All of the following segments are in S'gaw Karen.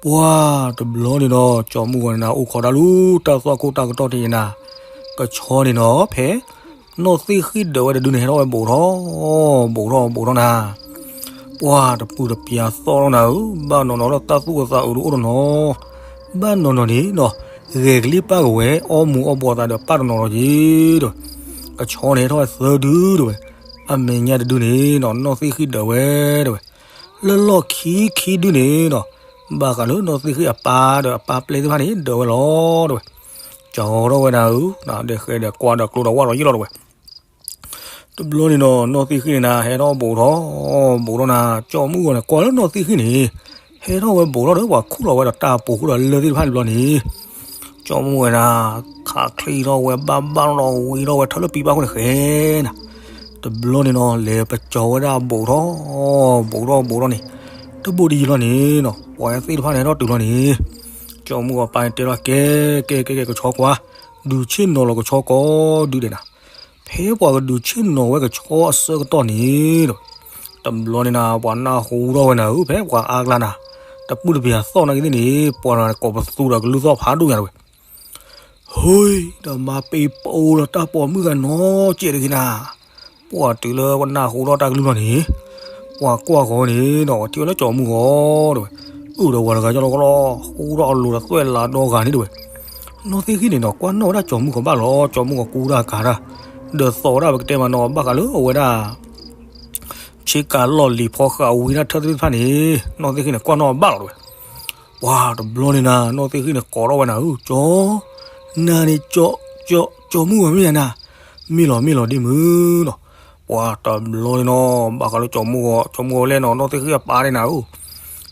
ပှၤတဘျီန့ၣ်ဒီး ကၠီမုၢ်ဂီၤန့ၣ်နၤ အိၣ်ခိးတၢ်လူၤ တၢ်သွၣ်ခိၣ်တၢ်ကတီၢ်တယံၤနၤ, ကဆီန့ၣ်နီၤ ဖဲ နီၢ်သ့ၣ်ဃံၣ်ဒၢးဝဲတဒုန့ၣ် ဟဲထီၣ်ဝဲဘူးထီၣ်, ဘူးထီၣ်ဘူးထီၣ်နၤ, ပှၤတပူၤတပျၢၤသီၣ်ထီၣ်နၤဧၢ, ဘၣ်နီၢ်နီၢ်ဒီးတၢ်သူၣ်အသးအုးဒုးအိၣ်တနီၤ, ဘၣ်နီၢ်နီၢ်န့ၣ်နီၤ, ဂဲၤကလံၣ်ပၢ်ကဝဲ အီၣ်မူၤအီၣ်ဘှီးသးဒီးပၢ်တနီၤလီၤက့ၤဒီး, ကဆီန့ၣ်ဟဲထီၣ်ဝဲသၢဒုတဲဝဲ, အမဲာ်ညါတဒုန့ၣ်နီၤ နီၢ်သ့ၣ်ဃံၣ်ဒၢးဝဲတဲဝဲ လၢလီၢ်ခံခံဒုန့ၣ်နီၤ, ဘၣ်ဃးလၢနီၢ်သ့ၣ်ဃံၣ်အပၢ်ဒီးအပၢ်ပျဲၢ်သ့ၣ်တဖၣ်န့ၣ် ဒၢးဝဲလီၤတဲဝဲ, ကၠီထီၣ်ဝဲနၤဧၢ, ဒီးဃဲဒီးကွၢ်ဒီးကျိဒီးဝၣ်ဒီးယလီၤတဲဝဲ, တဘျီန့ၣ်နီၤ နီၢ်သ့ၣ်ဃံၣ်န့ၣ်နၤ ဟဲထီၣ်ဘူးထီၣ်, ဘူးထီၣ်နၤ ကၠီမုၢ်ဂီၤန့ၣ် ကွၢ်လၢနီၢ်သ့ၣ်ဃံၣ်န့ၣ်, ဟဲထီၣ်ဝဲဘူးထီၣ်ဒီးပှၤခူၣ်လီၤဝဲဒီးတၢ်ပူၤဃုာ်ဒီးလၢၢ်သ့ၣ်တဖၣ်တဘျီန့ၣ် ကၠီမုၢ်ဝဲနၤ, ခးချံထီၣ်ဝဲဘၣ်ဘၣ်နီၤ ဝံထီၣ်ဝဲထၢလၢပံပၢ်ခိၣ်န့ၣ်ဃဲနၤ, တဘျီန့ၣ်နီၤ လဲၤပကၠီၤဝဲဒၣ်ဘူးထီၣ်, ဘူးထီၣ်ဘူးထီၣ်န့ၣ်, တဘိးတယံၤလီၤန့ၣ်နီၤ ပှၤသ့ၣ်တဖၣ်န့ၣ်ဟဲထီၣ်တုၤလီၤန့ၣ်, ကၠီမုၢ်ဂီၤပၢ်န့ၣ်တဲထီၣ်ကဲ ကဲ ကဲ ကဲ ကဆီကွၢ်, ဒုးဆ့ၣ်နီၤလီၤကဆီကိးဒုဒဲးနၤ, ဖဲပှၤကဒုးဆ့ၣ်နီၤဝဲကဆီအဆၢကတီၢ်န့ၣ်ဒီး, တဘျီန့ၣ်နၤ ပှၤနၢ်ဟူထီၣ်ဝဲနၤဧၢ ဖဲပှၤအါကျါနၤ, တပူၤတပျၢၤသီၣ်နာ်က့သ့ၣ်န့ၣ် ပှၤကိးပသူဒီးကလုၢ်သီၣ်ဖးဒိၣ်ညါတဲဝဲ ဟူ, ဒီးမၤပ့ၤပိာ်လီၤတၢ်ပိာ်မုၣ်ဂၤနီၤကဲးတဂ့ၤနၤ, ပှၤတုၤလၢပှၤနၢ်ဟူထီၣ်တၢ်ကလုၢ်လီၤန့ၣ်, ပှၤကွၢ်ဃီၤန့ၣ်ဒီး ပှၤထံၣ်ဝဲလၢကၠီမုၢ်ဂီၤတဲဝဲ, အုၣ်ဒီးဝၤတဂၤကလီကလီ, ဟူထီၣ်အလိၤဒီးသွဲၣ်လးဒီဂၤန့ၣ်တဲဝဲ, နီၢ်သ့ၣ်ဃံၣ်န့ၣ်ဒီး ကွၢ်နီၣ်ဝဲဒၣ်ကၠီမုၢ်ဂီၤဘၣ်လီၤ, ကၠီမုၢ်ဂီၤကူတၢ်ကၤတၢ်, ဒီးသီၣ်ဝဲဒၣ်ပကတဲမးနီၤ ဘၣ်ဃးလၢအဝဲဒၣ် ဆ့ကၤလီၢ်လံၤဖီဃာ်ဝံၤဒၣ်ထၢသ့ၣ်တဖၣ်န့ၣ်, နီၢ်သ့ၣ်ဃံၣ်န့ၣ် ကွၢ်နီၣ်ဘၣ်လီၤတဲဝဲ, ပှၤတဘျီန့ၣ်နၤ နီၢ်သ့ၣ်ဃံၣ်န့ၣ် ကိးထီၣ်ဝဲနၤဧၢ ကၠီ, နၤန့ၣ် ကၠီမုၢ်ဂီၤမ့ၢ်ဧါနၤ, မ့ၢ်လီၤမ့ၢ်လီၤဒ်မုၢ်နီၤ, ပှၤတဘျီန့ၣ်နီၤ ဘၣ်ဃးလၢကၠီမုၢ်ဂီၤ ကၠီမုၢ်ဂီၤလဲၣ်နီၤ နီၢ်သ့ၣ်ဃံၣ်အပၢ်န့ၣ်နၤဧၢ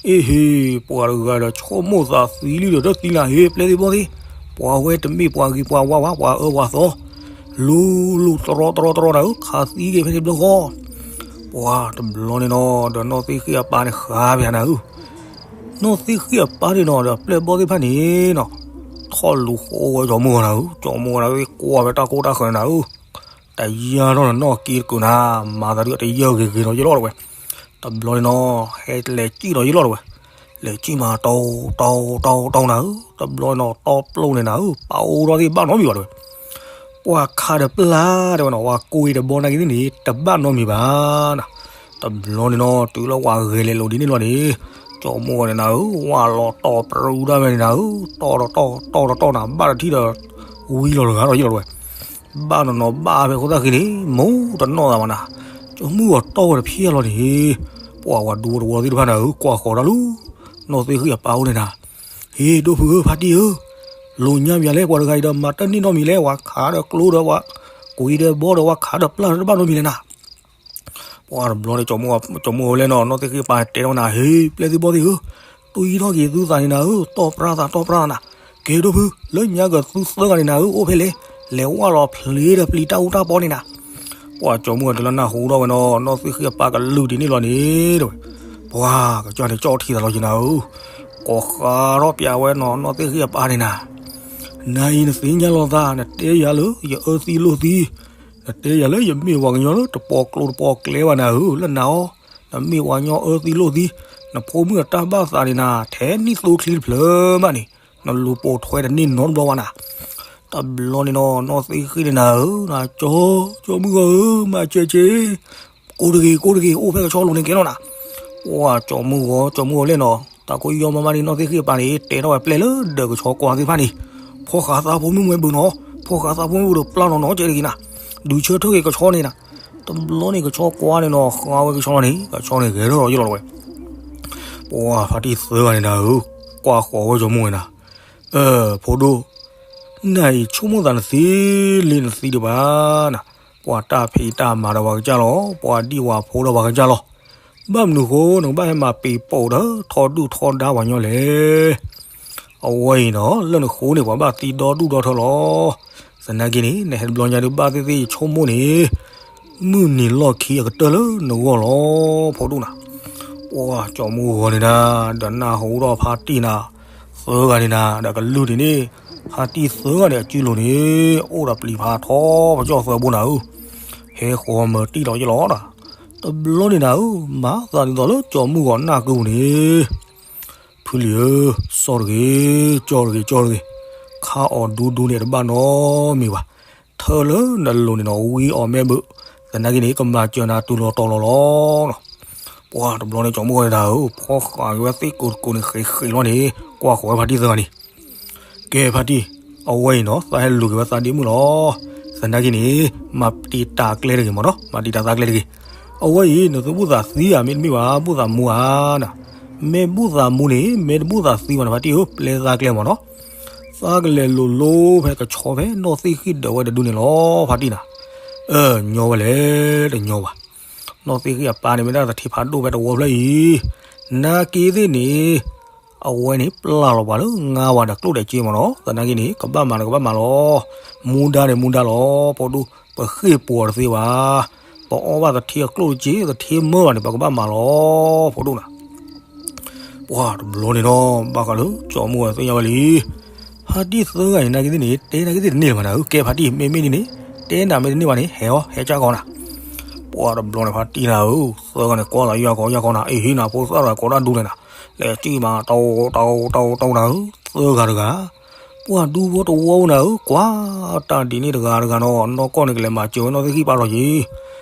အ့ဟ့, ပှၤတဂၤဒီးဆိကမိၣ်သးသံလံဒီးတသံနၤဟ့ ပျဲၢ်သ့ၣ်ဘီၣ်သ့ၣ်, ပှၤဝဲတမ့ၢ်ပှၤဂ့ၤပှၤဝါဝါ ပှၤအၢပှၤသီ, လူၤလူၤတရီတရီတရီနၤဧၢ ခးသံက့ၤဖဲန့ၣ်တဘျီဃီ, ပှၤတဘျီန့ၣ်နီၤ ဒီးနီၢ်သ့ၣ်ဃံၣ်အပၢ်န့ၣ်ဃါပယၤနၤဧၢ နီၢ်သ့ၣ်ဃံၣ်အပၢ်န့ၣ်နီၤ ဒီးပျဲၢ်ဘီၣ်သ့ၣ်တဖၣ်န့ၣ်နီၤ, ထီၣ်လူၤဃီဝဲကၠီမုၢ်ဂီၤနၤဧၢ ကၠီမုၢ်ဂီၤနၤဧၢ ကွၢ်ဝဲတၢ်ကိၢ်တၢ်ဃၢၤနၤဧၢ, တယၢ်ထီၣ်နနီၢ်က့တကုာ်နၤ, မၤသးဒ်အတယၢ်ဂ့ၤဂ့ၤဒီးယလီၤတဲဝဲ, တဘျီန့ၣ်နီၤ ဟဲလဲၤစံၣ်ဒီးယလီၤတဲဝဲ, လဲၤစံၣ်မးတီတီတီတီနၤဧၢ, တဘျီန့ၣ်နီၤ တီပျိၢ်န့ၣ်နၤဧၢ ပအိၣ်ထီၣ်သ့ၣ်ဘၣ်နီတမံၤဘၣ်တဲဝဲ ပှၤခးဒီးပျၢ်တဲဝဲနီၤ ပှၤကိးအံၤတဘီနာ်က့သ့ၣ်န့ၣ် တဘၣ်နီတမံၤဘၣ်နၤ, တဘျီန့ၣ်နီၤ တုၤလၢပှၤဂဲၤလဲၤလိာ်ဒ်န့ၣ်လီၤန့ၣ်, ကၠီမုၢ်ဂီၤန့ၣ်နၤဧၢ ဝၢ်လီၤတီၢ်ပြူဒၣ်ဝဲန့ၣ်နၤဧၢ, တီၢ်တီၢ်တီၢ်တီၢ်တီၢ်နၤ ဘၣ်တထံၣ်ဒီး ဝံလီၤတဂၤဒီးယလီၤတဲဝဲ, ဘၣ်နီၢ်နီၢ်ဘၣ်ဖဲခိၣ်သၣ်ဃံန့ၣ် မိၢ်တနီၣ်သးဘၣ်နၤ, ကၠီမုၢ်ဂီၤတီၢ်ဝဲတဖျၢၣ်လီၤန့ၣ်, ပှၤဝဲဒူဝဲတဝီသ့ၣ်တဖၣ်နၤဧၢ ကွၢ်ဃီၤတၢ်လူၤ, နီၢ်သ့ၣ်ဃံၣ်အပၢ်အိၣ်န့ၣ်နၤ ဟ့ၣ်ဒိၣ်ဖုဧၢ ဖါတံၢ်ဧၢ, လိာ်ညါပယၤလဲၣ် ပှၤတဂၤအံၤဒီးမၤတၢ်န့ၢ်နီတမံၤလဲၣ်, ပှၤခးဒီးကျိဒီးပှၤ, ကွံာ်ဒီးဘီဒီးပှၤခးဒီးပျၢ်ဒီးတဘၣ်နီတမံၤလဲၣ်နၤ, ပှၤတဘျီန့ၣ် ကၠီမုၢ်ဂီၤလဲၣ်နီၤ နီၢ်သ့ၣ်ဃံၣ်အပၢ်တဲထီၣ်နၤ ဟ့ၣ် ပျဲၢ်သ့ၣ်ဘီၣ်သ့ၣ်ဧၢ, တွံၢ်ထီၣ်က့ၤသုသးန့ၣ်နၤဧၢ, တီၢ်ပြၢ်သးတီၢ်ပြၢ်နၤ, ကဲဒိၣ်ဖု, လၢညါက့ၤသုသၢဂၤန့ၣ်နၤဧၢ အိၣ်ဖဲလဲၣ်, လဲၤဝဲလီၤဖျ့ဒီးပျံၤတၢ်အူတၢ်ပီန့ၣ်နၤ ပှၤကၠီမုၢ်ဂီၤတုၤလၢနၢ်ဟူထီၣ်ဝဲနီၤ နီၢ်သ့ၣ်ဃံၣ်အပၢ်ကလုၢ်ဒ်န့ၣ်လီၤန့ၣ်, ပှၤကစၢ်န့ၣ်ကၠီၣ်ထံသးလီၤက့ၤနၤဧၢ, ကိးဃးထီၣ်ပျးဝဲနီၤ နီၢ်သ့ၣ်ဃံၣ်အပၢ်န့ၣ်နၤ, နၤအံၤနသ့ၣ်ညါလီၤသး နတဲယၤလၢယအၢသံလိၣ်သံ, နတဲယၤလၢယမ့ၢ်ပှၤကညီလၢတပိာ်ကျိတပိာ်ကျဲဘၣ်နၤဧၢ, လၢနၤအီၤ, နမ့ၢ်ပှၤကညီအၢသံလိၣ်သံ, နဖိမုၣ်အတၢ်ဘၣ်သးန့ၣ်နၤ ထဲနံၣ်သိချံတဖျၢၣ်မးန့ၣ်, နလူၤပိာ်ထွဲတန့ၢ်နီတဘျီဘၣ်နၤ တဘျီန့ၣ်နီၤ နီၢ်သ့ၣ်ဃံၣ်န့ၣ်နၤဧၢ, နကၠီ, ကၠီမုၢ်ဂီၤဧၢ, မၤစၢၤစ့, ကိးတဂ့ၤ ကိးတဂ့ၤ အိၣ်ဖဲကဆီလိၤန့ၣ်ကဲလီၤနၤ, ပှၤကၠီမုၢ်ဂီၤ ကၠီမုၢ်ဂီၤလဲၣ်နီၤ တၢ်ကိးယီၢ်မးမးန့ၣ် နီၢ်သ့ၣ်ဃံၣ်အပၢ်န့ၣ် တဲထီၣ်ဝဲပျဲၢ်လၢဒၢးကဆီကွၢ်သ့ၣ်တဖၣ်န့ၣ်, ဖီၣ်ဃာ်သးဖိမုၣ်မွဲဘုးနီၤ, ဖီၣ်ဃာ်သးဖိမုၣ်ဘုးဒီးပျၢ်နီၤနီၤကဲတဂ့ၤနၤ, ဒုးဆၢထၢၣ်က့ၤကဆီန့ၣ်နၤ, တဘျီန့ၣ်ကဆီကွၢ်န့ၣ်နီၤ ဃါဝဲကဆီလီၤန့ၣ် ကဆီန့ၣ်ဂဲၤထီၣ်ယလီၤဝဲ ပှၤဖါတံၢ်သၢဂၤန့ၣ်နၤဧၢ, ကွၢ်ဃီၤဝဲကၠီမုၢ်ဝဲနၤ, ဖိဒိၣ်, နၤအံၤဆိကမိၣ်သးနသ့လံနသံဒံးဘၣ်နၤ, ပှၤတၢ်ဖံးတၢ်မၤဒီးပှၤကစၢ်လီၤ, ပှၤဒံၣ်ဝၤဖိဒီးပှၤကစၢ်လီၤ, ဘၣ်မနုၤဃိ နကဘၣ်ဟဲမၤပ့ၤပိာ်ဒီး ထီဒူၣ်ထီဒါပှၤကညီလဲၣ် အဝဲအံၤနီၤ လၢနဃိန့ၣ် ပှၤဘၣ်သံဒီဒူၣ်ဒီထၢလီၤ. သနာ်က့န့ၣ် နဟဲတဘျီညါဒုးဘၣ်သ့ၣ်သ့ၣ်ယဆိကမိၣ်န့ၣ် မုၢ်နံၤလီၢ်ခံအကတၢၢ်လၢနဂီၢ်လီၤ. ဖိဒိၣ်နၤ, ပှၤကၠီမုၢ်ဂီၤန့ၣ်နၤ, ဒီးနၢ်ဟူဒီးဖါတံၢ်နၤ, သၢဂၤန့ၣ်နၤ, ဒီးကလုၢ်ဒ်န့ၣ်, ဖါတံၢ်သၢဂၤန့ၣ် အစုလိၤန့ၣ် အိၣ်ဒီးပျံၤဖးထီ ပကၠီၣ်သၢဘိနၤဧၢ, ဟဲဃီၤမၤတံၢ်လီၤယလီၤနၤ, တဘျီန့ၣ်နၤဧၢ, မၤသးဒ်သိးလၢကၠီမုၢ်ဂီၤနၢ်ကုန့ၣ် ဖုလံၤဧၢ, စီၣ်တဂ့ၤ, ကၠီတဂ့ၤ, ကၠီတဂ့ၤ, ခါအီၣ်ဒူဒူန့ၣ်တဘၣ်နီတမံၤဘၣ်. ထၢလၢနလိၤန့ၣ်နီၤ ဝံအီၣ်မ့ၢ်ဘၣ်, သနာ်က့န့ၣ် ကမၤစၢၤနၤတုၤလီၤတီၤလီၤလီၤ. ပှၤတဘျီန့ၣ် ကၠီမုၢ်ဂီၤန့ၣ်ဒၣ်ဧၢ, ဖီဃာ်က့ၤဝဲသ့ၣ်ကိးတကိးန့ၣ် ဃဲးဃဲးလီၤန့ၣ် ကွၢ်ဃီၤဝဲဖါတံၢ်သၢဂၤန့ၣ်, ကဲဖါတံၢ်, အဝဲအံၤနီၤ သးဟဲလူၤက့ၤဝဲသးဒ့မုၣ်လီၤ. သနာ်က့န့ၣ် မၤတံာ်တာ်ကျဲတဂ့ၤမ့ၢ်နီၤ, မၤတံာ်တာ်သးကျဲတဂ့ၤ. အဝဲအံၤ နသုဘူၣ်သးသံဧါ မ့တမ့ၢ်ဘၣ် ဘူၣ်သးမူဧါနၤ. မ့ၢ်ဘူၣ်သးမူန့ၣ် မ့ၢ်တဘူၣ်သးသံဘၣ်န့ၣ် ဖါတံၢ်ဧၢ, ပျဲသးကျဲမ့ၢ်နီၤ. သးကလဲၤလိၤလိၤဖဲကဆီဖဲနီၢ်သ့ၣ်ဃံၣ်ဒၢးဝဲတဒုန့ၣ်လီၤ ဖါတံၢ်နၤ. အၢ ညီဝဲလဲၣ် တညီဘၣ်. နီၢ်သ့ၣ်ဃံၣ်အပၢ်န့ၣ်မ့ၢ်ဒၣ်သထ့ဖးဒိၣ်ဖဲတဝီဖျၢၣ်အံၤ, နာ်က့သ့ၣ်န့ၣ် အဝဲန့ၣ်ပျၢ်လီၤပှၤလၢငါဝၤဒီးကျိၣ်ဒဲးက့မ့ၢ်နီၤ. သနာ်က့န့ၣ် ကဘၣ်မၤဒီးကဘၣ်မၤလီၤ. မူဒါန့ၣ်မူဒါလီၤ ဖိဒိၣ်, ပဃ့ၢ်ပှီၤတသ့ဘၣ်. ပအီၣ်ဘၣ်သထ့အကျိၣ်တက့ သထ့မၢဘၣ်န့ၣ် ပကဘၣ်မၤလီၤ ဖိဒိၣ်နၤ. ပှၤတဘျီန့ၣ်နီၤ ဘၣ်ဃးလၢကၠီမုၢ်ဂီၤသ့ၣ်ညါဝဲလံ. ဖါတံၢ်သၢဂၤန့ၣ် နာ်က့သ့ၣ်န့ၣ် တဲနာ်က့သ့ၣ်တန့ၢ်လၢၤဘၣ်နၤဧၢ, ကဲဖါတံၢ် မ့မ့ၢ်ဒ်န့ၣ် တဲနၤမ့ၢ်တန့ၢ်ဘၣ်န့ၣ် ဟဲအီၤ ဟဲကၢ်ကီနၤ. ပှၤတဘျီန့ၣ် ဖါတံၢ်နၤဧၢ, သၢဂၤန့ၣ် ကွၢ်လီၤယၢ်ကီယၢ်ကီနၤ, အ့ဟ့နၤ ဖိသၣ်တဂၤကိးဒၣ်ဒူလဲၣ်နၤ, လဲၤစံၣ်မး တၢ်အိၣ်တၢ်အိၣ်တၢ်အိၣ်တၢ်အိၣ်နၤဧၢ, သၢဂၤတဂၤ ပှၤဒူဖိတဝီနၤဧၢ, ကွၢ်တၢ်ဒ်န့ၣ်တဂၤတဂၤနီၤ, နီၢ်ကီၢ်န့ၣ် ကလဲၤမၤစၢၤဝဲနီၢ်သ့ၣ်ဃံၣ်ပၢ်လီၤယံၤ,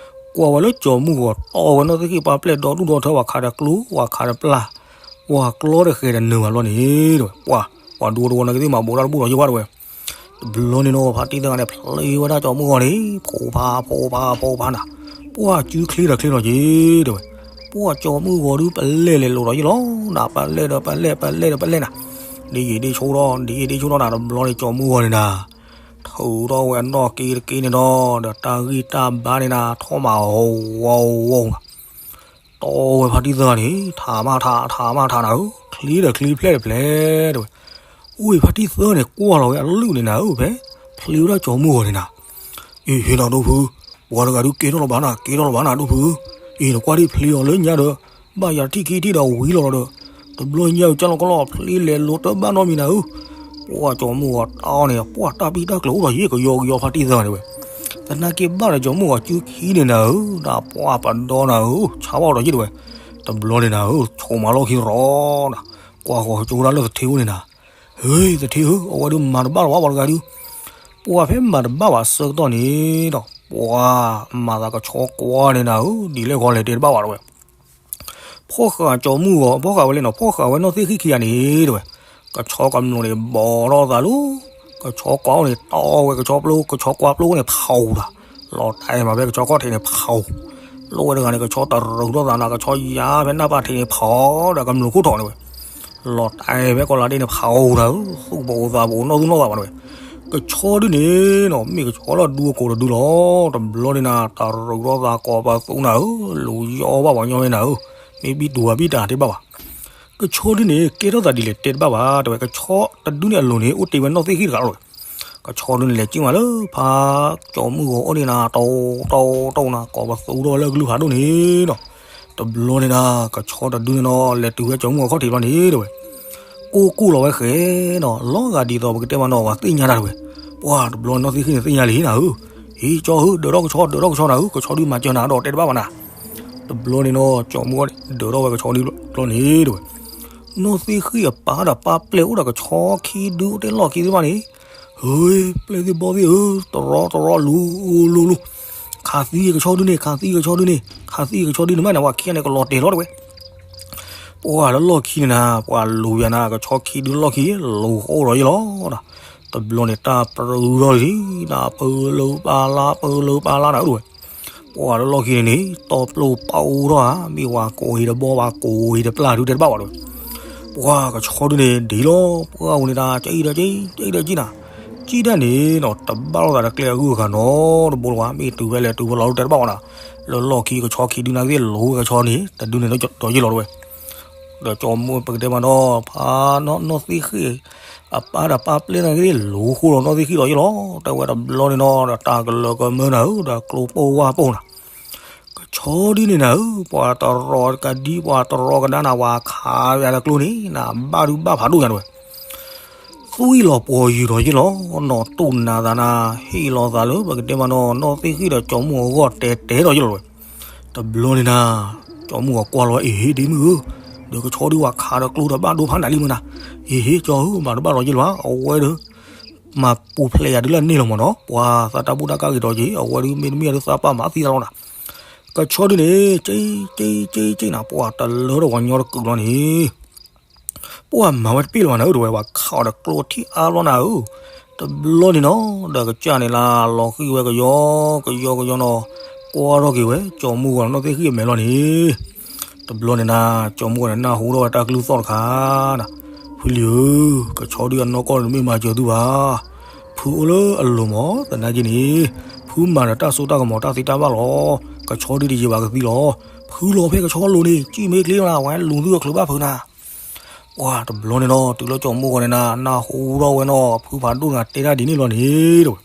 ကွၢ်ဝဲလၢကၠီမုၢ်ဂီၤတီဝဲနီၢ်သ့ၣ်ဃံၣ်ပၢ်ပျဲၢ်ဒီဒူၣ်ဒီထၢ ပှၤခးဒီးကျိ ပှၤခးဒီးပျၢ်, ပှၤကျီတဃဲၤတနၢၤဘၣ်လီၤန့ၣ် တဲဝဲ, ပှၤ ပှၤဒူဖိတဝီနာ်က့သ့ၣ်မၤဘူးတၢ်တဘူၣ်လီၤယံၤဘၣ်တဲဝဲ. တဘျီန့ၣ်နီၤ ဖါတံၢ်သၢဂၤန့ၣ် ဖျ့ဝဲဒၣ်ကၠီမုၢ်ဂီၤန့ၣ် ဖိဖးဖိဖးဖိဖးနၤ, ပှၤစုချ့ဒီးချ့လီၤယံၤ တဲဝဲ, ပှၤကၠီမုၢ်ဂီၤဒုးပလဲၢ်လဲၤလိၤဒီးယံၤလီၤနၤ, ပလဲၢ်ဒီးပလဲၢ် ပလဲၢ်ဒီးပလဲၢ်နၤ, ဒ်ယံၤဒ်ဆိဒီး ဒ်ယံၤဒ်ဆိဒီးနၤ, တဘျီန့ၣ် ကၠီမုၢ်ဂီၤန့ၣ်နၤ ထုးထီၣ်ဝဲအနီၢ်က့တက့န့ၣ်ဒီး ဒီးတၢ်ဂံၢ်တၢ်ဘါန့ၣ်နၤ ထီၣ်မးဝီဝီနၤ, တီဝဲဖါတံၢ်သၢဂၤန့ၣ် ထးမးထး ထးမးထးနၤဧၢ, ချ့ဒီးချ့ဖျဲၣ်ဒီးဖျဲၣ် တဲဝဲ. အိၣ်ဖါတံၢ်သၢဂၤန့ၣ် ကွၢ်လီၤဝဲအလုၢ်န့ၣ်နၤဧၢ, ဖဲဖျ့ဝဲဒၣ်ကၠီမုၢ်ဂီၤန့ၣ်နၤ, အ့ဟ့နၤဒိၣ်ဖု, ပှၤတဂၤဒုးကဲထီၣ်လီၤဘၣ်နၤ ကဲထီၣ်လီၤဘၣ်နၤ ဒိၣ်ဖု, အ့နကွၢ်ဒ်ဖျ့အီၤလၢညါဒီး ဘၣ်ယၤထံၣ်ခံထံၣ်ဒီးဝံၤလီၤဒီး, တဘျီညါကၢ်လီၤကီလီၤ ဖျ့လဲၤလိၤတဘၣ်နီတမံၤနၤဧၢ, ပှၤကၠီမုၢ်ဂီၤတီန့ၣ် ပှၤတၢ်ပံၢ်တၢ်ကျၢၤအိၣ်ဒီးယံၤကယီကယီဖါတံၢ်သၢဂၤန့ၣ်ဝဲ, သနာ်က့ဘၣ်ဒီးကၠီမုၢ်ဂီၤစုခံန့ၣ်နၤဧၢ, နပှၤပဒီနၤဧၢ, ဆါဘၣ်ဒီးယံၤတဲဝဲ. တဘျီန့ၣ်နၤဧၢ, ဆိးမးလီၢ်ခံရီနၤ, ကွၢ်ဃီၤကၠိဒၣ်လၢသထ့အိၣ်န့ၣ်နၤ, ဟ့သထ့ဧၢ, အဝဲဒုးမၤတဘၣ်လီၤဘၣ်ပှၤတဂၤဒုး, ပှၤဖဲမၤတဘၣ်ဘၣ်ဆၢကတီၢ်န့ၣ်ဒီး ပှၤမၤသးကဆီကွၢ်န့ၣ်နၤဧၢ, ဒ်လဲၣ်ဂီၤလဲၣ်တဲတဘၣ်ဘၣ်တဲဝဲ. ဖီၣ်ဃာ်ကၠီမုၢ်ဂီၤ ဖီၣ်ဃာ်ဝဲလဲၣ်နီၤ ဖီၣ်ဃာ်ဝဲနီၢ်သ့ၣ်ဃံၣ်ခံဂၤန့ၣ်တဲဝဲ, ကဆီကမျူးန့ၣ်ဘီထီၣ်သးလီၤ, ကဆီကွၢ်အိၣ်န့ၣ် တီဝဲကဆီပျိ ကဆီကွၢ်ပျိန့ၣ် ဖးအူတၢ်, လီၤတဲာ်မးဖဲကဆီခီၣ်ထံးန့ၣ် ဖးအူ, လိၣ်ဝဲတဂၤန့ၣ် ကဆီတရူးထီၣ်သးနၤ ကဆီယါဖဲနၢ်ပၢ်ထံးန့ၣ် ဖးအီၤဒီးကမျူးခိၣ်ထီၣ်န့ၣ်ဝဲ လီၤတဲာ်ဖဲကီၢ်လါဒ့န့ၣ် ဖးအူတၢ်ဧၢ, သူၣ်ပအိၣ်သးပအိၣ်နီၢ်သူၣ်နီၢ်သးဘၣ်တဲဝဲ. ကဆီဒုန့ၣ်နီၤ မ့ၢ်ကဆီလီၤဒူအကိာ်တဒုလီၤ, တဘျီန့ၣ်နၤ တရူးထီၣ်သးကိးပသူနၤဧၢ, လူၤယီဘၣ်ပှၤညီဝဲနၤဧၢ, မ့ၢ်ဘံတူၤဘၣ်ဘံတၢ်တဲဘၣ်ဘၣ်. ကဆီဒုန့ၣ် ကဲထီၣ်သးဒ်လဲၣ်တဲတဘၣ်ဘၣ်တဲဝဲ, ကဆီတဒုန့ၣ်အလိၤန့ၣ် အိၣ်တ့ၢ်ဝဲနီၢ်သ့ၣ်ဃံၣ်တဂၤလီၤဝဲ. ကဆီဒုန့ၣ်လဲၤကၠံၣ်မးလၢဖါကၠီမုၢ်ဂီၤအိၣ်န့ၣ်နၤ တီတီတီနၤ ကိးပသူထီၣ်ဝဲလၢကလုၢ်ဖးဒိၣ်န့ၣ်နီၤ. တဘျီန့ၣ်နၤ ကဆီတဒုန့ၣ်နီၤ လဲၤတုၤဝဲကၠီမုၢ်ဂီၤခီၣ်ထံးလီၤန့ၣ်တဲဝဲ. ကိၢ်ကိၢ်လီၤဝဲဃဲနီၤ လီၤဂာ်ဒ်သိးပကတဲမးနီၤ ပှၤသ့ၣ်ညါတၢ်တဲဝဲ. ပှၤတဘျီနီၢ်သ့ၣ်ဃံၣ်န့ၣ်သ့ၣ်ညါလံနၤဧၢ, ဟ့ကၠီဧၢ ဒၢးထီၣ်ကဆီ ဒၢးထီၣ်ကဆီနၤဧၢ, ကဆီဒုမၤစၢၤနၤဒီးတဲတဘၣ်ဘၣ်နၤ. တဘျီန့ၣ်နီၤ ကၠီမုၢ်ဂီၤန့ၣ် ဒၢးထီၣ်ဝဲကဆီဒုလီၤန့ၣ်တဲဝဲ. နီၢ်သ့ၣ်ဃံၣ်အပၢ်ဒီးပၢ်ပျဲၢ်အိၣ်ဒီးကဆီခံဒုအိၣ်တ့ၢ်လီၢ်ခံသ့ၣ်တဖၣ်န့ၣ်, ဟ့ ပျဲၢ်သ့ၣ်ဘီၣ်သ့ၣ်ဧၢ, တရီတရီလူၤလူၤလူၤ, ခးသံကဆီဒုန့ၣ် ခးသံကဆီဒုန့ၣ် ခးသံကဆီဒုန့ၣ် မ့ၢ်နၤဝဲခံဂၤန့ၣ်ကလီၤတဲာ်လီၤတဲဝဲ. ပှၤလၢလီၢ်ခံန့ၣ်နၤ ပှၤလူၤယၤနၤ ကဆီခံဒုလီၢ်ခံ လူၤဃိလီၤယံၤလီၤ. တဘျီန့ၣ်တၢ်ပြူထီၣ်လံနၤ ပၢလၢပၢလါ ပၢလၢပၢလါနၤဧၢတဲဝဲ. ပှၤလၢလီၢ်ခံန့ၣ်န့ၣ် တီပျိပအိၣ်ထီၣ်ဧါ မ့ၢ်ဝဲကိးဟံၣ်တဘီဘၣ် ကိးဟံၣ်တပျၢ်ဒုတဲတဘၣ်ဘၣ်တဲဝဲ. ပှၤကဆီဒုန့ၣ်ဒ်လီၤ ပှၤဝဲန့ၣ်တၢ်ကံၣ်ဒီးကံၣ် ကံၣ်ဒီးကံၣ်နၤ, ကံၣ်ဒၣ်န့ၣ်နီၤ တဘၣ်လိာ်သးဒီးကျဲအဂုၤအဂၤနီတဘိလၢၤဘၣ် မ့ၢ်တုၤဖဲလဲၣ်တုၤဖဲလဲၣ်လီၤတဲတဘၣ်ဘၣ်နၤ. လၢလီၢ်ခံကဆီခံဒုနာ်က့သ့ၣ်လူၤဝဲကဆီန့ၣ် တဒုန့ၣ်ဒီးယံၤလီၤတဲဝဲ. ဒီးကၠီမုၢ်ပကတဲမးနီၤ ဖါနီၢ်သ့ၣ်ဃံၣ် အပၢ်ဒီးပၢ်ပျဲၢ်နာ်က့သ့ၣ်လူၤဃိလီၤနီၢ်သ့ၣ်ဃံၣ်လီၤယံၤလီၤ တဲဝဲတဘျီန့ၣ်နီၤ ဒီးတၢ်ကလၢၤကမၢနၤဧၢ ဒီးကျိပိၢ်ဝါပိၢ်နၤ ကဆီဒုန့ၣ်နၤဧၢ ပှၤတရီကဒံ ပှၤတရီကဒါနၤ ပှၤခးယၤလၢကျိန့ၣ် နဘၣ်ဒုဘၣ်ဖးဒိၣ်ညါတဲဝဲ. သွံၣ်လီၤပှီၤယုာ်ဒီးယံၤလီၤ နီၢ်တူၢ်နၤသးနၤ ဟ့ၣ်လီၤသးလၢပကတဲမးနီၤ နီၢ်သ့ၣ်ဃံၣ်ဒီးကၠီမုၢ်အဂီၢ်တဲတဲဒီးယံၤလီၤတဲဝဲ. တဘျီန့ၣ်နၤ ကၠီမုၢ်အဂီၢ်ကွၢ်လီၤ အ့ဟ့ၣ်ဒ့မုၣ်ဧၢ, ဒီးကဆီဒုးဝဲခးဒီးကျိဒီးဘၣ်ဒိဖးနၤလံမုၢ်နၤ, ဟ့ၣ်ဟ့ၣ်ကၠီဧၢ မၤတဘၣ်လီၤယ့ၢ်လၢၤဘၣ် အဝဲဒီး မၤပူၤဖျဲးယၤဒုးလၢန့ၣ်လီၤမၢ်နီၤ, ပှၤသးတၢ်ဘူၣ်တၢ်ကၢ်ဂ့ၤဒီးက့ၤ အဝဲဒုးမ့တမ့ၢ်ဒုးသးပာ်မၤသံသးလီၤနၤ, ကဆီဒုးန့ၣ် ကၠံကၠံကၠံကၠံနၤ ပှၤတလၢထီၣ်ပှၤညီတကုာ်လီၤန့ၣ် ပှၤမၤဝဲတပ့ၢ်လၢၤဘၣ်နၤဧၢ တဲဝဲ ပှၤခးအီၤဒီးကျိထံၣ်အါဘျီနၤဧၢ, တဘျီန့ၣ်နီၤ ဒီးကစၢ်န့ၣ်လၢလီၤဃံၤဝဲကယီကယီကယီနီၤ, ကွၢ်ထီၣ်က့ၤဝဲ ကၠီမုၢ်ဂီၤနီၢ်သ့ၣ်ဃံၣ်အမဲာ်လီၤန့ၣ်, တဘျီန့ၣ်နၤ ကၠီမုၢ်ဂီၤန့ၣ် နၢ်ဟူထီၣ်ဝဲတၢ်ကလုၢ်သီၣ်တခါနၤ, ဖုလံၤဧၢ, ကဆီဒုးအနီၢ်ကီၢ်န့ၣ်တမ့ၢ်မၤစၢၤသုဘၣ်, ဖုအိၣ်လၢအလိၤမၢ် သနာ်က့န့ၣ်, ဖုမၤဒီးတၢ်စိတၢ်ကမီၤတၢ်သံတၢ်ဘၣ်လီၤ, ကဆီဒုးတယံာ်ဘၣ်ကသံလီၤ, ဖုလီၤဖဲကဆီလိၤန့ၣ် ကံၣ်မ့ၢ်ကျ့မး ဝဲလူၤသုအချုးဘၣ်ဖုနၤ ပှၤတဘျီန့ၣ်နီၤ တုၤလၢကၠီမုၢ်ဂီၤန့ၣ်နၤ နၢ်ဟူထီၣ်ဝဲနီၤ ဖုဖးဒိၣ်န့ၣ်တဲတၢ်ဒ်န့ၣ်လီၤန့ၣ် တဲဝဲ,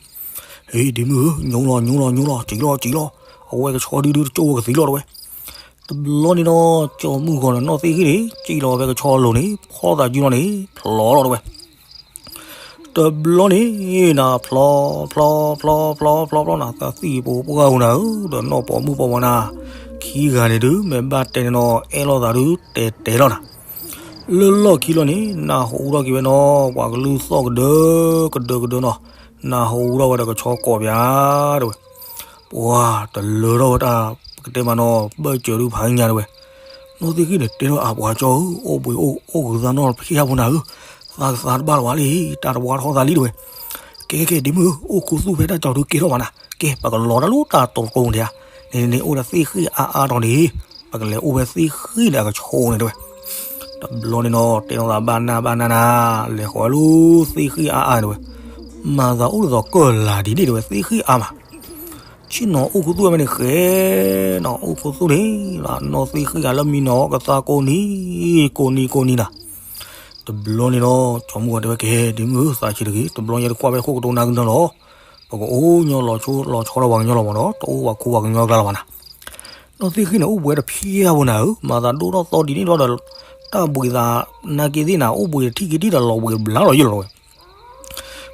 ဟ့ၣ် ဒ့မုၣ်ဧၢ ညိလီၤညိလီၤညိလီၤ စံးလီၤစံးလီၤ, အဝဲကဆီဒုးဒုးတကၠိၢ်ဝဲကသံလီၤတဲဝဲ, တဘျီန့ၣ်နီၤ ကၠီမုၢ်ဂီၤန့ၣ်နီၢ်သ့ၣ်ဃံၣ်န့ၣ် စံးလီၤဖဲကဆီလိၤန့ၣ် ဖီသးစုလီၤန့ၣ် ဖျီလီၤတဲဝဲ တဘျီန့ၣ်နၤ ဖျီ ဖျီ ဖျီ ဖျီ ဖျီ ဖျီ ဖျီနၤ သးသံၣ်ပိာ်ပှၢ်ဧိၤနၤဧၢ ဒီးနီၢ်ပိာ်မုၣ်ပိာ်မၢၤနၤ, ခံဂၤန့ၣ်ဒုး မ့ၢ်ဘၣ်တဲန့ၣ်နီၤ အဲၣ်လိာ်သးဒုး တဲတဲလီၤနၤ, လၢလီၢ်ခံလီၤန့ၣ် နၢ်ဟူထီၣ်က့ၤဝဲနီၤ ပှၤကလုၢ်သီၣ်ကဒၢ ကဒၢကဒၢနီၤ, နၢ်ဟူထီၣ်ဝဲဒီးကဆီကိးပၠးတဲဝဲ ပှၤတလၢထီၣ်ဝဲတၢ် ပကတဲမးနီၤ ဘၢၣ်စၢၤဒုးဖးညါတဲဝဲ, နီၢ်သ့ၣ်ဃံၣ်န့ၣ် တဲထီၣ်အပှၤကၠီဧၢ အိၣ်ဘှံးအိၣ်အိၣ်ဂုၤသးနီၢ်ဖဲအပူၤနၤဧၢ, သးကသးတဘၣ်လၢၤဘၣ်လံ တၢ်တဝါထီၣ်သးလံတဲဝဲ, ကဲကဲ ဒ့မုၣ်ဧၢ အိၣ်ခူသူၣ်ဖဲတၢ်ကၠီၤဒုးကဲထီၣ်မးနၤ, ကဲ ပကလီၤတၢ်လၢတၢ်တြီတြီန့ၣ်ဧါ, န့ၣ်န့ၣ် အိၣ်ဒီးသ့ၣ်ဃံၣ်အါအါထီၣ်န့ၣ်, ပကလဲၤအိၣ်ဖဲသ့ၣ်ဃံၣ်ဒီးအကဆီန့ၣ်တဲဝဲ တဘျီန့ၣ်နီၤ တဲထီၣ်သးဘၣ်နၢ်ဘၣ်နၢ်နၤ, လဲၤဃီၤဝဲလၢသ့ၣ်ဃံၣ်အါအါတဲဝဲ, မၤသးအိၣ်ဒ်သိးကၢၢ်လၢ်ဒ်န့ၣ်တဲဝဲ သ့ၣ်ဃံၣ်အါမး, ဆ့ၣ်နီၤအိၣ်ခူသူၣ်ဝဲမ့ၢ်န့ၣ်ဃဲ, နီၤအိၣ်ခူသူၣ်န့ၣ်, နီၢ်သ့ၣ်ဃံၣ်အါလၢမံနီၤကသါကိးနံၤ, ကိးနံၤကိးနံၤနၤ တဘျီန့ၣ်နီၤ ကၠီမုၢ်ဂီၤတဲဝဲကဲ ဒ့မုၣ်ဧၢ သးဆံးတဂ့ၤ တဘျီညါတကွၢ်ဖဲခိၣ်ကတိၤနၢ်ကနၢလီၤ, ပကအိၣ်ညီလီၤဆိလီၤဆီဒီးပှၤကညီလီၤမးနီၤ တအိၣ်ပှၤခူပှၤကညီအကျါလီၤဘၣ်နၤ, နီၢ်သ့ၣ်ဃံၣ်န့ၣ် အိၣ်ဘှံးတဖျၢၣ်ဖိနၤဧၢ မၤသးဒိၣ်ထီၣ်သီဒ်န့ၣ်ဒီး တၢ်ဘှံးသးနာ်က့သ့ၣ်နၤ အိၣ်ဘှံးတထံၣ်က့ၤထံၣ်ဒီးလီၤဘှံးတဘျါလီၤယဲၢ်လီၤတဲဝဲ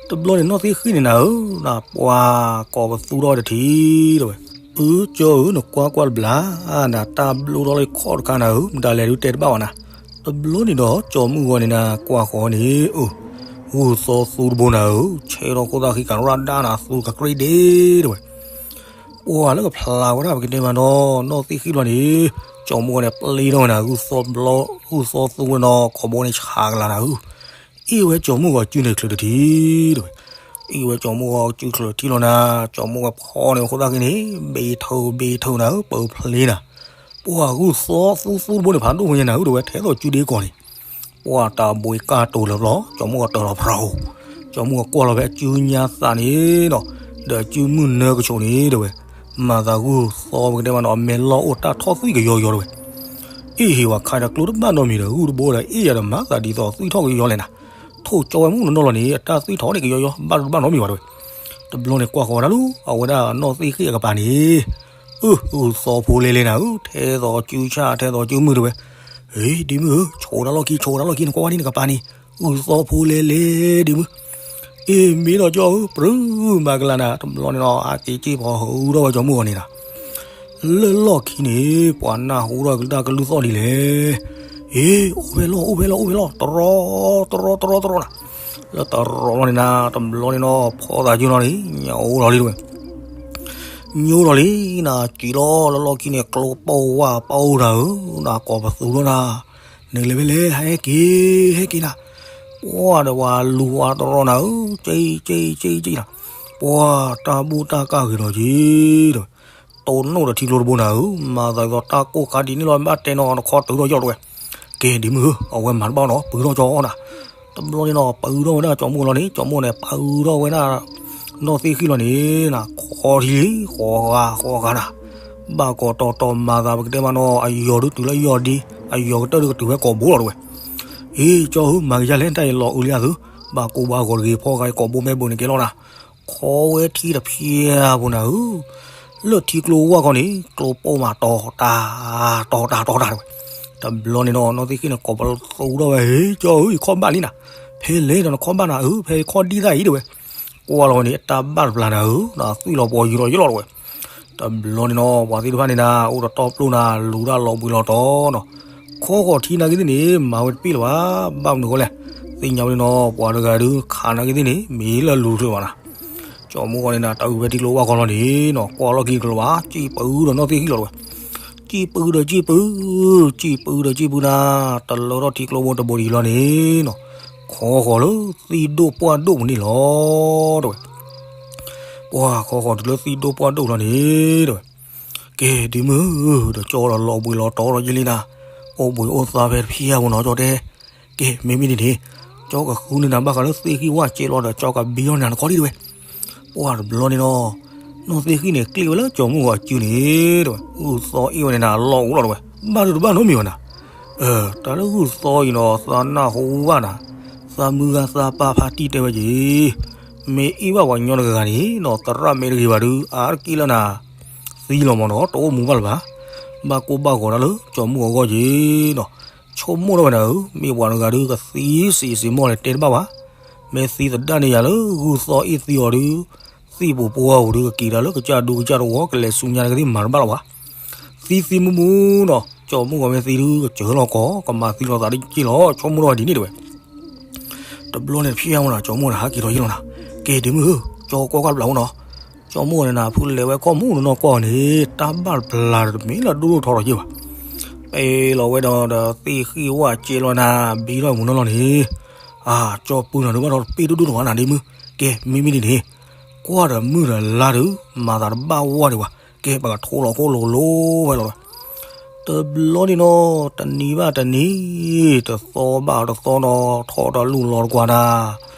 တဘျီန့ၣ်နီၢ်သ့ၣ်ဃံၣ်န့ၣ်နၤဧၢ, နပှၤကိးပသူထီၣ်ဝဲတထံၣ်တဲဝဲ, အၢ ကၠီဧၢ နကွၢ်ကွၢ်တဘျါ, နတၢ်ဘျုးထီၣ်လၢခီၣ်တခါနၤဧၢ, မတၤလဲၣ်ဒုးတဲတဘၣ်ဘၣ်နၤ, တဘျီန့ၣ်ဒီး ကၠီမုၢ်ဂီၤန့ၣ်နၤ ကွၢ်ဃီၤန့ၣ် အၢ ဂုၢ်သီသူတဘိနၤဧၢ, ဆဲးထီၣ်ခိၣ်သၣ်ဃံကရၢၢ်ဒၣ်နၤ သူကကြ့ဒ့တဲဝဲ ပှၤလၢကဖျါဝဲဒၣ်ပကတဲမးနီၤ နီၢ်သ့ၣ်ဃံၣ်လီၤန့ၣ်, ကၠီမုၢ်ဂီၤန့ၣ် ပျ့ထီၣ်ဝဲနၤ ဂုၢ်သီသူဝဲနီၤ ကိာ်ဘိန့ၣ်ဆးကလၤနၤဧၢ, အ့ၣ်ဝဲကၠီမုၢ်ဂီၤစုန့ၣ်ချုးတထံၣ်တဲဝဲ, အ့ၣ်ဝဲကၠီမုၢ်ဂီၤစုချုးတထံၣ်လီၤနၤ, ကၠီမုၢ်ဂီၤဖီန့ၣ်ခိၣ်သၣ်ဃံန့ၣ် ဘ့ထၢဘ့ထၢနၤဧၢ ပၢဖျ့နၤ, ပှၤဂုၢ်သီသူသူတဘိန့ၣ်ဖးဒိၣ်ဝဲညါနၤဧၢတဲဝဲ ထဲသိးစုဒ့ကီးန့ၣ် ပှၤတၢ်ဘှံးကၢ်တိၤလၢၤဘျီ ကၠီမုၢ်ဂီၤတၢၤလီၤဖရၣ်ဧိၤ, ကၠီမုၢ်ဂီၤကွၢ်လီၤဖဲအစုညါသးန့ၣ်ဒီး, ဒီးအစုမုၢ်နၢကဆိးန့ၣ်တဲဝဲ, မၤသးဂုၢ်သီပကတဲမးနီၤ အမဲာ်လီၢ်အိၣ်တၢ်ထီၣ်သွံၣ်ကယီယီတဲဝဲ, အ့ၣ်ဟ့ၣ်ဝဲခါဒီးကျိတဘၣ်နီတမံၤဒီး ဂုၢ်တဘိဒီးအ့ၣ်ယၤဒီးမၤသးဒ်သိးသွံၣ်ထီၣ်ကယီယီလဲၣ်နၤ, ထိၣ်ကၠီဝဲမုၢ်နီၢ်နီၢ်လီၤန့ၣ် အတၢ်သွံၣ်ထီၣ်န့ၣ်ကယီယီ ဘၣ်တဘၣ်နီတမံၤဘၣ်တဲဝဲ, တဘျီန့ၣ်ကွၢ်ဃီၤဝဲဒၣ်လၢ အဝဲဒၣ်နီၢ်သ့ၣ်ဃံၣ်အကပၤန့ၣ် အၢ ဂုၢ်သီဖိလဲၤလဲၤနၤဧၢ ထဲသိးစုဆၣ်ထဲသိးစုမုၢ်တဲဝဲ, ဟ့ၣ် ဒ့မုၣ်ဧၢ ဆိးတၢ်လီၢ်ခံ ဆိးတၢ်လီၢ်ခံ နကွၢ်ဝဲဒ်နကပၤန့ၣ် ဂုၢ်သီဖိလဲၤလဲၤဒ့မုၣ်, အ့ၣ် မ့ၢ်ဒီးကၠီဧၢ ပြူၤမၤကလၤနၤ တဘျီန့ၣ်နီၤ အက့ၤက့ၤဖီဟူထီၣ်ဝဲကၠီမုၢ်ဂီၤန့ၣ်နၤ လၢလီၢ်ခံန့ၣ် ပှၤနၢ်ဟူထီၣ်ကလုၢ်တၢ်ကလုၢ်သီၣ်ဒ်လဲၣ်, အ့ၣ် အိၣ်ဖဲလီၢ် အိၣ်ဖဲလီၢ် အိၣ်ဖဲလီၢ် တရီတရီတရီတရီနၤ, လၢတရီလီၢ်န့ၣ်နၤ တဘျီန့ၣ်နီၤ ဖီသးကၠုၢ်လီၤန့ၣ် ညိလီၤလံတဲဝဲ ညိလီၤလံနၤ စံးလီၤလၢလီၢ်ခံန့ၣ် ကျိပိၢ်ဝၢ်ပိၢ်နၤဧၢ, နကိးပသူထီၣ်နၤ, နကလဲၤဖဲလဲၣ် ဟဲက့ၤ ဟဲက့ၤနၤ, ပှၤဒီးပှၤလူၤဝါတရီနၤဧၢ, က့ၤက့ၤက့ၤက့ၤနၤ, ပှၤတၢ်ဘူၣ်တၢ်ကၢ်ဂ့ၤဒီးက့ၤဒီး တိၢ်နီၣ်ဒီးထံကျိတဘိနၤဧၢ, မၤသးဒ်သိးတၢ်ကိၢ်ခါဒ်န့ၣ်လီၤ ဘၣ်တဲနီၤ နခီတုၤထီၣ်ယီၢ်တဲဝဲ, ကဲဒ့မုၣ်ဧၢ, အဝဲမၤတဘၣ်နီၤ ပုၤထီၣ်ကၠီနၤ, တဘျီန့ၣ်နီၤ ပုၤထီၣ်ဝဲဒၣ်ကၠီမုၢ်လီၤန့ၣ် ကၠီမုၢ်န့ၣ် ပုၤထီၣ်ဝဲဒၣ် နီၢ်သ့ၣ်ဃံၣ်လီၤန့ၣ်နၤ ခီထံလံ ဃီဂၤဃီဂၤနၤ, ဘၣ်ကိးတီၤတီၤမၤသးပကတဲမးနီၤ အယီၤဒုးတုၤလၢယီၢ်ဒံ အယီၤကတၢၢ်ဒုးကတုၤဝဲကိာ်ဘိလီၤတဲဝဲ, အ့ ကၠီဧၢ မၤကယၤလဲၣ် တၢ်အံၤလီၤအုးလံအသု, ဘၣ်ကိၢ်ဘၣ်ဂီၤတဂ့ၤ ဖီဂၤအံၤကိာ်ဘိမဲာ်ဘၢန့ၣ်ကဲလီၤနၤ, ခီဝဲထံတဖျၢၣ်ဖိနၤဧၢ, လၢထံကျိဝၢ်ခီန့ၣ် ကျိပိၢ်မးတီၤတၢ် တီၤတၢ်တီၤတၢ်တဲဝဲ, တဘျီန့ၣ်နီၤ နီၢ်သ့ၣ်ဃံၣ်န့ၣ် ကိးပသူထီၣ်ဝဲ ဟ့ၣ် ကၠီဧၢ ယခီၣ်ဘၣ်လံနၤ, ဖဲလဲၣ်ဒီးနခီၣ်ဘၣ်နၤဧၢ, ဖဲယခီၣ်ဒံၣ်သၣ်အံၤတဲဝဲ, ကွၢ်လီၤဝဲန့ၣ် အတၢ်ဘၣ်တပျၢ်နၤဧၢ, သွံၣ်လီၤပှီၤယုာ်လီၤယလီၤတဲဝဲ, တဘျီန့ၣ်နီၤ ပှၤသ့ၣ်တဖၣ်န့ၣ်နၤ အိၣ်ဒီးတီၢ်ပျိၢ်နၤ လူၤတၢ်လီၤဘှံးလီၤတီၤနီၤ, ခီဃီၤထံနာ်က့သ့ၣ်န့ၣ် မၤဝဲတပ့ၢ်လၢၤဘၣ်, ဘၣ်မနုၤဃိလဲၣ်, သ့ၣ်ညါဝဲန့ၣ်နီၤ ပှၤတဂၤဒုးခးနာ်က့သ့ၣ်န့ၣ် မ့ၢ်လၢလူၤတချုးဘၣ်နၤ. ကၠီမုၢ်ဂီၤန့ၣ်နၤ တၢ်အုၣ်ဝဲထံကျိဝၢ်ခီလီၤန့ၣ်နီၤ ကွၢ်လီၤက့ၤတချုးဘၣ်, စံၣ်ပူဒီးနီၢ်သ့ၣ်ဃံၣ်လီၤတဝဲ, စံၣ်ပူဒီးစံၣ်ပူ, စံၣ်ပူဒီးစံၣ်ပူနၤ, တလၢထီၣ်ထံကျိဖိတဘိဒံးလီၤန့ၣ်နီၤ, ခီဃီၤလၢသံၣ်ဒိၣ်ပှၢ်ဒိၣ်ပူၤန့ၣ်လီၤတဝဲ. ပှၤခီဃီၤတုၤလၢသံၣ်ဒိၣ်ပှၢ်ဒိၣ်လီၤန့ၣ်တဝဲ, ကဲဒ့မုၣ်ဧၢ, ဒီးကၠီဒီးလီၤဘှံးလီၤတီၤဒီးယလံနၤ, အိၣ်ဘှံးအိၣ်သါဖဲတဖျၢၣ်ဧိၤနီၤ ကၠီတဲ. ကဲမ့မ့ၢ်ဒ်န့ၣ်, ကၠီကဃုန့ၢ်နၤဘၣ်ဃးလၢသ့ၣ်ဃံၣ်ဝၣ်စဲးလီၤဒီး ကၠီကဘံထီၣ်နၤတခီဒံးတဝဲ. ပှၤတဘျီန့ၣ်နီၤ, နီၢ်သ့ၣ်ဃံၣ်န့ၣ် ကျ့ၣ်ဝဲလၢကၠီမုၢ်ဂီၤအစုန့ၣ်တဝဲ, ဂုၢ်သီအ့ၣ်ဝဲန့ၣ်နၤ အလီၢ်အိၣ်လီၤတဝဲ, ဘၣ်ဒုးတဘၣ်နီတမံၤဘၣ်နၤ. တၢ်လၢဂုၢ်သီအံၤနီၤ သးနၢ်ဟူဘၣ်နၤ, သးမုၢ်ဂၤသးပၢ်ဖါတံၢ်တဲဝဲက့ၤ, မ့ၢ်အ့ၣ်ဘၣ်ပှၤကညီတဂၤဂၤန့ၣ်နီၤ သရၣ်မ့ၢ်တဂ့ၤဘၣ်ဒုး အါတက့ၢ်လၢနၤ သံလီၤမၢ်နီၤ တအိၣ်မူဘၣ်လၢၤဘၣ်. ဘၣ်ကိၢ်ဘၣ်ဂီၤတၢ်လၢကၠီမုၢ်အဂီၢ်က့ၤနီၤ, ဆိကမိၣ်ထီၣ်ဝဲဒၣ်ဧၢ, မ့ၢ်ပှၤတဂၤဒုးကသံစ့ၣ်စ့ၣ်မီၢ်န့ၣ် တဲတဘၣ်ဘၣ်. မ့ၢ်သံသဒၣ်န့ၢ်ယၤလၢဂုၢ်သီအ့ၣ်သံအီၤဒုး, သံၣ်ပူၤပှၢ်ပူၤဒုးကက့ၤတၢ်လၢကစၢ်ဒူကစၢ်တဝီ ကလဲၤဆူညါတကသ့ၣ်မၤတဘၣ်လၢၤဘၣ်. သံသံမူမူနီၤ ကၠီမုၢ်ဂီၤမ့ၢ်သံဒုး ကစၢၤလီၤကီး ကမၤသံလီၤသးတက့ၢ်လီၤ ဆိကမိၣ်ထီၣ်ဝဲဒ်န့ၣ်တဝဲ. တဘျီန့ၣ်တဖျၢၣ်မ့ၢ်နၤ ကၠီမုၢ်န့ၣ် ဟးက့ၤထီၣ်ယ့ၢ်လီၤနၤ, ကဲဒ့မုၣ်ဧၢ, ကၠီကွၢ်ကွၢ်တဘျီဖိနီၤ, ကၠီမုၢ်ဂီၤန့ၣ်နၤ ဖုလဲၤဝဲခီၣ်မူနီၢ်နီၢ်ကွၢ်အီၤန့ၣ် တၢ်ဘၣ်တဘျါဒီးတမ့ၢ်လၢဒိၣ်ဒိၣ်ထီထီၣ်က့ၢ်ဘၣ်. ပ့ၤလီၤဝဲဒီးဒီးသ့ၣ်ဃံၣ်ဝၣ်စဲးလီၤနၤ ဘံထီၣ်မူနီၢ်လီၤန့ၣ်, အါ ကၠီပူၤနၤဒုးဘၣ်ဒီးတပ့ၢ်ဒိၣ်ဒိၣ်ထီၣ်ဘၣ်နၤဒ့မုၣ်, ကဲမ့မ့ၢ်ဒ်န့ၣ်, ကွၢ်ဒီးမုၢ်ဒီးလါဒုး မၤသးတဘၣ်ဝဲဒံးဘၣ်, ကဲပကထိလီၤခိၣ်လိၤလိၤဝဲလီၤ. တဘျီန့ၣ်နီၤ တနံၤဘၣ်တနံၤ, တသီဘၣ်တသီနီၤ ထီၣ်တလူၢ်လီၤတကွၢ်နၤ,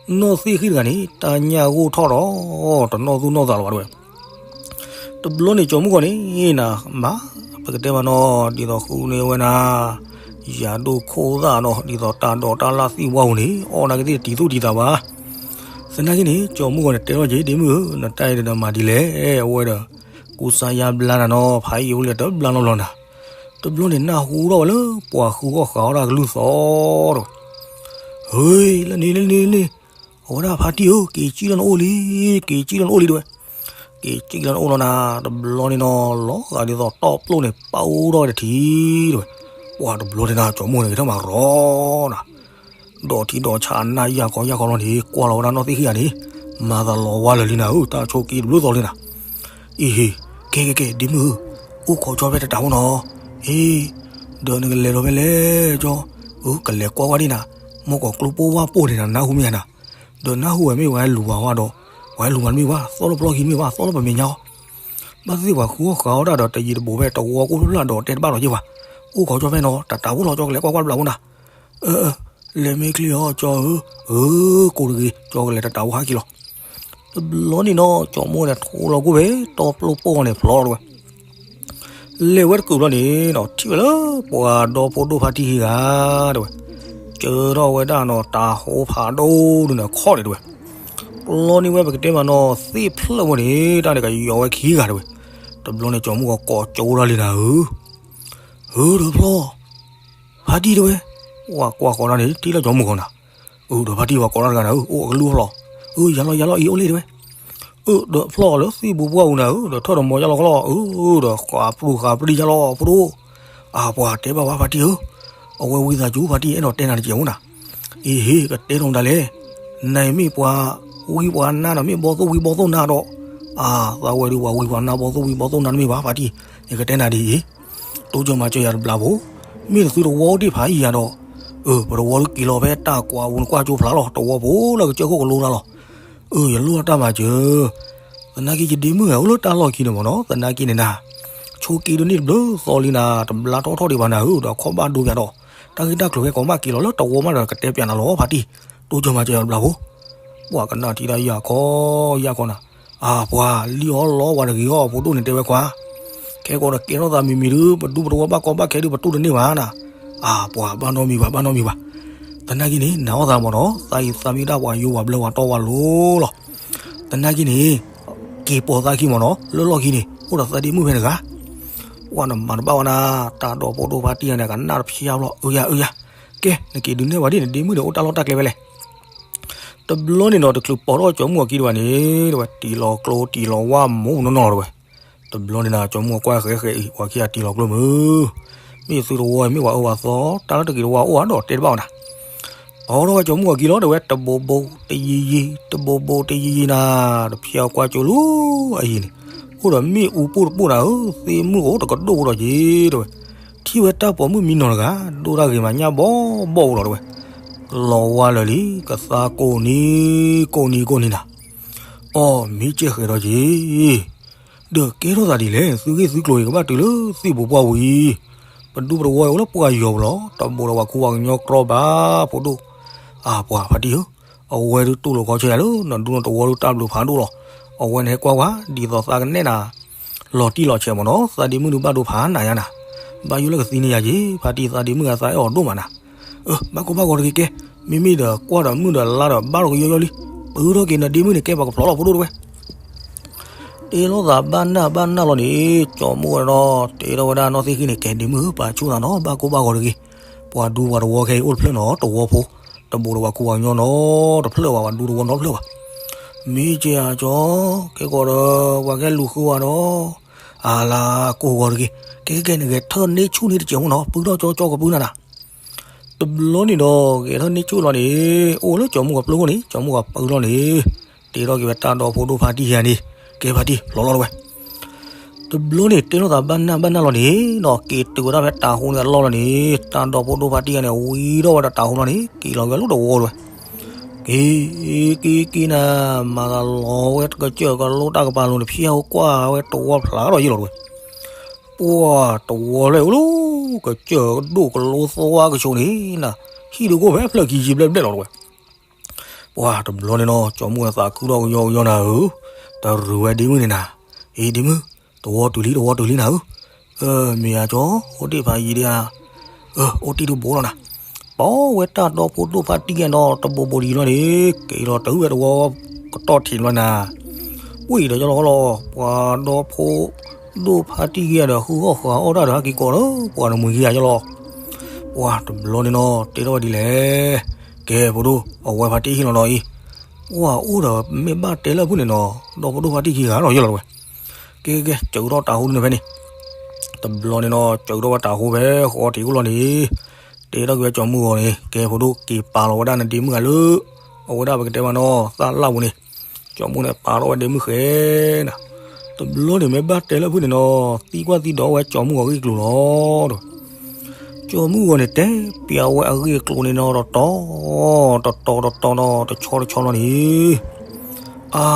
နီၢ်သ့ၣ်ဃံၣ်တဂၤန့ၣ် တၢ်ညၣ်ဂိၢ်ထီၣ်ဒီး တနီၢ်သူၣ်နီၢ်သးလၢၤဘၣ်တဝဲ. တဘျီန့ၣ်ကၠီမုၢ်ဂီၤန့ၣ်နၤ, မၤ, ပကတဲမးနီၤ ဒ်သိးဃုန့ၢ်ဝဲနၤ ယၤဒိၣ်ခိၣ်သၣ်နီၤ ဒ်သိးတၢ်ဒိးတၢ်လၢ်သံၣ်ဝါပူၤန့ၣ် အီၣ်နာ်က့သ့ၣ်တံၤသူၣ်တံၤသးဘၣ်. သနာ်က့န့ၣ် ကၠီမုၢ်ဂီၤန့ၣ် တဲထီၣ်က့ၤဒ့မုၣ်ဧၢ, နတၢ်အံၤဒီးမၤဒ်လဲၣ်, အဝဲဒီး ကူစါယါဘျါနၤနီၤ ဖးယံာ်အိၣ်လၢတဘျါနီတဘျီနၤ. တဘျီန့ၣ်နၢ်ဟူထီၣ်ဝဲလၢ ပှၤဃုအီၣ်ဃုအီတၢ်ကလုၢ်သီဒီး ဟ့ လၢန့ၣ် လၢန့ၣ် လၢန့ၣ်, အဝဲဒၣ်ဖါတံၢ်ဧၢ, က့ၤစံၣ်လၢနအိၣ်လံ, က့ၤစံၣ်လၢနအိၣ်လံတဝဲ. က့ၤစံၣ်လၢနအိၣ်လီၤနၤ, တဘျီန့ၣ်နီၤ လီၤဂာ်ဒ်သိးတီၢ်ပျိၢ်န့ၣ် ပာ်အိၣ်ထီၣ်ဝဲတထံၣ်တဝဲ. ပှၤတဘျီန့ၣ်နၤ ကၠီမုၢ်ဂီၤန့ၣ် ကထၢၣ်မၤရီနၤ, ဒီးထံဒီးဆးနၢ်ယၢ်ခီယၢ်ခီလီၤန့ၣ် ကွၢ်လီၤဝဲဒၣ်နီၢ်သ့ၣ်ဃံၣ်ဂၤန့ၣ်, မၤသးလီၤဝါလၢာ်လံနၤဧၢ, တၢ်ဆိးက့တဘျုးသီလံနၤ. အ့ဟ့, ကဲကဲကဲ ဒ့မုၣ်ဧၢ, အိၣ်ခိးကၠီဖဲတတးဖိနီၤ. အ့, ဒီးနကလဲၤဒီးဖဲလဲၣ်ကၠီ, အၢ ကလဲၤကွၢ်ကွၢ်ဒံးနၤ, မ့ၢ်ကီးကျိပိၢ်ဝၣ်ပိၢ်န့ၣ်နၤ နၢ်ဟူမ့ၢ်ဧါနၤ. ဒီးနၢ်ဟူဝဲမ့ၢ်ဝဲလူၤဘၣ်ဝဲဒီး, ဝဲလူၤဘၣ်တမ့ၢ်ဘၣ်, သီၣ်လၢပျီခံတမ့ၢ်ဘၣ်, သီၣ်လၢပမဲာ်ညါအီၤ. ဘၣ်သ့ၣ်သ့ၣ်ပှၤဃုအီၣ်ဃုအီတၢ်ဒီးတယံာ်တဘူးဖဲတဝီကိၣ်ဖျၢၣ်ဖျၢၣ်ဒီးတဲတဘၣ်လီၤက့ၤပှၤ, အိၣ်ခိးကၠီဖဲနီၤ တတးဖိလီၤ ကၠီကလဲၤကွၢ်ကွၢ်တဘျီဖိနၤ. အၢ အၢ လဲၤမ့ၢ်ချ့အီၤကၠီဧၢ, အၢ ကိးတဂ့ၤ ကၠီကလဲၤတတးဖိဟးက့ၤလီၤ. တဘျီန့ၣ်နီၤ ကၠီမိၢ်န့ၣ် ထိလီၤကွံာ်ဖဲ တီပျိၢ်ပိၢ်န့ၣ်ဖျိတဝဲ. လဲၤဝဲတကုာ်ဘျီန့ၣ်နီၤ ထံၣ်ဝဲလၢပှၤဒီဖိဒိၣ်ဖါတံၢ်ဟံၣ်ဂၤတဝဲ, ကၢထီၣ်ဝဲဒၣ်နီၤ တၤဟိဖးဒိၣ်ဒုးန့ၣ်ခီၣ်န့ၣ်တဝဲ, ကျီန့ၢ်ဝဲပကတဲမးနီၤ သ့ၣ်ဖျၢၣ်ဝဲန့ၣ် တၢ်န့ၣ်ကယီၤဝဲခံဂၤတဝဲ. တဘျီန့ၣ် ကၠီမိၢ်ဂီၤကိးကၠိဒၣ်လံနၤဧၢ, ဧၢ ဒီးဖျီၣ် ဖါတံၢ်တဝဲ, ဝဲကွၢ်ဃီဒၣ်န့ၣ် ထံၣ်လၢကၠီမိၢ်ဂီၤနၤ, အၢ ဒီးဖါတံၢ်ဝဲကိးဒၣ်တဂၤနၤဧၢ, အိၣ်အကလူၢ်ဖျီၣ်, အၢ ယၤလီၤယၤလီၤအံၤအိၣ်လံတဝဲ, အၢ ဒီးဖျီၣ်လၢသ့ၣ်ပူၤပှၢ်အူနၤဧၢ, ဒီးထၢၣ်ဒီးမီၤယၤလီၤကလီၢ်, အၢ ဒီးဃးပြူဃးပြံယၤလီၤဖိဒိၣ်, အါပှၤတဲဘၣ်ဝဲဖါတံၢ်ဧၢ, အဝဲဝံသးစူၤဖါတံၢ်အဲၣ်ဒိးတဲနၤတကဲးအိၣ်နၤ, အ့ဟ့ ကတဲထီၣ်မတၤလဲၣ်, နမ့ၢ်ပှၤဝံပှၤနါဒီးမ့ၢ်ဘီသိၣ်ဝံဘီသိၣ်နါဒီး, အါ သးဝဲဒုးပှၤဝံပှၤနါဘီသိၣ်ဝံဘီသိၣ်နါတမ့ၢ်ဘၣ်ဖါတံၢ်, ယကတဲနၤဒ်အံၤ တိစၢၤမၤစၢၤယၤတဘျီဖိ, မ့ၢ်နသုတဝီအိၣ်တ့ၢ်ဖးယံာ်ယၤဒီး, အၢ ပတဝီဒုးက့ၤလီၤဖဲတၢ်ကွၢ်ပူၤနကွၢ်ကၠိဖျါလီၤ တဝီဖိလၢကစၢၢ်ခိၣ်ကလိနၤလီၤ, အၢ ယလိၣ်တၢ်မၤစၢၤ, သနာ်က့ယဒ့မုၣ်ဂၤအိၣ်လၢတၢ်လီၢ်ခံန့ၣ်မ့ၢ်နီၤ သနာ်က့န့ၣ်နၤ, ဆိးက့ဒုးန့ၢ်တဘျုးသီလံနၤ တဘျါထီၣ်ထီၣ်ဒံးဘၣ်နၤဧၢ, ဒီးခီၣ်ဘၣ်ဒိပၠးဒီး, တၢ်ဂ့ၢ်တၢ်ကျိၤဟဲကီးမးက့ၤလီၤလၢတဝီမးဒီးကတဲပၠးနၤလီၤဖါတံၢ်, တိစၢၤမၤစၢၤယၤတဘျီဖိ ပှၤကနၣ်ထံၣ်တၢ်ယၢ်ခီယၢ်ခီနၤ, အါပှၤလံၣ်အီၣ်လီအီၣ်ပှၤတဂ့ၤအီၣ်ဖိဒိၣ်န့ၣ်တဲဝဲခွါ, ခဲကီးဒီးကဲထီၣ်သးမံၤမံၤဒုး ပဒူပတဝီဘၣ်ကီဘၣ်ခဲဒုးပတူၢ်တန့ၢ်ဘၣ်နၤ, အါပှၤဘၣ်နီတမံၤဘၣ် ဘၣ်နီတမံၤဘၣ်, သနာ်က့န့ၣ် နာ်အီၣ်သးမ့ၢ်နီၤ သးအံၤသးမံတၢ်ပှၤယိဝဲဘျၢဝဲတီဝဲလိၤလီၤ, သနာ်က့န့ၣ် က့ၤပိာ်သးခံမ့ၢ်နီၤ လၢလီၢ်ခံန့ၣ် အိၣ်ဒီးသးဒ့မုၣ်ဖဲတဂၤ ပှၤနမၤတဘၣ်ဝဲနၤ, တၢ်ဒီးဖိဒိၣ်ဖါတံၢ်ယၤန့ၣ် ကနၣ်တဖျါဘျီ အၢယၤ အၢယၤ, ကဲ နက့ၤဒုးနဲၣ်ဝဲဒ်န့ၣ် ဒ့မုၣ်န့ၣ် အိၣ်တၢ်လီၢ်တၢ်ကျဲဖဲလဲၣ်. တဘျီန့ၣ်နီၤ တချုးပိာ်ထီၣ်ကၠီမုၣ်အခံတဝဲန့ၣ် တဝဲ တံၤလီၤကျိ တံၤလီၤဝါမူးနီၢ်နီၢ်တဝဲ, တဘျီန့ၣ်နၤ ကၠီမုၣ်အကွၢ်ဃဲးဃဲးအံၤ ပှၤခံဂၤတံၤလီၤကျိမုၢ်, မ့ၢ်သုတဝီ မ့ၢ်ပှၤအၢပှၤသီ တၢ်လၢတဂ့ၤတဝါအိၣ်ဧါဒီးတဲတဘၣ်အီၤနၤ. တီထီၣ်ဝဲကၠီၤမုၢ်ဂီၤက့ၤလီၤ တဲဝဲ တဘိးဘိးတယံၤယံၤ တဘိးဘိးတယံၤယံၤနၤ, တဖျဲအကွၢ်ကၠိလူၤ အယံၤန့ၣ် အိၣ်ဒီးမ့ၣ်အူပိၢ်တပိၢ်နၤဧၢ, သ့ၣ်မုၢ်ကအိၣ်တကဒိၣ်ဖိဒီးက့ၤ တဲဝဲ. ထံၣ်ဝဲတၢ်ပိာ်မုၣ်မံနီၤတဂၤ ဒိၣ်တၢ်ဂ့ၤမးညၣ်ဘီဘီအိၣ်လီၤ တဲဝဲ. လီၤဝါလၢာ်လံ ကသါကိးနံၤ ကိးနံၤကိးနံၤနၤ. အီ မ့ၢ်ကဲဃဲၤဒီးက့ၤ ဒီးကဲထီၣ်သးဒ်လဲၣ်, သုဂ့ၢ်သုကျိၤအံၤ ကဘၣ်တုၤလၢသ့ၣ်ပူၤပှၢ်ပူၤအံၤ, ပဒူပတဝီအံၤအိၣ်လၢပှၢ်ယီၤပူၤလီၤ, တဘိးဒီးပှၤခူပှၤကညီကြီဘၣ်ဖိဒိၣ်. အါ ပှၤဖါတံၢ်ဧၢ, အဝဲဒုးတူၢ်လိာ်ခီဆၢယၤလၢ နဒူနတဝီဒုးတၢ်ဘျုးဖးဒိၣ်လီၤ. အဝဲန့ၣ်ဟဲကွၢ်ကွၢ် ဒ်သိးသးကနဲၣ်နၤ လီၤတံၢ်လီၤဆဲးမ့ၢ်နီၤ, သးဒ့မုၣ်ဒုးဘၣ်ဒိဖးနၤယါနၤ, ဘၣ်ယိၣ်လၢကသံန့ၢ်ယၤက့ၤ, ဖါတံၢ်သးဒ့မုၣ်ဂၤသးအဲၣ်အီၤဒိၣ်မးနၤ. အၢ ဘၣ်ကိၢ်ဘၣ်ဂီၤတဂ့ၤကဲ, မ့မ့ၢ်ဒီးကွၢ်ဒီးမုၢ်ဒီးလါဒီးဘၣ်လီၤကယီယီလံ, ပၢထီၣ်က့ၤနဒ့မုၣ်န့ၣ် ကဲပှၤကဖျိးလီၤဖိဒိၣ်တဲဝဲ. တ့လိာ်သးဘၣ်နၢ်ဘၣ်နၢ်လီၤန့ၣ် ကၠီၤမုၢ်ဝဲဒီး တ့ထီၣ်ဝဲဒၣ်နီၢ်သ့ၣ်ဃံန့ၣ် ကဲဒ့မုၣ်ဧၢ ပာ်ဆူၣ်သးနီၤ ဘၣ်ကိၢ်ဘၣ်ဂီၤတဂ့ၤ, ပှၤဒူပှၤတဝီခဲအံၤအိၣ်တဖျၢၣ်နီၤ တဝီဖိ, တဘိးဒီးပှၤခူပှၤကညီနီၤ တဖျၢၣ်ဘၣ် ပှၤဒူတဝီနီတဖျၢၣ်ဘၣ်. မ့ၢ်ကဲဧါကၠီၤ, ကဲကီးဒီး ပှၤကဲလူၤဃုဝဲဒီး, အါလါကိၢ်ဂီၤတဂ့ၤ, ကဲကဲကဲ နဂဲၤထၢၣ်န့ၢ်ဆူၣ်န့ၢ်တစဲးမ့ၢ်နီၤ ပုၢ်ထီၣ်ကၠီကၠီကပုၢ်နၤနၤ. တဘျီန့ၣ်ဒီး ဂဲၤထၢၣ်န့ၢ်ဆူၣ်လီၤန့ၣ် အိၣ်လၢကၠီၤမုၢ်ဂီၤပျိခိၣ်န့ၣ် ကၠီၤမုၢ်ဂီၤပၢလီၤန့ၣ်, တ့ထီၣ်က့ၤဝဲတၢ်ဒီဖိဒိၣ်ဖါတံၢ်ယါန့ၣ် ကဲဖါတံၢ်ဖျိးလီၤတဝဲ. တဘျီန့ၣ် တ့လိာ်သးဘၣ်နၢ်ဘၣ်နၢ်လီၤန့ၣ်နီၤ က့ၤတုၤဝဲဒၣ်ဖဲတၤဟိန့ၣ်အလီၢ်လီၤန့ၣ် တၢ်ဒီဖိဒိၣ်ဖါတံၢ်ယါန့ၣ် ဝံၤထီၣ်ဝဲဒီးတၤဟိလီၤန့ၣ် က့ၤလီၤက့ၤလၢတဝီတဝဲ. က့ၤ က့ၤက့ၤနၤ, မၤသးလီၤဝဲကစၢၢ်ကလိတၢ်ကပၤလိၤန့ၣ် ဖျါဝဲကွၢ်ဝဲတဝီဖျါထီၣ်ယံာ်လီၤတဝဲ. ပှၢ်တဝီလၢအိၣ်လၢ ကစၢၢ်ကဒိၣ်ကလိသဝါကဆိးန့ၣ်နၤ, ဟံၣ်ဒုးကအိၣ်ဖဲဖျၢၣ်ခံယံာ်ဘျဲၣ်ဘျဲၣ်လီၤတဝဲ. ပှၢ်တဘျီန့ၣ်နီၤ ကၠီၤမုၢ်အသးခုထီၣ်ကယီကယီနၤဧၢ, တရူးဝဲဒ့မုၣ်န့ၣ်နၤ, အ့ ဒ့မုၣ်, တဝီတုၤလံ တဝီတုၤလံနၤဧၢ. မ့ၢ်ဧါကၠီၤ, အိၣ်တ့ၢ်ဖးယံၤဒံးဧါ. အိၣ်တ့ၢ်တဘိလီၤနၤ. ပီဝဲတၢ်ဒီဖိဒိၣ်ဖါတံၢ်ယါနီၤ တဘိဘိတယံၤလီၤန့ၣ် က့ၤလီၤတုၤဝဲတဝီကတီၢ်ထံးလီၤနၤ. ဝံၤဒီးကၠီလီၤဃီလီၤ ပှၤဒီဖိဒိၣ်ဖါတံၢ်ယါဒီး ဃုအီၣ်ဃုအီၣ်တၢ်ဒီး ဟဲက့ၤကိးဒီး ပှၤတမှံၤက့ၤယါကၠီလီၤ. ပှၢ်တဘျီန့ၣ်နီၤ တ့ထီၣ်ဝဲဒ်လဲၣ်. ကဲဖိဒိၣ် အဝဲဖါတံၢ်ဟ့ၣ်လီၤဒီးအံၤ, ပှၢ်အိၣ်ဒီးမ့ၢ်ဘၣ်တဲလၢအဖုၣ်န့ၣ်နီၤ ဒီဖိဒိၣ်ဖါတံၢ်ခံဂၤနီၤယဲလီၤတဝဲ. ကဲကဲကဲ စၢးထီၣ်တၤဟိဒုန့ၣ်ဖဲန့ၣ်. တဘျီန့ၣ်နီၤ စၢးထီၣ်ဝဲတၤဟိဖဲဃီထံးခိၣ်လီၤန့ၣ်, တ့ထီၣ်က့ၤဝဲကၠီၤမုၢ်ဂီၤန့ၣ် ကဲဖိဒိၣ် က့ၤပာ်လီၤဝဲဒၣ်နဒ့မုၣ်ဂၤလၢ အဝဲဒၣ်ပကတဲမးနီၤ သၣ်လၣ်ပူၤန့ၣ်. ကၠီၤမုၢ်န့ၣ်ပာ်ထီၣ်ဝဲဒ့မုၣ်ဃဲနၤ. တဘျီန့ၣ်မ့ၢ်ဘၣ်တဲလၢအဖုၣ်န့ၣ်နီၤ သံကွၢ်သံဒိးဝဲကၠီၤမုၢ်ဂီၤဂ့ၢ်ကျိၤလီၤဒီး ကၠီၤမုၢ်ဂီၤန့ၣ် တဲပျးဝဲအဂ့ၢ်အကျိၤန့ၣ်နီၤ တတီၤ တတီၤတတီၤနီၤ တဆီတဆီလီၤန့ၣ်. အါ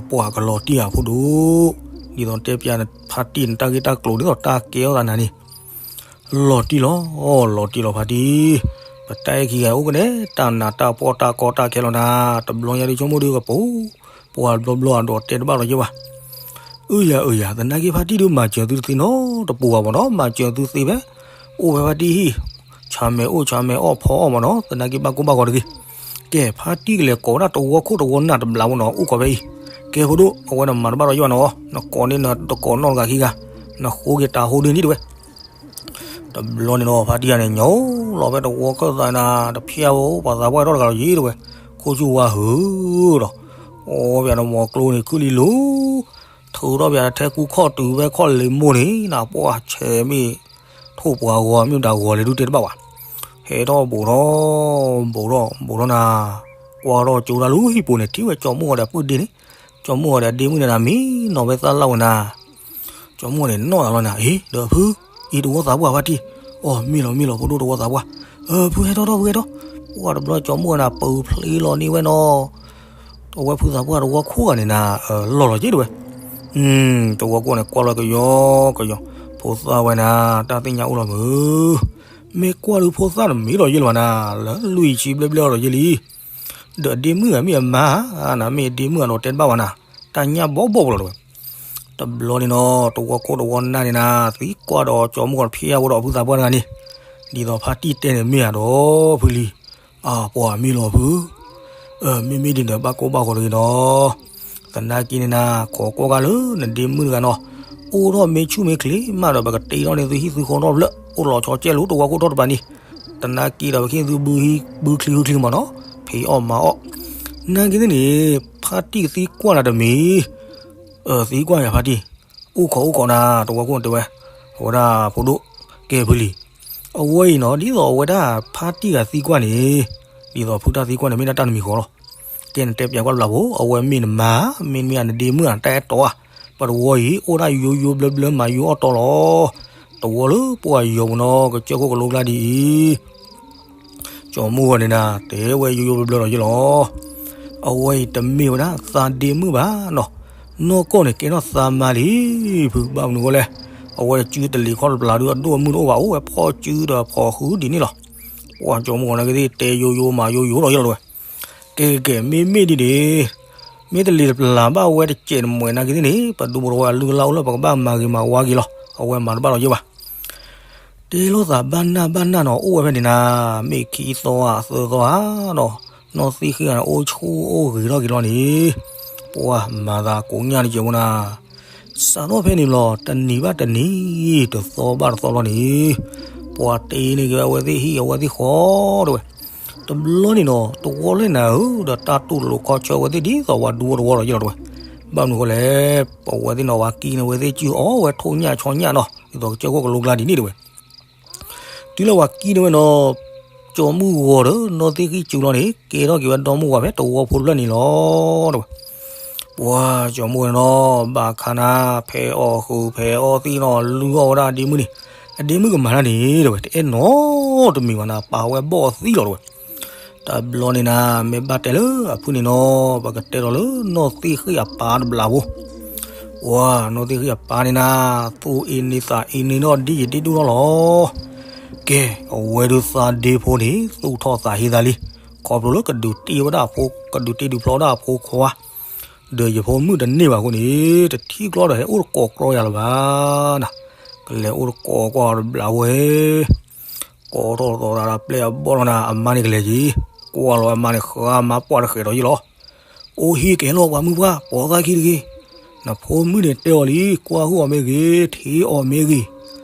ပှၤကလီၤတံၢ်ဧါဖိဒိၣ်, ဒ်သိးတဲပျးဖါတံၢ်နတၢ်ဂ့ၢ်တၢ်ကျိၤဒ်သိးတၢ်ကဲထီၣ်သးနၤန့ၣ် လီၤတံၢ်လီၤ လီၤတံၢ်လီၤဖါတံၢ်, ပတၢ်အဲၣ်ခံဂၤအိၣ်ကနဲ တၢ်နးတၢ်ဖှီၣ်တၢ်ကီတၢ်ခဲလီၤနၤ, တဘျီညါဒုးဆိကမိၣ်ဒုးကပူၤ ပှၤဘျီဘျီအဒိးတဲတဘၣ်လီၤယဲဘၣ်. အၢယၤအၢယၤ သနာ်က့ဖါတံၢ်ဒုးမၤစၢၤသုတသ့နီတပူၤဘၣ်မ့ၢ်နီၤ, မၤစၢၤသုသ့ဖဲ အိၣ်ဖဲဖါတံၢ်ဟံၣ် ဆၣ်မဲာ်အိၣ်ဆၣ်မဲာ်အီၣ်ဖီအီၣ်မ့ၢ်နီၤ, သနာ်က့ဘၣ်ကိၢ်ဘၣ်ဂီၤတဂ့ၤ. ကဲ ဖါတံၢ်ကလဲၤကိးဝဲဒၣ်တဝီခိၣ်တဝီနၢ်တဘျီမ့ၢ်နီၤ အိၣ်ခိးဖဲအံၤ. ကဲဖိဒိၣ် အဝဲန့ၣ်မၤတဘၣ်လီၤယဲဘၣ်နီၤ, နကိးန့ၢ်နတကိးနီတဂၤခံဂၤ, နဃိက့ၤတၤဟိဒုန့ၣ်တဝဲ. တဘျီန့ၣ်နီၤ ဖါတံၢ်ယါန့ၣ် ညိလီၤဖဲတဝီခၢၣ်သးနၤ, တဖျါဝဲ ပှၤသးပှၢ်ထီၣ်တဂၤလီၤယဲတဝဲ, ခိၣ်ဆူၣ်ဝါဟုၣ်ဒီး အီၣ်ပၠးနမီၤကျိန့ၣ် ခုၣ်လံလိၤ, ထုးထီၣ်ပၠးထဲကူခီၣ်တုၤဖဲခီၣ်လ့ၤမိၢ်န့ၣ်နၤ, ပှၢ်ဆဲးမ့ၢ်ထိၣ်ပှၤဂီၤမ့ၢ်တၢ်ဂီၤလဲၤဒုးတဲတဘၣ်ဘၣ်. ဟဲထီၣ်ဘူးထီၣ် ဘူးထီၣ် ဘူးထီၣ်နၤ, ကွၢ်ထီၣ်ကၠိတၢ်လၢဟံၣ်ပူၤန့ၣ် ထံၣ်ဝဲကၠီၤမုၢ်ဂီၤဒီးပုၢ်ဒ့န့ၣ်, ကၠီၤမုၢ်ဂီၤဒီးဒ့မုၣ်န့ၣ်နၤ မံနီၤဖဲသၣ်လၣ်ဝဲနၤ ကၠီၤမုၢ်ဂီၤန့ၣ်နီၣ်သးလီၤနၤ, အ့ ဒီးဖု, အံၤတဝီသးပှၢ်ဖါတံၢ်, အီၣ်မ့ၢ်လီၤမ့ၢ်လီၤ ဖိဒိၣ်တဝီသးပှၢ်, ဖုဟဲထီၣ်ထီၣ်ဖုဟဲထီၣ်, ပှၢ်တဘျီကၠီၤမုၢ်ဂီၤနၤ ပၢၤဖျ့လီၤန့ၢ်ဝဲနီၤ, အဝဲဖုသးပှၢ်တဝီခိၣ်ဂၤန့ၣ်နၤ, လီၢ်လီၤက့တဝဲ, တဝီခိၣ်န့ၣ် ကွၢ်လီၤကယီကယီ, ဖိသၣ်ဝဲနၤ တၢ်သ့ၣ်ညါအိၣ်လီၤမုၢ်, မ့ၢ်ကွၢ်ဒုးဖိသၣ်တမံၤလီၤယဲလၢၤဘၣ်နၤ, လၢလွံၢ်ဆံဘျဲၣ်ဘျဲၣ်အီၤလီၤယဲလံ ဒီးဒ့မုၣ်ဂၤမ့ၢ်အမါနၤ, မ့ၢ်ဒ့မုၣ်ဂၤဒီးတဲတဘၣ်ဘၣ်နၤ, တၢ်ညၣ်ဘီဘီပူၤလီၤတဝဲ. တဘျီန့ၣ်နီၤ တဝီခိၣ်တဝီနၢ်န့ၣ်နၤ သံကွၢ်ဒီးကၠီၤမုၢ်ဂီၤဖျါဝဲဒီးဖုသးပှၢ်တဂၤန့ၣ်, ဒ်သိးဖါတံၢ်တဲန့ၣ်မ့ၢ်ဧါဒီးဖုလံ, အါ ပှၢ်မ့ၢ်လီၤဖု, မ့မ့ၢ်ဒ်န့ၣ် ဘၣ်ကိၢ်ဘၣ်ဂီၤတဂ့ၤနီၤ, သနာ်က့န့ၣ်နၤ ခိးကွၢ်ကါလၢနဒ့မုၣ်တဂၤနီၤ, အိၣ်ထီၣ်မ့ၢ်ဆူၣ်မ့ၢ်ချ့မးဒီး ပကတ့ထီၣ်န့ၢ်သုဟံၣ်သုဃီထီၣ်ဖျၢၣ် အိၣ်လီၤဆီကဲလိာ်တဝီခိၣ်ထီၣ်တပၤန့ၣ်, သနာ်က့ဒီးပကဟ့ၣ်သုဘုချံဘုချံမ့ၢ်နီၤ, ဖံးအီၣ်မၤအီၣ်, နာ်က့သ့ၣ်န့ၣ် ဖါတံၢ်ကသံကွၢ်နၤတမံၤ, သံကွၢ်ယၤဖါတံၢ်, အိၣ်ခိးအိၣ်ခိးနၤ တဝီခိၣ်တဲဝဲ, အဝဲဒၣ်ဖိဒိၣ်, ကဲဖုလံ အဝဲအံၤနီၤ ဒ်သိးအဝဲဒၣ်ဖါတံၢ်ဂၤသံကွၢ်န့ၣ်, ဒ်သိးဖုတၢ်သံကွၢ်န့ၣ် မ့ၢ်ဒၣ်တၢ်တမံၤဃီလီၤ. ကဲနတဲပျးကွၢ်တဘျီဖိ, အဝဲမ့ၢ်နမါ, မ့တမ့ၢ်နဒ့မုၣ်ဧါ, တၢ်အဲၣ်တီဧါ, ပှၤတဝီအံၤ အိၣ်ဒၣ်ယိယိဘျၢဘျၢ မၤယိအီၣ်တီလီၤ. တဝီလၢပှၤယီၤပူၤနီၤ ကစၢၢ်ခိၣ်ကလိကျါဒ်အံၤ ကၠီၤမုၢ်ဂီၤန့ၣ်နၤ တဲဝဲယိယိဘျၢဘျၢဒီးယ့ၢ်လီၤ. အဝဲအံၤတမ့ၢ်ဝဲဒၣ်သးဒ့မုၣ်ဘၣ်နီၤ, နီၢ်ကီၢ်န့ၣ် ကဲထီၣ်သးမါလံ, ဖုဘၣ်မနုၤဃိလဲၣ်, အဝဲတစုတလံၤခီၣ်တပျၢ်ဒုး အဒိၣ်အမုၢ်တအိၣ်ဘၣ်, အိၣ်ဝဲဖီၣ်စုဒီးဖီၣ်ဃုာ်ဒ်န့ၣ်လီၤ. ပှၤကၠီၤမုၢ်ဂီၤနာ်က့သ့ၣ် တဲယိယိမၤယိယိဒီးယ့ၢ်လီၤတဲဝဲ. ကဲကဲကဲ မ့မ့ၢ်ဒ်န့ၣ် မ့ၢ်တလံၤတပျၢ်ဘၣ်ဝဲတစဲးတမှဲးနာ်က့သ့ၣ်န့ၣ် ပဒူပဝဲအလုၢ်အလၢ်အိၣ်လၢပကဘၣ်မၤဂ့ၤမၤဝါက့ၤလီၤ. အဝဲမၤတဘၣ်လီၤယ့ၢ်ဘၣ်. တဲလိာ်သးဘၣ်နၢ်ဘၣ်နၢ်နီၤ အိၣ်ဝဲဖဲန့ၣ်နၤ, မ့ၢ်ခံသီဧါသၢသီဧါနီၤ, နီၢ်သ့ၣ်ဃ့ၣ်ဂၤန့ၣ် အိၣ်ဆူၣ်အိၣ်ဂ့ၤထီၣ်က့ၤလီၤန့ၣ်, ပှၤမၤသးကိးညၣ်တကဲးဖိနၤ, စးထီၣ်ဖဲန့ၣ်ဘျီ တနံၤဘၣ်တနံၤ တသီဘၣ်တသီလီၤန့ၣ်, ပှၤတ့န့ၢ်က့ၤဝဲအဝဲသ့ၣ်ဟံၣ်အဝဲသ့ၣ်ဃီတဲဝဲ. တဘျီန့ၣ်နီၤ တဝီလၢနၤဧၢ ဒီးတၢ်တူၢ်လိာ်ခီဆၢဝဲသ့ၣ်ဒ်သိးပှၤဒူဝီတဝီဒီးယ့ၢ်လီၤတဲဝဲ. ဘၣ်မနုၤဃိလဲၣ်, ပဝဲသ့ၣ်နီၤ ပှၤကံန့ၢ်ဝဲသ့ၣ်စုအီၣ်ဝဲထိၣ်ညၣ်ဆီညၣ်နီၤ ဒ်သိးကစၢၢ်ခိၣ်ကလိကျါဒ်န့ၣ်တဲဝဲ. တုၤလၢပှၤကံန့ၢ်ဝဲနီၤ ကၠီၤမုၢ်ဂီၤဒီးနီၢ်သ့ၣ်ဃ့ၣ်စုလီၤန့ၣ် ကဲထီၣ်က့ၤဝဲဒီမုၢ်ဝၤဖဲတဝီဖိဖျၢၣ်န့ၣ်လီၤတဲဝဲ. ပှၤကၠီၤမုၢ်ဂီၤန့ၣ်နီၤ ဘၣ်ခါနၤ ဖဲအီၣ်ဃုာ်ဖဲအီသံၣ်နီၤ လုၢ်အီၣ်ဝဲဒၣ်အဒ့မုၣ်န့ၣ်, အဒ့မုၣ်ကမၤတၢ်န့ၣ်တဲဝဲ တအဲၣ်နီတမံၤဘၣ်နၤ ပာ်ဝဲဘီၣ်အသံလီၤတဲဝဲ. တဘျီန့ၣ်နၤ မ့ၢ်ဘၣ်တဲလၢအဖုန့ၣ်နီၤ ပကတဲဒီးလၢနီၢ်သ့ၣ်ဃ့ၣ်အပၢ်တဘျးဖိ ပှၤနီၢ်သ့ၣ်ဃ့ၣ်အပၢ်န့ၣ်နၤ သူၣ်အ့န့သးအ့န့နီၣ်ဒ်ယဒ့ဒိၣ်ထီၣ်လီၤ. ကဲ အဝဲဒုးသးဒ့ဖိန့ၣ် သူၣ်ထီၣ်သးဟ့သးလံ, ခီဖျိလၢကဒုးတ့ဝဲဒၣ်အဖိ ကဒုးတ့ဒုးဖျီဝဲဒၣ်အဖိခွါ, ဒီးယဖိမုၣ်တန့ၢ်ဘၣ်အဃိန့ၣ် တထံၣ်ကျီဒီးဟဲအိၣ်တကိးကြီယၤလၢၤဘၣ်နၤ, ကလဲၤအိၣ်တကိးကွၢ်တဘျးဝဲ ကိးထီၣ်သီတၢ်ဒီးပျဲၢ်အဘီၣ်လီၤနၤ အမါန့ၣ်ကလဲၤက့ၤ, ကွၢ်လီၤအမါန့ၣ် ဃါမါပှၢ်တဃဲးဒီးယ့ၢ်လီၤ. အိၣ်ဟံၣ်ကဟဲလီၤပှၤမုၢ်ပှၢ် ပိာ်သၣ်ခံတဂ့ၤ, နဖိမုၣ်န့ၣ်တဲအီၤလံ ကွၢ်ဟုၣ်အီၤမ့ၢ်ဂ့ၤ ထံအီၤမ့ၢ်ဂ့ၤ,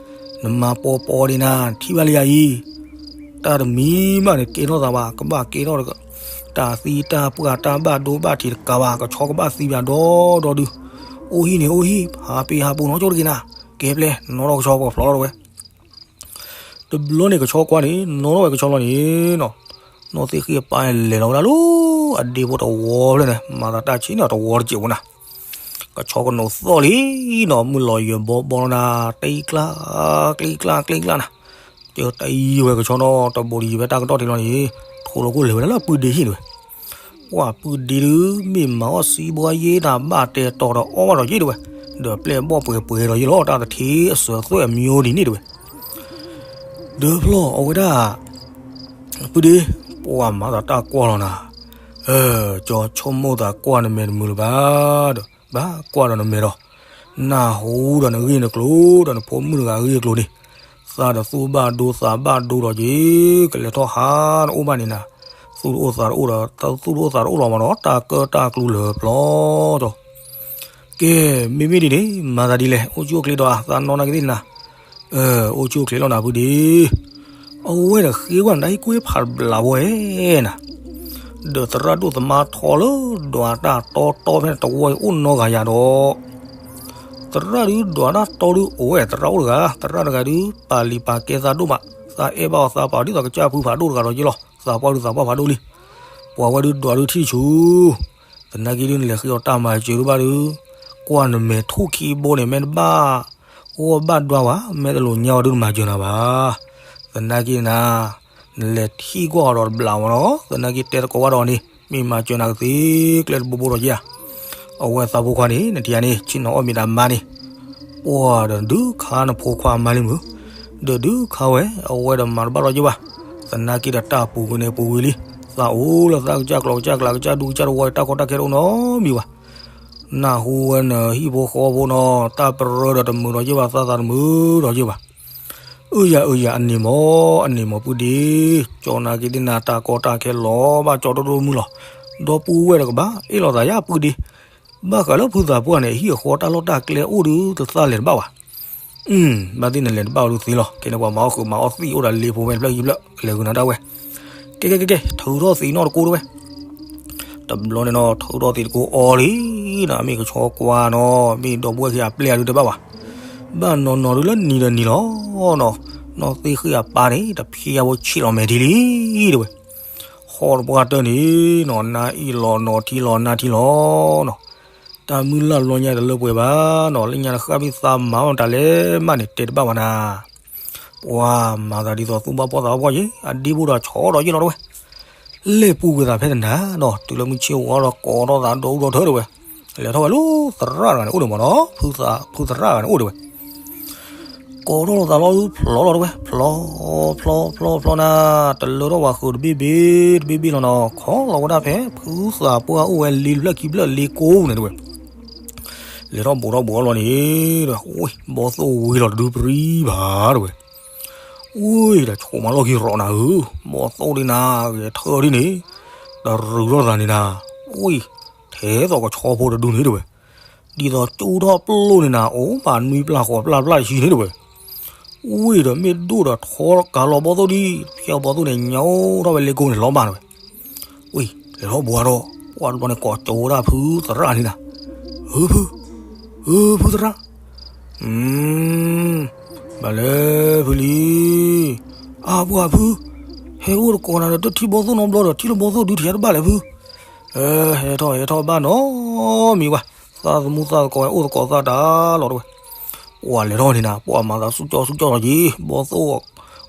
နမၤပိာ်ပိာ်ဒံးနၤ ထံၣ်ဘၣ်လံယၤအံၤ, တၢ်တမံၤမးန့ၣ် ကဲထီၣ်သးဘၣ် ကဘၣ်ကဲထီၣ် တၢ်သံတၢ်ပှၢ်တၢ်ဘၣ်ဒိဘၣ်ထံးတကးဘၣ် ကဆီကဘၣ်သံဘၣ်ဒီဒီဒု, အိၣ်ဟံၣ်န့ၣ်အိၣ်ဟံၣ် ဟးပ့ၤဟးပိာ်နီကၠိတဂ့ၤနၤ, ကဲပျဲ နီၢ်ထီၣ်ကဆီပကဖျီထီၣ်တဝဲ တဘျီန့ၣ်ကဆီကွၢ်န့ၣ် နီၢ်ထီၣ်ဝဲကဆီလီၤန့ၣ်နီၤ, နီၢ်သ့ၣ်ဃ့ၣ်အပၢ်လဲၤလီၤဝဲဒၣ်လၢ အဒ့ဖိတဝီဖျၢၣ်န့ၣ် မၤသးတၢ်ဆံးန့ၣ်တဝီတစဲးဖိနၤ, ကဆီကနိးသီၣ်လံနီၤ မုၢ်လီၤယၢၤဘီဘီလီၤနၤ တံကျါ ကျံကျါ ကျံကျါနၤ, ကတံဝဲကဆီနီၤ တဘိးတယံၤဖဲတၢ်ကတီၢ်ထံးလီၤန့ၣ် ထိးလီၤခိၣ်လဲၤဝဲဒၣ်လၢအပုၢ်ဒ့ဟံၣ်န့ၣ်ဝဲ ပှၤပုၢ်ဒ့ဒုး မ့ၢ်မၤအီၣ်စံးဘှါယ့ၣ်တၢ်ဘၣ်တဲတီၤဒီးအီၣ်ဘၣ်ဒီးယ့ၣ်တဲဝဲ, ဒီးပျဲၢ်ဘီၣ်ပှဲၤပှဲၤဒီးယ့ၣ်လီၤ တၢ်တထံအစၢၤသွဲၣ်အမံၤဒ်န့ၣ်တဲဝဲ, ဒီးဖျီၣ်အဝဲဒၣ် ပုၢ်ဒ့, ပှၤမၤသးတၢ်ကွၢ်လီၤနၤ, ကၠီဆိကမိၣ်သးကွၢ်နမဲာ်တမုာ်လၢၤဘၣ်ဒီး ဘၣ်ကွၢ်ဒီးနမဲာ်ဒီး, နၢ်ဟူဒီးနဂ့ၢ်နကျိၤဒီးနဖိမုၣ်တဂၤအဂ့ၢ်အကျိၤန့ၣ်, သးဒီးသူၣ်ဘၣ်ဒိသးဘၣ်ဒိဒီးက့ၤ, ကလဲၤထီၣ်ဟးနအိၣ်ဘၣ်န့ၣ်နၤ, သူၣ်တအိၣ်သးတအိၣ်ဒီး သူၣ်တအိၣ်သးတအိၣ်လီၤမးဒီး တၢ်ကၢတၢ်ကျူလၢာ်ပျီဒီး ကဲ, မ့မ့ၢ်ဒ်န့ၣ် မၤသးဒ်လဲၣ်, အိၣ်ဆူၣ်အိၣ်ချ့ဒီးဧါ, သးနီၢ်နာ်က့သ့ၣ်နၤ, အိၣ်ဆူၣ်အိၣ်ချ့လီၤနၤဖုဒ့, အဝဲဒီးဃ့ကွၢ်နတၢ်ဟ့ၣ်ကူၣ်ဟ့ၣ်ဖးတဘျးဝဲနၤ, ဒီးသရၣ်ဒိၣ်သမါထီလၢဒွးတၢ်တီတီဖဲန့ၣ်တဝီအံၤအိၣ်နီတဂၤယၤဒီး သရၣ်ဒုးဒွးတၢ်တီဒုးအိၣ်ဝဲ သရၣ်အိၣ်တဂၤ, သရၣ်တဂၤဒုး ပာ်လံာ်ပာ်ကဲသးဒိၣ်မး, သးအဲၣ်ဘၣ်အီၤသးပာ်အီၤဒ်သိးကစၢ်ဖုဖးဒိၣ်တဂၤဒီးယ့ၢ်လီၤ, သးပှၢ်ဒုးသးပှၢ်ဖးဒိၣ်လံ, ပှၤဝဲဒုးဒွးဒုးထံၣ်ဆူ, သနာ်က့ဒုးနလဲၤဃ့အီၤတၢ်မၤစၢၤဒုးဘၣ်ဒုး, ကွၢ်နမဲာ်ထူၣ်ခံဘိန့ၣ် မ့ၢ်တဘၣ် အိၣ်ဘၣ်ဒွးဝဲ, မ့ၢ်တလိာ်ညါဝဲဒုးနမၤစၢၤနၤဘၣ်, သနာ်က့နၤ နလဲၤထံၣ်ကွၢ်အီၤဒီးတဘျးမးနီၤ, သနာ်က့တဲသကိးဘၣ်ဒီးန့ၣ် မ့ၢ်မၤစၢၤနၤကသ့ကျဲတဘိဘိဒီးယ့ၢ်ဧါ, အဝဲသးဖိခွါန့ၣ် နထံၣ်ဧါန့ၣ် ဆ့ၣ်နီၤအီၣ်မ့ၤတၢ်မါန့ၣ်, ပှၤဒီးဒုးခါနဖိခွါမါလံမုၢ်, ဒီးဒုးခါဝဲ အဝဲဒီးမၤတဘၣ်ဒီးယ့ၢ်ဘၣ်, သနာ်က့ဒီးတၢ်ပူၤကွံာ်န့ၣ်ပူၤကွံာ်လံ, သးအိၣ်လၢသးကစၢ်ကျီကစၢ်ကျးကစၢ်ဒူကစၢ်တဝီ တၢ်ကီတၢ်ခဲတအိၣ်နီတမံၤဘၣ်, နၢ်ဟူဝဲနဟံၣ်ဖိဃီဖိနီၤ တၢ်ပရၢဒီးတမုာ်ဒီးယ့ၢ်ဘၣ် သးသးတမုာ်ဒီးယ့ၢ်ဘၣ် အၢယၤအၢယၤ အန့ၣ်မး အန့ၣ်မးပုၢ်ဒ့, ကၠီနာ်က့သ့ၣ်နၤ တၢ်ကီတၢ်ခဲလီၤဘၣ်ကၠီဒိၣ်ဒိၣ်မုၢ်လီၤ, ဒီပုၢ်ဝဲၢ်တကဘၣ် အ့ၣ်လိာ်သးယၤပုၢ်ဒ့, ဘၣ်ဃးလၢဖုသးပှၢ်န့ၣ် ဟံၣ်အဃီတၢ်လီၢ်တၢ်ကျဲအိၣ်ဒုး တသးလဲၤတဘၣ်ဘၣ် ဘၣ်သ့ၣ်နလဲၤတဘၣ်အိၣ်ဒုးသ့လီၤ, ခဲန့ၣ်ပှၤမၤအီၣ်ဃုာ်မၤအီၣ်သံၣ်အိၣ်ဒီးလ့ဖိဝဲတဖျၢၣ်ယံၤဖျၢၣ် ကလဲၤဂုာ်နၤဒၣ်ဝဲ, ကဲကဲကဲကဲ ထုးထီၣ်သံးနီၣ်တကိးတဝဲ တဘျီန့ၣ်နီၤ ထုးထီၣ်သံးတကိးအီၤလံနီၤ, မ့ၢ်ကဆီကွၢ်နီၤ မ့ၢ်ဒီပုၢ်ဝဲၢ်ခံဂၤအပျဲၢ်အဒုးတဘၣ်ဘၣ်, ဘၣ်နီၤနီၤဒုးလၢနံၤဒီးနံၤလီၤနီၤ, နီၢ်သ့ၣ်ဃ့ၣ်အပၢ်န့ၣ် တဖျဲးဖိဆံးလီၤမဲာ်ထံလံ တဲဝဲ. ဟီၣ်တပှၢ်တၢၢ်န့ၣ်နီၤ နါအံၤလီၤနီၤထံလီၤနါထံလီၤနီၤ, တၢ်မုၢ်လၢ်လီညါတလၢပှဲၤဘၣ်နီၤ, လၢညါတဃၣ်ဘံၣ်သးမၤတၢ်လဲၣ်မးန့ၣ် တဲတဘၣ်ဘၣ်နၤ. ပှၤမၤသးဒ်သိးသူၣ်ဘၣ်ဖှီၣ်သးဘၣ်ဖှီၣ်ယ့ၣ် အဒ့ဖိဒီးဆီဒီးယ့ၣ်လီၤတဲဝဲ. လဲၤပူၤကွံာ်သးဖဲတနၤနီၤ, တုၤလၢမုၢ်ဆ့ၣ်ဝါဒီးကိးထီၣ်သးဒီဒူၣ်ဒီထၢတဲဝဲ. လဲၤထီၣ်ဝဲလၢသရၣ်တဂၤန့ၣ်အိၣ်ဒံးမးနီၤ, ဖုသရၣ်တဂၤန့ၣ်အိၣ်တဲဝဲ. ကိးထီၣ်သးလီၤ ဖျီလီၤတဲဝဲ, ဖျီ ဖျီ ဖျီ ဖျီနၤ, တလၢထီၣ်ဝဲဃုာ်တဘ့ၣ်ဘ့ၣ်တဘ့ၣ်ဘ့ၣ်လီၤနီၤ, ခီလီၤဝဲဒၣ်ဖဲ ဖုသးပှၢ်အိၣ်ဝဲလ့ဖျၢၣ်ခံဖျၢၣ်လ့ကိးပူၤန့ၣ်တဲဝဲ. လဲၤထီၣ်ဘူးထီၣ်ဘူးထီၣ်လီၤန့ၣ်, ဝ့ၢ် ဘီၣ်သိၣ်ဝံၤလီၤတဒုပြံဘၣ်တဲဝဲ. ဝ့ၢ် ဒီးဆိးမးလီၢ်ခံရီးနၤဧၢ, ဘီၣ်သိၣ်ဒ်နၤဂဲၤထၢၣ်ဒ်န့ၣ်, တရူးထီၣ်သးန့ၣ်နၤ, ဝ့ၢ် ထဲသိးကဆီဖိတဒုန့ၣ်တဲဝဲ. ဒ်သိးကၠိထီၣ်ပျိၢ်န့ၣ်နၤ အိၣ်ဘၣ်နွံပျၢ်ဃိးပျၢ်ပျၢ်တဆံန့ၣ်တဲဝဲ. ဝ့ၢ်ဒီးမ့ၢ်ဒိၣ်ဒီးထီကၤလီၤဘီၣ်သိၣ်ဒ် ဖျဲးဘီၣ်သိၣ်န့ၣ် ညိထီၣ်ဝဲလ့ကိန့ၣ်လီၤဘၣ်တဲဝဲ. ဝ့ၢ် လဲၤထီၣ်ဘူးထီၣ်ဒီး ပှၤတဘျီန့ၣ်ကိးကၠိဝဲဒၣ်ဖုသရၣ်န့ၣ်နၤ, ဧၢ ဖု ဧၢ ဖုသရၣ် ဘၣ်လဲၣ်ဖုလံ, အါပှၤဖု, ဟဲအိၣ်တကိးနၤဒီး တထံၣ်ဘီၣ်သိၣ်နီတဘျီဒီး ထံၣ်လၢဘီၣ်သိၣ်ဒုးထံၣ်တဘၣ်လဲၣ်ဖု, ဟဲထီၣ်ဟဲထီၣ်ဘၣ်နီတမံၤဘၣ်, သးသမူသးသကိးဝဲအိၣ်သကိးသးတၢ်လီၤတဲဝဲ. ပှၤလဲၤထီၣ်န့ၣ်နၤ ပှၤမၤသးစူၢ်ကၠီစူၢ်ကၠီလီၤက့ၤ ဘီၣ်သိၣ်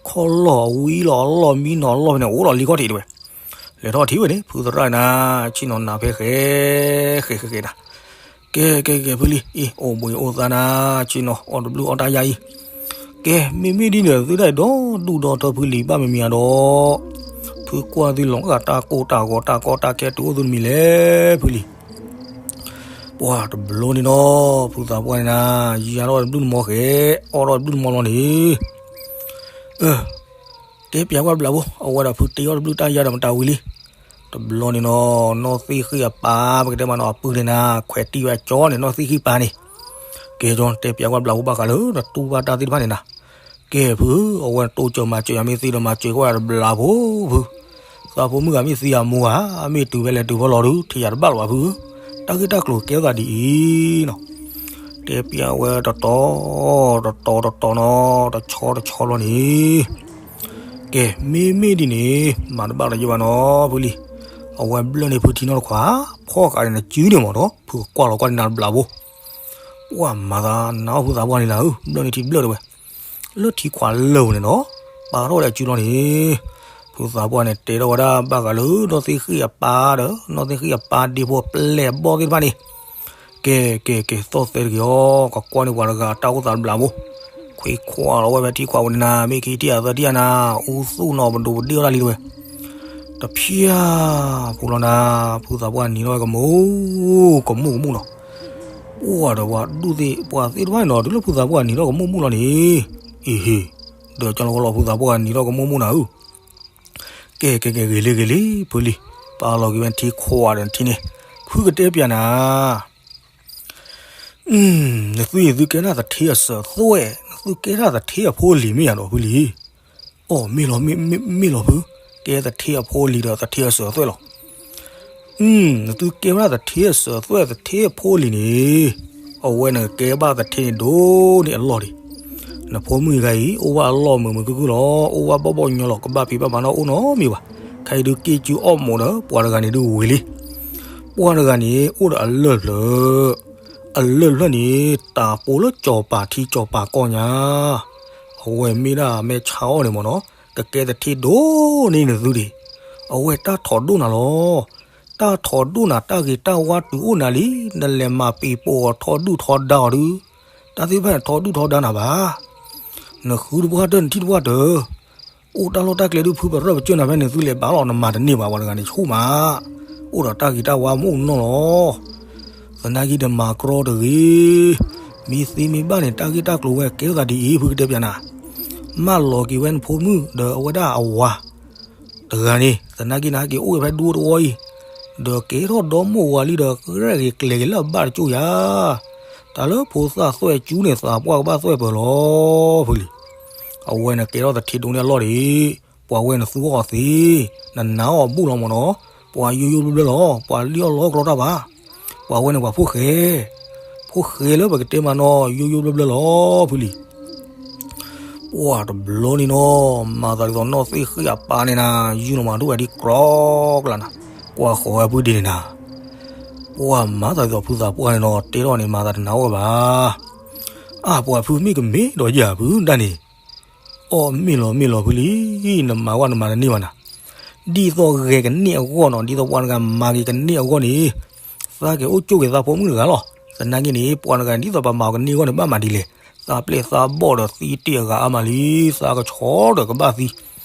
ခီၣ်လီၢ်ဝံလီၤအလီၢ်မံနီၤအလီၢ်ဖဲန့ၣ် အိၣ်လီၤလံခီၣ်ထံးတဲဝဲ. လဲၤထီၣ်ထံၣ်ဝဲန့ၣ် ဖုသရၣ်နၤ ဆ့ၣ်နီၤနၤဖဲဃဲ ဃဲဃဲဃဲနၤ, ကဲကဲကဲဖုလံ အံၤ အိၣ်ဘှံးအိၣ်သါနၤ ဆ့ၣ်နီၤအီၣ်တဘျုးအီၣ်တၢ်ယါအံၤ, ကဲ မ့မ့ၢ်ဒ်န့ၣ် သုတၢ်ဒီဒူၣ်ဒီထၢဖုလံၤဘၣ်မံၤမံၤဧါဒီး, ဖုကွၢ်သုလီၤဂာ်တၢ်ကိၢ်တၢ်ဂီၤတၢ်ကီတၢ်ခဲတုၤအိၣ်သုတမံၤလဲၣ်ဖုလံၤ. ပှၤတဘျီန့ၣ်နီၤ ဖုသးပှၢ်န့ၣ်နၤ ယါထီၣ်ဝဲတဘျုးတမီၤဃဲ အီၣ်ထီၣ်တဘျုးတမီၤလီၤန့ၣ်, အၢ တဲပၠးကွၢ်ဘျးဖိ အဝဲဒီးဖုတ့အီၣ်တဘျုးတၢ်ယါဒီးမတၤဝံၤလံ. တဘျီန့ၣ်နီၤ နီၢ်သ့ၣ်ဃ့ၣ်အပၢ် ပကတဲမးနီၤ အပုၢ်န့ၣ်နၤ ခွဲးတံၢ်ဝဲအကၠီန့ၣ် နီၢ်သ့ၣ်ဃ့ၣ်ပၢ်န့ၣ်, ကဲ ကၠီတဲပၠးကွၢ်ဘျးဖိဘၣ်ဃးလၢနတူၢ်ဘၣ်တၢ်သ့ၣ်တဖၣ်န့ၣ်နၤ, ကဲဖု အဝဲတိစၢၤမၤစၢၤယၤမ့ၢ်သ့ဒီးမၤစၢၤကွၢ်တဘျးဖိဖု, သးဖိမုၣ်ဂၤမ့ၢ်သံအမိၢ်ဧါ မ့ၢ်တုၤဖဲလဲၣ်တုၤဖဲလီၤဒုး ထံၣ်ယၤတဘၣ်လၢၤဘၣ်ဖု, တၢ်ဂ့ၢ်တၢ်ကျိၤကဲထီၣ်သးဒ်အံၤနီၤ. တဲပၠးဝဲတတီၤ တတီၤတတီၤနီၤ တဆီတဆီလီၤန့ၣ်, ကဲ မ့မ့ၢ်ဒ်န့ၣ် မၤတဘၣ်လီၤယဘၣ်နီၤ ဖုလံၤ, အဝဲဘျၢၣ်န့ၢ်ဖုထံနီတခွး ဖီၣ်ဃာ်န့ၣ်နစုန့ၣ်မးဒီး ဖုကကွၢ်လီၤကွၢ်န့ၣ်နၤတဘျးဖိ, ပှၤမၤသးနးအီၣ်ဖုသးပှၢ်န့ၣ်နၤဧၢ ဘျၢၣ်န့ၢ်ထံဘျၢၣ်တဲဝဲ, လၢထံခွးလၢာ်န့ၣ်နီၤ ပာ်ထီၣ်ဝဲဒၣ်စုလီၤန့ၣ်, ဖုသးပှၢ်န့ၣ် တဲထီၣ်ဝဲဒၣ်ဘၣ်ဃးလၢနီၢ်သ့ၣ်ဃ့ၣ်အပၢ်ဒီး နီၢ်သ့ၣ်ဃ့ၣ်အပၢ်ဒ့ဖိပျဲၢ်ဘီၣ်သ့ၣ်တဖၣ်န့ၣ်, ကဲ ကဲ ကဲ သီၣ်သဲတဂ့ၤအီၤ ကကွၢ်န့ၢ်ပှၤတဂၤတၢ်အိၣ်သးတဘျးဖိ, ခွံခွါလီၤဝဲဖဲထံခွးဝဲန့ၣ်နၤ မ့ၢ်ခံထံၣ်အသၢထံၣ်အနၤ အူသူၣ်နီၤပဒိးပဒ့ၣ်အီၣ်တၢ်လံတဲဝဲ, တဖၠၣ်ဖိလီၤနၤ ဖုသးပှၢ်နံၤထီၣ်ဝဲကမူၣ် ကမူၣ်ကမူၣ်နီၤ, ပှၤဒီးပှၤဒူၣ်သ့ၣ်ပှၤသ့ၣ်တဖၣ်န့ၣ်နီၤ တုၤလၢဖုသးပှၢ်နံၤထီၣ်ကမူၣ်မူၣ်လီၤန့ၣ်, အ့ဟ့, ဒီးကၠီလီၤကလီၤဖုသးပှၢ်နံၤထီၣ်ကမူၣ်မူၣ်နၤဧၢ ကဲ ကဲ ကဲ ဂ့ၤလံ ဂ့ၤလံ ဖုလံၤ, ပာ်လီၤက့ၤဝဲနထံခွးဒီးနထံန့ၣ်, ဖုကတဲပၠးနၤ, နသုအံၤသုကဲဒၣ်သထ့အစၢၤသွဲၣ် နသုကဲဒၣ်သထ့အဖိအလံၤမ့ၢ်ယါဒီးဖုလံၤ, အိ မ့ၢ်လီၤ မ့ၢ်လီၤဖု, ကဲသထ့အဖိအလံၤဒီးသထ့အစၢၤအသွဲၣ်လီၤ. နသုကဲဝဲဒၣ်သထ့အစၢၤအသွဲၣ် သထ့အဖိအလံၤန့ၣ်, အဝဲန့ၣ်ကဲဘၣ်သထ့န့ၣ်ဒိၣ်န့ၢ်အလီၢ်ဒံး. နဖိမုၣ်တဂၤအံၤ အိၣ်ဘၣ်အလီၢ်မုာ်မုာ်ခုၣ်ခုၣ်လီၤ. အိၣ်ဘၣ်ဘီၣ်ဘီၣ်ညီညီလီၤ. ကဘၣ်ဖံးဘၣ်မၤနီၣ်အိၣ်နီတမံၤဘၣ်. ခဲအံၤဒုးက့ၤစုအီၣ်မူးဒီး ပှၤတဂၤန့ၣ်ဒုးဝံၤလံ. ပှၤတဂၤန့ၣ် အိၣ်ဒီးအလၢၢ်ဖျၢၣ်, အလၢၢ်ဖျၢၣ်န့ၣ် တၢ်ပိာ်လၢစီၤပၤထံစီၤပၤကီၢ်ညါ အဝဲမ့ၢ်ဒၣ်မဲာ်ဆါအီၣ်န့ၣ်မ့ၢ်နီၤ, ကကဲသထ့ဒိၣ်န့ၢ်နသုဒံး. အဝဲတၢ်ထီၣ်ဒိၣ်နၤလီၤ. တၢ်ထီၣ်ဒိၣ်နၤ တၢ်ဂ့ၤတၢ်ဝါတုၤအိၣ်နၤလံ, နလဲၤမၤပံၤပိာ်အီၤထီဒုၣ်ထီဒါအီၤဒုး, တၢ်သ့ၣ်တဖၣ်န့ၣ်ထီဒုၣ်ထီဒါနၤဘၣ်. နဃုတပှၢ်တၢၢ် နထံၣ်တပှၢ်တၢၢ် အိၣ်တၢ်လီၢ်တၢ်ကျဲဒုး ဖုပရၢၢ်ပကၢၢ်နၤဖဲန့ၣ် သုလဲၤဘၣ်လီၤ နမၤတန့ၢ်ဘၣ် ပှၤတဂၤန့ၣ် ဆိၣ်မး, အိၣ်ဒီးတၢ်ဂ့ၤတၢ်ဝါမ့ၢ်အိၣ်နီၢ်လီၤ. သနာ်က့ဒီးမၤကြီတဂ့ၤ. မ့ၢ်သ့မ့ၢ်ဘၣ်န့ၣ် တၢ်ဂ့ၢ်တၢ်ကျိၤဝဲကဲထီၣ်သးဒ်အံၤ ဖုကတဲပျးနၤ, မၢလီၤက့ၤဝဲနဖိမုၣ်ဒီးအဝဲဒၣ်အဝၤ တဂၤန့ၣ် သနာ်က့နဟဲက့ၤအိၣ်ဝဲဖဲဒူတဝီအံၤ, ဒီးကဲထီၣ်ဒီမိၢ်ဝၤလံဒီး ရဲၣ်ဂ့ၤကျဲၤဂ့ၤလၢအဘၣ်တကၠိၢ်ယၤ, တၢ်လၢဖိသၣ်သွဲၣ်ကူန့ၣ် သးပှၢ်ကဘၣ်သွဲၣ်ပၢၤလီၤ ဖုလံၤ. အဝဲန့ၣ်ကဲထီၣ်သထ့ဒိၣ်န့ၢ်အလီၢ်ဒံး, ပှၤဝဲန့ၣ်သူအီၤသ့, နနာ်အီၤဘူၣ်လီၤမ့ၢ်နီၤ, ပှၤယိယိဘျၢဘျၢလီၤ, ပှၤလံၣ်အီၣ်လီအီၣ်ကလီတၢ်ဘၣ်, ပှၤဝဲန့ၣ်ပှၤဖိၣ်ဃဲ, ဖိၣ်ဃဲလၢပကတဲမးနီၤ ယိယိဘျၢဘျၢလီၤ ဖုလံၤ. ပှၢ်တဘျီန့ၣ်နီၤ, မၤသးဒ်သိးနီၢ်သ့ၣ်ဃံၣ်အပၢ်န့ၣ်နၤ, ယူၢ်လီၤမၤထူၣ်ဝဲဒ်ကြီကလးနၤ, ကွၢ်ဃီၤဝဲပုၢ်ဒ့န့ၣ်နၤ, ပှၢ်မၤသးဒ်သိးဖုသးပှၢ်န့ၣ်နီၤ, တဲထီၣ်န့ၣ်မၤသးတနာ်အိၣ်ဝဲဘၣ်. အၢ ပှၢ်ဖုမ့ၢ်ကမ့ၢ်ဒီးယၤဖုဒၣ်န့ၣ်, အီၣ်မ့ၢ်လီၤမ့ၢ်လီၤဖုလံ, နမၤကွၢ်နမၤတန့ၢ်ဘၣ်နၤ, ဒ်သိးဂဲၤကန့ၢ်အဂီၢ်နီၤ, ဒ်သိးပှၤတဂၤမၤက့ၤကန့ၢ်အဂီၢ်န့ၣ် သးက့ၤအိၣ်ကၠိက့ၤသးဖိမုၣ်တဂၤလီၤ. သနာ်က့န့ၣ် ပှၤတဂၤဒ်သိးပမၤအီၤကန့ၢ်အဂီၢ်န့ၣ် ဘၣ်မၤဒ်လဲၣ်, သးပျဲၢ်သးဘီၣ်ဒီးသံတ့ၢ်အဂၤအါမးလံ, သးကဆီဒီးကဘၣ်သံ,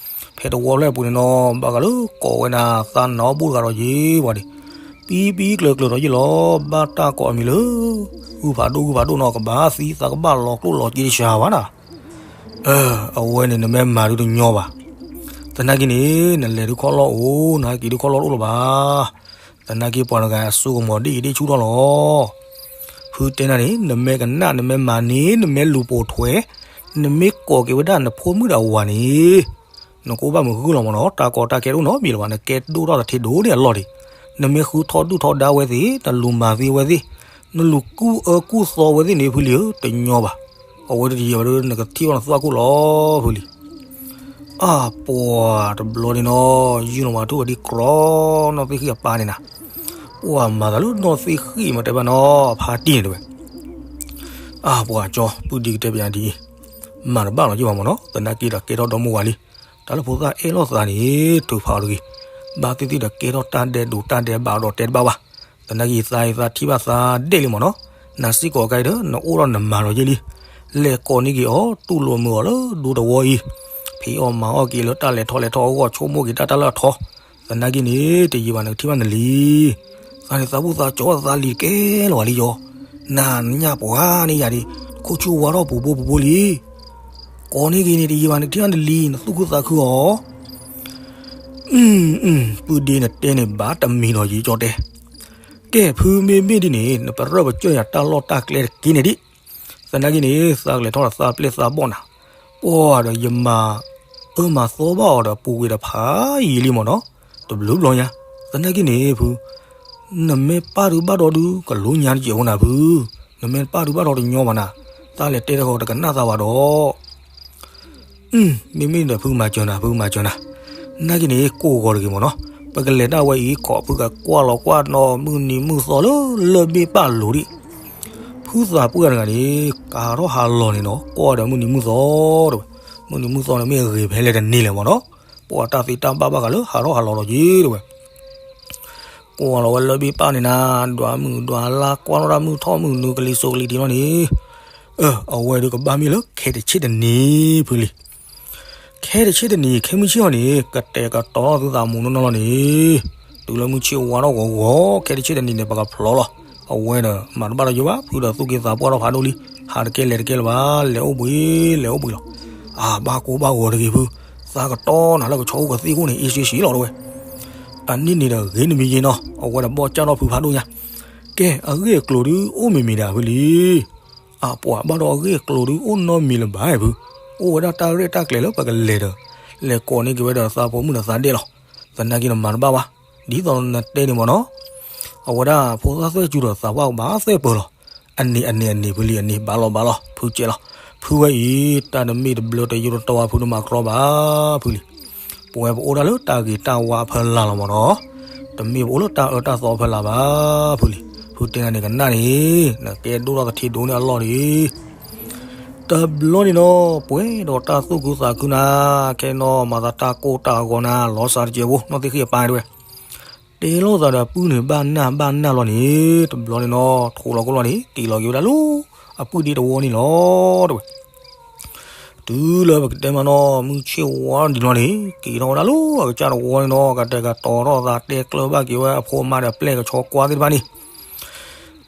ဖဲတဝီဖျၢၣ်ပူၤန့ၣ်နီၤ, ဘၣ်ဃးလၢကိးဝဲဒၣ်သးနါအိၣ်ဘူးတဂၤဒီးယ့ၤဝဲဒၣ်, ပံပံကျၢၤကျၢၤဒီးယ့ၤလီၤ, ဘၣ်တၢ်ကိးအမံၤလၢ ဂုၢ်ဖးဒိၣ်ဂုၢ်ဖးဒိၣ်နီၤ, ကဘၣ်သံသးကဘၣ်လီၤကျိၣ်လီၤစ့တစှၤဘၣ်နၤ အဝဲန့ၣ်နမ့ၢ်မၤဒုတညီဘၣ်. သနာ်က့န့ၣ် နလဲၤဒုခီၣ်လီၢ်အိၣ်, နဟဲက့ၤဒုခီၣ်လီၢ်တအိၣ်လၢၤဘၣ်. သနာ်က့ပှၤတဂၤအစိကမီၤဒ့ၣ်အံၤဒ့ၣ်ဆူၣ်ထီၣ်လီၤ. ဖုတဲနၤန့ၣ် နမ့ၢ်ကနၣ် နမ့ၢ်မၤန့ၣ် နမ့ၢ်လူၤပိာ်ထွဲ, နမ့ၢ်ကိးက့ၤဝဲဒၣ်နဖိမုၣ်ဒီးအဝၤန့ၣ် နကအိၣ်ဘၣ်မုာ်ဂုၢ်လီၤမ့ၢ်နီၤ, တၢ်ကီတၢ်ခဲတအိၣ်နီတမံၤလၢၤဘၣ်, နကဲဒိၣ်ထီၣ်တထံဒိၣ်န့ၣ်အလီၢ်ဒံး. နမ့ၢ်ဃုထီၣ်ဒုၣ်ထီၣ်ဒါဝဲသ့ၣ်, နလူၤမၤသ့ဝဲသ့ၣ်, နလူၤကူၣ်အၢကူၣ်သီဝဲသ့ၣ်န့ၣ် ဖုလံဧၢ, တညီဘၣ်. အဝဲတယံာ်ဘၣ်ဒီး နကထံၣ်ဘၣ်နသွၣ်ခိၣ်လီၤ ဖုလံ. အၢ ပှၤတဘျီန့ၣ်နီၤ, ယူၢ်လီၤမၤထူၣ်ဝဲဒ်ကြီ, နီၢ်သ့ၣ်ဃံၣ်အပၢ်န့ၣ်နၤ, ပှၤမၤသးလၢနီၢ်သ့ၣ်ဃံၣ်မ့ၢ်တဲဘၣ်နီၤ, ဖါတံၢ်န့ၣ်တဲဝဲ. အၢ ပှၤကၠီ ပုၢ်ဒ့ကတဲပယါဒ်အံၤ, မၤတဘၣ်လီၤယဘၣ်မ့ၢ်နီၤ, သနာ်က့ဒီးကဲထီၣ်ဒီမါဝၤလံ. တၢ်လၢဖိသၣ်အဲၣ်လိာ်သးန့ၣ် ထုးဖးအီၤတဂ့ၤ, ဘၣ်သ့ၣ်သ့ၣ်ဒီးကဲထီၣ်တၢ်ဒဲးဒိးတၢ်ဒဲးဘးဒီးတဲတဘၣ်ဘၣ်. သနာ်က့ယသးယသးထံၣ်ဘၣ်သးဒဲးလံမ့ၢ်နီၤ, နၤစ့ၢ်ကီးခဲအံၤဒီး နအိၣ်ဒီးနမၤလီၤယ့ၢ်လံ. လဲၤကိးန့ၢ်က့ၤအီၤ တူၢ်လိာ်မုာ်အီၤလၢဒူသဝီအံၤ, ဖံးအီၣ်မၤအီၣ်က့ၤလၢတၢ်လဲၤထီၣ်လဲၤထီအဂီၢ်, ဆိကမိၣ်က့ၤတၢ်တၢ်လၢအထီ, သနာ်က့န့ၣ် တယံာ်ဘၣ်နကထံၣ်ဘၣ်နလံ. သးန့ၣ်သးဘူၣ်သးကၠီသးလံၤတကဲလီၤဘၣ်လံယီၤ, နၤနညၣ်ပှၤန့ၣ်ယၤဒ်, ခိၣ်ဆူၣ်ဝါထီၣ်ပူၤဘိပူၤဘိလံ. ကိးန့ၢ်က့ၤန့ၣ် တယံာ်ဘၣ်နကထံၣ်ဘၣ်နလံ, နသူၣ်ခုသးခုအီၤ. ပုၢ်ဒ့နတဲန့ၣ်ဘၣ်တမံၤဒီးယကၠီတဲ, ကဲ ဖုမ့မ့ၢ်ဒ်န့ၣ် နပရၢၢ်ပစၢၢ်ယၤတၢ်လီၢ်တၢ်ကျဲတက့ၢ်န့ၣ်ဒံး. သနာ်က့န့ၣ် သးကလဲၤထီၣ်ဒီးသးပျဲၢ်သးဘီၣ်နၤ, ပှၤဒီးယမၤအၢမၤသီဘၣ်အီၤဒီးပူၤကွံာ်တဖးယံာ်လံမ့ၢ်နီၤ, တဘျုးဘျီညါ. သနာ်က့န့ၣ်ဖု နမ့ၢ်ပာ်ဒုးဘၣ်ဒီဒု ကလိညါတစဲးဖိနၤဖု, နမ့ၢ်ပာ်ဒုးဘၣ်ဒီတညီဘၣ်နၤ, တၢ်လဲၤတဲတခီတကနၣ်သးဘၣ်ဒီး မ့မ့ၢ်ဒီးဖုကမၤစၢၤနၤ ဖုကမၤစၢၤနၤ, နာ်က့န့ၣ် ကိးဂီၤတဂ့ၤမ့ၢ်နီၤ, ပကလဲၤဒၣ်ဝဲအံၤ ခိးဖုကကွၢ်လီၤကွၢ်နီၢ်မုၢ်နံၤမုၢ်သီလၢလၢၢ်ဘ့ၣ်ပၢ်လိၤဒံး, ဖုသးပှၢ်တဂၤန့ၣ် ကဟးထီၣ်ဟးလီၤန့ၣ်နီၤ ကွၢ်ဒီးမုၢ်နံၤမုၢ်သီတဝဲ, မုၢ်နံၤမုၢ်သီန့ၣ်မ့ၢ်အဂ့ၤဖဲလဲၣ်တန့ၢ်လဲၣ်မ့ၢ်နီၤ, ပှၤတၢ်သ့တၢ်ဘၣ်ဘၣ်ဃးလၢဟးထီၣ်ဟးလီၤဒီးက့တဝဲ ကွၢ်လီၤဝဲလၢၢ်ဘ့ၣ်ပၢ်န့ၣ်နၤ, ဒွးမုၢ်ဒွးလါ ကွၢ်ထီၣ်တၢ်မုၢ်ထီၣ်မုၢ်နုာ်ကလံၤစိးကလံၤထံးလီၤန့ၣ်, အဝဲဒုးကဘၣ်မ့ၢ်လၢခဲတဆ့တနံၤ ဖုလံ. ခဲတဆ့တနံၤ ခဲမုၢ်ဆ့ၣ်အီၤန့ၣ် ကတဲာ်ကတီၤထီၣ်သုသးမူနီၢ်နီၢ်လီၤန့ၣ်, တုၤလၢမုၢ်ဆ့ၣ်ဝါထီၣ်ဂီၤဂီၤ ခဲတဆ့တနံၤန့ၣ် ပကဖျီလီၤ. အဝဲဒီးမၤတဘၣ်ဒီးယိၤဘၣ် ဖုဒီးသူၣ်က့သးပှၢ်ထီၣ်ဖးဒိၣ်လံ, ဟးတကဲလဲၤတကဲလၢၤဘၣ်, လဲၤအိၣ်ဘှံး လဲၤအိၣ်ဘှံးလီၤ. အါ ဘၣ်ကိၢ်ဘၣ်ဂီၤတဂ့ၤဖု, သးကတီၢ်နၤလၢကဆီအိၣ်ကသ့ၣ်ခိၣ်န့ၣ် အ့ၣ်စ့ဆံးလီၤတဝဲ အနံၣ်န့ၣ်ဒီးဂ့ၤနမံၤယ့နီၤ, အဝဲဒီးဘီၣ်ကၢ်ထီၣ်ဖုဖးဒိၣ်ညါ, ကဲ အဂ့ၢ်အကျိၤဒုးအိၣ်မံၤမံၤဒၣ်ဖုလံ. အပှၤဘၣ်ဒီးအဂ့ၢ်အကျိၤဒုးအိၣ်နီတမံၤလၢၤဘၣ်ဖု, အိၣ်ဝဲဒၣ်တၢ်ရဲၣ်တၢ်ကျဲၤလၢပကလဲၤဒီး လဲၤကိးန့ၢ်က့ၤဝဲဒီးသးဖိမုၣ်ဒီးသးဒဲၣ်လီၤ. သနာ်က့နမၤတဘၣ်ဘၣ်, ဒ်သိးနတဲန့ၣ်မ့ၢ်နီၤ, အဝဲဒၣ်ဖိသၣ်သွဲၣ်စူၤဒီးသးပှၢ်ကဘၣ်သွဲၣ်ပၢၤလီၤ. အန့ၣ်အန့ၣ်အန့ၣ်ဖုလံ, အန့ၣ်ဘၣ်လီၤဘၣ်လီၤ, ဖုကဲလီၤ. ဖုဝဲအံၤ တၢ်တမ့ၢ်တဘျၢတယိတတီဘၣ်ဖုတမၤကြီဘၣ်ဖုလံ. ပဝဲပအိၣ်ဒၣ်လၢတၢ်ဂ့ၤတၢ်ဝါအဖီလာ်လီၤမ့ၢ်နီၤ, တမ့ၢ်ပအိၣ်လၢတၢ်အၢတၢ်သီအဖီလာ်ဘၣ်ဖုလံ. ဖုတဲနၤန့ၣ်ကနၣ်န့ၣ် နကဲဒိၣ်ထီၣ်သထ့ဒိၣ်န့ၢ်အလီၢ်လံ. တဘျီန့ၣ်နီၤ ပှဲၤဒီးတၢ်သူၣ်ခုသးခုနၤ, ခဲနီၤမၤသးတၢ်ကိၢ်တၢ်ဂီၤနၤ လီၤစၢ်တစဲးဖိ နီၢ်သ့ၣ်ဃံၣ်အပၢ်တဲဝဲ တဲလိာ်သးဒီးပုၢ်န့ၣ် ဘၣ်နၢ်ဘၣ်နၢ်လီၤန့ၣ်, တဘျီန့ၣ်နီၤ ထိးလီၤကိၢ်လီၤန့ၣ် က့ၤလီၤက့ၤဝဲဒၣ်လၢ အပုၢ်ဒ့တဝီန့ၣ်လီၤ တဲဝဲ. တုၤလၢပကတဲမးနီၤ မုၢ်ဆ့ၣ်ဝါဒံးလီၤန့ၣ် က့ၤထီၣ်ဝဲဒၣ်လၢအကစၢ်တဝီန့ၣ်နီၤ, ကတဲာ်ကတီၤထီၣ်သးတဲကျၢၤဘၣ်က့ၤဝဲအဖိအမါဒီးပျဲၢ်ကဆီကွၢ်သ့ၣ်တဖၣ်န့ၣ်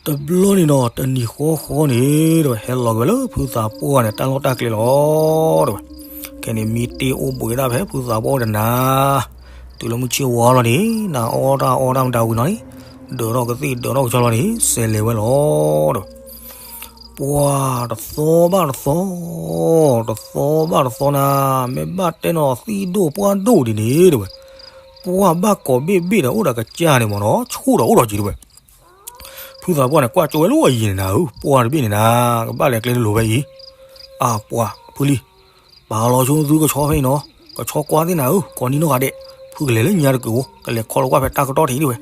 တဘျီန့ၣ်နီၤ တနံၤဃီဃီန့ၣ် တဲဝဲ ဟဲလီၤက့ၤဝဲလၢဖုသးပှၢ်န့ၣ် တၢ်လီၢ်တၢ်ကျဲလီၤ တဲဝဲ. ခဲန့ၣ်မ့ၢ်တ့ၢ်အိၣ်ဘှံးဒၣ်ဖဲဖုသးပှၢ်အိၣ်ဒီးနၤ, တုၤလၢမုၢ်ဆ့ၣ်ဝါလီၤန့ၣ် နၤအီၣ်တၢ်အီတၢ်မတၤဝံၤနီၤန့ၣ်, ဒၢးထီၣ်ကသ့ၣ်ဒၢးထီၣ်ကဆီလီၤန့ၣ် စဲးလဲၤဝဲလီၤ တဲဝဲ. ပှၤတသီဘၣ်တသီ, တသီဘၣ်တသီနၤ, မ့ၢ်ဘၣ်တဲနီၤသံၣ်ဒိၣ်ပှၢ်ဒိၣ်ဒ်န့ၣ် တဲဝဲ, ပှၢ်ဘၣ်ကိးဘ့ၣ်ဘ့ၣ်ဒီးအိၣ်ဒီးကစၢ်န့ၣ်မ့ၢ်နီၤ ဆူၣ်ဒီးအိၣ်ဒီးက့ၤ တဲဝဲ. ဖုသးပှၢ်န့ၣ် ကွၢ်ကၠိဝဲလၢအယံၤန့ၣ်နၤဧၢ, ပှၢ်တဘ့ၣ်န့ၣ်နၤ, ကဘၣ်လဲၤကျဲတလိၤဖဲအံၤ, အါပှၤဖုလံ, ပာ်လီၤဆိသုကဆီဖဲအံၤနီၤ, ကဆီကွၢ်သ့ၣ်နၤဧၢ, ကိးနံၤနီၢ်ဂၤဒဲး, ဖုကလဲၤလၢညါတကုာ်ဧိၤ, ကလဲၤခီလီၤကွၢ်ဖဲတၢ်ကတီၢ်ထံးဒံးဝဲ.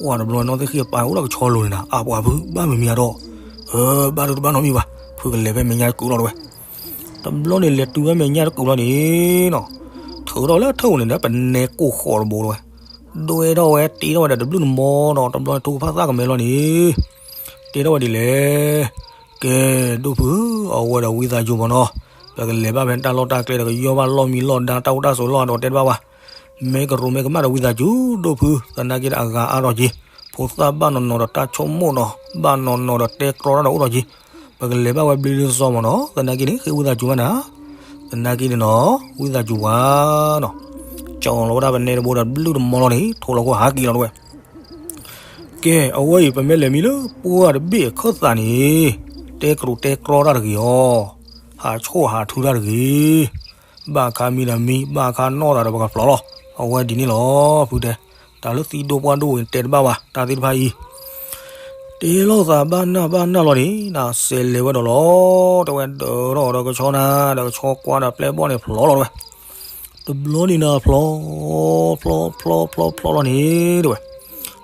ပှၢ်တဘျီနီၢ်သ့ၣ်ဃံအပၢ်အိၣ်လၢကဆီလိၤန့ၣ်နၤ, အါပှၤဖု ဘၣ်မံၤမံၤအါဒီး, အၢ ဘၣ်ဒိတဘၣ်နီတမံၤဘၣ်, ဖုကလဲၤဖဲမဲာ်ညါတကုာ်လီၤတဲဝဲ. တဘျီန့ၣ်လဲၤတုၤဝဲမဲာ်ညါတကုာ်လီၤန့ၣ်နီၤ, ထုးထီၣ်လၢထၢၣ်ဧိၤန့ၣ်ဒီး ပနဲကိၢ်ဃီတဘိတဲဝဲ, ဒွဲထီၣ်ဝဲတ့ထီၣ်ဝဲဒီးတဘျုးနမီၤနီၤ, တဘျီန့ၣ်ထိၣ်ကဖၣ်သၣ်ကမဲလီၤန့ၣ် တဲထီၣ်ဝဲဒ်လဲၣ်. ကဲ ဒိၣ်ဖုဧၢ, အဝဲဒီးဝံသးစူၤမးနီၤ, ပကလဲၤဘၣ်ဖဲတၢ်လီၢ်တၢ်ကျဲဒီး ကယီၢ်ဘၣ်လီၢ်မံလီၢ်ဒါ တၢ်အိၣ်တၢ်ဆိးလီၢ်အဒီးတဲတဘၣ်ဘၣ်. မ့ၢ်ကရူးမ့ၢ်ကမၣ်ဒီးဝံသးစူၤ ဒိၣ်ဖု, သနာ်က့ဒီးအဂၤအါထီၣ်က့ၤ, ဖိသၣ်ဘၣ်နီၢ်နီၢ်ဒီးတၢ်ဆိကမိၣ်နီၤ, ဘၣ်နီၢ်နီၢ်ဒီးတဲကြီတၢ်ဒီးအိၣ်ထီၣ်က့ၤ, ပကလဲၤဘၣ်ဝဲဘျ့ဒ်သိးမးနီၤ, သနာ်က့န့ၣ် ဃ့ဝံသးစူၤဘၣ်နၤ, သနာ်က့န့ၣ်နီၤ, ဝံသးစူၤပှၤနီၤ, ကၠီလီၤဝဲဒၣ်ပနဲတဘိဒီးတဘျုးတမီၤလီၤန့ၣ် ထိၣ်လီၤခိၣ်ဟးက့ၤလီၤတဲဝဲ. ကဲ အဝဲအံၤ ပမ့ၢ်လဲၤမံလၢပှၢ်တဘ့ၣ်အခၢၣ်သးန့ၣ်, တဲကရူးတဲကြီတၢ်တဂ့ၤအီၤ, ဟးဆိၣ်ဟးထုတၢ်တဂ့ၤ, ဘၣ်ခါမံဒီးမံ, ဘၣ်ခါနီၣ်သးဒီးပကဖျိးလီၤ, အဝဲဒ်န့ၣ်လီၤ ဖုတဲ, တၢ်လၢသံဒိၣ်ပှၢ်ဒိၣ်ဝဲန့ၣ် တဲတဘၣ်ဘၣ်, တၢ်သ့ၣ်တဖၣ်အံၤ တ့လီၤသးဘၣ်နၢ်ဘၣ်နၢ်လီၤန့ၣ် နစဲးလဲၤဝဲဒီးလီၤ, တဲဝဲဒၢးထီၣ်ဒီးကဆီနၤ, ဒီးကဆီကွၢ်ဒီးပျဲၢ်ဘီၣ်န့ၣ်ဖျိးလီၤတဲဝဲ. တဘျီန့ၣ်နၤဖျိး, ဖျိး ဖျိး ဖျိး ဖျိးလီၤန့ၣ်တဲဝဲ,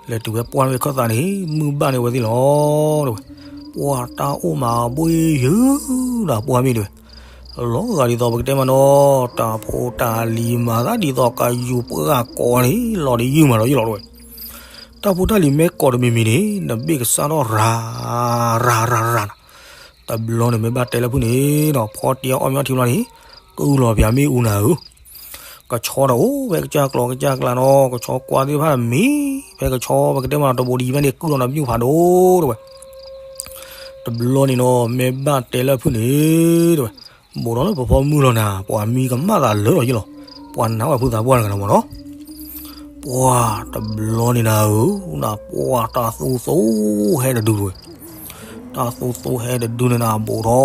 လဲၤတုၤဝဲပှၢ်တဘ့ၣ်အခၢၣ်သးန့ၣ် မုၢ်ဘၣ်န့ၢ်ဝဲသ့ၣ်လီၤတဲဝဲ. ပှၢ်တၢ်အိၣ်မးဘှ့ၣ်ယုၢ်နၤပှၢ်မ့ၢ်တဲဝဲ, လီၤဂာ်ဒ်သိးပကတဲမးနီၤ, တၢ်ဖိတၢ်လံၤမၤသးဒ်သိးကယူၤပှၢ်ကိးန့ၣ် လီၤတယုၢ်မးလီၤယုၢ်လီၤတဲဝဲ. တၢ်ဖိတၢ်လံၤမ့ၢ်ကိးတမံၤမံၤန့ၣ် နဘ့ၣ်ကစၢ်ထီၣ်ရၤ ရၤ ရၤ ရၤ နၤ, တဘျီန့ၣ်မ့ၢ်ဘၣ်တဲလၢဖုန့ၣ်ဒီး ဖီတံၢ်အီၣ်မ့ၤအီထံဘျီန့ၣ် ကုၢ်လီၤပၠးမ့ၣ်အူနၤဧၢ, ကဆီဒီးအိၣ်ဝဲကစၢ်ကျီကစၢ်ကျါနီၤ, ကဆီကွၢ်သ့ၣ်တဖၣ်မံ, ဖဲကဆီပကတဲမးနီၤ တဘိးဒံးဘၣ်န့ၣ် ကုၢ်လီၤနၤမ့ၣ်အူဖးဒိၣ်တဲဝဲ. တဘျီန့ၣ်နီၤ မ့ၢ်ဘၣ်တဲလၢဖုန့ၣ်တဲဝဲ, ဘူးထီၣ်လၢပဖီမုၢ်လီၤနၤ, ပှၤမံကမၣ်သးလၢလီၤယ့ၣ်လီၤ, ပှၤနၢ်ဝဲဖုသးပှၢ်တဂၤလီၤမးနီၤ. ပှၢ်တဘျီန့ၣ်နၤဧၢ, နပှၢ်တၢ်သူသူဟဲတဒုတဲဝဲ, တၢ်သူသူဟဲတဒုန့ၣ်နၤ ဘူးထီၣ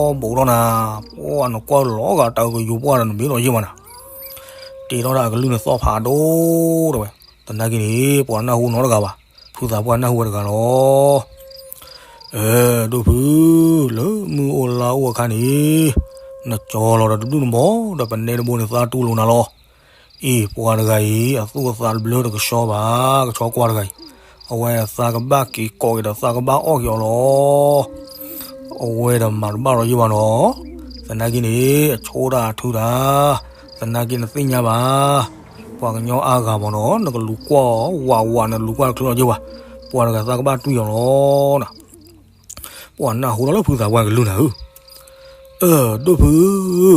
်, ဘူးထီၣ်နၤ, ပှၢ်နကွၢ်လီၤဂာ်တၢ်အုးကယူၤပှၢ်ဒီးနမ့ၢ်လီၤယ့ၣ်မးနၤ, တ့ထီၣ်ဒၣ်အကလုၢ်န့ၣ်သီၣ်ဖးဒိၣ်တဲဝဲ. သနာ်က့န့ၣ် ပှၤနၢ်ဟူနီတဂၤဘၣ်, ဖုသးပှၢ်နၢ်ဟူဝဲတဂၤလီၤ. အဲ ဒိၣ်ဖု, လၢမုၢ်အိၣ်လါအိၣ်အခါန့ၣ် နကၠီလီၤဒီးတဘျုးတဘီဒီးပနဲတဘိန့ၣ်သးတူၢ်လိာ်နၤလီၤ. အံၤ ပှၤတဂၤအံၤ အသူၣ်အသးတဘျၢတကဆှီဘၣ်, ကဆီကွၢ်တဂၤအံၤ, အဝဲအသးကဘၣ်က့ၤကိးက့ၤဒီးသးကဘၣ်အီၣ်က့ၤအီၤလီၤ. အဝဲဒီးမၤတဘၣ်လီၤယ့ၣ်ဘၣ်နီၤ, သနာ်က့န့ၣ် အဆိတၢ်အထုတၢ်, သနာ်က့နသ့ၣ်ညါဘၣ် ပှၤကညီအါဂၤမးနီၤ, နကလူၤကွၢ်အီၤဝးဝး နလူၤကွၢ်တချုးလီၤယ့ၣ်ဘၣ်, ပှၤတဂၤသးကဘၣ်တွံၢ်အီၤလီၤနၤ. ပှၤနၢ်ဟူထီၣ်လၢဖုသးပှၢ်ကလုၢ်နၤဧၢ, အၢ ဒိၣ်ဖု,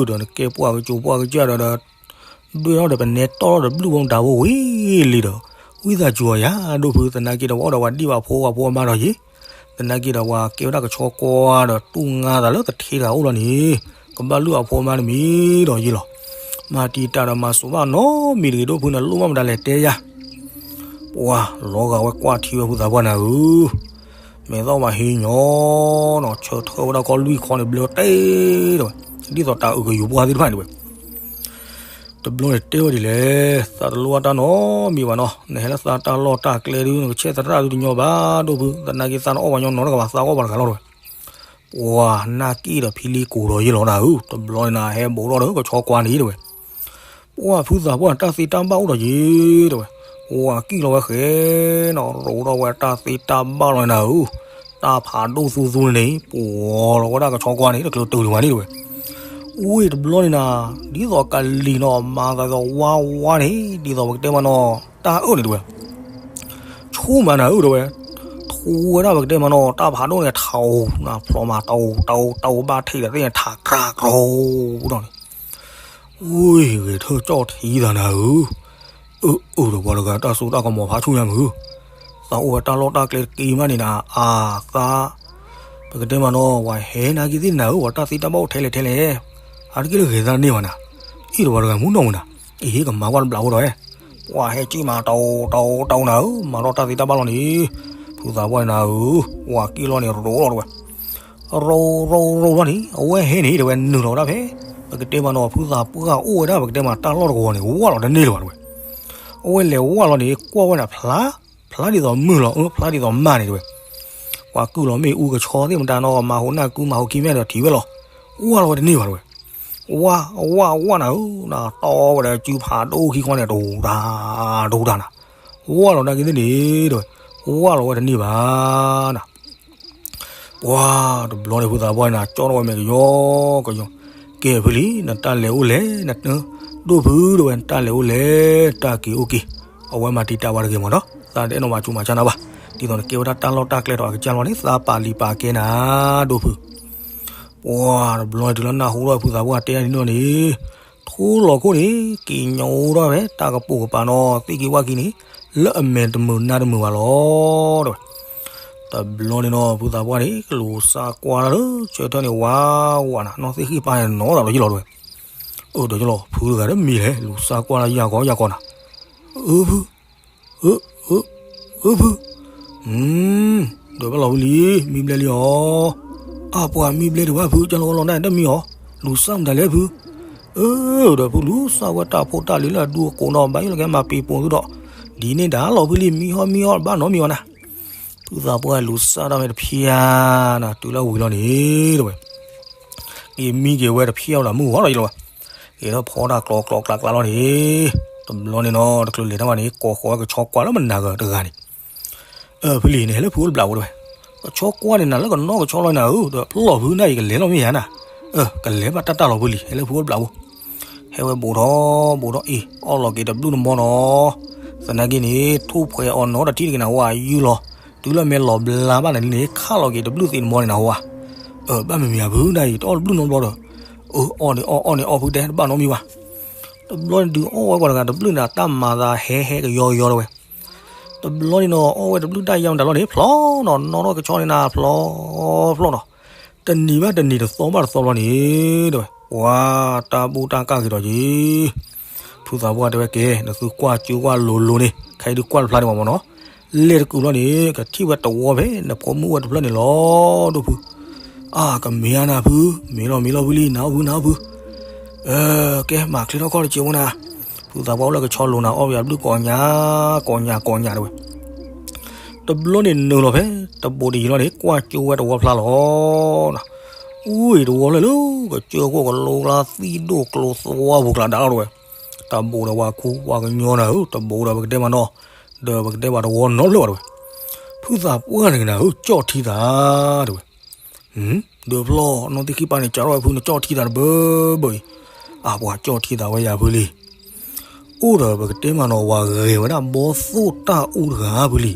ဒီးနကဲပှၢ်ကစူၤပှၢ်ကစၢ်ဒီး ဒွဲၣ်ထီၣ်ဒီးပနဲတီၢ်ထီၣ်ဒီးဘျုးဘီမတၤဖိဝံၤလံဒီး ဝံသးစူၤအီၤယၤ ဒိၣ်ဖု, သနာ်က့ဒီးဝဲဒီးပှၤဒံၣ်ဘၣ်ဖိပှၤဖိအမါဒီးယ့ၣ်, သနာ်က့ဒီးပှၤကဲဝဲဒၣ်ကဆီကွၢ်ဒီးတူၢ်ငါသးလၢသထ့တဂၤအိၣ်လီၤန့ၣ်, ကဘၣ်လုၢ်အဖိအမါတမံၤဒီးယ့ၣ်လီၤ. မၤတံာ်တာ်ဒီးမၤစိးဘၣ်နီတမံၤတဂ့ၤ ဒိၣ်ဖု, နလိၣ်ဘၣ်မတၤလဲၣ်တဲယၤ. ပှၤလီၤဂာ်ဝဲကွၢ်ထံဝဲဖုသးပှၢ်နၤဧၢ, မဲာ်သီၣ်မၤဟ့ညီနီၤ, ဆၢထၢၣ်ဝဲဒၣ်ခီလွံၢ်ခီန့ၣ်ဘျၢတ့ၢ်တဲဝဲ, ဒ်သိးတၢ်အုးကယူၤပှၢ်သ့ၣ်တဖၣ်န့ၣ်ဝဲ. တဘျီန့ၣ်တဲဝဲဒ်လဲၣ်, သးတလိၣ်ဘၣ်တၢ်နီတမံၤဘၣ်နီၤ, နဟဲလၢသးတၢ်လီၢ်တၢ်ကျဲဒုး နကဆဲးသရၣ်ဒုးတညီဘၣ် ဒိၣ်ဖု, သနာ်က့သးတအီၣ်ပှၤညီနီတဂၤဘၣ်, သးအီၣ်ပှၤတဂၤလီၤတဲဝဲ. ပှၤနၢ်က့ၣ်ဒီးဖံလံကိာ်ဒီးယ့ၣ်လီၤနၤဧၢ, တဘျီန့ၣ်နဟဲဘူးထီၣ်ဒီးကဆီကွၢ်န့ၣ်တဲဝဲ. ပှၢ်ဖုသးပှၢ် တၢ်သ့တၢ်ဘၣ်အိၣ်ဒီးယ့ၣ်တဲဝဲ. ဝၤကံၣ်လီၤဝဲဃဲနီၤ, ရိးထီၣ်ဝဲတၢ်သ့တၢ်ဘၣ်လီၤနၤဧၢ, တၢ်ဖးဒိၣ်သူသူန့ၣ် ပှီၤလီၤဝဲဒၣ်ကဆီကွၢ်န့ၣ် တချုးတုၤဒံးဘၣ်န့ၣ်တဲဝဲ. ဝ့ၢ်တဘျီန့ၣ်နၤ, ဒ်သိးကလံၤနီၤ မၤသးဒ်သိးဝါဝါန့ၣ် ဒ်သိးပကတဲမးနီၤ တၢ်အၢၣ်န့ၣ်တဲဝဲ. ဆိမးနၤဧၢတဲဝဲ, ထူဝဲဒၣ်ပကတဲမးနီၤ တၢ်ဖးဒိၣ်န့ၣ် ထးအိၣ်နၤ ဖျိးမး တၢ်အိၣ်တၢ်အိၣ်တၢ်အိၣ်ဘၣ်ထံးဒီးသ့ၣ်န့ၣ် ထးကြၢကြၢဒီးန့ၣ် ဝ့ၢ်ဂဲၤထၢၣ်ကၠီၣ်ထံသးနၤဧၢ, အၢအၢဒီးပှၤတဂၤတၢ်စိတၢ်ကမီၤဖးဆူၣ်ညါမုၢ်, သးအိၣ်ဝဲတၢ်လီၢ်တၢ်ကျဲတက့ၢ်မးန့ၣ်နၤ အသး, ပကတဲမးနီၤ ဝၤဟဲနာ်က့သ့ၣ်နၤဧၢ, ဝၤတၢ်သ့တၢ်ဘၣ်အိၣ်ထဲလဲၣ်ထဲလဲၣ်, အါတက့ၢ်လၢဂဲၤသးန့ၢ်ဘၣ်နၤ, အ့ၣ်ဒီးပှၤတဂၤမူနီၢ်မုၢ်နၤ, အ့ၣ်ကမၤကွၢ်တဘျီဖိဒီးဝဲ ပှၤဟဲက့ၢ်မးတၢ်အိၣ်တၢ်အိၣ်တၢ်အိၣ်နၤဧၢ, မၤထီၣ်တၢ်သ့တၢ်ဘၣ်လီၤန့ၣ်, ဖုသးပှၢ်နၤဧၢ, ဝၤက့ၢ်လီၤန့ၣ်ရိးလီၤတဲဝဲ ရိးရိးရိးလီၤန့ၣ် အဝဲဟဲန့ၣ်တဲဝဲနုာ်လီၤဝဲဒၣ်ဖဲ ပကတဲမးနီၤ ဖုသးပှၢ်အိၣ်ဝဲဒၣ် ပကတဲမးတၢ်လီၢ်တကဝီၤန့ၣ် ဝၢ်လီၤတန့ၢ်လၢၤဘၣ်တဲဝဲ, အဝဲလဲၤဝၢ်လီၤန့ၣ် ကွၢ်ဝဲဒၣ်ဖျါ, ဖျါဒ်သိးမုၢ်လီၤ အၢ ဖျါဒ်သိးမၢ်န့ၣ်တဲဝဲ, ပှၤကုၢ်လီၤမ့ၣ်အူကဆီသ့ၣ်မတၤနီၤ မၤဟူးနၢ်ကူမၤဟူးခံမ့ၢ်ဒီးထံၣ်ဝဲလီၤ, ဝၢ်လီၤဝဲတန့ၢ်ဘၣ်တဲဝဲ, ဝါ ဝါ ဝါနၤဧၢ, နတီဝဲဒၣ်စုဖးဒိၣ်ခံခီန့ၣ် တဟူးတၢ် တဟူးတၢ်နၤ, ဝါလီၤနာ်က့သ့ၣ်န့ၣ်ဒီး ဝါလီၤဝဲတန့ၢ်ဘၣ်နၤ. ပှၤတဘျီန့ၣ် ဖုသးပှၢ်န့ၣ် ကၠီထီၣ်ဝဲမဲာ်ကယီကယီ, ကဲဖုလံ နတၢ်လဲၤအိၣ်လဲၣ်, ဒိၣ်ဖုဒၣ်ဝဲ နတၢ်လဲၤအိၣ်လဲၣ်, တၢ်က့ၤအိၣ်က့ၤ, အဝဲမၤတံာ်တာ်ဝဲတဂ့ၤမးနီၤ, သးတအဲၣ်နီၤမၤဆူးမၤဆါနၤဘၣ်, ဒ်သိးနကဲဝဲဒၣ်တၢ်လီၢ်တၢ်ကျဲဒီး အကစၢ်လီၤန့ၣ် သးပာ်လံၤပာ်ကဲနၤ, ဒိၣ်ဖု ပှၤတဘျီန့ၣ် တုၤလၢနၢ်ဟူထီၣ်ဖုသးပှၢ်တဲဒ်န့ၣ်န့ၣ်, ထိလီၤခိၣ်န့ၣ် က့ၤညိးထီၣ်ဝဲ တၢ်ကပိာ်ကပၤနီၤ သ့ၣ်က့ၤဝၣ်က့ၤန့ၣ် လၢအမဲာ်တမုာ်နါတမုာ်ဘၣ်လီၤ တဲဝဲ. တဘျီန့ၣ်နီၤ ဖုသးပှၢ်န့ၣ် ကလူၤစၢ်ကွၢ်တၢ်လၢဆၢထၢၣ်န့ၣ် ဝါဝါနၤ နီၢ်သ့ၣ်ဃံၣ်ပၢ်န့ၣ်နီၤသးလီၤယလီၤတဲဝဲ. အိၣ်ဒီးယလီၤ ဖုတဂၤဒီးမံၤလဲၣ် လူၤစၢ်ကွၢ်လၢယၤကီယၤကီနၤ, အၢဖု အၢ အၢ အၢဖု, ဒီးဘၣ်လီၤဖုလံ, မံဘျဲလံအီၤ, အပှၤမံဘျဲဒံးဘၣ်ဖု ကၢလီၤလီၤနၢ်တမံၤအီၤ, လူၤစၢ်မတၤလဲၣ်ဖု, အၢ ဒီးဖုလူၤစၢ်ဝဲတၢ်ဖိတၢ်လံၤလၢအဒူအကိးနီၤ ဘၣ်ယိၣ်လီၤကဲမၤပ့ၤပိာ်သုဒီး, ဒ်န့ၣ်ဒၣ်လီၤဖုလံ မံဟီၣ်မံဟီၣ်ဘၣ်နီတမံၤအီၤနၤ, ဖုသးပှၢ်လူၤစၢ်တၢ်မ့ၢ်တဖျၢၣ်နၤ တုၤလၢဝံၤလီၤန့ၣ် တဲဝဲ က့ၤမံက့ၤဝဲတဖျၢၣ်အီၤဒီးမုၢ်ဂီၤလီၤယလီၤဘၣ်, က့ၤထီၣ်ဖီတၢ်ကျီကျီကျါကျါလီၤန့ၣ်, တဘျီန့ၣ်နီၤ တချုးလဲၤတၢ်ဘၣ်န့ၣ် ကိးဃီၤဝဲကဆီကွၢ်လၢမနၤဂၤတဂၤန့ၣ်, ဖုလံန့ၣ် ဟဲလၢဖုအိၣ်တဘျးဝဲတဲဝဲ, ကဆီကွၢ်န့ၣ်နၤလၢကနီၢ်ကဆီလီၤနၤဧၢ, ဒီးဖျီၣ်ဖုနၢ်အံၤကလဲၤလီၤမ့ၢ်ယၤနၤ, ကလဲၤဘၣ်တၢ်တၢ်လီၤဖုလံ ဟဲလၢဖုအိၣ်တဘျးဝဲ ဟဲဝဲဘူးထီၣ်ဘူးထီၣ်အံၤ အီၣ်လီၤက့ၤတဘျုးတမီနီၤ, သနာ်က့န့ၣ် ထူၣ်ဖှဲးအီၤနီတထံၣ်တက့ၤနၤဝဲ ယုၢ်လီၤ, တုၤလၢမဲာ်လီၤဘျါဘၣ်န့ၣ်န့ၣ် ခးလီၤက့ၤတဘျုးသ့ၣ်တမီန့ၣ်နၤဝဲ, အၢ ဘၣ်မ့မ့ၢ်ဧါဖုနၢ်အံၤ တအီၣ်တဘျုးနီတဘျီဒီး, အၢ အီၣ်န့ၣ်အီၣ် အီၣ်န့ၣ်အီၣ်ဖုတဲတဘၣ်နီတမံၤဘၣ်, တဘျီန့ၣ်ဒုးအီၣ်ဝဲပှၤတဂၤတဘျုးန့ၣ် တၢ်မၤသးဟဲဟဲကယီကယီတဲဝဲ တဘျီန့ၣ်နီၤ အီၣ်ဝဲတဘျုးတၢ်ယါမတၤလီၤန့ၣ် ဖျီနီၤ နီၣ်ထီၣ်ကဆီန့ၣ်နၤ ဖျီဖျီနီၤ, တနံၤဘၣ်တနံၤတသီဘၣ်တသီဘျီန့ၣ် တဲဝဲ ပှၤတၢ်ဘူၣ်တၢ်ကၢ်က့ၤဒီးက့ၤ, ဖုသးပှၢ်တဲဝဲကဲ နသုကွၢ်ကၠိကွၢ်လိၤလိၤန့ၣ် ခဲအံၤဒုးကွၢ်တဖျါဒံးဘၣ်မ့ၢ်နီၤ, လဲၣ်တကုာ်ဘျီန့ၣ် ကထံၣ်ဝဲတဝီဖဲ နဖိမုၣ်ဝဲတဖျၢၣ်န့ၣ်လီၤ ဒိၣ်ဖု, အါ ကမ့ၢ်ဧါနၤဖု, မ့ၢ်လီၤမ့ၢ်လီၤဖုလံ နၤအိၣ်ဖုနၤအိၣ်ဖု ကဲ မၤချ့ထီၣ်ခီၣ်တစဲးဖိနၤ, ဖုသးပှၢ်အိၣ်လၢကဆီလိၤနၤ အီၣ်ဝဲအဘျုးကိးညါ ကိးညါကိးညါတဲဝဲ, တဘျီန့ၣ်နုာ်လီၤဖဲ တဘိးတယံၤလီၤန့ၣ် ကွၢ်ကၠိဝဲတဝီဖျါလီၤ, အူအံၤတဝီဖျၢၣ်လၢ ကစၢၢ်ခိၣ်ကလိကျါသံၣ်ဒိၣ်ကျိသွါပူၤကျါဒါလီၤတဲဝဲ, တဘိးဒီးဝဲခူ ပှၤကညီနၤဧၢ တဘိးဒီးပကတဲမးနီၤ, ဒီးပကတဲဘၣ်တဝီနီတဖျၢၣ်ဘၣ်တဲဝဲ, ဖုသးပှၢ်န့ၣ်နၤဧၢ ကၠီၣ်ထံသး တဲဝဲ ဒီးဖျီၣ် နီၢ်သ့ၣ်ခံပၢ်န့ၣ် ကးထီၣ်ဝဲဖုန့ၣ် ကၠီၣ်ထံသးတဘၢဘၢအံၤ, အါ ပှၤကၠီၣ်ထံသးဝဲယၤဖုလံ, အိၣ်ဒီးပကတဲမးနီၤ ပှၤဂဲၤဝဲဒၣ်ဘီသိၣ်တၢ်အူတဂၤဖုလံ,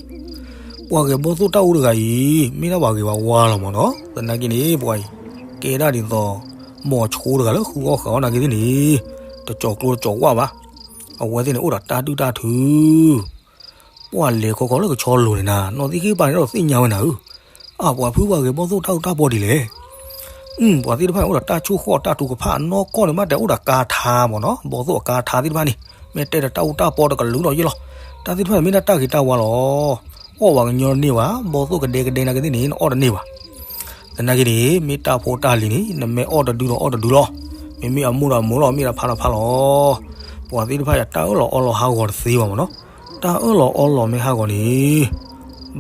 ပှၤဂဲၤဘီသိၣ်တၢ်အူတဂၤအံၤ မ့ၢ်ဒၣ်ပှၤဂ့ၤဝဲဝါလီၤမးနီၤ, သနာ်က့န့ၣ် ပှၤအံၤ ကဲဒၣ်ဒ်သိး မိၤဆိတဂၤလၢဃုအီၣ်ဃုအီၣ်နာ်က့သ့ၣ်န့ၣ်, တကၠီၤကျိတကၠီၤဝၣ်ဘၣ်, အဝဲသ့ၣ်န့ၣ်အိၣ်ဒီးတၢ်ဒုၣ်တၢ်ထု ပှၤလဲၤခီခီလၢကဆီလိၤန့ၣ်နၤ နီၢ်သ့ၣ်ခံပၢ်န့ၣ်ဒီးသ့ၣ်ညါဝဲနၤဧၢ, အါ ပှၤဖုပှၤဂဲၤဘီသိၣ်တၢ်အူတၢ်ပီဒ်လဲၣ်, ပှၤသ့ၣ်တဖၣ်န့ၣ်အိၣ်ဒီးတၢ်ဆိၣ်ဃီၣ်တၢ်ထုကဖၣ် နီၢ်ကီၢ်န့ၣ် ဘၣ်တဲအိၣ်ဒီးကါထါမးနီၤ ဘီသိၣ်အကါထါသ့ၣ်တဖၣ်န့ၣ် မ့ၢ်တဲဒီးတၢ်အူတၢ်ပီတကလုာ်ဒီးယ့ၢ်လီၤ, တၢ်သ့ၣ်တဖၣ်န့ၣ်မ့ၢ်ဒၣ်တၢ်ဂ့ၤတၢ်ဝါလီၤ, အီၣ်ဝဲကညီတန့ၢ်ဘၣ် ဘီသိၣ်ကဒဲကဒဲနာ်က့သ့ၣ်န့ၣ် နအီၣ်တန့ၢ်ဘၣ် သနာ်က့န့ၣ် မ့ၢ်တၢ်ဖိတၢ်လံၤန့ၣ် နမ့ၢ်အီၣ်တဒုဒီးအီၣ်တဒုလီၤ, မ့မ့ၢ်အမိၢ်ဒီးအမိၢ်လီၤ မ့ၢ်ဒီးဖါဒီးဖါလီၤ, ပှၤသ့ၣ်တဖၣ်ယတၢ်အၢၣ်လီၤအီလီၤဟးဂီၤတသ့ဘၣ်မးနီၤ, တၢ်အၢၣ်လီၤအီလီၤမ့ၢ်ဟးဂီၤန့ၣ်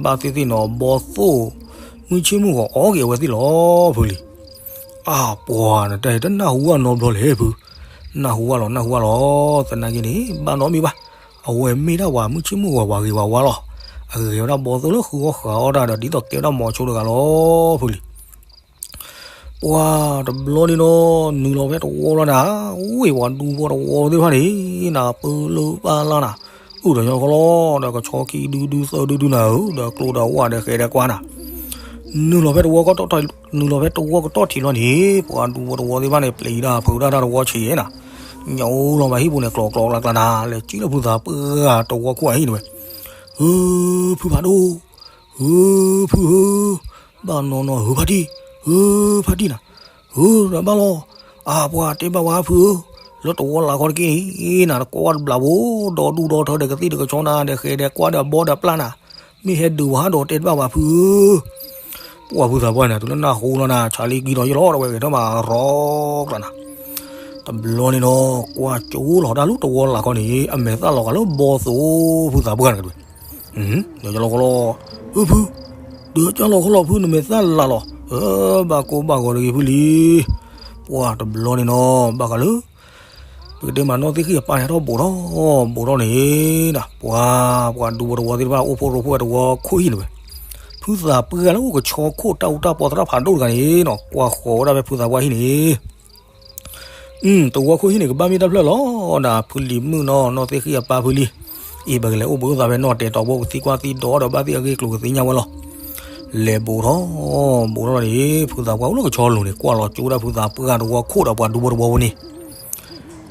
ဘၣ်သ့ၣ်သ့ၣ်နီၤ ဘီသိၣ် မုၢ်ဆ့ၣ်မုၢ်ဂီၤအီၣ်က့ၤအဝဲသ့ၣ်လီၤဖုလံ, အါ ပှၤနတၢ်အံၤတနၢ်ဟူဘၣ်နီတဘျီလဲၣ်ဖု, နၢ်ဟူဘၣ်လီၤ နၢ်ဟူဘၣ်လီၤ, သနာ်က့န့ၣ် ဘၣ်နီတမံၤဘၣ်, အဝဲမ့ၢ်ဒၣ်ပှၤမုၢ်ဆ့ၣ်မုၢ်ဂီၤပှၤဂ့ၤပှၤဝါလီၤ, အဂဲၤဝဲဒၣ်ဘီသိၣ်လၢဃုအီၣ်ဃုအီၣ်တၢ်ဒီး ဒ်သိးကဲဝဲဒၣ်မိၤဆိတဂၤလီၤဖုလံ ပှၤတဘျီန့ၣ်ဒီး နုာ်လီၤဖဲတဝီလီၤနၤ, ဝ့ၢ်ပှၤဒူဖိတဝီသ့ၣ်တဖၣ်န့ၣ် နၤပၢလၢပၢ်လၢ်နၤ, အိၣ်ဒီးညီခီလီၤ ဒီးကဆီခံဒုဒုသၢဒုဒုနၤဧၢ, ဒီးကျိဒီးဝၣ်ဒီးဃဲၤဒီးကွၢ်နၤ, နုာ်လီၤဖဲတဝီကတီၢ်ထီၣ် နုာ်လီၤဖဲတဝီကတီၢ်ထံးလီၤန့ၣ် ပှၤဒူဖိတဝီသ့ၣ်တဖၣ်န့ၣ် ပျံၤတၢ်ဖုးတၢ်တၢ်တဝီဆံးနၤ, ညိးလီၤဘၣ်ဟံၣ်ပူၤန့ၣ် ကျီကျီကျါကျါနၤ, လဲၤကံလၢဖုသးပှၢ်တဝီခိၣ်အဟံၣ်န့ၣ်ဝဲ, ဧၢ ဖုဖးဒိၣ် ဧၢ ဖုဧၢ, ဘၣ်နီၢ်နီၢ်ဧၢဖါတံၢ်, ဧၢ ဖါတံၢ်နၤ, ဧၢ ဒီးဘၣ်လီၤ, အါ ပှၤတဲဘၣ်ဝဲဖုဧၢ, လၢတဝီလၢ်ခီတက့ၢ်နၤ, နကွၢ်ဝဲတဘျးဘိ, ဒီဒူၣ်ဒီထၢဒီးကသံၣ်ဒီးကဆီနၤ, ဒီးဃဲၤဒီးကွၢ်ဒီးဘီဒီးပျၢ်နၤ, မ့ၢ်ဟဲဒုးဝဲဟးဒီးတဲတဘၣ်ဝဲဖုဧၢ, ပှၤဖုသးပှၢ်န့ၣ် တုၤလၢနၢ်ဟူလီၤနၤ ဆါလံကံဒီးယလီၤ ဒီးဝဲဂဲၤထီၣ်မးရီကျါနၤ, တဘျီန့ၣ်ဒီး ကွၢ်ကၠိလီၤတၢ်လၢတဝီလၢ်ခီန့ၣ် အမဲာ်သၣ်လီၤဂာ်လၢဘီသိၣ်ဖုသးပှၢ်န့ၣ်ကဒွဲၣ်, ဒီးယလီၤခီလီၤ, ဧၢဖု, ဒီးကၢ်လီၤခီလီၤဖု နမဲာ်သၣ်လၢ်လီၤ, ဘၣ်ကိးဘၣ်ဂီၤတဂ့ၤဖုလံ, ပှၤတဘျီန့ၣ်နီၤ ဘၣ်ဃးလၢ ပကတဲမးနီၢ်သ့ၣ်ဃံၣ်အပၢ်န့ၣ် ဟဲထီၣ်ဘူးထီၣ်ဘူးထီၣ်န့ၣ် ပှၤ ပှၤဒူဖိတဝီသ့ၣ်တဖၣ် အိၣ်ဖှိၣ်ရိဖှိၣ်ဝဲတဝီခိၣ်ဟံၣ်န့ၣ်ဝဲ, ဖုသးပှၢ်လၢအိၣ်ကဆီခိၣ်တၢ်အူတၢ်ပီသရၣ်ဖးဒိၣ်တဂၤန့ၣ်နီၤ ကွၢ်ဃီၤဝဲဒၣ်ဖဲဖုသးပှၢ်ဟံၣ်န့ၣ် တဝီခိၣ်ဟံၣ်န့ၣ် ကဘၣ်မ့ၢ်တၢ်ဖျၢၣ်လီၤနၤ ဖုလံၤမုၣ်နီၤ နီၢ်သ့ၣ်ဃံၣ်အပၢ်ဖုလံၤ, အံၤ ပကလဲၤအိၣ်ဘှံးအိၣ်သးဖဲနီၢ်တဲာ်တီၤဘိ ကသံကွၢ်သံဒိးဒီးဘၣ်သ့ၣ်အဂ့ၢ်ကျိၤကသ့ၣ်ညါဝဲလီၤ. လဲၤဘူးထီၣ်ဘူးထီၣ်န့ၣ် ဖုသးပှၢ်အိၣ်လၢကဆီလိၤန့ၣ် ကွၢ်လီၤကၠိဒၣ်ဖုသးပှၢ်တဝီခိၣ်ဒီးပှၤဒူဖိတဝီဖိန့ၣ်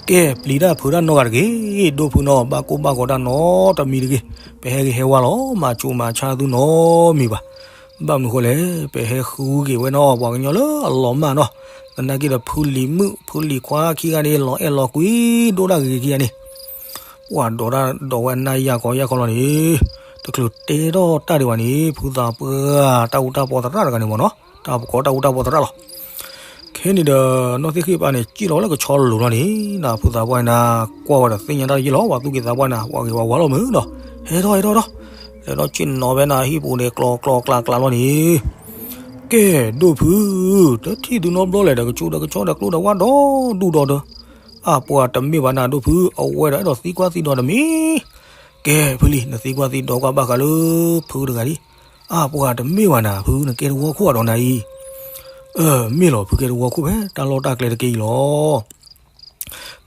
ကဲ ပျံၤတၢ်ဖုးတၢ်နီတဂၤတဂ့ၤ, ဒိၣ်ဖုနီၤ ဘၣ်ကိၢ်ဘၣ်ဂီၤတၢ်နီတမံၤတဂ့ၤ, ပဟဲဂ့ၤဟဲဝါလီၤ မၤဆူးမၤဆါသုနီတမံၤဘၣ်. ဘၣ်မနုၤဃိလဲၣ်, ပဟဲဃုဂ့ၤဝဲနီၤ ပှၤကညီလၢအလီၤမၢ်နီၤ, သနာ်က့ဒီးဖုလံၤမုၣ် ဖုလံၤခွါခံဂၤန့ၣ် လီၤအဲၣ်လီၤကွံ ဒိၣ်ဒၣ်ဂ့ၤဂ့ၤခံဂၤန့ၣ် ပှၤဒိးတၢ်ဒိးဝဲအနၢ်ယၢ်ခီယၢ်ခီလီၤန့ၣ်, တချုးတဲထီၣ်တၢ်ဒံးဘၣ်န့ၣ် ဖုသးပှၢ်တၢ်အူတၢ်ပီသရၣ်တဂၤန့ၣ်မ့ၢ်နီၤ, တၢ်ပကိးတၢ်အူတၢ်ပီသရၣ်လီၤ. ခဲန့ၣ်ဒီး နီၢ်သ့ၣ်ဃံၣ်ပၢ်န့ၣ် စံၣ်လီၤဝဲလၢကဆီလိၤလီၤန့ၣ်, ဖုသးပှၢ်န့ၣ် ကွၢ်ဝဲဒီးသ့ၣ်ညါတၢ်ယ့ၢ်လီၤ, ပှၤသူၣ်က့သးပှၢ်န့ၣ် ပှၤဂ့ၤပှၤဝါလီၤမ့ၢ်ဒီး, ဟဲထီၣ်ဟဲထီၣ်ထီၣ်, လဲၤဒီးဆ့ၣ်နီၤဖဲန့ၣ် ဟံၣ်ပူၤန့ၣ် ကျီကျီကျးကျးလီၤန့ၣ် ကဲ ဒိၣ်ဖု, တထံၣ်သုနီတဘျီလဲၣ်ဒီး ကဆူးဒီးကဆီဒီးကျိဒီးဝၣ်ဒီးဒူၣ်ဒီးဒီး, အါပှၤတမ့ၢ်ဘၣ်နၤဒိၣ်ဖု, အဝဲဒီးအဲၣ်ဒိးသံကွၢ်သံဒိးတမံၤ, ကဲ ဖုလံၤ နသံကွၢ်သံဒိးကွၢ်ဘၣ်ဃးလၢ ဖုတဂၤလံ, အါပှၤတမ့ၢ်ဘၣ်နၤဖု နကဲတဝီခိၣ်အဒီးနၤအံၤ, အၢ မ့ၢ်လီၤ ဖုကဲတဝီခိၣ်ဖဲ တၢ်လီၢ်တၢ်ကျဲတက့ၢ်အံၤလီၤ.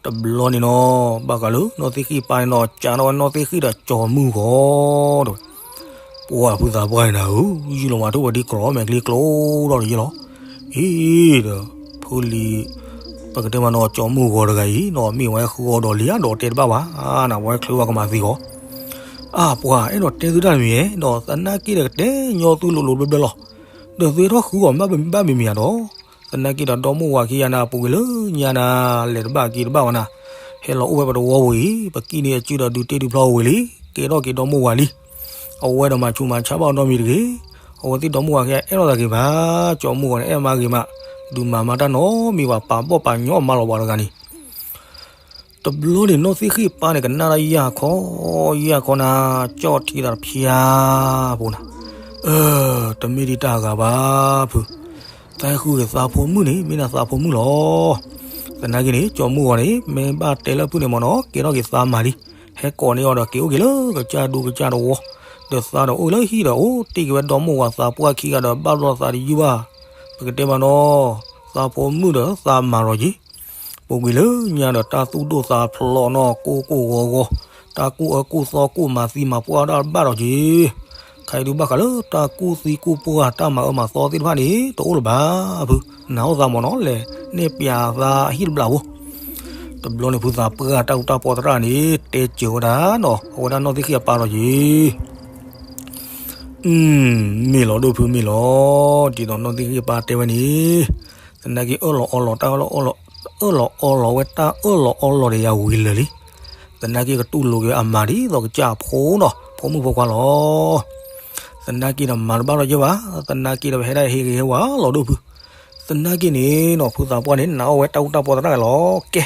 တဘျီန့ၣ်နီၤ ဘၣ်ဃးလၢနီၢ်သ့ၣ်ဃံၣ်ပၢ်န့ၣ်နီၤ ကးထီၣ်ဝဲနီၢ်သ့ၣ်ဃံၣ်ဒီးကၠီၤမုၢ်ဂီၤ တဲဝဲ, ပှၤဖုသးပှၢ်န့ၣ်နၤဧၢ, ယုၢ်လီၤမးထိၣ်ဝဲဒ်ကြီမဲာ်ချံကျိဒီးယဲလီၤ. အံၤဒီး ဖုလံၤ ပကတဲမးနီၤ ကၠီၤမုၢ်ဂီၤတဂၤအံၤနီၤ မ့ၢ်ဝဲဃုအီၤဒီးလံဧါ ဒီးတဲတဘၣ်ဘၣ်နၤ ဝဲချုးဝဲကမၤသံဂီၤ အါပှၤအဲၣ်ဒိးတဲသုတၢ်တမံၤဧဲ ဒီးသနာ်က့ဒီးကတဲညီသုလိၤလိၤဘျၣ်ဘျၣ်လီၤ. ဒီးသုဟဲထီၣ်ဃုအီၤဘၣ်မံၤမံၤဧါဒီး သနာ်က့ဒီးဒီမိၢ်ဝၤခံဂၤနၤ ပူၤကွံာ်လၢညါနၤ လဲၤတဘၣ်က့ၤတဘၣ်ဝဲနၤ, ဟဲလီၤအိၣ်ဝဲပတဝီပူၤအံၤ ပကံၢ်န့ၢ်အစုဒီးဒုးတ့ဒုးဖျီဝဲလံ, ကဲထီၣ်က့ၤဒီမိၢ်ဝၤလံ. အဝဲဒီးမၤဆူးမၤဆါဘၣ်အီၤနီတမံၤတဂ့ၤ. အဝဲသ့ၣ်ဒီမိၢ်ဝၤခံဂၤအဲၣ်လိာ်သးဂ့ၤဘၣ်, ကၠီၤမုၢ်ဂီၤန့ၣ် အဲၣ်မါဂ့ၤမး, ဒုးမၤမၤတၢ်နီတမံၤဘၣ် ပာ်ဘီၣ်ပာ်ညီမါလီၤပှၤတဂၤန့ၣ် တဘျီန့ၣ် နီၢ်သ့ၣ်ဃံၣ်ပၢ်န့ၣ် ကနၣ်တၢ်ယၢ်ခီ, ယၢ်ခီနၤ, ကၠီၣ်ထံသးတဖျါဖိနၤ, အၢ, တမ့ၢ်ဒ်တၢ်ဂၤဘၣ်ဖု, သးဃုဂ့ၤသးဖိမုၣ်န့ၣ် မ့ၢ်နသးဖိမုၣ်လီၤ. သနာ်က့န့ၣ် ကၠီၤမုၢ်ဂီၤန့ၣ် မ့ၢ်ဘၣ်တဲလၢဖုန့ၣ်မ့ၢ်နီၤ ကဲထီၣ်က့ၤသးမၤလံ, ဟဲကိးန့ၢ်အီၤဒီးက့ၤအိၣ်က့ၤလၢကစၢ်ဒူကစၢ်တဝီ, ဒီးသးဒီးအိၣ်လၢဟံၣ်ဒီး အိၣ်တ့ၢ်က့ၤဝဲဒီမိၢ်ဝၤသးပှၢ်ခံဂၤဒီး ဘၣ်ဘျီသးတယုၢ်ဘၣ်, ပကတဲမးနီၤ, သးဖိမုၣ်ဒီးသးမၤလီၤက့ၤ ပူၤကွံာ်လၢညါဒီး တၢ်သူၣ်ဒိၣ်သးဖျိးနီၤ ကိၢ်ကိၢ်ဂီၤဂီၤ, တၢ်ကူၣ်အၢကူၣ်သီကူၣ်မၤသံမၤပှၢ်ဒၣ်ဘၣ်ဒီးက့ၤ, ခဲအံၤဒုးဘၣ်ဃးလၢတၢ်ကူၣ်သံကူၣ်ပှၢ် တၢ်မၤအၢမၤသီသ့ၣ်တဖၣ်န့ၣ် တအိၣ်လၢၤဘၣ်ဖု, နၢ်အိၣ်သးမ့ၢ်နီၤ လဲၤနဲၣ်ပျးသးအဟံၣ်တဘျီဖိ, တဘျီန့ၣ် ဖုသးပှၢ်တၢ်အူတၢ်ပီသရၣ်န့ၣ် တဲစၢၤဝဲဒၣ်နီၤ အဝဲဒၣ်နီၢ်သ့ၣ်ဃံၣ်အပၢ်ဒီးက့ၤ မ့ၢ်လီၤ ဒိၣ်ဖုမ့ၢ်လီၤ, ဒ်သိးနီၢ်သ့ၣ်ဃံၣ်အပၢ်တဲဝဲန့ၣ်, သနာ်က့အၢၣ်လီၤအီလီၤတၢ်အၢၣ်လီၤအီလီၤ, အၢၣ်လီၤအီလီၤဝဲတၢ်အၢၣ်လီၤအီလီၤဒီးယၤဝံၤလၢာ်လံ, သနာ်က့ကတူၢ်လိာ်က့ၤအမၤဒ်သိးကစၢ်အဖိနီၤ ဖိမုၣ်ဖိခွါလီၤ. သနာ်က့ဒီးမၤတဘၣ်လီၤယဲဘၣ်, သနာ်က့ဒီးပဟဲဒၣ်ဟ့ၣ်ဂ့ၤဟ့ၣ်ဝါလီၤဒိၣ်ဖု, သနာ်က့န့ၣ်နီၤ ဖုသးပှၢ်န့ၣ် နာ်အီၣ်ဝဲတၢ်အူတၢ်ပီသရၣ်လီၤ. ကဲ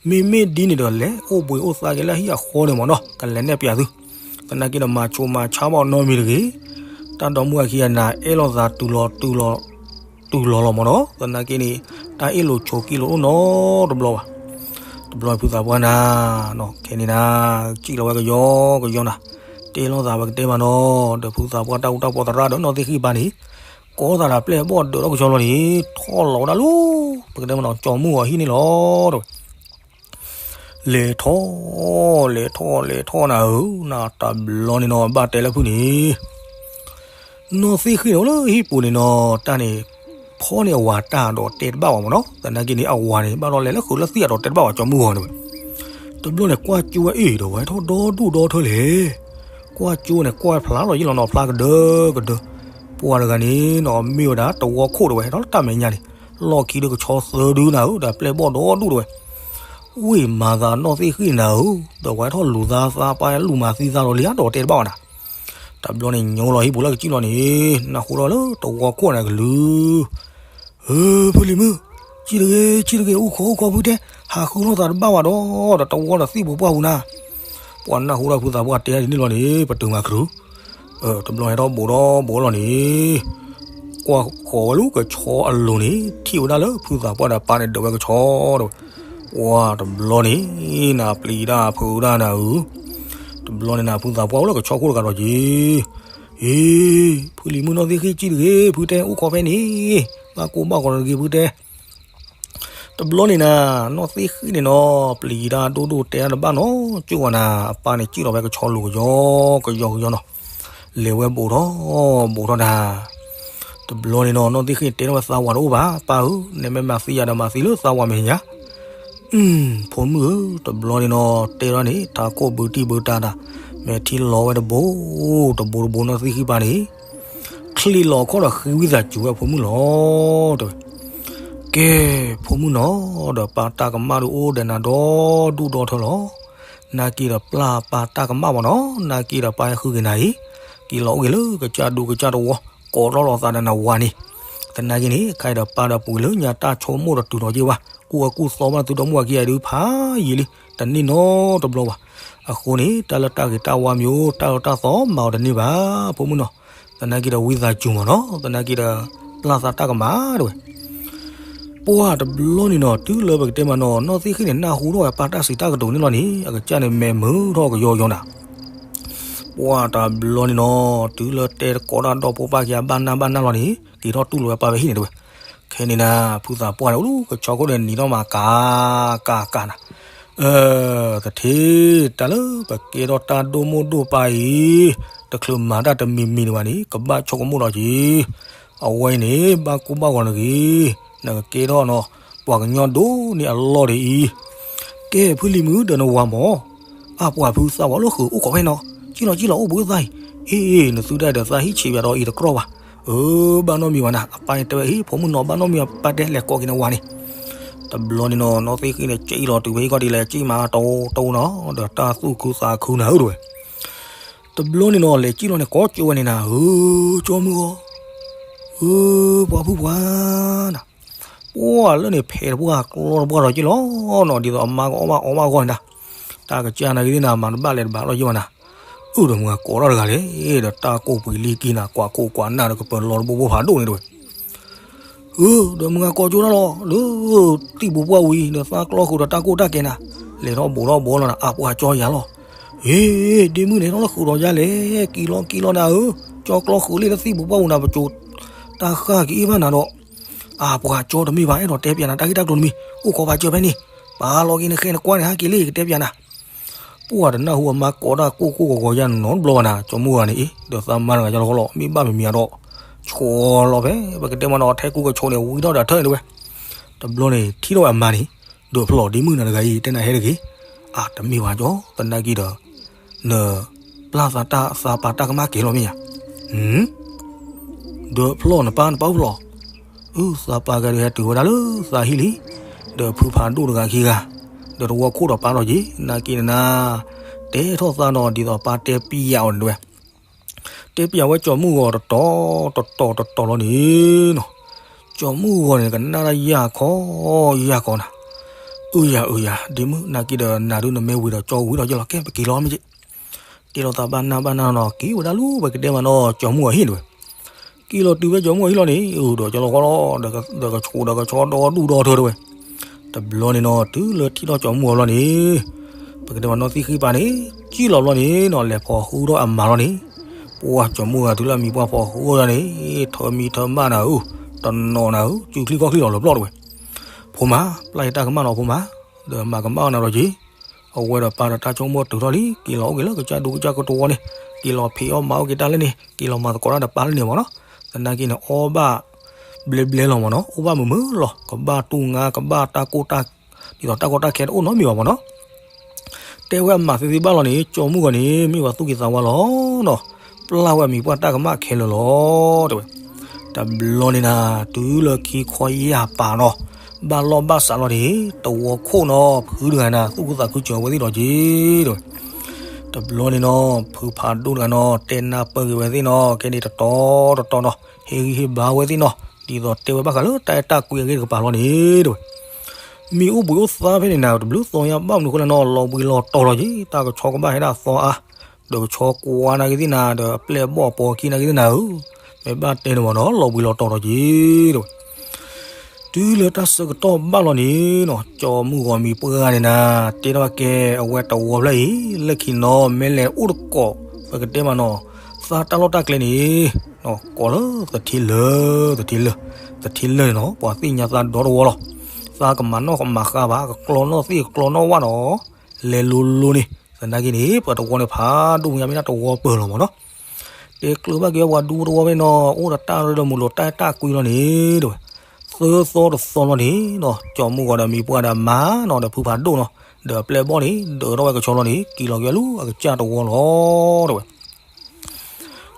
မ့မ့ၢ်ဒ်န့ၣ်ဒီး လဲၤအိၣ်ဘှံးအိၣ်သးက့ၤလၢဟံၣ်အဃီန့ၣ်မ့ၢ်နီၤ ကလဲၤနဲၣ်ပျးသု, သနာ်က့ဒီးမၤဆူးမၤဆါဘၣ်အီၤနီတမံၤတဂ့ၤ, တၢ်ဒီမုၢ်အခံဂၤနၤ အဲၣ်လိာ်သးတုၤလီၤတုၤလီၤ တုၤလီၤလီၤမ့ၢ်နီၤ သနာ်က့န့ၣ် တၢ်အ့ၣ်လိာ်ဆိးက့လိာ်အိၣ်နီတဘျီဘၣ်. တဘျီဖုသးပှၢ်နၤ ခဲန့ၣ်နၤ စံၣ်လီၤဝဲကယီကယီနၤ, တဲလိာ်သးပကတဲမးနီၤ ဒီးဖုသးပှၢ်တၢ်အူတၢ်ပီသရၣ်ဒီးနီၢ်သ့ၣ်ဃံၣ်ပၢ်န့ၣ် ကိးသးဒီးပျဲၢ်ဘီၣ်ဒၢးထီၣ်ကဆီလီၤန့ၣ် ထီၣ်လီၤဝဲဒၣ်လၢ ပကတဲမးနီၤ ကၠီၤမုၢ်အီၤဟံၣ်န့ၣ်လီၤ. လဲၤထီၣ် လဲၤထီၣ် လဲၤထီၣ်နၤဧၢ, နတဘျီန့ၣ်နီၤ ဘၣ်တဲလၢဖုန့ၣ် နီၢ်သ့ၣ်ဃံၣ်န့ၣ် အိၣ်လၢဟံၣ်ပူၤန့ၣ်နီၤ တၢ်န့ၣ် ဖီန့ၢ်အဝၤတၢ်ဒီးတဲတဘၣ်ဝဲမ့ၢ်နီၤ, သနာ်က့န့ၣ် အဝၤန့ၣ် ဘၣ်ဒီးလဲၤလၢဃုာ်လၢသံၣ်အဒီးတဲတဘၣ်ဝဲ ကၠီၤမုၢ်ဂီၤန့ၣ်ဝဲ. တဘျီန့ၣ် ကွၢ်ကၠိဝဲအ့ၣ် ဒီးဝဲထီၣ်ဒီဒူၣ်ဒီထၢလဲၣ်. ကွၢ်ကၠိန့ၣ် ကွၢ်ဖျါလီၤယ့ၢ်လီၤနီၤ ဖျါကဒၢကဒၢ. ပှၤတဂၤန့ၣ်နီၤ မ့ၢ်ဝဲဒၣ်တဝီခိၣ်ဒီးဝဲ ဟဲထီၣ်လၢတၢ်မဲာ်ညါန့ၣ် လီၢ်ခံဒီးကဆီသၢဒုနၤဧၢ ဒီးပျဲၢ်ဘီၣ်ဒီဒူၣ်ဒီးဝဲ ဝ့ၢ်မၤသးနီၢ်သ့ၣ်ဃံၣ်နၤဧၢ, ဒီးဝဲထီၣ်လူၤသးသးပှၢ်လူၤမၤသံသးဒီးလံဧါဒီးတဲတဘၣ်ဝဲနၤ. တဘျီန့ၣ် ညိလီၤဟံၣ်ပူၤလၢကစံၣ်လီၤန့ၣ် နၢ်ဟူထီၣ်လၢတဝီခိၣ်န့ၣ်ကလုာ်, ဧၢ ဖုလံၤမုၣ်, ဆံၣ်တဂ့ၤ ဆံၣ်တဂ့ၤ အိၣ်ခိးအိၣ်ခိးဖုတဲ, ဟးဃုထီၣ်သးတဘၣ်ဝဲဒီး ဒီးတဝီဒီးသံၣ်ပူၤပှၢ်ပူၤနၤ. ပှၤနၢ်ဟူထီၣ်ဖုသးပှၢ်တဲဒ်န့ၣ်လီၤန့ၣ် ပတုာ်မၤခရူၣ် တဘျီဟဲထီၣ်ဘူးဒီးဘူးလီၤန့ၣ်, ကွၢ်ဃီၤဝဲလၢကဆီအလိၤန့ၣ် ထံၣ်ဝဲဒၣ်လၢဖုသးပှၢ်ဒီးပၢ်န့ၣ်ဒၢးဝဲကဆီဒီး, ပှၢ်တဘျီန့ၣ် နၤပျံၤတၢ်ဖုးတၢ်နၤဧၢ, တဘျီန့ၣ်နၤဖုသးပှၢ်အိၣ်လၢကဆီခိၣ်တဂၤဒီးက့ၤ, အ့, ဖုလံၤမုၣ်နီၢ်သ့ၣ်ဃံၣ်ကံၣ်တဂ့ၤ ဖုတဲအိၣ်ခိးဖဲန့ၣ်, ဘၣ်ကိၢ်ဘၣ်ဂီၤတဂ့ၤဖုတဲ တဘျီန့ၣ်နၤ နီၢ်သ့ၣ်ဃံၣ်န့ၣ်နီၤ ပျံၤတၢ်ဒိၣ်ဒိၣ်တဲတၢ်တဘၣ်နီၤ ကၠိဝဲနၤ အပၢ်န့ၣ်ကံၣ်လီၤဝဲကဆီလိၤကယီကယီကယီနီၤ, လဲၤဝဲဘူးထီၣ်ဘူးထီၣ်နၤ, တဘျီန့ၣ်နီၤ နီၢ်သ့ၣ်ဃံၣ်တဲထီၣ်ဝဲသးဝးတအိၣ်ဘၣ် ပၢ်ဧၢ, နမ့ၢ်မၤသံယၤဒီးမၤသံလၢသးဝးမဲာ်ညါ အုမ်, ဖိမုၣ်ဧၢ, တဘျီန့ၣ်နီၤ တဲထီၣ်န့ၣ် ထးခိၣ်ဘုတံၢ်ဘုတၢ်တၢ်, မဲာ်ထံလီၤဝဲတဘိ, တဘိတဘိနီၢ်သ့ၣ်ဃံၣ်ပၢ်န့ၣ်, ချံးလီၤခီၣ်ဒီးဃ့ဝံသးစူၤဝဲဖိမုၣ်လီၤ, တဲဝဲ, ကဲ, ဖိမုၣ်နီၤ, ဒီးပၢ်တၢ်ကမၣ်ဒုးအိၣ်ဒီးနၤဒီဒူၣ်ဒီထၢလီၤ, နာ်က့ဒီးပျၢ်ပၢ်တၢ်ကမၣ်မးနီၤ, နာ်က့ဒီးပၢ်ဟဲဃုက့ၤနၤအံၤ, က့ၤလီၤအိၣ်က့ၤလၢကစၢ်ဒူကစၢ်တဝီ, ကိးထီၣ်လီၤသးဒီးနဝၤန့ၣ် သနာ်က့န့ၣ် ခဲအံၤဒီးပၢ်ဒီးပှ့ၤလၢညါတၢ်ဆိကမိၣ်ဒီးတုၤထီၣ်က့ၤဝဲ, ကူၣ်အကူၣ်သီဘၣ်သုဒီမုၢ်အခံဂၤဒုးဖးယံာ်လံ, တန့ၢ်နီတဘျီဘၣ်. အဃိန့ၣ် တၢ်လၢတၢ်ဂ့ၤတၢ်ဝါမ့ၢ်အိၣ် တၢ်အၢတၢ်သီမၤအီၤတန့ၢ်ဘၣ် ဖိမုၣ်နီၤ, သနာ်က့ဒီးဝံသးစူၤမးနီၤ, သနာ်က့ဒီး ပျၢ်သးတၢ်ကမၣ်တဲဝဲ ပှၢ်တဘျီန့ၣ်နီၤ တုၤလၢပကတဲမးနီၤ နီၢ်သ့ၣ်ဃံၣ်န့ၣ် နၢ်ဟူထီၣ်ဝဲပၢ်တၢ်စံးတၢ်ကတိၤန့ၣ်လီၤန့ၣ် အကစၢ်န့ၣ်မဲာ်မုာ်ထီၣ်ကယီကယီနၤ ပှၢ်တဘျီန့ၣ်နီၤ တုၤလၢတဲတကိးတၢ်ဒီဖိပၢ်ခံဂၤဘၣ်နၢ်ဘၣ်နၢ်လီၤန့ၣ် က့ၤထီၣ်တူၢ်လိာ်ဝဲပၢ်ဖဲဟံၣ်န့ၣ်တဲဝဲ, ခဲန့ၣ်နၤ ဖုသးပှၢ်န့ၣ် အိၣ်လၢကဆီခိၣ်န့ၣ်နံၤထီၣ်မးကးကးကးနၤ တထံၣ် တၢ်လၢပကဲထီၣ်တၢ်ဒိၣ်မိၢ်ဒိၣ်ပၢ်အံၤ တချုးမၤတၢ်တမံၤမံၤန့ၣ်ဘၣ်န့ၣ် ကဘၣ်ဆိကမိၣ်ဒီးက့ၤ, အဝဲအံၤန့ၣ် ဘၣ်ကိၢ်ဘၣ်ဂီၤတဂ့ၤ, နကကဲထီၣ်နီၤ ပှၤကညီဒိၣ်န့ၢ်အလီၢ်ဒ်အံၤ, ကဲဖုလံၤမုၣ်ဒီးနဝၤမး, အါပှၤဖုသးဝးလၢဃုာ်အိၣ်ခိးဖဲနီၤ, ကံၣ်လီၤကံၣ်လီၤအိၣ်ဘှံးသးအံၤ, အ့ နသုတၢ်ဒီးသးဟံၣ်ဆံးဘၣ်ဒီးအံၤတကြီဘၣ်, အၢ ဘၣ်နီတမံၤဘၣ်နၤ, အပၢ်န့ၣ်တဲဝဲအံၤ ဖိမုၣ်နီၤ ဘၣ်နီတမံၤ ပၢ်တဲလဲၤကိးက့ၤနဝၤန့ၣ် တဘျီန့ၣ်နီၤ နီၢ်သ့ၣ်ဃံၣ်န့ၣ် ကံၣ်လီၤတုၤဖဲဟံၣ်ခီၣ်ဒ်လဲၣ် ကံၣ်မးတအိၣ်တအိၣ်နီၤ ဒီးတၢ်သူၣ်ခုသးခုနၤဧၢတဲဝဲ, တဘျီန့ၣ်နီၤ လဲၤကံၣ်လီၤန့ၣ် ကိးကၠိဝဲန့ၣ်နၤ ဧၢ ကၠီမုၢ်ဂီၤ, ဧၢ ပှၤဖုပှၢ်နၤ, ပှၢ်လၢန့ၣ် ဖဲးတပှၢ်ကျီတပှၢ်ဒီးက့ၢ်လီၤနီၤ ဒ်သိးအမါကအီၣ်ဘၣ်အီဘၣ်အဂီၢ်န့ၣ်ဒၣ်, တၢ်ကစၢ်နာ်က့ၤသ့ၣ်နၤ မၤတဘၣ်လဲၤတဘၣ်လီၤက့ၢ်ဘၣ်နၤ, အုၣ်ဒီးမုၢ်ဂၤကိးထီၣ်တဂၤလဲၣ်, ဒီးတၢ်ကိၢ်ပှံၤလံကံနၤ ကွၢ်ကိၢ်ကွၢ်နၢ်ဒီးကပၢၤလီၤတဘိဘိဖးဒိၣ်န့ၣ်တဲဝဲ ဧၢ ဒီးမုၢ်ဂၤကိးကၠိတၢ်လီၤ လၢသံၣ်ဘိပှၢ်ဝံၤ ဒီးသးကျီဃုာ်ဒီးတၢ်ကိၢ်တၢ်ကဲနၤ, လဲၤထီၣ်ဘူးထီၣ်ဘူးလီၤနၤ အါပှၤကၠီယၤလီၤ, ဟ့ ဒ့မုၣ်န့ၣ် ထီၣ်လၢဃုာ်ဒီးယၤလဲၣ် ကံလီၤကံလီၤနၤဧၢ, ကၠီကျီဃုာ်လံလၢသံၣ်ဘိပှၢ်ပူၤနၤ ပကၠိတၢ်ဃၣ်က့ၤအ့ၣ်ဘၣ်နၤဒီး, အါပှၤကၠီတမ့ၢ်ဘၣ် အဲၣ်ဒိးတဲပၠးနၤ တၢ်ဂ့ၢ်တၢ်ကျိၤတမံၤ အိၣ်ခိးပာ်စၢၤဖဲန့ၣ်, ပာ်လီၤက့ၤနဃဲနကွၢ်န့ၣ် ဟဲက့ၤလံ ကတဲပၠးနၤ ပှၢ်တနၢ်ဟူအမါကိးတၢ်ကိၢ်ကိၢ်ဂီၤဂီၤယါနီတဘျီဘၣ်နၤ, ကၠီမုၢ်ဂၤန့ၣ်အံၤ ဒီးသးမါတဂၤယါလီၤဃီလီၤ မ့ၢ်ဘၣ်မံၤမံၤအဒီး, ဆိးလီၤဖဲ ပကတဲမးနီၤ ထဲကူကဆိးန့ၣ် ဝံထီၣ်ဒီးထၢၣ်န့ၣ်တဲဝဲ, တဘျီန့ၣ် ထံၣ်ထီၣ်ဝဲအမါန့ၣ်, ဒုးဖျီၣ်ဒ့မုၣ်နၤတဂၤအံၤ တဲနၤဟဲတဂ့ၤ, အတမ့ၢ်ဘၣ်ကၠီ သနာ်က့ဒီး, န ပျၢ်သးတၢ်သးပာ်တၢ်ကမၣ်ကဲလီၤမ့ၢ်ဧါ, ဒုးဖျီၣ်နပၢ်နပၢ်အိၣ်ဖျီၣ် အု သးပာ်ကဲဒုးဟဲတုၤဝဲဒၣ်လၢသးဟံၣ်လံ, ဒီးဖုဖးဒိၣ်တဂၤခံဂၤ, ဒီးတဝီခိၣ်ဒီးပၢ်လီၤက့ၤ နာ်က့နၤ, တဲထီၣ်သးနီၤ ဒ်သိးပၢ်တဲပျးအီၤန့ၣ်တဲဝဲ, တဲပျးဝဲကၠီမုၢ်ဂီၤတတီၤတတီၤလီၤန့ၣ်နီၤ, ကၠီမုၢ်ဂီၤန့ၣ် ကနၣ်တၢ်ယၢ်ခီယၢ်ခီနၤ, အုယၤအုယၤ ဒ့မုၣ်နာ်က့ဒီးနၤဒုးနမ့ၢ်ဝံၤဒီးကၠီဝံၤဒီးကၠီလီၤ ကဲပက့ၤလီၤမ့ၢ်က့ တဲလီၤသးဘၣ်နၢ်ဘၣ်နၢ်နီၤ က့ၤဝဲဒၣ်လၢပကတဲမးနီၤ ကၠီမုၢ်အဟံၣ်တဲဝဲ, က့ၤလီၤတုၤဖဲကၠီမုၢ်အဟံၣ်လီၤန့ၣ် အုဒီးကၠီလီၤဃီလီၤ, ဒီးကဆီဒီးကဆီဒီဒူၣ်ဒီထၢတဲဝဲ, တဘျီန့ၣ်နီၤ တုၤလၢထံၣ်ထီၣ်ကၠီမုၢ်အလီၤန့ၣ်, ပကတဲမးနီၤသံဃံပၢ်န့ၣ်, ကံၣ်လီၤဘျီန့ၣ်နီၤ လဲၤဖီၣ်ဃုထီၣ်အမါလီၤန့ၣ်, ပှၢ်ကၠီမုၢ်ဂၤတုၤလၢအမံၤပှၢ်ဖီၣ်ဃုထီၣ်န့ၣ်, ထၢမံထၢမၢ်နၤဧၢ, တနီၤနၤဧၢ, စုချံခီၣ်ချံလီၤလၢပျီၢ်တဲဝဲ, ဖိမါ, ပျၢ်ယတၢ်ကမၣ်နီၤဖိမါ, ဒီးမၤကမၣ်အီၤနၤဒီးက့ၤ အဝဲဒီးပၢ်ဒီးတၢ်ဆိကမိၣ်တုၤထီၣ်လံ က့ၤလီၤအိၣ်က့ၤလၢကစၢ်ဒူကစၢ်ကတဝီန့ၣ်, က့ၤလီၤဖံးအီၣ်မၤအီၣ်က့ၤတၢ်လၢန့ၣ် က့ၤလီၤမၤသကိးတၢ်ဒီးပၢ်လၢန့ၣ်မးနီၤ, သနာ်က့န့ၣ် အီၣ်ဘၣ်ဘျဲဘျဲလီၤမးနီၤ အိၣ်ဘၣ်မုာ်မုာ်လီၤ ကဘၣ်တူၢ်ငါကဘၣ်တၢ်ကိၢ်တၢ် ဒ်သိးတၢ်ကီတၢ်ခဲတအိၣ်နီတမံၤဘၣ်မးနီၤ တဲဝဲအမၤသ့သ့ဘၣ်လီၤန့ၣ် ကၠီမုၢ်ဂီၤန့ၣ် မ့ၢ်ပှၤသူၣ်က့ၤသးဝါလီၤနီၤ, ပျၢ်ဝဲအမံၤပှၢ်တၢ်ကမၣ်ခဲလၢာ်လီၤ တဲဝဲ, တဘျီန့ၣ်နၤ တုၤလၢခံခီယၢ်ပာ်နီၤ, ဘၣ်လီၢ်ဘၣ်စးလီၤန့ၣ် တဝီခိၣ်နီၤ ဖုတဂၤနၤ သူၣ်ခုသးခုစၢၤဝဲသ့ၣ်ဒီးက့ၤ တဲဝဲ, တဘျီန့ၣ်နီၤ ဖုဖးဒိၣ်တဂၤနီၤ တဲနၢ်ပၢၢ်က့ၤဝဲသ့ၣ်နီၤ ခဲန့ၣ်တတီၤတတီၤနီၤ ဟ့ၣ်ဂံၢ်ဟ့ၣ်ဘါဝဲသ့ၣ်နီၤ ဒ်သိးတဲဝဲဘၣ်ဃးလၢတၢ်အဲၣ်တၢ်ကွံအဂ့ၢ်တကပၤလီၤန့ၣ် တဲဝဲ မ့ၢ်အိၣ်ဘှံးအိၣ်သါဖဲန့ၣ်နၤ တဘျုးသီညါဘၣ်မနုၤအဃိလဲၣ်နီၤ လီၤဘှံးလီၤတီၤလီၤက့ၤ တၢ်ကဆီကဘၣ်ဟဲဒၣ်သီအါ, ဒီးကဆီကွၢ်နာ်က့ၤသ့ၣ်နၤ ဒီးအပျဲၢ်အဘီၣ်အပိာ်အခံနာ်က့ၤသ့ၣ်နၤဧၢ, မ့ၢ်ဘၣ်တဲန့ၣ်မ့ၢ်နီၤ လီၤဘှံးလီၤတီၤဒီးက့ၤတဲဝဲ တုၤလၢတၢ်ဆၢကတီၢ်ဘၣ်လီၤန့ၣ်နီၤ ကၠီမုၢ်ဂီၤမံၤပှၢ်ဂၤန့ၣ်နၤ တဲထီၣ်ကဲ အဝဲတဝီဖျၢၣ်အံၤ လၢခံနီၤ မ့ၢ်လဲၤအိၣ်တကိး ပကတဲမးနီၤ သးတၢ်လီၢ်တၢ်ကျဲန့ၣ် ကိးလၢသထ့လၢာ် သထ့လၢာ် သထ့လၢာ်န့ၣ်နီၤ ပှၤသ့ၣ်ညါသးဒီတဝီလီၤ. သးကမၤနီၣ်ကမၤဃါဘၣ် ကကျီနီၣ်သ့ၣ်ကကျီနီၣ်ဝၣ်နီၤ လဲၤလိၤလိၤန့ၣ် သနာ်က့န့ၣ် ပှၤတဝီန့ၣ်ဖးဒိၣ်ညါမ့ၢ်ဒၣ်တဝီပၢၢ်လီၤမ့ၢ်နီၤ တဲကျၢၤဘၣ်က့ၤပှၤဒူတဝီဖဲနီၤ အိၣ်ဒီးတၢ်ရၢဒီးမုာ်လိာ်တၢ်တၢ်ကွံလီၤန့ၣ် တဲဝဲ သၢသီတသီလီၤန့ၣ်နီၤ ကၠီမုၢ်ဂီၤဒီးမံၤပှၢ်ဒီးမါနီၤ ဒီးဖုဖးဒိၣ်နီၤ ဒီးအပျဲၢ်ဘီၣ်န့ၣ် ဒၢးထီၣ်ဝဲကဆီလီၤန့ၣ် က့ၤလီၤက့ၤဝဲလၢအကစၢ်တဝီလီၤ တဲဝဲ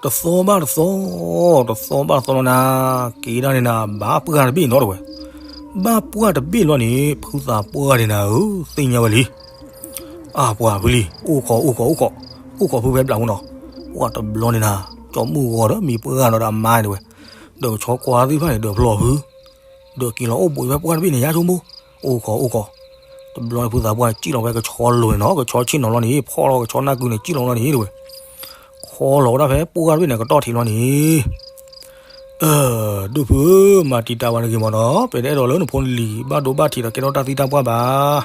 တသီဘၣ်တသီ တသီဘၣ်တသီလီၤနၤ က့ၤဒၣ်န့ၣ်နၤ ဘၣ်ပှၢ်တဘ့ၣ်နီၤ တဲဝဲ ဘၣ်ပှၢ်တဘ့ၣ်လီၤန့ၣ် ဖုသးပှၢ်န့ၣ်နၤဧၢ သ့ၣ်ညါဝဲလံ အါပှၤဖုလံ အိၣ်ခိးအိၣ်ခိးအိၣ်ခိး အိၣ်ခိးဖုဖဲဘျးမူနီၤ ပှၢ်တဘျီန့ၣ်နၤ ကၠီမုၢ်ဂီၤဒီးမံၤပှၢ်ဂၤဒီးအမါန့ၣ်တဲဝဲ ဒီးကဆီကွၢ်သ့ၣ်တဖၣ်န့ၣ် ဒၢးဖျီၣ်ဖု ဒီးက့ၤလီၤအိၣ်ဘူးဖဲပှၢ်တဘ့ၣ်န့ၣ် ယါဆိကမိၣ် အိၣ်ခိးအိၣ်ခိး တဘျီန့ၣ်ဖုသးပှၢ်စံၣ်လီၤဖဲကဆီလိၤန့ၣ်နီၤ ကဆီဆ့ၣ်နီၤလီၤန့ၣ် ဖီၣ်လီၤကဆီနၢ်ကုန့ၣ် စံၣ်လီၤလီၤန့ၣ်တဲဝဲ ခီလီၤဝဲဒၣ်ဖဲပှၢ်တဘ့ၣ်န့ၣ် ကတီၢ်ထံးလီၤန့ၣ် ဒိၣ်ဖုဧၢ မၤတံာ်တာ်ဝဲတဂ့ၤမ့ၢ်နီၤ ပတအဲၣ်ဒိးလၢနဖိနလံၤ ဘၣ်ဒိဘၣ်ထံးဒီးကဲထီၣ်တၢ်သံတၢ်ပှၢ်ဘၣ်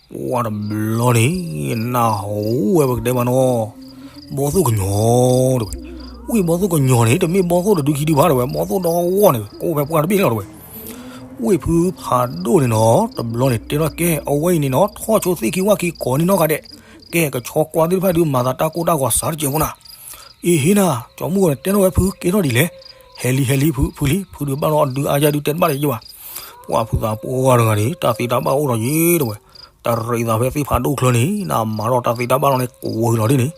ပှၢ်တဘျီန့ၣ် နၢ်ဟူဝဲပကတဲမ့ၢ်နီၤ ဘီသိၣ်ကညီၤတဲဝဲ ဝ့ၢ်ဘီသိၣ်ကညီၤန့ၣ် တမ့ၢ်ဘီသိၣ်တဒုခံဒုဘၣ်တဲဝဲ ဘီသိၣ်ဒီဂီၢ်န့ၣ် ကအိၣ်ဖဲပှၢ်တဘ့ၣ်န့ၣ်လီၤတဲဝဲ ဝ့ၢ်ဖုဖးဒိၣ်န့ၣ်နီၤ တဘျီန့ၣ် တဲထီၣ်ကဲ အဝဲအံၤန့ၣ်နီၤ ထီၣ်ဆိသ့ၣ်ခံဝၣ်ခံကိးန့ၢ်နီၢ်ဂၤဒဲး ကဲ ကဆီကွၢ်သ့ၣ်တဖၣ်ဒုးမၤသးတၢ်ကိၢ်တၢ်ဂီၤစးတကဲးဖိနၤ အ့ဟ့နၤ ကၠီမုၢ်ဂီၤန့ၣ် တဲထီၣ်ဝဲဖု ကဲထီၣ်ဒ်လဲၣ် ဟဲလံ ဟဲလံ ဖု ဖုလံ ဖုဒုးဘၣ်လီၤအဒုးအါယၤဒုးတဲတဘၣ်လၢၤယဘၣ် ပှၢ်ဖုသးပှၢ်တဂၤန့ၣ် တၢ်သ့တၢ်ဘၣ်အိၣ်ထီၣ်ယံၤတဲဝဲ တရံးသးဖဲသ့ၣ်ဖးဒိၣ်ချၢန့ၣ် နမၤထီၣ်တၢ်သ့တၢ်ဘၣ်လီၤန့ၣ် ကိးဝဲလီၤဒ်န့ၣ်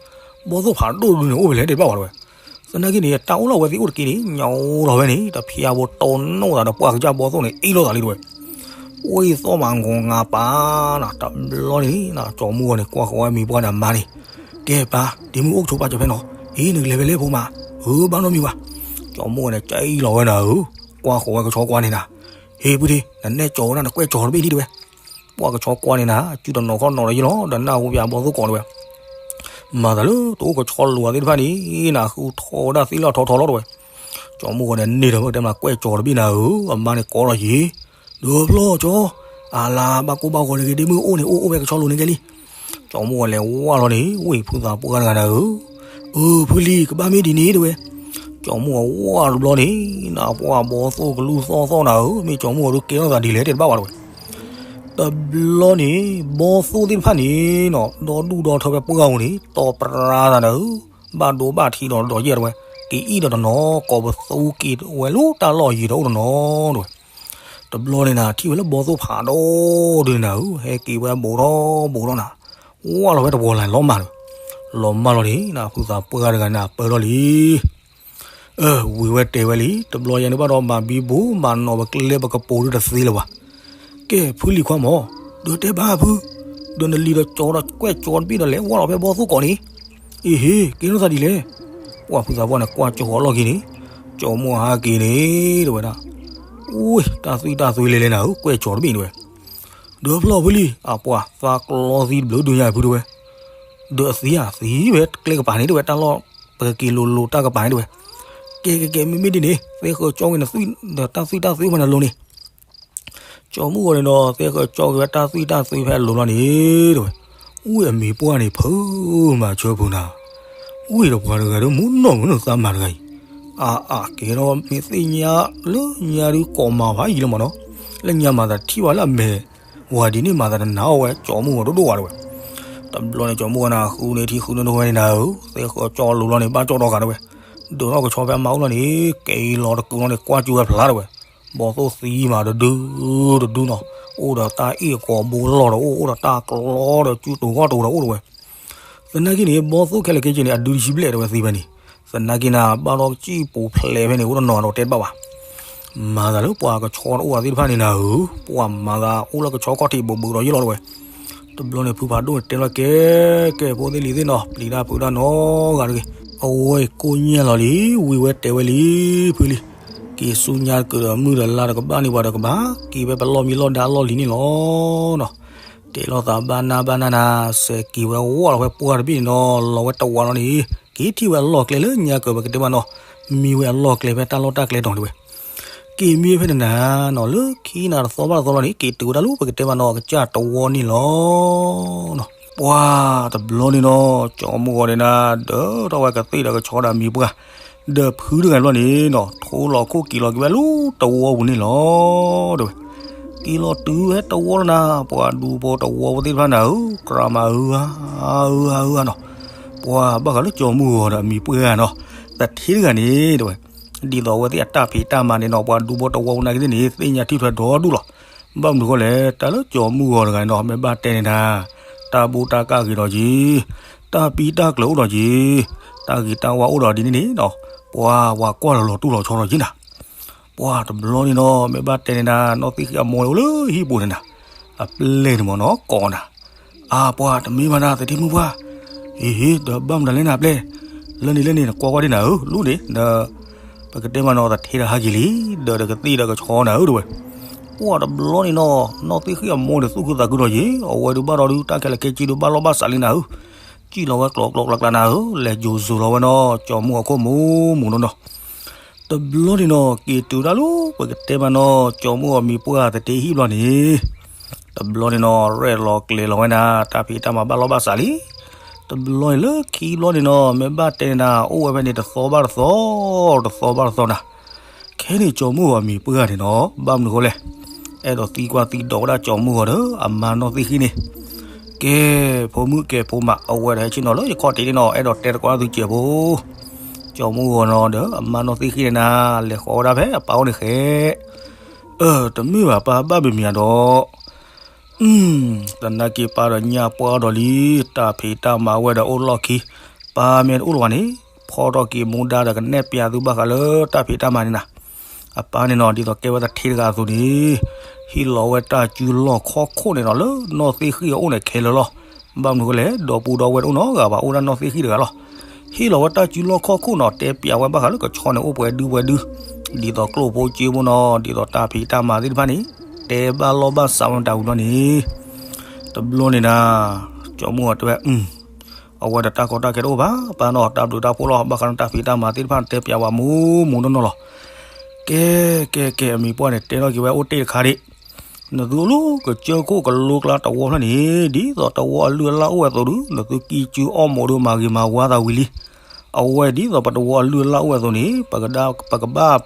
ဘီသိၣ်ဖးဒိၣ်ဒုးန့ၣ် အိၣ်ဖဲလဲၣ်တဲတဘၣ်ဝဲတဲဝဲ သနာ်က့န့ၣ် တၢ်အိၣ်လီၤဝဲသ့ၣ်အိၣ်တက့ၢ်န့ၣ် ညါအိၣ်လီၤဝဲန့ၣ် တဖျါဖိတိၢ်နီၣ်သးဒီးပှၢ်ကစၢ်ဘီသိၣ်န့ၣ် အ့ၣ်လိာ်သးလံတဲဝဲ ဝ့ၢ်သီၣ်မးငီၤငါပၢ်နၤ တဘျီန့ၣ် ကၠီမုၢ်ဂီၤန့ၣ် ကွၢ်ဃီၤဝဲမံၤပှၢ်ဒီးမါန့ၣ် ကဲပၢ် ဒ့မုၣ်အိၣ်ကဆိးပာ်စၢၤဖဲနီၤ အ့ နကလဲၤဖဲလဲၣ်ဖိမး ဧၢ ဘၣ်နီတမံၤဘၣ် ကၠီမုၢ်ဂီၤန့ၣ် ကၠံၣ်လီၤဝဲနၤဧၢ ကွၢ်ဃီၤဝဲကဆီကွၢ်န့ၣ်နၤ ဟ့ ဖုထံ နနဲၣ်ကၠီဝဲဒၣ် နကွဲၢ်ကၠီတဘ့ၣ်ဒံးတဲဝဲ ပှၢ်ကဆီကွၢ်န့ၣ်နၤ စုတနီၤခီၣ်နီၤဒီးယလီၤ ဒီးနၢ်ဟူပၠးဘီသိၣ်ကိးတဲဝဲ မၤသးလၢတအိၣ်ကဆီလိၤသ့ၣ်တဖၣ်န့ၣ် နဃုထီၣ်ဝဲဒၣ်သ့ၣ်လီၢ်ထီထီလီၤတဲဝဲ ကၠီမုၢ်ဂီၤန့ၣ် န့ၢ်ဒီးမ့ၢ်တဲမးကွဲၢ်ကၠီတဘ့ၣ်နၤဧၢ အမါန့ၣ်ကိးလီၤယံၤ ဒၢးဖျီၣ်ကၠီ အလါဘၣ်ကိၢ်ဘၣ်ဂီၤတဂ့ၤ ဒ့မုၣ်အိၣ်န့ၣ် အိၣ်အိၣ်ဖဲကဆီလိၤန့ၣ်ကဲလံ ကၠီမုၢ်ဂီၤလဲၤဝၢ်လီၤန့ၣ် ဝ့ၢ်ဖုသးပှၢ်တဂၤနၤဧၢ အၢ ဖုလံ ကဘၣ်မ့ၢ်ဒ်န့ၣ်တဲဝဲ ကၠီမုၢ်ဂီၤဝၢ်တဘျီန့ၣ် နပှၢ်ဘီသိၣ်ကလုၢ်သီၣ်သီၣ်နၤဧၢ မ့ၢ်ကၠီမုၢ်ဂီၤဒုးကဲထီၣ်သးဒ်လဲၣ်တဲတဘၣ်ဝဲတဲဝဲ တဘျီန့ၣ် ဘီသိၣ်သ့ၣ်တဖၣ်န့ၣ်နီၤ ဒီဒူၣ်ဒီထၢဖဲပှၢ်ပူၤန့ၣ် တီပရၢသးနၤဧၢ ဘၣ်ဒိဘၣ်ထံးဒီးဒီးယဲၢ်တဲဝဲ က့ၤအံၣ်ဒီးတနီၤ ကိးပသူက့ၤဝဲလၢတၢ်လီၢ်ယံၤဒီးအိၣ်တနီၤတဲဝဲ တဘျီန့ၣ်နၤ ထံၣ်ဝဲလၢဘီသိၣ်ဖးဒိၣ်ဒုးန့ၣ်နၤဧၢ ဟဲက့ၤဝဲဘူးထီၣ်ဘူးထီၣ်နၤ ဝၢ်လီၤဝဲတဝီၤလၢလီၤမၢ်လၢ လီၤမၢ်လီၤန့ၣ်နၤ ဖုသးပှၢ်တဂၤန့ၣ် ပၢၢ်ထီၣ်လံ အၢ ဝံၤဝဲတဲဝဲလံ တဘျီယဲန့ၣ်ဘၣ်ဒီးမၤဘံဘူမၤနီၣ်ပကျဲလၢပကပိာ်ဒုတသ့လၢၤဘၣ် ကဲ ဖုလံၤခွါမး ဒီးတဲဘၣ်ဖု ဒီးနလံၤဒီးကၠီဒီးကွဲၢ်ကၠီတဘ့ၣ်ဒီးလဲၤဝၢ်လီၤဖဲဘီသိၣ်ကိးန့ၣ် အ့ဟ့ ကဲထီၣ်သးဒ်လဲၣ် ပှၢ်ဖုသးပှၢ်န့ၣ်ကွၢ်ကၠီအလီၢ်ခံန့ၣ် ကၠီမိၢ်ဟါက့ၤန့ၣ် တဲဝဲဒၣ် အိၣ် တၢ်သွံၣ်တၢ်သွံလဲၤလဲၤနၤဧၢ ကွဲၢ်ကၠီတဘ့ၣ်တဲဝဲ ဒီးဖျီၣ်ဖုလံၤ အပှၤသးကျီသံတဘျုးဒုညါဖုတဲဝဲ ဒီးအသံဧါ သံဝဲကျဲကပၤန့ၣ်တဲဝဲ တၢ်လီၢ်ပကက့ၤလိၤလိၤတၢ်ကပၤန့ၣ်တဲဝဲ ကဲကဲကဲ မ့မ့ၢ်ဒ်န့ၣ် သဲဃီၤကၠီက့ၤနသွံၣ်ဒီးတၢ်သွံၣ်တၢ်သွံမးနလိၤန့ၣ် ကၠီမုၢ်ဂီၤန့ၣ်ဒီး သဲဃီၤကၠီက့ၤဝဲတၢ်သွံၣ်တၢ်သွံဖဲအလိၤလီၤန့ၣ်တဲဝဲ ဝ့ၢ်အမံၤပှၢ်န့ၣ် ဖုမၤဆၢဖုနၤ ဝ့ၢ်ဒီးပှၤတဂၤဒီးမူနီၢ်မုာ်နီၢ်သးမၤတဂၤအံၤ အါအါကဲဒီးမ့ၢ်သ့ၣ်ညါလၢညါဒုးကိးမၤဖးယံာ်လီၤမးနီၤ လၢညါမၤသးထံၣ်ဝဲလၢအမဲာ် ဝၤဒ်န့ၣ်မၤသးတနာ်အီၤဝဲ ကၠီမုၢ်ဂီၤဒိၣ်ဒိၣ်ဝဲတဲဝဲ တဘျီန့ၣ် ကၠီမုၢ်ဂီၤန့ၣ် ဃုန့ၢ်ထံဃုန့ၢ်နိဝဲန့ၣ်နၤဧၢ သဲဃီၤကၠီလိၤလီၤန့ၣ် ဘၣ်ကၠီဒီဂၤတဲဝဲ ဒုးထီၣ်ကဆီဖဲအမါအိၣ်လီၤန့ၣ် က့ၤလီၤတကုာ်လီၤန့ၣ် ကွၢ်ကၠူဝဲဖျါတဲဝဲ ဘီသိၣ်သံမးတဒုတဒုနီၤ အိၣ်ဒီးတၢ်အ့ၣ်အကိာ်ဘိလီၢ်ဒီးအိၣ် အိၣ်ဒီးတၢ်ကျီဒီးကၠူတိၤဂီၢ်တိၤဒီးအိၣ်တဲဝဲ သနာ်က့န့ၣ် ဘီသိၣ်ခဲလၢာ်ခဲဆ့န့ၣ် အဒုတဆံဘျဲၣ်တဲဝဲသ့ဖဲန့ၣ် သနာ်က့နၤ ဘၣ်ဒီးကစံၣ်ပူၤဖျဲးဖဲန့ၣ် အိၣ်တနီၤဒီးတဲတဘၣ်ဘၣ် မၤသးလၢပှၤကဆီတအိၣ်အသ့ၣ်တဖၣ်န့ၣ်နၤဧၢ ပှၤမၤသးအိၣ်လၢကဆီခီၣ်ထံးဘူးဘူးဒီးယဲၢ်လီၤတဲဝဲ တဘျီန့ၣ် ဖုဖးဒိၣ်န့ၣ်တဲလီၤကဲ ကဲဖိသ့ၣ်လံၤသ့ၣ်နီၤ ပျံၤတၢ်ဖုးတၢ်နီတဂၤတဂ့ၤ အဝဲကိၣ်ညါလီၤလံ ဝံၤဝဲတဲဝဲလံ ဖုလံၤ က့ၤဆူညါကဒီးမုၢ်ဒီးလါဒီးကဘၣ်န့ၢ်ပှၤဒီးကဘၣ် က့ၤဝဲပလီၢ်မံလီၢ်ဒါအလီၢ်လံၤန့ၣ်လီၤနီၤ တဲလိာ်သးဘၣ်နၢ်ဘၣ်နၢ်နၤ စဲးက့ၤဝဲဝၢ်လီၤဝဲပှၢ်တဘ့ၣ်န့ၣ်နီၤ လီၤဝဲတဝးလီၤန့ၣ် က့ၤထံၣ်ဝဲအလီၢ်ကျဲလၢညါကပကတဲမးနီၤ မံဝဲအလီၢ်ကျဲဖဲတၢ်လီၢ်တၢ်ကျဲတီၤတဲဝဲ, က့ၤမံဖဲန့ၣ်နၤနီၤ လၢခံနၤတသီဘၣ်တသီလီၤန့ၣ် က့ၤတုၤဝဲဒၣ်လၢပကတဲမးနီၤ ကစၢ်တဝီန့ၣ်လီၤ. ပှၤတဘျီန့ၣ်နီၤ ကၠီမုၢ်ဂီၤန့ၣ်နၤ ဒီးထီၣ်ဝဲကသ့ၣ်ဒီးကဆီဒီးအမံၤပှၢ် ဒီးဖုတဂၤဘျီန့ၣ်နီၤ ထိလီၤခိၣ်က့ၤလီၤက့ၤဝဲလၢတဝီပူၤန့ၣ်လီၤ တဲဝဲ. က့ၤလီၤတုၤဝဲတဝီလီၤနၤ ပှၤဒူဖိတဝီဖိသ့ၣ်တဖၣ်နၤဧၢ ကြၢးမၤအၢဧါ အၢဧါ အၢဧါနီၤ. ပှၤဘၣ်ဃးလၢကၠီမုၢ်ဂီၤဒီးအမံၤပှၢ်နီၤ သထ့တဂၤန့ၣ် တဲဝဲ ဒ်သိးအဝဲသ့ၣ်အတၢ်ဖံးတၢ်မၤန့ၣ်နီၤ ပှၤဒူဖိတဝီဖိနာ်က့သ့ၣ်န့ၣ် သ့ၣ်ညါထံၣ်ထွဲဒီဒူၣ်လီၤ. ဘၣ်မနုၤဃိလဲၣ် တၢ်လၢကၠီမုၢ်ဂီၤတဂၤန့ၣ်နီၤ မ့ၢ်ဘၣ်တဲန့ၣ်နၤ တၢ်ဘူၣ်တၢ်ကၢ်ဂ့ၤဒီးက့ၤ တၢ်ပံတၢ်ကျၢၤအိၣ်ဒီးက့ၤ တၢ်ဂ့ၤတၢ်ဝါအိၣ်ဒီးဒ်န့ၣ်န့ၣ်နီၤ ပှၤဝၤကွၢ်လီၤလီၤတူၢ်လီၤဆီဒီးက့ၤနၤ ပှၤတဘျီန့ၣ်နီၤ မ့ၢ်ဘၣ်တဲန့ၣ်နၤ နီၢ်သ့ၣ်ဃံၣ်အမိၢ်န့ၣ်အိၣ်လၢဟံၣ်ပူၤန့ၣ်နၤ အပျဲၢ်န့ၣ်မ့ၢ်နီၤ ကိးနၤ အါ ပှၤတမ့ၢ်ဘၣ်နၤ သထ့မုၣ်ပှၢ် ဟ့ၣ် ဒီးဘၣ်မတၤလဲၣ်နၤပျဲၢ် လၢန့ၣ်လၢန့ၣ် နကွၢ်ကွၢ်ဒ်နၤဧၢ လူန့ၣ် ဒီး ပကတဲမးနီၤ သထ့ဒီးဟးက့ၤလံ ဒီးဒီးကသ့ၣ်ဒီးကဆီနၤဧၢ တဲဝဲ. ပှၤတဘျီန့ၣ်နီၤ နီၢ်သ့ၣ်ဃံၣ်အမိၢ်န့ၣ် သူၣ်ခုသးခုဒီးယ့ၤ အဝဲဒုးဘၣ်ဒီးဒုး တၢ်ခဲလၢာ်ခဲဆ့ဒုးဘၣ်လီၢ်ဘၣ်စးလံနၤဧၢ စံၣ်လီၤဝဲကျိးကျိးကျါကျါနၤဧၢ လဲၤယိၤစိၤလီၤဝဲနီၤ ကၠီမုၢ်အခိၣ်မူးမူးနီၤနီၤ တဘျီန့ၣ်နီၤ က့ၤတုၤဒၣ်လၢ ပကတဲမးနီၤ ကၠီမုၢ်အမံၤပှၢ်သထ့ဟံၣ်ဘျီန့ၣ် တဘျီန့ၣ်နီၤ ရဲၣ်လီၤကျဲၤလီၤဝဲနၤ တၢ်ဖံးတၢ်မၤဘၣ်လီၢ်ဘၣ်စးလံ တဘျီန့ၣ်လၢခံဘျီန့ၣ်နီၤ မ့ၢ်ဘၣ်တဲန့ၣ်နၤ အိၣ်ဝဲဖဲန့ၣ်တသီဘၣ်တသီ တသီဘၣ်တသီနၤ ခဲန့ၣ်ကၠီမုၢ်ဂီၤအမံၤပှၢ်န့ၣ်နီၤ ဘၣ်မနုၤဃိလဲၣ် အဲၣ်ဒိးသံကွၢ်သံဒိးဝဲဒၣ်ကၠီမုၢ်ဂီၤဒီး အမါနီၢ်သ့ၣ်ဃံၣ်န့ၣ် ကဲ ဖိမုၣ်ကဲဖိမး အဝဲဒီးဟဲဆ့ၣ်နီၤလၢယခီၣ်ထံးန့ၣ်နီၤ အဲၣ်ဒိးတဲသကိးတၢ်သုစဲးဖိ ကၠီမုၢ်ဂီၤနီၤဒီး အမါနီၢ်သ့ၣ်ဃံၣ်န့ၣ်နၤ လဲၤဃီၤဝဲဒၣ်ဖဲအပၢ်အိၣ်န့ၣ်ဃဲ အၢ တမ့ၢ်ဘၣ် ပၢ်ဘၣ်မံၤမံၤဒီး သနာ်က့ပၢ်ဒီးညၣ်ပှၢ်ဒီးလံ တၢ်ဖံးတၢ်မၤဝဲဒီးအိၣ်လီၢ်ခံ ပၢ်မ့ၢ်တအိၣ်လၢၤဘၣ်န့ၣ် ဖီထီၣ်က့ၤမူဒါဒီးကနဲၣ်ပျးသုဘၣ်ဃးလၢတၢ်ဖံးတၢ်မၤန့ၣ်နၤ အပၢ်န့ၣ်နီၤ ဒ်သိးကဲဝဲသထ့တဂၤအသိးန့ၣ် ဟ့ၣ်လီၤဝဲတၢ်စုလီၢ်ခီၣ်ခိၣ်န့ၣ်နီၤ လၢနီၢ်သ့ၣ်ဃံၣ်အအိၣ်န့ၣ်ခဲလၢာ်လီၤ. ဘၣ်မနုၤဃိလဲၣ် ဒီပုၢ်ဒီဝဲၢ်တအိၣ်နီတဂၤဘၣ် အိၣ်ဒၣ်နီၢ်သ့ၣ်ဃံၣ်တဂၤလီၤ. ဟ့ၣ်လီၤဝဲတၢ်စုလီၢ်ခီၣ်ခိၣ်နီၤ တဲပျးဝဲဘၣ်ဃးလၢကဆီန့ၣ်အိၣ်ပှဲၤဒုပှဲၤဒု ဒ်သိးကျိၣ်ဖိစ့ဖိနီၤ ဒ်သိးတၢ်ဖံးတၢ်မၤသ့ၣ်တဖၣ်န့ၣ် တဲဘၣ်လီၢ်ဘၣ်စးဝဲတၢ်ဝံၤဘျီန့ၣ် တဘျီန့ၣ်နၤ ကၠီမုၢ်ဂီၤတဲဝဲ အဝဲဒီးတၢ်ကီတၢ်ခဲတအိၣ်ဘၣ် ပၢ်နီၤ တၢ်ဘျုးတၢ်ဖှိၣ်လီၤ ဘၣ်ဃးဒီးတၢ်ဖံးတၢ်မၤသ့ၣ်တဖၣ်န့ၣ် တဲပျးဝဲမူမူနီၢ်နီၢ်လီၤ. ကဲ ကဲ ကဲ အမံၤပှၢ်န့ၣ် တဲထီၣ်က့ၤဝဲအိၣ်တ့ၢ်တခါဒံး နသုအိၣ်လၢကစၢၢ်ခိၣ်ကလိကျါတဝီဖျၢၣ်န့ၣ် ဒ်သိးတဝီအလုၢ်အလၢ်အိၣ်ဝဲအသိးဒု နသုကံၢ်စုအီၣ်မူးဒီးမၤဂ့ၤမၤဝါသးဝံၤလံ. အဝဲဒ်သိးပတဝီအလုၢ်အလၢ်အိၣ်ဝဲအသိးန့ၣ် ပကဘၣ်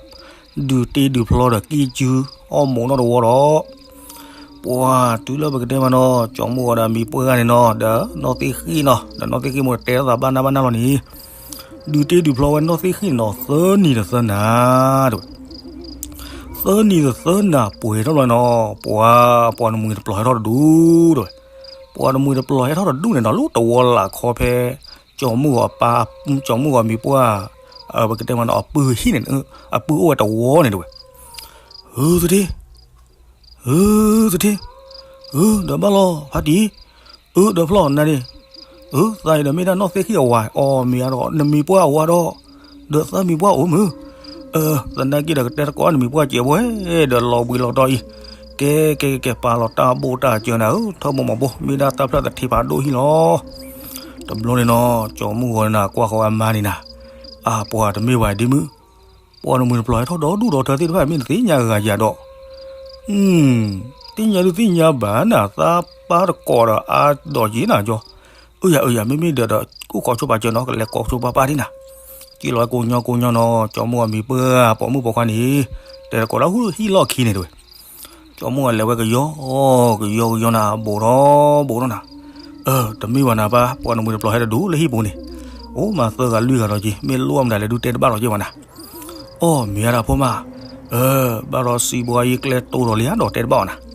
ဒုးတ့ဒုးဖျီဒီးကံၢ်စုအီၣ်မူးနီၢ်တဝီဒီး ပှၤတုၤလၢပကတဲမးနီၤ ကၠီမုၢ်ဂီၤဒီးအမံၤပှၢ်ဂၤန့ၣ်နီၤ ဒီးနီၢ်သ့ၣ်ဃံၣ်နီၤ ဒီးနီၢ်သ့ၣ်ဃံၣ်မိၢ်တဲထီၣ်သးဘၣ်နၢ်ဘၣ်နၢ်လီၤန့ၣ် ဒုးတ့ဒုးဖျီဝဲနီၢ်သ့ၣ်ဃံၣ်န့ၣ်နီၤ သၢနံၤဒီးသၢနၤ တဲဝဲ သၢနံၤဒီးသၢနၤပှဲၤထီၣ်ဘျီနီၤ ပှၤ ပှၤနမှံၤတပျီၤဟဲထီၣ်တဒူၣ် တဲဝဲ ပှၤနမှံၤတပျီၤဟဲထီၣ်တဒူၣ်န့ၣ်နီၤ လၢတဝီလၢ်ခီဖဲ ကၠီမုၢ်ဂီၤအပၢ် ကၠီမုၢ်ဂီၤမံၤပှၢ် ပကတဲမးနီၤ အပုၢ်ဟံၣ်န့ၣ် အပုၢ်အိၣ်ဝဲတဝီန့ၣ်တဲဝဲ ဟုသထ့ ဟုသထ့ ဟုဒီးဘၣ်လီၤဖါတံၢ် ဟုဒီးဖျီၣ်နၤန့ၣ် ဟုသးအံၤဒီးမ့ၢ်ဒၣ်နီၢ်သ့ၣ်ဃံၣ်အဝၤ အီၣ်မ့ၤအါဒီး နမံၤပှၢ်အဝၤဒီး ဒီးသးမံၤပှၢ်အိၣ်မုၢ် သနာ်က့ဒီးကတဲသကိးနမံၤပှၢ်စဲးဖိ ဒီးလီၤဘှံးလီၤတီၤအံၤ ကဲ ကဲ ကဲ ပာ်လီၤတၢ်ဘိၣ်တၢ်စၢၤနၤဧၢ ထၢမုၢ်မီၤဘိ မ့ၢ်ဒၣ်တၢ်ဖျၢၣ်သထ့ဖးဒိၣ်ဟံၣ်လီၤ တဘျီန့ၣ်နီၤ ကၠီမုၢ်ဂီၤန့ၣ်နၤ ကွၢ်ဃီၤဝဲအမါန့ၣ်နၤ အါ ပှၤတမ့ၢ်ဝဲဒ်မုၢ် ပှၤနမှံၤတပျီၤဟဲထီၣ်ဒီဒူၣ်ဒီထၢသ့ၣ်တဖၣ် မ့ၢ်နသ့ၣ်ညါဂၤယၤဒီး သ့ၣ်ညါဒုးသ့ၣ်ညါဘၣ်နၤ သးပၢ်တကိးဒီးအါဒီးက့ၤနၤကၠီ အၢယၤ အၢယၤ မ့မ့ၢ်ဒီးဒီး အိၣ်ခိးဆိပာ်စၢၤနီၤ ကလဲၤကိးဆိပာ်ပၢ်ဒ်နၤ က့ၤလီၤဝဲကိးညီကိးညီနီၤ ကၠီမုၢ်ဂီၤမံၤပှၢ် ပိာ်မုၣ်ပိာ်ခွါန့ၣ် တဲသကိးလၢဟံၣ်လီၢ်ခံန့ၣ်တဲဝဲ ကၠီမုၢ်ဂီၤလဲၤဝဲကယီ ကယီကယီနၤ ဘူးထီၣ်ဘူးထီၣ်နၤ တမ့ၢ်ဘၣ်နၤပၢ် ပှၤနမှံၤတပျီၤဟဲတဒူၣ်လၢဟံၣ်ပူၤန့ၣ် အိၣ်မးသၢဂၤလွံၢ်ဂၤဒီးက့ၤ မ့ၢ်လိၣ်မတၤလဲၣ်ဒုးတဲတဘၣ်လီၤက့ၤဘၣ်နၤ အီၣ်မ့ၤအါဒၣ်ဖိမး ဘၣ်ဒီးစံးဘှါယံၤကျဲတိၢ်ဒီးလံဧါဒီးတဲတဘၣ်အီၤနၤ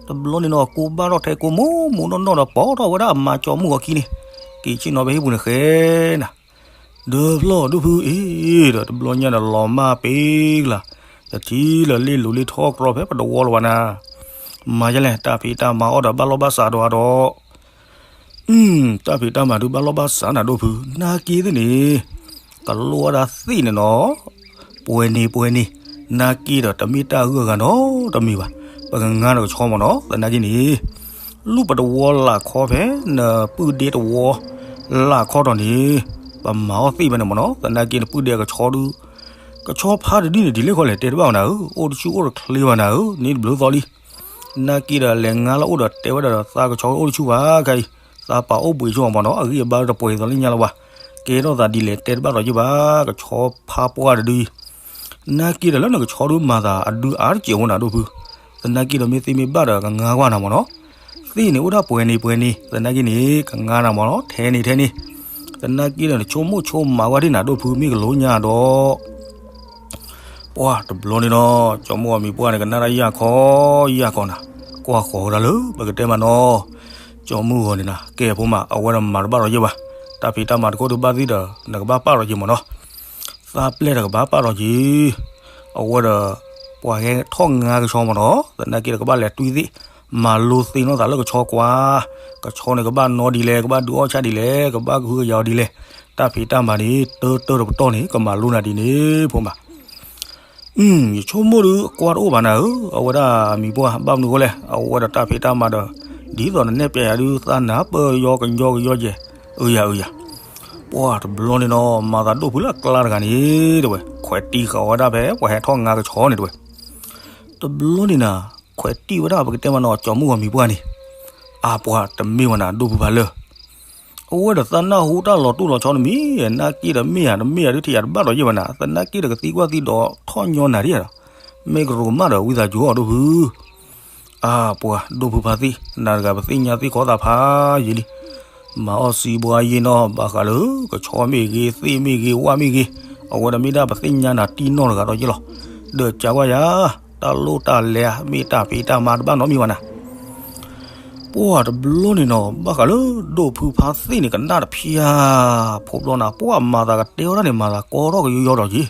တဘျီန့ၣ်နီၤ ကိးဘၣ်ထီၣ်ထဲကိးမိၢ်မိၢ်နီၢ်နီၢ်ဒီးပိာ်ထီၣ်ဝဲဒၣ်အမါကၠီမုၢ်ဂီၤခံန့ၣ် က့ၤဆ့ၣ်နီၤဖဲဟံၣ်ပူၤန့ၣ်ဃဲနၤ ဒီးဖျီၣ်ဒိၣ်ဖုအ့ ဒီးတဘျီညါဒီးလီၤမၢ်ပ့ၤကလၤ တထံၣ်လၢၤလ့ၣ်လူၤလ့ၣ်ထီၣ်ကြီဖဲပတဝီလၢၤဘၣ်နၤ မၤယလဲၣ် တၢ်ဖံးတၢ်မၤအီၣ်ဒီးဘၣ်လီၢ်ဘၣ်စးဒီးဒီး တၢ်ဖံးတၢ်မၤဒုးဘၣ်လီၢ်ဘၣ်စးနၤဒိၣ်ဖု နာ်က့သ့ၣ်န့ၣ် ကလိၣ်ဝဲဒၣ်သ့ၣ်န့ၣ်နီၤ ပှဲၤန့ၣ်ပှဲၤန့ၣ် နာ်က့ဒီးတမ့ၢ်တၢ်ဂုၤအဂၤနီတမံၤဘၣ် ပကငါဒီးကဆီမ့ၢ်နီၤ သနာ်က့န့ၣ် လူၢ်ပတဝီလၢ်ခီဖဲ နပုၢ်ဒ့တဝီ လၢ်ခီဒီးန့ၣ် ပမၤအီၣ်သ့ၣ်ဝဲန့ၣ်မ့ၢ်နီၤ သနာ်က့နပုၢ်ဒ့အကဆီဒုး ကဆီဖါတဒုန့ၣ် ဒ်လဲၣ်ခီလဲၣ် တဲတဘၣ်ဘၣ်နၤဧၢ, အိၣ်တဆူၣ်အိၣ်တချ့ဘၣ်နၤဧၢ, န့ၣ်တဘျုးသီလံ. သနာ်က့ဒီး လဲၤငါလီၤအိၣ်ဒီးတဲဝဲဒၣ်ဒီး သးကဆီအိၣ်တဆူၣ်ဘၣ်ခဲအံၤ, သးပာ်အိၣ်ဘှံးဆိမၢ်နီၤ, အဂံၢ်အဘါတပှဲၤသိးလၢညါလၢၤဘၣ်. ကဲထီၣ်သးဒ်လဲၣ် တဲတဘၣ်ဒီးယဘၣ်, ကဆီဖါပှၢ်တဒုအံၤ. သနာ်က့ဒီး လၢနကဆီဒုမၤသးအဒုအါတစဲးဝဲနၤဒိၣ်ဖု, သနာ်က့ဒီးမ့ၢ်သ့မ့ၢ်ဘၣ်ဒီး ကငါကွၢ်နၤမၢ်နီၤ. သ့ၣ်န့ၣ်အိၣ်ဒၣ်ပှဲၤန့ၣ်ပှဲၤန့ၣ်, သနာ်က့န့ၣ် ကငါနၤမၢ်နီၤ, ထဲန့ၣ်ထဲန့ၣ်. သနာ်က့ဒီး နဆိကမိၣ်ဆိကမးကွၢ်ဒ်နၤဒိၣ်ဖု မ့ၢ်ကလိညါဒီး ပှၢ်တဘျီန့ၣ်နီၤ, ကၠီမုၢ်ဂီၤမံၤပှၢ်န့ၣ် ကနၣ်တၢ်ယၢ်ခီယၢ်ခီနၤ, ကွၢ်ဃီၤဝဲဒၣ်လၢပကတဲမးနီၤ. ကၠီမုၢ်ဂီၤန့ၣ်နၤ ကဲဖိမး အဝဲဒီးမၤတဘၣ်ဒီးယဲၢ်ဘၣ်, တၢ်ဖံးတၢ်မၤတခိၣ်ဒုးဘၣ်သ့ၣ်ဒီး နကဘၣ်ပာ်ဒီးယဲၢ်မၢ်နီၤ. သးပျဲၢ်တကဘၣ်ပာ်ဒီးယဲၢ်, အဝဲဒီး ပှၤဟဲထီၣ်ငါကဆီမၢ်နီၤ, သနာ်က့ဒီးကဘၣ်လဲၤတွံၢ်သ့ၣ်, မၤလိသ့ၣ်နီၣ်သးလၢကဆီကွၢ်, ကဆီန့ၣ်ကဘၣ်နီဒ်လဲၣ်, ကဘၣ်ဒုးအီၣ်ဆၣ်ဒ်လဲၣ်, ကဘၣ်ကဟုကယာ်အီၤဒ်လဲၣ်, တၢ်ဖံးတၢ်မၤန့ၣ် တၢတၢတပတီၢ်န့ၣ် ကမၤလိနၤဒ်န့ၣ်ဖိမး. ယဆိကမိၣ်ဒုး အကွၢ်တအိၣ်ဘၣ်နၤဧၢ, အဝဲဒၣ်မံၤပှၢ် ဘၣ်မနုၤဃိလဲၣ်, အဝဲဒီးတၢ်ဖံးတၢ်မၤဒီး ဒ်သိးနနဲၣ်ပျဲယၤဒုး သးနၢ်ပၢၢ်ယီကညီကယီယဲၢ်, အုယၤအုယၤ. ပှၢ်တဘျီန့ၣ်နီၤ မၤသးဒိၣ်ဖုလၢအကျါတဂၤန့ၣ် တဲဝဲ, ခွဲးတံၢ်ဃာ်ဝဲဒၣ်ဖဲ ပှၤဟဲထီၣ်ငါကဆီန့ၣ်တဲဝဲ. တဘျီန့ၣ်နၤ ခွဲးတံၢ်ဝဲဒၣ်ပကတဲမးနီၤ ကၠီမုၢ်ဂီၤမံၤပှၢ်န့ၣ်, အါပှၤတမ့ၢ်ဝဲနၤ ဒိၣ်ဖုဖးလၢ အဝဲဒီးသးနၢ်ဟူတၢ်လီၤတိၢ်လီၤဆီန့ၣ်မ့ၢ်, သနာ်က့ဒီးမ့ၢ်ဧါ တမ့ၢ်ဧါဒုး ထံၣ်ယၤတဘၣ်ဒီးယဲၢ်ဘၣ်နၤ, သနာ်က့ဒီးကသံကွၢ်သံဒီးထီၣ်ညီနၤဒ်ယၤဒီး, မ့ၢ်ကရိးမးဒီးဝံသးစူၤအီၤဒိၣ်ဖု. အါပှၤဒိၣ်ဖုဖါသ့ၣ်, နၤတဂၤပသ့ၣ်ညါသ့ၣ်ခီသးဖးယံာ်လံ, မၤအီၣ်စံးဘှါယ့ၢ်နီၣ် ဘၣ်ဃးလၢကဆီမ့ၢ်ဂ့ၤ သ့ၣ်မ့ၢ်ဂ့ၤ ဝၣ်မ့ၢ်ဂ့ၤ, အဝဲဒီးမ့ၢ်ဒၣ်ပသ့ၣ်ညါနၤတံၢ်နီၣ်တဂၤဒီးယဲၢ်လီၤ. ဒီးကးကွၢ်ယၤ တၢ်လိၣ်တၢ်လဲၤ မ့ၢ်တၢ်ဖံးတၢ်မၤတဘၣ်နီတမံၤဘၣ်နၤ. ပှၢ်တဘျီန့ၣ်နီၤ ဘၣ်ဃးလၢဒိၣ်ဖုဖါသ့ၣ်န့ၣ် ကနၣ်တဖျါ, ဖိဘျီနၤ ပှၢ်မၤသးကတဲဝဲဒၣ်န့ၣ် မၤသးကီထီၣ်ကယီယီဒီးက့ၤ,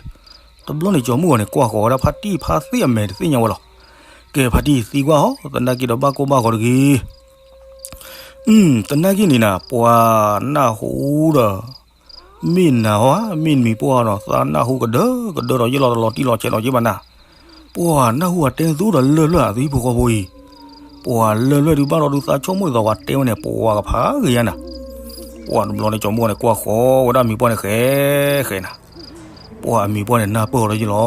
တဘျီန့ၣ် ကၠီမုၢ်ဂီၤန့ၣ် ကွၢ်ဃီၤဝဲဒၣ်ဖါတံၢ်ဖါသ့ၣ်အမဲာ်တသ့ၣ်ညါဝဲလီၤ. ကဲဖါတံၢ်သံကွၢ်အီၤ သနာ်က့ဒီးဘၣ်ကိၢ်ဘၣ်ဂီၤတဂ့ၤ သနာ်က့န့ၣ်နၤ ပှၤနၢ်ဟူဒီး မ့ၢ်နၤဧါ မ့ၢ်မံၤပှၢ်နီၤ သးနၢ်ဟူကဒၢကဒၢဒီးယဲၢ်လီၤ တလီၤတံၢ်လီၤဆဲးဒီးယဲၢ်ဘၣ်နၤ. ပှၤနၢ်ဟူအတဲနသူဒီးလၢၢ်လၢၢ် အသုဟံၣ်ဖိဃီဖိအံၤ, ပှၤလၢၢ်လၢၢ်ဒုးဘၣ်ဒီးဒုးသးဆိကမိၣ်အသိး ပှၤတဲဝဲန့ၣ် ပှၤကဖးဂ့ၤယါနၤ. ပှၢ်တဘျီန့ၣ် ကၠီမုၢ်ဂီၤန့ၣ် ကွၢ်ဃီၤဝဲဒၣ်မံၤပှၢ်န့ၣ် ဃဲဃဲနၤ ပှၤအမံၤပှၢ်န့ၣ် နၢ်ပၢၢ်အီၤဒီးယဲၢ်လီၤ.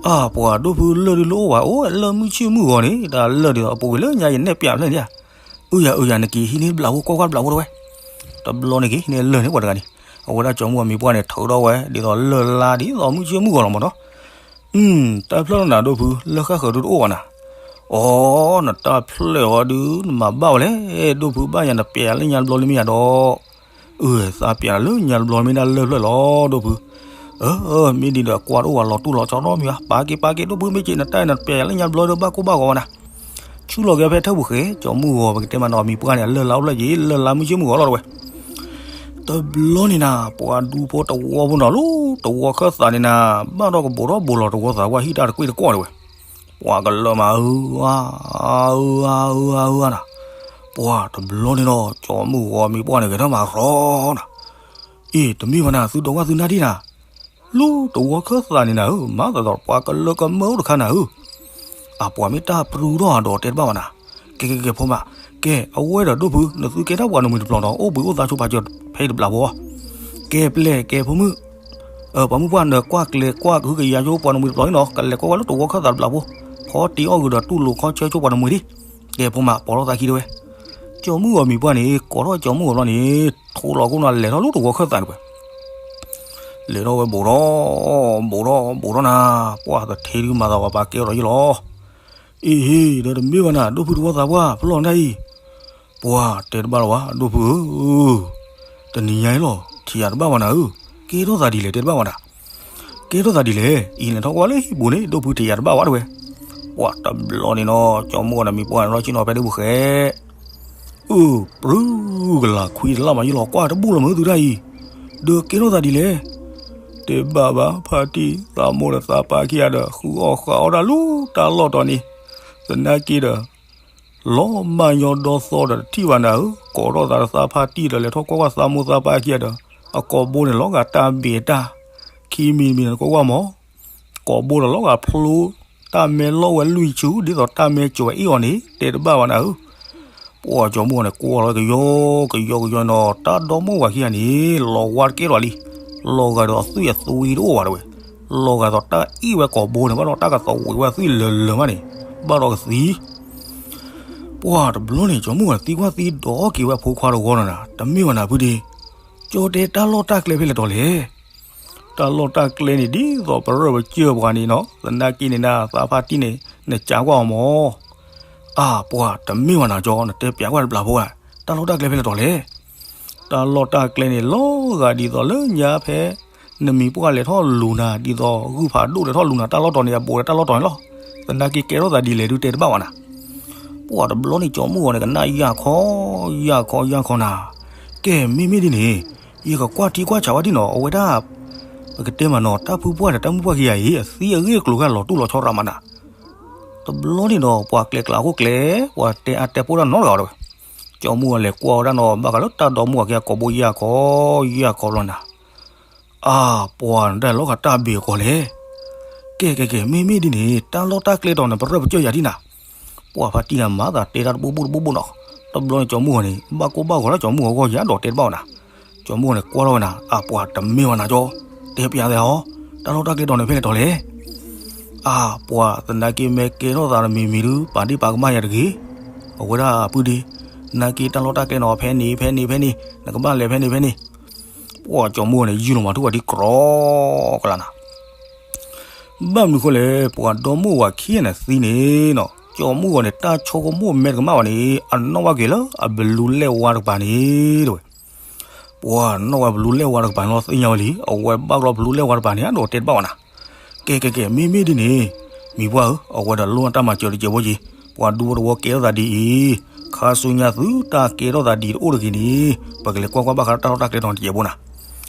အါ ပှၤဒိၣ်ဖုလၢၢ်ဒုးလၢအိၣ်ဝဲ အိၣ်လၢမုၢ်ဆ့ၣ်မုၢ်ဂီၤန့ၣ် တၢ်လၢၢ်ဒ်သိးအပူၤကွံာ်လၢညါယနဲၣ်ပျးဖျၢၣ်န့ၣ်ဧါ. အုယၤ အုယၤ နက့ၤဟံးန့ၢ်ဘျးဖိ ကွၢ်ကွၢ်ဘျးဖိတဝဲ. တဘျီန့ၣ်က့ၤဟံးန့ၢ်လၢၢ်န့ၣ် ပှၤတဂၤန့ၣ် အဝဲဒၣ်ကၠီမုၢ်ဂီၤမံၤပှၢ်န့ၣ် ထုးထီၣ်ဝဲ ဒ်သိးလၢၢ်လါဒ်သိးမုၢ်ဆ့ၣ်မုၢ်ဂီၤလီၤမၢ်နီၤ. တၢ်ဖျၢၣ်လီၤနၤဒိၣ်ဖု လၢၢ်ဃၣ်ဃၢၤဒုးတအိၣ်ဘၣ်နၤ. အိ နတၢ်ဖျၢၣ်အီၤဒုး နမၤဘၣ်ဝဲလဲၣ် ဒိၣ်ဖု ဘၣ်ယၤနပျးလၢညါတဘျီလၢမ့ၢ်ယၤဒီး အု သးပျးလၢညါတဘျီမ့ၢ်ဒၣ်လၢၢ်ဖျၢၣ်လီၤ ဒိၣ်ဖု. အၢ မ့ၢ်ဒ်ဒီးကွၢ်တအိၣ်ဝဲလီၤတူၢ်လီၤဆီနီတမံၤဘၣ် ပာ်က့ၤပာ်က့ၤ ဒိၣ်ဖု မ့ၢ်က့ၤနတၢ်နပျးယၤလၢညါတဘျီဒီးဘၣ်ကိၢ်ဘၣ်ဂီၤဝဲနၤ. ဆူၣ်လီၤက့ၤဖဲထၢၣ်ပူၤဃဲ ကၠီမုၢ်ဂီၤ ပကတဲမးနီၤ မံၤပှၢ်န့ၣ် အလၢၢ်လါအိၣ်ဖျၢၣ်က့ၤ လၢၢ်လါမုၢ်ဆ့ၣ်မုၢ်ဂီၤလီၤတဝဲ. တဘျီန့ၣ်နၤ ပှၤဒူဖိတဝီဖိနီၤ လၢတဝီခၢၣ်သးန့ၣ်နၤ ဘၣ်ဒီးကဘူးထီၣ်ဘူးလီၤတဝီသးဝဲဟံၣ်တၢ်တကွ့ၢ်တကွီၢ်တဝဲ. ပှၤကလၢၢ်မး အု အု အု အု နၤ. ပှၤတဘျီန့ၣ်ဒီး ကၠီမုၢ်ဂီၤမံၤပှၢ်န့ၣ် ဂဲၤထီၣ်မၤရီနၤ. အ့ တမ့ၢ်ဘၣ်နၤ သုဒိးကွၢ်သုနၢ်ဒံၣ်နၤ လၢတဝီခၢၣ်သးန့ၣ်နၤဧၢ မၤသးဒီးပှၤကလၢၢ်ကမၢအိၣ်တခါနၤဧၢ. အပှၤမ့ၢ်တၢ်ပြူထီၣ်အဒီးတဲတဘၣ်ဘၣ်နၤ. ကဲကဲကဲဖိမး ကဲအဝဲဒီးဒိၣ်ဖု နသုကဲထီၣ်ပှၤနမှံၤတပျီၤဒီး အိၣ်ဘှံးအိၣ်သါဆိပာ်စၢၤဖဲအံၤတဘျးဖိ. ကဲပျဲၢ်ကဲဖိမုၣ် ပှၤမုၣ်ပှၢ်နကွၢ်ကျဲၤကွၢ်ကဟုကယာ်ဆိပှၤနမှံၤတပျီၤအံၤနီၤ ကလဲၤကွၢ်ဝဲလၢတဝီခၢၣ်သးတဘျးဖိ ဖီတ့ၢ်အီၣ်ဂုာ်ဒီးတူၢ်လိာ်ခီဆၢဆိပှၤနမှံၤဒံး. ကဲဖိမး ပိာ်ထီၣ်သးခံတဝဲ. ကၠီမုၢ်ဂီၤမံၤပှၢ်န့ၣ် ကိးထီၣ်ကၠီမုၢ်ဂီၤဘျီန့ၣ် ထိလီၤခိၣ်နၤလဲၤထီၣ်လၢတဝီခၢၣ်သးန့ၣ်ဝဲ လဲၤထီၣ်ဝဲဘူးထီၣ် ဘူးထီၣ် ဘူးထီၣ်နၤ ပှၢ်သထ့ဒုးမၤသးပှၤပာ်ကဲအီၤဒီးယလီၤ. အ့ဟ့ ဒီးတမ့ၢ်ဘၣ်နၤ ဒိၣ်ဖုတဝီသးပှၢ် ဖျီၣ်နၤအံၤ ပှၢ်တဲတဘၣ်လၢၤဝဲ ဒိၣ်ဖုဧၢ တနံၤညါအံၤလီၤ ထံၣ်ယၤတဘၣ်ဘၣ်နၤဧၢ ကဲထီၣ်သးဒ်လဲၣ်တဲတဘၣ်ဘၣ်နၤ. ကဲထီၣ်သးဒ်လဲၣ် အံၤလဲၤထီၣ်ကွၢ်လၢဟံၣ်ပူၤန့ၣ် ဒိၣ်ဖုထံၣ်ယၤတဘၣ်ဘၣ်တဝဲ. ပှၢ်တဘျီန့ၣ်နီၤ ကၠီမုၢ်ဂီၤနမံၤပှၢ်န့ၣ်လီၤဆ့ၣ်နီၤဖဲဒၣ်ပူၤဃဲ အု ပြူကလၤခွံတလၢ်မးယလီၤကွၢ်တဘူၣ်လီၤမးသုတၢ်အံၤ ဒီးကဲထီၣ်သးဒ်လဲၣ်. တဲဘၣ်ဘၣ်ဖါတံၢ် သးမိၢ်ဒီးသးပၢ်ခံဂၤဒီး ဃုအီၣ်ဃုအီဒၣ်လၢတၢ်လီၢ်တီၤန့ၣ် သနာ်က့ဒီး လီၤမၢ်ညီဒီသီဒီးတထံၣ်ဘၣ်နၤဧၢ ကိးထီၣ်သးဒီးသးဖါတံၢ်ဒီး လဲၤထီၣ်ကွၢ်ကွၢ်သးမိၢ်သးပၢ်ခံဂၤဒီး အကိာ်ဘိန့ၣ်လီၤဂာ်တၢ်ဘ့ၣ်တၢ် ခံမံၤတမံၤန့ၣ် နကွၢ်ကွၢ်မး ကိာ်ဘိဒီးလီၤဂာ်ဖျိ တၢ်မဲလီၢ်ဝဲလွံၢ်ဆူ ဒ်သိးတၢ်မဲကိၤဝဲအ့ၣ်အီၤန့ၣ် တဲတဘၣ်ဘၣ်နၤဧၢ. ပှၢ်ကၠီမုၢ်ဂီၤန့ၣ် ကွၢ်လီၤကယီကယီကယီနီၤ တၢ်ဒီမိၢ်ဝၤခံဂၤန့ၣ် လီၤဝါတကဲလီၤလံ လီၤဂာ်ဒီးအသွံၣ်အသွံတအိၣ်ဘၣ်တဝဲ. လီၤဂာ်သိးတၢ်အ့ၣ်ဝဲကိာ်ဘိန့ၣ် ဘၣ်ဒီးတၢ်ကသဝံးဝဲသွံၣ်လၢာ်လၢာ်မးန့ၣ် ဘၣ်ဒီးကသံ ပှၢ်တဘျီန့ၣ် ကၠီမုၢ်ဂီၤန့ၣ် သံကွၢ်သံဒိးက့ၤဝဲအဖိခွါတဂီၢ်နီၤနၤ, တမ့ၢ်ဝဲနၤဖုဒ့, ကၠီတဲတၢ်လီၢ်တၢ်ကျဲဖဲလဲၣ်တီၤလဲၣ်. တၢ်လီၢ်တၢ်ကျဲန့ၣ် ဒ်သိးပရၢၢ်ပစၢၢ်ပှၤန့ၣ်နီၤ, သနာ်က့န့ၣ်နၤ သးဖါတံၢ်န့ၣ် နကးကွၢ်အီၤမၢ်. အၢ ပှၢ်တမ့ၢ်ဝဲနၤကၠီ, နတဲပျးကွၢ်တဘျီဖိဧါ, တၢ်လီၢ်တၢ်ကျဲဖဲလဲၣ်တီၤလဲၣ်. တၢ်လီၢ်တၢ်ကျဲန့ၣ် လီၤဂာ်ဒ်သိးလၢညါဖဲ နမံၤပှၢ်လဲၤထီၣ်လူၤနၤ ဒ်သိးဂုၢ်ဖးဒိၣ်လဲၤထီၣ်လူၤနၤ တၢ်လီၢ်တီၤန့ၣ် အဘူးဒီးတၢ်လီၢ်တီၤန့ၣ်လီၤ. သနာ်က့ကဲထီၣ်သးဒ်လဲၣ်ဒုးတဲတဘၣ်ဝဲနၤ. ပှၢ်တဘျီန့ၣ် ကၠီမုၢ်ဂီၤန့ၣ် ကနၣ်ယၢ်ခီ ယၢ်ခီယၢ်ခီနၤ, ကဲမ့မ့ၢ်ဒ်န့ၣ် ယကကွၢ်ထံကွၢ်ဆးဝဲဒ်နီၤ အဝဲဒၣ် ပကတဲမးနီၤ တၢ်ဖုပှၢ်ဒီးတၢ်မုၣ်ပှၢ်ခံဂၤအံၤ အသံအဂ့ၢ်အကျိၤဂၤလီၤတူၢ်လီၤဆီရးမးနၤ. တဘျီန့ၣ်ဒီး ပှၤကျဲၤကျါအခိၣ်ကျဲ, ပှၤတဲအါတဲပိၢ်တၢ်နီတဂၤဝဲ. ကၠီမုၢ်ဂီၤလဲၤကွၢ်ဝဲဒၣ်နီၤ ဘၣ်ဃးလၢတၢ်ဒီမါဝၤခံဂၤကိာ်ဘိယၢ်ခီ ယၢ်ခီဘျီနၤ. အၢ ပှၢ်နတၢ်လီၤဂာ်တၢ်ဘ့ၣ်အဂီၢ်လဲၣ်. ကဲကဲကဲ မ့မ့ၢ်ဒ်န့ၣ် တၢ်လီၢ်တၢ်ကျဲတီၤန့ၣ် ပရၢၢ်ပစၢၢ်ယၤဒ်နၤ. ပှၢ်ဖါတံၢ်နၤမၤသးတဲတၢ်တဘိဘိတဘိဘိနီၤ. တဘျီန့ၣ်ကၠီမုၢ်ဂီၤန့ၣ် ဘၣ်ကိၢ်ဘၣ်ဂီၤလၢကၠီမုၢ်ဂီၤဂီၢ်ယၤဒီးတဲတဘၣ်ဝဲနၤ. ကၠီမုၢ်ဂီၤန့ၣ်ကွၢ်ထီၣ်ဝဲနၤ အၢ ပှၢ်တမ့ၢ်ဝဲနၤကၠီ, တဲပျးသဲအီၤ, တၢ်လီၢ်တၢ်ကျဲတီၤန့ၣ်ဖဲလဲၣ်တီၤလဲၣ်. အၢ ပှၢ်သနာ်က့မ့ၢ်ကဲထီၣ်သးတမံၤမံၤဒုး ပာ်ဒ့ၣ်ပာ်ကမၣ်ယၤတဂ့ၤ. အဝဲဒၣ်ဖုဒ့, သနာ်က့တၢ်လီၢ်တၢ်ကျဲနီၤ ဖဲန့ၣ်ဖဲန့ၣ်ဖဲန့ၣ် နကဘၣ်လဲၤဖဲန့ၣ်ဖဲန့ၣ်. ပှၢ်ကၠီမုၢ်ဂီၤန့ၣ် ယုၢ်လီၤမၤထူၣ်ဝဲဒ်ကြီကလးနၤ. ဘၣ်မနုၤဃိလဲၣ် ပှၤဒီမါဝၤခံဂၤန့ၣ်သံန့ၣ်နီၤ ကၠီမုၢ်ဂီၤန့ၣ် တၢ်ဆိကမိၣ်မဲာ်တကမၣ်ဘၣ်န့ၣ် အနီၣ်ဘၣ်က့ၤလၢအဘျုးလဲၢ်ဝါတကပၤန့ၣ် တဲဝဲ. ပှၤနီၣ်ဝဲဘျုးလဲၢ်ဝါတကပၤန့ၣ်လီၤ သ့ၣ်ညါဝဲလံ အဝဲဘၣ်ကလီဘျုးလဲၢ်ဝါတကပၤန့ၣ် အဒိးတဲတဘၣ်ဝဲနၤ. ကဲကဲကဲ မ့မ့ၢ်ဒ်န့ၣ် မံၤပှၢ်ဧၢ အဝဲဒီးလိၣ်တၢ်မၤစၢၤတစဲးဖိက့ၤ, ပှၤဒူဖိတဝီကဲထီၣ်သးဒ်အံၤ, ခါဆူညါသုတၢ်ကဲထီၣ်သးဒ်တအိၣ်တဂ့ၤန့ၣ် ပကလဲၤကွၢ်ကွၢ်ဘၣ်ဃးတၢ်လီၢ်တၢ်ကျဲတီၤန့ၣ်တစဲးဖိနၤ.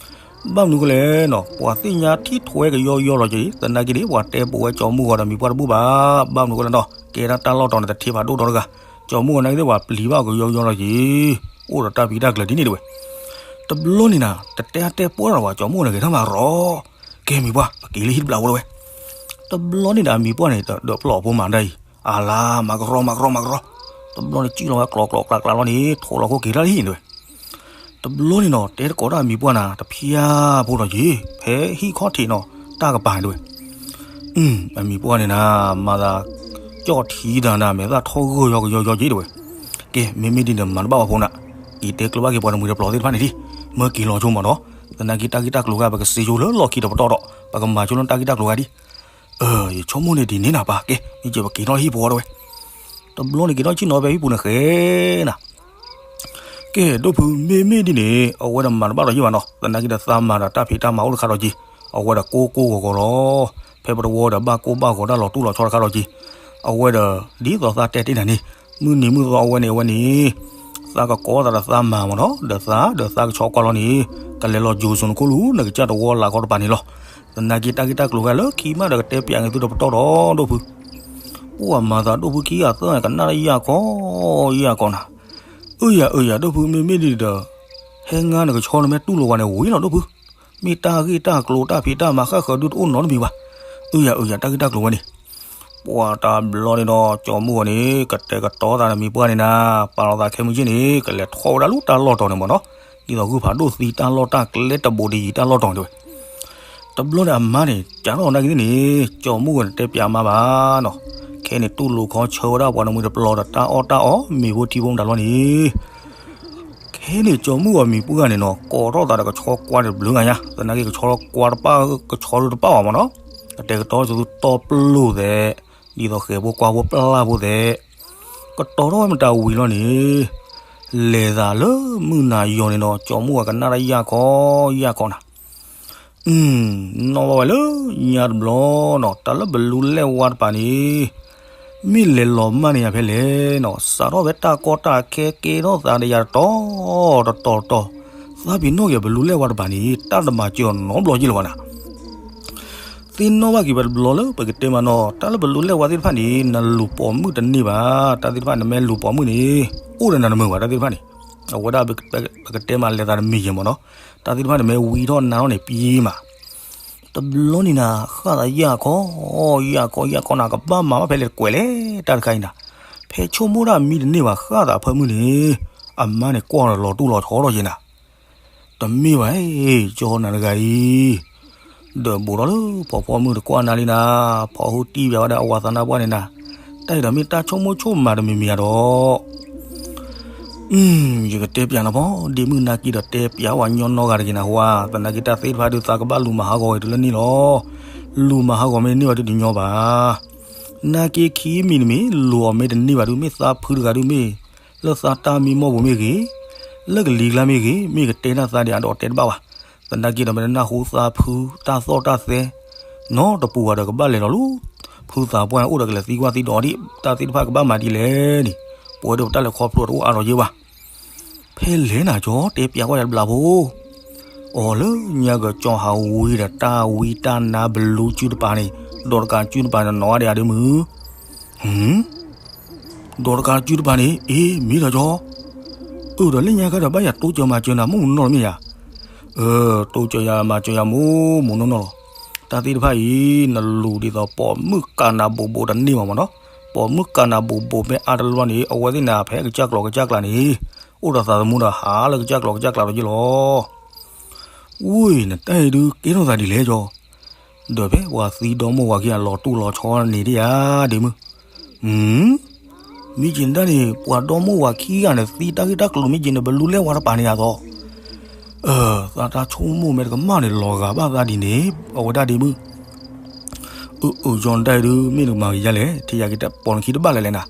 ဘၣ်မနုၤဃိလဲၣ်နီၤ ပှၤသ့ၣ်ညါထံၣ်ထွဲကယီကယီလီၤက့ၤ, သနာ်က့န့ၣ် ပှၤတဲပိာ်ဝဲကၠီမုၢ်ဂီၤဒီးမံၤပှၢ်တဘူၣ်ဘၣ်. ဘၣ်မနုၤဃိလဲၣ်နီၤ ကဲဒၣ်တၢ်လီၢ်တီၤန့ၣ် တထံးဖးဒိၣ်ဒီတဂၤ, ကၠီမုၢ်ဂီၤနာ်က့သ့ၣ်ပှၤပျံၤဘၣ်ကယီကယီလီၤက့ၤ, အိၣ်ဒီးတၢ်ဖံးတၢ်ကျၢၤဒ်န့ၣ်တဲဝဲ. တဘျီန့ၣ်နၤ တတဲအါတဲပှၢ်ဒီးဝဲ ကၠီမုၢ်ဂီၤန့ၣ်ဂဲၤထီၣ်မၤရီၤ, ကဲမံၤပှၢ် ပက့ၤလၢဟံၣ်တဘျီဖိတဲဝဲ. တဘျီန့ၣ်ဒီးမံၤပှၢ်န့ၣ် ဒီးပျီၢ်ဖိမၤဒၣ်အံၤ, အလါ မၤကရီမၤကရီမၤကရီ, တဘျီန့ၣ် စံၣ်လီၤဝဲကျီကျီကျါကျါလီၤန့ၣ် ထိးလီၤခိၣ်က့ၤတၢ်လၢဟံၣ်န့ၣ်တဲဝဲ. တဘျီန့ၣ်နီၤ တဲတကိးတၢ်မံၤပှၢ်နၤ တဖျါဖိလီၤက့ၤ, ဖဲဟံၣ်ခီၣ်ထံးနီၤ တၢ်ကပၤန့ၣ်တဲဝဲ. အမံၤပှၢ်န့ၣ်နၤ မၤသး ကၠီၣ်ထံတၢ်နၤ မဲာ်သၣ်ထီၣ်ဂၢၢ်ယီကယီကယီက့ၤတဲဝဲ. ကဲ မ့မ့ၢ်ဒ်န့ၣ် မၤတဘၣ်ဝဲဖိနၤ, ယတဲကျၢၤဘၣ်က့ၤပှၤတမှံၤတပျီၤသ့ၣ်တဖၣ်န့ၣ်ဒံး, မၢက့ၤလီၤဆိမးနီၤ, သနာ်က့တၢ်ဂ့ၢ်တၢ်ကျိၤဂၤ ပကစ့ဆိလၢလီၢ်ခံတပတီၢ်ဒီး ပကမၤဆိလၢတၢ်ဂ့ၢ်တၢ်ကျိၤဂၤဒံး. ယဆိကမိၣ်န့ၣ်ဒ်န့ၣ်နၤပၢ်, ကဲ မ့ၢ်ကဲပက့ၤထီၣ်ဟံၣ်ဖိတဲဝဲ. တဘျီန့ၣ်က့ၤထီၣ်ဆ့ၣ်နီၤဖဲဟံၣ်ပူၤန့ၣ်ဃဲနၤ ကဲ ဒိၣ်ဖု မ့မ့ၢ်ဒ်န့ၣ် အဝဲဒီးမၤတဘၣ်ဒီးယံာ်ဘၣ်နီၤ, သနာ်က့ဒီးသးမၤဒီးတၢ်ဖံးတၢ်မၤအိၣ်တခါဒီးက့ၤ, အဝဲဒီးကိၢ်ကိၢ်ဂီၤဂီၤလီၤ, ဖဲပတဝီဒီးဘၣ်ကိၢ်ဘၣ်ဂီၤတၢ်လီၤတူၢ်လီၤဆီတခါဒီးက့ၤ, အဝဲဒီး ဒ်သိးသးတဲတ့ၢ်နၤန့ၣ်, မုၢ်နံၤမုၢ်သီအဝဲန့ၣ်အဝဲန့ၣ်, သးကကိးသးဒီးသးမၤမးနီၤ, ဒီးသးဒီးသးကဆီကွၢ်လီၤန့ၣ်, ကလဲၤလီၤယိၤစိၤနခိၣ်လူၤ နကစၢ်တဝီလၢ်ကီတပၤန့ၣ်လီၤ. သနာ်က့တၢ်ဂ့ၢ်တၢ်ကျိၤဂၤလၢခံမးဒီးကတဲပျးန့ၢ်သုဒီးပတီၢ်ဒီး ဒိၣ်ဖု ပှၢ်မၤသးဒိၣ်ဖုခံဂၤသၢဂၤကနၣ်တယၢ်ကီ ယၢ်ကီနၤ, အၢယၤအၢယၤ ဒိၣ်ဖု မ့မ့ၢ်ဒ်န့ၣ်ဒီး ဟဲငါနကဆီနမဲာ်တူၢ်လိာ်ဝဲန့ၣ်ဝံၤလီၤ ဒိၣ်ဖု, မ့ၢ်တၢ်ဂ့ၢ်တၢ်ကျိၤတၢ်ဖံးတၢ်မၤဃၣ်ဃၢၤဒုတအိၣ်နီတမံၤဘၣ်, အၢယၤအၢယၤ တၢ်ဂ့ၢ်တၢ်ကျိၤဝဲန့ၣ်. ပှၢ်တဘျီန့ၣ်ဒီး ကၠီမုၢ်ဂီၤန့ၣ် ကတဲာ်ကတီၤသးဒီးမံၤပှၢ်န့ၣ်နၤ, ပာ်လီၤသးခဲမုၢ်ဆ့ၣ်န့ၣ် ကလဲၤထီၣ်ဝဲဒၣ်လၢတၢ်လီၢ်တီၤန့ၣ်မးနီၤ, ဒ်သိးဂုၢ်ဖးဒိၣ်သံတၢ်လီၢ်တၢ်ကျဲတဘူးတယံၤတၢ်လီၢ်တီၤန့ၣ်တဲဝဲ. တဘျီန့ၣ်အမါန့ၣ် ကးထီၣ်နာ်က့သ့ၣ်န့ၣ်, ကၠီမုၢ်ဂီၤန့ၣ်တဲပျးမါဘၣ်နီၤ, ခဲန့ၣ်တူၢ်လိာ်ခီဆၢဝဲဒၣ်ပှၤတမှံၤတပျီၤဒီးတၢ်အီၣ်တၢ်အီ မ့ၤဖိထံဖိမတၤလီၤန့ၣ် ခဲန့ၣ် ကၠီမုၢ်ဂီၤမံၤပှၢ်န့ၣ်နီၤ ကိးထီၣ်သးဒီးကဆီကွၢ်တဘျုးဂၤညါ, သနာ်က့ကဆီကွၢ်တပၣ် ကဆီဒုတပၣ်ဘၣ်မးနီၤ, ကတဲာ်ကတီၤသုတီပျိၢ်သဲး, ဒ်သိးဃဲၤဖိကွၢ်ဖိပျၢ်ဖိသဲး, ကတီၤထီၣ်ဝဲမတၤဝံၤလီၤန့ၣ်, လဲၤသးလၢမုၢ်နၤယီၤန့ၣ်နီၤ ကၠီမုၢ်ဂီၤကနၣ်တၢ်ယၢ်ခီယၢ်ခီနၤ နီၣ်ဘၣ်ဝဲလၢညါတဘျီနီၤ တၢ်လၢဘလူးလဲၢ်ဝါတပၤန့ၣ် မ့ၢ်လဲၤလီၤမၢ်န့ၢ်ယၤဖဲလဲၣ်နီၤ စးထီၣ်ဖဲတၢ်ကီတၢ်ခဲကဲထီၣ်သးဒီးယၤတတီၤတတီၤတတီၤ, သးပ့ၤနီၣ်က့ၤဘလူးလဲၢ်ဝါတပၤန့ၣ် တၢ်တမၤစၢၤနီတဘျီယ့ၢ်လၢၤဘၣ်နၤ သ့ၣ်နီၣ်ဘၣ်က့ၤဝဲတဘျီလၢပကတဲမးနီၤ တၢ်လၢဘလူးလဲၢ်ဝါသ့ၣ်တဖၣ်န့ၣ် နလူၤပိာ်မုၣ်တန့ၢ်ဘၣ်, တၢ်သ့ၣ်တဖၣ်နမ့ၢ်လူၤပိာ်မုၣ်န့ၣ် အိၣ်ဒီးနၤတမုာ်ဘၣ် တၢ်သ့ၣ်တဖၣ်န့ၣ်, အဝဲဒၣ်ပကတဲမးလဲၤသးတမံၤယဲၢ်မးနီၤ, တၢ်သ့ၣ်တဖၣ်န့ၣ်မ့ၢ်ဝံထီၣ်နါထီၣ်န့ၣ်ပံမး တဘျီန့ၣ်နၤ ဃၣ်သးယၢ်ခီ, ယၢ်ခီ ယၢ်ခီနၤ ကဘၣ်မၤဘၣ်ဖဲလဲၣ်တကွဲးလဲၣ် တၢ်တခါအံၤနၤ, ဖဲဆိကမိၣ်တၢ်မံတန့ၢ်ဘၣ် ဃၣ်သးဖၢမုၢ်န့ၣ်, အမါန့ၣ်ကွၢ်ဒီးလီၤတူၢ်လီၤဆီထီၣ်က့ၤနၤ, တမ့ၢ်ဘၣ်, ကၠီနၤတဂၤအံၤ, ဒီးဘူးထီၣ်လၢဖီဖီမုၢ်တကွၢ်နၤလံနၤ, ဖီဟူတံၢ်ဘၣ်ဝဲဒၣ်အဝၤသးနါပှၢ်န့ၣ်နၤ, တၢ်အံၤဒီးမ့ၢ်တၢ်ဆိကမိၣ်ဆိကမးတမံၤမံၤဧါဒီး ယကတဲပျးနၤဖီ, ဒ့မုၣ်နာ်က့ဒီးတဲပျးဝဲညီနီၢ်ဂၤတဂ့ၤနၤဟါ, သနာ်က့တၢ်သ့ၣ်တဖၣ်ဒုးသးကဘၣ်လူၤမၤဟးဂီၤဝဲတုၤလၢန့ၣ်လီၤ. လူၤမၤဟးဂီၤမ့ၢ်န့ၢ်ဝဲဒုးတညီဘၣ်. နာ်က့ခံမံၤတမံၤ လူၤအီၤမ့ၢ်တန့ၢ်ဘၣ်ဒုး မ့ၢ်သးဖုတဂၤဒုးမ့ၢ် လၢသးတၢ်မံမီၢ်ပူၤမ့ၢ်ဂ့ၤ, လၢကလံၤကျါမ့ၢ်ဂ့ၤ, မ့ၢ်ကတဲတၢ်သးဒံးအဒီးတဲတဘၣ်ဘၣ်. သနာ်က့ဒီးမ့ၢ်တနၢ်ဟူသးဖု တၢ်သီၣ်တၢ်သဲ နီတပူၤဘၣ်ဒီးကဘၣ်လဲၤလီၤလၢ ဖုသးပှၢ်န့ၣ်အိၣ်ဒီးကလဲၤသံကွၢ်သံဒိးဒံး တၢ်သ့ၣ်တဖၣ်ကဘၣ်မၤဒ်လဲၣ်န့ၣ်, ပဝဲဒၣ်ပတၢ်လဲၤခီဖျိတအိၣ်အါထီၣ်ယဲဘၣ်. ဖဲလဲၣ်နၤကၠီ တဲပျးကွၢ်ယၤတဘျီဖိ. အီၤလၢညါကၠီဟးဝံဒီးတၢ်ဝံတၢ်နါဘလူးစုတပၤန့ၣ်, ဒီးတကးစုတပၤန့ၣ်နီၢ်အါဒံးအါဒ့မုၢ်. ဒီးတကးစုတပၤန့ၣ် အ့ မ့ၢ်ဒီးကၠီ, အၢ ဒီးလၢညါခါဒီးဘၣ်ယၤတိစၢၤမၤစၢၤနၤမူးမူးနီၢ်နီၢ်မ့ၢ်ယၤ. အၢ တိစၢၤယၤမၤစၢၤယၤမူးမူးနီၢ်နီၢ်လီၤ. တၢ်သ့ၣ်တဖၣ်အံၤ နလူၤဒ်သိးပိာ်မုၣ်ကးနးဘိးဘိးတန့ၢ်ဘၣ်မးနီၤ, ပိာ်မုၣ်ကးနးဘိးဘိးမ့ၢ်အါတလီၢ်န့ၣ် အဝဲသ့ၣ်န့ၣ် ဖဲကစၢ်ကျိၤကစၢ်ကျါန့ၣ် အိၣ်ဒီးသးသမူဒီးဟးလၢကစၢ်ကျိၤကစၢ်ကျါလီၤယ့ၢ်လီၤ. ဝံၤ နတၢ်အံၤဒုးကဲထီၣ်သးဒ်လဲၣ်ကၠီ, ဒီးဖဲပှၤသံဒီမိၢ်ဝၤခံဂၤလီၤတူၢ်လီၤဆီန့ၣ်ဒံးဧါ ဒ့မုၢ်. မ့ၢ်က့ၤနတၢ်န့ၣ် ပှၤဒီမိၢ်ဝၤခံဂၤန့ၣ် သံတၢ်ဂ့ၢ်တၢ်ကျိၤမ့ၢ်က့ၤန့ၣ် ဘလူးလဲၢ်ဝါတပၤန့ၣ်အသိး, သးတၢ်ဆိကမိၣ်မ့ၢ်တကမၣ်န့ၣ် လီၤဂာ်ဘၣ်သးဒ်န့ၣ် အဝဲဒၣ်ဒ့မုၢ်. အၢ အၢ ကၠီ နတၢ်အံၤဒုး မ့ၢ်နကမၤကယါလဲၣ်, ထံၣ်ယၤက့ၤတပိာ်နခံတဘၣ်လဲၣ်လဲၣ်နၤ,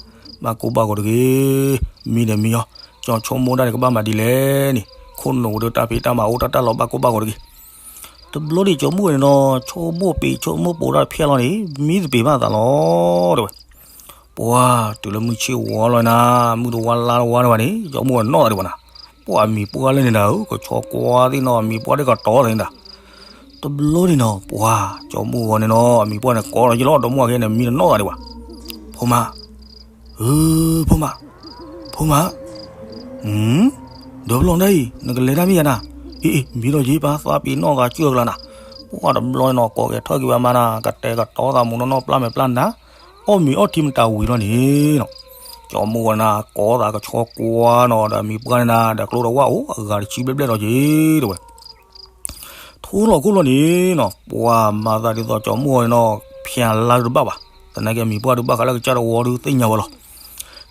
ဘၣ်ကိၢ်ဘၣ်ဂီၤတဂ့ၤ, မံဒီးမံအီၤ, ကၠီဆိကမိၣ်ဒၣ်န့ၣ်ကဘၣ်မၤဒ်လဲၣ်န့ၣ်, ခိၣ်နူာ်ဝဲဒၣ်တၢ်ဖံးတၢ်မၤအိၣ်တၢ်တၢ်လီၤဘၣ်ကိၢ်ဘၣ်ဂီၤတဂ့ၤ. တဘျီဒံးကၠီမုၣ်ဝဲန့ၣ်နီၤ ဆိကမိၣ်ပ့ၤဆိကမိၣ်ပိာ်တၢ်ဖျဲၣ်လီၤန့ၣ် မံသပ့ၤဘၣ်သးလီၤ တဲဝဲ. ပှၤတုၤလၢမုၢ်ဆ့ၣ်ဝါလီၤနၤ, မုၢ်တဝါလါတဝါတဝါန့ၣ် ကၠီမုၣ်ဝဲနီၣ်သးဒံးဘၣ်နၤ, ပှၤအမံၤပှၢ်လၢန့ၣ်နၤဧၢ, ကဆီကွၢ်သ့ၣ်နီၤ အမံၤပှၢ်ဒ်ကတီၤသ့ၣ်နၤ. တဘျီန့ၣ်နီၤ ပှၤကၠီမုၣ်ဝဲန့ၣ်နီၤ အမံၤပှၢ်န့ၣ်ကိးလီၤယ့ၢ်လီၤ ဒီမိၢ်ဝၤခံဂၤန့ၣ် မံတနီၣ်သးဒံးဘၣ်. ဖိမါ ဧၢ ဖိမါ, ဖိမါ, ဒီးဖျီနတၢ်အံၤ နကလဲၤတၢ်မ့ၢ်ယၤနၤ, အ့ အ့ မံဒီးယ့ၢ်ပၢ်သးပ့ၤနီၣ်သးစၢၢ်ကလၤနၤ, ပှၤတဘျီန့ၣ်နီၤ ကိးက့ၤထီၣ်က့ၤဝဲမါနၤ ကတဲာ်ကတီၤသးမူးနီၢ်နီၢ်ပျၢ်မဲာ်ပျၢ်နါ, အီၣ်မ့ၤအီထံမတၤဝံၤလီၤန့ၣ်နီၤ, ကၠီမုၣ်ဝဲနၤ ကိးသးကဆီကွၢ်နီၤ ဒီးမံၤပှၢ်န့ၣ်နၤ ဒီးကျိတဝၣ်အိၣ်အဂၤတဆံဘျဲၣ်ဘျဲၣ်ဒီးက့ၤ တဲဝဲ. ထိလီၤခိၣ်လီၤန့ၣ်နီၤ ပှၤမၤသးဒ်သိးကၠီမုၣ်ဝဲန့ၣ်နီၤ ဖၠးလါတဘၣ်ဘၣ်, သနာ်က့အမံၤပှၢ်ဒုးဘၣ်ဃးလၢကစၢ်တဝီဒုးသ့ၣ်ညါဝဲလီၤ.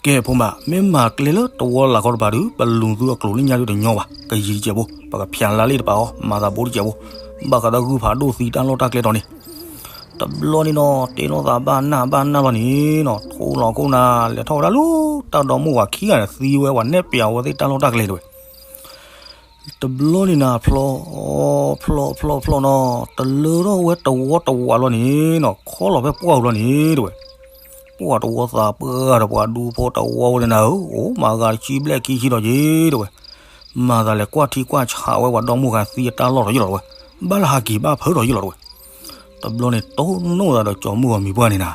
ကဲ ဖိမါ မ့ၢ်မၤကျဲလၢတဝီလၢ်ခီတပၤဒုး ပလူၤသုအကျိၤလၢညါဒုးတညီဘၣ်, ကယံာ်တစဲးဖိ ပကဖၠးလါလံတပၤအီၤ မၤသးဘိတစဲးဖိ, ဘၣ်ဃးဒီးဂုၢ်ဖးဒိၣ်သံတၢ်လီၢ်တၢ်ကျဲတီၤန့ၣ် တဘျီန့ၣ်နီၤ တဲလိာ်သးဘၣ်နၢ်ဘၣ်နၢ်လီၤန့ၣ်နီၤ ထိလီၤခိၣ်နၤ လဲၤထီၣ်ဝဲဒၣ်လၢတၢ်ဒီမိၢ်ဝၤခံဂၤန့ၣ် သံဝဲပှၤနဲၣ်ပျးဝဲသ့ၣ်တၢ်လီၢ်တၢ်ကျဲတဲဝဲ. တဘျီန့ၣ်နၤ ဖျီ ဖျီ ဖျီ ဖျီနီၤ တလၢထီၣ်ဝဲတဝီတဝီလီၤန့ၣ်နီၤ ခီလီၤဖဲပှၢ်ပူၤလီၤန့ၣ်တဲဝဲ. ပှၢ်တဝီသးပှၢ်ဒီးပှၤဒူဖိတဝီဝဲန့ၣ်နၤဧၢ, အိၣ်မၤဂၤတဆံဘျဲၣ်ခံဆံဒီးက့ၤတဲဝဲ. မၤသးလဲၤကွၢ်ထံကွၢ်ဆးဝဲပှၤဒီမိၢ်ဂၤသံအတၢ်လီၢ်ဒီးယ့ၢ်လီၤတဲဝဲ, ဘၣ်လၢဟးက့ၤဘၣ်ဖၢဒီးယ့ၢ်လီၤတဲဝဲ. တဘျီန့ၣ်တိၢ်နီၣ်သးဒီးကၠီမုၢ်ဂီၤမံၤပှၢ်န့ၣ်နၤ,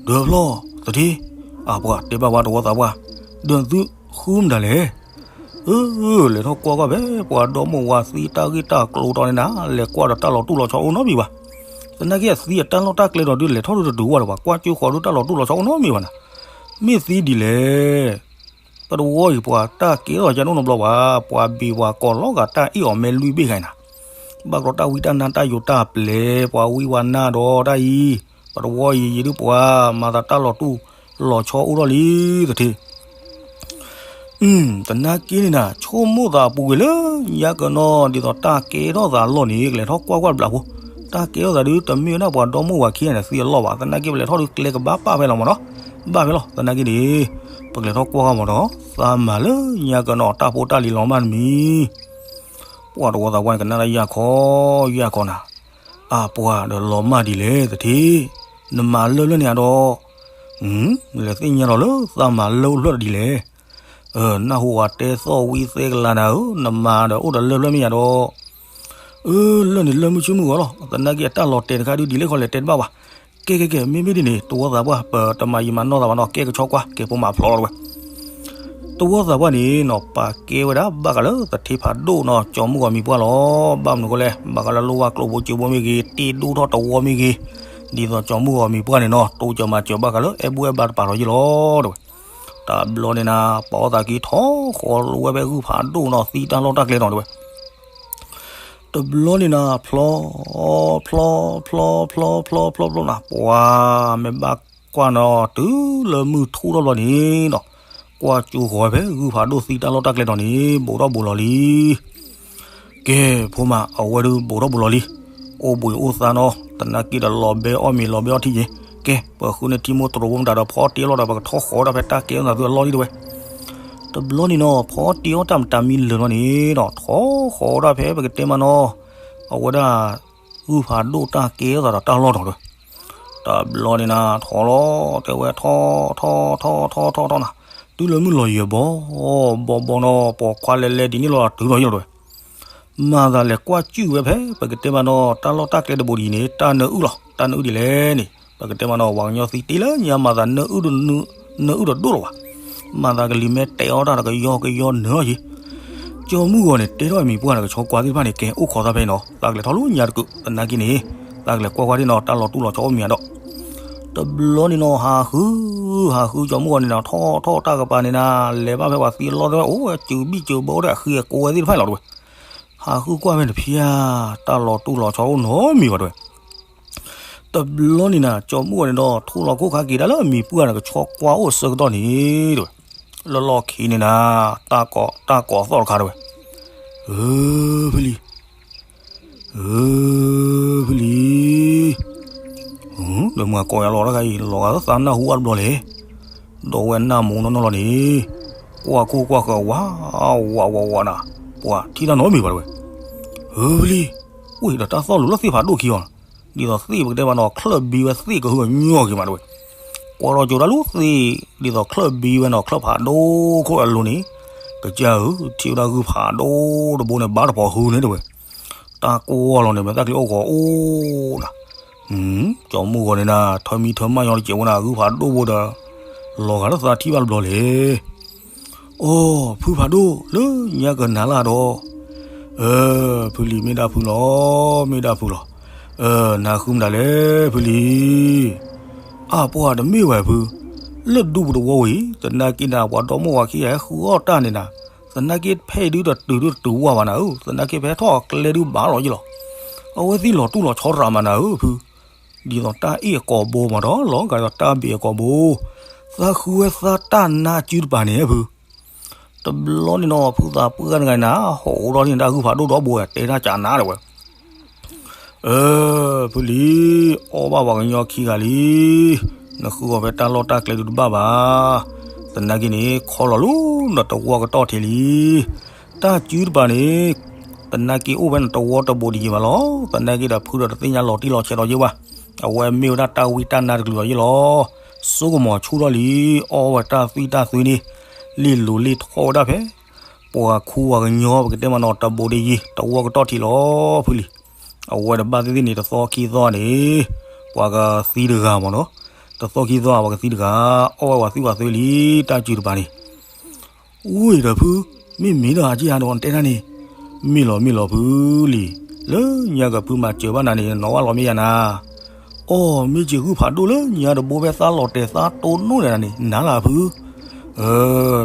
ဒီးဖျီ သထ့, အပှၤတဲဘၣ်ပှၤတဝီသးပှၢ်, ဒီးသုဃုမတၤလဲၣ်. အၢ လဲၤထီၣ်ကွၢ်ကွၢ်ဖဲ ပှၤဒီမိၢ်ဝၤသံတၢ်ဂ့ၢ်တၢ်ကျိၤတီၤန့ၣ်နၤ လဲၤကွၢ်ဒီးတၢ်လီၤတူၢ်လီၤဆီအိၣ်နီတမံၤဘၣ်. သနာ်က့အသံအတၢ်လီၢ်တၢ်ကျဲဒီးဒုးလဲၤထီၣ်ဒုးတတုၤဝဲဒီး ပှၤကွၢ်ကၠိဃီၤဒုးတၢ်လီၤတူၢ်လီၤဆီအိၣ်နီတမံၤဘၣ်နၤ. မ့ၢ်သံဒ်လဲၣ်. ပတဝီအံၤပှၤတၢ်ကဲထီၣ်ကၢ်ဒိၣ်နီတဘျီဘၣ်, ပှၤဘ့ၣ်ပှၤကိးလီၤဂာ်တၢ်အ့ၣ်အီၤမဲာ်လွံၢ်ဘ့ၣ်ဂၤနၤ. ဘၣ်ကီတၢ်ဝံတၢ်နါတၢ်ယိးတၢ်ပျဲၤ ပှၤဝံဝဲနါဒီးတၢ်အံၤ, ပတဝီအံၤ ယဒုးပှၤမၤသးတၢ်လီၤတူၢ်လီၤဆီအိၣ်ထီၣ်လံသထ့. သနာ်က့န့ၣ်နၤ ဆိကမိၣ်သးအပူၤကွံာ်လၢ ညါကနီၤဒ်သိးတၢ်ကဲထီၣ်သးလီၢ်န့ၣ် ကလဲၤထီၣ်ကွၢ်ကွၢ်တဘျီဖိ, တၢ်ကဲထီၣ်သးဒုးတမ့ၢ်ဝဲဒၣ်ပှၤဒီမိၢ်ဝၤခံဂၤန့ၣ်သံအလီၢ်ဘၣ်. သနာ်က့ပလဲၤထီၣ်ဒုးကျဲကဘၣ်ပၢ်ဖဲလီၤမးနီၤ, ဘၣ်ဖဲလီၤ. သနာ်က့န့ၣ် ပကလဲၤထီၣ်ကွၢ်ကွၢ်မးဒီး သးမၤလၢညါကနီၤတၢ်ဖိတၢ်လံၤလီၤမၢ်တမံၤ ပှၤတဝီသးပှၢ်န့ၣ် ကနၣ်တၢ်ယၢ်ခီ ယၢ်ခီနၤ, အပှၤဒီးလီၤမၢ်ဒ်လဲၣ်သထ့, နမၤလၢလၢန့ၣ်အဒီး, လဲၤသ့ၣ်ညါဒီးလၢသးမၤလၢအိၣ်ဖျၢၣ်ဒီးဒ်လဲၣ်. နၢ်ဟူဝဲတဲသီၣ်ဝံသဲကလၤနၤဧၢ, နမၤဒီးအိၣ်ဒီးလၢဖျၢၣ်မ့ၢ်ယၤဒီး, အၢ လၢန့ၣ်လၢမုၢ်ဆ့ၣ်မုၢ်ဂီၤလီၤ. သနာ်က့အတၢ်လီၤတဲာ်တခါဒုးဒ်လဲၣ်ခီလဲၤတဲတဘၣ်ဘၣ်. ကဲကဲကဲ မ့မ့ၢ်ဒ်န့ၣ် တဝီသးပှၢ် ပတမၤယံာ်မၤနီၢ်သးဘၣ်နီၤ, ကဲကဆီကွၢ် ကဲဖိမးဖျီလီၤတဝဲ တဝီသးပှၢ်န့ၣ်နီၤ ပာ်ကဲဝဲဒၣ်ဘၣ်ဃးလၢသထ့ဖးဒိၣ်နီၤ ကၠီမုၢ်ဂီၤမံၤပှၢ်လီၤ. ဘၣ်မနုၤဃိလဲၣ် ဘၣ်ဃးလၢလိၣ်ဘၣ်ကျိၣ်ဖိစၢဖိမ့ၢ်ဂ့ၤ တ့ဒိၣ်ထီၣ်တဝီမ့ၢ်ဂ့ၤ, ဒ်သိးကၠီမုၢ်ဂီၤမံၤပှၢ်န့ၣ်နီၤ တိစၢၤမၤစၢၤဘၣ်ဃးလၢအဲၣ်ဘူၣ်အဲၣ်ဘါတပၤထီးယ့ၢ်လီၤတဝဲ. တဘျီန့ၣ်နၤ ပာ်အီၣ်သးက့ၤထီၣ်ဃီလၢဝဲဖဲဂုၢ်ဖးဒိၣ်နီၤ သံတၢ်လီၢ်တၢ်ကျဲနီၤတဝဲ. တဘျီန့ၣ်နၤ ဖျီ ဖျီ ဖျီ ဖျီ ဖျီ ဖျီ ဖျီ ဖျီနၤ ပှၤမ့ၢ်ဘၣ်ကွၢ်နီၤ တုၤလၢမုၢ်ထူၣ်ထီၣ်ဘျီန့ၣ်ဒီး ကွၢ်ကၠိဃီၤဖဲဂုၢ်ဖးဒိၣ်သံတၢ်လီၢ်တၢ်ကျဲဒီးန့ၣ် ဘူးထီၣ်ဘူးလီၤလံ. ကဲ ဖိမး အဝဲဒုးဘူးထီၣ်ဘူးလီၤလံ. အိၣ်ဘှံးအိၣ်သါနီၤ သနာ်က့ဒီးလီၤဘဲအီၣ်မ့ၤလီၤဘဲအီထံက့ၤ ကဲ ပဃုန့ၢ်ထံမိၢ်တရိးဖိမတၤဒီး ဖီတ့အီၣ်လီၤဒီး ပကထီၣ်ဃီၤဝဲဒၣ်ဖဲတၢ်ကဲထီၣ်သးသုအလီၢ်လံတဲဝဲ. တဘျီန့ၣ်နီၤ ဖီတ့အီၣ်တၢ်မတၤမံလၢာ်ဘျီန့ၣ်ဒီး ထီၣ်ဃီၤဝဲဒၣ်ဖဲပကတဲမးနီၤ အဝဲဒၣ် ဂုၢ်ဖးဒိၣ်တၢ်ကဲထီၣ်သးဒီးတၢ်လီၢ်ဒီးတဲဝဲ. တဘျီန့ၣ်နၤ ထီၣ်လီၤ တဲဝဲ ထီၣ် ထီၣ် ထီၣ် ထီၣ် ထီၣ် ထီၣ်နၤ တုၤလၢမုၢ်လီၤယံၤဘီ ဘီဘီနီၤ ပိာ်ခွါလဲၤလဲၤဒ်န့ၣ်လီၤ တုၤလီၤယံၤလီၤတဲဝဲ. မၤသးလဲၤကွၢ်ကၠုၣ်ဝဲဖဲ ပကတဲမးနီၤ တၢ်လီၢ်တၢ်ကျဲတဘိဒ်အံၤန့ၣ် တၢ်နၢအုၣ်လီၤ. တၢ်နၢအုၣ်ဒ်လဲၣ်န့ၣ် ပကတဲမးနီၤ ပှၤကညီသံတ့လၢညါ မၤသး နၢအုၣ်တဒိၣ်လီၤဘၣ်. မၤသးကလံၤမဲတဲအီၣ်တၢ်ဒီး ကယီကယီနၢအီၤက့ၤ. ကၠီမုၢ်ဂီၤန့ၣ် တဲထီၣ်အမံၤပှၢ်ဒီး ကဆီကွၢ်သ့ၣ်တဖၣ်န့ၣ် ကဲအိၣ်ခိးသးဖဲအံၤနီၤ သးကလဲၤထီၣ်လၢညါတကုး သနာ်က့န့ၣ် သးကလဲၤကွၢ်ကွၢ်ဒ်နီၤ တၢ်လီၤတူၢ်လီၤဆီအိၣ်မံၤအဒီး တဘျီန့ၣ်နီၤ ဟးဃု ဟးဃု ကၠီမုၢ်ဂီၤန့ၣ်နၤ ထီၣ်ထီၣ်တၢ်ကပၤန့ၣ်နၤ လဲၤဘၣ်ဖဲပှၤသံအလီၢ်သ့ၣ် အိၣ်ဝဲစူၤဘံၣ်စူၤဘၢအိၣ်ဒီး အဃံအကိးဝဲသ့ၣ်တဖၣ်လီၤတဲဝဲ. ဟးဃုကွၢ်ဖဲန့ၣ်ဖျါ တၢ်လီၤတူၢ်လီၤဆီအိၣ်နီတမံၤဘၣ်တဲဝဲ. တဘျီန့ၣ်နၤ ကၠီမုၢ်ဂီၤန့ၣ်ဒီး ထူၣ်လီၤခိၣ်ခါက့ၤဒၣ်လၢအမံၤပှၢ်န့ၣ် ကဆီကွၢ်အိၣ်အဆၢကတီၢ်န့ၣ်တဲဝဲ. လၢလီၢ်ခံန့ၣ်နၤ တၢ်ကိးသီၣ်တခါတဲဝဲ. ဧၢ ဖုလံၤ ဧၢ ဖုလံၤ ဒီးမုၢ်ဂၤကိးယၤလီၤတခါအံၤ လီၤဂာ်သးနၢ်ဟူဘၣ်တဘျီလဲၣ်. ဒီးဝဲနၢ်မူနီၢ်နီၢ်လီၤန့ၣ် ကွၢ်ခိၣ်ကွၢ်ဃၢၤဝး ဝးဝးဝးနၤ ပှၤထံၣ်တၢ်နီတမံၤဘၣ်တဲဝဲ. ဧၢ ဖုလံၤ အိၣ်ဒီးတၢ်သီၣ်လူၤလၢသ့ၣ်ဖးဒိၣ်ခံအီၤ ဒ်သိးသ့ၣ်ပကတဲမးနီၤ ချၢၣ်ဘံဝဲသ့ၣ်ကဟုကညီၢ်က့ၤမးတဲဝဲ. ကွၢ်ထီၣ်ကၠိတၢ်လူၤသ့ၣ် ဒ်သိးချၢၣ်ဘံဝဲနီၤ ချၢၣ်ဖးဒိၣ်ခိၣ်အလိၤန့ၣ် ကစၢ်ဧၢ ထံၣ်ဝဲဒၣ်ဂုၢ်ဖးဒိၣ်တဘိန့ၣ် ဘၣ်တပီၤဟုန့ၣ်တဲဝဲ. တၢ်ကွၢ်လီၤန့ၣ် မ့ၢ်တၢ်ချံအိၣ်ဂီၤအိၣ်နၤ ကၠီမုၢ်ဂီၤန့ၣ်နၤ ထၢမံထၢမၢ်ညီတစဲးဝဲနၤ ဂုၢ်ဖးဒိၣ်ဘိဒီး လီၤဂာ်လၢသးထံၣ်ဘၣ်တဘျီလဲၣ်. အိ ဖုဖးဒိၣ် လၢညါကနၤလၢဒီး ဖုလံၤ မ့ၢ်ဒၣ်ဖုလီၤ မ့ၢ်ဒၣ်ဖုလီၤ. နဃုမတၤလဲၣ် ဖုလံၤ. အါ ပှၤတမ့ၢ်ဝဲဖု လၢဒူပူၤတဝီဝံၤ သနာ်က့နၤ ပှၤဒီမိၢ်ဝၤခံဂၤဟဲဃုအီၣ်တၢ်န့ၣ်နၤ သနာ်က့ဖဲအံၤဒုတတုၤဒုတတုၤဝဲဘၣ်နၤဧၢ သနာ်က့ဖဲထီၣ်အကျဲဒုဘၣ်လီၤယံလီၤ. အဝဲသ့ၣ်လီၤတူၢ်လီၤဆီရးမးနၤဧၢဖု ဒ်သိးတၢ်အ့ၣ်အကိာ်ဘိမးဒီး လီၤဂာ်ဒီးတၢ်ဘ့ၣ်အကိာ်ဘိ သးဃုဝဲသးတၢ်နါစုတပၤန့ၣ်ဖု တဘျီန့ၣ်နီၤ ဖုသးပှၢ်တဂၤန့ၣ် ဟီၣ်အိၣ်ဒီးန့ၣ် တၢ်ဂုၢ်ဖးဒိၣ်ဒီဘိ တဲတၢ်ကနၤဒၣ်ဝဲ, အၢ ဖုလံၤ အီၣ်ဘၣ်ပှၤကညီခံဂၤလံ, နဃုအီၤဖဲတၢ်လီၢ်တၢ်ကျဲဒုးတဘၣ်ဘၣ်, သနာ်က့န့ၣ် ခီလီၤလူၤနတဝီကတီၢ်ထံးလံ, တၢ်စုတပၤန့ၣ် သနာ်က့အိၣ်ဖဲနတဝီတဘိဒံးယံၤဘၣ်လီၤ, သနာ်က့ဒီးဖုဒီးတသ့ၣ်ညါလီၤတံၢ်လီၤဆဲးဒီးယ့ၢ်ဘၣ်, အဝဲမ့ၢ်ဝဲဒၣ်တၢ်ဝံတၢ်နါတကလုာ်လီၤယ့ၢ်လီၤ, စိကမီၤဆူၣ်ထီၣ်လံ, အီၣ်ဝဲတၢ်သွံၣ်တၢ်သွံန့ၣ်, လ့ၢ်လိၤလ့ၢ်ထီၣ်ဝဲဒၣ်ဖဲ ပှၤခူပှၤကညီ ပကတဲမးနီၤ တဘိဒံးယံၤ တဝီကတီၢ်ထံးလီၤဖုလံၤ, အဝဲတဘၣ်သ့ၣ်သ့ၣ်န့ၣ် တသီခံသီန့ၣ်, ပှၤကသံတဂၤမးနီၤ, တသီခံသီ ပှၤကသံတဂၤ, အီၣ်ဝဲပှၤသွံၣ်ပှၤသွံလံ တၢ်စုတပၤန့ၣ် ဝံၤဒီးဖု, မ့မ့ၢ်ဒီးအက့ၢ်အါဒီးနတဲတၢ်န့ၣ်, မ့ၢ်လီၤမ့ၢ်လီၤဖုလံၤ, လၢညါကဖုမၤစၢၤဘၣ်နၤန့ၣ် နီၣ်ဘၣ်လီၤမ့ၢ်ယၤနၤ, အီၣ်မ့ၢ်က့ၤဂုၢ်ဖးဒိၣ်လၢညါတဘိဖဲသးလီၤတဲာ်သးတိၢ်နီၣ်န့ၣ်နၤန့ၣ် နၤလၢဖု,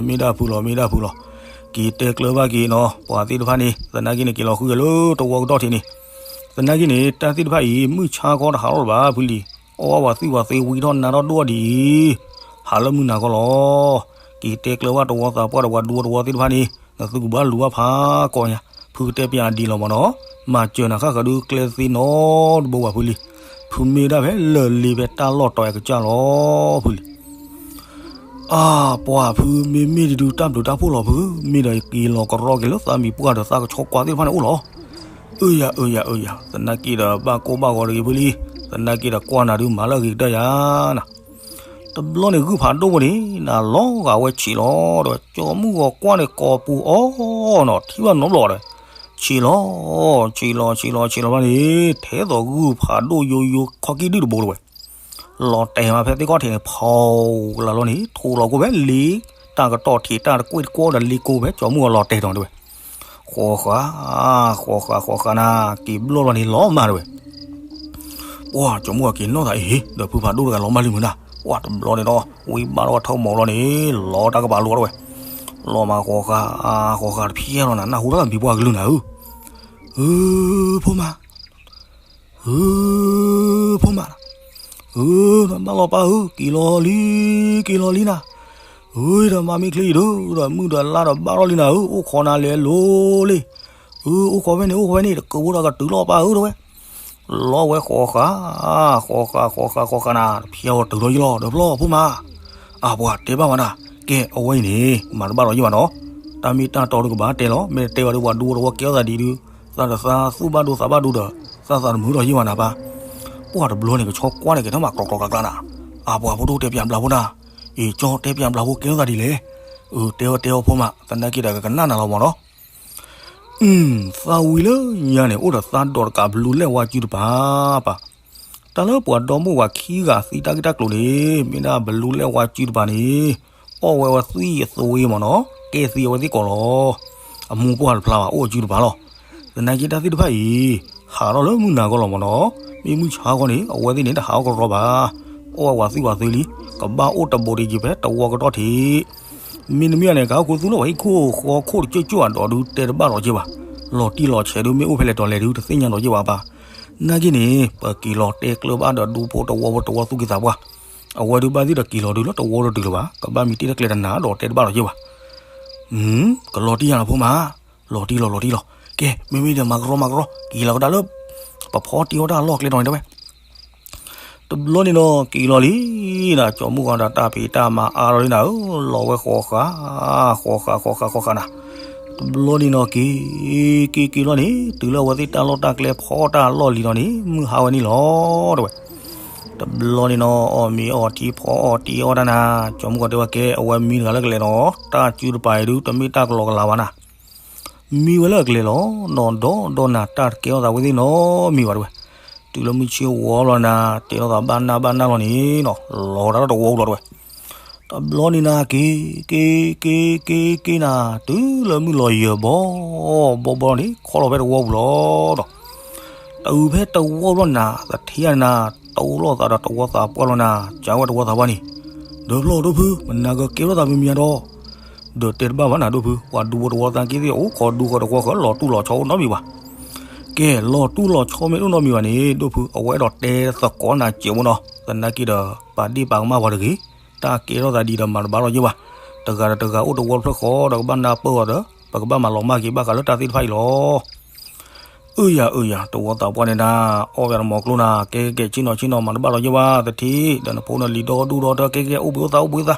မ့ၢ်ဒၣ်ဖုလီၤ မ့ၢ်ဒၣ်ဖုလီၤ, က့ၤတဲကျၢၤဘၣ်က့ၤနီၤ ပှၤသ့ၣ်တဖၣ်န့ၣ် သနာ်က့န့ၣ် က့ၤလီၤဃုက့ၤလၢတဝီကတီၢ်ထံးန့ၣ်, သနာ်က့န့ၣ် တၢ်သ့ၣ်တဖၣ်အံၤ မုၢ်ဆါခီတဟးလီၤလၢၤဘၣ်ဖုလံၤ, အီၣ်ဘၣ်ပှၤသွံၣ်ပှၤသွံဝံထီၣ်နါထီၣ်ဒိၣ်ဒ်အံၤ, ဟးလၢမုၢ်နၤခီလီၤ, က့ၤတဲကျၢၤဘၣ်တဝီသးပှၢ်ဒီးပှၤဒူတဝီသ့ၣ်တဖၣ်န့ၣ် နသုကဘၣ်လူၤဘၣ်ဖးကီညါ, ဖုကတဲပျးဒ်လီၤမးနီၤ, မၤစၢၤနၤဃၣ်ဃၢၤဒုးကျဲသ့နီတဘိဘၣ်ဖုလံၤ, ဖုမ့ၢ်ဒၣ်ဖဲလၢာ်လံဖဲတၢ်လီၢ်တီၤအကစၢ်လီၤဖုလံၤ အါ ပှၤဖုမ့မ့ၢ်တဒုတၢ်ဘျုးတၢ်ဖှိၣ်လီၤဖု, မ့ၢ်ဒီးက့ၤလီၤကရီက့ၤလၢသးမံၤပှၢ်ဒီးသးကဆီကွၢ်သ့ၣ်တဖၣ်န့ၣ်အိၣ်လီၤ, အၢယၤ အၢယၤ အၢယၤ, သနာ်က့ဒီးဘၣ်ကိၢ်ဘၣ်ဂီၤတဂ့ၤဖုလံၤ, သနာ်က့ဒီးကွၢ်နၤဒုးမၤလၢအဂ့ၤကတၢၢ်ယၤနၤ တဘျီန့ၣ်ဂုၢ်ဖးဒိၣ်ဖိန့ၣ် နၤလီၤဂာ်ဝဲဆံးလီၤဒီး ကၠီမုၢ်ဂီၤကွၢ်န့ၣ်ကိာ်ပူၤအီၤနီၤ ထံၣ်ဘၣ်နီတဘျီဒီး ဆံးလီၤ ဆံးလီၤ ဆံးလီၤ ဆံးလီၤဘၣ်န့ၣ် ထဲသိးဂုၢ်ဖးဒိၣ်ယိယိခီကံၣ်ဒုၣ်တဘိတဝဲ လီၤတဲာ်မးဖဲသ့ၣ်ခီၣ်ထံးန့ၣ် ဖီလၢလီၤန့ၣ် ထူးလီၤကိၣ်ဖဲလံ တၢ်ကတီၢ်ထံးတၢ်တကွ့ၢ်တကွီဒီးလံကိၣ်ဖဲကၠီမုၢ်ဂီၤလီၤတဲာ်ထီၣ်တဝဲ ဃီဃာ ဃီဃာ ဃီဃာနၤ က့ၤဘျီၣ်လီၤန့ၣ်လီၤမးတဝဲ ပှၤကၠီမုၢ်ဂီၤက့ၤနီၣ်သးအံၤ ဒီးဖုဖးဒိၣ်တဂၤလီၤမၢ်လံမုၢ်နၤ ပှၤတဘျီန့ၣ်ဒီး ဝံဘၣ်ထီၣ်ဝဲထၢမီၤလီၤန့ၣ် လီၤတၢ်ကပၤလိာ်တဝဲ လီၤမးဃီဃာ ဃီဃာတဖျဲလီၤနၤ နၢ်ဟူထီၣ်သးမံၤပှၢ်ကလုၢ်နၤဧၢ အၢ ဖိမါ, အၢ ဖိမါ, အၢ နဘၣ်လီၤပၢ်ဧၢ, က့ၤလီၤလံ, က့ၤလီၤလံနၤ, အၢ ဒီးမါမ့ၢ်ချ့အံၤဒီး ဒီးမုၢ်ဒီးလါဒီးဘၣ်ထီၣ်လံနၤဧၢ, အိၣ်ခိးနၤလဲၤလိၤလံ, အၢ အိၣ်ခိးဖဲန့ၣ် အိၣ်ခိးဖဲန့ၣ် တကဝီၤဒီးကတုၤလီၤပၢ်ဧၢ တဲဝဲ, လီၤဝဲဃိးဃာ်, ဃိးဃာ် ဃိးဃာ် ဃိးဃာ်နၤ တဖျဲးအီၤတုၤလီၤယံလီၤ ဒီးဖျီၣ်ဖိမါ, အပှၤတဲဘၣ်ဝဲဒၣ်, ကဲ အဝဲအံၤန့ၣ် မၤတဘၣ်ဒီးယံဘၣ်နီၤ, တၢ်မ့ၢ်တၢ်တီဒီးကဘၣ်တဲလီၤ, မ့ၢ်တတဲဘၣ်ဒီးပှၤဒူဖိတဝီကဲထီၣ်သးဒ်ဒုး, သးဒီးသးသူၣ်ဘၣ်ဒိသးဘၣ်ဒိဒီး, သးသးတမုာ်ဒီးယံဘၣ်နၤပၢ်, ပှၤတဘျီန့ၣ် ကဆီကွၢ်န့ၣ် ကဲထီၣ်မးကျီကျီကျါကျါနၤ, အပှၤဖိဒိၣ်တဲပၠးဘျးဖိနၤ, အ့ၤ ကၠီတဲပၠးဘျးဖိကဲထီၣ်သးဒ်လဲၣ်, အၢ တဲအီၤတဲအီၤဖိမါ, သနာ်က့ဒီးကကနၣ်နၤလီၤမးနီၤ သးဝံၤလၢညါန့ၣ် အိၣ်ဒီးသးဒီးတကးဘလူးလဲၣ်ဝါစုတပၤပၢ်, တၢ်လၢပှၤဒီမိၢ်ဝၤခံဂၤသံတၢ်ဂ့ၢ်တၢ်ကျိၤန့ၣ် မ့ၢ်ဒၣ်ဘလူးလဲၣ်ဝါစုတပၤန့ၣ် အီၣ်ဝဲဝဲသွံၣ်အသွ့မးနီၤ, ကဲသံအဝဲသ့ၣ်ကိးလီၤ, အမိၢ်ပှၢ်တဖျါဘၣ် အိၣ်အစုတပၤလီၤ, သနာ်က့တၢ်သ့ၣ်တဖၣ်အံၤ ဟးထီၣ်လၢမုၢ်နၤဂီၢ်လီၤမးနီၤ, မ့ၢ်မုၢ်ဆါဂီၢ်န့ၣ် အဝဲသ့ၣ်န့ၣ် တဟးအီၣ်ကရီဘၣ်, အီၣ်ဝဲဝဲသွံၣ်ဝဲသွ့လံ, ကဘၣ်အိၣ်တဘူးတယံၤဖဲတဝီကတီၢ်ထံး မ့တမ့ၢ်န့ၣ် ကဟီၣ်ခိၣ်သူလၢပှၤဟံၣ်ခိၣ်ဃီခိၣ်တကၠိၣ်ကၠိၣ်အဒိးဒုးတဲတဘၣ်ဒီးက့ဘၣ်, လီၤတံၢ်လီၤဆဲးဒုးမ့ၢ်အိၣ်ဖဲလဲၣ်တီၤလဲၣ်ဒုးတသ့ၣ်ညါဒီးက့ဘၣ်ပၢ်, နာ်က့န့ၣ် ပက့ၤလီၤတဲကျၢၤဘၣ်ဒီးဒူဖိတဝီဖိတဝီသူၣ်က့သးပှၢ်, အဝဲဒုးဘၣ်သ့ၣ်ဒီးက့ၤလီၤဒုးလၢတဝီတဒုးလၢၤဘၣ်, ကဘၣ်မံတ့ၢ်တကျဲတနၤဒီးတဲတဘၣ်ဒီးက့ဘၣ်, ကလီၤတံၢ်ယါလီၤဖိမါ, လီၤတံၢ်လီၤလီၤတံၢ်လီၤ, ကဲ မ့မ့ၢ်ဒီးမၤကရီမၤကရီ က့ၤလီၤကဒါလၢ ပဖီတ့ၢ်အီၣ်တၢ်လီၢ်ကျဲတီၤန့ၣ်တဲဝဲ တဘျီန့ၣ်နီၤ က့ၤလီၤလံနၤ, ကၠီမုၢ်ဂီၤဒီးတၢ်ဖံးတၢ်မၤအါထီၣ်လံနၤဧၢ, လီၤဝဲဃိးဃာ်, ဃိးဃာ် ဃိးဃာ် ဃိးဃာ်နၤ, တဘျီန့ၣ်နီၤ က့ၤ, က့ၤက့ၤလီၤန့ၣ် တုၤလၢအဝဲသ့ၣ်တၢ်လီၢ်တၢ်ကျဲဖီတၢ်လီၢ်လံလီၤန့ၣ် မုၢ်ဟါဝဲန့ၣ်လီၤ တဲဝဲ, တဘျီန့ၣ်နီၤ အီၣ်မ့ၤအီၣ်ထံဖီအီၣ်တ့ၢ်အီၣ်တၢ်နၤ, ကၠီမုၢ်ဂီၤတဲဝဲကဲ အဝဲမံတဂၤလၢကလဲၤနီၤ, တၢ်စုတပၤအံၤဒုး တမ့ၢ်တၢ်ကလီကလၤဘၣ်နၤ မံဝဲလၢအကျဲလီၤ, နီၢ်ဒီဒီနၤ တၢ်တကဲထီၣ်သးဝဲသ့ၣ်နီတမံၤဘၣ်တဲဝဲ, တုၤလၢမုၢ်ဆ့ၣ်ဝီလီၤနၤ တဲထီၣ်သးဘၣ်နၢ်ဘၣ်နၢ်လီၤန့ၣ်နီၤ လီၤတၢ်လၢတဝီပူၤလီၤတဲဝဲ, တဘျီန့ၣ်နၤ က့ၤ, က့ၤ က့ၤ က့ၤ က့ၤနၤ တုၤလၢမုၢ်လီၤယၢၤဘီ, ဘီဘီန့ၣ် ခီလီၤဖဲတဝီပူၤလီၤဒီး တုၤဖဲတဝီပူၤလီၤနၤ သထ့ယါန့ၣ်နၤ တအိၣ်လိာ်သးဒီးတဝီသးပှၢ်လီၤနၤ, ကဝဲတဝီသးပှၢ်န့ၣ်, ဒီးဖျီၣ်ဒိၣ်ဖု မနၤကကဲထီၣ်သးမံၤမံၤဒီး ဒီးတဲတဘၣ်ဘၣ်နၤဒိၣ်ဖု, ပှၤဒူဖိတဝီသးက့သ့ၣ် အိၣ်ခိးဒူဃီတဝီဃီ လီၤတူၢ်လီၤဆီအိၣ်နီတမံၤဘၣ်. ကဲ လီၤတူၢ်လီၤဆီမ့ၢ်အိၣ်နီတမံၤဘၣ်န့ၣ် ဒိၣ်ဖု အဝဲအဲၣ်ဒိးတဲသကိးနၤစဲးဖိနီၤ, သနာ်က့ဒီး ပာ်ဒ့ၣ်ပာ်ကမၣ်ပှၤတဂ့ၤ, တၢ်ကဲထီၣ်သးဒ်ဒီးမၤတဘၣ်လီၤယဲၢ်ဘၣ်, တဂၤဒီးတဂၤအိၣ်တဝီတဖျၢၣ်ဃီဒီးကဘၣ်နၢ်ပၢၢ်အီၤဒီး ပကဘၣ်မၤလီၤမၢ်က့ၤဘၣ်ဃးလၢတၢ်သ့ၣ်တဖၣ်အံၤလီၤ. အၢယၤ အၢယၤ တဝီသးပှၢ်န့ၣ်နၤ အီၣ်ဝဲတမီၤကျိနၤ ကဲကဲကဲ ဆ့ၣ်နီၤဆ့ၣ်နီၤ မၤတဘၣ်လီၤယဲၢ်ဘၣ် သထ့ ဒီးနဖိနလံၤဒီဒူၣ်ဒီထၢ ကဲကဲ အိၣ်ဘှံးအိၣ်သါ အိၣ်ဘှံးအိၣ်သါ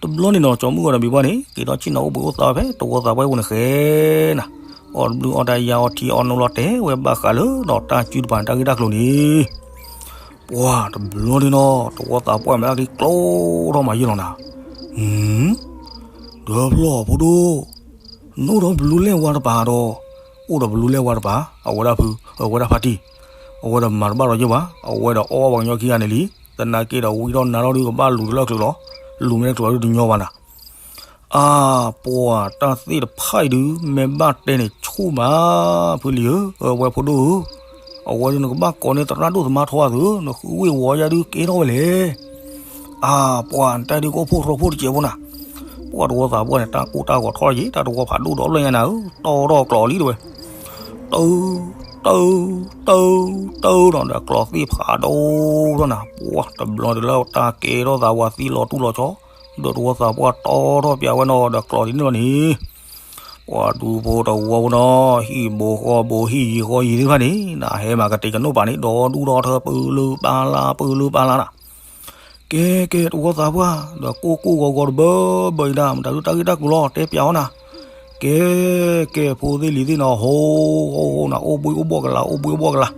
တဘျီန့ၣ်နီၤ ကၠီမုၢ်ဂီၤဒီးဘံၣ်ပှၢ်န့ၣ် က့ၤထီၣ်ဆ့ၣ်နီၤအိၣ်ဘှံးအိၣ်သါဝဲဖဲတဝီသးပှၢ်အပူၤန့ၣ်ဃဲနၤ, အီၣ်တဘျုးအီၣ်တၢ်ယါအီထံအီနိလီၤတဲာ်ဝဲဘၣ်ဃးလၢဒီးတၢ်စုတပၤန့ၣ်တၢ်ဂ့ၢ်တၢ်ကျိၤန့ၣ် ပှၤတဘျီန့ၣ်နီၤ တဝီသးပှၢ်မ့ၢ်အက့ၤကျိထီၣ်မးယဲၢ်လီၤနၤ, ဒီးဖျီၣ်ဖိဒိၣ် နအိၣ်ဒီးဘလူးလဲၢ်ဝါတပၤဒီး အိၣ်ဒီးဘလူးလဲၢ်ဝါတပၤ အဝဲဒၣ်ဖု အဝဲဒၣ်ဖါတံၢ် အဝဲဒီးမၤတဘၣ်လီၤယဲၢ်ဘၣ် အဝဲဒီးအီၣ်ဘၣ်ပှၤကညီခံဂၤန့ၣ်လံ, သနာ်က့ဒီးဝံထီၣ်နါထီၣ်ဒုးကဘၣ်လူၤတလၢကျုၤလီၤ, လူၤမ့ၢ်တကျုၤဒုးတညီဘၣ်နၤ အါ ပှၤတၢ်သ့ၣ်တဖၣ်အံၤဒုး မ့ၢ်ဘၣ်တဲန့ၣ်ဆူၣ်မး ဖုလံၤဧၢ, အဝဲဖိဒိၣ်ဧၢ, အဝဲဒုးနကဘၣ်ကိးန့ၢ်သရၣ်ဒိၣ်သမါထီအသိး နဃုဝ့ၢ်ဝီယါဒုးကဲထီၣ်ဝဲလဲၣ်. အါ ပှၤနတၢ်ဒုးကအိၣ်ဖှိၣ်ရိဖှိၣ်တစဲးဖိနၤ, ပှၤတဝီသးပှၢ်န့ၣ် တၢ်ကိၢ်တၢ်ဂီၤထီၣ်ယံၤ တၢ်တဝီဖးဒိၣ်ဒီးလၢညါနၤဧၢ, တီထီၣ်ကျိးလံတဲဝဲ, တၢ တၢ တၢ တၢနီၤ ဒီးကျိးသ့ၣ်ဖးဒိၣ်ထီၣ်နၤ, ပှၤတဘျီဒုးလၢတၢ်ကဲထီၣ်သးဝဲသံလီၤတူၢ်လီၤဆီ, ဒီးတဝီသးပှၢ်တီထီၣ်ပၠးဝဲနီၤ ဒီးကျိးဒ်န့ၣ်လီၤန့ၣ် ပှၤဒူဖိတဝီဖိနီၤ ဟံၣ်ဘိဃီဘိဟံၣ်ယံၤဃီယံၤသ့ၣ်တဖၣ်န့ၣ် နဟဲမၤကတဲာ်ကနိးပာ်န့ၣ် ဒီဒူၣ်ဒီထၢပၢလၢပၢလၢပၢလၢနၤ ကဲကဲ တဝီသးပှၢ် ဒီးကိၢ်ကိၢ်ဂီၤဂီၤတဘၢဘၢအံၤဒၣ် မတၤဒုးတၢ်ဂ့ၢ်တၢ်ကျိၤလီၤ တဲပၠးအီၤနၤ, ကဲကဲ ဖိသ့ၣ်လံၤသ့ၣ်နီၤ ဟိဟိဟိနၤ အိၣ်ဘှံးအိၣ်ဘှီၣ်ကလာ် အိၣ်ဘှံးအိၣ်ဘှီၣ်ကလာ်,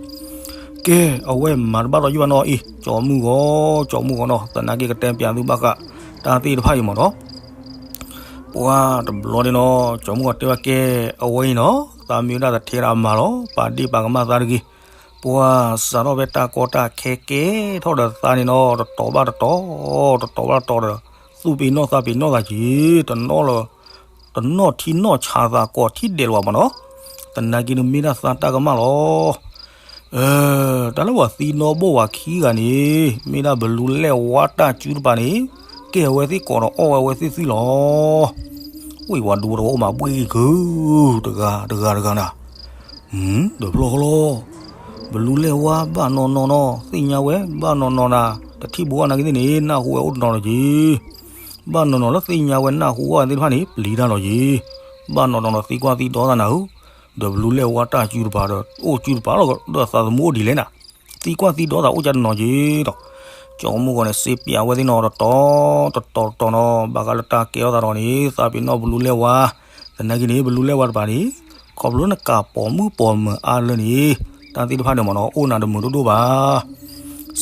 ကဲ အဝဲမၤတဘၣ်ဒီးယုၢ်ဘၣ်နီၤအံၤ ကၠီမုၢ်ဂီၤ ကၠီမုၢ်ဂီၤနီၤ သနာ်က့ကတဲပၠးသုဘၣ်ဃး တၢ်သ့ၣ်တဖၣ်အံၤမးနီၤ ပှၤတဘျီန့ၣ်နီၤ ကၠီမုၢ်ဂီၤတဲဝဲကဲ အဝဲအံၤနီၤ သးမ့ၢ်ဝဲဒၣ်သထ့ဒၣ်မၤလီၤ ပာ်ဒ့ၣ်ပာ်ကမၣ်သးတဂ့ၤ, ပှၤစးထီၣ်ဖဲတၢ်ကီတၢ်ခဲကဲထီၣ်ဒီးသးန့ၣ်နီၤ တတီၤဘၣ်တတီၤ တတီၤဘၣ်တတီၤဒီး သူၣ်ပ့ၤနီၣ်သးပ့ၤနီၣ်သးက့ၤ တနီၣ်လၢ တနီၣ်ထံနီၣ်ဆးသးကိးထံဒဲးလၢၤဘၣ်မးနီၤ, သနာ်က့န့ၣ်မ့ၢ်ဒၣ်သးတၢ်ကမၣ်လီၤ. တၢ်လၢပှၤသံနီၣ်ဘိၣ်ဝၤခံဂၤန့ၣ် မ့ၢ်ဒၣ်ဘလူးလဲၢ်ဝါတၢ်စုတပၤန့ၣ် ကဲအဝဲသ့ၣ်ကိးဒီးအီၣ်ဝဲအဝဲသ့ၣ်သွံၣ်လီၤ. ဝ့ၢ်ဝၤဒူဖိတဝီအိၣ်မးဘှ့ၣ်က့ၤ တဂၤတဂၤတဂၤနၤ ဒီးဖျီဃီလီၤ, ဘလူးလဲၢ်ဝါဘၣ်နီၢ်နီၢ်နီၤ သ့ၣ်ညါဝဲဘၣ်နီၢ်နီၢ်နၤ, တထံၣ်ဘိအနၤက့ၤသ့ၣ်န့ၣ် နၢ်ဟူဝဲအိၣ်တနီၤလီၤက့ၤ, ဘၣ်နီၢ်နီၢ်လၢသ့ၣ်ညါဝဲနၢ်ဟူဝဲသ့ၣ်တဖၣ်န့ၣ် ပျံၤတၢ်လီၤက့ၤ, ဘၣ်နီၢ်နီၢ်နီၤသံကွၢ်သံဒီသးနၤဧၢ, ဒီးဘလူးလဲၢ်ဝါတၢ်စုတပၤဒီး အိၣ်စုတပၤလီၤဒီးသးသမူအိၣ်ဒ်လဲၣ်နၤ, သံကွၢ်သံဒီသးအိၣ်ကၢ်တနီၤက့ၤဒီး ကၠီမုၢ်ဂီၤန့ၣ် စ့ပၠးဝဲသ့ၣ်နီၤတတီၤတတီၤတတီၤနီၤ ဘၣ်ဃးလၢတၢ်ကဲထီၣ်သးဒီးန့ၣ် သးပ့ၤနီၣ်ဘလူးလဲၢ်ဝါ, သနာ်က့န့ၣ် ဘလူးလဲၢ်ဝါတပၤန့ၣ် ခီဖျိလၢနကးပိာ်မုၣ်ပိာ်မၢၤအါလၢန့ၣ် တၢ်သ့ၣ်တဖၣ်န့ၣ်မ့ၢ်နီၤ အိၣ်နၤတမုာ်ဒိၣ်ဒိၣ်ဘၣ်.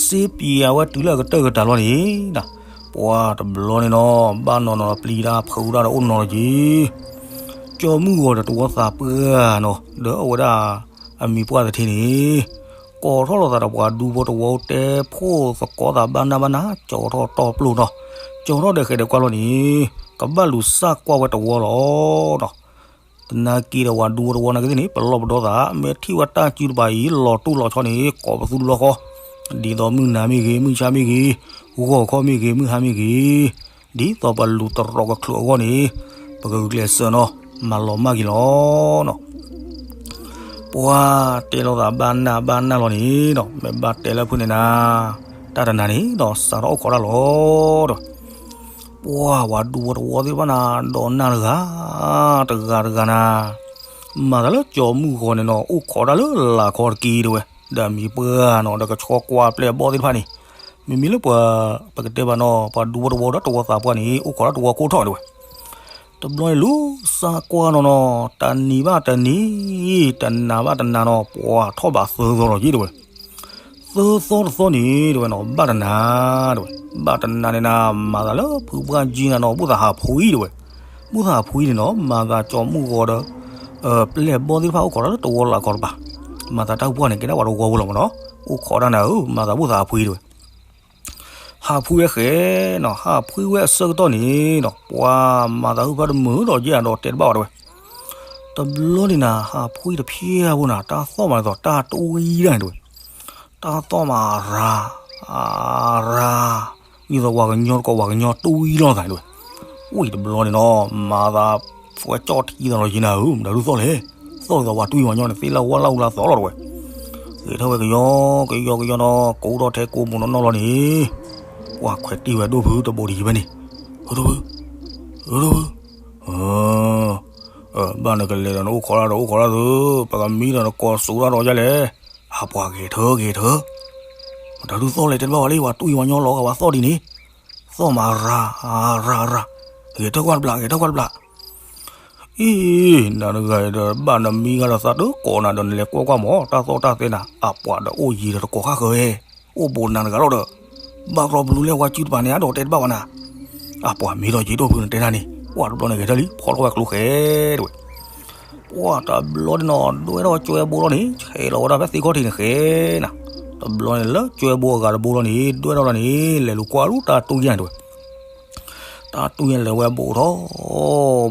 စ့ပၠးဝဲတုၤလၢအကတၢၢ်ကတၢၢ်လီၤန့ၣ်, ပှၤတဘျီန့ၣ်နီၤ ဘၣ်နီၢ်နီၢ်ပျံၤတၢ်ဖုးတၢ်ဒီးအိၣ်နီၤလီၤက့ၤ ကၠီမုၢ်ဂီၤဒီးတဝီသးပှၢ်နီၤ ဒီးအဝဲဒၣ်အမံၤပှၢ်သထ့န့ၣ် ကိးထီၣ်လိာ်သးဒီးပှၤဒူဖိတဝီတဲဖိသကိးသးဘၣ်နၢ်ဘၣ်နၢ် ကၠီထီၣ်တီပျိၢ်နီၤ, ကၠီထီၣ်ဒီးဃဲးဒီးကွၢ်လီၤန့ၣ် ကဘၣ်လူၤစၢ်ကွၢ်ဝဲတဝီလီၤနီၤ. သနာ်က့ဒီးပှၤဒူဖိတဝီနာ်က့သ့ၣ်န့ၣ် ပလီၢ်ပဒီသး မ့ၢ်ထံၣ်ဝဲတၢ်စုတပၤအံၤ လီၤတိၢ်လီၤဆီန့ၣ် ကိးပသူလီၢ်ဃီ, ဒ်သိးမုၢ်နၤမ့ၢ်ဂ့ၤ မုၢ်ဆါမ့ၢ်ဂ့ၤ, ဂီၤခီမ့ၢ်ဂ့ၤ မုၢ်ဟါမ့ၢ်ဂ့ၤ ဒ်သိးပလူၤတရီးကချုးအဂီၢ်န့ၣ် ပကဂုာ်ကျဲးစၢးနီၤ မၤလီၤမၢ်က့ၤလီၤနီၤ. ပှၤတဲလိာ်သးဘၣ်နၢ်ဘၣ်နၢ်လီၤန့ၣ်ဒီး မ့ၢ်ဘၣ်တဲလၢဖုန့ၣ်နၤ တၢ်တနၤန့ၣ်ဒီးစးထီၣ်အိၣ်ခိးတၢ်လီၤဒီး ပှၤဝၤဒူဖိတဝီသ့ၣ်တဖၣ်နၤ ဒီးနၢ်တဂၤ တဂၤတဂၤနၤ မၤသးလၢကၠီမုၢ်ဂီၤန့ၣ်နီၤ အိၣ်ခိးတၢ်လၢလာ်ခီတက့ၢ်တဲဝဲ, ဒီးမံၤပှၢ်နီၤ ဒီးကဆီကွၢ်ပျဲၢ်ဘီၣ်သ့ၣ်တဖၣ်န့ၣ် မ့မ့ၢ်လၢပှၤ ပကတဲဘၣ်နီၤ ပှၤဒူဖိတဝီဒီးတဝီသးပှၢ်န့ၣ် အိၣ်ခိးတၢ်တဝီကိၢ်ထီၣ်တဲဝဲ. တဘျီန့ၣ်လူၤစၢ်ကွၢ်နီၤနီၤ တနံၤဘၣ်တနံၤ တနၤဘၣ်တနၤနီၤ ပှၤထီၣ်ဘးသၢသီလီၤက့ၤတဲဝဲ. သၢသီတသီန့ၣ်တဲဝဲနီၤ ဘၣ်တနၤတဲဝဲ, ဘၣ်တနၤန့ၣ်နၤ မၤသးလၢဖုပှၢ်ကၠံနၤနီၤ ဘူၣ်သးဟးဖှံတဲဝဲ, ဘူၣ်သးဟးဖှံန့ၣ်နီၤ မၤသးကၠီမုၢ်ဂီၤဒီး ပျဲၢ်ဘီၣ်သ့ၣ်တဖၣ်အိၣ်ခိးတၢ်လၢတဝီလာ်ခီတပၤ, မၤသးတၢ်ပှၢ်န့ၣ် ကဲဒၣ်ပှၤတဝီဖိလီၤမ့ၢ်နီၤ, အိၣ်ခိးတၢ်နၤဧၢ မၤသးဘူၣ်သးဟးဖှံတဲဝဲ ဟးဖှံဝဲဃဲနီၤ ဟးဖှံဝဲအဆၢကတီၢ်န့ၣ်နီၤ ပှၤမၤသးဟုၣ်ဖျါတမုာ်ဒီးယဲၢ်ဒီးတဲတဘၣ်ဝဲတဲဝဲ. တဘျီန့ၣ်နၤ ဟးဖှံတဖျဲၣ်ဖိနၤ တၢ်သီၣ်မးဒ်သိးတၢ်တဝံတၢ်န့ၣ်တဲဝဲ, တၢ်သီၣ်မးရၤ ရၤ ဒ်သိးပှၤကညီတကိးပှၤကညီတဝံလီၤသးန့ၣ်တဲဝဲ. ဝံၤတဘျီန့ၣ်နီၤ မၤသး ဝဲကၠီၣ်ထံသးလီၤက့ၤနၤဧၢ မတၤဒုးသီၣ်လဲၣ်, သီၣ်ဒ်သိးပှၤတွံၢ်ပှၤညီန့ၣ် သ့လၢဝါလၢအူလၢသီလီၤတဲဝဲ. ဂဲၤထၢၣ်ဝဲကယီကယီကယီနီၤ ကိးထီၣ်ထဲကိးမူးနီၢ်နီၢ်လီၤန့ၣ် ပှၤခွဲးတံၢ်ဝဲဒိၣ်ဖုတဘိးတယံၤဖဲန့ၣ်, ဧၢ ဒိၣ်ဖု, ဧၢ ဒိၣ်ဖု, ဘၣ်နကလဲၤဒီးနအိၣ်ခိးတၢ်ဒီးအိၣ်ခိးတၢ်သု, ပကမံဒီးနကိးစိၤတၢ်ဒီးယၤလဲၣ်. အပှၤဂဲၤထၢၣ်ဂဲၤထၢၣ်, မတၤဒုးသီၣ်လဲၣ်တဲတဘၣ်ဝဲလံ ပှၤတွံၢ်ပှၤညီလီၤဂာ်ပှၤသီၣ်ဒ်န့ၣ်, သီၣ်မးရၤ ရၤ ရၤ, ဂဲၤထၢၣ်ကွၢ်တဘျီ ဂဲၤထၢၣ်ကွၢ်တဘျီ. အံၤ နၤတဂၤဒီး ဘၣ်နမံဂၤဒီးသးတကိးနၤဒီး နလဲၤကွၢ်ကွၢ်မး တၢ်သီၣ်တၢ်သဲနၤ အပှၤဒီးအိၣ်ယံၤဒီးတကိးဃၣ်ဃၢၤဝဲ, အိၣ်ဘူးနၤတဂၤလီၤဒီး, ဘၣ်တြီဘလူးလဲၢ်ဝါစုတပၤန့ၣ် အဒိးတဲတဘၣ်ဝဲနၤ, အပှၤမ့ၢ်ထီၣ်ယံၤဒိၣ်ဖုန့ၣ်တဲနၤန့ၣ် ပှၤတဘျီန့ၣ်ဂဲၤထၢၣ်လံ ဖီထီၣ်ဝဲကျိဃဲတဲဝဲ. ပှၤတဘျီန့ၣ်နီၤ ဒွဲၣ်ထီၣ်ကၠွဲဘိလီၤန့ၣ် ဆဲးလီၤဝဲဒၣ်ဖဲသ့ၣ်ခီၣ်ထံးန့ၣ်ဃဲနၤ, တဘျီန့ၣ်လၢကၠွဲဘိအဂၤတဘိလီၤန့ၣ် ဒွဲၣ်ထီၣ်လီၤန့ၣ် လဲၤလူၤကွၢ်လူၤတၢ်တူၢ်ယါန့ၣ်တဲဝဲ. တၢ်တူၢ်ယါလဲၤဝဲဘူးထီၣ်,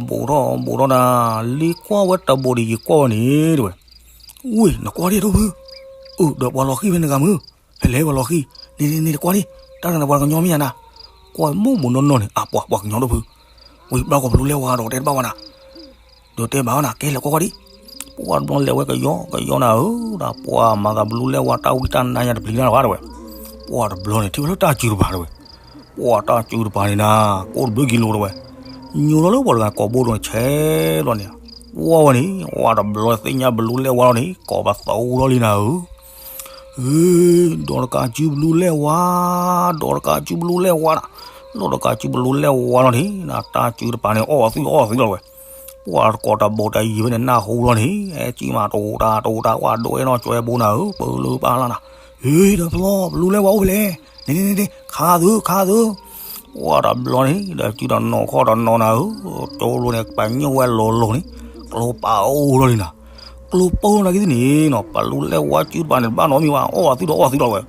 ဘူးထီၣ် ဘူးထီၣ်နၤ, လ့ကွၢ်ဝဲတဘိးတယံၤကွၢ်ဝဲန့ၣ်တဲဝဲ, ဝ့ၢ် နကွၢ်ဒ်ဒိၣ်ဖု, အၢ ဒီးပှၤလီၤဃံၣ်ဖဲန့ၣ်တဂၤမုၢ်, ဖဲလဲၣ်ပှၤလီၤဃံၣ်, န့ၣ်န့ၣ်န့ၣ် တကွၢ်န့ၣ်, တၢ်တဂၤန့ၣ်ပှၤကညီမ့ၢ်ဧါနၤ, ကွၢ်မုၢ်မုၢ်နီၢ်နီၢ်န့ၣ် အပှၤပှၤကညီဒိၣ်ဖု, ဝ့ၢ်ဘျီကီၢ်ဘလူးလဲၢ်ဝါဒီးတဲတဘၣ်ဝဲနၤ ဒီးတဲဘၣ်ဝဲနၤ ကဲလဲၤကွၢ်ကွၢ်ဒံး, ပှၤတဘျီလဲၤဝဲကယီကယီနၤဧၢ, ဒီးပှၤမၤသးဘလူးလဲၢ်ဝါတၢ်ဝံတၢ်နါညါတပျံၤတၢ်ဘၣ်တဲဝဲ, ပှၤတဘျီန့ၣ် ထံၣ်ဝဲလၢတၢ်စုတပၤတဲဝဲ, ပှၤတၢ်စုတပၤန့ၣ်နၤ ကိၣ်တဘျုးကံလိာ်တဲဝဲ, ညိလီၤလၢပှၤတဂၤကိာ်ဘိဒိၣ်န့ၣ် ဆဲးလီၤန့ၣ်, ဝဲန့ၣ် ဝဲတဘျီသ့ၣ်ညါဘလူးလဲၢ်ဝါလီၤန့ၣ် ကိးပသူလီၤလံနၤဧၢ ဒီးတကးစုဘလူးလဲၢ်ဝါ, ဒီးတကးစုဘလူးလဲၢ်ဝါနၤ, ဒီးတကးစုဘလူးလဲၢ်ဝါလီၤန့ၣ် တၢ်စုတပၤန့ၣ် အီၣ်အီၣ်သုအီၣ်သုလီၤဝဲ, ပှၤတကိးတဘိးတယံၤဖဲန့ၣ် နၢ်ဟူလီၤန့ၣ် ဟဲကံမးတဝူးတၢ်တဝူးတၢ် ဝဲဒွဲၣ်နီၣ်ကၠွဲဘိနၤဧၢ ပလၢပလၢနၤ, ဟ့ ဒီးဖျီ ဘလူးလဲၢ်ဝါအိၣ်ဖဲလဲၣ်, န့ၣ်န့ၣ်န့ၣ် ခါသုခါသု ပှၤတဘျီန့ၣ် ဒီးစုတနီၤခီၣ်တနီၤနၤဧၢ, ကၠိလိၤန့ၣ် ပညိၣ်ဝဲလိၤလိၤန့ၣ် ကျိပာ်အိၣ်လီၤလံနၤ, ကျိပာ်အိၣ်နၤက့ၤသ့ၣ်န့ၣ်နီၤ ဘလူးလဲၢ်ဝါစုတပၤန့ၣ် တဘၣ်နီတမံၤဘၣ် အီၣ်အီၣ်သုဒီးအီၣ်သုလီၤဝဲ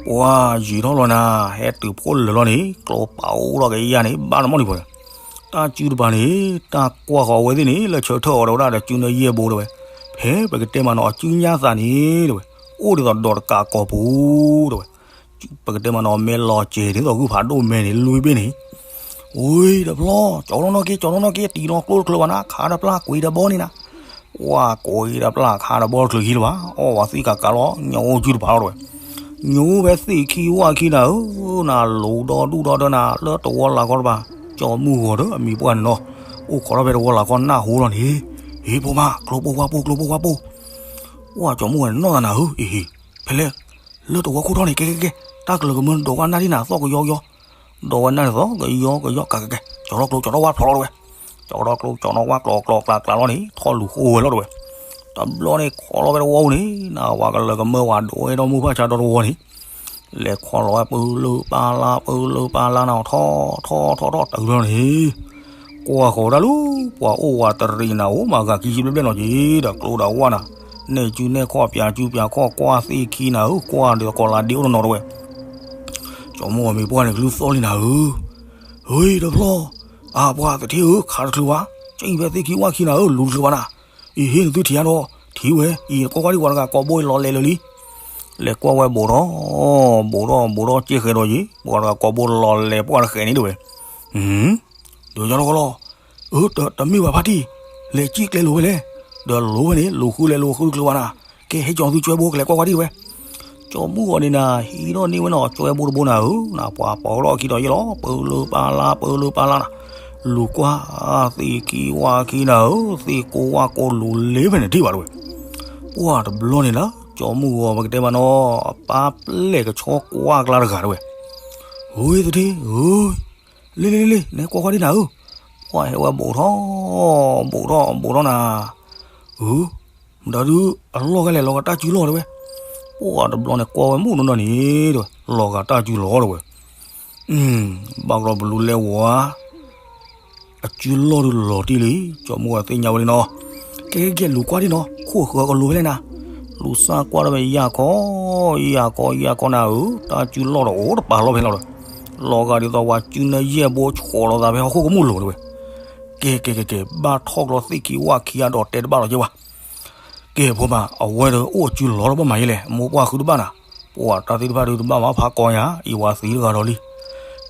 ပှၤယံာ်ထီၣ်လီၤနၤ, ဟဲတုၤဖှိၣ်လၢာ်လီၤန့ၣ် ကျိပာ်အိၣ်ထီၣ်က့ၤယါန့ၣ် ဘၣ်နမီၢ်န့ၣ်ပှၤ, တၢ်စုတပၤန့ၣ် တၢ်ကွၢ်ဃီၤဝဲသ့ၣ်န့ၣ် လၢဆၢထၢၣ်အီၤဒီးဝဲဒၣ်ဒီးစုနၢယဲၢ်ဘိတဲဝဲ, ဖဲပကတဲမးနီၤ အစုညါသးန့ၣ်တဲဝဲ, အိၣ်ဒ်သိးဒီးတကးကိာ်ပူၤတဲဝဲ, ပကတဲမးနီၤ မ့ၢ်လီၤစဲၤဒ်သိးဂုၢ်ဖးဒိၣ်မဲန့ၣ် လွံၢ်ဘ့ၣ်န့ၣ်, ဝ့ၢ်ဒီးဖျီ ကၠီနီၣ်နီၣ်က့ၤ ကၠီနီၣ်နီၣ်က့ၤ တံၤနီၤကျိတချုးဘၣ်နၤ ခးဒီးပျၢ်ကွံာ်ဒီးဘီန့ၣ်နၤ, ကွၢ်ကိးအံၤဒီးပျၢ်ခါဒီးဘီတချုးဟံးလၢၤဘၣ်, အီၣ်ဝဲသ့ၣ်ကးကးလီၤ, ညိၣ်အိၣ်စုတပၤလီၤတဝဲ, ညိၣ်ဖဲသ့ၣ်ခံဝၣ်ခံနၤဧၢ, နၤလိၤဒီဒူၣ်ဒီဒၢနၤ လၢတဝီလၢ်ခီတပၤ, ကၠီမုၢ်ဂီၤဒီးအမံၤပှၢ်န့ၣ်နီၤ, အိၣ်ခိးထီၣ်ဖဲတဝီလၢ်ခီနၢ်ဟူလီၤန့ၣ်, ဟ့ၣ်ဖိမါ ကျိဖိဝါဖိ ကျိဖိဝါဖိ, ကွၢ်ကၠီမုၢ်ဂီၤန့ၣ်နီၢ်သးနၤဧၢ, အ့ၣ်ဟ့ၣ်, ဖဲလဲၣ်, လၢတဝီခိၣ်ထီၣ်န့ၣ် ကဲကဲကဲ, တၢ်ကလၢၤကမၢဒိးဝဲနၢ်ဒံၣ်နၤသီၣ်ကယီကယီ, ဒိးဝဲနၢ်န့ၣ်သီၣ်ကယီကယီ ကးကဲကဲ, ကၠီထီၣ်ကျိ ကၠီထီၣ်ဝါဖျိးလီၤတဝဲ, ကၠီထီၣ်ကျိ ကၠီထီၣ်ဝါကျီၤကျီၤကျးကျးလီၤန့ၣ် ထီၣ်လူၤဃိဝဲလီၤတဝဲ, တဘျီန့ၣ်ခိးလီၤဖဲတဝီပူၤန့ၣ် နဝၤကလၢၤကမၢဝဲဒိးဝဲဒီးမိၢ်ပၢ်ဆါဒီတဝီန့ၣ်, လဲၤခိးလီၤဝဲပၢလၢပၢလါ ပၢလၢပၢလါနၤ ထီၣ်ထီၣ်ထီၣ်ထီၣ်တုၤလီၤန့ၣ်, ကွၢ်ဃီၤဒၣ်လၢ ပှၤအိၣ်ဝးတရံးနၤဧိၤ မၤဂၤကံယံဘျဲၣ်ဘျဲၣ်နီၤက့ၤ ဒီးကျိဒီးဝၣ်နၤ, နဲၣ်စုနဲၣ်ခီၣ် ပၠးစုပၠးခီၣ် ကွၢ်သ့ၣ်ခံနၤဧၢ, ကွၢ်ဒီးကီၤလၤဒ့အိၣ်တနီၤတဝဲ, ကၠီမုၢ်ဂီၤမံၤပှၢ်န့ၣ် ကလုၢ်သီၣ်လံနၤဧၢ, ဟ့ၣ်တဖျီၣ်, အါပှၤသထ့ဧၢ ခးတချုးဘၣ်, ကၠံၣ်ဖဲသ့ၣ်ခံဝၣ်ခံနၤဧၢ လူၤတချုးဘၣ်နၤ, အံၤဟ့ၣ်နသုထံၣ်ဧါဒီး ထံၣ်ဝဲ အံၤကွၢ်ကွၢ်ဒံး ပှၤတဂၤကိးဘိအံၤလီၤလဲၤလၢာ်လံ, လဲၤကွၢ်ဝဲဘူးထီၣ်, ဘူးထီၣ်ဘူးထီၣ်ကဲဃဲၤဒီးယံၤ ပှၤတဂၤကိးဘိလီၤလဲၤပှၢ်တဃဲၤန့ၣ်တဝဲ, ဒီးယီၤလီၤကီလီၤ, အၢ တမ့ၢ်ဘၣ်ဖါတံၢ်, လဲၤကံၣ်ကျဲလိၤဝဲလဲၣ်, ဒီးလိၤဝဲန့ၣ် လူၤဃုလဲၤလိၤဃုတချုးဘၣ်နၤ, ကဲဟဲကၠီၤသုကၠွဲဘိကလဲၤကွၢ်ကွၢ်ဒံးတဝဲ, ကၠီမုၢ်ဂီၤန့ၣ်နၤ ဟံးထီၣ်န့ၢ်ဝဲနီၤ ကၠွဲဘိတဘိနၤဧၢ, နပှၤပိာ်ထီၣ်ခံဒီးယဲလီၤ ပၢလၢပၢလါ ပၢလၢပၢလါနၤ, လူၤကွၢ်သ့ၣ်ခံဝၣ်ခံနၤဧၢ, သ့ၣ်ကိးဝၣ်ကိးလူၤလ့ဖဲန့ၣ်ထံၣ်ဘၣ်တဝဲ, ပှၢ်တဘျီန့ၣ်လၢ ကၠီမုၢ်ဂီၤပကတဲဘၣ်နီၤ အပၢ်ပျဲၢ်ကဆီကွၢ်ကျါတဂၤတဝဲ, ဟ့ၣ်သထ့ဧၢ လ့လ့လ့လ့ နဲကွၢ်ကွၢ်ဒံးနၤဧၢ, ပှၢ်ဟဲဝဲဘူးထီၣ်, ဘူးထီၣ်ဘူးထီၣ်နၤ, အၢ, မတၤဒုးအလီၢ်ဂၤလဲၣ် လီၤဂာ်တၢ်စုလီၢ်တဝဲ, ပှၢ်တဘျီန့ၣ်ကွၢ်ဝဲမုၢ်နီၢ်နီၢ်န့ၣ်တဝဲ, လီၤဂာ်တၢ်စုလီၢ်တဝဲ, ဘၣ်ကရီပလူၤလဲဝဲ အစုလီၢ်ဒုးလီၤတံၢ်လံ, ကၠီမုၢ်ဂီၤသ့ၣ်ညါဝဲလံနီၤ, ကဲကဲကဲ လူၤကွၢ်ဒံးနီၤ ခိၣ်ဃၢၤကလိၤဖဲလဲၣ်နၤ, လူၤစၢ်ကွၢ်ထီၣ်ဖဲယၢ်ခီ, ယၢ်ခီယၢ်ခီနၤဧၢ, တၢ်စုလီၢ်တအိၣ်တပာ်လီၤဖဲလီၤဒီး, လီၤဂာ်ဒ်သိးပှၤစုနၢယဲၢ်ဘိဆိးလီၤသးဖဲဟီၣ်ခိၣ်ကမူၣ်လိၤတဝဲ, ကဲကဲကဲကဲ ဘၣ်ထီၣ်ကျီသ့ၣ်ခံဝၣ်ခံအဒီးတဲတဘၣ်လီၤက့ၤဝဲ ကဲဖိမး အဝဲဒီးအိၣ်အစုလီၢ်လီၤဘၣ်မးယဲလဲၣ် မိၢ်ပှၢ်ဃုတဘၣ်နၤ, ပှၢ်တၢ်သ့ၣ်တဖၣ်ဒုးတဘၣ်မးဖးကီယၤ အံၤဝဲသံတဂၤဒီးလံ,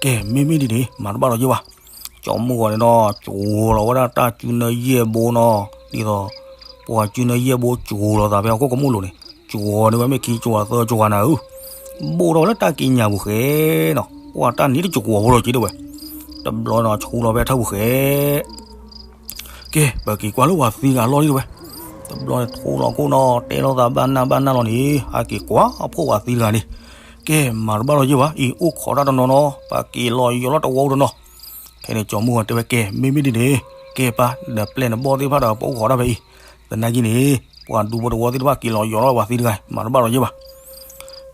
ကဲမ့မ့ၢ်ဒ်န့ၣ် မၤတဘၣ်လီၤက့ၤဝဲ, ကၠီမုၢ်ဂီၤန့ၣ်ဒီး ကၠိၤလီၤဝဲဒၣ်တၢ်စုနၢယဲၢ်ဘိနီၤ, ဒ်သိး ပှၤစုနၢယဲၢ်ဘိကၠိၤလီၤသးဖဲဟီၣ်ခိၣ်ကမူၣ်လိၤန့ၣ်, ကၠိၤန့ၢ်ဝဲမ့ၢ်ခံကၠိၤသၢကၠိၤနၤဧၢ, ဘိၣ်ထီၣ်ဝဲလၢတၢ်ကံးညာ်ပူၤဃဲနီၤ, ပှၢ်တၢ်နံၤတကၠိၤဖိလီၤက့ၤတဝဲ, တဘျီနီၤ ဆူလီၤဖဲထၢၣ်ပူၤဃဲ ကဲ ပက့ၤကွၢ်လၢပှၤသံတဂၤအလီၢ်လံတဝဲ, တဘျီန့ၣ်ထိလီၤခိၣ်နီၤ တဲလိာ်သးဘၣ်နၢ်ဘၣ်နၢ်လီၤန့ၣ် ဟဲက့ၤကွၢ်ဖှိၣ်ပှၤသံတဂၤန့ၣ်, ကဲမၤတဘၣ်လီၤယ့ၢ်ဘၣ် အံၤအိၣ်ခိးတၢ်တနီၤနီၤ ပက့ၤလီၤယီၤလီၤတဝီတနီၤ, ခဲန့ၣ်ကၠီမုၢ်ဂီၤတဲဝဲ ကဲ မ့မ့ၢ်ဒ်န့ၣ် ကဲပၢ် ဒီးပျဲၢ်နဘီၣ်သ့ၣ်တဖၣ်ဒီးပအိၣ်ခိးတၢ်ဖဲအံၤ, သနာ်က့န့ၣ် ပှၤဒူဖိတဝီသ့ၣ်တဖၣ်က့ၤလီၤယီၤလီၤပှၤသံတဂၤ မၤတဘၣ်လီၤယ့ၢ်ဘၣ်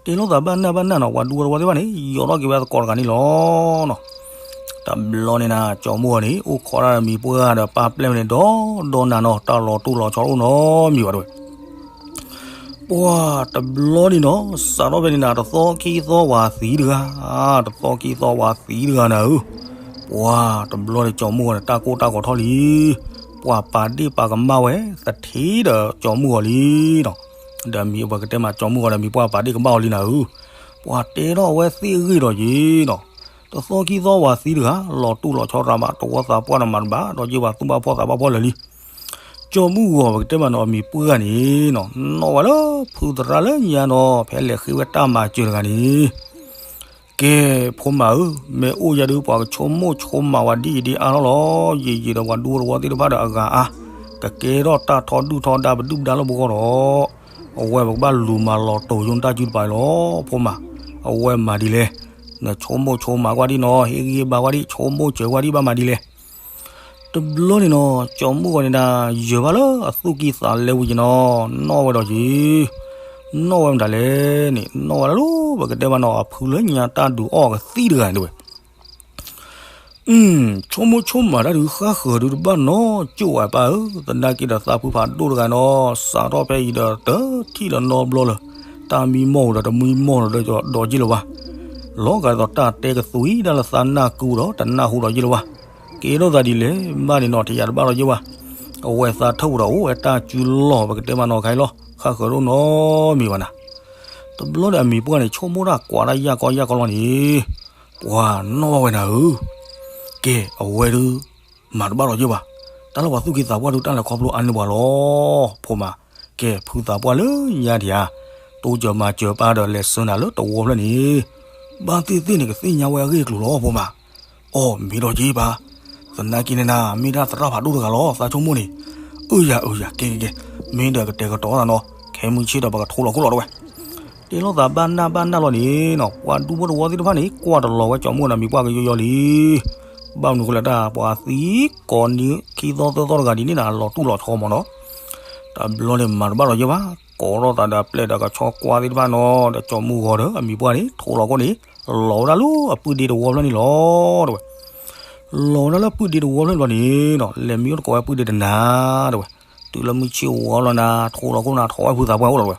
တဲလိာ်သးဘၣ်နၢ်ဘၣ်နၢ်နီၤ ပှၤဒူဖိတဝီသ့ၣ်တဖၣ်န့ၣ် ယီၤထီၣ်က့ၤဝဲသကိးတဂၤန့ၣ်လီၤနီၤ, တဘျီန့ၣ်နၤ ကၠီမုၢ်ဂီၤန့ၣ် အိၣ်ခိးတၢ်ဒီးမံၤပှၢ်ဒီးပၢ်ပျဲၢ်န့ၣ် ဒီဒီနၤနီၤ တၢ်လီၤတူၢ်လီၤဆီအိၣ်နီတမံၤဘၣ်တဝဲ ပှၢ်တဘျီန့ၣ်နီၤ စးထီၣ်ဖဲန့ၣ်နၤ တသီခံသီဝၤသံတဂၤ, တသီခံသီဝၤသံတဂၤနၤဧၢ, ပှၢ်တဘျီန့ၣ် ကၠီမုၢ်ဂီၤန့ၣ် တၢ်ကိၢ်တၢ်ဂီၤထီၣ်လံ, ပှၢ်ပာ်ဒ့ၣ်ပာ်ကမၣ်ဝဲ သထ့ဒီးကၠီမုၢ်ဂီၤလံနီၤ, ဒီးမံၤပှၤကတဲမး ကၠီမုၢ်ဂီၤဒီးမံၤပှၢ်ပာ်ဒ့ၣ်ကမၣ်အီၤလံနၤဧၢ, ပှၢ်တဲထီၣ်ဝဲသ့ၣ်အဂ့ၢ်ဒီးယ့ၢ်နီၤ, တသီခံသီဝၤသံတဂၤ လီၤတူၢ်လီၤဆီရၤမး တဝီသးပှၢ်ဒီးမၤတဘၣ် ဒီးယ့ၢ်ဘၣ်သူၣ်ဘၣ်ဖှီၣ်သးဘၣ်ဖှီၣ်လၢာ်လံ ကၠီမုၢ်ဂီၤပကတဲမးနီၤ အမံၤပှၢ်န့ၣ်နီၤ နီၣ်ဝဲလၢဖုသရၣ်လၢညါနီၤ ဖဲလဲၤဃ့ဝဲတၢ်မၤစၢၤတဂၤန့ၣ်, ကဲ ဖိမးဧၢ, မ့ၢ်အိၣ်ယၤဒုး ပှၤကဆိကမိၣ်ဆိကမးဝဲဒ်အံၤဒ်အါထီၣ်လီၤ, ယံာ်ယံာ်ဒီးပှၤဒူဖိတဝီသ့ၣ်တဖၣ်ဒီးအဂၤအါ, ကကဲထီၣ်တၢ်ထီဒုၣ်ထီဒါပဒုၣ်ပဒါလၢပဂီၢ်ဒီး, အဝဲပကဘၣ်လူၤမၤလီၤတိာ်ယိနတၢ်စုတပၤအံၤလီၤ, ဖိမး, အဝဲမၤဒ်လဲၣ်, နဆိကမိၣ်ဆိကမးကွၢ်ဒံးနီၤ ဟ့ၣ်ဂံၢ်ဟ့ၣ်ဘါကွၢ်ဒံး ဆိကမိၣ်စၢၤကွၢ်ဒံးဘၣ်မၤဒ်လဲၣ် တဘျီန့ၣ်နီၤ ကၠီမုၢ်ဂီၤန့ၣ်ဒၣ် ယၢၤဘၣ်လၢအသူၣ်ကံၢ်သးလဲဝံၤက့ၤနီၤ နီၣ်ဝဲဒီးက့ၤ, နီၣ်ဝဲမတၤလဲၣ်န့ၣ် နီၣ်ဝဲဒၣ်လၢ ပကတဲမးနီၤ အဖုလၢညါတၢ်ဒုးအီၣ်ကသံၣ်တဂၤန့ၣ်တဝဲ ဆိကမိၣ်ဆိကမးတၢ်ဒုးဃၣ်ဃၢၤဒုးတဘၣ်နီတစဲးဝဲပၢ်ဧၢ, သနာ်က့ဒီးသးဖုဖးဒိၣ်တဂၤနီၤ စးထီၣ်ဖဲအံၤဒီးတထံၣ်လၢၤနီတဘျီလၢၤ, တၢ်မံမီၢ်ဒီးတမံမီၢ်ဒီးဒီးယ့ၢ်လၢၤဘၣ်, လီၤဂာ်ဒ်သိးတၢ်တဲကသူအံၤဒၣ်လၢသးနၢ်ကုဒီးတနၢ်ဟူဒီးယ့ၢ်လၢၤဘၣ်, ကဲထီၣ်သးဒ်လဲၣ်မးန့ၣ်နီၤ ထံၣ်ယၤတဘၣ်လီၤယ့ၢ်ဘၣ်, အဝဲသးထၢၣ်ပူၤဒီးအိၣ်ဝဲတၢ်စုလီၢ်ပကတဲမးနီၤခါအံၤလီၤ ဃၣ်ဃၢၤဒိၣ်နီတမံၤဘၣ်နၤ တဘျီဒီးအမံၤပှၢ်န့ၣ် ဆိကမိၣ်တၢ်ကွၢ်တၢ်ယၢ်ကီယၢ်ကီလီၤန့ၣ်, ပှၤနီၣ်ဘၣ်ဝဲနၤဧၢ, ကဲအဝဲဒုး, မၤတဘၣ်လီၤယ့ၢ်ဘၣ်, တၢ်လၢပှၤသူၣ်က့သးပှၢ်ဒုးတၢ်လဲၤခီဖျိအါန့ၢ်ပှၤလီၤ. ဖိမး, ကဲ ဖုသးပှၢ်လၢညါဒံးဧါ, တိစၢၤမၤစၢၤပၢ်ဒီးလဲၤဆှၢနၤလၢတဝီဖျၢၣ်န့ၣ်, ဘၣ်သ့ၣ်သ့ၣ်န့ၣ် ကသ့ၣ်ညါဝဲအဂ့ၢ်အကျိၤလီၤ ဖိမး. အိ မ့ၢ်ဒီးက့ၤပၢ်, သနာ်က့န့ၣ်နၤ မ့ၢ်ဒၣ်သရၣ်ဖးဒိၣ်တဂၤလီၤ သးဆိကမိၣ်န့ၣ်. အၢယၤ အၢယၤ ကဲကဲကဲ, မ့ၢ်ဒီးကတဲာ်ကတီၤသးနီၤ, ခဲမုၢ်ဆ့ၣ်ဒီးပကထိလီၤခိၣ်လီၤတဲဝဲ. တဲလိာ်သးဘၣ်နၢ်ဘၣ်နၢ်လီၤန့ၣ်နီၤ, ပှၤဒူဖိတဝီသ့ၣ်တဖၣ်န့ၣ် ကွၢ်တလီၤဝဲကၠီမုၢ်ဒီးမံၤပှၢ်ကယီယီလံ. ဘၣ်မနုၤဃိလဲၣ်တၢ် ပှၤသံကိးနံၤခံသီသၢသီတဂၤဒ်န့ၣ်နၤ လီၤတူၢ်လီၤဆီမးနီၤ. တဘျီန့ၣ်မၤတဘၣ်လီၤယဲၢ်ဘၣ်, ကိးထီၣ်သးဒီးအပျဲၢ်ဒီးကဆီကွၢ်သ့ၣ်တဖၣ်နီၤ, ဒီးကၠီမုၢ်ဂီၤဒီးအမံၤပှၢ်န့ၣ် ထိလီၤခိၣ်န့ၣ်, လီၤဝဲဒၣ်လၢအပုၢ်ဒ့တဝီဖျၢၣ်န့ၣ်လီၤ တဲဝဲ. လီၤဝဲဒၣ်လၢပုၢ်ဒ့တဝီဖျၢၣ်န့ၣ်လီၤန့ၣ်နီၤ, လဲၤမံအိၣ်တကိးဝဲပုၢ်ဒ့တနၤ တဲဝဲ. တုၤလၢမုၢ်ဆ့ၣ်ဝီလီၤနၤ ထိလီၤခိၣ်နၤ ထိဝဲဖုသးပှၢ်အိၣ်လီၤတဲဝဲ.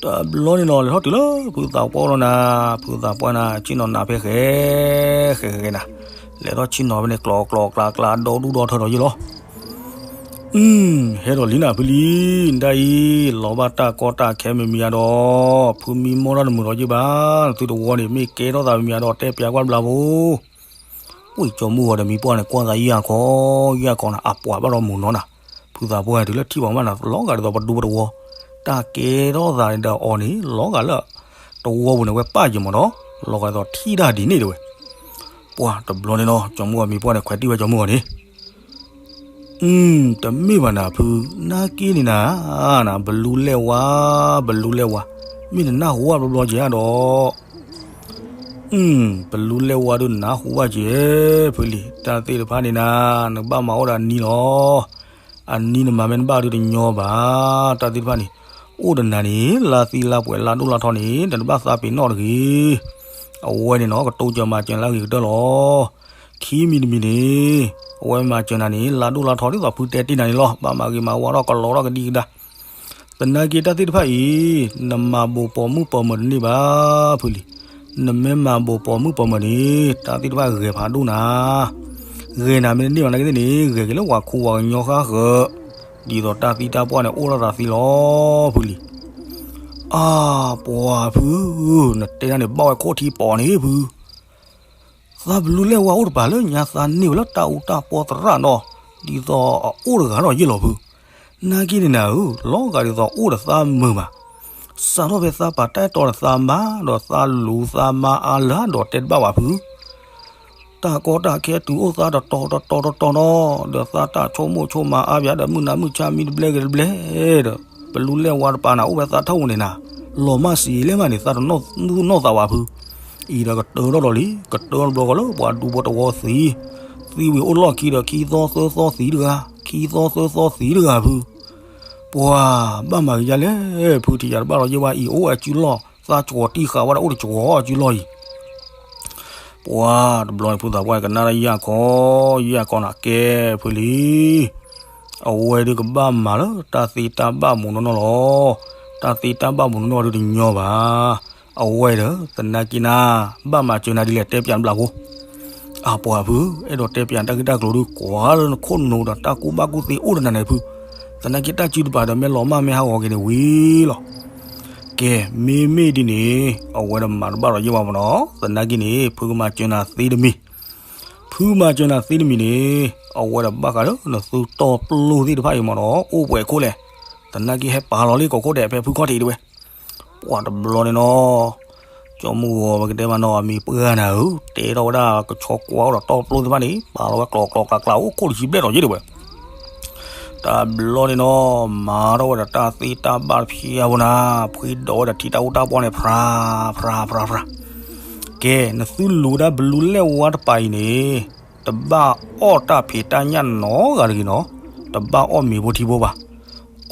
တဘျီန့ၣ်နီၤ လဲၤထီၣ်တုၤလၢဖုသးပှၢ်အိၣ်လီၤနၤ, ဖုသးပှၢ်နၤ ဆ့ၣ်နီၤနၤဖဲဃဲ, ဃဲဃဲဃဲနၤ, လဲၤထီၣ်ဆ့ၣ်နီၤဖဲန့ၣ် ကျီကျီကျါကျါ ဒီဒူၣ်ဒီထၢဒီးယ့ၢ်လီၤ. အုမ်, ဟဲထီၣ်လံနၤဖုလံ, ဒ်အံၤ, လီၤဘၣ်တၢ်ကီတၢ်ခဲမံၤမံၤဧါဒီး, ဖုမံမီၢ်ထီၣ်တမုာ်ဒီးယ့ၢ်ဘၣ်, နသုတဝီန့ၣ် မ့ၢ်ကဲထီၣ်သးမံၤမံၤဧါဒီး တဲပၠးကွၢ်တဘျီဖိ. ဝံၣ်ကၠီမုၢ်ဂီၤဒီးမံၤပှၢ်န့ၣ် ကွၢ်သးယဲၢ်ခီ, ယဲၢ်ခီနၤ အပှၤဘၣ်ဒီးမုာ်နီၤနၤ, ဖုသးပှၢ်တုၤလၢထံၣ်ပှၤမးနၤ လီၤဂာ်ဒ်သိးပဒူပတဝီ, တၢ်ကဲထီၣ်သးဒီးအီၤန့ၣ် လီၤဂာ်လၢ တဝီပူၤန့ၣ် ဝဲပၢ်ယံၤမးဒီး, လီၤဂာ်ဒ်သိးထံၣ်တၢ်ဒ်န့ၣ်တဲဝဲ. ပှၤတဘျီန့ၣ်နီၤ ကၠီမုၢ်ဂီၤမံၤပှၢ်န့ၣ် ခွဲးတံၢ်ဝဲကၠီမုၢ်ဂီၤန့ၣ် အုမ်, တမ့ၢ်ဘၣ်နၤဖု, နာ်က့န့ၣ်နၤ, နၤ ဘလူလဲၣ်ဝါ, ဘလူလဲၣ်ဝါ, မ့ၢ်နနၢ်ဟူဘၣ်ဘျီဘျီက့ၤဧါဒီး, အုမ်, ဘလူလဲၣ်ဝါဒုးနနၢ်ဟူဘၣ်က့ၤ, ဖုလံၤ, တၢ်သ့ၣ်တဖၣ်န့ၣ်နၤ, နကဘၣ်မၤအိၣ်ဒီးအနံၤလီၤ. အနံၤနမၤမ့ၢ်နဘၣ်ဒုးတညီဘၣ်, တၢ်သ့ၣ်တဖၣ်န့ၣ်, အိၣ်ဒီးနၤန့ၣ် လါသံလါပှဲၤလါဒိၣ်လါထီန့ၣ် နတဘၣ်သးပ့ၤနီၣ်တဂ့ၤ. အဝဲန့ၣ်နီၤ ကတိစၢၤမၤစၢၤလၢအဂ့ၤကတၢၢ်လီၤ. ခံမံၤတမံၤန့ၣ်, အဝဲမၤစၢၤနၤန့ၣ် လါဒိၣ်လါထီဒ်သိးဖုတဲတ့ၢ်နၤန့ၣ်လီၤ. ဘၣ်မၤဂ့ၤမၤဝါထီၣ်ကလီထီၣ်ကဒံကဒါ. သနာ်က့တၢ်သ့ၣ်တဖၣ်အံၤ, နမၤဘိးပိာ်မုၣ်ပိာ်မၢၤတန့ၢ်ဘၣ် ဖုလံၤ. နမ့ၢ်မၤဘိးပိာ်မုၣ်ပိာ်မၢၤန့ၣ် တၢ်သ့ၣ်တဖၣ်ဂဲၤဖးဒိၣ်နၤ. ဂဲၤနၤမ့ၢ်တန့ၢ်ဘၣ်နာ်က့သ့ၣ်န့ၣ် ဂဲၤက့ၤလၢပှၤခိပှၤကညီဃၣ်ဃၢၤ, ဒ်သိးတၢ်သံတၢ်ပှၢ်န့ၣ် အိၣ်ထီၣ်သးသ့လီၤ ဖုလံၤ. အါ, ပှၤဖု, နတဲဒၣ်န့ၣ် ဘၣ်ဝဲခိၣ်ထံပီၤန့ၣ်ဖု. သးဘလူလဲၣ်ဝါအိၣ်တပၤလၢညါသးန့ၢ်ဝဲလၢတၢ်အူတၢ်ပီသရၣ်နီၤ, ဒ်သိးအအိၣ်တဂၤထီၣ်ယ့ၢ်လီၤဖု. နာ်က့န့ၣ်နၤဧၢ, လီၤဂာ်ဒ်သိးအိၣ်ဒီးသးမုာ်ဘၣ်. စးထီၣ်ဖဲသးပာ်တၢ်အဲၣ်တီဒီးသးမါ, ဒီးသးလူၤသးမါအါလၢာ်ဒီးတဲတဘၣ်ဘၣ်ဖု. တၢ်ကီတၢ်ခဲတုၤအိၣ်သးတတီၤတတီၤတတီၤနီၤ, ဒီးသးတၢ်ဆိကမိၣ်ဆိကမးအါဘၣ်ဒီး မုၢ်နၤမုၢ်ဆါမံတဘျဲဂ့ၤတဘျဲဒီး, ဘလူလဲၣ်ဝါတပၤနၤ အိၣ်ဝဲသးထီၣ်ပူၤန့ၣ်နၤ, လီၤမၢ်စံးလဲၣ်မးန့ၣ် သးတနီၣ်သူၣ်နီၣ်သးဝဲဖု. အံၤဒီးကတၢၢ်ထီၣ်ဒီးလံ, ကတၢၢ်တဘျီဃီလၢပှၤဒူဖိတဝီသံ, သံဝံၤအိၣ်လီၢ်ခံဒီးခံသီသၢသီသံတဂၤ, ခံသီသၢသီသံတဂၤဖု. ပှၤဘၣ်မၤဂ့ၤယါလဲၣ်, ဖုထံၣ်ယၤတဘၣ်လီၤယ့ၢ်ဝဲအံၤ အိၣ်ဝဲအစုလီၢ်, သးစှီၤတံၢ်ဃာ်ဝဲဒီးအိၣ်တစှီၤအစုလီၢ်အံၤ. ပှၤတဘျီန့ၣ် ဖုသးပှၢ်န့ၣ် ကနၣ်တၢ်ယၢ်ခီ, ယၢ်ခီနၤကဲဖုလံၤ. အဝဲဒုးကဘၣ်မၤလၢတၢ်သ့တၢ်ဘၣ်မူးနီၢ်နီၢ်လီၤ. တၢ်သ့တၢ်ဘၣ်မူးနီၢ်နီၢ်ဒုးတညီဘၣ်. အဝဲဒီး သနာ်က့နၤ, ဘၣ်မၤစၢၤနၤဒ်လဲၣ် တဲပၠးတဘျီဖိ. အါပှၤဖု, အဲၣ်ဒိးတဲပၠးတၢ်ဂ့ၢ်တၢ်ကျိၤဒုး ကွၢ်လၢနခိၣ်နူာ်ဒီးတၢ်ကူၣ်ဘၣ်ကူၣ်သ့အိၣ်ဒီးနၤန့ၣ်ဖု. သနာ်က့တၢ်စုတပၤဒီးမ့ၢ်လီၤမၢ်မ့ၢ်ဟးဂီၤက့ၤန့ၣ်ဝံၤလီၤ. ကဲ, မ့မ့ၢ်ဒ်န့ၣ် အဝဲဒီးမၤတဘၣ်လီၤယ့ၢ်ဝဲမးနီၤ. သနာ်က့န့ၣ် ဖုကမၤစၢၤနၤသ့တမံၤ, ဖုမၤစၢၤနၤသ့တမံၤန့ၣ် အဝဲဒီးဘၣ်ဃးလၢနသုတီပျိၢ်သ့ၣ်တဖၣ်အံၤမးနီၤ အိၣ်ပှဲၤခိၣ်လဲၣ်. သနာ်က့ဟဲပာ်လီၤလံကိးခိၣ်ဒဲးဖဲဖုခီၣ်ထံးတဲဝဲ. ပှၤတဘျီန့ၣ်နီၤ, ကၠီမုၢ်ဂီၤပကတဲမးနီၤ အမံၤပှၢ်နၤဧၢ, တဲထီၣ်ဝဲဒၣ်ကဆီကွၢ်အိၣ်ဒီးတီပျိၢ်သ့ၣ်တဖၣ်န့ၣ် ပာ်လီၤဝဲကျိၤကျိၤကျါကျါအိၣ်ခိၣ်တဆံဘျဲၣ်ဒီးယ့ၢ်တဲဝဲ. တဘျီန့ၣ်နီၤ, မၤထီၣ်ဝဲဒီးတၢ်သ့တၢ်ဘၣ်တဖၠါဖိနၤ, ဖှံဒိးဝဲဒီးထံတၢ်အိၣ်တၢ်ပီၢ်န့ၣ် ဖြါ, ဖြါ, ဖြါ, ဖြါ. ကဲ, နသုလူၤဝဲဒၣ်ဘလူလဲၣ်ဝါတပၤအံၤန့ၣ်, တဘၣ်အီၣ်တၢ်ဖံးတၢ်ညၣ်နီတဂၤတဂ့ၤနီၤ, တဘၣ်အီၣ်မ့ၤဖိထံဖိဘၣ်.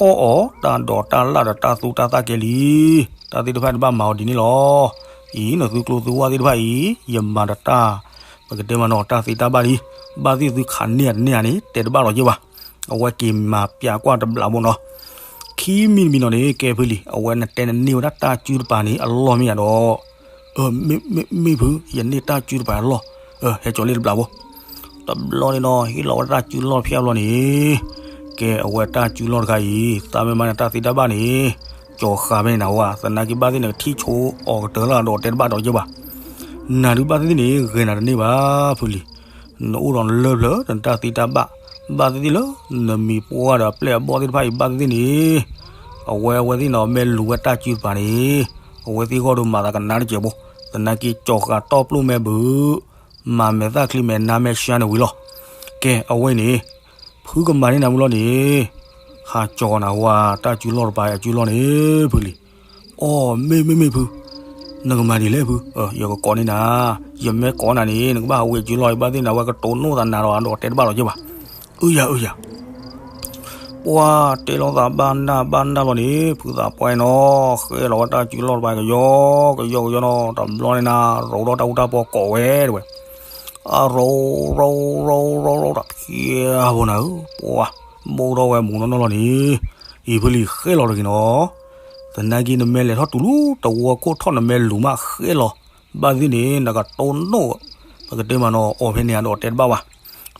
အီၣ်အီၤတၢ်ဒိးတၢ်လၣ်ဒီးတၢ်သူတၢ်သၣ်ကဲလံ. တၢ်သ့ၣ်တဖၣ်တဘၣ်မၤအီၤဒ်န့ၣ်လီၤ. အံၤ နသုကျိၤသုဝါသ့ၣ်တဖၣ်အံၤ, ယမၤဒီးတၢ်, ပကတဲမးနီၤ တၢ်သ့တၢ်ဘၣ်လံ. ဘၣ်သ့ၣ်သုခးန့ၢ်ဧါတန့ၢ်ဧါန့ၣ် တဲတဘၣ်လီၤယ့ၢ်ဘၣ်. အဝဲက့ၤမၤပၠးကွၢ်တဘျီဖိနီၤ. ခံမံၤတမံၤနီၤန့ၣ် ကဲဖုလံၤ, အဝဲနတဲနန့ၢ်ဝဲဒၣ်တၢ်စုတပၤန့ၣ် အလီၢ်မ့ၢ်ဧါဒီး, မ့ၢ်ဖု, ယန့ၢ်တၢ်စုတပၤအလီၢ်, ဟဲကၠီလ့ၣ်တဘျီဖိ. တဘျီန့ၣ်နီၤ ဟ့ၣ်လီၤဝဲတၢ်စုလီၢ်တဖၠါဘျီန့ၣ်, ကဲအဝဲတၢ်စုလီၢ်တခါအံၤ သးမ့ၢ်မၤန့ၢ်တၢ်သ့တၢ်ဘၣ်န့ၣ်, ကၠီၤဃာ်ဖဲန့ၣ်နဝဲ, သနာ်က့ဘၣ်သ့ၣ်န့ၣ် ကထံၣ်ဆိအီၤကတၢၢ်လၢဒီးတဲတဘၣ်ဒီးယ့ၢ်ဘၣ်. နၤဒုးဘၣ်သ့ၣ်သ့ၣ်န့ၣ် ဂဲၤနၤတန့ၢ်ဘၣ်ဖုလံၤ. နအိၣ်ဒီးလၢပျၢၤဒီးနတၢ်သ့တၢ်ဘၣ်, ဘၣ်သ့ၣ်သ့ၣ်လၢ နမံၤပှၢ်ဒီးအပျဲၢ်အဘီၣ်သ့ၣ်တဖၣ်အံၤ ဘၣ်သ့ၣ်သ့ၣ်န့ၣ် အဝဲအဝဲသ့ၣ်န့ၣ် မ့ၢ်လူၤဝဲတၢ်စုတပၤန့ၣ် အဝဲသ့ၣ်ဂီၢ်ဒီးမၤသးကနါတစဲးဖိ သနာ်က့ကၠီၤဃာ်တီၣ်ပျိၣ်မဲာ်ဘုး မၤမဲာ်သၣ်ချံမဲာ်နါမဲာ်ဆှါန့ၣ်ဝံၤလီၤ. ကဲ အဝဲအံၤန့ၣ် ဖုကမၤန့ၢ်နၤမုၢ်လီၤန့ၣ် ဟးကၠီၤနၤဝဲ တၢ်စုလီၢ်တပၤအစုလီၢ်န့ၣ် ဖုလံ. အိ မ့ၢ်မ့ၢ်မ့ၢ်ဖု, နကမၤဒ်လဲၣ်ဖု, ယကကိးန့ၢ်နၤ, ယမ့ၢ်ကိးနၤန့ၣ် နကဘၣ်ဟးဝံၤအစုလီၢ်အံၤ ဘၣ်သ့ၣ်နၤဝဲကတိၢ်နီၣ်သးနၤဒီးအဒိးတဲတဘၣ်လီၤက့ၤဘၣ်. အၢယၤအၢယၤ ပှၢ်တဲလီၤသးဘၣ်နၢ်ဘၣ်နၢ်လီၤန့ၣ် ဖုသးပှၢ်နီၤ ဃဲလီၤဝဲတၢ်စုလီၢ်တပၤကယီကယီကယီနီၤ တဘျီန့ၣ်နၤ ရိးထီၣ်တၢ်အူတၢ်ပီကိးဝဲတဝဲ, အရိးရိးရိးရိးရိးတဖျဲဖိနၤဧၢ ပှၢ် ဘိၣ်ထီၣ်ဝဲမူးနီၢ်နီၢ်လီၤန့ၣ်, အံၤဖုလံၤဃဲလီၤတဂ့ၤနီၤ, သနာ်က့နမ့ၢ်လဲၤထီၣ်တုၤလၢတဝီခိၣ်ထီၣ်နမ့ၢ်လူၤမးဃဲလီၤ, ဘၣ်သ့ၣ်န့ၣ် နကတိၢ်နီၣ် ပကတဲမးနီၤ အီၣ်ဖဲန့ၣ်အဒိးတဲတဘၣ်ဘၣ်,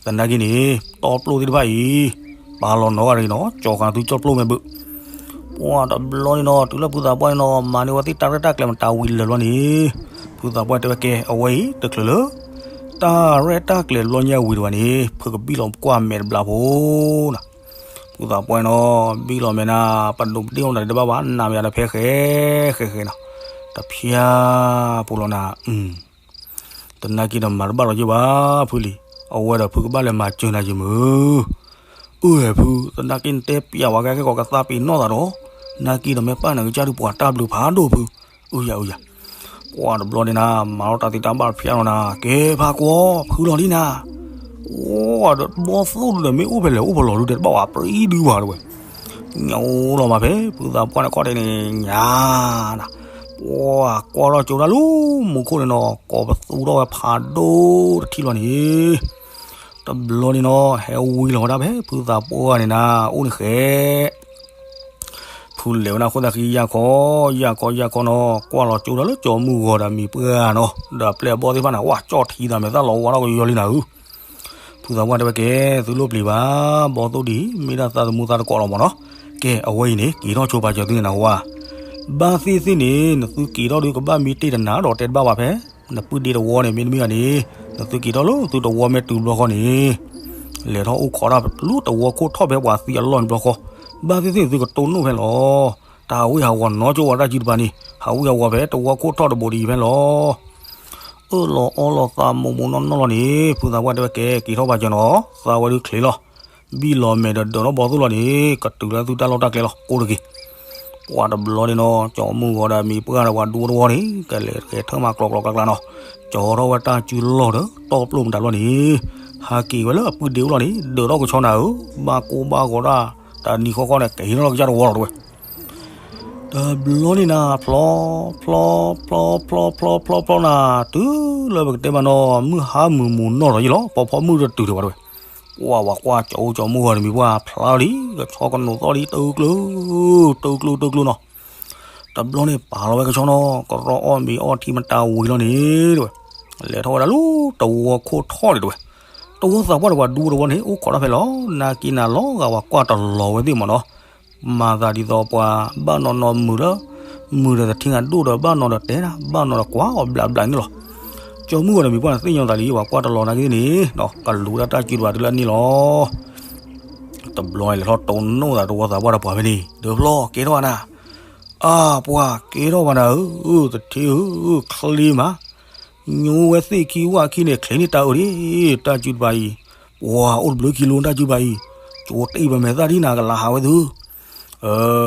သနာ်က့န့ၣ် တီပျိၣ်သ့ၣ်တဖၣ်အံၤ ပာ်လီၤနီၤဂၤတဂ့ၤနီၤ ကၠီၤဃာ်သုကၠီပျိၣ်မဲာ်ဘုး ပှၢ်တဘျီန့ၣ်နီၤ တုၤလၢဖုသးပှၢ်န့ၣ်နီၤ မၤန့ၢ်ဝဲသ့ၣ်တၢ်ရဲၣ်တၢ်ကျဲၤမတၤဝံၤလၢာ်ဘျီန့ၣ်, ဖုသးပှၢ်တဲဝဲကဲ အဝဲအံၤတချုးလၢ တၢ်ရဲၣ်တၢ်ကျဲၤဘျီညါဝံၤတဝဲန့ၣ် ဖုကဘံၣ်လီၤကွၢ်မဲာ်တဘျီဖိနီၤ, ဖုသးပှၢ်နီၤ ဘံၣ်လီၤမဲာ်နၤ ပဒိးပဒ့ၣ်အိၣ်နၤတဘၣ်ဘၣ် နမ့ၢ်အတဖဲဃဲဃဲဃဲနီၤ, တဖျါဖိလီၤနၤ သနာ်က့ဒီးမၤတဘၣ်လီၤက့ၤဘၣ်ဖုလံၤ, အဝဲဒီးဖုကဘၣ်လဲၤမၤစၢၤနၤယမုၢ်, အၢ ဖု သနာ်က့နတဲပျးဝဲကဲကဲကီးကသးပ့ၤနီၣ်သးဒီး, နာ်က့ဒီးမ့ၢ်ပၢ်နကစၢ်ဒုးပှၤတၢ်ဘျုးဖးဒိၣ်ဖု, အၢယၤအၢယၤ, ပှၢ်တဘျီန့ၣ်နၤ မၤလီၤတၢ်သ့တၢ်ဘၣ်တဖျါလီၤနၤ ကဲဖးကွီ ဖုလီၤလံနၤ, အိၣ်ဒီးဘီၣ်သိၣ်ဒုဒီးမ့ၢ်အိၣ်ဖဲလဲၣ်အိၣ်ဖဲလဲၣ်ဒုဒီးတဘၣ်ဝဲပြံဒုဘၣ်တဝဲ ညိလီၤမးဖဲဖုသးပှၢ်န့ၣ်ခီၣ်ဒဲးန့ၣ် ညါနၤ, ပှၢ်ကွၢ်ထီၣ်ကၠိဒၣ်လၢမူခိၣ်န့ၣ်နီၤ ကိးပသူထီၣ်ဝဲဖးဒိၣ်တထံၣ်လီၤန့ၣ်, တဘျီန့ၣ်နီၤ ဟဲဝံလီၤဝဲဒၣ်ဖဲဖုသးပှၢ်န့ၣ်နၤ အိၣ်န့ၣ်ဃဲ ဖုလဲၤဝဲဒၣ်ဃိသးဃံယၢ်ခီ, ယၢ်ခီယၢ်ခီနီၤ ကွၢ်လီၤကၠိဒၣ်လၢကၠီမုၢ်ဂီၤဒီးမံၤပှၢ်နီၤ ဒီးအပျဲၢ်အဘီၣ်သ့ၣ်တဖၣ်န့ၣ် ဝဲကၠီၣ်ထံသးမဲာ်သၣ်လီၤဝါထီၣ်ကယီလံနၤဧၢ ဖုသးပှၢ်တဲဝဲကဲ သုလိၣ်ပျံၤဘၣ် ဘီၣ်သိၣ်ဒံး မ့ၢ်ဒၣ်သးသမူသးတကိးလီၤမးနီၤ, ကဲ အဝဲအံၤန့ၣ် က့ၤထီၣ်ဆိပာ်စၢၤသုန့ၣ်နၤဝါ, ဘၣ်သ့ၣ်သ့ၣ်န့ၣ် နသုက့ၤထီၣ်ဒုးကဘၣ်မံတ့ၢ်တနၤဒီးတဲတဘၣ်ဘၣ်ဖဲ, နပုၢ်ဒ့တဝီန့ၣ် မ့တမ့ၢ်ဂၤန့ၣ်, နသုက့ၤထီၣ်လၢသုတဝီမ့ၢ်တုၤဘျီဃီန့ၣ်, လဲၤထီၣ်အိၣ်ခိးတၢ်လၢတဝီခိၣ်ထီၣ်ဖဲပှၤသံအလီၢ်န့ၣ်ဘျီဃီ, ဘၣ်သ့ၣ်သ့ၣ်သုကတိၢ်နီၣ်ဖဲလီၤ, တၢ်ဟးဝ့ၢ်ဟးဝီၤနီၤကၠိဝဲတၢ်စုတပၤန့ၣ် ဟးဝ့ၢ်ဟးဝီၤဖဲတဝီခိၣ်ထီၣ်တဘိးဒ်အံၤဖဲလီၤ အၢၣ်လီၤအီလီၤသးမိၢ်မိၢ်နီၢ်နီၢ်လီၤန့ၣ် ဖုသးပှၢ်တဲဝဲကဲ က့ၤထီၣ်ပာ်စၢၤနီၤ သးဝဲဒုးချ့လီၤ, ဘံၣ်လီၤမဲာ်ဒီးဒၢးထီၣ်ဘီၣ်သိၣ်လီၤန့ၣ် ကတုၤလၢသုတၢ်လီၢ်တၢ်ကျဲလီၤ ကိးတဂ့ၤ, ပှၢ်တဘျီန့ၣ်နီၤ ကၠီမုၢ်ဂီၤဒီးမံၤပှၢ်ဒီးပှၤဒူတဝီန့ၣ် ကလဲၤကဲထၢၣ်မၤကျီကျီကျါကျါနီၤ, ကၠီထီၣ်ဝဲတၢ်စုလီၢ်ဒီးတီၢ်ပျိၢ်မတၤလီၤန့ၣ်, ဟးက့ၤဝဲလၢအပုၢ်ဒ့အိၣ်လီၤန့ၣ် ဒၢးထီၣ်ကဆီနၤဧၢ, ဘၣ်ကိၢ်ဘၣ်ဂီၤဒၣ် တနံၤဃီဃီန့ၣ် ကဟံးထီၣ်လီၤကစၢ်တဝီလီၤတဝဲ တဘျီန့ၣ်နၤ ဖျီ ဖျီ ဖျီ ဖျီ ဖျီ ဖျီ ဖျီ ဖျီနၤ တုၤလၢပကတဲမးနီၤ မုၢ်ဟါမုၢ်မုၢ်နီၢ်လီၤယံၤလီၤ ပီၤဖီမုၢ်တတုၤဒံးဘၣ်တဝဲ, ပှၢ်ဝၤကွၢ်ကၠီအိၣ်ကၠီမုၢ်ဂီၤတမံၤပှၢ်ဖျါလီၤလံ ကဆီကနိးသီၣ်လံ တကျိ တကျိ တကျိနီၤ, တဘျီန့ၣ်ပာ်လီၤဝဲကဆီနီၤ ကရီအီၣ်မ့ၤအီထံမတၤဝံၤလီၤန့ၣ်တဝဲ, လဲၤထီၣ်ဝဲဒၣ်လၢတဝီခိၣ်ထီၣ်န့ၣ်တဝဲ, တဝီသးပှၢ်ဒီးပှၤဒူတဝီန့ၣ် အိၣ်ခိးတၢ်ဖဲလီၤ နာ်က့နၤလီၤဂာ်ဝၤကွၢ်တလီၤဝဲသ့ၣ်မးနီၤ မၤသးဒ်သိးပှၤဘၣ်နီၤနီၤမုာ်လၢ မုာ်ဒီးသထံဂၤဒိၣ်ဒီးဘၣ်နီၤဒီးတဲဒၣ် ဘၣ်နီၤဒီးကွၢ်အီၤဘျးဘျးန့ၣ်လီၤ. ကၠီမုၢ်ဂီၤဒီးမံၤပှၢ်န့ၣ် သ့ၣ်ညါသးလံ ပှၤကွၢ်တလီၤနာ်က့သ့ၣ်န့ၣ် ကလူၤဒၣ်တၢ်စုတပၤတုၤလၢအန့ၣ်လီၤ. တဘျီန့ၣ်လဲၤထီၣ်တိၢ်နီၣ်သးတဝီသးပှၢ်ဒီးပှၤဖဲန့ၣ် ဒၢးဖျီကဲထီၣ်နၤ, အါပှၤကဲထီၣ်ဘၣ်နၤဧၢ, သထ့ဧၢ, ချ့မး ညိဝဲသ့ၣ်ခံဝၣ်ခံန့ၣ် ချ့န့ၢ်တၢ်အၢဒံး, တၢ်စုတပၤအံၤ, ပှၤအိၣ်တဘျုးခံလိတၢ်စုတပၤအံၤ, ကၠိတ့ၢ်ပမဲာ်သၣ်ဒံးနၤကလၤဟးဝဲသု,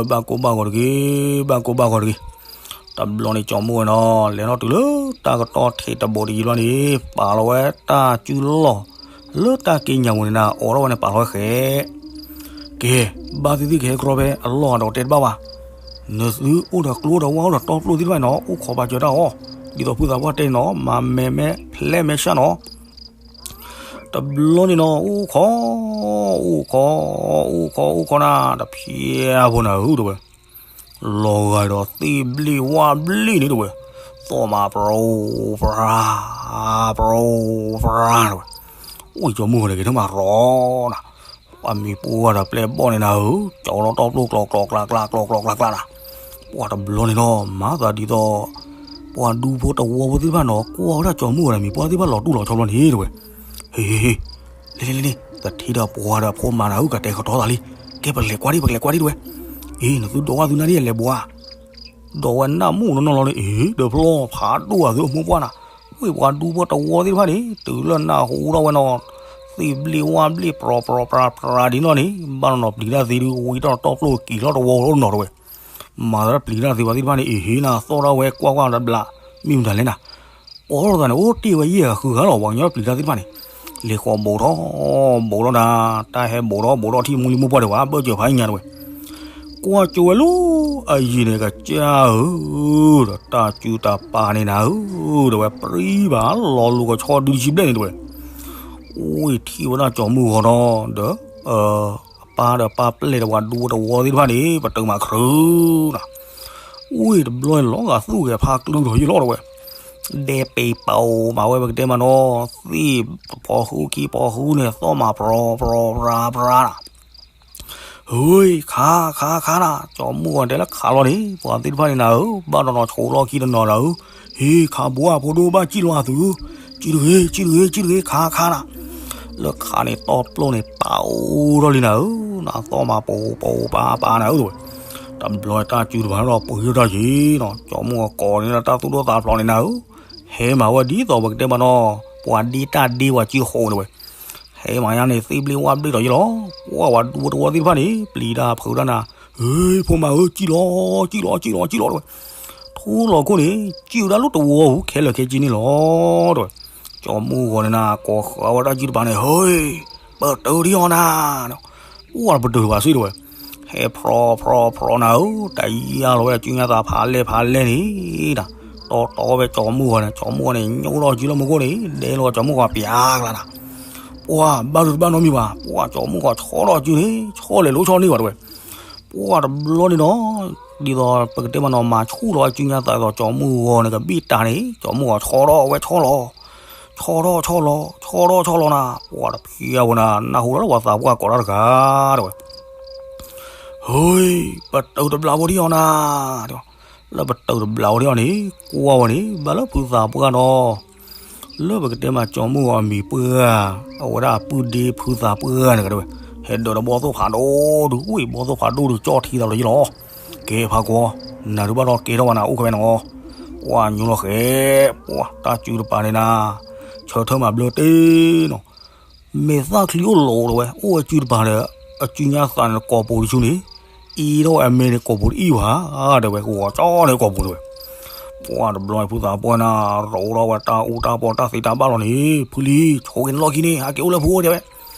ဘၣ်ကိၢ်ဘၣ်ဂီၤတဂ့ၤ, ဘၣ်ကိၢ်ဘၣ်ဂီၤတဂ့ၤ. တဘျီန့ၣ်ကၠီမုၢ်ဝဲနီၤ လဲၤထီၣ်တုၤလၢတၢ်ကတီၢ်ထံးတဘိးတယံၤဘျီန့ၣ် ပာ်လီၤဝဲတၢ်စုလီၢ် လၢတၢ်က့ညါပူၤန့ၣ်နၤ အိးထီၣ်ဝဲန့ၣ်ပာ်လီၤဝဲဃဲ ကဲ, ဘၣ်သ့ၣ်သ့ၣ်ကဟဲကရီဖဲအလီၢ်အဒီးတဲတဘၣ်ဘၣ်. နသုအိၣ်ဒီးကျိဒီးဝၣ်အိၣ်ဒီးတီပျိၢ်သ့ၣ်တဖၣ်န့ၣ်နီၤ အိၣ်ခိးပာ်စၢၤတၢ်အီၤ, ဒ်သိးဖုသးပှၢ်တဲန့ၣ်နီၤ မၤမဲာ်မဲာ်ဖျဲးမဲာ်ဆှးနီၤ. တဘျီန့ၣ်နီၤ အိၣ်ခိး, အိၣ်ခိး, အိၣ်ခိး, အိၣ်ခိးနၤ တဖျဲးဖိနၤဧၢတဝဲ လီၤဂာ်ဒီးသ့ၣ်ဘျ့ၣ်ဝၣ်ဘျ့ၣ်န့ၣ်တဝဲ, သီၣ်မး ပရိပြါ, ပရိပြါတဝဲ, အိၣ်ကၠီမုၢ်ဂီၤန့ၣ်က့ၤထၢၣ်မးရီနၤ, ပှၤမံၤပှၢ်ဒီးပျဲၢ်ဘီၣ်န့ၣ်နၤဧၢ, ကၠီလီၤတီပျိၢ်ကျီကျီကျါကျါ ကျီကျီကျါကျါနၤ, ပှၤတဘျီန့ၣ်နီၤ မၤသးဒ်သိး ပှၤဒူဖိတဝီဖိသ့ၣ်တဖၣ်နီၤ ကွၢ်ဝဲဒၣ်ကၠီမုၢ်ဂီၤဒီးမံၤပှၢ်သ့ၣ်တဖၣ်လီၤတူၢ်လီၤဆီဘျီန့ၣ်တဝဲ, ဟ့ၣ်ဟ့ၣ်ဟ့ၣ်, လ့လ့လ့လ့, ကထံၣ်ဒီးပှၤဒီးဖိမၤနၤဧၢ ကတဲာ်ကတီၤသးလံ. ကဲ ပကလဲၤကွၢ်ဒံး ပကလဲၤကွၢ်ဒံး တဲဝဲ. အ့ နသုဒိးဝဲသုနၢ်ဒံး လဲၤဘှါ ဒိးဝဲနၢ်မူးနီၢ်နီၢ်လီၤန့ၣ် အ့ ဒီးဖျီၣ်ဖးဒိၣ်အသုအမိၢ်ပှၢ်နၤ, ဝ့ၢ်ပှၤဒူဖိတဝီသ့ၣ်တဖၣ်န့ၣ် တုၤလၢနၢ်ဟူထီၣ်ဝဲနီၤ, သ့ၣ်ဘျ့ၣ်ဝၣ်ဘျ့ၣ် ပြီၤပြီၤပြၤပြၤဒ်နီၢ်န့ၣ် ဘၣ်နီၤနီၤပျံၤတၢ်သ့ဒုး ဝံထီၣ်တီၢ်ပျိၢ်က့ၤလီၤတဝီလီၤနီၤတဲဝဲ. မၤသးပျံၤတၢ်သ့ဝဲသ့ၣ်တဖၣ်န့ၣ် အ့ဟ့နၤသီၣ်ထီၣ်ဝဲကွၢ်ကွၢ်တဘျး, မ့ၢ်မတၤလဲၣ်နၤ, ပီၢ်ထီၣ်သးန့ၣ် အိၣ်တ့ၢ်ဝဲယဲၢ်ဂၤဃုဂၤလီၤ ပှၤကညီပျံၤတၢ်သ့ၣ်တဖၣ်န့ၣ်, လဲၤဃီၤဘူးထီၣ်, ဘူးထီၣ်နၤ, တၢ်ဟဲဘူးထီၣ်ဘူးထီၣ်ထံၣ်မိၢ်လံၤမိၢ်ပှၢ်ဒံးဘၣ် ဘၢၣ်စၢၤဖးညါတဲဝဲ. ကွၢ်ကၠိဝဲလၢအယံၤန့ၣ် ကစၢ်ဧၢ, ဒီးတၢ်စုတပၤန့ၣ်နၤဧၢ, တဲဝဲပြံဘၣ်လီၤလိၤကဆီဒုတဆံဘျဲၣ်န့ၣ်တဲဝဲ. အိၣ်ထံၣ်ဝဲဒၣ်ကၠီၤမုၢ်ဂီၤဒီး, ဒီး အပၢ်ဒီးပၢ်ပျဲၢ်ဒီးပှၤဒူဖိတဝီသ့ၣ်တဖၣ်န့ၣ် ပတုာ်မးခရုနၤ, အိၣ်တဘျီန့ၣ်လီၤဂာ်သူၣ်ဂဲၤဖးကျူထီၣ်ယလီၤတဲဝဲ. ဒဲပ့ၤပီၤမးဝဲပကတဲမးနီၤ, သ့ၣ်တဖီဃုခံဖီဃုန့ၣ် သီၣ်မးပြီၤပြီၤပြၤပြၤနၤ. ဟ့ ခးခးခးနၤ, ကၠီၤမုၢ်ဂီၤတဲလၢခးလီၤန့ၣ် ပှၤသ့ၣ်တဖၣ်န့ၣ်နၤဧၢ, ဘၣ်နီၤနီၤဆိးလီၢ်ခံတနီၤနၤဧၢ, ဟ့ ခးဘူးဧါ ဖိဒိၣ်ဘၣ်စံၣ်လီၤအသု, စံၣ်တဂ့ၤ စံၣ်တဂ့ၤ စံၣ်တဂ့ၤ ခးခးနၤ. လၢခးန့ၣ်တီၢ်ပျိၢ်န့ၣ် ပာ်အိၣ်ထီၣ်လံနၤဧၢ, နၤသီၣ်မးပီၤပီၤပၤပၤနၤဧၢတဲဝဲ. တဘျီတၢ်စုတပၤန့ၣ်ဒီးပှ့ၤထီၣ်တၢ်ယံၤနီၤ, ကၠီၤမုၢ်ဂီၤကိးန့ၣ်လၢတၢ်သူၣ်ဒိၣ်သးဖျိးန့ၣ်နၤဧၢ, ဟဲမးဝဲဒ်သိးပကတဲမးနီၤ, ပှၤဒ့တၢ်ဒ့ပှၤစုဃိးတဲဝဲ. ဟဲမးညါန့ၣ် သ့ၣ်ဘျ့ၣ်ဝၣ်ဘျ့ၣ်ဒီးယလီၤ, ပှၢ်ပှၤဒူဖိတဝီသ့ၣ်တဖၣ်န့ၣ် ပျံၤတၢ်ဖုးတၢ်နၤ, ဟ့ ဖိမးဧၢ စံၣ်လီၤ စံၣ်လီၤ စံၣ်လီၤ စံၣ်လီၤတဲဝဲ. ထူလီၤခိၣ်န့ၣ် စံၣ်ဝဲဒၣ်လၢတဝီပူၤ ခဲလၢာ်ခဲဆ့န့ၣ်လီၤတဲဝဲ. ကၠီၤမုၢ်ဂီၤန့ၣ်နၤ ကိးဃာ်ဝဲတၢ်စုတပၤန့ၣ် ဟ့ ပတုာ်ဒံးအီၤနၤ, ပှၢ်ပတုာ်ဘၣ်စ့ၢ်တဲဝဲ. ဟဲဖြီဖြီဖြီနၤဧၢ, တယၢ်လီၤဝဲအစုညါသးဖးလဲၢ်ဖးလဲၢ်န့ၣ်နၤ, တီတီဝဲကၠီၤမုၢ်ဂီၤန့ၣ်, ကၠီၤမုၢ်ဂီၤန့ၣ် ညိထီၣ်စုလၢမူခိၣ်န့ၣ် ဒဲလီၤကၠီၤမုၢ်ဂီၤပျးကျါနၤ. ပှၢ်ဘၣ်ဒိတဘၣ်နီတမံၤဘၣ်, ပှၢ်ကၠီၤမုၢ်ဂီၤဆီထီၣ်စုန့ၣ် ဆီလဲၤလိၤဆီန့ၢ်ဘၣ်တဲဝဲ. ပှၢ်တဘျီန့ၣ်ဒီး ဒ်သိးပကတဲမးနီၤ မၤဆူၣ်လီၤအစုညါသးဒ်သိးကၠီၤမုၢ်ဂီၤန့ၣ် ကဘ့ၣ်တၢ်န့ၣ် ကၠီၤမုၢ်ဂီၤဆီထီၣ်ဝဲဆီလီၤ, ဆီထီၣ်ဆီလီၤ ဆီထီၣ်ဆီလီၤနၤ, ပှၢ်တဖျီဝဲနၤ နၢ်ဟူလၢပှၤသးပှၢ်ကိးတၢ်တဂၤတဲဝဲ. ဟ့ ပတုာ်တဘျးဖိဒံးအီၤနၤ, လၢပတုာ်တဘျးဖိဒံးအီၤန့ၣ် ကွၢ်ဝဲန့ၣ် ဘၣ်လၢဖုသးပှၢ်ဒီး လၢပကတဲမးကၠီၤမုၢ်ဂီၤအမံၤပှၢ်, အဝဲဒၣ်အပုၢ်ဒ့ဖုသးပှၢ်န့ၣ်တဲဝဲ, ဟဲဒၢးဒီးဘီၣ်သိၣ်ဖးဒိၣ်ဒုး, ဝ့ၢ်ဘီၣ်သိၣ်ဖးဒိၣ်ဒုး ကၠီၣ်ထံသးလီၤယလီၤ. ကဲဖးကွီၤ, နၤဒုးဘၣ်ဒီးကဲထီၣ်ဝဲနၤအိၣ်ခဲဝဲနီၤ, ပှၢ်ညိလီၤဃဲၤ, ပှၢ်တၢ်စုတပၤန့ၣ်နၤ, ဆၢထၢၣ်မၤဘျၢတ့ၢ်နီၤ မဲာ်သၣ်ချံအိၣ်လိၤတဲဝဲ, အိၣ်ဝဲစုတပၤဒီး အစုညါသးန့ၣ်ကိာ်ပူၤတစုန့ၣ်, အံၤထီၣ်ဝဲအမဲန့ၣ်ကိာ်ပူၤတအံၣ်ဘၣ်, တဲဝဲ ဂီၤကၠီန့ၣ်ကိာ်ပူၤတဲဝဲ. ပှၢ်တဘျီန့ၣ် ဖုသးပှၢ်နၤ ရိးထီၣ်ဝဲတၢ်အူတၢ်ပီတၢ်သ့တၢ်ဘၣ်လီၤန့ၣ်, ဖုလံ, ဆိက့ၤနလီၢ်ခံန့ၣ် ဟးက့ၤအိၣ်လၢဖုအိၣ်တဲဝဲ.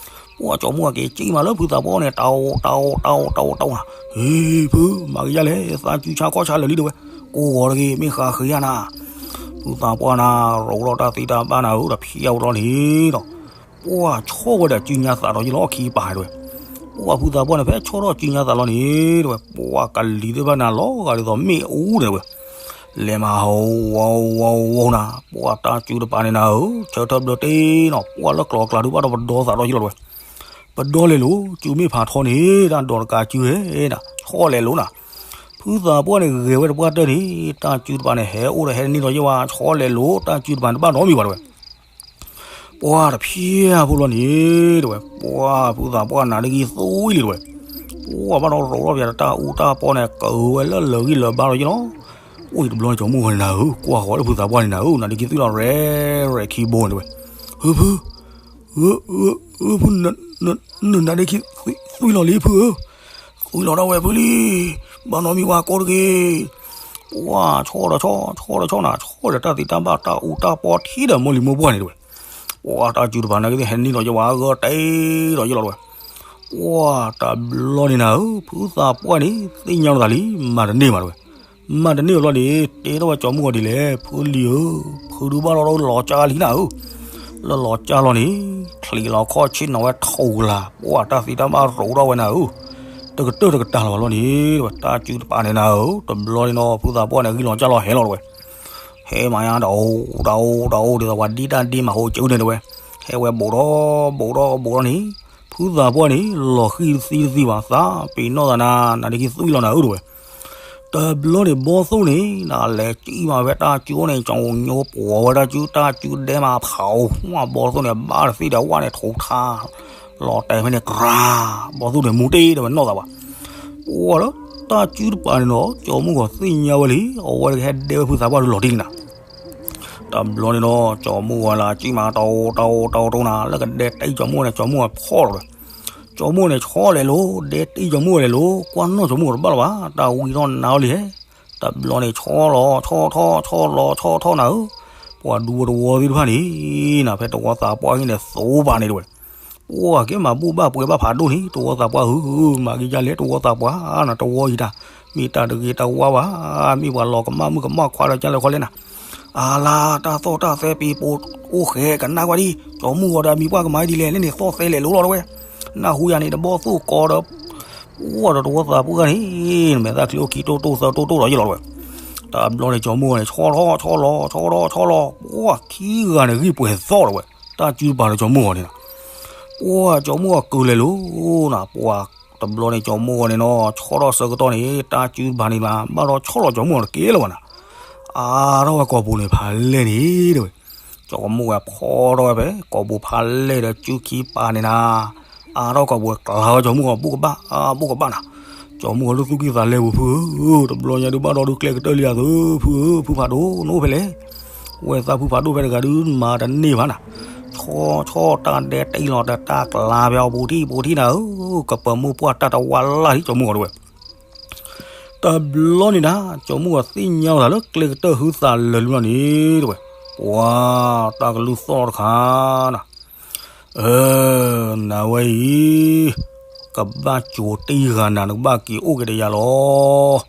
ပှၢ်ကၠီၤမုၢ်ဂီၤက့ၤက့ၤမးလၢဖုသးပှၢ်န့ၣ် တၢ်အိၣ်တၢ်အိၣ်တၢ်အိၣ်တၢ်အိၣ်တၢ်အိၣ်နၤ, ဟ့ ဖု မၤကယၤလဲၣ် သးစုဆါခီၣ်ဆါလၢာ်လံတဲဝဲ, ကိးဂီၤတဂ့ၤ မ့ၢ်ဃးဃ့ယၤနၤ. ဖုသးပှၢ်နၤ ရိးထီၣ်တၢ်သ့တၢ်ဘၣ်နၤဧၢ တဖျီဝဲလီၤန့ၣ်ဒီး ပှၢ်ဆီၣ်ဝဲဒီးစုညါသးဒီးယလီၢ်ခံပၤတဲဝဲ. ပှၢ်ဖုသးပှၢ်န့ၣ် ဖဲဆီၣ်ထီၣ်စုညါသးလီၤန့ၣ်တဲဝဲ, ပှၢ်ကလံၤသ့ၣ်တဖၣ်န့ၣ် လီၤဂာ်ဒ်သိးမ့ၣ်အူန့ၣ်တဲဝဲ. လဲၤမၤဟီဝီဝီဝီနၤ, ပှၢ်တၢ်စုတပၤန့ၣ်နၤဧၢ, ဆၢထၢၣ်ဘျၢတ့ၢ်နီၤ, ပှၢ်လၢကျီၤကျါဒုးဘၣ်ဒီးပဒီသးဒီးယလီၤတဲဝဲ. ပဒီလဲၤလိၤ, စုမ့ၢ်ဖးထီန့ၣ် တၢ်ဒိးတကးစုဧဲနၤ, ဆီၣ်လဲၤလိၤနၤ. ဖုသးပှၢ်န့ၣ်ဂဲၤဝဲတပှၢ်တၢၢ်န့ၣ်, တၢ်စုတပၤန့ၣ် ဟဲအိၣ်ဒီးဟဲတန့ၢ်ဒီးယဲၢ်ဝဲ, ဆီၣ်လဲၤလိၤ, တၢ်စုတပၤန့ၣ်တဘၣ်နီတမံၤဘၣ်တဲဝဲ. ပှၢ်တဖျီဖိလီၤန့ၣ်တဲဝဲ, ပှၢ်ဖုသးပှၢ်နၤဒကံသွံၣ်လံတဲဝဲ. ပှၢ်ဘၣ်ဒီးရိးထီၣ်ပၠးတၢ်အူတၢ်ပီန့ၣ် ကၢၤဝဲလၢလၢာ်ဂံၢ်လၢာ်ဘါလီၤယလီၤ. အိၣ်အံၤတဘျီန့ၣ် ကၠီၤမုၢ်ဂီၤန့ၣ်နၤဧၢ, ကွၢ်ဃီၤလၢဖုသးပှၢ်န့ၣ်နၤဧၢ, နၤဒကံသွံၣ်လီၤရဲၣ်ရဲၣ်ခံဘိန့ၣ်တဲဝဲ. ဟၢဖု ဖု နနၤဒ့ခံသွံၣ်လီၤလံဖုဧၢ, သွံၣ်လီၤဒၣ်ဝဲဖုလံ, ဘၣ်နီတမံၤဝဲကိးတဂ့ၤ. ပှၢ်ဆီၣ်ဒီးဆီၣ် ဆီၣ်ဒီးဆီၣ်နၤ, ဆီၣ်ဒီးတၢ်သ့တၢ်ဘၣ်တၢ်အူတၢ်ပီထံၣ်ဒီးမိၢ်လံၤမိၢ်ပှၢ်န့ၣ်တဲဝဲ. ပှၢ်တၢ်စုတပၤန့ၣ်ကသ့ၣ်ဟဲနံၣ်ဒီးယဝဲအဂီၢ်တဲဒီးယလီၤတဲဝဲ. ပှၢ်တဘျီန့ၣ်နၤဧၢ, ဖုသးပှၢ်န့ၣ် သ့ၣ်ညါလီၤသးလံ, မၤတန့ၢ်ဘၣ်တဲဝဲ. မၤတန့ၢ်ဘၣ်လီၤန့ၣ် တဲထီၣ်ဝဲကၠီၤမုၢ်ဂီၤဒ်လဲၣ်, ဖုလံၤဧၢ, ဖုဒုးဘၣ်လီၤဒီးလီၤကၢ်လံနၤဧၢ. လၢလီၤကၢ်လီၤန့ၣ် ချံးလီၤခီၣ်ဆ့ၣ်နီၤဝဲထိးလၤ, ပှၢ်တၢ်သ့တၢ်ဘၣ်ရိးထီၣ်ဝဲနၤဧၢ, တကတၢၢ်တကတၢၢ်လီၤဘၣ်လီၤန့ၣ်တဲဝဲ. တၢ်စုတပၤန့ၣ်နၤဧၢ, တဘျီန့ၣ်ဒီး ဖုသးပှၢ်န့ၣ် ဂံၢ်လီၤကၢ်လီၤဟဲလီၤတဲဝဲ. ဟဲမၤညါတအိၣ်တအိၣ်တအိၣ်ဒ်သိးပှၤဒ့တၢ်ဒ့မၤဟိကၠိန့ၣ်တဲဝဲ. ဟဲဝဲဘူးဒီးဘူးဒီးဘူးဒီးန့ၣ် ဖုသးပှၢ်န့ၣ် လီၤဃံၢ်သံတသံဘၣ်, သးပ့ၤနီၣ်သးနၤ, နၤဒ့ခံသွံၣ်လီၤနၤဧၢတဲဝဲ. တဘျီန့ၣ်ဘီၣ်သိၣ်န့ၣ် နလဲၤစံၣ်မးဖဲတၢ်စုအိၣ်န့ၣ် ကၠီၤညိပှီၤဝဲတၢ်စု, တၢ်စုဒဲမးဖးအိၣ်, ဘီၣ်သိၣ်န့ၣ် ဘၣ်တသ့ၣ်ဒီးဝဲန့ၣ် ထိးထါ, လီၤတဲာ်ဖဲန့ၣ် ကြၤ, ဘီၣ်သိၣ်န့ၣ်မူတ့ၢ်ဒီးဝဲနီၢ်သးပှၢ်. ပှၢ်ဒီး တၢ်စုတပၤန့ၣ်ဒီး ကၠီၤမုၢ်ဂီၤသ့ၣ်ညါဝဲလံ, အဝဲတကဟဲဒဲဝဲဖုသးပှၢ်ဒုးလီၤတံၢ်လံနၤ. တဘျီန့ၣ်ဒီး ကၠီၤမုၢ်ဂီၤလၢကံၣ်မး တအိၣ်တအိၣ်တအိၣ်တအိၣ်နၤ လၢကဒဲတ့ၢ်ကၠီၤမုၢ်ဂီၤန့ၣ် ကၠီၤမုၢ်ဂီၤဖီၣ်လီၤဝဲ. ကၠီၤမုၢ်ဂီၤန့ၣ် ဆီလဲၤလိၤ ဒဲတ့ၢ်ကၠီၤမုၢ်ဂီၤလဲၤလိၤ ကွၢ်နီၣ်ကၠီၤမုၢ်ဂီၤတဘၣ်လၢၤဘၣ် တၢ်ဝံထီၣ်နါအီၤလံဟဲ. တဘျီန့ၣ် ဆီလီၤ ဆီထီၣ် ဆီလီၤ ဆီထီၣ်နၤဧၢ, ပှၤဒူဖိတဝီသ့ၣ်တဖၣ်န့ၣ် နၤ ဖဲတဝီသးပှၢ်ဟံၣ်န့ၣ် သိပာ်န့ၣ်တဝဲ. ပှၢ်ကဲမၤဘူၣ်ဘၣ်ပှဲၤဘၣ်ဖးဒိၣ်န့ၣ် တဝီသးပှၢ်ဧၢ, မၤက့ၤဒ်လဲၣ် တဝီသးပှၢ်နၤ တဝီအံၤတၢ် မ့ၢ်တၢ်တဂ့ၤတဝါဘၣ်, မ့ၢ်ပှၤလီၤကမၣ်မုၣ်ကမၣ်ခွါဒီးကလဲၣ်ခီလဲၣ်နၤ. အလါ တၢ်သီၣ်တၢ်သဲပ့ၤပိာ်အိၣ်ဃဲကနၣ်ကွၢ်ဒံး ကၠီၤမုၢ်ဂီၤဒီးအမံၤပှၢ်ကမၤဒ်လဲၣ်လဲၣ်န့ၣ် သီၣ်သဲလဲၤလိၤလီၤတဝဲ. နၢ်ဟူယၤန့ၣ် တဘီၣ်သိၣ်ကီဒီး ပှၢ်ဒီးတဝီသးပှၢ်န့ၣ် နမဲာ်သၣ်ချံအိၣ်ခံတိၢ်တိၢ်သၢတိၢ်တိၢ်လီၤယ့ၣ်လီၤတဝဲ. တဘျီန့ၣ် ကၠီၤမုၢ်ဂီၤန့ၣ် ဆီထီၣ်ဆီလီၤ ဆီထီၣ်ဆီလီၤ ပှၢ်ခံဂၤန့ၣ်ဂံၢ်ပှဲၤသီၣ်တဝဲ. တၢ်စုတပၤဒီးကၠီၤမုၢ်ဂီၤန့ၣ်နၤ ပှၢ်ကၠီၤမုၢ်ဂီၤကၢၤလဲၤလိၤနၤ ပှၢ်တဘျီန့ၣ် ကၠီၤမုၢ်ဂီၤန့ၣ်နီၤ ဆီထီၣ်ဆၢကတီၢ်န့ၣ် တၢ်စုတပၤန့ၣ်နၤ ဘၣ်ဒီးဆီၣ်လီၤကၠီၤမုၢ်ဂီၤတကဲလၢၤဘၣ်နၤ. အါထီၣ်ဝဲကိာ်ပူၤန့ၣ်ဖးလဲၢ်န့ၣ်တဝဲ. ကၠီၤမုၢ်ဂီၤဖီထီၣ်ဝဲဖဲ ကိာ်ပူၤဖးလဲၢ်ဒီးစုခံပၤန့ၣ်နၤ အါထီၣ်ကိာ်ပူၤကျါဝဲကၠီၤမုၢ်ဂီၤ ဘူၣ်ကဘၣ် အါ ဘူၣ်ကဘၣ်နၤ. ကၠီၤမုၢ်ဂီၤလၢသူၣ်ကံၢ်သးလဲပူၤ ဖုဧၢ, တဘျီညါဒုးဘၣ်ဒီးဒုးကျဲကတၢၢ်လံယၤသု ဖုဧၢ, ဖုဖးဒိၣ် နအိၣ်ဖဲလဲၣ်. ဝဲသးဖုဖးဒိၣ်ဖဲတဂၤဒုးမၤတန့ၢ်ဘၣ်နၤ. ဆီဆီၣ်တၢ်ဒဲတ့ၢ်လီၤဒီးတၢ်ကျါဖဲအပူၤထံၣ်ပူၤထံၣ်နၤဧၢ, ကပၢၤမိၢ်ပှၢ်တၢ်တဝါလၢ်ထံကၠီၤမုၢ်ဂီၤတဝဲ. တဘျီန့ၣ်နၤ ကၠီၤမုၢ်ဂီၤသ့ၣ်ညါအသးလၢကျဲကတၢၢ်ဟုသးလၢာ်လံလီၤန့ၣ်တဝဲ. ပှၤတၢ်ကလုၢ်သီၣ်တခါနၤ အၢ နၤဝဲအံၤ ကဘၣ်ကၠိၤတ့ၢ်ဂၤနၤ နကဘၣ်က့ၤအိၣ်က့ၤတယၤလီၤ.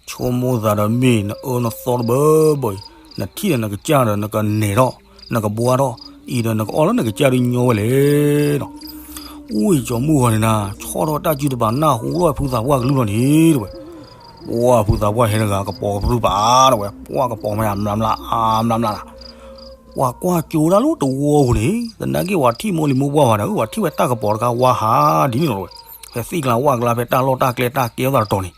ဆိကမိၣ်သးဒီးမ့ၢ်နအၢနသီတဘၢဘၢအံၤ နထံၣ်ဒီးနကစၢ်ဒီးနကနဲၣ်ထီၣ် နကဘှါထီၣ် အံၤဒီးနကအီၣ်လၢနကစၢ်ဒုးညီဝဲလဲၣ်နီၤ. အိၣ်ကၠီၤမုၢ်ဂီၤန့ၣ်နၤ ဆီၣ်ထီၣ်တၢ်စုတပၤနၢ်ဟူထီၣ်ဖုသးပှၢ်ကလုၢ်လီၤန့ၣ်တဝဲ. ပှၢ်ဖုသးပှၢ်ဟဲတဂၤကပီၤကပြုၢ်ပာ်တဝဲ ပှၢ်ကပီၤမ့ၢ်အမျးမျး အါမျးမျးနၤ. ပှၤကွၢ်ကၠိတၢ်လၢတဝီပူၤန့ၣ် သနာ်က့ပှၤထံၣ်မိၢ်လံၤမိၢ်ပှၢ်ဘၣ်ဒီး ပှၤထံၣ်ဝဲတၢ်ကပီၤတခါဝါဟးဒ်န့ၣ်လီၤတဝဲ. ဖဲသ့ၣ်ကျါဝၣ်ကျါဖဲတၢ်လီၢ်တၢ်ကျဲတၢ်ကဲထီၣ်သးတတီၤန့ၣ်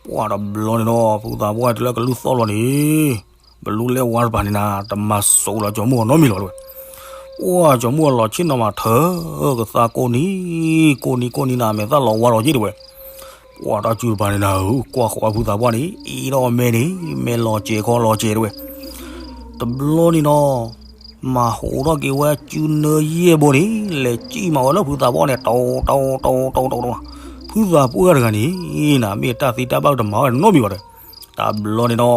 ပှၢ်တဘျီန့ၣ်ဒီး ဖုသးပှၢ်တုၤလၢကလုၢ်သီၣ်လီၤန့ၣ် ပလူလဲၢ်ဝါတပၤန့ၣ်နၤ တမၤစိးလီၤကၠီၤမုၢ်ဂီၤနီတမံၤလီၤတဝဲ. ပှၢ်ကၠီၤမုၢ်ဂီၤလီၤဆ့ၣ်နီၤမးထၢ ကသါကိးနံၤ ကိးနံၤကိးနံၤနၤ မဲာ်သၣ်လီၤဝါလီၤယ့ၣ်တဝဲ. ပှၢ်တၢ်စုတပၤန့ၣ်နၤဧၢ ကွၢ်ဃီၤဝဲဖုသးပှၢ်န့ၣ် အ့ၣ်ထီၣ်အမဲန့ၣ် မဲာ်လီၤစဲၤခီလီၤစဲၤတဝဲ. တဘျီန့ၣ်နီၤ မၤဟးထီၣ်က့ၤဝဲစုနၢယဲၢ်ဘိန့ၣ် လဲၤစံၣ်မၤဝဲလၢဖုသးပှၢ်န့ၣ် တီတီတီတီတီတီ ဖုသးပှၢ်တဂၤန့ၣ်နၤ မ့ၢ်တၢ်သံတၢ်ဘၣ်တမၤဝဲနီတမံၤဘၣ်ဒီး တဘျီန့ၣ်နီၤ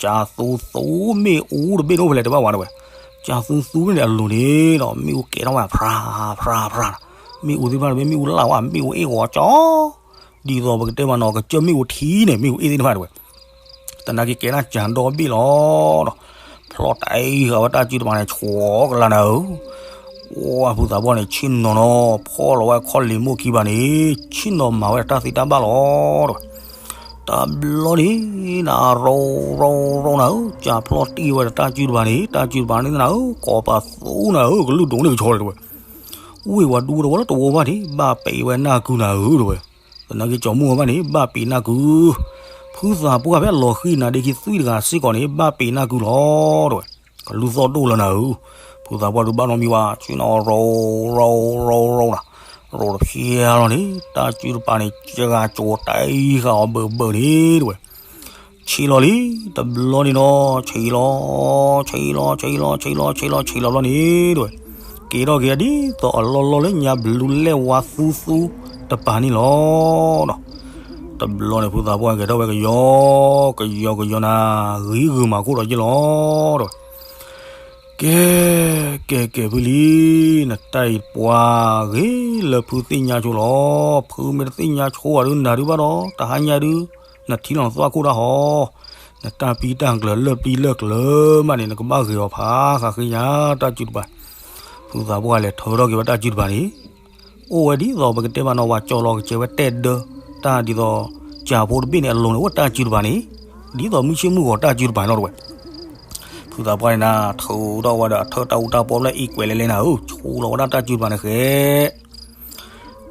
ကၠၤသူသူမ့ၣ်အူတဘ့ၣ်န့ၣ်အိၣ်ဖဲလဲၣ်တဘၣ်ဝဲတဝဲ. ကၠၤသူသူမ့ၣ်န့ၣ်အလိၤန့ၣ်ဒီး မ့ၣ်အူကဲထီၣ်ဝဲ ဖြါ ဖြါ ဖြါ မ့ၣ်အူသ့ၣ်တဖၣ်တဘ့ၣ် မ့ၣ်အူလၢ်ဝဲ မ့ၣ်အူအ့ၣ်ဂီၤကၠီ ဒ်သိးပကတဲမးနီၤ ကစၢၢ်မ့ၣ်အူထံန့ၣ် မ့ၣ်အူအ့ၣ်သ့ၣ်တဖၣ်တဝဲ. သနာ်က့ကဲထီၣ်ကၠၤဒီဘ့ၣ်လီၤဒီး ဖျီၣ်တၢ်အံၤဃာ်ဝဲတၢ်စုတပၤန့ၣ် ဆှီကလါနၤဧၢ. ပှၢ်ဖုသးပှၢ်န့ၣ် ဆ့ၣ်နီၤနီၤ ဖီၣ်လီၤဝဲခီၣ်လံၤမိၢ်ခံဘၣ်န့ၣ် ဆ့ၣ်နီၤမၤဝဲတၢ်သံတၢ်ဘၣ်လီၤတဝဲ. တဘျီန့ၣ်နၤ ရီရီရီနၤဧၢ ကၠၤဖျီၣ်တံၢ်ဝဲဒီးတၢ်စုတပၤန့ၣ် တၢ်စုတပၤန့ၣ်နၤဧၢ ကိးပသူနၤဧၢ ကလုၢ်ဒိးန့ၢ်ကဆီလီၤတဝဲ. ဝ့ၢ်ဝဲဒူတဝီလၢတဝီဘၣ်န့ၣ် ဘၣ်ပံးဝဲနၢ်ကုနၤဧၢတဝဲ. သနာ်က့ကၠီၤမုၢ်ဂီၤဘၣ်န့ၣ် ဘၣ်ပံးနၢ်ကု ဖုသးပှၢ်ဖဲအလီၤဃံၤနၤဒ့ခံသွံၣ်တဂၤစ့ၢ်ကီးန့ၣ် ဘၣ်ပံးနၢ်ကုလီၤတဝဲ. ကလုၢ်သီၣ်ဒိၣ်လၢနၤဧၢ, ဖုသးပှၢ်ဒုးဘၣ်နီတမံၤဘၣ် ဆ့ၣ်နီၤရီရီရီနၤ, ရီတဖျဲလီၤန့ၣ် တၢ်စုတပၤန့ၣ် ကဂၤကၠီၤတၢ်အံၤဃာ်အီၤဘၢၣ်ဘၢၣ်န့ၣ်တဝဲ. ဆံးလီၤလံ, တဘျီန့ၣ်နီၤ ဆံးလီၤ, ဆံးလီၤ ဆံးလီၤ ဆံးလီၤ ဆံးလီၤ ဆံးလီၤလီၤန့ၣ်တဝဲ. က့ၤထီၣ်က့ၤဒ်သိးအလီၢ်လီၢ်လၢညါဘလူးလဲၢ်ဝါသူသူတပၤန့ၣ်လီၤ. တဘျီန့ၣ် ဖုသးပှၢ်ကဲထီၣ်ဝဲကယီ, ကယီကယီနၤ, ဂံၤဂုာ်မၤခိၣ်ဒီးယ့ၢ်လီၤတဝဲ. ကဲ, ကဲကဲဖုလံ, နတၢ်အံၤပှၤဂ့ၤလၢဖုသ့ၣ်ညါဆိလီၤ. ဖုမ့ၢ်တသ့ၣ်ညါဆိဘၣ်ဒီး နၤဒုးဘၣ်ဒီး တဟါညါဒုး နထံၣ်လီၤနသွၣ်ခိၣ်တၢ်ဟီ, နတၢ်ပံတၢ်ကျၢၤလၢပျံၤလၢကျၢၤမးန့ၣ် နကဘၣ်ဂ့ၤအီၤဖးဃးဃ့ညါ တၢ်စုတပၤ. ဖုသးပှၢ်လဲၤထၢထီၣ်က့ၤဝဲတၢ်စုတပၤန့ၣ် အိၣ်ဝဲဒ်သိးပကတဲမးနီၤ ပှၤကၠီလီၤကစဲးဝဲတဲဒၢ, တၢ်ဒ်သိး ကၠၤဖိတဘ့ၣ်န့ၣ်အလိၤန့ၣ် အိၣ်တၢ်စုတပၤန့ၣ်, ဒ်သိးမုၢ်ဆ့ၣ်မုၢ်ဂီၤတၢ်စုတပၤန့ၣ်လီၤတဝဲ. ဖုသးပှၢ်န့ၣ်နၤ ထုးထီၣ်ဝဲဒီးအထၢၣ်တၢ်အူတၢ်ပီဖျၢၣ်အံၤကွဲးလဲၤလဲၤနၤဧၢ, ဆူလီၤဝဲဒၣ်တၢ်စုတပၤန့ၣ်ဃဲ.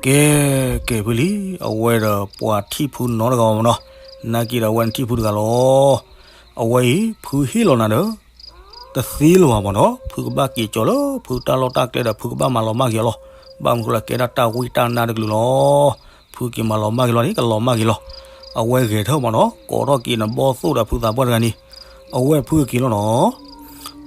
ကဲ, ကဲဖုလံ, အဝဲဒီးပှၤထံၣ်ဖုနီတဂၤမးနီၤ, နာ်က့ဒီးအဝဲနထံၣ်ဖုတဂၤလီၤ. အဝဲအံၤ ဖုဟ့ၣ်လီၤနၤဒီး တသ့လၢၤဘၣ်မးနီၤ, ဖုကဘၣ်က့ၤကၠီၤလၢဖုတၢ်လီၢ်တၢ်ကျဲဒီး ဖုကဘၣ်မၤလီၤမၢ်က့ၤအီၤလီၤ. ဘၣ်မနုၤဃိလၢကဲဒၣ်တၢ်ဝံတၢ်နါတကလုာ်လီၤ. ဖုက့ၤမၤလီၤမၢ်က့ၤလီၤန့ၣ် ကလီၤမၢ်က့ၤလီၤ. အဝဲဂဲၤထၢၣ်မးနီၤ ကိးထီၣ်က့ၤနဘီသိၣ်ဒီးဖုသးပှၢ်တဂၤန့ၣ် အဝဲဖုက့ၤလီၤနီၤ.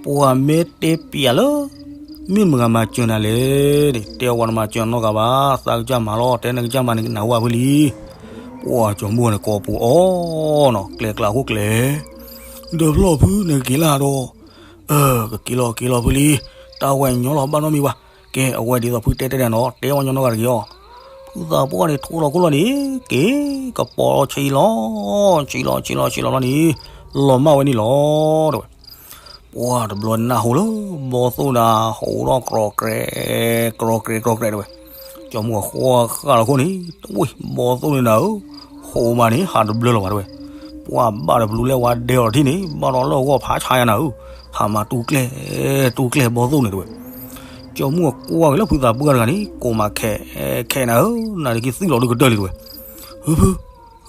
ပှၤမ့ၢ်တဲပျးလၢ မ့ၢ်မတၤဂၤမၤစၢၤနၤလဲၣ်န့ၣ် တဲအီၤဝဲနမၤစၢၤနီတဂၤဘၣ်, သးကစၢ်မၤလီၤ, တဲနကစၢ်မၤန့ၣ်နဝဲဖုလံ. ပှၤကၠီၤမူန့ၣ်ကိးပူၤအီၤနီၤ ကျဲကျါခိၣ်ကျဲ, ဒီးဖျီၣ်ဖုန့ၣ်က့ၤလၢဒီး ကက့ၤလီၤက့ၤလီၤဖုလံ, တၢ်ဝဲညီလီၤဘၣ်နီတမံၤဘၣ်. ကဲ အဝဲဒ်သိးဖုတဲတဲဒၣ်နီၤ တဲဝဲညီနီတဂၤတဂ့ၤအီၤ. ဖုသးပှၢ်န့ၣ်ထိလီၤခိၣ်လီၤန့ၣ် က့ၤကပီၤဆံးလီၤ, ဆံးလီၤဆံးလီၤဆံးလီၤလီၤန့ၣ် လီၤမၢ်ဝဲန့ၣ်လီၤ တဲဝဲ. ပှၤတဘျီနၢ်ဟူလၢ ဘီသိၣ်နၤ ဟူးထီၣ်ကြီကြဲ ကြီကြဲကြီကြဲတဲဝဲ. ကၠီၤမူအဃီဃာ်လီၤခိၣ်န့ၣ် တဝ့ၢ်ဘီသိၣ်န့ၣ်နၤဧၢ, ဟူးမးန့ၣ် ဟးတဘျၢလၢၤဘၣ်တဲဝဲ. ပှၤဘၣ်တဘျုးလဲၤဝဲဒဲအီၤတထံၣ်န့ၣ် ဘၣ်ဒီးလၢအဂီၢ်ဖးဆါယၤနၤဧၢ, ဟးမၤတူၢ်ကျဲ တူၢ်ကျဲဘီသိၣ်န့ၣ်တဲဝဲ. ကၠီၤမူအကွၢ်က့ၤလၢဖုသးပှၢ်တဂၤန့ၣ် ကိးမးခဲခဲနၤဧၢ, နၤဒ့ခံသွံၣ်လီၤဒုကတၢၢ်လံတဲဝဲ. ဟုဖု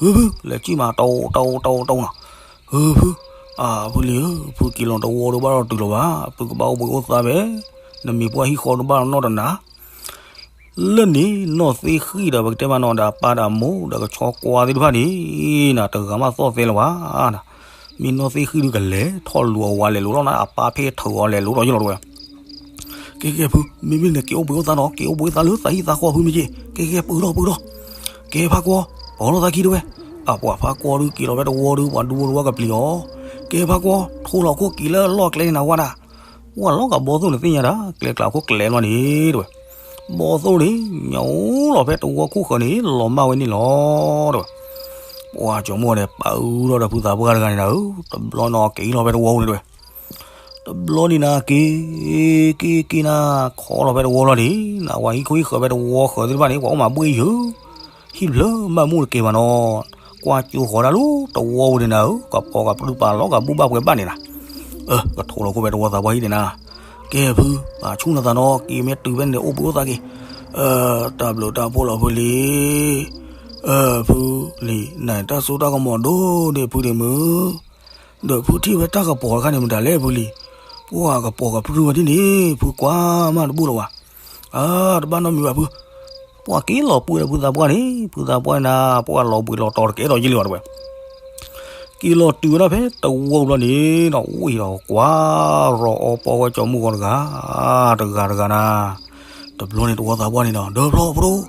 ဟုဖု လဲၤကံၣ်မးတိတိတိတိနီၤ. ဟုဖု အဖုလံဧၢ, ဖုက့ၤလီၤတဝီဒုးဘၣ်ဒီးတုၤလီၤဘၣ်, ဖုကဘၣ်အိၣ်ဘှံးအိၣ်သါဖဲ နမံၤပှၢ်ဟံၣ်ဃီဒုးဘၣ်နီတနၤ လၢန့ၣ် နီၢ်သ့ၣ်ဃံၣ်ဒီးပကတဲမးနီၤ ဒီးအပၢ်ဒီးအမိၢ်ဒီးကဆီကွၢ်သ့ၣ်တဖၣ်န့ၣ် နတဂၤမးသီၣ်သဲလၢၤဘၣ်. မ့ၢ်နီၢ်သ့ၣ်ဃံၣ်ဒုးကလဲၤထီၣ်လူၤအဝၤလဲၤလိၤလီၤနၤ အပၢ်ဖဲထၢအီၤလဲၤလိၤဒီးယလီၤတဲဝဲ. ကဲကဲဖု, မ့မ့ၢ်နက့ၤအိၣ်ဘှံးအိၣ်သါနီၤ က့ၤအိၣ်ဘှံးအိၣ်သါလၢသးဟံၣ်သးဃီဖုမ့ၢ်က့ၤ, ကဲကဲပၢၢ်ထီၣ်ပၢၢ်ထီၣ်. ကဲဖးကွီ, ပီၤလီၤသးခံတဲဝဲ. အပှၤဖးကွီဒုးက့ၤလီၤဖဲတဝီဒုး ပှၤဒူဖိတဝီကပျံၤအီၤ. ကဲဖးကွီ, ထိလီၤခိၣ်က့ၤလၢလီၢ်ကျဲန့ၣ်နၤဝဲဒၣ်. ဝဲလီၤကဘီသိၣ်န့ၣ်သ့ၣ်ညါဒၣ် ကျဲကျါခိၣ်ကျဲလီၤန့ၣ်တဲဝဲ. ဘီသိၣ်န့ၣ် ညိလီၤဖဲတဝီခိၣ်ဃၢၤန့ၣ် လီၤမၢ်ဝဲန့ၣ်လီၤတဲဝဲ. ပှၤကၠီၤမူန့ၣ် ပာ်အုးထီၣ်ဒီးဖုသးပှၢ်တဂၤန့ၣ်နၤဧၢ, တဘျီနီၤက့ၤလီၤဖဲတဝီန့ၣ်တဲဝဲ. တဘျီန့ၣ်နၤက့ၤ က့ၤက့ၤနၤ ခီလီၤဖဲတဝီလီၤန့ၣ် နဝဲဟံၣ်ခိၣ်ဟံၣ်ဃၢၤဖဲတဝီဃၢၤသ့ၣ်တဖၣ်န့ၣ် ပှၤအိၣ်မၤဘှ့ၣ်ယုာ် ဟံၣ်တဖျၢၣ်ဘၣ်မူတကဲဘၣ်နီၤ. ကွၢ်ကၠိဃီၤဒၣ်လၢတဝီဝဲန့ၣ်နၤဧၢ, ကပီၤကပြုၢ်ပာ်လီၤကဘူၣ်ဘၣ်ပှဲၤဘၣ်န့ၣ်နၤ. ကထိလီၤခိၣ်ဖဲတဝီသးပှၢ်ဟံၣ်န့ၣ်နၤ. ကဲဖု, ပာ်ဆူၣ်နသးနီၤ က့ၤမ့ၢ်တုၤဖဲန့ၣ်အိၣ်ဘှံးအိၣ်သါက့ၤ. တၢ်ဘျုးတၢ်ဖှိၣ်လီၤဖုလံ. ဖုလံ, နတၢ်စိတၢ်ကမီၤဒိၣ်န့ၣ်ဖုန့ၣ်မုၢ် ဒီးဖုထံၣ်ဝဲတၢ်ကပီၤတခါန့ၣ်မတၤလဲၣ်ဖုလံ. ပှၤကပီၤကပြုၢ်ဝဲဒ်န့ၣ် ဖုကွၢ်မးတဘူၣ်လၢၤဘၣ်. တဘၣ်နီတမံၤဘၣ်ဖု, ပှၤက့ၤလီၤပှ့ၤဒီးဖုသးပှၢ်န့ၣ် ဖုသးပှၢ်န့ၣ် ပှၤလီၤဘှံးလီၤတီၤတကဲထီၣ်ယ့လံဘၣ်တဲဝဲ. က့ၤလီၤတုၤဝဲဒၣ်ဖဲတဝီဘျီန့ၣ်ဒီး ဝံၣ်ဒီးကွၢ်ရီၤအီပီဝဲကၠီၤမူဂီၤတဂၤ တဂၤတဂၤနၤ. တဘျီန့ၣ်တဝီသးပှၢ်န့ၣ်ဒီး ဒီးဖျီဖိဒိၣ်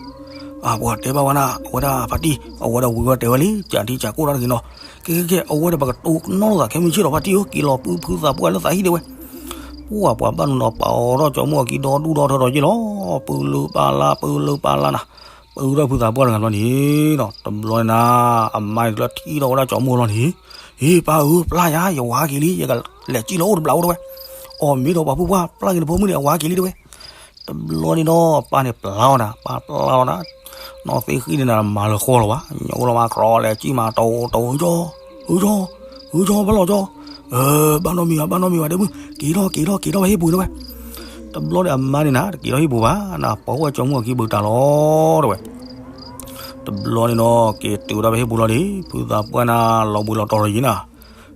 အပှၤတဲဘၣ်ဝဲနၤ အဝဲဒၣ်ဖါတံၢ် အဝဲဒၣ်ဝံၤဝဲတဲဝဲလံ ကၠးထံကၠးကိၣ်တၢ်တဂ့ၤနီၤ. ကဲကဲကဲ အဝဲဒီးပကတိၤနီၢ်လိာ်သးခဲမုၢ်ဆ့ၣ်ဒီးဖါတံၢ်ဧၢ က့ၤလီၤပှ့ၤဖုသးပှၢ်လၢသးဟံၣ်တဲဝဲ. ပှၤပှၤဘၣ်နုၤဒီးပာ်အီၤထီၣ်ကၠီၤမူအခံဒီဒူၣ်ဒီထၢဒီးယ့လီၤ. ပၢလၢပၢလါ ပၢလၢပၢလါနၤ. ပၢထီၣ်ဖုသးပှၢ်တဂၤဘျီန့ၣ်ဒီး တဘျီန့ၣ်နၤ အမါန့ၣ်လၢထံၣ်ထီၣ်ဝဲဒၣ်ကၠီၤမူလီၤန့ၣ်, ဟ့ၣ်ပၢ်ဧၢ ပျၢ်ယၤ ယဝၤက့ၤလံ ယကလဲၤစံၣ်လၢအိၣ်တဘျီအိၣ်တဲဝဲ. အီၣ်မ့ၢ်ဒီးပှၤဖိပှၢ် ပျၢ်က့ၤနဖိမုၣ်န့ၣ် အဝၤက့ၤလံတဲဝဲ. တဘျီန့ၣ်ဒီး ပၢ်န့ၣ်ပျၢ်လီၤနၤ ပၢ်ပျၢ်လီၤနၤ. နီၢ်သ့ၣ်ဃံၣ်န့ၣ်နၤ မၤလၢဃီလီၤဘၣ် ညိလီၤမးကြီလဲၤစံၣ်မး တဝီတဝီ ဟုကၠီ ဟုကၠီ ဟုကၠီ ဖဲလီၤကၠီ, ဘၣ်နီတမံၤဘၣ် ဘၣ်နီတမံၤဘၣ် ဒဲမုၣ် က့ၤထီၣ်က့ၤထီၣ်က့ၤထီၣ်ဖဲဟံၣ်ပူၤတဲဝဲ. တဘျီန့ၣ်အမါန့ၣ်နၤ တက့ၤထီၣ်ဟံၣ်ပူၤဘၣ်နၤ ပိာ်ဝဲကၠီၤမူအခံဘုးတၢ်လီၤတဲဝဲ. တဘျီန့ၣ်ဒီး က့ၤတုၤဝဲဒၣ်ဖဲဟံၣ်ပူၤလီၤန့ၣ် ဖုသးပှၢ်နၤ လီၤဘှံးလီၤတီၤလီၤယံၤနၤ.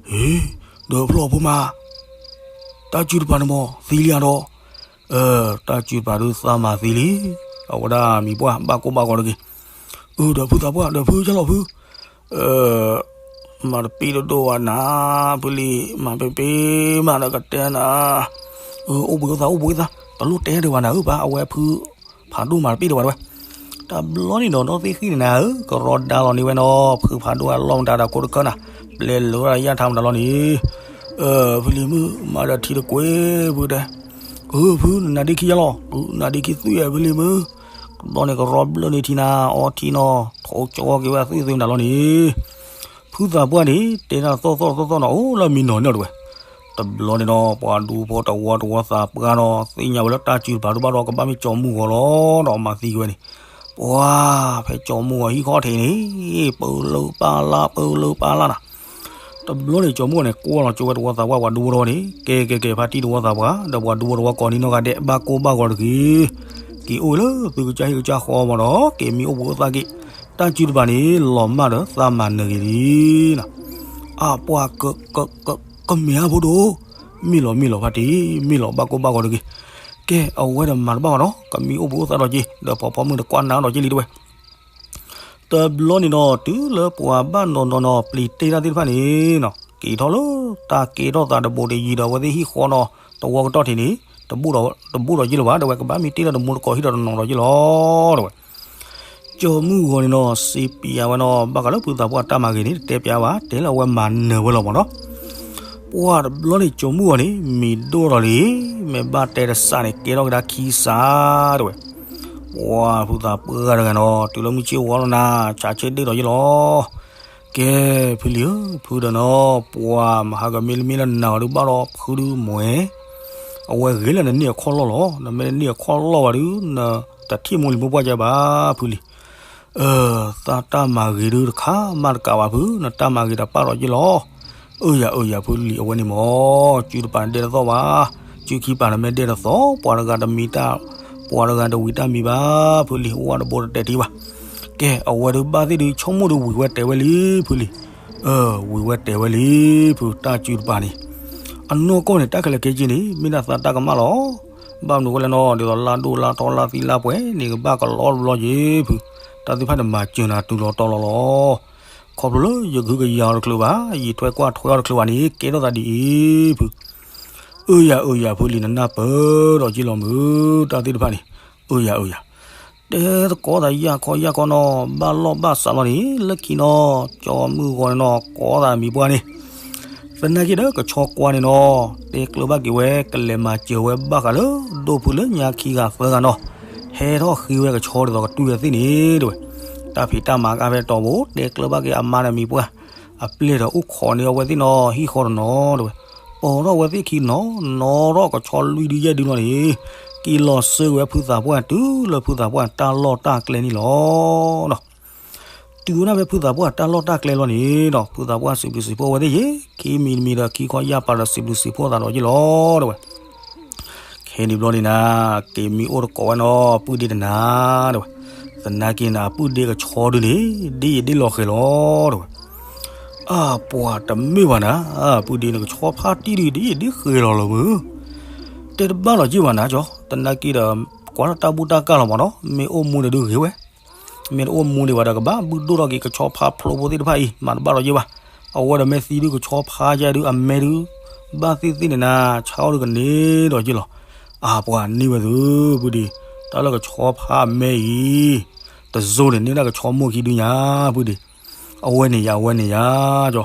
ဟ့ၣ် ဒီးဖျီၣ်ဖိမး တၢ်စုတပၤန့ၣ်မး သံလံဧါဒီး, တၢ်စုတပၤဒုးသးမၤသံလံ, အဝဲဒၣ်မံၤပှၢ်ဘၣ်ကိၢ်ဘၣ်ဂီၤတဂ့ၤ. အၢ ဒီးဖုသးပှၢ် ဒီးဖုကၢ်လီၤဖု, မၤတပ့ၢ်တဒိၣ်ဘၣ်နၤ, ဖုလံ မၤပ့ၢ်ပ့ၢ်မးဒီးကတဲနၤ, အိၣ်ဘှံးအိၣ်သါ အိၣ်ဘှံးအိၣ်သါ ပလိၣ်တဲဒံးဘၣ်နၤဧၢ ပၢ် အဝဲဖု ဖးဒိၣ်မၤတပ့ၢ်ဒံးဘၣ်တဲဝဲ. တဘျီန့ၣ်ဒီး နီၢ်သ့ၣ်ဃံၣ်န့ၣ်နၤဧၢ ကရီဒါလီၤန့ၢ်ဝဲနီၤ ဖုဖးဒိၣ်အလီၢ်မတၤဒီးကိးတခၢၣ်နၤ, ပျဲလၢဝဲဒၣ်ယၣ်ထါမတၤလီၤန့ၣ်, ဖုလံၤမုၣ် မၤဒီးထံတကွ့ၢ်ဖုတဲ, အၢ ဖု နနါဒ့ခံယါလီၤ, နနါဒ့ခံသွံၣ်ဧါ ဖုလံၤမုၣ်, တဘျီန့ၣ်ကရီဘျၢၣ်န့ၢ်ထံနၤ အီထံနီၤ ထိကၠီက့ၤဝဲသွံၣ်သွံၣ်မတၤလီၤန့ၣ် ဖုသးပှၢ်န့ၣ် တဲတၢ်သီၣ်သီၣ်သီၣ်သီၣ်နီၤ အိၣ်လၢမံနီၤန့ၣ်တဲဝဲ. တဘျီန့ၣ်ဒီး ပှၤဒူဖိတဝီတဝီသးပှၢ်ဒီး သ့ၣ်ညါဝဲလၢတၢ်စုတပၤဒုးဘၣ်ဒီး ကဘၣ်မ့ၢ်ကၠီၤမူဂီၤလီၤဒီးမၤသံဝဲန့ၣ်, ပှၤ ဖဲကၠီၤမူဂီၤဟံၣ်ခီၣ်ထံးန့ၣ် ပၢလၢပၢ်လါ ပၢလၢပၢ်လါနၤ. တဘျီန့ၣ် ကၠီၤမူဂီၤန့ၣ် ကွၢ်လီၤကၠိဝဲတဝီသးပှၢ်ပှၤဒူဖိတဝီန့ၣ် ကဲကဲကဲ ဖါတံၢ်တဝီသးပှၢ် ဒီးပှၤဒူဖိတဝီကိးနံၤနီၢ်ဂၤဒဲး ဘၣ်ကိၢ်ဘၣ်ဂီၤတဂ့ၤ, က့ၤအိၣ်လၢသုကစၢ်ဟံၣ်ကစၢ်ဃီမးဒီး က့ၤမံအိၣ်ဘှံးအိၣ်သါက့ၤ, တၢ်စုတပၤန့ၣ် လီၤမၢ်ဒီးသးမၤနၢၤက့ၤလံနၤ. အပှၤ ကမ့ၢ်ဧါဖိဒိၣ်, မ့ၢ်လီၤမ့ၢ်လီၤဖါတံၢ် မ့ၢ်လီၤဘၣ်ကိၢ်ဘၣ်ဂီၤတဂ့ၤ. ကဲ အဝဲဒီးမၤတဘၣ်ဘၣ်နီၤ, ကမံအိၣ်ဘှံးအိၣ်သါဒီးက့ၤ ဒီးဖီဖီမုၢ်တကွၢ်နါဒီးက့ၤလံတဝဲ. တဘျီန့ၣ်နီၤ တုၤလၢပှၤဘၣ်နီၤနီၤနီၤ ပျံၤတ့ၢ်တၢ်သ့ၣ်တဖၣ်န့ၣ်နီၤ က့ၤထီၣ်လၢတၢ်ကဲထီၣ်သးတဘိးတယံၤဒီး အဝဲသ့ၣ်ဟံၣ်ဃီနီၤ တဝီကတီၢ်ထံးန့ၣ် တဘိၣ်ဒီး တဘိၣ်ဒီးက့ၤလၢၤဘၣ် ဒီးဝဲကဘၣ်မံတ့ၢ်တၢ်တမူတကိးဟံၣ်ဒီးတနီၤဒီးက့ၤလီၤ တဝဲ. ကၠီၤမုၢ်ဂီၤန့ၣ်နီၤ စံးပျးဝဲနီၤ ဘၣ်ဃးလၢဖုသးပှၢ်တၢ်မၤဂ့ၤန့ၣ် တတဲပျးဘၣ် တဲလၢအဝဲမၤနၢၤဝဲလီၤမးနီၤ. ပှၢ်တဘျီန့ၣ် ကၠီၤမုၢ်ဂီၤန့ၣ် မံၤဒိၣ်ထီၣ်လံ, မ့ၢ်ဘၣ်တဲတစးန့ၣ် ကဲထီၣ်ကဒါခံစး တဝဲ. ပှၢ်ဖုသးပှၢ်တဂၤနီၤ တုၤလၢမုၢ်ဆ့ၣ်ဝါလီၤနၤ ဆးဆ့ဒ့ၣ်ဒီးယ့ၣ်လီၤ. ကဲ ဖုလံၤဧၢ ဖုဒီးနီၤ ပှၢ်မဟါကမ့ၢ်လၢမ့ၢ်လၢနၤအီၤဒုးဘၣ်ဒီးဖုဒုးမွဲ အဝဲဂ့ၤလၢနန့ၢ်အခီၣ်လီၢ်လီၤ. နမ့ၢ်တန့ၢ်အခီၣ်လီၢ်ဘၣ်ဒုး နတထံၣ်မိၢ်လံၤမိၢ်ပှၢ်ကဲဘၣ် ဖုလံၤ. အၢ သးတၢ်မၤဂ့ၤဒုးတခါမးတကးဘၣ်ဖု နတၢ်မၤဂ့ၤတပာ်ဒီးယ့ၣ်လီၤ. အၢယၤ အၢယၤ ဖုလံၤ အဝဲန့ၣ်မး စုတပၤဒဲတသီၣ်ဘၣ်, စုခံပၤန့ၣ်မ့ၢ်ဒဲတသီၣ် ပှၤတဂၤတမံၤတၢ် ပှၤတဂၤတဝံၤတၢ်မံၤဘၣ် ဖုလံၤ ဝၣ်တဘိတတဲာ်ထံဘၣ်. ကဲ အဝဲဒုးဘၣ်သ့ၣ်ဒုး ဆိကမိၣ်ဒုးဝံၤဝဲတဲာ်ဝဲလံ ဖုလံၤ. အၢ ဝံၤဝဲတဲာ်ဝဲလံ ဖု တၢ်စုတပၤန့ၣ် အနီၢ်ကီၢ်န့ၣ် တၢ်ခဲလၢာ်ခဲဆ့န့ၣ် မ့ၢ်ဒၣ်သးတၢ်ကမၣ်လီၤ. ဘၣ်မနုၤအဃိလဲၣ်နီၤ ဒ်သိးလါဒိၣ်လါထီလါသံလါပှဲၤန့ၣ် ကဘၣ်ကလီတဘျီက့ၤ ဖု တၢ်သ့ၣ်တဖၣ်န့ၣ် မၤစၢၤနၤတုၤလီၤတီၤလီၤလီၤ. ခီဖျိလၢယဂုာ်ကယၤအီၤတချုးဘၣ် ယံာ်ထွဲကွၢ်ထွဲအီၤတချုးဘၣ်န့ၣ် ကဲထီၣ်သးဒ်အံၤ ဖု. အၢယၤ အၢယၤ ဖုလံၤ နနၢ်ပၢၢ်ဒီးက့ၤလီၤမုၢ် တၢ်သ့ၣ်တဖၣ်န့ၣ် အၢယၤ အၢယၤ တဲသကိးသးယၢ်ခီယၢ်ခီနီၤ ဘၣ်လီၢ်ဘၣ်စးလီၤန့ၣ် လၢခံနီၤ ကၠီၤမုၢ်ဂီၤန့ၣ်နီၤ ကိးသးမံၤပှၢ်န့ၣ် သနာ်က့ဒီးကဆီကွၢ်န့ၣ်နီၤ တဲကျၢၤဘၣ်က့ၤဝဲ ကလဲၤမၤစၢၤဝဲဘၣ်ဃးလၢ ဒိၣ်ဖုလၢညါခံဂၤသၢဂၤနီၤ ဟဲထီၣ်ဃ့ဝဲကဆီဒ်သိးကတူၢ်ဝဲသ့ၣ်န့ၣ် တဝဲ. တၢ်ဖံးတၢ်မၤကါဖဲတီၤဘိ တဲကျၢၤဘၣ်က့ၤအမါန့ၣ်မံၤပှၢ် အပျဲၢ်ဒီးအိၣ်ခိးန့ၢ်အဝဲသ့ၣ်နီၤ ဟံၣ်ဃီတနီၤ တဝဲ. ပိာ်ထီၣ်ဝဲသ့ၣ်ခံနီၤ နီၣ်ထီၣ်ကဆီလွံၢ်ဒုယဲၢ်ဒုလီၤန့ၣ် က့ၤလီၤစၢၤက့ၤဝဲဖုသးပှၢ်တုၤလၢဖုသးပှၢ်တၢ်လီၢ်တၢ်ကျဲန့ၣ်လီၤ. တုၤဝဲဒၣ်ဖဲဖုသးပှၢ်တၢ်လီၢ်တၢ်ကျဲလီၤန့ၣ်နီၤ ဖုသးပှၢ်စံးဘျုးစံးဖှိၣ်ဝဲသ့ၣ်ယ့ၣ် ခံမံၤတမံၤဒီးခံခီယၢ်ပၤဒီးစံးဘျုးစံးဖှိၣ်သးဒီးယ့ၣ်လီၤ တဝဲ. ခဲန့ၣ်ဘျီန့ၣ်နၤ က့ၤမံအိၣ်တကိးဝဲနီၤ ပုၢ်ဒ့တနၤ တဝဲ. သနာ်က့န့ၣ် ပုၢ်ဒ့ကဆီဒုန့ၣ် ဒ်ယံာ်ဒ်လီၤဃဲၤလီၤ တဝဲ. အၢ ပှၤတမ့ၢ်ဘၣ်နၤ ပုၢ်ဒ့န့ၣ်ကဆီဖါတံၢ်ဒု ဒ်ယံာ်ဒ်ဃဲၤလီၤလီၤမုၢ် တဲတဘၣ်လီၤက့ၢ်ဘၣ်နၤကၠီ သနာ်က့ဒီး ကွၢ်လၢတၢ်ဘူၣ်တၢ်ကၢ်လီၤမးနီၤ မ့ၢ်အိၣ်မူန့ၣ်ဒုဂ့ၤဝဲ မ့ၢ်တအိၣ်မူဒံးဘၣ်ဒီး ကဘၣ်ဘုၣ်ဒိၣ်ထီၣ်က့ၤကဆီဖါဖျိဖိသ့ၣ်တဖၣ်အံၤ မၤတဘၣ်လီၤက့ၢ်ဘၣ်. အဝဲဒီးမ့ၢ်သံဒုကဆီဖါယဲဒု အမဲဒု ဘၣ်သ့ၣ်သ့ၣ်န့ၣ်နၤ ဆါအီၣ်ဒုကန့ၢ်ဒီးက့ၢ်လီၤ. အၢ ပှၤန့ၢ်ဝဲသု ပုၢ်ဒ့ တၢ်လၢကဆီဖါအမဲအံၤ တစိၤန့ၣ် န့ၢ်ဒၣ်ကဆီမိၢ်ခံဒုညါ ပုၢ်ဒ့ အဝဲန့ၣ်ယၤ အဝဲန့ၣ်ယၤ ကၠီ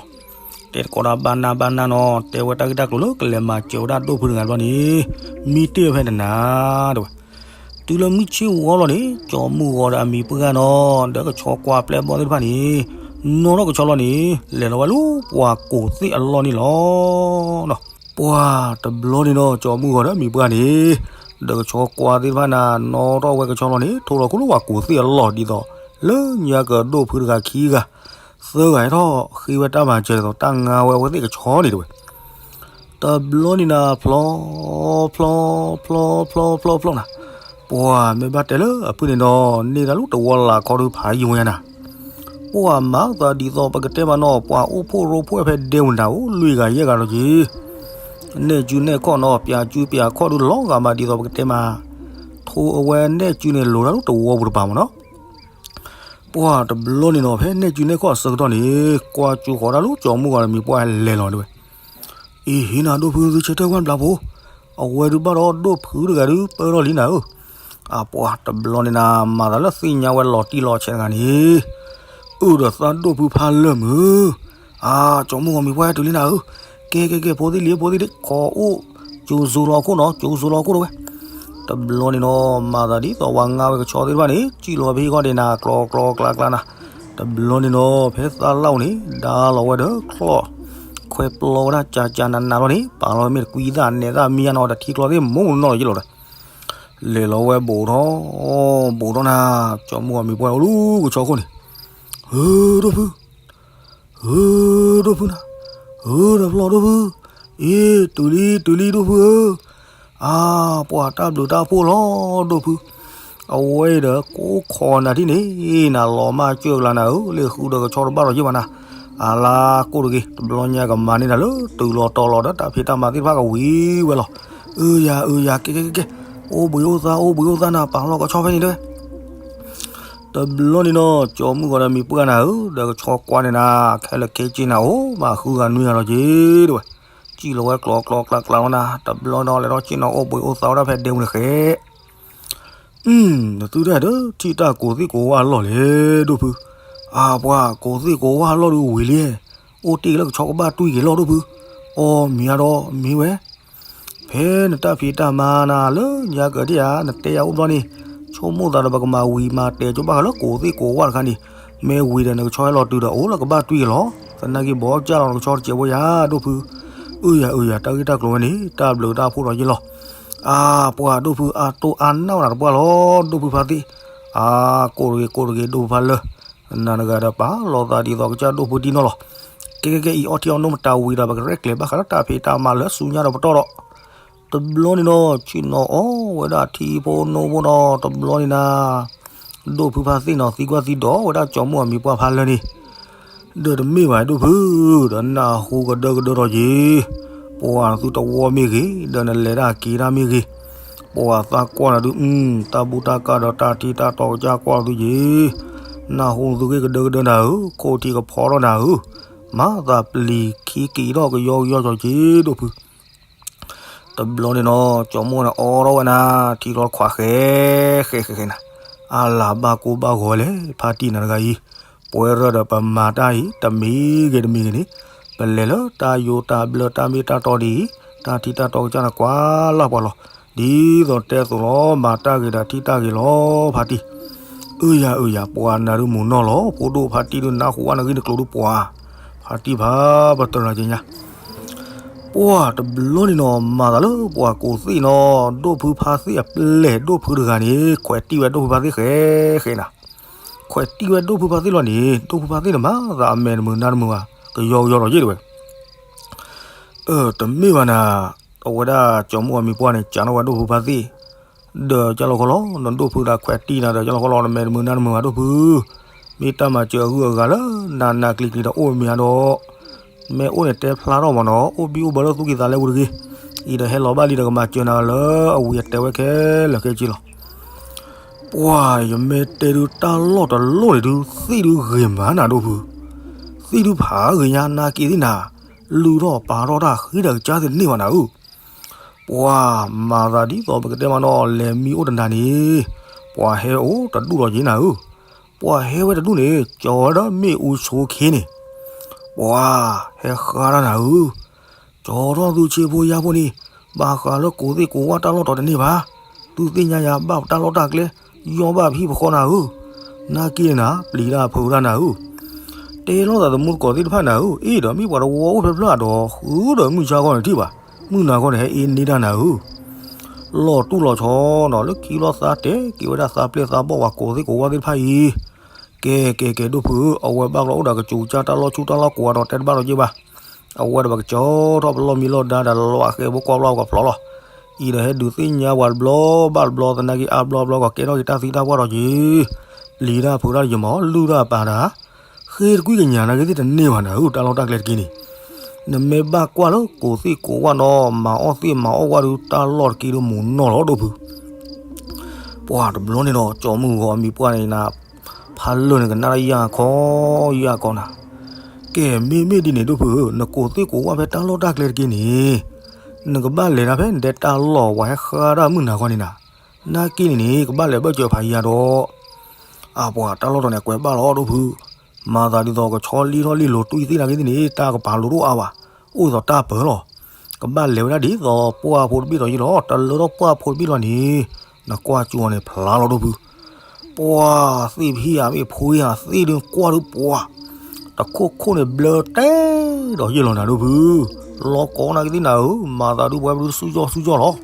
တဲသကိးတၢ်ဘၣ်နၢ်ဘၣ်နၢ်နီၤ တဲဝဲတၢ်ဂ့ၢ်တၢ်ကျိၤလၢကလဲၤမၤစၢၤဝဲဒၣ်ဒိၣ်ဖုတဂၤတဘျီန့ၣ် မံတ့ၢ်ဝဲဖဲန့ၣ်နၤ တဝဲ. တုၤလၢမုၢ်ဆ့ၣ်ဝါလီၤန့ၣ် ကၠီမုၢ်ဂီၤဒီးအမံၤပှၢ်နီၤ ဒီးကဆီကွၢ်ပျဲၢ်ဘီၣ်သ့ၣ်တဖၣ်န့ၣ် နီၣ်ထီၣ်ကဆီလီၤန့ၣ် လဲၤလီၤဝဲလၢပှၢ်ကိးသ့ၣ်အလီၢ်န့ၣ်လီၤ. ပှၢ်တဘျီန့ၣ်ဒီး ကၠီမုၢ်ဂီၤဒီးအမံၤပှၢ်န့ၣ် ဒီးကဆီကွၢ်သ့ၣ်တဖၣ်န့ၣ် နီၣ်ထီၣ်ဝဲကဆီလီၤန့ၣ် ထိၣ်လီၤခိၣ်လၢပှၢ်ကိးသ့ၣ်အလီၢ်ဒ်သိး လၢညါကဒိၣ်ဖုတဂၤခံဂၤ သၢဂၤဟဲထီၣ်ဃ့ဝဲတၢ်မၤစၢၤဒ်သိး တၢ်ငါဝဲအဝဲသ့ၣ်ကဆီန့ၣ်တဝဲ. တဘျီန့ၣ်နၤ ဖျီ ဖျီ ဖျီ ဖျီ ဖျီ ဖျီနၤ ပှၢ်မ့ၢ်ဘၣ်တဲလၢအဖုၣ်န့ၣ်ဒီး န့ၢ်တၢ်လၢတဝီလၢ်ခီဒုဖးယံာ်ဝဲညါနၤ ပှၢ်မၤသးဒ်သိးပကတဲမးနီၤ ပှၤအိၣ်ဖှိၣ်ရိဖှိၣ်ဖဲဒဲဝနၤအိၣ်လွံၢ်ဂၤယဲၢ်ဂၤလီၤက့ၤ နဲၣ်စုနဲၣ်ခီၣ်နီၤ ပၠးစုပၠးခီၣ်ဒုလီၤဂာ်မးဒ်သိးပကတဲမး ထိအဝဲနဲၣ်စုန့ၣ် လိၤတၢ်လၢတဝီပူၤတပၤမးနီၤ ပှၢ်တဘျီန့ၣ်နီၤ ဖဲနဲၣ်စုနဲၣ်ခီၣ်အဆၢကတီၢ်န့ၣ် ကွၢ်ကၠိဃီၤတၢ်လၢကၠီမုၢ်ဂီၤဒီးမံၤပှၢ်လဲၤလီၤတဲဝဲ အံၤ ဟ့ၣ်နၤဒိၣ်ဖုသုဆၢထၢၣ်ဝဲဘျးဖိ အဝဲဒုးဘၣ်ဒီးဒိၣ်ဖုတဂၤဒုးပၢထီၣ်လံနၤဧၢ အပှၤတဘျီန့ၣ်နၤ မၤသးလၢသ့ၣ်ညါဝဲလီၤတံၢ်လီၤဆဲးတဂၤန့ၣ် အၢၣ်ဒီးသးဒိၣ်ဖုဖးလၢာ်မုၢ် အါ ကၠီမုၢ်ဂီၤမံၤပှၢ်တုၤလံနၤဧၢ ကဲကဲကဲ ဖိသ့ၣ်လံၤ ဖိသ့ၣ်လံၤ ခိးအိၣ် ကၠိစိလီၤခိၣ်နီၤ ကၠိစိလီၤခိၣ်တဲဝဲ တဘျီန့ၣ်နီၤ မၤသးဒ်သိးပှၤငါဝဲကဆီသ့ၣ်တဖၣ်န့ၣ် စံၣ်လီၤဖဲဟံၣ်ခီၣ်ဒဲးနၤ ကျီကျီကျါကျါနၤ တဘျီန့ၣ်နီၤ ဖဲသးလၢ်အိၣ်န့ၣ် ဒါလီၤဝဲဒီးချီၣ် ခွဲပျီဝဲဒၣ်ကၠးကၠးနးနးလီၤန့ၣ် ပာ်လီၤမ့ၢ်တကွံသၣ်နဲၣ်သၣ်မံယါနီၤ တထံကျီသ့ၣ်မုၢ်နီၤလီၤယ့ၣ်လီၤဒီး လဲၤလီၤဝဲဘူးထီၣ် ဘူးထီၣ်နၤ ကၠီမုၢ်ဂီၤမံၤပှၢ်အိၣ်လၢကဆီခိၣ်န့ၣ် ဧၢ ဒိၣ်ဖု ဧၢ ဒိၣ်ဖုနၤ ဧၢ ဒီးဖျီၣ်ဒိၣ်ဖု အ့ တုၤလံ တုၤလံ ဒိၣ်ဖုဧၢ အါ ပှၤတၢ်ဘျုးတၢ်ဖှိၣ်လီၤ ဒိၣ်ဖု အဝဲအံၤဒီး ကိးခိးနၤထံၣ်န့ၣ် နၤလီၤမၢ်စၢၢ်ကလၤနၤဧၢ လၢဃုဒီးကဆီတဘၣ်လီၤယ့ၣ်ဘၣ်နၤ အလါကိၣ်တဂ့ၤ တဘျီညါကမၤန့ၢ်နၤလၢတုၤလီၤတီၤလီၤဒီးတၢ်ဖံးတၢ်မၤသ့ၣ်တဖၣ်ကဝံၤဝဲလီၤ အၢ ယၤ အၢ ယၤ ကဲ ကဲ ကဲ ကဲ အိၣ်ဘှံးအိၣ်သါ အိၣ်ဘှံးအိၣ်သါနၤ ပာ်လီၤကဆီဖဲန့ၣ်တဲဝဲ. တဘျီန့ၣ်နီၤ ကၠီမုၢ်ဂီၤဒီးမံၤပှၢ်နၤဧၢ, ဒီးကဆီကွၢ်န့ၣ်နၤ ခဲလၢာ်ခဲဆ့နၤ အိၣ်မးဃုဂၤနွံဂၤလီၤက့ၤတဲဝဲ. စံၣ်လီၤဝဲကျီကျီကျါကျါလီၤနၤ, တဘျီဒီးလဲၤထီၣ်စ့ၣ်နီၤ အိၣ်ဘှံးအိၣ်သါဝဲဒၣ်ဖဲဒဲပူၤန့ၣ်ဃဲ နသုတၢ်ဒီး ထံၣ်တၢ်ကိးသ့ၣ်ကိးဝၣ်လီၢ်လဲၣ် ဒိၣ်ဖု. အၢ ပှၤကိးသ့ၣ်ကိးဝၣ်လီၢ်ဒုးဝံၤလံ, အိၣ်တ့ၢ်လၢကဆီကဘၣ်တွံၢ်က့ၤလီၤ ဒိၣ်ဖု. အီ မ့ၢ်အါဒီးမ့ၢ်ဝဲ ဖဲနတၢ်ဖံးတၢ်မၤနၤလၢညါကဒံဧါ နတဲယၤအိၣ်ဘျီန့ၣ်, ဆိကမိၣ်သးဒီးပကမၤဝံၤမၤတဲာ်ကၠိဘၣ်ဃးလၢကိးသ့ၣ်ကိးဝၣ်တခါန့ၣ်, မ့ၢ်ဝံၤဒီးနကဆီဟဲလီၤတုၤဒီးအိၣ်လၢကဘၣ်တွံၢ်က့ၤလီၤ. သနာ်က့ဘီကၢ်လီၤနကဆီတစဲးဖိယၤ ဒိၣ်ဖု. အၢယၤအၢယၤ တၢ်ဂ့ၢ်တၢ်ကျိၤဝဲန့ၣ် တၢ်ဘျုးတၢ်ဖှိၣ်ဒီးယ့ၢ်လီၤ. အၢ ပှၤဒိၣ်ဖု အါတိၢ်အါနၢ်ဝဲနၤတပှၢ်လီၤ ဒိၣ်ဖုဖါသ့ၣ်. အၢ ကိးတဂ့ၤကိးတဂ့ၤ ဒိၣ်ဖုဖါလၢ နၤတဂၤဒီးပာ်လီၤသးဒ်သိးကစၢ်ဒိၣ်ဖုဒံနီၢ်လီၤ. ကဲကဲကဲ အံၤအီထံအီနိမတၤဝံၤဒီး ပကရဲၣ်ကျဲၤဘၣ်ဃးလၢတၢ်ဖံးတၢ်မၤလၢဆူညါဒီးပတီၢ်ဒီး တဘျီန့ၣ်နီၤ ဆ့ၣ်နီၤအီၣ်ဝဲဒၣ်ထံဖိနိဖိနီၤ တဘျီန့ၣ်နၤ, ဒိၣ်ဖုဖါသ့ၣ်နီၤ သံကွၢ်သံဒိးဝဲဒၣ်ကၠီမုၢ်အမံၤပှၢ်ဖါလၢာ်န့ၣ်, ဒီးတမ့ၢ်ဘၣ်ဒိၣ်ဖု, ဒီးနၢ်ဟူကဒၢကဒၢထီၣ်က့ၤ, ပှၤသုတဝီမ့ၢ်ဂ့ၤ, ဒီးနလဲၤတၢ်က့ၤတၢ်မ့ၢ်ဂ့ၤ, ပှၤသးကွၢ်နၤဒုး, တၢ်ဘူၣ်တၢ်ကၢ်ဒီးတၢ်ထံတၢ်တီၤကစၢ်ကွၢ်သုက့ၤ, နၢ်ဟူသုဂ့ၢ်ကဒၢကဒၢနၤဧၢ, ခိၣ်ထံကဖီထီၣ်နၤဧၢ, မၤသးပျံၤခံက့ၤထီၣ်ကယီကယီကီၤက့ၤဒိၣ်ဖု တဘျီန့ၣ်နီၤ ကၠီမုၢ်န့ၣ်အိးထီၣ်ဝဲနၤ ထံလီၤခွးဃဲဃဲဃဲဃဲနၤ, အါလၢ်ဘၣ်ကိၢ်ဘၣ်ဂီၤလဲၣ် ဖါတံၢ်နၤတဂၤအံၤ, ပဝဲရၢဒီးပမၤတၢ်အံၤ တမံၤဂ့ၤတမံၤဂ့ၤန့ၣ်, ပလဲၤလၢတၢ်ယိတၢ်ဘျၢတၢ်မ့ၢ်တၢ်တီဒ်အံၤ, တၢ်ထံတၢ်တီကစၢ်န့ၣ်ကွၢ်လၢ်ပှၤလီၤ, ဒ်သိးတဲသိးလီၤ မၤတၢ်ဂ့ၤဒီးထံၣ်တၢ်ဂ့ၤလီၤ ဖါတံၢ်, အၢယၤအၢယၤ ပှၤနၤဒုးမုၢ်နီၢ်လီၤ ဖိဒိၣ်ဖါတံၢ်ဒုးနၢ်ဟူဝဲနဂ့ၢ်နကျိၤဒုးပှၤ, ဖါတံၢ်ဖါပတရၢက့ညါ ပှၤတဘျီန့ၣ်နီၤ မၤသးလၢပှၤကိးသ့ၣ်နီၤ ဒိၣ်ဖုဖါသ့ၣ်အပျဲၢ်ဒိၣ်ဖုတဂၤန့ၣ် ခွဲးတံၢ်ဝဲဒိၣ်ဖုဖါသ့ၣ်ဃဲဃဲနၤ, ခွဲးတံၢ်ဝဲဒိၣ်ဖုဖါသ့ၣ်လီၤန့ၣ် ဒိၣ်ဖုဖါသ့ၣ်န့ၣ် မၤသးအမဲာ်တမုာ်နါတမုာ်ဘၣ် ကယီကယီထီၣ်ယ့ၢ်တဲဝဲ. အၢ တမ့ၢ်ဘၣ်နၤ, အဝဲဒၣ်ကၠီမုၢ်အမံၤပှၢ်န့ၣ် ကးထီၣ်ဝဲဒိၣ်ဖုဖါသ့ၣ် ဒီးကၢ်လီၤခီလီၤ နဒိၣ်ဖုဒၣ်ခွဲးတံၢ်နၤဒီး ကၢ်လီၤခီလီၤ နမဲာ်တမုာ်နါတမုာ်ဘၣ်ဒိၣ်ဖု, မ့ၢ်တၢ်မၤစၢၤအဂုၤအဂၤလၢ နးနးကျံၤကျံၤဒီးအိၣ်မ့ၢ်ဧါဒီး, မ့ၢ်အိၣ်န့ၣ်တဲဖျါထီၣ်မးနီၤ အိၣ်ဘံၣ်အိၣ်ဘၢလၢသူၣ်ကံၢ်သးလဲပူၤတဂ့ၤ, အံၤဒီးဟဲလီၤဘၣ်လံဒီးကမၤစၢၤနၤလၢအဝံၤအတဲဝဲခဲလၢာ်ခဲဆ့လီၤ. ပှၤ ယမ့ၢ်တဲဒုးတၢ်လီၢ်တလီၢ်န့ၣ်ဒုး သ့ၣ်ဒုးဂ့ၤမးနၤဒိၣ်ဖု, သ့ၣ်ဒုးဖးဂ့ၤညါ နၢ်က့ၤသ့ၣ်နၤ, လုၢ်ထီၣ်ပာ်ထီၣ်တၢ်ဃ့ဒီးကစၢ်သ့ၣ်တန့ၢ်ဘၣ်နၤဧၢ ပှၤမၤသးဒ်သိးပကတဲမးနီၤ လဲၤမံအိၣ်တနၤန့ၣ်, ပှၤဟဲအိၣ်တဒူၣ်လီၤက့ၤနၤဧၢ, ပှၤဟဲဝဲတဒူၣ်န့ၣ် ကၠီၤဝဲဒီးမ့ၣ်အူဆိခ့န့ၣ်, ပှၤဟဲဃါတၢ်နၤဧၢ, ကၠီၤထီၣ်သုဆ့ဖိယါဖိန့ၣ်, ဘၣ်ဃးလၢကိးသ့ၣ်ကိးဝၣ်တၢ်လီၢ်တီၤတန့ၢ်ဘၣ်, သုသ့ၣ်ညါယၤဘၣ်ပတၢ်လီၢ်တၢ်ကျဲ, ယီၢ်ဘၣ်ပဟံၣ်ပဃီနၤဧၢ, နၢ်က့ၤနၤ ပျံၤတၢ်ဖုးတၢ်နၤဧၢ တဲလိာ်သးသမူသကိးသ့ၣ်တဖၣ်နၤဧၢ, အ့ၣ်ဒီးမ့ၢ်ပှၤတဝီအိၣ်ဖျဲၣ်ဖျၢၣ်အဒီး ဃုဒီးမုၢ်ဆါခီန့ၣ်ထံၣ်ဘၣ်, မုၢ်နၤခီန့ၣ် ဟဲအ့န့တၢ်နၤဧၢ, လီၢ်တူၢ်လီၤဆီနီၤ လၢခံလီၤသါတဲာ်က့ၤဝဲဒၣ်သးပျဲၢ်သးဘီၣ်ပှၤကိးသ့ၣ်ကိးဝၣ်သ့ၣ်တဖၣ်အံၤ, ကဲကဲကဲ ဒိၣ်ဖုဧၢ, အဝဲဘၣ်ကလီအိၣ်ဒီးကစူၤကစၢ်တၢ်လီၢ်ဆူၣ်တၢ်လီၢ်ကိးအါဒီးတဲတဘၣ်ဒီးက့ဘၣ်, အဝဲဒီးပကကၠီထီၣ်ပလီၢ်မံလီၢ်ဒါဒီးလီၤအဃဲဖိကွၢ်ဘျီကဖျိးလီၤ, အံၤဒီးဟဲဒုးသ့ၣ်ညါပှၤတဘျီဘၣ်တဘျီ သနာ်က့အါဘျီဘျီကီးကဲထီၣ်က့ၤတၢ်သံတၢ်ပှၢ်ဒီးက့ၤ ပျံၤတၢ်ဖုးတၢ်ယမီၤ လုၢ်တၢ်ပာ်တၢ်, ဃ့တကွံၢ်ကညးနာ်က့သ့ၣ်တန့ၢ်ဘၣ်နၤဧၢ တၢ်လီၢ်တၢ်ကျဲတက့ၢ်န့ၣ်, နမ့ၢ်ဘၣ်ကွၢ်လၢကိးသ့ၣ်ကိးဝၣ်နီၤ မၤအီၣ်သ့ၣ်မၤအီၣ်ဝၣ်ဒုး တၢ်လီၢ်တက့ၢ်ဒုးမုၢ်နီၢ်လီၤဒိၣ်ဖု, ပှၤတဘျီန့ၣ်ဒီး ကၠီမုၢ်ဂီၤအမံၤပှၢ်န့ၣ်နၤ, ဖးလၢာ်န့ၣ်ကနၣ်တၢ်ယၢ်ခီယၢ်ခီနၤ, ကဲမ့မ့ၢ်ဒ်န့ၣ်ဒိၣ်ဖုဧၢ, နကိးသ့ၣ်ကိးဝၣ်ဖဲတၢ်လီၢ်တၢ်ကျဲတက့ၢ်န့ၣ်, နကဘၣ်လဲၤဒၣ်ဖဲနတဲတၢ်လီၢ်ပှၤဟဲဃါတၢ်မုၢ်နၤခီန့ၣ်နၤ, နၢ်က့ၤန့ၣ်န့ၣ် ကဘၣ်လဲၤဘၢၣ်စၢၤဖးယံၤဒီး အပှၤတၢ်လီၢ်တီၤန့ၣ် ကွဲးဘၣ်လီၤဒိၣ်ဖု, မၤသးဒ်သိးကဆီလံထီၣ်လံလိၤတွံၢ်သ့ၣ်နာ်က့သ့ၣ်န့ၣ် တၢ်ကပာ်လိၤတအိၣ်အါဘၣ်, အိၣ်ဒ်သိးတၢ်ပၢၤလီၤ, ကဘၣ်လဲၤဝဲဒၣ်ဒ်သိးပှၢ်ဖိတဘ့ၣ်ဒီးယ့ၢ်လီၤ, တလၢထီၣ်ပှၢ်ဖိတဘ့ၣ်လီၤန့ၣ်, နကွၢ်ကၠူအီၤန့ၣ်ဖျါလီၤဒိၣ်ဖု, ပှၤသ့ၣ်ဖံဧါမ့ၢ်ဖိဧါသ့ၣ်ဒုးကွၢ်ဒုးပှၤ, တခိၣ်ခိၣ်န့ၣ်ဘျၢတဲဒီးယ့ၢ်လီၤနၤဒိၣ်ဖု, လီၤကိးနာ်က့သ့ၣ်နၤဧၢ, မၤသးဒုးပဝဲပဒုးဆူၣ်ကၠီဆူၣ်ကၠီလီၤ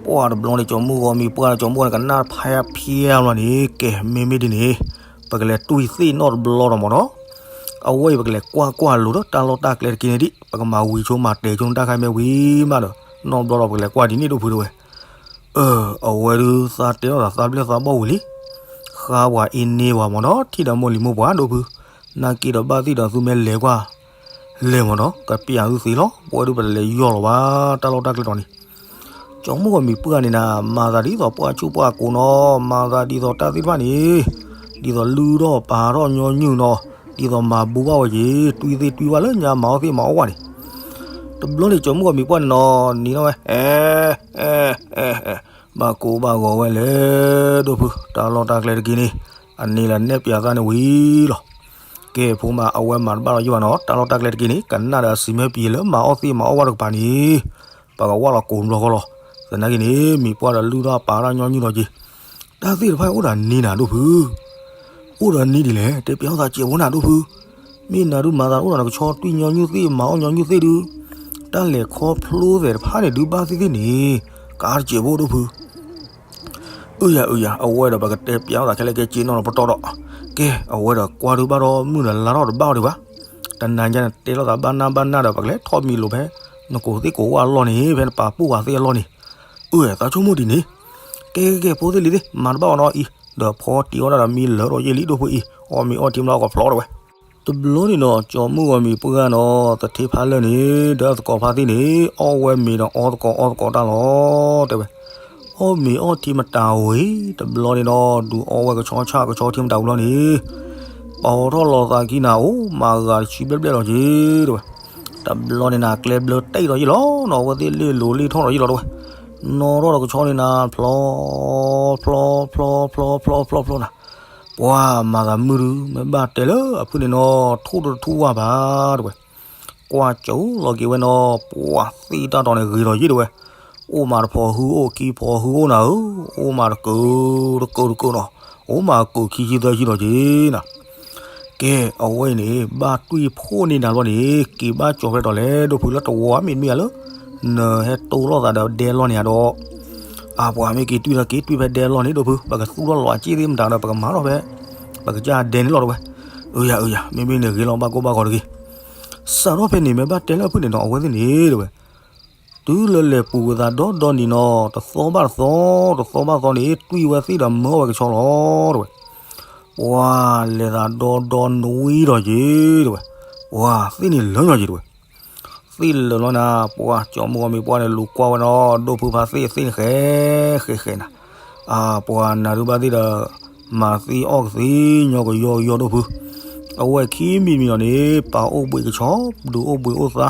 ပှၤတဘျီန့ၣ် ကၠီမုၢ်ဂီၤမံၤပှၢ် ကၠီမုၢ်ဂီၤန့ၣ် ကနၣ်ဖးဖျါဘျီန့ၣ် ကဲ မ့မ့ၢ်ဒ်န့ၣ် ပကလဲၤတွံၢ်သ့ၣ်နီၣ်တဘျီဒီးမ့ၢ်နီၤ, အဝဲအံၤပကလဲၤကွၢ်ကွၢ်လိၤဒီးတၢ်လီၢ်တၢ်ကျဲတက့ၢ်န့ၣ်ဒံး ပကမၤဝံၤဆိမၤတဲာ်ဆိတၢ်ခါမ့ၢ်ဝံၤမးဒီး နီၣ်ဘျီဒီးပကလဲၤကွၢ်ဒ်န့ၣ်ဒိၣ်ဖုဒိၣ်ဝဲ, အၢ အဝဲဒုးသးတဲထီၣ်သးသးဘျဲၣ်သးဘီၣ်ဝံၤလံ, ဃါပှၤအ့န့ပှၤမ့ၢ်နီၤ ထံၣ်ဒီးမိၢ်လံၤမိၢ်ပှၢ်ဒိၣ်ဖု, နာ်က့ဒီးဘၣ်သံဒီးသုမ့ၢ်လဲၤကွၢ် လဲၤမ့ၢ်နီၤ ကပျးသုသ့လီၤ, ပဝဲဒုးပလဲၤယီၢ်လီၤဘၣ် တၢ်လီၢ်တၢ်ကျဲတီၤန့ၣ်, ကၠီမုၢ်ဂီၤမံၤပှၢ်န့ၣ်နၤ မၤသးဒ်သိးပှၢ်ဆူၣ်ပှၢ်ကိးနီၤ, မၤသးဒ်သိးတၢ်သ့ၣ်တဖၣ်န့ၣ် ဒ်သိးလုၢ်ထီၣ်ပာ်ထီၣ်ညီနုၢ်နီၤ, ဒ်သိးမၤဘူးဘၣ်ဝဲက့ၤ တွံၢ်သ့ၣ်တွံၢ်ဝဲလၢညါမၤအီၣ်သ့ၣ်မၤအီၣ်ဝဲန့ၣ်. တဘျီန့ၣ် ကၠီမုၢ်ဂီၤမံၤပှၢ်န့ၣ်နီၤ နံၤထီၣ်ဝဲ အဲ အဲ အဲ အဲ ဘၣ်ကိးဘၣ်ဂီၤဝဲလဲၣ် ဒိၣ်ဖု တၢ်လီၢ်တၢ်ကျဲတက့ၢ်န့ၣ် အန့ၣ်လၢနဲၣ်ပၠးသးန့ၣ်ဝံၤလီၤ. ကဲ ဖိမး အဝဲမၤတဘၣ်လီၤယံာ်ဘၣ်နီၤ, တၢ်လီၢ်တၢ်ကျဲတက့ၢ်န့ၣ် ကနၣ်ဒီးအစံးမ့ၢ်ပှဲၤလၢမၤအီၣ်သ့ၣ်မၤအီၣ်ဝဲတကပၤန့ၣ် ပှၤကဝၢ်လီၤကိးဘျီဃီလီၤ. သနာ်က့န့ၣ် မံၤပှၢ်ဒီးလုၢ်ထီၣ်ပာ်ထီၣ်ညီနုၢ်ဒီးက့ၤ တၢ်သ့ၣ်တဖၣ်အိၣ်ဒီးနံၤနၤဒိၣ်ဖု, အိၣ်ဒီးနံၤဒ်လဲၣ် တဲပၠးအီၣ်သးစဲးဖိနၤဒိၣ်ဖု, မ့ၢ်နၤဒုးမၤသးအိၣ်ဒီးနကဆီတွံၢ်ညီနုၢ်သ့ၣ်မၤအီၣ်ညီနုၢ်သ့ၣ်ဒုး, တၢ်လဲၤခီဖျိသဲးတဖၣ်န့ၣ်ဒုးဘၣ်သ့ၣ်သ့ၣ်န့ၣ် ကးတစဲးဖိဒိၣ်ဖု အုယၤအုယၤ အဝဲဒီးပကတဲပၠးအီၣ်သးခဲလၢာ်ကဲက့နီၢ်ပတီၢ်ဒီး, ကဲ အဝဲဒီးကွၢ်ဒုးဘၣ်ဒီးမုၢ်ဒီးလါထီၣ်တဘၣ်အီၤဒံးဘၣ်, တနၤညါန့ၣ်တဲလိာ်သးဘၣ်နၢ်ဘၣ်နၢ်ဒီး ပကလဲၤထီၣ်မံလိာ်ဖဲ နကိးသ့ၣ်ကိးဝၣ်အလီၢ်န့ၣ် ဖဲနပာ်ပူၣ်ဃာ်သ့ၣ်အလီၢ်န့ၣ်, အုယၤသးဆိကမိၣ်ဒ်န့ၣ်, ကဲကဲကဲ ဖိသ့ၣ်လံၤသ့ၣ် မၤတဘၣ်အီၤနီၤအံၤ, ဒီးဖီတံၢ်အီၣ်ဒၣ်ဒီးမံလၢာ်ထီၣ်ယဲၢ်လံဒိၣ်ဖုအံၤ အီၣ်မ့ၤအီထံမ့ၢ်လီၤကဖျီထီၣ်ဝဲ တဘျီန့ၣ်နီၤ ကၠီမုၢ်ဂီၤမံၤပှၢ်နီၤ သထ့ဖးလၢာ်န့ၣ် ဒီးသကိးဖါသ့ၣ်န့ၣ် အီၣ်ဝဲမ့ၤဒီးအီသကိးအီသကိးတၢ်လီၤ တဲဝဲ, အီၣ်မ့ၤအီထံမတၤဝံၤ တဘျီန့ၣ်ဒီး ဒုးအီဝဲကဆီဆၣ်ကဆီထံမတၤဝံၤလီၤန့ၣ်, ပိာ်ထီၣ်လီၤသးခံနၤ အိၣ်မၤဂၤတဆံဘျဲၣ်ဘျဲၣ်လီၤက့ၤ တဲဝဲ, တဘျီန့ၣ်နၤ ကျဲဘျၢတ့ၢ်လီၤယံာ်လီၤနီၤ အဝဲသ့ၣ်လ့ၣ်လိၤလ့ၣ်ထီၣ်လီၤယံာ်လီၤတဲဝဲ, နီၣ်ထီၣ်ဒီးကဆီန့ၣ်နၤ ဖျီ ဖျီ ဖျီ ဖျီ ဖျီ ဖျီ ဖျီ ဖျီနၤ ပှၤမၤသးမုၢ်ဒုး မ့ၢ်ဘၣ်တဲလၢအဖုၣ်န့ၣ်နီၤ ထူၣ်တထူၣ်ဝၢ်ဘၣ် တဲဝဲ, ကွၢ်ကၠိလီၤက့ၤဝဲနီၤ ပှၤသ့ၣ်တၢ်တီၤန့ၣ်ဂ့ၤထီၣ်ယံာ်တဲဝဲ, အိၣ်မးတဖီၣ်ဟုအိၣ်ခံဖီၣ်ဟုအိၣ်နၤဧၢ, အိၣ်မးတကၢၢ်တကၢၢ်တကၢၢ်နီၤ, အိၣ်မးကၢၢ်ခံဆံသၢဆံဒီးက့ၤနၤ ကဲ အဝဲအံၤန့ၣ် ဘၣ်တွံၢ်ဖှိၣ်န့ၢ်နၤဘျီန့ၣ် က့ၤဘၣ်ကၠီၤဖဲတီၤလဲၣ် ဒိၣ်ဖုလၢတဝီမ့ၢ်မ့ၢ်ဧါလၢ နဟဲတိၢ်လိာ်သးဒီးဒဲလီၢ်န့ၣ်ဧါဒီး, အပှၤမ့ၢ်က့ၤတွံၢ်ဒီးက့ၤတွံၢ်ဖဲဒဲလီၢ်န့ၣ် ဒိၣ်ဖု ပကသူၣ်ထီၣ်လီၤအစ့ၣ်သ့ၣ်မတၤဒီး ပကမၤထီၣ်ဖဲ ပကစၢ်ဒဲန့ၣ်လီၤတဲဝဲ, အုယၤအုယၤ မ့မ့ၢ်န့ၣ်ဂ့ၤလီၤဘၣ်ကိၢ်ဘၣ်ဂီၤတဂ့ၤ, စးထီၣ်ဖဲန့ၣ် မ့ၢ်ဘၣ်တဲလၢအဖုၣ်န့ၣ်နီၤ အဝဲသ့ၣ်န့ၣ်တဲဝဲ တုၤလၢလဲၤပူၤကွံာ်သးဒီဒီနံၤနီၤ တသီဘၣ်တသီ တသီဘၣ်သီန့ၣ် တွံၢ်ဝဲသ့ၣ်ဒီးမၢအီၣ်ဝဲကဆီလီၤ တဲဝဲ, ပှၤလဲၤသးဒီဒီနွံဒီးက့ၤ တဲဝဲ, ပှၤသ့ၣ်န့ၣ်လၢာ်ညီက့ၤ တဲဝဲ, သ့ၣ်လၢာ်လီၤနၤ ပှၤကၠီမုၢ်ဂီၤမံၤပှၢ်န့ၣ် လူၤကွၢ်ဝဲဒီး ဒိၣ်ဖုဖါသ့ၣ်သ့ၣ်န့ၣ်ဃဲ ဃဲဃဲနၤ, အပှၤနၤဒုးဘၣ်သ့ၣ်ဒီး မၤသံအီၣ်ကသံ ညီကယီကယီဒိၣ်ဖု, အဝဲခံမံၤမံၤဒီးန့ၣ် ပာ်အိၣ်ဘှံးကဆီ ဒုးအိၣ်ဘှံးအိၣ်သါ,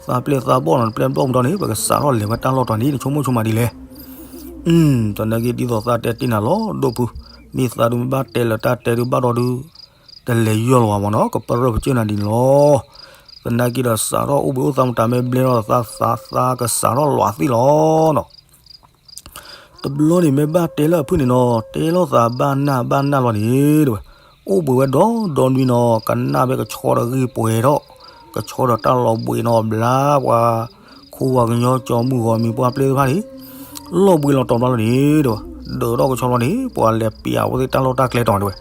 သးပျဲၢ်သးဘီၣ်နီၤ တပျဲၢ်ဘီၣ်မတီၤန့ၣ် ပကစးထီၣ်လဲၤဝဲတၢ်လီၢ်တီၤန့ၣ် နဆိကမိၣ်ဆိကမးဒ်လဲၣ် သနာ်က့ဒ်သိးသးတဲတ့ၢ်နၤလီၤ ဒိၣ်ဖု, မ့ၢ်သးဒုးမ့ၢ်ဘၣ်တဲလၢတၢ်တဲဒုးဘၣ်ဒီးဒုး တလဲၤယီၢ်လီၤဘၣ်မ့ၢ်နီၤ ကပရၢၢ်ပကၢၢ်နၤဒ်န့ၣ်လီၤ. သနာ်က့ဒီးစးထီၣ်အိၣ်ဘှံးအိၣ်သါမတၤမ့ၢ်ဘျဲၣ်ထီၣ်သး သးကစးထီၣ်လီၤအသ့ၣ်လီၤနီၤ. တဘျီန့ၣ်မ့ၢ်ဘၣ်တဲလၢအဖုၣ်န့ၣ်နီၤ တဲလိာ်သးဘၣ်နၢ်ဘၣ်နၢ်လီၤန့ၣ် တဲဝဲ, အိၣ်ဘှံးဝဲဒီဒီနွံနီၤ ကနၣ်ဖဲကဆီဒီးဂံၢ်ပှဲၤထီၣ်, ကဆီဒီးတၢ်လီၤဘှံးနီၤ ဘျါပှၤ ခိၣ်ဝါကညီကၠီမုၢ်ဂီၤမံၤပှၢ်ပျဲၢ်သ့ၣ်တဖၣ်န့ၣ် လီၤဘှံးလီၤတီၤဘျါလီၤန့ၣ် တဲဝဲ, ဒၢးထီၣ်ကဆီလီၤန့ၣ် ပှၤလဲၤပျးဝဲသ့ၣ်တၢ်လီၢ်တၢ်ကျဲတီၤန့ၣ်တဲဝဲ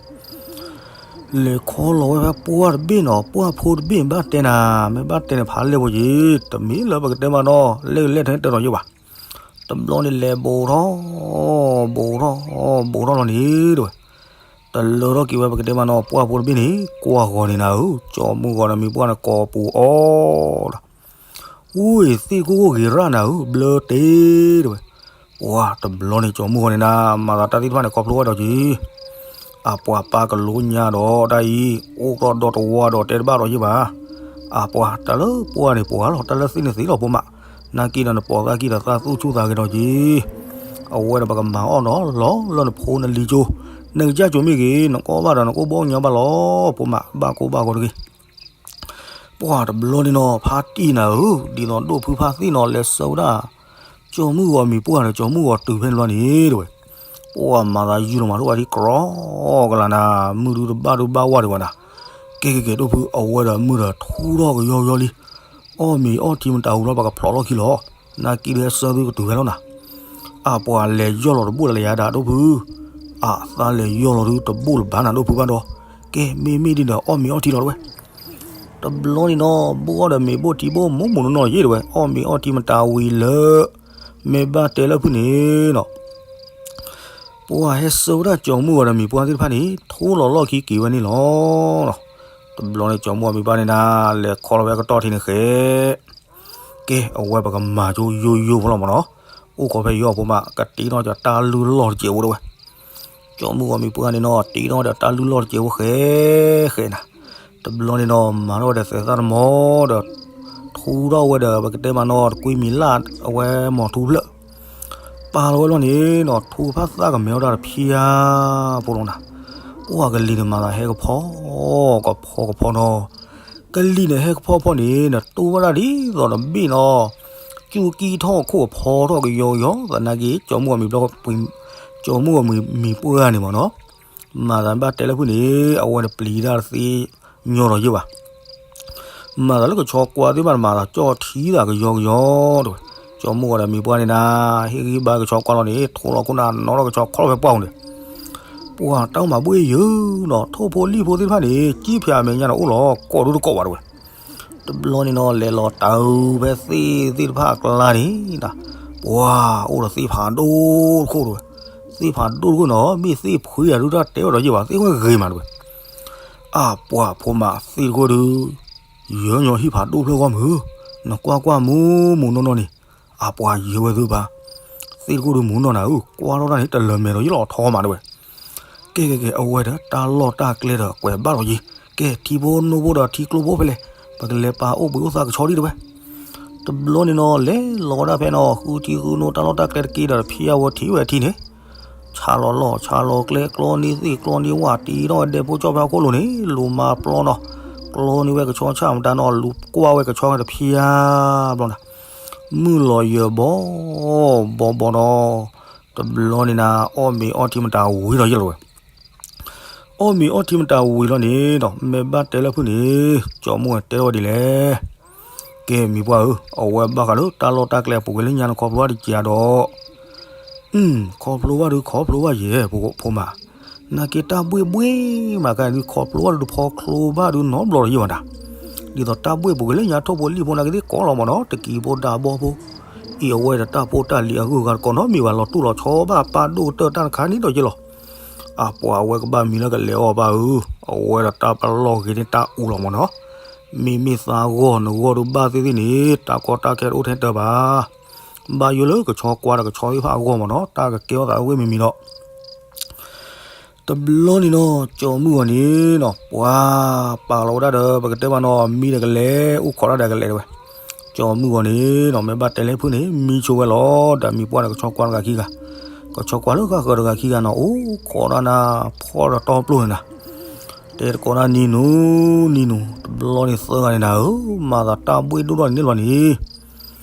လဲၤခီလီၤဝဲဖဲပှၢ်တဘ့ၣ်နီၤ ပှၢ်ဖိတဘ့ၣ်ဘၣ်တဲနၤ မ့ၢ်ဘၣ်တဲန့ၣ်ဖးလဲၢ်ဖိက့ၤ တမ့ၢ်လၢပကတဲမးနီၤ လဲၢ်ကလဲၢ်ထဲတၢ်တီၤယိၣ်ဘၣ်. တဘျီန့ၣ်လဲၤဘိးထီၣ် ဘိးထီၣ် ဘိးထီၣ်လီၤန့ၣ်တဲဝဲ, တလၢထီၣ်က့ၤဝဲပကတဲမးနီၤ ပှၢ်ဖိတဘ့ၣ်န့ၣ် ကွၢ်ဂီၤန့ၣ်နၤဧၢ ကၠီမုၢ်ဂီၤဒီးမံၤပှၢ်န့ၣ် ကိးပူၤအီၤဒီး ဝ့ၢ်သ့ၣ်ကိၢ်ကိၢ်ဂ့ၤရၣ်နၤဧၢ ဘျၢတ့ၢ်တဲဝဲ, ပှၤတဘျီန့ၣ် ကၠီမုၢ်ဂီၤန့ၣ်နၤ မၤသးတၢ်သ့ၣ်တဖၣ်န့ၣ် ခီဖျိဝဲဒီးက့ၤ အပှၤပၢ်ကလိညါဒီးတၢ်အံၤ အိၣ်ကီၢ်ဒီတဝါဒီးတဲတဘၣ်ဒီးယ့ၢ်ဘၣ်, အပှၤတၢ်လၢပှၢ်န့ၣ်ပှၢ်လီၤ တၢ်လၢသ့ၣ်န့ၣ်သ့လီၤဖိမး, နာ်က့ဒီးနပိာ်သးကံၢ်ဒီးသးသူၣ်ဆူၣ်သးဂဲၤဒီးက့ၤ အဝဲဒီးပကမၤအီၣ်ဒီးလီၤလၢနဖိနလံၤကၠိ, နကစၢ်ကၠိမ့ၢ်ဂ့ၤ နကီၢ်ဘၣ်ဒီးနကအိၣ်ဘီညါဘၣ်လီၤ ဖိမး ဘၣ်ကိၢ်ဘၣ်ဂီၤတဂ့ၤ ပှၤတဘျီန့ၣ်နီၤ ဖါတံၢ်နၤဧၢ ဒ်သိးဒိၣ်ဖုဖါသ့ၣ်နီၤ လဲၤဆၢဝဲဒၣ် ကၠီမုၢ်ဂီၤမံၤပှၢ်ဒီးကၠီမုၢ်ဂီၤတုၤဖဲန့ၣ်ဘျီန့ၣ်တဲဝဲ, ပှၤမၤသးယုၢ်လီၤမးဒိၣ်ဘၣ်ထံကြီကလးနၤ မုၢ်ဒုတဘၣ်ဒုဘၣ်ဝါဒံးဘၣ်နၤ, ကဲကဲကဲဒိၣ်ဖု အဝဲဒီးမုၢ်ဒီးထူထီၣ်ကယီကယီလံ, အီၣ်မ့ၤအီထံမတၤဟူလီၤ ပကဖျိးလီၢ်ခံလီၤ, နာ်က့ဒီးဟဲဆၢသုကတုၤဖဲလီၤနၤ အပှၤလဲၤယီၢ်လီၤတဘိၣ်လၢယၤဒၣ်ဒိၣ်ဖု, အသးလဲၤယီၢ်လီၤဒုတဘိၣ်လၢၤဘၣ်နၤဒိၣ်ဖုဘၣ်ဒီး, ကဲမ့မ့ၢ်ဒ်ဒီးအီၣ်မ့ၤအီထံလီၤတဲဝဲ, တဘျီန့ၣ်နီၤ ဘိၣ်အီၣ်ဒီးမ့ၤဘိၣ်ထံဘိၣ်မိၢ်မိၢ်နီၢ်နီၢ်ယ့ၢ်တဲဝဲ အီၣ်မ့ၤအီထံမတၤဝံၤလၢ မ့ၢ်ဘၣ်တဲလၢဖုၣ်န့ၣ်နီၤ ပှၤဟဲဆၢဝဲဒၣ်ကၠီမုၢ်ဂီၤဒီးမံၤပှၢ်သ့ၣ်တဖၣ်န့ၣ် ထူလီၤလီၢ်ခံက့ၤဝဲန့ၣ်လီၤ. တဘျီန့ၣ်ကၠီမုၢ်ဂီၤမံၤပှၢ်န့ၣ်နၤ လဲၤခီလီၤဝဲကတီၢ်ထံန့ၣ်ဃဲ ကဲ အဝဲပကမၤကၠိယိယိဖိလီၤမးနီၤ. အိၣ်ခိးဖဲယီၤဖိမး ကတ့ထီၣ်ဒီးတၢ်လုၢ်လီၢ်တစဲးဖိတဝဲ. ကၠီမုၢ်ဂီၤမံၤပှၢ်န့ၣ်နီၤ တ့ထီၣ်ဒီးတၢ်လုၢ်လီၢ်တစဲးဖိဃဲဃဲနၤ. တဘျီန့ၣ်နီၤ မၤထီၣ်ဝဲဒီးသဲးသၣ်တမီၤဒီး ထူထီၣ်ဝဲဒီး ပကတဲမးနီၤ တကွံမံၤလၢ်အဝဲမီၤထူဖျၢၣ် ပာ်လီၤဝဲလီၤန့ၣ်နီၤ ထူဖးသၣ်ကမဲထီၣ်တၢ်တဖံးဧါဖိလီၤနၤ. ပှၤကလံၤန့ၣ်မၤသးဟဲကဖီကဖီကဖီနီၤ ကလံၤန့ၣ်ဟဲကဖီကဖီန့ၣ် နတိၢ်ဘၣ်တၢ်ဒ်သိးတဘ့ၣ်နီၤ ကၠူကံၢ်ထီၣ်ခိၣ်ကဖီထီၣ်ကယီကယီ သနာ်က့ ကၠီမုၢ်ဂီၤမံၤပှၢ် ကၠီမုၢ်ဂီၤမံၤပှၢ်န့ၣ်မးနီၤ မၤသးဘၣ်တဲလၢဖုၣ်န့ၣ် အဝဲတပျံၤတၢ်တသ့ညီဒီးယ့ၢ်ဘၣ် မၤသးလၢကဆီကွၢ်သ့ၣ်တဖၣ်န့ၣ် မၤသးကၠီၣ်ထံသးကယီကယီတဝဲ. ကၠီမုၢ်ဂီၤဒီးမံၤပှၢ်န့ၣ်နၤ ဟ့ၣ်ဂံၢ်ဘါကဆီကွၢ်လီၤန့ၣ် ထိးလီၤခိၣ်နၤနီၤထီၣ်ကဆီခီၣ်ဖဲပှၢ်ပူၤန့ၣ် ပှၤတၢ်အိၣ်မၤဘှ့ၣ်ယၢၤနီၤ ထိၣ်ဖိလံၣ်ဖိသ့ၣ်တဖၣ်န့ၣ် ကံၣ်ဖၠးအမဲာ်ညါန့ၣ်အိၣ်လီၤ ကိးဒူတကိးဘၣ်တဝဲ. တဘျီန့ၣ်နီၤ လဲၤလီၤတၢ်ဖဲသ့ၣ်သ့ၣ်တဖၣ်အကျါန့ၣ် ပှၤအိၣ်ဒီးသ့ၣ်ဖးဒိၣ်တခိၣ်တဝဲ. သ့ၣ်ဖးဒိၣ်တခိၣ်နီၤ မ့ၢ်သ့ၣ်ဖှံဧါဒုတၢ်တဲဝဲဒီးယ့ၢ်ဘၣ် သ့ၣ်ဝဲဂ့ၤမးတဝဲ. အပှၤဖိမးသ့ၣ်တခိၣ်ဒု ယၢၤညီဟံၣ်ဖးဒိၣ်ဖျၢၣ်ဂီၢ်မုၢ်ဧၢ, နကွၢ်ကွၢ်မူမူနီၢ်နီၢ်န့ၣ်, အပှၤယၢၤဝဲသုဘၣ်, သ့ၣ်တခိၣ်ဒုမူနီၢ်နၤဧၢ, ကွၢ်ထီၣ်တၢ်န့ၣ် တလၢၤမဲာ်ဒီးယလီၤထီမးတဝဲ. ကဲကဲကဲ အဝဲဒီးတၢ်လီၢ်တၢ်ကျဲဒီးကွဲးဘၣ်လီၤယံၤ, ကဲထံဖိနိဖိဒီးထံကျိဖိဖဲလဲၣ်, ပကလဲၤပာ်အိၣ်ဘှံးအိၣ်သါကဆီဒံးတဝဲ. တဘျီန့ၣ်နီၤ လဲၤလီၤဝဲဒၣ်ဖဲနီၤ ဃုထံဃုနိ တၢ်လီၢ်တၢ်ကျဲတက့ဒီး တဖံးအဝဲထံၣ်ဝဲထံန့ၣ် ဆါလီၤလီၢ် ဆါလီၤကျဲ ကျီန့ၢ်သ့ၣ်ကျီန့ၢ်ဝၣ် တ့ထီၣ်ဝဲဒဲဖိကၠီၣ်ဖဲအခိၣ်လိၤန့ၣ် လူၤမၤပျီနီၤ, ကျီန့ၢ်ဝဲကဆီဆၣ်မတၤနီၤ လူၤကွၢ်ဝဲကဆီတဖံးဧါဘျီနၤ, မုၢ်လီၤယၢၤဘီဘီဘီနီၤ, တဘျီန့ၣ်နၤ အီၣ်မ့ၤအီထံမတၤဝံၤဒီးယလီၤဝဲ အီၣ်မ့ၤအီထံမတၤဝံၤလီၤန့ၣ်ဒီး မ့ၢ်ဘၣ်တဲလၢဖုၣ်န့ၣ် ကၠီမုၢ်ဝဲတဲထီၣ်ဝဲဒ်လဲၣ်. ကဲမံၤပှၢ်ဧၢ, အဝဲဘၣ်ဃးလၢတၢ်လီၢ်တၢ်ကျဲအပူၤကွံာ်လၢညါန့ၣ် ခီဖျိဘၣ်တက့ၢ်ဒီး, ခီဖျိဘၣ်ဒုးခီဖျိဘၣ်ယဲၢ် ဖိမး, နာ်က့တၢ်ဘှ့ၣ်ဘှ့ၣ်မးကဒုးခီဖျိဘၣ်ဒုးတဖီချိဘၣ်ဒုးနီတဘျီဒီးယံၤဘၣ်တၢ်, ဒ်သိးတၢ်ဘှ့ၣ်ပူၤကွံာ်လၢညါထိၣ်ဖိလံၣ်ဖိနာ်က့သ့ၣ်ကိးလီၤမးနီၤ တကံၤဖိဒၣ်ဘီဖိ, အံၤအဝဲဒီးတၢ်ဖိတၢ်လံၤအဂုၤအဂၤတကိးနီတမံၤဘၣ် လီၤတူၢ်လီၤဆီဘၣ်ပာ်ဒိၣ်ကတၢၢ်တၢ်တခါန့ၣ်ဒီးယလီၤ အပှၤအဝဲကဘၣ်မံၤလၢကလဲၤအီၤဘၣ်ဧၢ, အဝဲဒီးတၢ်ပလီၢ်ဂ့ၤန့ၢ်တၢ်အူလီၤမးနီၤ, မ့မ့ၢ်သးဂီၢ်နဂီၢ်ဒုးဘၣ်သ့ၣ်သ့ၣ်န့ၣ် တၢ်ကီတၢ်ခဲတအိၣ်ထဲတၢ်ဘၣ်, ဘၣ်ယိၣ်လၢကဆီကွၢ်ဒီးကဆီသ့ၣ်တဖၣ်အဂီၢ်မးနီၤ တၢ်ကကဲထီၣ်သးအဂ့ၢ်မံၤမံၤဒီး တဘျီန့ၣ်နီၤ ကၠီမုၢ်ဂီၤန့ၣ်နီၤ ပှၤပာ်လီၤဝဲဒၣ်ဒီး ပကတဲမးနီၤ မံဒီးကလဲၤ အိၣ်ခိးတၢ်ဒီးကလဲၤတဝဲ, ကၠီမုၢ်ဂီၤန့ၣ်နီၤ မ့ၢ်ဘၣ်တဲလၢဖုၣ်န့ၣ် မံဆိဝဲလီၤ ဒီးမံၤပှၢ်န့ၣ် ကဆီကွၢ်တဂၤခံဂၤ, ကဆီကွၢ်လၢဃၣ်ဃၢၤတဂၤခံဂၤနီၤ အိၣ်ခိးတၢ်နၤ ဖီၣ်ဒီးတီပျိၢ်န့ၣ်နၤ, တဲတကိးနၤ နံၤနူၤ နံၤနူၤ တဘျီန့ၣ်သၢဂၤန့ၣ်နၤဧၢ, မၤသးတၢ်ဘှ့ၣ်ဒိၣ်ထီၣ်န့ၣ်န့ၣ်လီၤန့ၣ်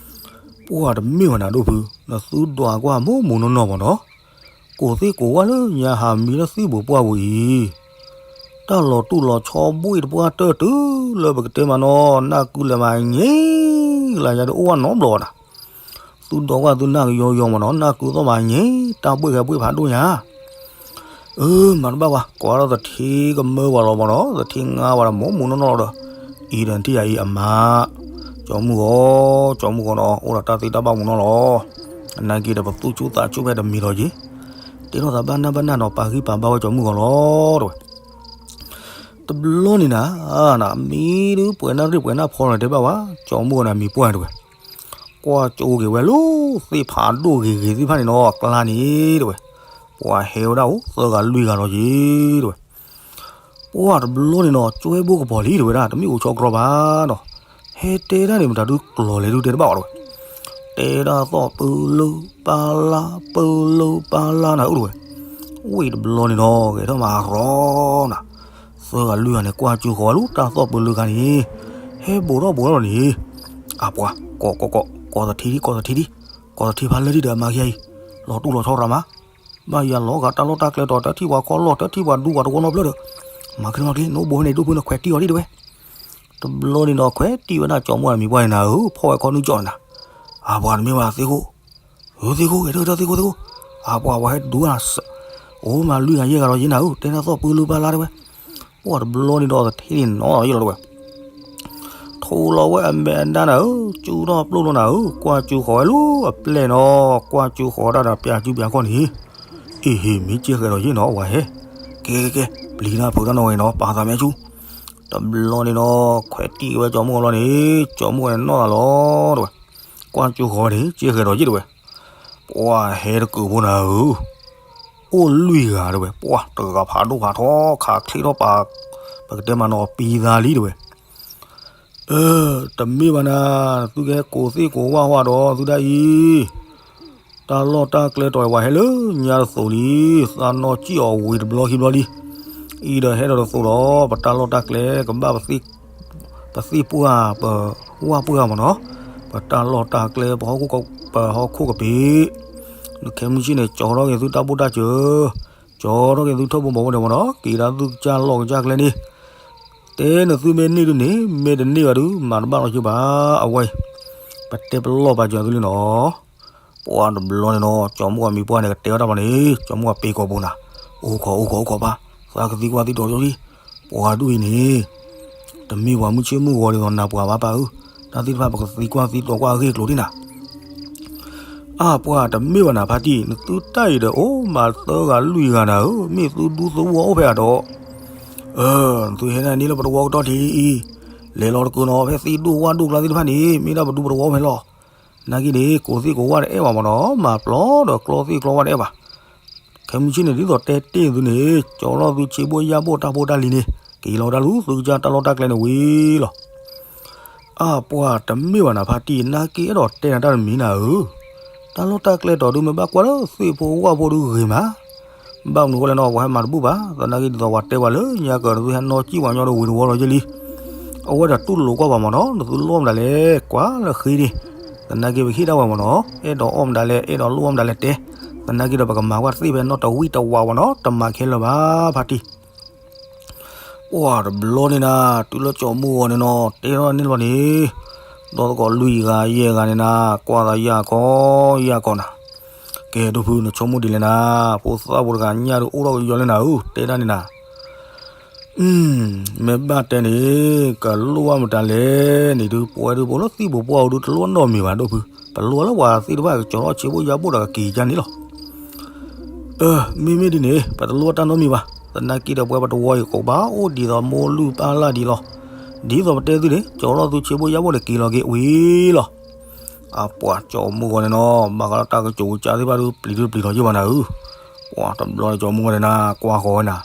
ပှၤတမ့ၢ်ဝဲနၤဒိၣ်ဖု, နသုဒွးကွၢ်မူးမူးနီၢ်နီၢ်မးနီၤ, ကိးသ့ၣ်ကိးဝၣ်လၢညါဟးမံလၢသ့ၣ်ပူၤပှၢ်ပူၤအံၤ, တၢ်လီၤတူၢ်လီၤဆီဘှ့ၣ်တပှၢ်တၢၢ်တုၤလၢပကတဲမးနီၤ နၢ်ကုလဲၤမးညဲ, လၢယၤဒုးအိၣ်ဝဲနီတဘျီဘၣ်နၤ, သုဒွးကွၢ်သုနၢ်ကယီယီမးနီၤ နၢ်ကုသီၣ်မးညဲ, တၢ်ဘှ့ၣ်ဂဲၤဘှ့ၣ်ဖးဒိၣ်ညါ အၢ မၤတဘၣ်ဝဲ ကိးဒီးသထ့ကမၢပှၤလီၤမးနီၤ သထ့ငါပှၤဒီးမူးမူးနီၢ်နီၢ်လီၤဒီး, အံၤဒီးထံၣ်ယၤအံၤအမါ, ကၠီမုၢ်ဂီၤ, ကၠီမုၢ်ဂီၤနီၤ အိၣ်ဒီးတၢ်သ့တၢ်ဘၣ်မူးနီၢ်လီၤ, အနာ်က့ဒီးပသူၣ်ဆူၣ်သးဆူၣ်ဖဲတမံၤလီၤက့ၤ, တဲထီၣ်သးဘၣ်နၢ်ဘၣ်နၢ်နီၤ ပာ်ဂံၢ်ပာ်ဘါဝဲကၠီမုၢ်ဂီၤလီၤ တဝဲ တဘျီန့ၣ်နၤ, မံဒုးပှဲၤနၢ်ရ့ၣ်ပှဲၤနၢ်ဖီလီၤတဲဘၣ်ဝဲ, ကၠီမုၢ်ဂီၤန့ၣ်မံၤပှၢ်တဝဲ ကွၢ်ကၠိက့ၤဝဲလၢ သ့ၣ်ဖးဒိၣ်ဂ့ၤဂ့ၤသ့ၣ်တဖၣ်န့ၣ်နီၤ အကျါန့ၣ်တဝဲ, ပှၤဟဲဝဲဒၣ်အိၣ်သၢဂၤလွံၢ်ဂၤလီၤက့ၤတဝဲ, ပှၤတဘျီန့ၣ်နီၤ ကၠွဲဘိကပီၤလံတဝဲဒၣ် တမ့ၢ်အိၣ်ဆီကြီဘၣ်နီၤ, ဟဲတဲဒၣ်န့ၣ် မတၤဒုးကျီၤလဲၤဒုးတဲတဘၣ်အီၤတဝဲ, တဲဒၣ်သီၣ်ပၢလၢပၢ်လါ ပၢလၢပၢ်လါနၤအိၣ်တဝဲ, ဝံၤတဘျီန့ၣ်နီၤ ဂဲၤထီၣ်မးရီနၤ သၢဂၤလွံၢ်ဂၤန့ၣ် ကွၢ်ကၠိဃီၤဝဲလၢတၢ်သီၣ်ပၢလၢခါန့ၣ်, ဟဲဘူးထီၣ်ဘူးထီၣ်လီၤန့ၣ်, အပှၤ ကိးကိးကိး ကိးသထ့ဒံး ကိးသထ့ဒံး, ကိးသထ့ဖးလၢဒံးဒီးအမါခံဂၤအံၤ, လီၤတူၢ်လီၤဆီရၤမး, ဘၣ်ယၤလီၤဂာ်တၢ်လီၢ်တၢ်ကျဲတီၤ တထံၣ်ပှၤခီလီၢ် တထံၣ်ပှၤဒူပှၤတဝီနီတဖျၢၣ်ဒီး, မၤခဲန့ၣ်မၤက့ၤ နအိၣ်ဘူးဖဲန့ၣ် ဒိၣ်ဖုန့ၣ်ခွဲးတံၢ်အီၤဒံးတဝဲ, တဘျီန့ၣ်ဒီးခွဲးတံၢ်ဝဲဒၣ်ကၠီမုၢ်ဂီၤန့ၣ်မံၤပှၢ်န့ၣ်နၤဧၢ, ဖီၣ်ဝဲခီနုာ်ကၠီန့ၣ်နၤ, အပှၤတမ့ၢ်ဘၣ်သ့ၣ်ခိၣ် ဧၢ သ့ၣ်ခိၣ် ဂဲၤထၢၣ်ထၢၣ်သ့ၣ်ခိၣ်သ့ၣ်ခိၣ်, အပှၤပှၤဟဲဒူဝဲနၤ, အိၣ်မးလွံၢ်ဂၤယဲၢ်ဂၤလီၤယဲနၤဧၢ, တဲနၤသီၣ်ပၢလၢပၢ်လါတဝဲ, ပှၤတဘျီန့ၣ်ဒီးသထ့န့ၣ်နီၤလီၤယဲလီၤတဝဲ, ထိလီၤဝဲအမဲာ်အဒါနၤဧၢ, ကၠူထီၣ်ပျိၢ်လီၤနၤဧၢ, ကွၢ်ကၠူဃီၤဝဲလၢအပျဲၢ်နီၤ, ကွၢ်ကၠူဃီၤဝဲဒၣ်ဒီးပျးကၠူပျးခီၣ်န့ၣ်, အ့ဟ့ၣ် မ့ၢ်ကဲဃဲၤဒီးယဲနီၤ ဝဲဟဲ, ကဲကဲကဲ ပျံၤတၢ်ဖုးတၢ်နီၣ်ဂံၢ်နီၤ ပာ်သးမဲဆူ တဘျီန့ၣ်ဒီး ခွဲးတံၢ်ဝဲကၠီမုၢ်ဂီၤလီၤန့ၣ် ကၠီမုၢ်ဂီၤန့ၣ်နီၣ်သးလီၤတဝဲ, ကွၢ်ကၠူဃီၤန့ၣ် ကဲဃဲၤဒီးယဲတဝဲ, ပှၢ်ဟဲတကုးဖိနၤဧၢ, အိၣ်လွံၢ်ဂၤတဲဝဲ, ပှၢ်တဂၤဖးဒိၣ်ဖးထီ ခးချ့ထီၣ်ပာ်, ပကတဲမးနီၤ ပံသးလံတဲဝဲ. အၢ, တမ့ၢ်ဘၣ်နၤ, သုကဟဲကိးသ့ၣ်ကိးဝၣ်ဝဲဒီးသုဒၣ်အံၤ, တၢ်လီၢ်တၢ်ကျဲတီၤဝဲဟဲလၢညါတသိးလံ, သးနီၢ်စံၣ်အီၤဝံၤတဘျီခံဘျီလံ. အံၤဒီးဟဲဒီးတသိးဒီး ပတၢ်လီၢ်တၢ်ကျဲကဘၣ်ပသ့ၣ်ပှၢ်ပဝၣ်ပှၢ်မးနီၤ, ပတၢ်လီၢ်တၢ်ကျဲ ပဟီၣ်ခိၣ်ကပ့ၤ, နခဲမုၢ်ဆ့ၣ်န့ၣ် ကၠီထီၣ်က့ၤသုတၢ်ဘိၣ်တၢ်စၢၤ, ကၠီထီၣ်က့ၤသုထၢၣ်ဘိဘီၣ်ဝဲဒီးမးနီၤ, က့ၤဒၣ်သုကစၢ်လီၢ်ကစၢ်ကျဲန့ၣ်, တဲနသုမ့ၢ်န့ၢ်ဒုန့ၣ် မ့ၢ်တန့ၢ်ဘၣ်ဒု မၤတဘၣ်လီၤက့ၤဘၣ်, အဝဲအံၤ ပတဲပလီၢ်ပာ်စၢၤသုလံနီၤ. ပှၢ်တဘျီန့ၣ်နီၤ ကၠီမုၢ်ဂီၤမံၤပှၢ်န့ၣ် ကတဲဝဲဒၣ်ဘၣ်န့ၣ် ကၠီမုၢ်ဂီၤပ့ၤကိာ်ပူၤနၤ, အိၣ်ခိးအိၣ်ခိးအိၣ်ခိးဘၣ်, သးကသံကွၢ်သံဒိးလံ, ပှၤဒူၣ်အံၤန့ၣ် တမ့ၢ်ပှၤမုၢ်ဆ့ၣ်မုၢ်ဂီၤဒ်သိးနၤပှၤဘၣ်ပၢ်ဧၢ, တၢ်သ့ၣ်တဖၣ်ပကသံကွၢ်သံဒိးကွၢ်အဂ့ၢ်အကျိၤဒ်နၤ အါ ပှၢ်တမ့ၢ်ဘၣ်နၤဖါတံၢ်, နသုတၢ်အံၤဒီးအိၣ်မးသၢဂၤလွံၢ်ဂၤနၤဧၢ, မ့ၢ်သုဒူသဝီအိၣ်ဖဲအံၤဒီး, အၢ, နသုဟဲဒၣ်န့ၣ်လၢပတဝီကတီၢ်ထံအံၤ, လဲၤလီၤတကုးနီၤ ဖဲသံဒိၣ်ဝၣ်ဒိၣ်ကျါသ့ၣ်တဖၣ်န့ၣ် မ့ၢ်ဒၣ်ပဒူပတဝီအိၣ်ဖဲလီၤ. နာ်က့န့ၣ် ကိးသ့ၣ်ကိးဝၣ်တအဲၣ်ဘၣ်မးနီၤ, မၤပျီဒီးကျီသ့ၣ်ကျီဝၣ်တအဲၣ်ဘၣ်. ခဲမုၢ်ဆ့ၣ်န့ၣ် ဒ်သိးတဲတ့ၢ်သုန့ၣ် ကၠီလီၤသုဆ့ဘိၣ်ယၢ်ဘိၣ်တၢ်ဖိတၢ်လံၤန့ၣ် က့ၤလီၤတၢ်လူၤသုကစၢ်တၢ်လီၢ်တၢ်ကျဲန့ၣ်ဝံၤလီၤ. အါ ပှၢ်တမ့ၢ်ဘၣ်နၤဖါတံၢ်, နာ်က့အဲၣ်ဒိးတဲနၤတၢ်တမံၤနၤဧၢ, တၢ်လီၢ်တၢ်ကျဲတီၤဒုမ့ၢ်ဘၣ်ကွၢ်လၢသ့ၣ်ဖိဝၣ်ဖိဒုဂ့ၤမး, ဘၣ်မနုၤဃိလဲၣ်နီၤ ပှၤဟဲမၤတဘူၣ်ဘၣ်, သနာ်က့ဒ်သိးပှၤတဲပှၤလၢညါကၢၤ နသုဟဲနီၢ်ကံၣ်ပှၤညီဒီးဝံၤတဝီလီၤယဲလံ. အဝဲဒၣ်တူၢ်လိာ်ကွၢ်ပှၤမးနီၤ, နသုလိၣ်မတၤလဲၣ် ကွၢ်လၢဃ့န့ၣ်, သနာ်က့ပဟ့ၣ်ဒၣ်ဝဲမးနီၤ, အဲၣ်ဒိးအီၣ်မတၤလဲၣ် အဲၣ်ဒိးလိၣ်အီၣ်မတၤလဲၣ်တဲ, သနာ်က့ဒီးပကမၤကွၢ်သ့ၣ်ဖဲနီတဝံၣ်တဝးဝဲနီၤ, တမၤခဲလၢာ်ဘၣ်ဖါတံၢ် ပှၢ်တဘျီန့ၣ်နၤ တုၤလၢကၠီမုၢ်ဂီၤန့ၣ်နီၤ တဲထီၣ်န့ၣ်လီၤန့ၣ်, ဒီးသကိးလွံၢ်ဂၤယဲၢ်ဂၤန့ၣ်နၤ ကွၢ်သးယၢ်ကီယၢ်ကီနၤ, ကဲဒိၣ်ဖု နဆိကမိၣ်ဒ်လဲၣ်နၤ, ဖိသၣ်ဖိတဂၤညၣ်ဒုးအိၣ်ထီၣ်ကယီလၢနၤဧၢ တဲဒၣ်န့ၣ်နၤ မ့ၢ်ဘၣ်တဲန့ၣ် ကလိၣ်ဘၣ်မတၤလဲၣ်န့ၣ်ဒုး ပဝဲဒုး ပအိၣ်လၢသံၣ်ပူၤပှၢ်အူဒုး တလိၣ်နီတမံၤဘၣ်ဒိၣ်ဖု, ပလိၣ်လၢပှၤသ့ၣ်တဖၣ်ကကၠီထီၣ်ဆ့ဘိၣ်ယၢ်ဘိၣ်ဒီးကက့ၤကါန့ၣ်လီၤ. အၢ မ့မ့ၢ်ဒ်န့ၣ် ပတလိၣ်တၢ်နီတမံၤဘၣ်, သနာ်က့ဒီးပဝဲပတဝီအံၤ ကဘၣ်အိၣ်ဒ်သိးမိၢ်လုၢ်ပၢ်လၢ်ဒံးလီၤ. ဒ်သိးပတဲသုန့ၣ် ကၠီထီၣ်သုဆ့ဘိၣ်ယၢ်ဘိၣ်န့ၣ်က့ၤလီၤက့ၤဝံၤလီၤ. အပှၤကၠီမုၢ်ဂီၤန့ၣ်နီၤ ဘၣ်ဃးလၢတၢ်ကစိၤကစၢ်သ့ၣ်တဖၣ်ဒုး ပျံၤဒုးပျံၤထီၣ်ယဲၢ်ဘၣ်နၤဧၢ, ပှၤတဘျီန့ၣ် ကၠီမုၢ်ဂီၤန့ၣ်နၤ ကွၢ်ဃီၤဝဲနၤ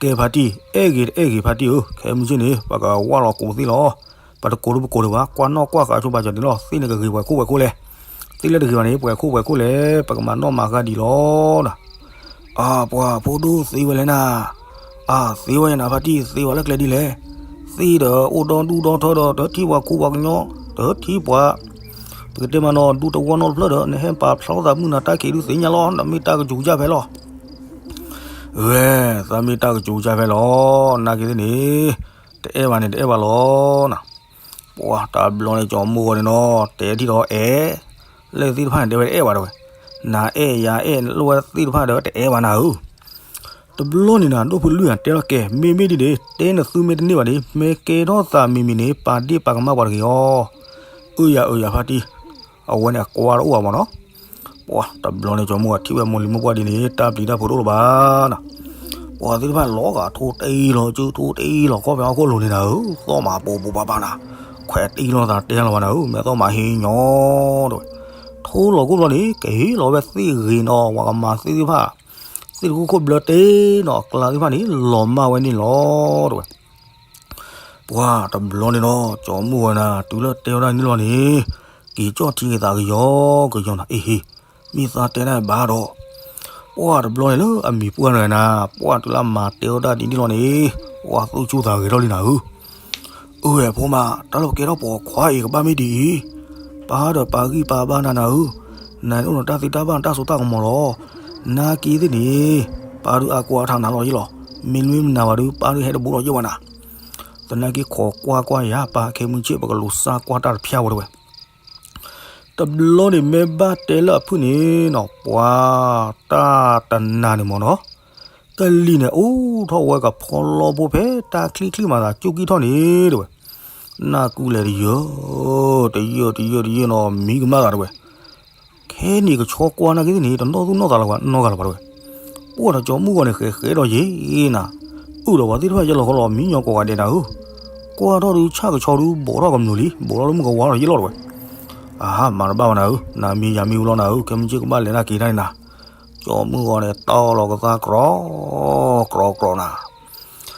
ကဲဖါတံၢ် အဲၣ်ဂ့ၤတအဲၣ်ဂ့ၤဖါတံၢ်ဧၢ, ခဲမုၢ်ဆ့ၣ်န့ၣ် ပကဝၢ်လီၤကိးသ့ၣ်လီၤ. ပတကိးဒုးပကိးဒံးဘၣ်, ကွၢ်နီၣ်ကွၢ်ဃာ်ဆိပာ်စၢၤန့ၣ်လီၤ. သ့ၣ်န့ၣ်ကဂ့ၤပှဲၤခိၣ်ပှဲၤခိၣ်လဲၣ်, သ့ၣ်လၢတဂ့ၤဘၣ်န့ၣ် ပှဲၤခိၣ်ပှဲၤခိၣ်လဲၣ်, ပကမၤနီၣ်မၤဃါဒံးလီၤနၤ. အပှၤဖိဒိၣ်သ့ဝဲလဲၣ်နၤ, အသ့ဝဲယနၤဖါတံၢ် သ့ဝဲလၢကျဲဒ်လဲၣ်. သ့ၣ်ဒီးအိၣ်ဒီဒူၣ်ဒီထၢဒီး တထံၣ်ပှၤခူပှၤကညီ, တထံၣ်ပှၤ ပကတဲမးနီၤ ဒူတဝီနီတဖျၢၣ်ဒီး နဟဲပာ်ဖျါထီၣ်သးမုၢ်နၤတၢ်ခံးဒုးသ့ၣ်ညါလီၤ. နမ့ၢ်တၢ်ကစူၤကစၢ်ဖဲလီၤ. ဂဲၤ သးမ့ၢ်တၢ်ကစူၤကစၢ်ဖဲလီၤ. နာ်က့သ့ၣ်န့ၣ် တအဲၣ်ဘၣ်န့ၣ် တအဲၣ်ဘၣ်လီၤနၤ. ပှၤတဘျီန့ၣ် ကၠီမုၢ်ဂီၤန့ၣ်နီၤ တဲထံၣ်ဒီးအဲၣ်, လၢသ့ၣ်တဖၣ်န့ၣ် တဲဝဲတအဲၣ်ဘၣ်တဲဝဲ, နၤအဲၣ်ယၤအဲၣ်လိၣ်ဝဲသ့ၣ်တဖၣ်ဒီး တအဲၣ်ဘၣ်နၤဧၢ. တဘျီန့ၣ်နၤ ဒိၣ်ဖုလွံၢ်ဧၢ တဲထီၣ်ကဲ မ့မ့ၢ်ဒ်န့ၣ် တဲနသုမ့ၢ်တန့ၢ်ဘၣ်န့ၣ် မ့ၢ်ကဲထီၣ်သးမံၤမံၤန့ၣ် ပာ်ဒ့ၣ်ပာ်ကမၣ်ပှၤတဂ့ၤအီၤ. အၢယၤအၢယၤဖါတံၢ်, အဝဲန့ၣ်အကွၢ်တအိၣ်ဘၣ်မးနီၤ. ပှၤတဘျီန့ၣ် ကၠီမုၢ်ဂီၤထံၣ်ဝဲမိၢ်လံၤမိၢ်ပှၢ်ဒ်န့ၣ် တၢ်ပျံၤတၢ်ဖုးတအိၣ်လၢၤဘၣ်နၤ. ပှၤသ့ၣ်တဖၣ်လီၤဂာ်ထိတအံလီၤ ကၠိထိတအံလီၤ ခီၣ်ဖဲဟီၣ်ခိၣ်လိၤန့ၣ်နၤဧၢ, သီၣ်မးပူၤပူၤပၤပၤနၤ, ခွဲးတအံလီၤသးတဲလီၤဘၣ်နၤဧၢ, မ့ၢ်သီၣ်မးဟ့ၣ်ညီတဲဝဲ. ထိလီၤကိၣ်ဘျီန့ၣ် ကဟ့ၣ်လီၤဝဲသ့ၣ်ဂ့ၤနီၤ ပှၤကမၤသ့ၣ်တဖၣ်, သ့ၣ်တခိၣ်ခိၣ်ဘျၢတ့ၢ်နီၤ အကျါသ့ၣ်တဖၣ်န့ၣ် လီၤမၢ်ဝဲန့ၣ်လီၤတဲဝဲ. ပှၤတဘျီန့ၣ်နီၤ ကၠီမုၢ်ဂီၤနၤ တုၤလၢတဲဝဲဒၣ်န့ၣ်လီၤန့ၣ်, က့ၤကၠီၣ်ထံက့ၤသးကယီကယီနၤ, အ့ဟ့, မ့ၢ်သးတဲဒၣ်ဘၣ်ဒီး, ပှၤတဘျီန့ၣ်လၢအမံၤပှၢ်နၤနၤ, ပှၤတုၤလၢအမၤတဲဝဲဒၣ်ဒ်န့ၣ်လီၤန့ၣ်, ပှၤသူၣ်ဆူၣ်သးဂဲၤထီၣ်လံနၤဧၢ. အၢ ဝဲဖိမး တၢ်လၢပကဲထီၣ်ပိာ်ခွါအံၤကဘၣ်မ့ၢ်ဒ်အံၤ, ပၢ်ဒီးပၢ်ဂံၢ်ပၢ်ဘါနၤနၤဧၢ, နအိၣ်ဒီးတၢ်သံတၢ်ဘၣ်တၢ်စိတၢ်ကမီၤလီၤ. နာ်က့သ့ၣ်န့ၣ်, ပၢ်ဒုးအါကိးအါထးနၤလီၤယ့ၢ်လီၤ. မ့ၢ်နမ့ၢ်မနၤဘၣ်ဒုး ပၢ်ဒုးဟဲတဘူးလီၤယ့ၢ်ဘၣ်နၤ. သနာ်က့ခိးကွၢ်ကွၢ်ယၤ ပၢ်ခဲမုၢ်ဆ့ၣ် ပကလူၤစၢ်ကွၢ်တၢ်တဖျၢၣ်ဝဲတဲဝဲ. တဘျီန့ၣ်မ့ၢ်ဘၣ်တဲလၢအဖုၣ်န့ၣ်နီၤ ပှၤတၢ်တနၤန့ၣ်မ့ၢ်နီၤ, ကလံၤန့ၣ်အိၣ်ထီၣ်ဝဲကဖီလီဖိဖဲတၢ်ချံၣ်ချံၣ်မၤသးကၠူၣ်ကံၣ်ထီၣ်န့ၣ်တဲဝဲ. နၢ်ကူလဲၤတယၢၢ်, တယၢၢ်တယၢၢ်တယၢၢ်နီၤ မံကမၣ်သးတဲဝဲ. ခဲန့ၣ်ကဆီကွၢ်နာ်က့သ့ၣ်န့ၣ် တနီၣ်သူၣ်နီၣ်သးလၢၤပှၤနီတဂၤလၢၤဘၣ်တဲဝဲ. ပှၤဒီးကၠီမုၢ်ဂီၤန့ၣ် ဃဲးဃဲးဒီးယ့ၢ်နၤ, အုၣ်ဒီးပှၤသ့ၣ်တဖၣ်ယဲလီၤဃီလီၤ မံညီကိးဂၤဒဲးနၤဧၢ. ကွၢ်ထီၣ်ဒုးဆၣ်ကဆီဒုး ဘိးထီၣ်ကမျူၤလံ ဘိးထီၣ်လၢမုၢ်ကဝါထီၣ်ယ့ၢ်လီၤတဲဝဲ. အဟါ မၤတဘၣ်ဘၣ်နၤဧၢ, နမံယၤမံဝံၤလီၤနၤဧၢ, ခဲမုၢ်ဆ့ၣ်ကဘၣ်လဲၤတၢ်က့ၤတၢ်န့ၣ်နၤ, ကၠီမုၢ်ဂီၤန့ၣ် တီၢ်လီၤကသါကြီ ကြီကြီနၤ,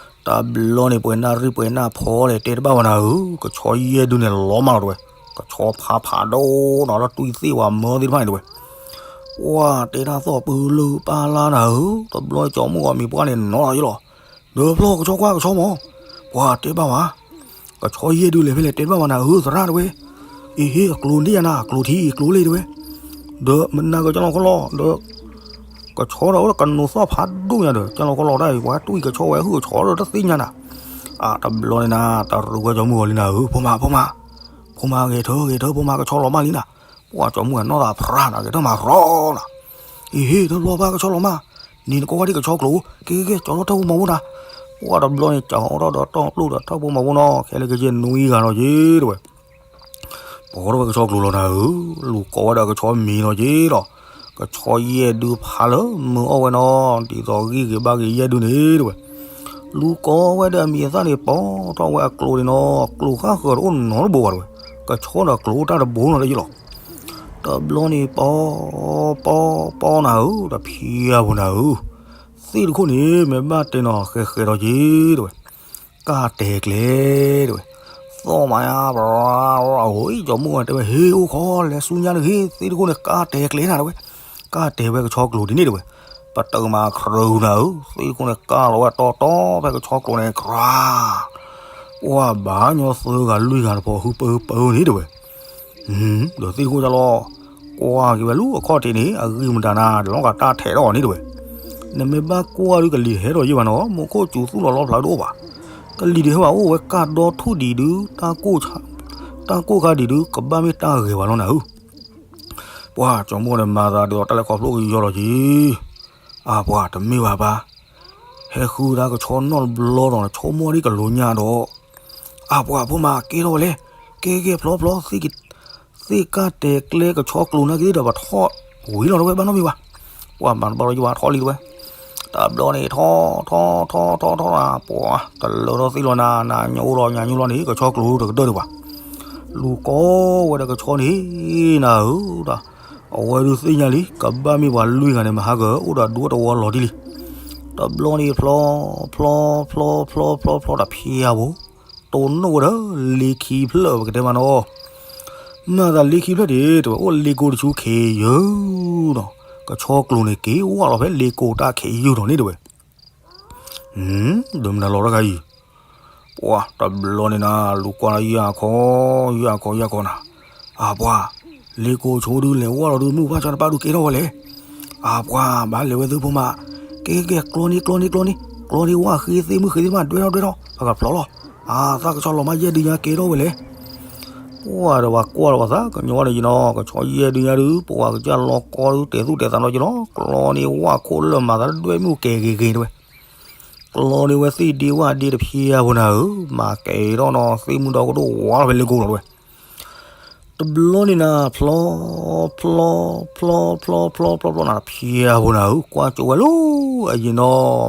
တဘျီန့ၣ် ပှဲၤနၣ်ရံၣ်ပှဲၤနၣ်ဖီလဲၣ် တဲတဘၣ်ဘၣ်နၤဧၢ, ကဆီယဲၢ်ဒုန့ၣ်လီၤမးလီၤတဝဲ, ကဆီဖးဖးဒိၣ်နီၤ လၢတွံၢ်သ့ၣ်ဝဲမၢသ့ၣ်တဖၣ်န့ၣ်တဝဲ, ပှၤတဲတၢ်သီၣ်ပၢလၢပၢ်လါနၤဧၢ, တဘျီကၠီမုၢ်ဂီၤမံၤပှၢ်န့ၣ်နီၤလီၤယလီၤ, ဒီးဖျီကဆီကွၢ်ကဆီမး, ပှၤတဲဘၣ်ဝဲ ကဆီယဲၢ်ဒုလဲၤဖဲလဲၣ် တဲတဘၣ်ဘၣ်နၤဧၢ သရၣ်တဝဲ, အ့ဟ့ အကျိၤဒ်ယၤနၤ အကျိၤထံ အကျိၤလ့ၣ်တဝဲ, ဒီးမနၤကစၢ်လီၤခီလီၤ ဒီး ကဆီဒီးအိၣ်ဒီးကနိးသီၣ်ဖးဒိၣ်ညါဒီး ကၢ်လီၤခီလီၤတၢ်အံၤ ပှၤတွံၢ်ကဆီဝဲဟုၣ်ကဆီဒီးတသ့ၣ်ညါနၤ, အတဘျီန့ၣ်နၤ တရူးဝဲကၠီမုၢ်ဂီၤလံနၤဧၢ, ဖိမါ ဖိမါ, ဖိမါဂဲၤထၢၣ်ဂဲၤထၢၣ် ဖိမါကဆီလီၤမၢ်လံနၤ, ပှၤကၠီမုၢ်ဂီၤနီၢ်သးဖရၣ်နၤ ဂဲၤထၢၣ်မၤရီနၤ, အ့ဟ့ တဘျီဘၣ်ကဆီလီၤမၢ်, န့ၣ်နကိးဝဲဒ်ကဆီကျိၤ, ကဲကဲကဲ ကၠီထီၣ်တၢ်ဖိမၤဖိနၤ, ပှၤတဘျီန့ၣ် ကၠီထီၣ်ဒီးတီၢ်ပျိၣ်ဒီးထၢၣ်ဖိမၤဖိနီၤ ခဲလၢာ်ကယဲၢ်နွံဂၤနီၤက့ၤတဝဲ ပိာ်ထီၣ်ဝဲကဆီကျိၤလီၤနၤဧၢ, လူၤကိးဝဲဒီးကဆီမံၤနီၤက့ၤဒီး, ကဆီယဲၢ်ဒုဖးလၢမုာ်အီၣ်ဝဲနီၤ, ဒ်သိးဂံၢ်ဂ့ၤဘါဂ့ၤယဲၢ်ဒုန့ၣ်တဝဲ, လူၤကိးဝဲဒီးအမံၤအသၣ်န့ၣ် ပိာ်ထီၣ်ဝဲအကျိၤန့ၣ်နီၤ, ကျိၤဃၣ်ဃၢၤတအိၣ်နီတဘိဘၣ်တဝဲ, ကဆီဒီးကျိၤအိၣ်တၢ်တဘိနီၤလၢယလီၤ, တဘျီန့ၣ် ပိာ် ပိာ် ပိာ်နၤဧၢ, တဖံးအါပူၤနၤဧၢ, သ့ၣ်တခိၣ်န့ၣ် မ့ၢ်ဘၣ်တဲနီၤ ဃဲၤဃဲၤဒီးက့ၤတဝဲ ကၢ်တဲာ်ကျဲတဝဲ, သီၣ်မးယါ ပရၤ အဝဲ ကၠီမုၢ်ဂီၤတဲဝဲ ဟ့ အိၣ်ခိး လဲၤဆူညါတဂ့ၤ, သ့ၣ်တခိၣ်န့ၣ် ကၢ်တဲာ်ကျဲနၤတဝဲ, ကၢ်တဲာ်ဝဲကဆီကျိၤဒ်န့ၣ်တဝဲ, ပတၢ်မၤခရူနၤဧၢ, သ့ၣ်တခိၣ်န့ၣ် ကၢ်လီၤဝဲတီတီဖဲကဆီကျိၤန့ၣ် ကြၤ ပှၤဘၣ်ညီသၢဂၤလွံၢ်ဂၤတဖီ ဟုပၢပၢန့ၣ်တဝဲ ဒီးသ့ၣ်တခိၣ်ဒ်လီၤ, ကွၢ်က့ၤဝဲလၢအခီၣ်ထံးန့ၣ် အဂံၢ်မတၤနၤ တလီၤဂာ်တၢ်ထဲးထီၣ်အီၤန့ၣ်တဝဲ, နမ့ၢ်ဘၣ်ကွၢ်ဒုးကလံၤတဟဲထီၣ်ယံာ်ဘၣ်နီၤ, မူခိၣ်စူၤသူၣ်လီၤလီဖျးဒိၣ်အိၣ်ဘၣ်, ကလံၤတဟဲဘၣ်အိၣ်ဝဲကၢ်ဒီထူၣ်ဒံးဒုး, တၢ်ကိၢ်ခါဒံးဒုး ကဘၣ်မ့ၢ်တၢ်ဂဲၤဝဲလီၤနၤဧၢ, ပှၤကၠီမုၢ်ဂီၤန့ၣ် မၤသးဒ်သိးတၢ်လဲၤခီဖျိကယီလီၤက့ၤ, အပှၤတမ့ၢ်ဘၣ်ဘၣ် ဟဲဃုတၢ်ကဆီနီတဘျီဒီး ဆိကမိၣ်ဒ်ကလိညါဒီး, အပှၤဖိမါကဲထီၣ်ဝဲလဲၣ်, ကဲကဲဖျီဖျီ, သ့ၣ်ကၢ်တဲာ်ကျဲကဆီကျိၤနာ်က့ၤဒီး ပထီၣ်ဝံၤလီၤတဝဲဘၣ်နီတမံၤဘၣ်, ပှၤမၤတဘျီလီၤယဝဲထီၣ်လံတဝဲ, တဘျီန့ၣ် ထီၣ်ထီၣ်ထီၣ်ထီၣ်ထီၣ်နၤ ပှၤတလၢထီၣ်သ့ၣ်လီၤနၤ, နၤညိလီၤညါညိလီၤန့ၣ် ကဆီကျိၤတကတၢၢ်ဒံးဘၣ်, လူၤကိးဝဲဒီးကဆီန့ၣ် နၤဧၢ, အဝဲဒုးသ့ၣ်ညါလံ ကဘၣ်မ့ၢ်ပှၤလွံၢ်ဂၤန့ၣ် မဟါကအိၣ်ဒီးဒူတဝီလီၤတံၢ်လံ, တဘျီန့ၣ် ဖျီ ဖျီ ဖျီ ဖျီ ဖျီ ဖျီ တဖျီအပူၤ, တိၢ်နီၣ်ဝဲဒီးလ့ခံဖျၢၣ် ပကတဲမးနီၤ, မၤသးလ့ခံဖျၢၣ်ဒံး တဝဲအိၣ်လ့ကိတဆူခံယုၢ်ဒီး, ကဆီကျိၤန့ၣ်က့ၤဝဲလီၤဖဲလ့ကိတၢ်ခံယုၢ်ဒီးန့ၣ်တဝဲ ဒီးမနုၤလီၤတခါအံၤ, ပှၤတဘျီန့ၣ်နၤ လူၤကွၢ်လၢယၤခီ, ယၤခီ ယၤခီနၤ, အပှၤ, လ့ကိဆိဒုးလဲၤဝဲလီၤဒုး မုၢ်ဖၣ်ဆၢတပၣ်ဒုးကဲထီၣ်ဝဲလဲၣ်, အပှၤ ဘၣ်လဲၤဝဲသုဖိမါ, ကဲကဲ ကျီန့ၢ်ကျီန့ၢ်ကျီန့ၢ်, ကျီန့ၢ်ဝၣ်ဃ့သ့ၣ်မုၢ်ဃ့သ့ၣ်တဖၣ် ဒွဲထီၣ်ဒွဲထီၣ် ပကဖျီလီၤ, အသးကဆီလီၤမးယဲၢ်ဒုညါကဲထီၣ်ဝဲလဲၣ် ပှၤဒီးပှၤကွၢ်လီၤပှၤသးကညီၤန့ၣ်ယနီၤ ကဆီယဲၢ်ဒုညါဒုး ပှၤကစၢ်လီၤကီဒုး တဲာ်သူၣ်တဲာ်သးနီၤယနီၤ ကျီန့ၢ်ဝၣ်ခိၣ်လၢာ်မၤသးဒွဲမုၢ်ကဲၤဂ့ၤဂ့ၤတဝဲ, ကျီန့ၢ်ဝဲသ့ၣ်ဒ့ဝၣ်ဒ့တဖျဲးအပူၤနၤဧၢ, မၤကဲၤထီၣ်နီၤ သ့ၣ်မုၢ်ဒီကဒိၣ်ဝါလီၤဖဲလ့ကိလီၤတဝဲ, တဘျီန့ၣ်နၤ ဖျီ ဖျီ ဖျီ ဖျီ ဖျီ ဖျီ ဖျီ ဖျီနၤ တဖျဲးအပူၤနၤဧၢ, ကွၢ်ကၠိဝဲလၢအယံၤနီၤ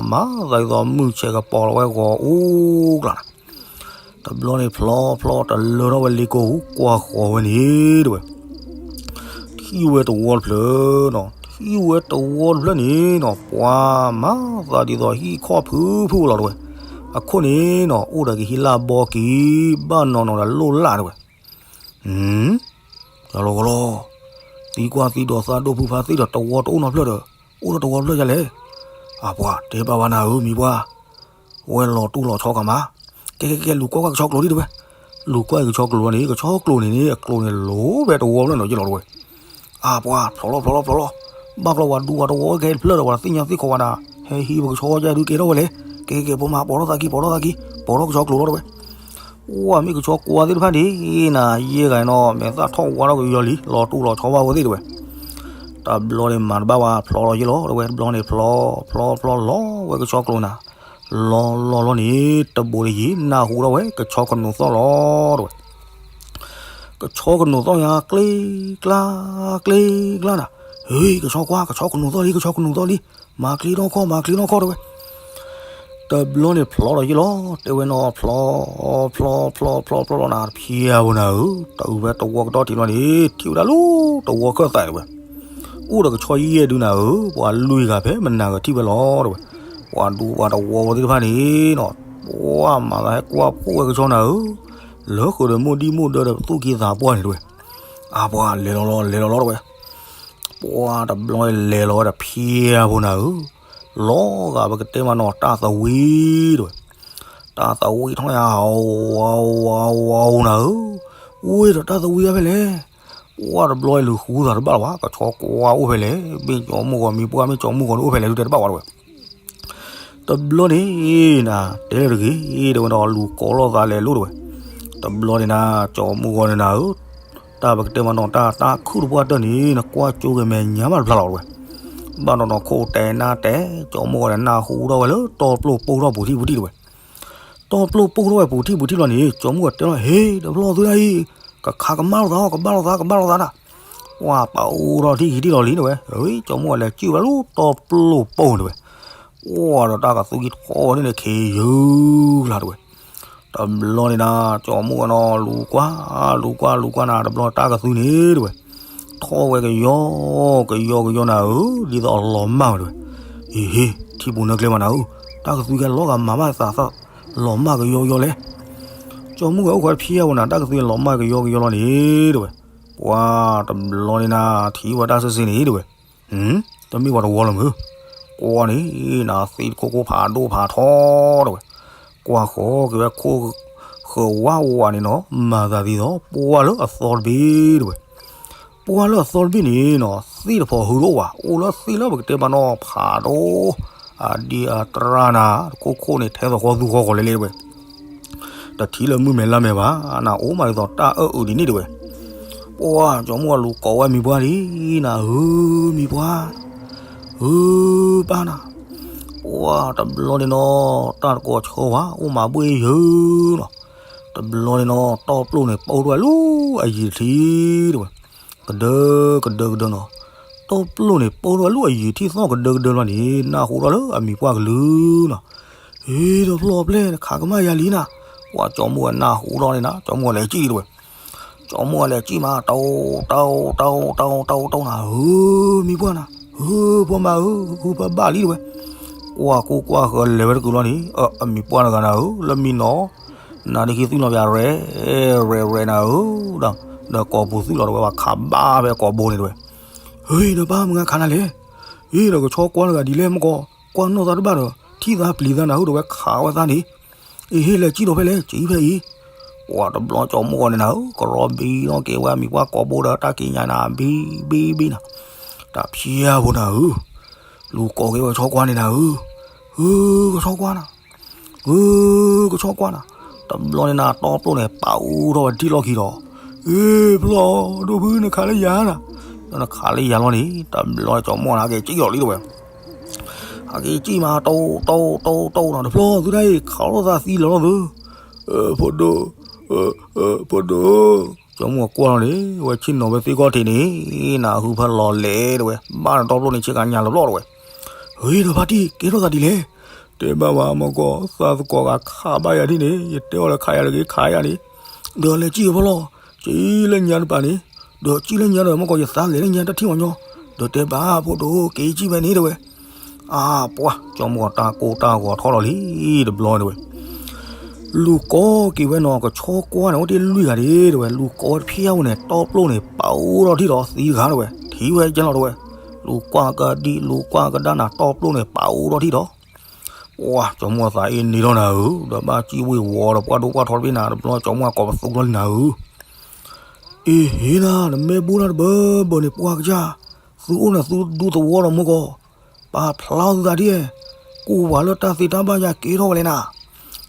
မၤသးဒ်သိးမုၢ်ဆဲးကပီၤလီၤဝဲဂီၤအိၣ်ကျါနၤ တဘျီန့ၣ်ဖျီဖျီတလၢထီၣ်ဝဲလ့ကိဟူကွၢ်ဃီၤဝဲန့ၣ်တဝဲ, ထံၣ်ဝဲတဝီတဖျၢၣ်နီၤ ထံၣ်ဝဲတဝီတဖျၢၣ်န့ၣ်နီၤ ပှၤမၤသးဒ်သိးဟံၣ်ခီၣ်ဖုဖုလီၤတဝဲ, အခိၣ်န့ၣ်နီၤ အိၣ်ဒီးကဟံးလၢအဘီကံ ဘၣ်နီၤနီၤဒီးလိၣ်လၢ်တဝဲ, ကလီကလီ, သံကွၢ်သံဒိးသးဒိၣ်ဖုဖါသ့ၣ်ဒီးတဝီတအိၣ်နီတဖျၢၣ်ဒီး အိၣ်ဒီးတဝီတဖျၢၣ်ယလဲၣ်, အပှၤတဲဘၣ်ဝဲနၤဧၢမံၤပှၢ်, ဝဲလီၤတူၢ်လီၤဆီကမး, ကဲကဲကဲ လူၤကွၢ်ကွၢ်ကဆီကျိၤဒံးတဝဲ, လူၤကွၢ်ကဆီကျိၤန့ၣ် ကဆီကျိၤန့ၣ်န့ၣ် အကျိၤန့ၣ်လိၤဖဲတဝီဖျၢၣ်နီၤယလီၤတဝဲ, အပှၤဖျီလီၤဖျီလီၤဖျီလီၤ, ဘၣ်ကျီဝဲဒူဝဲတဝီခဲတဖျၢၣ်ဒီး ပှၤသ့ၣ်ညါသ့ၣ်ခိးဝဲဒၣ်, ဟဲဟံးပကဆီယဲၢ်ဒုကဲထီၣ်ဝဲလဲၣ်, ကဲကဲကဲ ဖိမါ ပိာ်ထီၣ်သးကံ ပိာ်ထီၣ်သးကံ, ပိာ်ထီၣ်ကဆီကျိၤလီၤတဝဲ ဝဲမ့ၢ်ကဆီကွၢ်သ့ၣ်တဖၣ်န့ၣ်နၤ ယဲၢ်ဂၤနီၤ မဲာ်သၣ်ထီၣ်ဝါထီၣ်ကယီၤလံ လီၤတူၢ်လီၤဆီဘၣ်ဝဲသ့ၣ်တဝဲ, တဘျီန့ၣ်မၤတဘၣ်ဝဲ ဖျီလီၤယ့ၢ်လီၤတဝဲ တဘျီန့ၣ်ဖျီ ဖျီဖျီလီၤဝဲကဆီကျိၤနၤ, လီၤလီၤလီၤန့ၣ် တဘိးတယံၤ နၢ်ဟူထီၣ်ဝဲ ကဆီကနိးသီၣ်လီၤတဝဲ ကဆီကနိးသီၣ်ယါ ကျ့ကျါ ကျ့ကျါနၤ, ဟ့ ကဆီကွၢ် ကဆီကနိးသီၣ်လံ ကဆီကနိးသီၣ်လံ, မၤချ့ထီၣ်ခီၣ် မၤချ့ထီၣ်ခီၣ်တဝဲ, တဘျီန့ၣ်ဖျီလီၤယ့ၢ်လီၤ, တဲဝဲနီၤဖျီ, ဖျီဖျီဖျီဖျီလီၤနၤ တဖျဲဖိနၤဧၢ, တအုၣ်ဝဲတဝီကတီၢ်ထံးလီၤန့ၣ် ထံၣ်ဝဲဒၣ်လၢတဝီခၢၣ်သးတဲဝဲ, အိၣ်ဒီးကဆီယဲၢ်ဒုနၤဧၢ, ပှၤလွံၢ်ဂၤဖဲမနၤဂၤထံၣ်ဝဲလီၤတဲဝဲ, ပှၤဒူပှၤတဝီဝဲသ့ၣ်တဖၣ်န့ၣ်နီၤ, ပှၤမၤသးဟဲကွၢ်ဖှိၣ်ဝဲကဆီနၤဧၢ, လၢဃုာ်ဒီးမိၢ်ဒံၣ်မိၢ်ဒၢဒီးပသူၣ်က့သးပှၢ်န့ၣ်တဲဝဲ, အပှၤလဲၤလီၤလီၤလဲၤလီၤလီၤတဲဝဲ ပှၤတဘျီလဲၤလီၤဝဲဒီးဖျဲဖိနၤဧၢ, လီၤဂာ်ပကတဲမးနီၤတၢ်သဝံတဲဝဲ, တၢ်သဝံထီၣ်ယၤဝါဝါဝါနၤဧၢ, အိၣ်ဒီးတၢ်သဝံဖဲလဲၣ်, ပှၤတဘျီလူၤဃုသးတဘၣ်လီၤဘၣ်, ကဆီကွၢ်အိၣ်ဖဲလဲၣ်, မ့ၢ်ကၠီမုၢ်ဂီၤမံၤပှၢ် မ့ၢ်ကၠီမုၢ်ဂီၤန့ၣ်အိၣ်ဖဲလဲၣ်ဒုတဲတဘၣ်ဝဲတဲဝဲ တဘျီန့ၣ်နၤ တဲလၢတဂ့ၤတဲဝဲဒီးလူၤကိးလိာ်သးလဲၤလိာ်တဲဝဲ, တဘျီန့ၣ်နၤ ကၠီမုၢ်ဂီၤန့ၣ်နၤဧၢ, တၢ်ပကတဲမးနီၤတၢ်တၢ်ခုၣ်တပှၢ်တၢၢ်န့ၣ် နကွၢ်ကၠိက့ၤမဲာ်ညါမးတဖျါလီၤတဲဝဲ, ဘၣ်နီၤနီၤခိၣ်တဲနၢ်တဲ, ကၠီမုၢ်ဂီၤန့ၣ်နၢ်ဟူထီၣ်ဝဲလၢတီပျိၢ်ပိၢ်ထီၣ်ပူၤထံၣ်ပူၤထံၣ်တဲဝဲ တီပျိၢ်ပိၢ်ထီၣ်ဝဲပူၤထံၣ်ပူၤထံၣ်လီၤန့ၣ် ကၠီမုၢ်ဂီၤတဲလီၤ ဟ့ၣ် တဘျီသုဒၣ်အံၤ, ကခးကမၣ်လိာ်သးအီၤ ကဘၣ်လိာ်သး ကဘၣ်လိာ်သးနၤ, ပှၤပာ်အိၣ်ထီၣ်ထံၣ်ကံထံၣ်လီၤလံတဲဝဲ, ကၠီမုၢ်ဂီၤလဲၤစံၣ်ဝဲလၢတီပျိၢ်ပိၢ်တဲဝဲ, အိၣ်ဒီးတၢ်ကသူကံထီၣ်ဝဲန့ၣ်န့ၣ် ခ့ယုၢ်ကျါတဲဝဲ, တဘျီန့ၣ်နၤ ကၠီမုၢ်ဂီၤနီၤ လူၤကွၢ် လူၤကွၢ်လူၤကွၢ်နၤ တဘျီတၢ်ကသူန့ၣ်တဲဝဲ ထီၣ်ဝဲကယီကယီကယီနၤဧၢ, ဒ်သိးအလီၤမၢ်ဝဲတဲဝဲ, အ့ဟ့ၣ် ထံပူၤနၢကျဲမးနၤဧၢ, တၢ်ကသူကဲလီၤဂာ်မၤဘၣ်သးသၣ် လီၤမၢ်ကယီကယီလဲၣ်, ကၠီမုၢ်ဂီၤအိၣ်ဃီတဖျဲဖိနၤ တၢ်ကသူလီၤမၢ်ကယီကယီလီၤန့ၣ်တဲဝဲ, ပှၤတဘျီန့ၣ်နၤ ထံၣ်ဝဲတၢ်စ့စ့န့ၣ်တဲဝဲ တမ့ၢ်ပှၤတဝီလၢၤမုၢ်, ကွၢ်န့ၣ်နၤ သ့ၣ်တခိၣ်ခိၣ်ဖးဒိၣ်ဖးထီတဲဝဲ, ကွၢ်ဃီက့ၤဝဲခိၣ်ဃၢၤဝါဝါန့ၣ်နီၤ မၤသးဒ်သိး ပှၢ်လၢအသီတဘ့ၣ်တဲဝဲ, ပှၢ်လၢအသီတဘ့ၣ်န့ၣ်နီၤ သ့ၣ်တဖီဟူးဒိၣ်ဝဲ အိၣ်လၢသ့ၣ်လၢပကတဲမးနီၤဖးဒိၣ်, အဒံးအတြၢ်နၤ တခိၣ်ခိၣ်န့ၣ် ထဲသိးဃီသူဃီဃီလဲၤလဲၤတဲဝဲ တထံၣ်လၢမုၢ်မဲာ်လါမဲာ်ဘၣ်, နအိၣ်မးဒ်သိးတၢ်အၢၣ်အုးဒ်န့ၣ်တဲဝဲ, ပှၢ်ကၠီမုၢ်ဂီၤလူၤကိးဝဲမံၤပှၢ်ဒ်နၤဧၢ, မံၤပှၢ်, ဧၢ, ပၢ်နၤ, ပှၢ်တဘျီန့ၣ်နီၤ တၢ်တကိးဆၢဝဲ အိၣ်မးဘှ့ၣ်ယၢၤလီၤ, တဘျီန့ၣ်နီၤ တီပျိၢ်န့ၣ် ပိၢ်ထီၣ်ဝဲလၢအယံၤထံးတဲဝဲ, ကဒၢကဒၢကဒၢနီၤ, တီပျိၢ်န့ၣ် ပိၢ်ထီၣ်ဝဲလၢအယံၤထံးသီၣ်ကဒၢကဒၢလီၤန့ၣ် နၢ်ဟူထီၣ်လၢအမံၤပှၢ်ကလုၢ်နီၤ, အ့ တဖျီပျဲၢ် နခးကမၣ်ယၤလံနၤ, ပှၢ်ကၠီမုၢ်ဂီၤနၢ်ဟူထီၣ်န့ၣ်နၤ ကၠီမုၢ်ဂီၤလဲၤစံၣ်တဲဝဲ ကၠီမုၢ်ဂီၤလဲၤစံၣ်မး တီတီတီတီတီတီနၤဧၢ, မံၤပှၢ်နၤ, ဧၢ, ဖိမါဧၢ, ဃုဖၢဘၣ်လံတဲဝဲ, ကွၢ်ကိၢ်ကွၢ်ဃၢၤလဲၤဝဲတကုာ်လီၤန့ၣ် အမံၤပှၢ်တဂၤနၤဧၢ, လၢမံနီၤ, နၤဒ်ခံသွံၣ်နီၤ ပှၤရဲၣ်ရဲၣ်ရဲၣ်နၤဧၢ, ဒီးကိာ်ပူၤသွံၣ်လီၤတဲဝဲ ပှၤခးဘၣ်ဖဲကိာ်ဘိန့ၣ်တဲဝဲ, ဟ့ၣ် နပၢ်မုၢ်ဂၤခးနၤလဲၣ်, အ့ ဒီးကဆီကွၢ်တဂၤဒ်လဲၣ်မ့ၢ်ကီး, ကွၢ်နီၢ်သးတဘၣ်ဒီး ထံၣ်သးပျံၤသးနၤဧၢ ဒီးဝဲခးဝဲသးန့ၣ်, အ့ ဟ့ၣ် လဲၤစံၣ်ဒီးဖဲလဲၣ် စံၣ်ဖဲအံၤ, ပှၢ်တဘျီကၠီမုၢ်ဂီၤန့ၣ်နၤဧၢ, ကရီဘံနီၣ်က့ၤဝဲအမံၤပှၢ်ကိာ်ဘိဒီးတၢ်က့ၤညါနၤ ဘံဘံဘံနၤ, တၢ်ဖျဲဖိနၤဧၢ, လူၤကိးက့ၤဝဲကဆီကွၢ်န့ၣ်နၤဧၢ, ဧၢ ကဆီကွၢ်နၤ ဧၢ ကဆီကွၢ်နၤ, တဘျီန့ၣ်နၤ တီပျိၢ်န့ၣ် ပာ်အူထီၣ်ဝဲဒံၣ်လီၢ်ခံဒီး, အ့ ဖျီၣ် ဒိၣ်ဖု နခးလၢယၤနၤ, ဒီးနခးလၢယၤလီၤန့ၣ် တဘျီန့ၣ်ကၠီမုၢ်ဂီၤန့ၣ် ဟဲက့ၤစံၣ်လီၤလံတဲဝဲ, ဟဲက့ၤစံၣ်မး တီတီတီတီတီနၤ, တဖျီၣ် သုတၢ်အံၤ ခးလိာ်သးသံလီၤလီၤသု, ဖိဒိၣ်, ဖိဒိၣ်, ကၠီမုၢ်ဂီၤကွၢ်လီၤန့ၣ် ဝဲဆ့ၣ်နီၤဝဲသ့ၣ်ကီၢ်ထံးန့ၣ်, နၤဟုဖၢလီၤလဲၤတဲဝဲ, ဘၣ်နတီပျိၢ်န့ၣ် ဆ့ကၤညါလီၤပျီၢ်တဲဝဲ, ဟ့ၣ် ဒီးဖါတံၢ် ကဲထီၣ်သးဒ်လဲၣ်, တဲဘၣ်ဝဲမ့ၢ်ကီး သးသကိးဂၤခးဘၣ်ယၤဒ်န့ၣ် ယတဲအီၤလၢခးယၤတဂ့ၤ ခးယၤန့ၣ်, ဒီးလဲၤစံၣ်ဖျီၣ်, စံၣ်လၢညါတပၤန့ၣ်, ဒီးစံၣ်လၢညါဒီး မ့ၢ်ကီး ယသးလဲၤလၢညါတထံၣ်မညီ, ဒီးတဲဘၣ်ဖိဒိၣ် က့ၤစံၣ်ဖဲန့ၣ်တဲဝဲ, အါ ပှၢ် ကၠီမုၢ်ဂီၤတၢ်ကိၢ်တၢ်ဂီၤထီၣ်လီၤလံ တဘျီတဲဝဲ လူၤကိးက့ၤဝဲနီၤ ကဆီကွၢ်န့ၣ် အိၣ်တ့ၢ်လွံၢ်ဂၤဒၣ်တဲဝဲ, လူၤကိးဝဲတဖျၢၣ်န့ၣ် တီပျိၢ်န့ၣ် ပာ်အူထီၣ်ထံၣ်ဒီးသံတဂၤတဲဝဲ, ထံၣ်ဝဲကဲလီၤတဲဝဲ, လူၤကွၢ်ကဒံၣ် လူၤကွၢ်ကဒါနၤ တီပျိၢ်န့ၣ် ပာ်အူထီၣ်ထံၣ်ဒီး, ပှၢ် ကၠီမုၢ်ဂီၤသးအ့န့ၢ်ထီၣ်နၤဧၢ, ဒီးဘၣ်စံၣ်ဝ့ၤဝီၤဒီးပှၢ်ဒိၣ်ပှၢ်ထီတဘ့ၣ်နၤ, တဘျီကၠီမုၢ်ဂီၤကိးပသူလီၤနၤဧၢ အ့ဟ့ၣ်နၤ နမ့ၢ်ဘူၣ်တၢ်တဘၢဘၢန့ၣ် ပှၢ်ကစၢ်, သုအိၣ်နၤသုဒူသဝီဒီးမ့ၢ်ကီး, ပာ်ဖျါအီၤသုသးဒ်, ကိးပှၤလၢတၢ်သ့တၢ်ဘၣ်ယါကဲထီၣ်ဝဲလဲၣ်နၤ,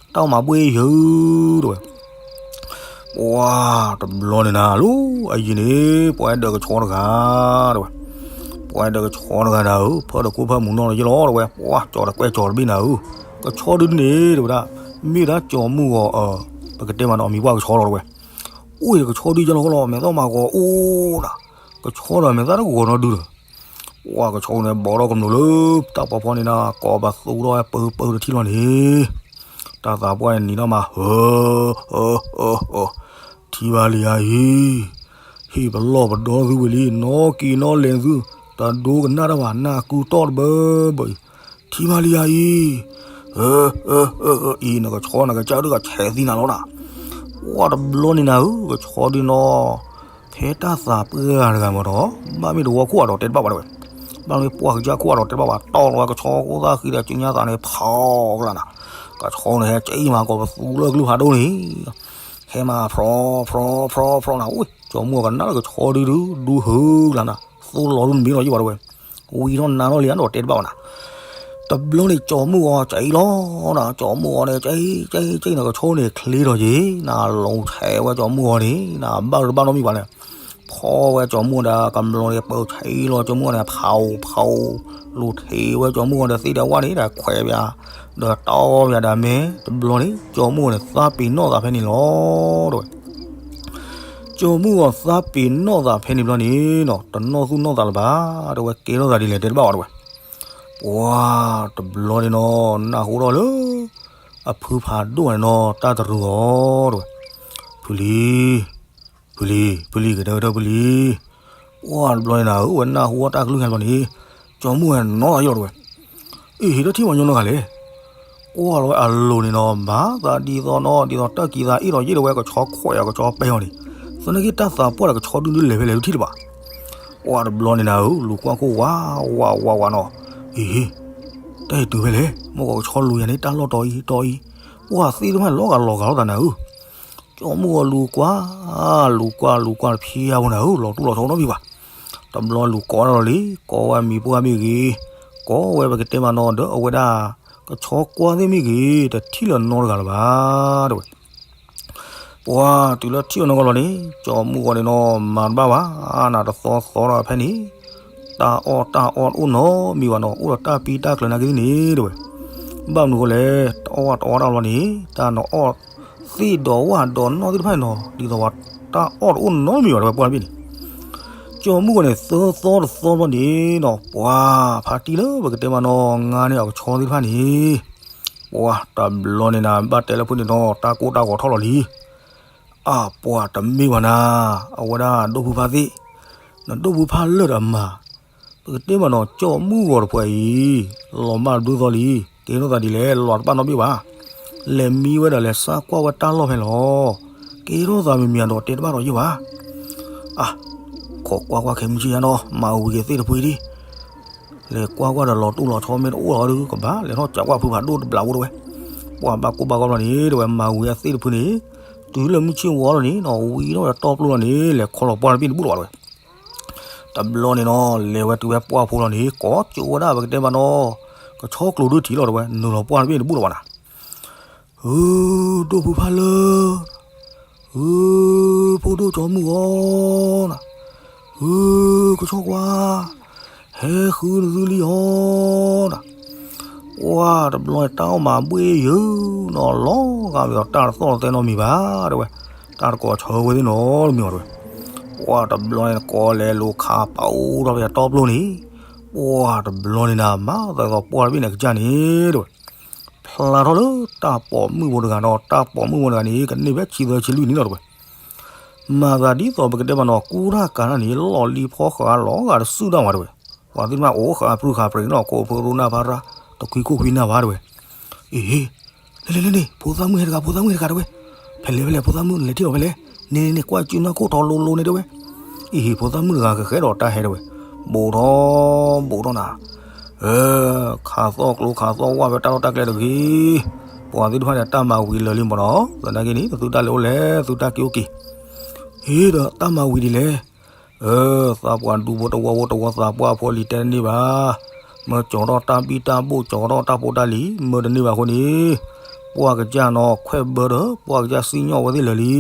တၢ်မၤဘှ့ၣ်ယၢၤတဲဝဲ, ပှၢ် တဘျီန့ၣ်နၤ လၢအယံၤန့ၣ် ပှၤအဲၣ်ဒိးကဆီတဂၤတဲဝဲ, ပှၤအဲၣ်ဒိးကဆီတဂၤနၤဧၢ, ဖၢတခိၣ်ဖၢမုၢ်နီၢ်လီၤယလီၤတဲဝဲ, ပှၢ် ကၠီတကွဲၢ်ကၠီတဘ့ၣ်နၤဧၢ, ကဆီဒုန့ၣ်တဲဝဲဒၣ်, မ့ၢ်ဒၣ်ကၠီမုၢ်ဂီၤအၢ, ပကတဲမးနီၤ အမံၤပှၢ်ကဆီလီၤတဲဝဲ, အိၣ်ဒီးကဆီဒုယလီၤဃီလီၤ မဲာ်သီၣ်မၤဂီၤအိၣ်နၤ, ကဆီဒီးမဲာ်သၣ်တဂီၤနီတဒုဒီး, ပှၢ်ကဆီန့ၣ် ဘီထီၣ်ကမျူၤလၢ တၢ်ပီဖီန့ၣ်ဒီး ကိးပသူထီၣ်ဝဲပၢပၢတထံၣ်လီၤန့ၣ်, တၢ်သးပှၢ်န့ၣ်နံၤထီၣ်မး ဟၢ ဟၢ ဟၢ ဟၢ, ထံၣ်ဘၣ်လံဧါအံၤ, ဟ့ၣ်ပလီၢ်ပဒီသုဝံၤလံ နီၣ်က့ၤနီၣ်လဲၤသု, တဒိကနၣ်တၢ်ဘၣ် နၢ်ကုတီၢ်တဘၢဘၢအံၤ, ထံၣ်ဘၣ်လံဧါအံၤ, အၢ အၢ အၢ အၢ အံၤ နကဆီနကစၢ်ဒုးကဆဲးသံနၤလီၤနၤ, ပှၢ်တဘျီန့ၣ်နၤဧၢ ကဆီဒုးနီၤ ဖဲတၢ်သးပှၢ်တဂၤမးဒီး ဘၣ်မ့ၢ်တဝီခိၣ်အဒီးတဲတဘၣ်ဘၣ်တဲဝဲ, ဘၣ်မ့ၢ်ပှၢ်ကစၢ်ခိၣ်အဒီးတဲတဘၣ်ဘၣ် တီၢ်လီၤဝဲကဆီကိၢ်သၣ်ဃံဒီးကၠူညါသးန့ၣ် ဖီကလာ်နၤ, ကဆီန့ၣ်ဟဲကၠံမးကိးပသူလၢကလုၢ်ဖးဒိၣ်န့ၣ်, ဟဲမး ဖြီ ဖြီ ဖြီ ဖြီနၤ, အိၣ် ကၠီမုၢ်အီၤကနၣ်လၢကဆီဒုးဒုး ဒုးဟုကလာ်နၤ, သိလီၤဒုးနမ့ၢ်လီၤယံၣ်ဘၣ်တဲဝဲ, ဝံၤထီၣ်နါထီၣ်လံအဒီးတဲတဘၣ်ဘၣ်နၤ တဘျီန့ၣ် ကၠီမုၢ်ဂီၤကၠံလီၤ, ကၠီမုၢ်ဂီၤန့ၣ် ကၠံ ကၠံ ကၠံ နကဆီန့ၣ်ချ့ထီၣ်က့ၤ, နလိၤဆဲးဝဲကၠီမုၢ်ဂီၤန့ၣ် နဘၣ်တဘၣ်နီတမံၤဘၣ်န့ၣ်, ဖီဝဲကၠီမုၢ်ဒီးကမျီၤန့ၣ် ပၢဆံလီၤ ကၠီမုၢ်ဂီၤန့ၣ် ဖးဖး လိၤထံးဝဲကၠီမုၢ်ဂီၤဒီးသ့ၣ်ဒီးဝၣ်န့ၣ် ဒီးခွဲးပၠး ဒီးတီပၠးဒီးမဲာ်, တဘျီန့ၣ် ကၠီမုၢ်ဂီၤန့ၣ် သးပ့ၤနီၣ်သးဖဲန့ၣ်လီၤ တဲဝဲ ကၠီမုၢ်ဂီၤသးပ့ၤနီၣ်သးဖဲန့ၣ်ဘျီန့ၣ်နီၤ တနီၣ်သူၣ်နီၣ်သးလၢၤဘၣ်, တဲဝဲကဲထီၣ်သးဒ်လဲၣ်တဲတဘၣ်ဘၣ်တဲဝဲ, ပှၢ်တဘျီန့ၣ်နီၤ နၢ်ဟူထီၣ်လၢ အဖုဖးဒိၣ်န့ၣ်နီၤ တၢ်တရူးအီၤတဲဝဲ, ဖုလံ, ဖုလံ, ဖုလံ ကတဲဝဲထၢၣ်ဖုလံ, ပှၢ်တဘျီန့ၣ်နၤဧၢ ဝဲနၢ်ဟူအီၣ်တၢ်ကလုၢ်ဟဲဘျီန့ၣ်, ကၠီမုၢ်ဂီၤနီၣ်သးယီၢ်တဲဝဲ အ့ၣ် ဟ့ၣ်ဒီးထံၣ်မညီနီတဂၤလဲၣ်, ကွၢ်လီၤဝဲအလိၤန့ၣ်နီၤ ဘၣ်သးဒ်သိးနီၤ ဒ်သိးတၢ်ကံၤသးအ့ၣ်ဒီးယ့ၣ်တဲဝဲ ကဆီခွဲးအီၤကဆီပဲအီၤန့ၣ်, သနာ်က့တၢ်သးပှၢ်ဒီးကဆီဒုးဒုးလဲၤဖဲလဲၣ်ဒုးထံၣ်လၢၤဘၣ်, ပှၢ်တဘျီန့ၣ်နၤဧၢ လူၤကွၢ်ခိၣ်ဝးဝးဝးဝးနီၤ, အ့ၣ် တၢ်အံၤတုၤဖဲလဲၣ် မ့ၢ်ကီးကဆီလူၤယၤန့ၣ် တၢ်လီၢ်တီအံၤတီအံၤ, ပှၢ်သ့ၣ်တဖၣ်န့ၣ် လီၤဂာ်လီၤဂာ်လိာ်သးနၤဧၢ ကၠီမုၢ်ဂီၤလူၤကွၢ်, လူၤကွၢ်လူၤကွၢ်တဖျဲးဖိနၤဧၢ လီၤတူၢ်လီၤဆီနီတမံၤဘၣ်, တဘျီလူၤကိးတၢ်လီၤလံ, ကိးဝဲမံၤပှၢ်မ့ၢ်ဂ့ၤ, ကိးဝဲပကတဲမးနီၤဒီးအဝဲဒၣ်, ကဆီကွၢ်သ့ၣ်မ့ၢ်ဂ့ၤ, တထံၣ်လၢၤနီတဂၤလၢၤဘၣ်, တဲဝဲ ပှၢ်တုၤလၢထံၣ်အီၤနီၢ်ကီၢ်လီၤန့ၣ် ကၠီမုၢ်ဂီၤန့ၣ်နီၤ မၤတဘၣ်ဘၣ်, နတသီသီဒီးဖဲန့ၣ်, တၢ်အီၣ်တၢ်အီတအိၣ်နီတမံၤဘၣ်နီၤ အိၣ်ဒီးတၢ်ပံတၢ်ကျၢၤနာ်က့သ့ၣ်န့ၣ် တဲဝဲ, ဘၣ်မနုၤဃိလဲၣ် တအီၣ်ဝဲတအီတၢ်လီၤန့ၣ် တၢ်နအီၣ်သ့ၣ်ဒီးဝၣ်ဒီးနီၣ်သ့ၣ်တဖၣ်န့ၣ်နီၤ ဒ်သိးဝဲတၢ်အီၣ်တအိၣ်နီတမံၤဘၣ်တဲဝဲပှၢ်တဘ့ၣ်န့ၣ်, ကၠီမုၢ်ဂီၤန့ၣ် သၢသီတသီဘျီန့ၣ်နီၤ ပှၢ်ဖးတံၢ်လၢပကတဲမးနီၤ ငါန့ၢ်အီၤကဆီသ့ၣ်တဖၣ်န့ၣ်, ပှၢ်တဘျီန့ၣ်နၤ ဘၣ်တဲလၢဖုန့ၣ်နီၤ တၢ်ကိၢ်တၢ်ဂီၤထီၣ်လီၤလံ အပှၤတမ့ၢ်ဘၣ်နၤ, အဝဲဒၣ်ဒိၣ်ဖုဖးသ့ၣ်, နဒိၣ်ဖုဖးလၢာ်ဒီးမၤ, ပကတဲမးနီၤ ကၠီမုၢ်ဂီၤတပှၤအံၤ, လီၤမၢ်တဘျုးသီလံ, ကဲထီၣ်သးဒ်လဲၣ် လီၤတဘၣ်နီတဘ့ၣ်ဘၣ်, လဲၤမံဝဲဒီးလဲၤစၢ်ကွၢ်ဝဲတၢ်လီၢ်ဖဲလီၤ, ကဲထီၣ်သးမံၤမံၤဒီးတဲတဘၣ်ဒီးယ့ၢ်ဘၣ်, အါ, ခိးကွၢ်ကွၢ်ခဲမုၢ်ဆ့ၣ်ယါနီၤ မၤဝံၤအသ့ၣ်တဖုဒံး လဲၤကွၢ်ကွၢ်ဒီးလီၤတူၢ်လီၤဆီမ့ၢ်တအိၣ်လီၤဒီးကဘၣ် လဲၤထီၣ်ကးကွၢ်ဖုဖးဒိၣ်တဘျီဖိတဲဝဲ, ပှၤဘၣ်ကိၢ်ဘၣ်ဂီၤလီၤန့ၣ် တဲဝဲမၤဝံၤအသ့ၣ်တဖုန့ၣ်, တုၤလၢမုၢ်ဆ့ၣ်ဝီလီၤန့ၣ်နီၤ ဝံၤထီၣ်ဝဲတီပျိလီၤန့ၣ် လဲၤခီလီၤပှၢ်တဘ့ၣ်တဘူၣ်လီၤဘၣ်တဲဝဲ, တဘျီန့ၣ်နီၤ လဲၤဝဲတုၤဝဲပှၢ်ဖိလီၤန့ၣ် ကိးကၠိဝဲဒၣ်ပကတဲမးနီၤ, ကဆီကျိၤဒုးထံးလီၤတဲဝဲ နုာ်လီၤပှၢ်တဘ့ၣ်တဘူၣ်လီၤဘၣ်နၤ ဧၢ, ဒိၣ်ဖုဖးလၢာ်, ဧၢ, ဖိဒိၣ်ကၠီမုၢ်ဂီၤနၤ, ဧၢ, ကဆီကွၢ်, ဟဲဃုနသုလံအီၤနၤ, ပှၢ်တဘျီန့ၣ် တၢ်အီၣ်မၤဘှ့ၣ်ယုာ်နီၤ လီၤဂာ်မ့ၢ်ဒီးတၢ်တသီၣ်တသဲနီတမံၤဘၣ်တဲဝဲ, တၢ်တကိးဆၢဝဲသ့ၣ်နီတမံၤဘၣ်တဲဝဲ, ပှၢ်တဘျီန့ၣ် ကိးလဲၤလိာ်ခးပာ်အိၣ်ထီၣ်ဖဲတီပျိန့ၣ်, ပှၢ်တဘျီန့ၣ်နၤ မၤသးဒ်သိးပှၢ်တဘ့ၣ်န့ၣ်ကစၢ်န့ၣ်တဲဝဲ ဖျါထီၣ်လၢတၢ်ပိာ်မုၣ်ဖိတဂၤဒီး တၢ်ပိာ်မုၣ်ဖိတဂၤန့ၣ် ကန့ၢ်ဖဲဆံသၢဆံလွံၢ်နံၣ်လီၤတဲဝဲ, မၤသးဒ်သိးပကတဲမးနီၤ ကူတၢ်ကၤတၢ်န့ၣ် လီၢ်လံၤဖီဃးလီၤဂာ်တစုဒၣ်ဝဲတဲဝဲ, ပှၤသ့ၣ်တဖၣ်အိၣ်ဃာ်ပြူဃာ်ပြ့းနီၤ ကိးဖိရိနၢ်ဖးရၣ် တကွံခိၣ်ကွံနၢ်ဘၣ်တဲဝဲ, အ့ လဲၤလဲၤလဲၤန့ၣ် ဖိသၣ်မုၣ်ဟဲတဂၤ ဖိသၣ်မုၣ်ဟဲတဂၤတဲဝဲ, ဖဲလဲၣ်ဖဲလဲၣ် ဖိသၣ်မုၣ်နလဲၤထံၣ်လီၤဖဲလဲၣ်, န့ၣ်န့ၣ်န့ၣ် ကွၢ်စုနၢ်ခိၣ်ထီလိၤလိၤန့ၣ်တဲဝဲ, အ့ ဖိသၣ်မုၣ်တဂၤဃဲးဃဲးဒီးတၢ်ဟဲတဲဝဲ, ဘူးထီၣ် ဘူးထီၣ်နၤ ခးသီၣ်ကျိခးသီၣ်ဝၣ်ဖဲတၢ်လီၢ်တၢ်ကျဲတဂ့ၤ, ပှၤသ့ၣ်တဖၣ်န့ၣ် တၢ်မၤဝံၤလၢာ်လံမးနီၤ, သနာ်က့န့ၣ် သုတၢ်လဲၤအိၣ်လဲၣ် သုတၢ်က့ၤအိၣ်က့ၤ, ဟ့ၣ်ဒီးတၢ်မၤဝံၤဒ်လဲၣ်, သးပှၢ်ဒူဖိတဝီဖိတဝီသးပှၢ်ဖိလံၤတဲတန့ၢ်ဘၣ်, မၢကၠီၤထီၣ်တၢ်ဘံၣ်တၢ်ဘိၣ် ကၠီၤထီၣ်တၢ်ဖိတၢ်လံၤ မၢတန့ၢ်ဘၣ်အဃိန့ၣ်, ပှၢ်ကစၢ်နီၤ ခွဲးဘၢဒီး ပှၢ်ကစၢ်စံၣ်ညီၣ်ဝဲသ့ၣ်လၢာ်လံ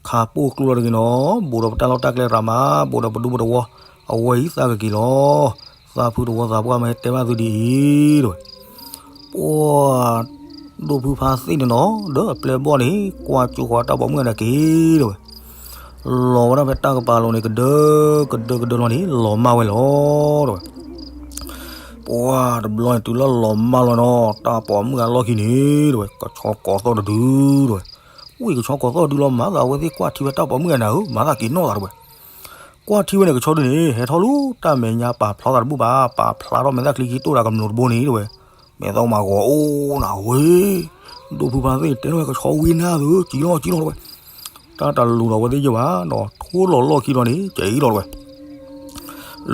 ခးပိာ်ကျိလီၤတဂ့ၤနီၤ, ဘူးဒီးပတၢ်လီၢ်တၢ်ကျဲရၤမး, ဘူးဒီးပဒူပတဝီ, အဝဲအံၤသးကက့ၤလီၤ, သးဖုတဝီသးပှၢ်မ့ၢ်ဟဲတဲဘၣ်သုဒ်အံၤ, ပှၢ်ဒိၣ်ဖုဖါသ့ၣ်န့ၣ်နီၤ ဒီးအပျဲၢ်ဘီၣ်န့ၣ် ကွၢ်ကၠိဃီတၢ်ပိာ်မုၣ်အနာ်က့ၤတဲဝဲ, လီၤဝဲဒၣ်ဖဲတၢ်ကပၤလိၤန့ၣ် ကဒၢ ကဒၢကဒၢလီၤန့ၣ် လီၤမၢ်ဝဲလီၤ တဲဝဲ. ပှၤတဘျီန့ၣ် တုၤလၢလီၤမၢ်လီၤနီၤ တၢ်ပိာ်မုၣ်အလီၢ်ခံန့ၣ် တဲဝဲ ကဆီကိးသီၣ်တဒု တဲဝဲ. ဝံၣ်ကဆီကိးသီၣ်တဒုလီၤ မၤသးအဝဲသ့ၣ်ကွၢ်ထံဝဲတၢ်ပိာ်မုၣ်အနၤဧၢ မၤသးက့ၤနီၣ်သး တဲဝဲ. ကွၢ်ထံဝဲန့ၣ် ကဆီဒုန့ၣ် ဟဲထီၣ်လူၤ တၢ်မဲာ်ညါပာ်ဖျါသးတဘူၣ်ဘၣ် ပာ်ဖျါထီၣ်မဲာ်သၣ်ချံခံတိၢ်တၢ်ကမျိးတဘိန့ၣ် တဲဝဲ. မဲာ်သီမၤဂီၤအိၣ်နၤဝဲ ဒိၣ်ဖုဖါသ့ၣ်တဲထီၣ်ဝဲ ကဆီဝံနၢ်သု ကံလီၤ ကံလီၤ တဲဝဲ. တၢ်တလူၤဒီးအဝဲသ့ၣ်ယဲၢ်ဘၣ်ဒီး ထိၣ်လီၤလီၢ်ခံလီၤန့ၣ် ကဲအံၤလီၤ တဲဝဲ.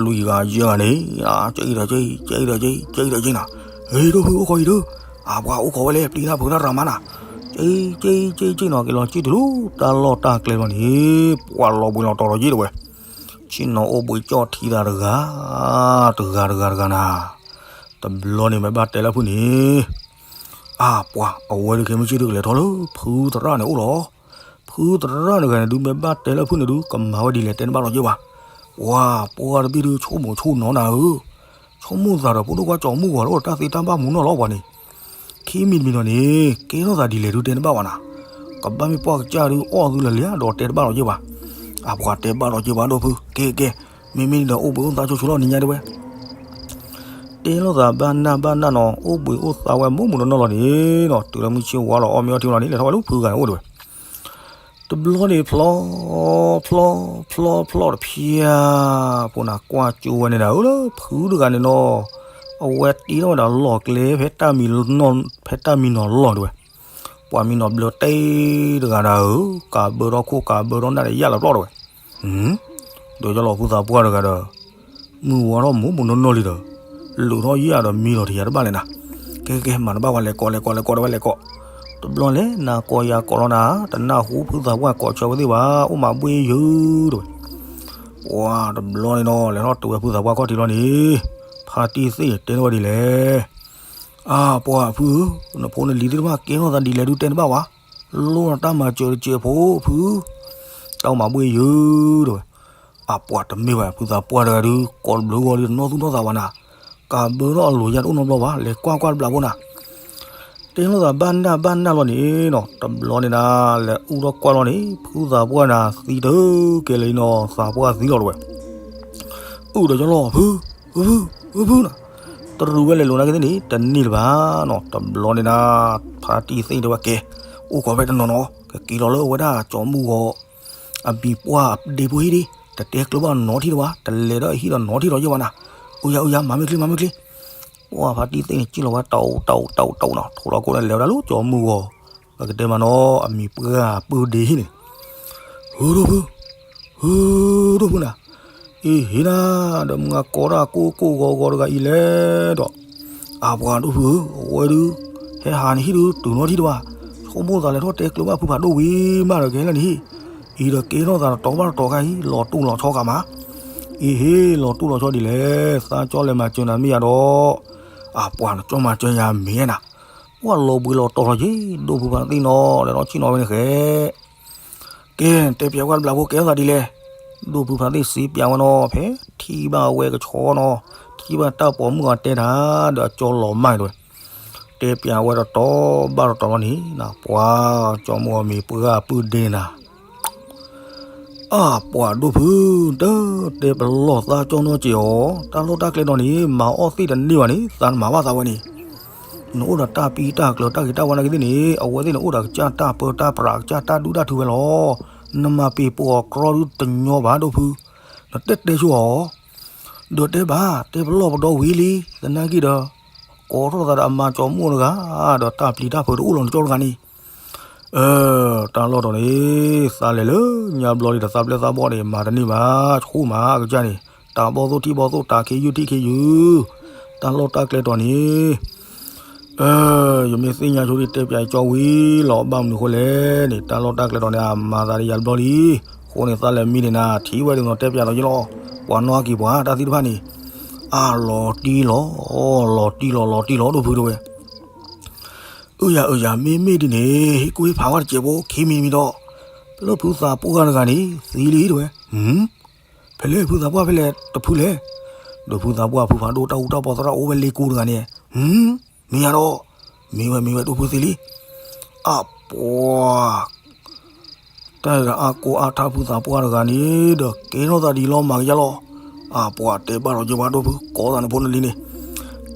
လွံၢ်ဂၤယဲၢ်ဂၤန့ၣ် ကဲအံၤဒီးကဲအံၤ ကဲအံၤဒီးကဲအံၤ ကဲအံၤဒီးကဲအံၤနၤ. ဟ့ၣ် ဒိၣ်ဖု အိၣ်ခိးအံၤဒု အပှၤအိၣ်ခိးဝဲလဲၣ် ပျံၤတၢ်ဖုးတၢ်ရၤမးနၤ. ကဲအံၤ ကဲအံၤ ကဲအံၤနီၤ က့ၤလီၤကံၣ်တလူၤ တၢ်လီၢ်တၢ်ကျဲလီၤန့ၣ် ပှၤလီၤဘှံးလီၤတီၤလီၤယဲၢ် တဲဝဲ. ဆ့ၣ်နီၤအိၣ်ဘှံးကၠီၣ်ထံသးတဂၤ တဂၤတဂၤတဂၤနၤ. တဘျီန့ၣ်မ့ၢ်ဘၣ်တဲလၢဖုန့ၣ် အါ ပှၤ အဝဲဒုးကဲမုၢ်ဆ့ၣ်ဒုးကလဲၤထီၣ်လၢ ဖုသရၣ်န့ၣ်အိၣ်လီၤ. ဖုသရၣ်တဂၤန့ၣ်ဒုး မ့ၢ်ဘၣ်တဲလၢဖုန့ၣ်ဒုး ကမၤဝဲဒ်လဲၣ်တဲတဘၣ်လီၤယဲၢ်ဘၣ်. ပှၤ ပှၤတဘ့ၣ်ဒုး ဆိကမိၣ်ဆိကမိၣ်နီၤနၤဧၢ. ဆိကမိၣ်သးဒီး ဖိဒိၣ်ခွါကၠီၤမုၢ်ဂီၤလၢအိၣ်ဒီးတၢ်သ့တၢ်ဘၣ်မူနီၢ်လီၤပှၤန့ၣ် ခံမံၤတမံၤနီၤန့ၣ် ကဲထီၣ်သးဒ်လဲၣ်ဒုးတဲတဘၣ်ဘၣ်နၤ. ကဘၣ်မ့ၢ်ပှၢ်ကစၢ်ဒုးအီၣ်သုလၢာ်လံဒီးတဲတဘၣ်လီၤယဲၢ်ဘၣ်. အပှၤတဲဘၣ်လီၤယဲၢ်ဘၣ်ဒိၣ်ဖု ကဲကဲ မ့မ့ၢ်ဒီးအိၣ်ဘှံးအိၣ်သါဆိဆိလီၤနံၤညါတဲဝဲ တဲလိာ်သးဘၣ်နၢ်ဘၣ်နၢ်နီၤ အိၣ်ဘှံးအိၣ်သါဝဲမူးမူးနီၢ်နီၢ်လီၤန့ၣ်နီၤ တုၤလၢမုၢ်ဆ့ၣ်ဝါလီၤအီၣ်မ့ၤအီထံလီၤန့ၣ် လဲၤထီၣ်ဝဲလၢဖုဂၤန့ၣ်အိၣ်တဲဝဲ. တဘျီန့ၣ်ဖျီ ဖျီ ဖျီ ဖျီတဖျၢၣ် ဖိနၤကွၢ်ကၠိဝဲန့ၣ်ဒၣ်ဧၢလၢဖုတဂၤန့ၣ်နီၤ အဝဲတ့ထီၣ်ဝဲဒၣ်လီၢ်ကျဲ ဖဲတၢ်မံနီၤလီၢ်တဲဝဲ. ပှၤမံနီၤဘျၢတ့တဂၤဒၣ်ဧၢ ကးဘၢထီၣ်ခိၣ်ကးဘၢထီၣ်နၢ်ဒီးယၢ်လီၤပျီၢ်တဲဝဲ. ဒီးယလီၤဖုသးပှၢ်တဂၤဒီး မုၢ်ဝါထီၣ်မူးမူးနီၢ်နီၢ်လံဒီး လူၤထီၣ်ယၢ်ဒီးမံလီၤတယၤတဘၣ်လဲၣ်နၤ. ကဲကဲ မၤတဘၣ်ဝဲလဲၤကိးလဲၤကိးလဲၤကိးတဝဲလဲၤကိး. တဘျီလဲၣ်နၤကိးယၤကိးလီၤနၤ တနၢ်ဟူဖုသးပှၢ်ကိးဆၢဝဲသ့ၣ်ဘၣ် အိၣ်မးဘှ့ၣ်ယုၤတဲဝဲ. ပှၤတဘျီန့ၣ်နီၤ လဲၤထီၣ်တုၤဝဲဖုသးပှၢ်ခီၣ်ထံးလီၤန့ၣ် ဖါတံၢ်သ့ၣ်တဲထီၣ်ဝဲဒ်လဲၣ်. အါ ပှၤဖုဧၢ, နဖိနလံၤသ့ၣ်တဖၣ်ကဲထီၣ်သးဒ်လဲၣ်ဒုးတဲတဘၣ်ဝဲ, လိၣ်နတၢ်မၤစၢၤတစဲးဖိဖု, တၢ်အိၣ်မးဘှ့ၣ်ယုၤတဲဝဲ. အပှၤတမ့ၢ်ဘၣ် ဖုသးပှၢ်တဂၤဒုး ကိးတဘျုးဂီၤဒုးတနီၢ်သူၣ်နီၢ်သးဘၣ်နၤ, ကးဘၢထီၣ်အလိၤယါတအိၣ်နီတဘျီဘၣ် လဲၤကွၢ်ကွၢ်တဘျီဖိနၤ တဲလိာ်သးဘၣ်နၢ်ဘၣ်နၢ်လီၤန့ၣ်နီၤ, တဘျီန့ၣ်ဒၣ် လဲၤအူထီၣ်ကွၢ်လီၤန့ၣ် ဖုသးပှၢ်နၤသံတကဲလၢၤနီၤ, သးပှၢ်သံလီၤတဲဝဲ. အုၣ်ဒီးကၠီလီၤ ဖု, ဖု, ဖု, ဖု, ဖုနၤ, တရူးဝဲလဲၤလိာ်နာ်က့သ့ၣ်န့ၣ် တန့ၢ်လၢၤဘၣ်နီၤ, တဘျီန့ၣ်ဒၣ် ဖါတံၢ်သ့ၣ်တဲဝဲကဲ, အိၣ်ခိးဖဲတနီၤနီၤ ကက့ၤလီၤလၢဝဲဒၣ်ကၠီမုၢ်ဂီၤ အဘံၣ်ပှၢ်အဒ့ဖိဟံၣ်ဒံး, တတဲကျၢၤဘၣ်နီတထံၣ်လၢၤဘၣ်, တလဲၤဒီးအဟံၣ်ဒီးနီတထံၣ်လီၤယဲၢ်ဘၣ်နၤ, အိၣ်ယၤအိၣ်ယၤ မၤမ့ၢ်ချ့ မၤမ့ၢ်ချ့, ပှၤဖါတံၢ်သ့ၣ်န့ၣ် စံၣ်လီၤဝဲတအိၣ်တအိၣ်တအိၣ်တအိၣ်နီၤ, ထိးလီၤခိၣ်န့ၣ် လဲၤဝဲဒၣ်လၢကၠီမုၢ်ဂီၤ, ပကတဲမးနီၤ အမံၤပှၢ်ပုၢ်ဒ့ဟံၣ်န့ၣ်, ဟၢဒိၣ်ဖု ဟၢဒိၣ်ဖုနၤ, အ့ဟ့နၤ, ဒီးမုၢ်ဂၤကိးတၢ်ကိၢ်ကိၢ်ဂီၤဂီၤတဂၤအံၤလဲၣ်ဒီး, အပှၤဒိၣ်ဖုဧၢ, အဝဲဒုး ဟဲဟးန့ၣ်ဟံၣ်ဒုး တုၤနီထံၣ်တဘၣ်, ဆိကမိၣ်သးလဲၤထီၣ်တဲကျၢၤဘၣ်ဖုဖးဒိၣ်ဝံၤမးဒီးကဟဲလၢန့ၣ်ဟံၣ်, အံၤဒီးကဲထီၣ်သးတတီၤဘၣ်တတီၤခါအံၤ လီၤတူၢ်လီၤဆီဂ့ၤမး, အ့ဟ့ လီၤတူၢ်လီၤဆီဒ်လဲၣ်, သးကၠီလဲၤမၤစၢၤနၤမ့ၢ်ယၤဒီး, အပှၤနကၠီမၤစၢၤယၤမ့ၢ်နၤ, ပှၤလီၤဘှံးလီၤတီၤလီၤယ့ၣ် ဒိၣ်ဖုဖးသ့ၣ်နီၤ လဲၤထီၣ်ဆ့ၣ်နီၤဝဲန့ၣ်ဃဲ ကဲ တဲပျးဝဲတဘျီဖိကဲထီၣ်သးဒ်လဲၣ်, ဒိၣ်ဖုဖးသ့ၣ်စံးပျးဝဲနီၤ ဖဲထံၣ်ဘၣ်ဝဲကဆီနီၤ, ထံၣ်ဘၣ်တၢ်ပိာ်မုၣ်အီၤတဲတၢ် ဒီးအကၠီလီၤမၢ်တဲဝဲ, တဲပျးဝဲတတီၤဘၣ်တတီၤလီၤန့ၣ် ပှၤကၠီမုၢ်အီၤမံၤပှၢ်ပုၢ်ဒ့နၤ အပှၤဒိၣ်ဖု, တတဲပလီၢ်သးကၠီနီၢ်က့ၤအီၤ, တၢ်လီၢ်တၢ်ကျဲဒီးန့ၣ် မၤအီၣ်သ့ၣ်တန့ၢ်ဘၣ်န့ၣ် သးနမၤဘၣ်သးဝဲန့ၣ်, နအိၣ်ဒီးတၢ်ပံတၢ်ကျၢၤတၢ်ဂ့ၤတၢ်ဝါနာ်က့သ့ၣ်န့ၣ် အဝဲသ့ၣ်န့ၣ်အိၣ်ဒီးကစၢ်တၢ်ပၢတၢ်ပြးကစၢ်တၢ်ဒုၣ်တၢ်ထုဝဲလီၤ, နမၤပ့ၤပိာ်အီၤကြီဒုတညီဘၣ်ဒိၣ်ဖု, နတဲတဲဆိအီၤ ဒီးတဲဘၣ် တဲပလီၢ်ပဒီဝံၤလံ သနာ်က့ဒီး ကိးထီၣ်သးဒီးအမါကၠီမုၢ်တဂၤ ဒီးတၢ်ပျံၤတၢ်ဖုးတအိၣ်လီၤနကၠီတဂၤန့ၣ်, အၢ တၢ်လီၢ်တီၤန့ၣ် သးလဲၤလၢညါဘျီလံဒီးသးပျဲၢ်သးဘီၣ်န့ၣ် မၤတန့ၢ်ဘၣ် ဆိမးကစၢ်န့ၣ် တၢ်ဘီၣ်သိၣ်ထံၣ်ဘီၣ်သိၣ် တၢ်ခ့ယုၢ်ထံၣ်ခ့ယုၢ်, တၢ်လီၢ်တၢ်ကျဲတီၤန့ၣ် အၢ ယမ့ၢ်သ့ၣ်ညါဆိဒ်တဲပျးယကၠီဝံၤလီၤ ဘၣ်မနုၤဃိလဲၣ်န့ၣ် တၢ်လီၢ်တၢ်ကျဲတီၤန့ၣ် အမၤသးဒီးယၤတဘျီလံ, အဃိန့ၣ်သးလဲၤမံန့ၣ်နၤ ထံၣ်ဝဲဒ်သိးတဲပျးလီၤယလီၤ, ပှၤနီၣ်ကံၤပှၤတၢ်သ့ၣ်တဖၣ်န့ၣ်, အလီၤတံၢ်လီၤ, လီၤတံၢ်လီၤ လီၤတံၢ်လီၤဒိၣ်ဖုတဲဝဲ အုယၤအုယၤ မ့မ့ၢ်ဒ်န့ၣ် ဟ့ၣ်ကူၣ်ဟ့ၣ်ဖးဝဲတစဲးဖိ ခံမံၤတမံၤဒီး, လၢဖုသးပှၢ်တဂၤန့ၣ် သံလံတဲဝဲ, ဖဲလဲၣ်ဖုသးပှၢ်ဖဲလဲၣ်တဖုလဲၣ်, ဒီးဖုသးပှၢ်ဖုဖးဒိၣ်တၢ်အူတၢ်ပီသရၣ်အိၣ်ဝဲလ့ကိတဂၤန့ၣ်, မ့ၢ်ယၤဒီး, မ့ၢ်ဝဲမ့ၢ်ဝဲဒိၣ်ဖုသံလံ, အပှၤ တၢ်အါကိးအါထါဖုသးပှၢ်တဂၤန့ၣ်ဒီး ကဲထီၣ်သးဒ်လီၤမၤကယါလီၤ. အပှၤတဲဘၣ်ဒီးယဘၣ်ဒိၣ်ဖု ကိးသးန့ၣ်ဖိနလံန့ၣ်,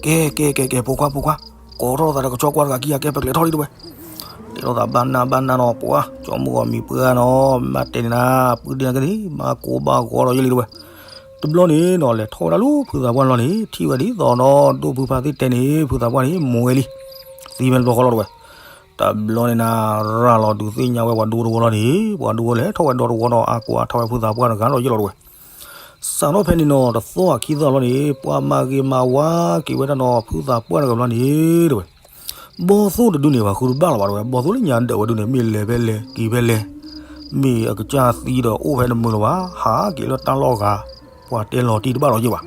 ကဲ ကဲ ကဲ ကဲ ဖိခွါ ဖိခွါ, ကိးထီၣ်သးဒီးကဆီကွၢ်တဂၤခံဂၤ ကဲ ပကျဲၤထီၣ်လံတဝဲ. တဲထီၣ်သးဘၣ်နၢ်ဘၣ်နၢ်နီၤ ပှၤ ကၠီမုၢ်ဂီၤမံၤပှၢ်နီၤ မ့ၢ်တဲန့ၣ်နၤ ပုၢ်ဒ့နၤက့န့ၣ် မၤကိးဘၣ်ဂီၤဒီးယလံတဝဲ. တဘျီန့ၣ်နီၤ လဲၤထီၣ်ဝဲဒၣ်လၢဖုသးပှၢ်လီၤန့ၣ် ထံၣ်ဝဲဒ်သိးဒီးဒိၣ်ဖုဖါသ့ၣ်တဲန့ၣ် ဖုသးပှၢ်န့ၣ် မိၢ်ဝဲလံ, သံဝဲတဘျီဃီလီၤတဝဲ. တဘျီန့ၣ်နၤ ရၤလီၤဒုးသ့ၣ်ညါဝဲပှၤဒူတဝီလီၤန့ၣ် ပှၤဒူဝဲလဲၤထီၣ်ဝဲဒီတဝီဒီးအါကိးအါထါဝဲဖုသးပှၢ်တဂၤဒီးယလီၤတဝဲ. စးထီၣ်ဖဲန့ၣ်နီၤ တသီအခံသီလီၤန့ၣ် ပှၤမၤဂ့ၤမၤဝါက့ၤဝဲဒၣ်နီၤ ဖုသးပှၢ်တဂၤဘျီန့ၣ်တဝဲ. ဘီၣ်သိၣ်တဒုန့ၣ် ပှၤဃုတဘၣ်လီၤဘၣ်တဝဲ ဘီၣ်သိၣ်လၢညါဒၢးဝဲဒုန့ၣ် မ့ၢ်လဲၤဖဲလဲၣ်က့ၤဖဲလဲၣ်, မ့ၢ်အကစၢ်သံဒီးအိၣ်ဖဲတမုာ်လၢၤဘၣ် ဟးက့ၤလၢတၢ်လီၢ်ဂၤ, ပှၤတဲလီၤတံၢ်တဘၣ်လီၤက့ၤဘၣ်.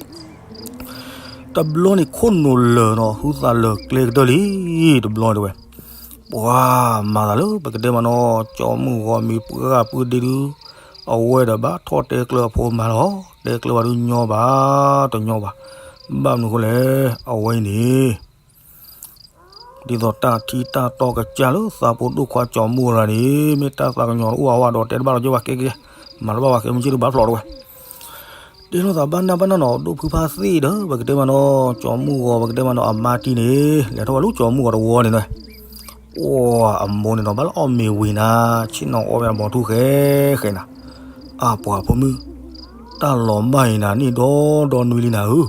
တဘျီန့ၣ်ခိၣ်နူာ်လၢာ်နီၤ ဟုသးလၢာ်ကျဲကတၢၢ်လံ, တဘျီတဝဲ ပှၤမၤသးလၢပကတဲမးနီၤ ကၠီမုၢ်ဂီၤမံၤပှၢ်ပုၢ်ဒ့ဒု, အဝဲဒီးဘၣ်ထီၣ်တဲကျၢၤအဖိမါလီၤ, တဲကျၢၤဘၣ်ဒုညီဘၣ်, တညီဘၣ်, ဘၣ်မနုၤဃိလဲၣ်, အဝဲအံၤန့ၣ် ဒ်သိးတၢ်ထံတၢ်တီကစၢ်လၢသးဖိဒိၣ်ခွါကၠီမုၢ်ဂီၤန့ၣ် မ့ၢ်တၢ်သးကညီၤတအိၣ်အဝဲဒီးတဲတဘၣ်လီၤက့ၤဘၣ်ကဲကဲ, မၤတဘၣ်ဘၣ်ကဲမုၢ်ဆ့ၣ်ဒုဘၣ်ဖျိးတဝဲ တဲလိာ်သးဘၣ်နၢ်ဘၣ်နၢ်နီၤ ဒိၣ်ဖုဖါသ့ၣ်ဒီး ပကတဲမးနီၤ ကၠီမုၢ်ဂီၤ ပကတဲမးနီၤ အမါတံၢ်န့ၣ် လဲၤထီၣ်ဝဲလၢကၠီမုၢ်ဂီၤတဝီန့ၣ်နီၤ, အိ အမိၢ်န့ၣ်နီၤ ဘၣ်လၢအီၣ်မ့ၤဝံၤနၤ ဆ့ၣ်နီၤအီၣ်ဝဲအဘီထူၣ်ဃဲဃဲနၤ, အပှၤဖိမုၣ်, တၢ်လီၤမၢ်အံၤနၤ န့ၢ်ဒီဒီနွံလံနၤဧၢ,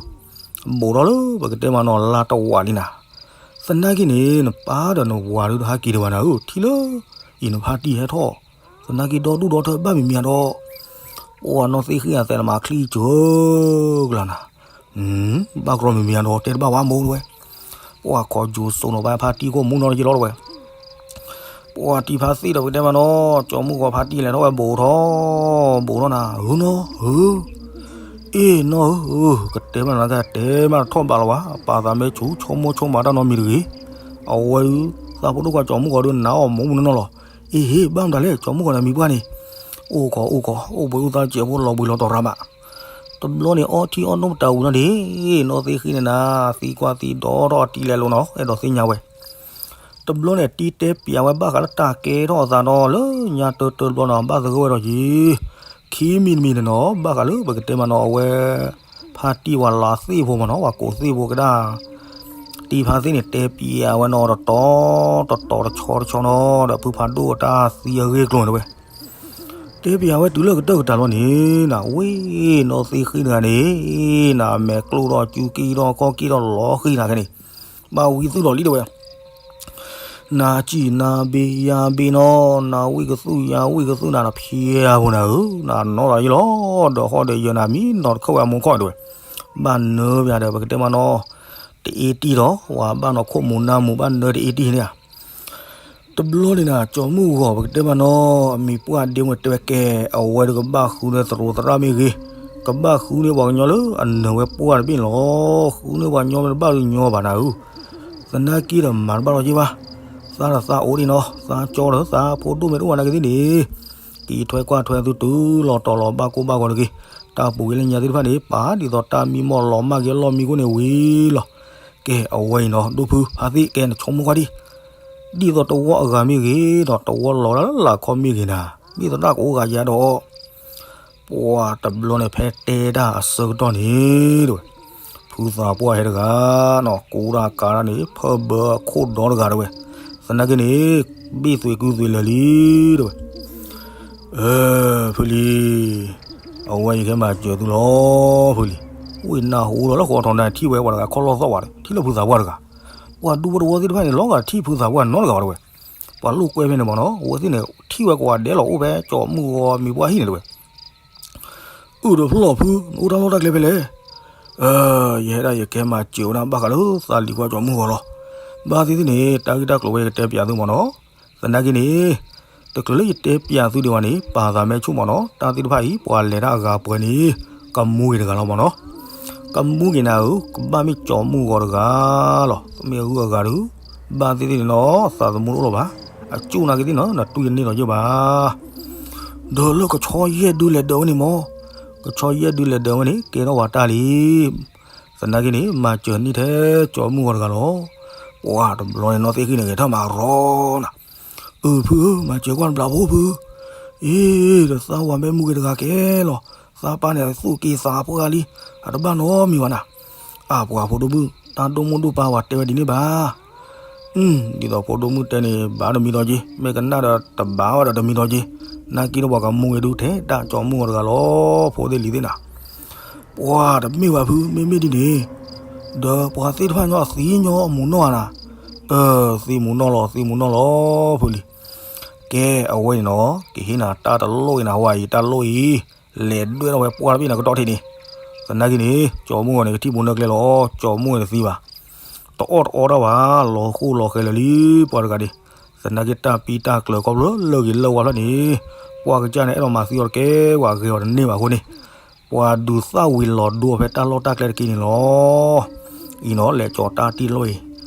ဘူးထီၣ်လၢပကတဲမးနီၤ လါတဝးလံနၤ, သနာ်က့န့ၣ် နပၢ်ဒီးနဝၤဒုတဟးက့ၤဒံးဘၣ်နၤဧၢ, ထံၣ်လၢအံၤနဖါတံၢ်ဟဲထီၣ် သနာ်က့ဒီဒူၣ်ဒီထၢဘၣ်မံၤမံၤဒီး, ပှၤနီၢ်သ့ၣ်ဃံအသးနမၤချံကၢကလၤနၤ, ဘၣ်ကြီမံၤမံၤဒီး တဲတဘၣ်ဝဲမိၢ်တဝဲ, ပှၤခီကၠိစိနီၤ ဘၣ်ဖါတံၢ်ကိၢ်မူနီၤတယံၤလီၤတဝဲ, ပှၤတံၢ်ဖါသ့ၣ်ဒီးပကတဲမးနီၤ ကၠီမုၢ်ဂီၤဖါတံၢ်လဲၤထီၣ်ဝဲဘူးထီၣ်, ဘူးထီၣ်နၤ ဧၢနီၢ်ဧၢ အ့ၣ်နီၢ်ဧၢ, ကတဲမးနၤ ကတဲမးတထီၣ်ဘးလီၤဘၣ်, ပာ်သးမ့ၢ်ဆူး ဆိကမိၣ်ဆိကမးတၢ်နီတမံၤတဂ့ၤ, အဝဲဒုး သးဖိဒိၣ်ခွါကၠီမုၢ်ဂီၤဒုး နၤအီၣ်မူမူနီၢ်နီၢ်လီၤ, အ့ၣ်ဟ့ၣ် ဘၣ်မတၤလဲၣ် ကၠီမုၢ်ဂီၤန့ၣ်မံၤပှၢ်န့ၣ်, အိၣ်ကီးအိၣ်ကီး အိၣ်ဘှံးအိၣ်သါစဲးဖိလီၤဘှံးလီၤတီၤရၤဘၣ်, တဘျီန့ၣ် အီထံအီနိၣ်မတၤဝံၤနီၢ်ဒ့, နီၢ်သ့ၣ်ဃံန့ၣ်နၤ သံကွၢ်သံဒီထီၣ်အတံၤလဲၤလိာ်နီၤ အဲၣ်ဒိးသ့ၣ်ညါဝဲ တဘျီန့ၣ် တံၤတဲပျးဝဲဘၣ်ဃးလၢတၢ်ကဲထီၣ်အသးဒီး လၢညါတၢတၢတဘျီနီၤ ဘၣ်သဂၢၢ်ဝဲဒီးယံၤ, ခံမံၤတမံၤန့ၣ်နီၤ ဘၣ်ဃးလၢပကတဲမးနီၤ အဝဲ ဖါတံၢ်ဝဲလါသ့ၣ်ဖိမးနီၤ ပှၤကိးသ့ၣ်ဖိကဒၣ်, တံၤဖါသ့ၣ်န့ၣ် တဲပျးဝဲနီၤ တတီၤတတီၤတဆီတဆီနီၤ ဒီးဖုဖးဒိၣ်အတၢ်သံအဂ့ၢ်အကျိၤန့ၣ်တဝဲ တဲပျးဝဲတုၤလၢကတၢၢ်ကတၢၢ်လီၤန့ၣ် နဝ့ၢ်နီၢ်သ့ၣ်ဃံတဂၤန့ၣ် နမဲာ်ကျိၣ်ဒီးကၠူက့ၢ်ဒီးကီၢ်က့ၢ်ဒီးလီၤဃံနၤခဲန့ၣ်, ဘၣ်ဝံသူၣ်ဒီးလံတဝဲ, နၤစံၣ်နၤဘ့ယၤဘ့နီၤ နၤဝံကသူၣ်ယၤဝံကသူၣ်နၤ နဖျဲးအပူၤနၤဧၢ, နနီၢ်ဒီးယလီၤ, ဒီးဟီၣ်ဒီးယၢၤနၤ မံနီၤတခၢၣ်ဝဲအမိၢ်ခီၣ်တဝဲ, ဘၣ်နၢပျးဒီး ပကတဲမးနီၤ, တအ့တံၢ်ဒီး ပှၤဘၣ်နီၤခိၣ်မူၤနၢ်မူၤ ဘၣ်နၢတအ့တံၢ်န့ၣ်ဧါ တဘျီန့ၣ်နၤ ကၠီမုၢ်ဂီၤ ပကတဲမးနီၤ အမံၤပှၢ်ဒ့မ့ၢ်တဲဝဲကဲ အဝဲတကဘၣ်ဃုန့ၢ်သရိာ်သရၣ်မ့ၢ်ဂ့ၤ, ကဘၣ်ဃုန့ၢ်ပှၤကညီလၢအနၢၤဝဲပှၢ်တဘ့ၣ်န့ၣ်လီၤ. ဃုန့ၢ်ပှၤကညီမ့ၢ်တဘၣ်လၢညီဘၣ်နၤဧၢ, သနာ်က့ဒီးမၤတဘၣ်လီၤက့ၤဘၣ်, သးဒီးသးအိၣ်ဒံးနီၤ သးကၠီဒီးသးဖိဒိၣ်မ့ၢ်တအိၣ်ဘၣ်နာ်က့ၤသ့ၣ်န့ၣ်, က့ၤထွဲကွၢ်ထွဲသုတုၤလီၤတီၤလီၤဘၣ်ကိၢ်ဘၣ်ဂီၤတဂ့ၤ, တၢ်ပူၤကွံာ်လၢညါသ့ၣ်တဖၣ်န့ၣ် ပာ်ဒ်သိးတၢ်မံမီၢ်လီၤမၢ်က့ၤအလီၢ်မံခိၣ်န့ၣ်ဝံၤလီၤ. ကဲ အဝဲအံၤနီၤ ဒိၣ်ဖုဖါသ့ၣ် ကဲနဆိကမိၣ်ကွၢ်ဒံး ဒ်သိးတဝီအဂၤမ့ၢ်ဂ့ၤ, ဒီးတဝီလီၤဝဲဒၣ်လၢလာ်ခီမ့ၢ်ဂ့ၤနၤ, ဒ်သိးတၢ်ကအိၣ်ဂၤယၤဒီး, ပှၤတဘျီန့ၣ် ဖဲတဲတၢ်အဆၢကတီၢ်န့ၣ်, တဝဲ, ဖုသးပှၢ်ဟဲတဂၤ, နီၢ်ကူတၢ်ကၤတၢ်န့ၣ် ဖၢဘၢအခိၣ်ဒီတဂၤတဝဲ, သနာ်က့န့ၣ်, ဘ့ၣ်သွံးကုသွံးလၢာ်လံ, တဝဲ. အၢ, ဖုလံၤ, အဝဲယကဟဲမၤစၢၤသုလီၤ, ဖုလံၤ, ဝံၤနၢ်ဟူဒီးလၢဃီထီၣ်နၤထံၣ်ဝဲပှၤတဂၤခီၣ်လီၢ်သီၣ်ဝဲဒီး ထံၣ်လၢဖုသးပှၢ်တဂၤ, ပှၤဒူဖိတဝီသ့ၣ်တဖၣ်န့ၣ် လီၤဂာ်ထံၣ်ဖုသးပှၢ်နီတဂၤဘၣ်တဝဲ, ပှၤလိာ်ကွဲဖဲန့ၣ်မ့ၢ်နီၤ အဝဲသ့ၣ်န့ၣ် ထံၣ်ဝဲကိးဂၤဒဲးလီၤအိၣ်ဖဲကၠီမုၢ်ဂီၤမံၤပှၢ်ဟံၣ်န့ၣ်တဝဲ အုၣ်တဖျီၣ်ဖု နအိၣ်တၢ်လီၢ်တၢ်ကျဲဖဲလဲၣ်. အၢ, ယဟဲဒၣ်ယကဲမၤစၢၤဝဲဒၣ်ဘၣ်ဃးလၢသးလံၤခွါကၠီမုၢ်ဂီၤလီၤ. ဘၣ်သ့ၣ်သ့ၣ်န့ၣ် တၢ်ဂ့ၢ်တၢ်ကျိၤဝဲယကတဲပျးသုမ့ၢ်နီၤ. သနာ်က့န့ၣ်, တချုးလၢယတဲပျးသုဒံးဘၣ်န့ၣ် ပာ်သးမဲဆူၣ်မ့ၢ်နီၤ. တၢ်သ့ၣ်တဖၣ်အံၤ ပှၤလဲၤတၢ်အဂၤပှဲၤန့ၣ် ကမူဂ့ၤတဂၤလီၤမ့ၢ်နီၤ. ကမူဂ့ၤနၤဧၢ, ကဘၣ်မ့ၢ်ကၠီမုၢ်ဂီၤတဂၤလီၤ. မ့ၢ်အဂုၤအဂၤဒီး ဘၣ်သ့ၣ်သ့ၣ်န့ၣ်နီၤ သးသမူတအိၣ်လၢၤဘၣ်. အကၠိၣ်နာ်က့သ့ၣ်နီၤ နတူၢ်ယန့ၢ်လီၤယိၣ်ဘၣ်. ဒီးလၢကဆီယဲၢ်ဒုလဲၤဒၢးဝဲန့ၣ်မ့ၢ်, ကဆီယဲၢ်ဒုလဲၤဒၢးဝဲန့ၣ် ကဲထီၣ်ပှၤတၢ်လံ. သနာ်က့န့ၣ် မၤစၢၤန့ၢ်ထဲကၠီမုၢ်ဂီၤတဂၤလီၤ. ပှၤတဘျီန့ၣ် နီၢ်သ့ၣ်ဃံန့ၣ်ဂဲၤထီၣ်မၤရီနၤ. အုၣ်ဖုဧၢ, မၤစၢၤကွၢ်တဘျီဖိဖု. အ့ ဒီးသးဝၤမ့ၢ်မူဂ့ၤတဂၤကဲလီၤ, သးပၢ်န့ၣ်သူၣ်က့သးပှၢ်လံ, အတဘၣ်နီတမံၤဘၣ်နၤ. အၢ ပှၤဖိဒိၣ်မုၣ် တၢ်ဒိၣ်မိၢ်ဒိၣ်ပၢ်ဝဲတဲဝဲဒ်န့ၣ်ဘၣ်. ဒ်သိးဖိဒိၣ်မုၣ်တဲန့ၣ် ဘၣ်တမံၤဒီးက့ၤ, မ့ၢ်ကနၣ်ဒီးတဘၣ်ဝဲဒီးတမံၤဒီးက့ၤ, နာ်က့ဒီးပှၤကမူဂ့ၤဒုထဲတၢ်ကၠီမုၢ်ဂီၤတဂၤလီၤ, ဖိသ့ၣ်လံၤသ့ၣ်နၤ. ပှၤတမ့ၢ်ဘၣ်ဖု မ့မ့ၢ်ဒ်န့ၣ်, ဒီးပှၤသ့ၣ်တဖၣ်ညီသံညီအမူးနီၢ်ဧါနၤ. အၢ သံမူးနီၢ်လီၤ သံမူးနီၢ်လီၤ ဖုလံၤ. ကဲ အဝဲန့ၣ်နီၤ ကဟ့ၣ်နၤတၢ်တလိၣ်အံၤနၤ ဝဲအံၤ တၢ်လိၣ်အံၤ, လဲၤဒွဲၣ်ထီၣ်ဝဲပှၢ်တဘ့ၣ်နၤကတီၢ်ထံးန့ၣ်, သနာ်က့န့ၣ် ကၠီမုၢ်ဂီၤန့ၣ် ကထံၣ်ပူၤနၢကျဲလီၤ, ကၠီမုၢ်ဂီၤန့ၣ်တသံဘၣ်. တအီၣ်တအီတၢ်ဘၣ်, လီၤဃိလီၤဃဲၤလၢာ်လံ ပှၤတဂၤန့ၣ်, သနာ်က့တၢ်ပံတၢ်ကျၢၤခီဖျိလၢဂ့ၤလၢဝါဖျၢၣ်န့ၣ်, ပှၤကစၢ်န့ၣ် အဲၣ်ဒိးမၤသံအီၤတကဲ, ပှၤဂ့ၤအီၤတန့ၢ်ဘၣ်အဃိန့ၣ်, ပှၤဒုးသၣ်ဝံၤလီၤဒိဖဲတၢ်လီၢ်တၢ်ကျဲတက့ၢ်န့ၣ်လီၤ. အံၤနီၤ လဲၤကၠီၤတၢ်တံၢ်လိၣ်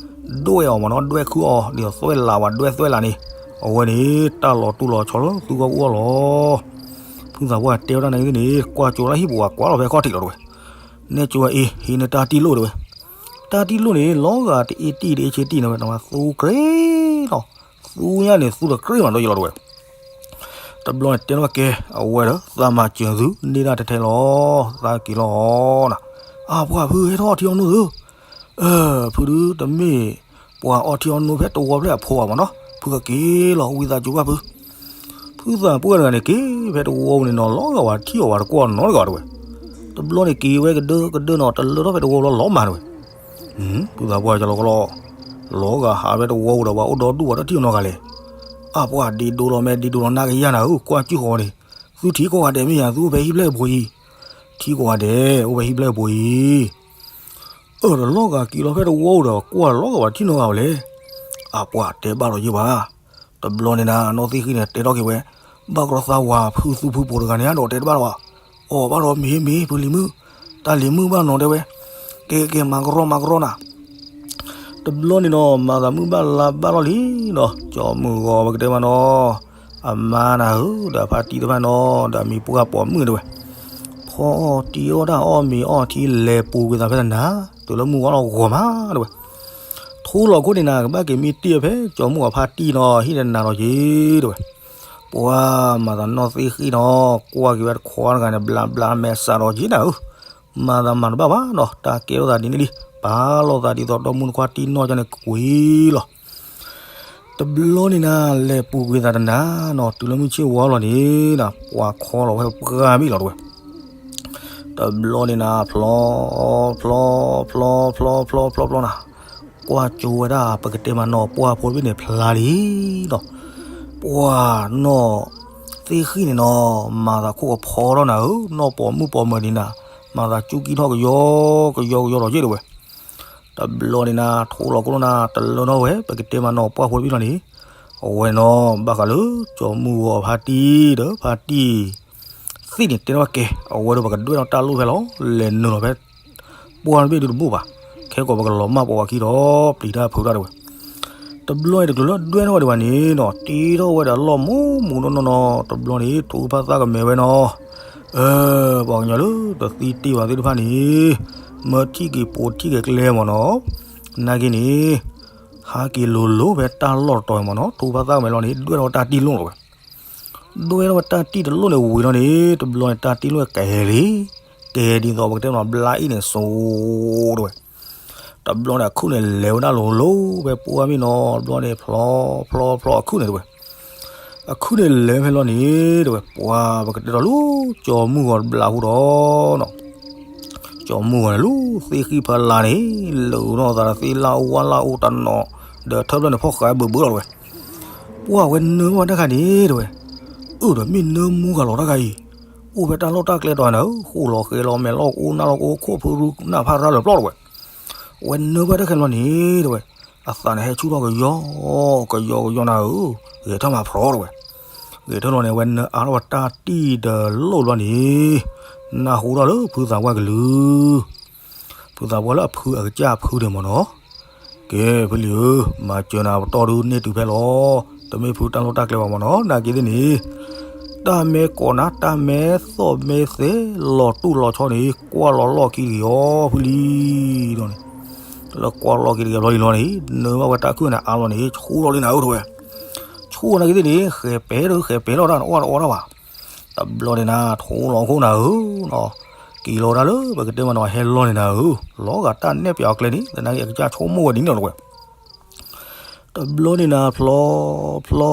အံၤ, ဒွဲၣ်အီၤမ့ၢ်နီၤ, ဒွဲၣ်ခုအီၤ ဒ်သိးသွဲၣ်လးဝဲဒွဲၣ်သွဲၣ်လးန့ၣ်, အဝဲန့ၣ် တၢ်လီၤတူၢ်လီၤဆီလၢသူကီၢ်အူအီၣ်လီၤ. ဖုသးပှၢ်တဲဝဲဒၣ်န့ၣ်န့ၣ် ကွၢ်ကၠိလၢဟံၣ်ပူၤ ကွၢ်လီၤဖဲခီၣ်ထံးလီၤတဝဲ, နဲၣ်ကၠိဝဲအံၤ ဟံးန့ၢ်တၢ်တံၢ်လိၣ်တဝဲ. တၢ်တံၢ်လိၣ်န့ၣ် လီၤဂာ်တအ့ၣ်တံၢ်တအ့ၣ်ဆ့တံၢ်န့ၣ်ဝဲ နမၤသူကြ့လီၤ, သူညါန့ၣ် သူတကြ့မးဒီးယလီၤတဝဲ. တဘျီန့ၣ်တဲထီၣ်ကဲ, အဝဲဒီး သးမၤစၢၤသု န့ၢ်ဒၣ်ထဲထဲလီၤ, သးက့ၤလီၤနၤ. အၢ ပှၤဖုဟဲထီၣ်အီထံအီနိသု, အၢ ဖုဒုတမ့ၢ်ပှၤအီထံအီနိဖဲတဝီဖျၢၣ်အဖိဘၣ်မ့ၢ်နီၤ, ဖုကက့ၤလီၤ ဝံသးစူၤဘၣ်ဖု. ဖုသးပှၢ်တဂၤန့ၣ်က့ၤဖဲတဝီပူၤန့ၣ်နီၤ လီၤဂာ်ဝဲထံၣ်အီၤဝဲတကွၢ်နီတဂၤတဝဲ. တဘျီန့ၣ်က့ၤဝဲကဒၢကဒၢနီၤ တလၢထီၣ်ဖဲတဝီလီၤလီၤမးတဝဲ. ဖုသးပှၢ်ကလီကလီ, လီၤဂာ်ဟးဖဲတဝီပူၤဒီး ပှၤအိၣ်ဒီဒူၣ်ဝဲတထံၣ်နီတဂၤလဲၣ်. အၢ ပှၤဒ့ဒိလီၤ မ့ၢ်ဒ့ဒိလီၤ နကယၤနၤဧၢ, ကွၢ်ကၠူၣ်ဃီန့ၣ်, သုထံကီၢ်ဂၤဒဲးမ့ၢ်ယၤ သုအိၣ်ဖဲဟံၣ်ဖျၢၣ်ဘိအံၤ, ထံကီၢ်ဂၤဒဲး အိၣ်ဖဲဟံၣ်ဖျၢၣ်ဘိအံၤ. အၢ တလီၤဂာ်က့ၤလီၤဖဲတဝီပူၤဒီး ကွၢ်လီၤဂာ်ဝဲထံၣ်နီတဂၤဝဲလဲၣ်. အၢ ပှၤတဲဘၣ်ဒီးယဘၣ်. တဘျီန့ၣ်နၤ နီၢ်သ့ၣ်ဃံန့ၣ် တဲထီၣ်က့ၤဝဲ, ဘၣ်ကရီသးဝၤဖုသူဖုပိၤတဂၤန့ၣ် အဒိးတဲတဘၣ်လီၤဘၣ်. အီ ဘၣ်ဒီးမ့ၢ်မ့ၢ် ဖုလံၤမုၣ်, တၢ်လံၤမုၣ်ဘၣ်နီၤတဲဝဲ, ကဲကဲ မၤကရီမၤကရီနၤ. တဘျီန့ၣ်နီၤ မၤသးမုၢ်ဘၣ်လါဘၣ်လီၤလံနီၤ, ကၠီမုၢ်ဂီၤပကတဲမးနီၤ, အမါနၤဧၢ ဒီးအဖါတံၢ်တဖၣ်နီၤ ဒီးမံၤပှၢ်ပိာ်မုၣ်တဲဝဲ, ဖီအီၣ်တံၢ်အီၣ်တၢ်အီၣ်မ့ၤအီၣ်ထံလဲၤပူၤကွံာ်သးဖဲတနၤ, တုၤလၢမုၢ်ဝါလီၤဂီၤမးတဲဝဲ. ထိလီၤခိၣ်န့ၣ်နၤ ကဘၣ်က့ၤမံတ့ၢ်ဖဲကၠီမုၢ်အဖါတံၢ်နီၤ ဟံၣ်တနၤလီၤက့ၤတဲဝဲ. ပှၤမၤသးနီၢ်သ့ၣ်ဃံနီၤ ကွၢ်က့ၤဝဲတခွါတဂၤန့ၣ် ဘျါဘျါမဲာ်စးဒီးက့ၤနၤဧၢ, မၤသးမၤတဘၣ်ဘၣ်နီၤ တၢ်ကဲထီၣ်သးဒ်န့ၣ်လံ, ပာ်လီၤသးဒ်သိးဒီမုၢ်နခွါတံၢ်နီၢ်ကန့ၣ်ကွံာ်လီၤ. တဘျီန့ၣ်နၤ လဲၤပူၤကွံာ်သးတနၤနီၤ တုၤလၢမုၢ်ဆ့ၣ်ဝါလီၤန့ၣ်နၤ ပှၤခီလီၤဝဲပှၢ်ဘ့ၣ်လီၤတဝဲ. တဘျီန့ၣ်နၤ ဖျီ ဖျီ ဖျီ ဖျီ ဖျီ ဖျီ ဖျီနၤ, ကွၢ်ကၠိဝဲဒၣ် ပကတဲမးနီၤ ပှၢ်ဖိတဘ့ၣ်န့ၣ်ဖျါလံနီၤ. ပှၤနီၢ်သ့ၣ်ဃံန့ၣ်နီၤ မၤသးခိၣ်ကဖီထီၣ်နၤဧၢ, နီၢ်ပိာ်မုၣ်ပိာ်မၢၤဒံးနၤ, မၤသးကၠူကံထီၣ်ကယီကယီကယီဒီးက့ၢ်တဝဲ. တဘျီန့ၣ်နၤ ထိလီၤခိၣ်လီၤနၤ တလၢထီၣ်ဝဲ ပကတဲမးနီၤ ပှၢ်ဖိတဘ့ၣ်လီၤန့ၣ်, အဝဲနီၤ ဘၣ်ဃးလၢ ကၠီမုၢ်ဂီၤဖါတံၢ်ဒီးဖါတံၢ် သ့ၣ်န့ၣ်တဲထီၣ်ကဲ, အဝဲဒီးပကဒွဲၣ်ထီၣ်တၢ်လိၣ်ဖဲလီၤ, လဲၤနုာ်လီၤဖဲ ပှၢ်တဘ့ၣ်ဒုတဘိၣ်ဘၣ်, ခဲကီးပကလီၤမၢ်ပိာ်ဝဲခံဒီး ပျံၤတၢ်ဖုးတၢ်တဝဲ. တဘျီန့ၣ်တချုးလၢဒွဲၣ်ထီၣ်ဝဲဒံးဘၣ်န့ၣ်နီၤ တ့ထီၣ်ဝဲဒီးလီၢ်မူမူနီၢ်နီၢ်နီၤ, တဘျီန့ၣ် ထိဖါသၣ်ကမဲာ်ဝဲနီၤ, အၢ ပှၤကညီလၢတသံတ့ၢ်ဘၣ်သ့ၣ်တဖၣ်န့ၣ် မၢထံၣ်က့ၤပိာ်ထံၣ်က့ၤကျဲမးနီၤ, နာ်က့န့ၣ် ဟးက့ၤလိၤလိၤဖဲတၢ်လီၢ်တတီၤမးနီၤ, ထိဖါသၣ်ကမဲာ်လီၤန့ၣ် ဒွဲၣ်ထီၣ်ဝဲတၢ်တံၢ်လိၣ်လီၤဝဲ. ဒွဲၣ်ထီၣ်ဝဲတၢ်တံၢ်တလိၣ်န့ၣ်ဝံၤလီၤန့ၣ် တဘျီန့ၣ် တၢ်တံၢ်လိၣ်ကဲၤလံ, ကဲၤဒ်သိးပကတဲမးနီၤ ဘျါအံၣ်န့ၣ်စိၤတဝဲ. တဘျီန့ၣ် အခုၣ်န့ၣ်လဲၤဝဲဒၣ်လိၤလိၤဖဲပှၢ်မ့ၢ်နီၤ, တဘျီန့ၣ် ဖျီ ဖျီ ဖျီ အခုၣ်န့ၣ်တဝဲ. အခုၣ်န့ၣ်လဲၤဖဲလီၤန့ၣ်တဝဲ ပှၤပကတဲဒီးလၢ ကၠီမုၢ်ဂီၤတဘျးဟူဒီးနီၤ ကၠီမုၢ်ဂီၤန့ၣ် လၢသ့ၣ်ဃံဖီလာ်န့ၣ် လၢာ်နီၢ်သးဒီးသ့ၣ်လၢ်အိၣ်ဝၣ်လၢ်အိၣ်တနီၤ ဒီးထၢဖျၢၣ်န့ၣ်ဖီၣ်ဃာ်ဘၢဘၢလီၤတဝဲ. ပှၤဝဲနၢဘၣ်တၢ်ခါန့ၣ်တဝဲ, အၢ ဒီးမ့ၢ်နၢမူဂၤလီၤတၢ်ခါအံၤ, အိၣ်ဖဲတၢ်လီၢ်တၢ်ကျဲတီၤနၤဧၢ, ဃိၣ်လီၤဃဲလီၤ မဲာ်လီၢ်ကအိနၢ်လီၢ်ကအိ ခိၣ်ဖုရူနၢ်ဖးရၢလၢာ်ပျီတဝဲ. ဝဲနၢဘၣ်တၢ်ခါလီၤန့ၣ်တဝဲ, အသးန့ၣ်ဟဲဆူၣ်ထီၣ်ကယီ ကယီကယီနၤဧၢ, ဂဲၤထၢၣ်မးဖျီတဝဲ. ဂဲၤထၢၣ်လီၤန့ၣ် ဝဲနၢအါထီၣ်ဝဲတၢ်တံၢ်ဒီးလိၣ်ဘျီန့ၣ်, နၢ်ဟူထီၣ်လၢဖုသးပှၢ်ကလုၢ်, ဖုသးပှၢ်လၢအဖုအကစၢ်ဖုဒဲးမ့ၢ်နီၤ, ကဲ ဖုလံၤဧၢ, မၤစၢၤနၤပတီၢ်ဒုးန့ၢ်တုၤဖဲလီၤ, တမ့ၢ်ဖုတၢ်လီၢ်တၢ်ကျဲဘၣ်မ့ၢ်နီၤ, နာ်က့သ့ၣ်န့ၣ်, တၢ်မဲကိးနၤ တၢ်မဲသိၣ်မဲသဲ လီၤတူၢ်လီၤဆီန့ၣ် ကွၢ်လီၤလီၢ်ခံတဂ့ၤအီၤ ဖုလံၤဒီးန့ၣ်, လၢကွၢ်လီၤလီၢ်ခံတဂ့ၤဘျီလံလီၤန့ၣ်, နၢဘၣ်ဝဲတၢ်ခုၣ်န့ၣ်အါလီၤန့ၣ် ဆူၣ်ထီၣ်လံနၤဧၢတဝဲ. ဆ ထိၣ်နာ်က့သ့ၣ်န့ၣ် ဃဲၤပဲၤဒီးဃဲၤပဲၤလီၤတၢ် နအီၣ်တအီၣ်တၢ်ဘၣ်. တဘျီန့ၣ်နၤ ထိၣ်လီၤခိၣ်နၤဧၢနီၤ, က့ၤလီၤဒၣ်လၢပကတဲမးနီၤ ဟဲလီၤန့ၣ်နၤဧၢ, လီၤဂာ်တၢ်နဲၣ်ပၠးအကျဲန့ၣ် သနာ်က့အကစၢ်ဆိကမိၣ်ဝဲဒ်န့ၣ်လီၤဝဲ. တဘျီန့ၣ်နၤ ဖျီ ဖျီ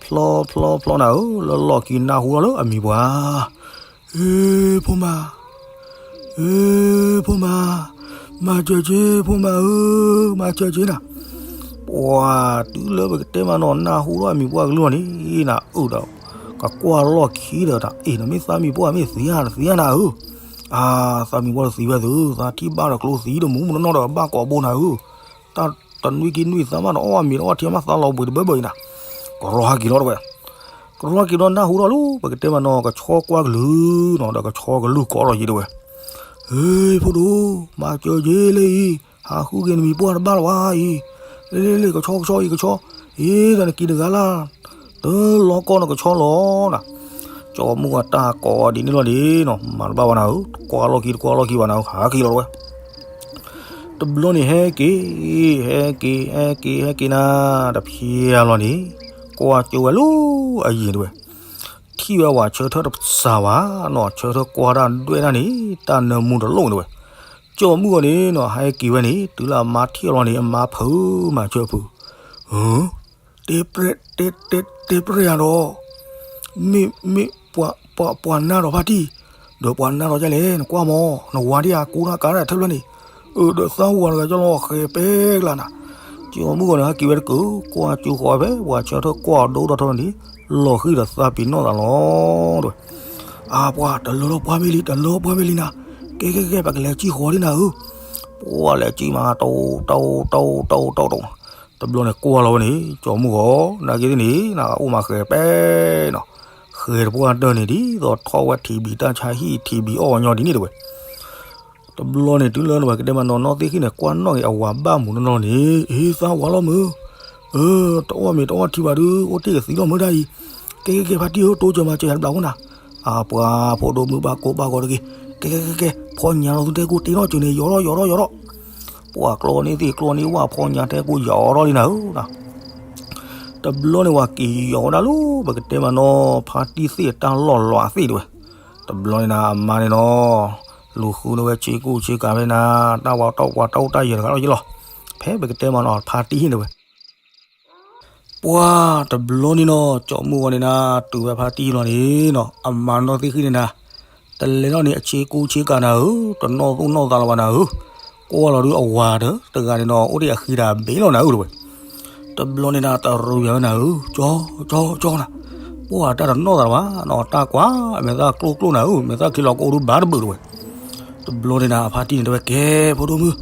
ဖျီ ဖျီ ဖျီနၤဧၢ, လၢလီၢ်ခံနၢ်ဟူထီၣ်လၢအမံၤပှၢ် ဧ့ ဖိမါ, ဧ့ ဖိမါ, မၤစၢၤက့ ဖိမါဧၢ, မၤစၢၤက့နၤ. ပှၤတုၤလၢပကတဲမးနီၤ နၢ်ဟူထီၣ်အမံၤပှၢ်ကလုၢ်အီၤန့ၣ် နအုၣ်ဒီး ကကွၢ်လီၢ်ခံဒီးတၢ် အ့ၣ် နမ့ၢ်သးမံၤပှၢ်မ့ၢ်သံဧါ တသံဧါနၤဧၢ. အါ သးမံၤပှၢ်တသံဝဲသု, သးထံၣ်ဘၣ်ဒီးကျိသံတမူမူနီၢ်နီၢ်ဒီးဘၣ်ကိးဘိနၤဧၢ. တၢ်တနွံက့နွံသးမးနီၤ အီၣ်မ့ၤတအီၣ်ထံမး သးလီၤဘှံးတဘၢဘၢအံၤနၤ. ကရီဟဲက့ၤလီၤတဝဲ, ကရီဟဲက့ၤဒီးနၢ်ဟူထီၣ်လၢ ပကတဲမးနီၤ ကဆီကွၢ်ကလုၢ်နီၤ ဒီးကဆီကလုၢ်ကိးထီၣ်က့ၤတဝဲ, ဧ့ ဖိဒိၣ်, မၤစၢၤက့လၢအံၤ, ဟးဃုက့ၤနမံၤပှၢ်တဘၣ်လၢၤဘၣ်အံၤ, လ့လ့လ့ ကဆီကဆီအံၤ ကဆီ, အ့ ဒီးနက့ၤတဂၤလၢ်, တလီၤကီၢ်နကဆီလီၤနၤ. ကၠီမုၢ်ဂီၤတၢ်ကိးဒ်န့ၣ်လီၤဒ်နီၤ မၤတဘၣ်ဘၣ်နၤဧၢ, တကွၢ်လီၢ်ခံတကွၢ်လီၢ်ခံဘၣ်နၤဧၢ, ဟးက့ၤလီၤတဝဲ. တဘျီန့ၣ်ဟဲက့ၤ, ဟဲက့ၤ ဟဲက့ၤ ဟဲက့ၤနၤ, တဖျဲလီၤန့ၣ် ကွၢ်ကၠိဝဲလၢအယံၤတဝဲ, ထံၣ်ဝဲဝၤဆၢထၢၣ်တစှၤဘၣ်နီၤ, ဆၢထၢၣ်ကွၢ်တၢ်ဒွဲၣ်တၢ်န့ၣ် တၢ်နၢမူတလိၣ်န့ၣ်တဝဲ. ကၠီမုၢ်ဂီၤန့ၣ်နီၤ ဟဲက့ၤဝဲန့ၣ် တုၤလၢအမါထံၣ်လီၤန့ၣ် အမါဖုးမၤဆၢဖုး, တဲပြဲၣ် တဲ တဲ တဲပြဲၣ်ယၤဒီး မ့ၢ် မ့ၢ် ပှၤ ပှၤ ပှၤနါဒီးဖါတံၢ်, ဒီးပှၤနါဒီးဒ်လဲၣ် နကွၢ်မး နဝၤဒ်ဧါ ကူနၢ်ကါဒၣ်ထဲဖျၢၣ်န့ၣ်, အၢ ဒီးသးဝၤတဂၤကၠီလီၤဃဲၤပဲကျါနၤ. ကၠီမုၢ်ဂီၤန့ၣ် ဟဲက့ၤဝဲတကုး ကွၢ်ကၠိဃီဝဲဖဲ ပှၤဆၢထၢၣ်ကွၢ်အီၤဒိၣ်ထီၣ်ထီၣ်န့ၣ် လီၤဃံၤဒီးသးပ့ၤနီၣ်သးလီၤ တဲဝဲ. အါ ပှၤ တလၢထီၣ်ပှၢ်မ့ၢ်လံ တလၢပှၢ်မ့ၢ်လံနၤ, ကဲကဲကဲ ပကလဲၤကံၢ်ဃီဒ်နၤဧၢ. ပှၤလဲၤကံၢ်မး တအိၣ် တအိၣ် တအိၣ် တအိၣ် တအိၣ် တအိၣ် တဘျီန့ၣ်ကွၢ်လီၤဝဲန့ၣ် ကၠီမုၢ်ဂီၤ နာ်က့သ့ၣ်န့ၣ် နအိၣ်မးဃဲၤပဲနီၤ, ဃဲၤတပှၢ်တၢၢ်န့ၣ် ဒ်သိးထီၣ်ဝဲထံဘံးတၢ်ဆါဟံၣ်ထံဘံးအီၣ်ဝဲညီဒ်န့ၣ်တဝဲ. တဘျီန့ၣ် တုၤလၢနဝဲကတဲမးနီၤ နီၢ်သ့ၣ်ဃံၣ်န့ၣ် ကွၢ်နီၣ်က့ၤအဝၤဘၣ်မူးနီၢ်နီၢ်န့ၣ် အ့ သးဝၤလီၤမုၢ်, အၢ တအီၣ်မ့ၤတအီၣ်ထံဘၣ်ဒုး အိၣ်တ့ၢ်ကသံလီၤမုၢ်ဒၣ်အံၤ, ကဲကဲကဲ ဖါတံၢ်ဧၢ တိစၢၤမၤစၢၤယၤတဘျီဖိနၤ. အါ ပှၤဖိဒိၣ်မုၣ်ဘၣ်ကိးဘၣ်ဂီၤတဂ့ၤ, ကဲကဲကဲကဲ ဖီညါလီၤသုတဲကိၢ်တ့ထီၣ်စၢၤန့ၣ် ယီၤထီၣ်ယီၤထီၣ်ယီၤထီၣ်, ပှၤကျီန့ၢ်သ့ၣ်ကျီန့ၢ်ဝၣ် ဖီညါတဲကိၢ်ယီၤထီၣ်လံနၤဧၢ. တဘျီန့ၣ် ဝၤက့ၤယီၤဝဲဒၣ်လၢ ပကတဲမးနီၤ ဖါတံၢ်သ့ၣ်အတၢ်လီၢ်လီၤအသ့ၣ်တဝဲ. တဘျီန့ၣ်နၤ အမါန့ၣ်နီၤ လူၤဃုန့ၢ်ဝဲဆ့ကူဆ့ကၤဖဲနၤ တၢ်ဝၤတီၢ်ပှၤတီၢ်တၢ်ယၢၤတဂၤလီၤက့ၤလီၤ. ဖဲပကတဲမးနီၤ ဖါတံၢ်ဟံၣ်န့ၣ်ဝဲ ပှၤတဘျီန့ၣ်နီၤ ကၠီမုၢ်ဂီၤန့ၣ်နၤ တုၤဝဲဖါတံၢ်လီၤန့ၣ်နီၤ အမါနီၢ်သ့ၣ်ဃံၣ်န့ၣ်နၤ တလဲၤထီၣ်န့ၣ် အဆ့ကူဆ့ကၤနၤဧၢ, တနီၣ်သူၣ်နီၣ်သးလၢၤဘၣ်နၤဧၢ, ကွၢ်လီၤဒုးအဝၤဒီး တဂၤန့ၣ်နီၤ အိၣ်ဒံးအဃံတၢ်ဘ့ၣ်လီၤနၤဧၢတဝဲ. တဘျီန့ၣ်နၤ တရူးယၤဝဲနၤဧၢ, ကၠီ ကၠီ ကၠီနၤ, ပှၤတၢ်တနီၣ်သးလၢၤဘၣ်နီၤ တၢ်ကွၢ် အမဲာ်သၣ်ကျိၣ်ကျိၣ်နၤဧၢ, မဲာ်သၣ်ခံလီၤကအိၣ်ဒုးဘၣ်တဘုးတဝဲ. တဘျီန့ၣ်နၤ အဖါတံၢ်န့ၣ်တဲဝဲ ကဲ ဖိဒိၣ်မုၣ်,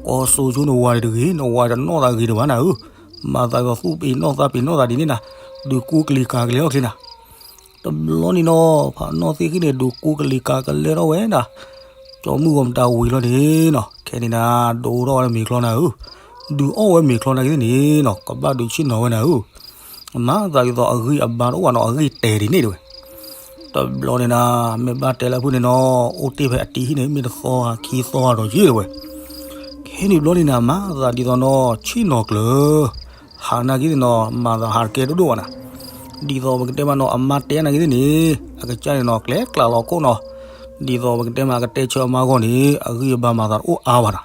ကိးစိဆိနဝၤန့ၣ်တဂ့ၤ, နဝၤတနီၣ်သးဂ့ၤတဘၣ်နၤဧၢ, မၤသးဒ်သိးသူၣ်ပ့ၤနီၣ်သးပ့ၤနီၣ်သးဒ်န့ၣ်နၤ, ဒုးကူကလံၤကၤကလဲၤထီၣ်ချ့နၤ. တဘျီန့ၣ်နီၤ ဖါနီၢ်သ့ၣ်ဃံၣ်န့ၣ် ဒုးကူကလံၤကၤကလဲၤထီၣ်ဝဲနၤ, ကၠီမုၢ်ဂီၤမတၤဝံၤလီၤန့ၣ်နီၤ ခဲန့ၣ်နၤ ဒိးထီၣ်ဝဲမ့ၤချီနၤဧၢ, ဒုးအီၣ်ဝဲမ့ၤချီနၤက့ၤန့ၣ်နီၤ ကဘၣ်ဒုးဆ့ၣ်နီၤဝဲနၤဧၢ. မၤသးဒ်သိးအဂံၢ်အဘါတအိၣ်ဘၣ်နီၤ အဂံၢ်တဲာ်ဒ်န့ၣ်တဝဲ. တဘျီန့ၣ်နၤ မ့ၢ်ဘၣ်တဲလၢအဖုၣ်န့ၣ်နီၤ အိၣ်တ့ၢ်ဖဲအတံၤဟံၣ်န့ၣ် မ့ၢ်တသီဂၤခံသီဂၤဒီးယ့ၢ်တဝဲ. ခဲန့ၣ်ဘျီန့ၣ်နၤ မၤသးဒ်သိးနီၤ ဆ့ၣ်နီၤကျၢၤ ဟးနာ်က့ၤသ့ၣ်နီၤ မၤသးဟးတကဲဒိၣ်ဒိၣ်ဘၣ်နၤ, ဒ်သိးပကတဲမးနီၤ အမါတဲနာ်က့ၤသ့ၣ်န့ၣ် အကစၢ်န့ၣ်နီၤကျဲကျးလီၤခိၣ်နီၤ, ဒ်သိးပကတဲမးကတဲဆၢအမါဂီၢ်န့ၣ် အဂံၢ်အဘါမၤသးတအိၣ်အါဘၣ်နၤ.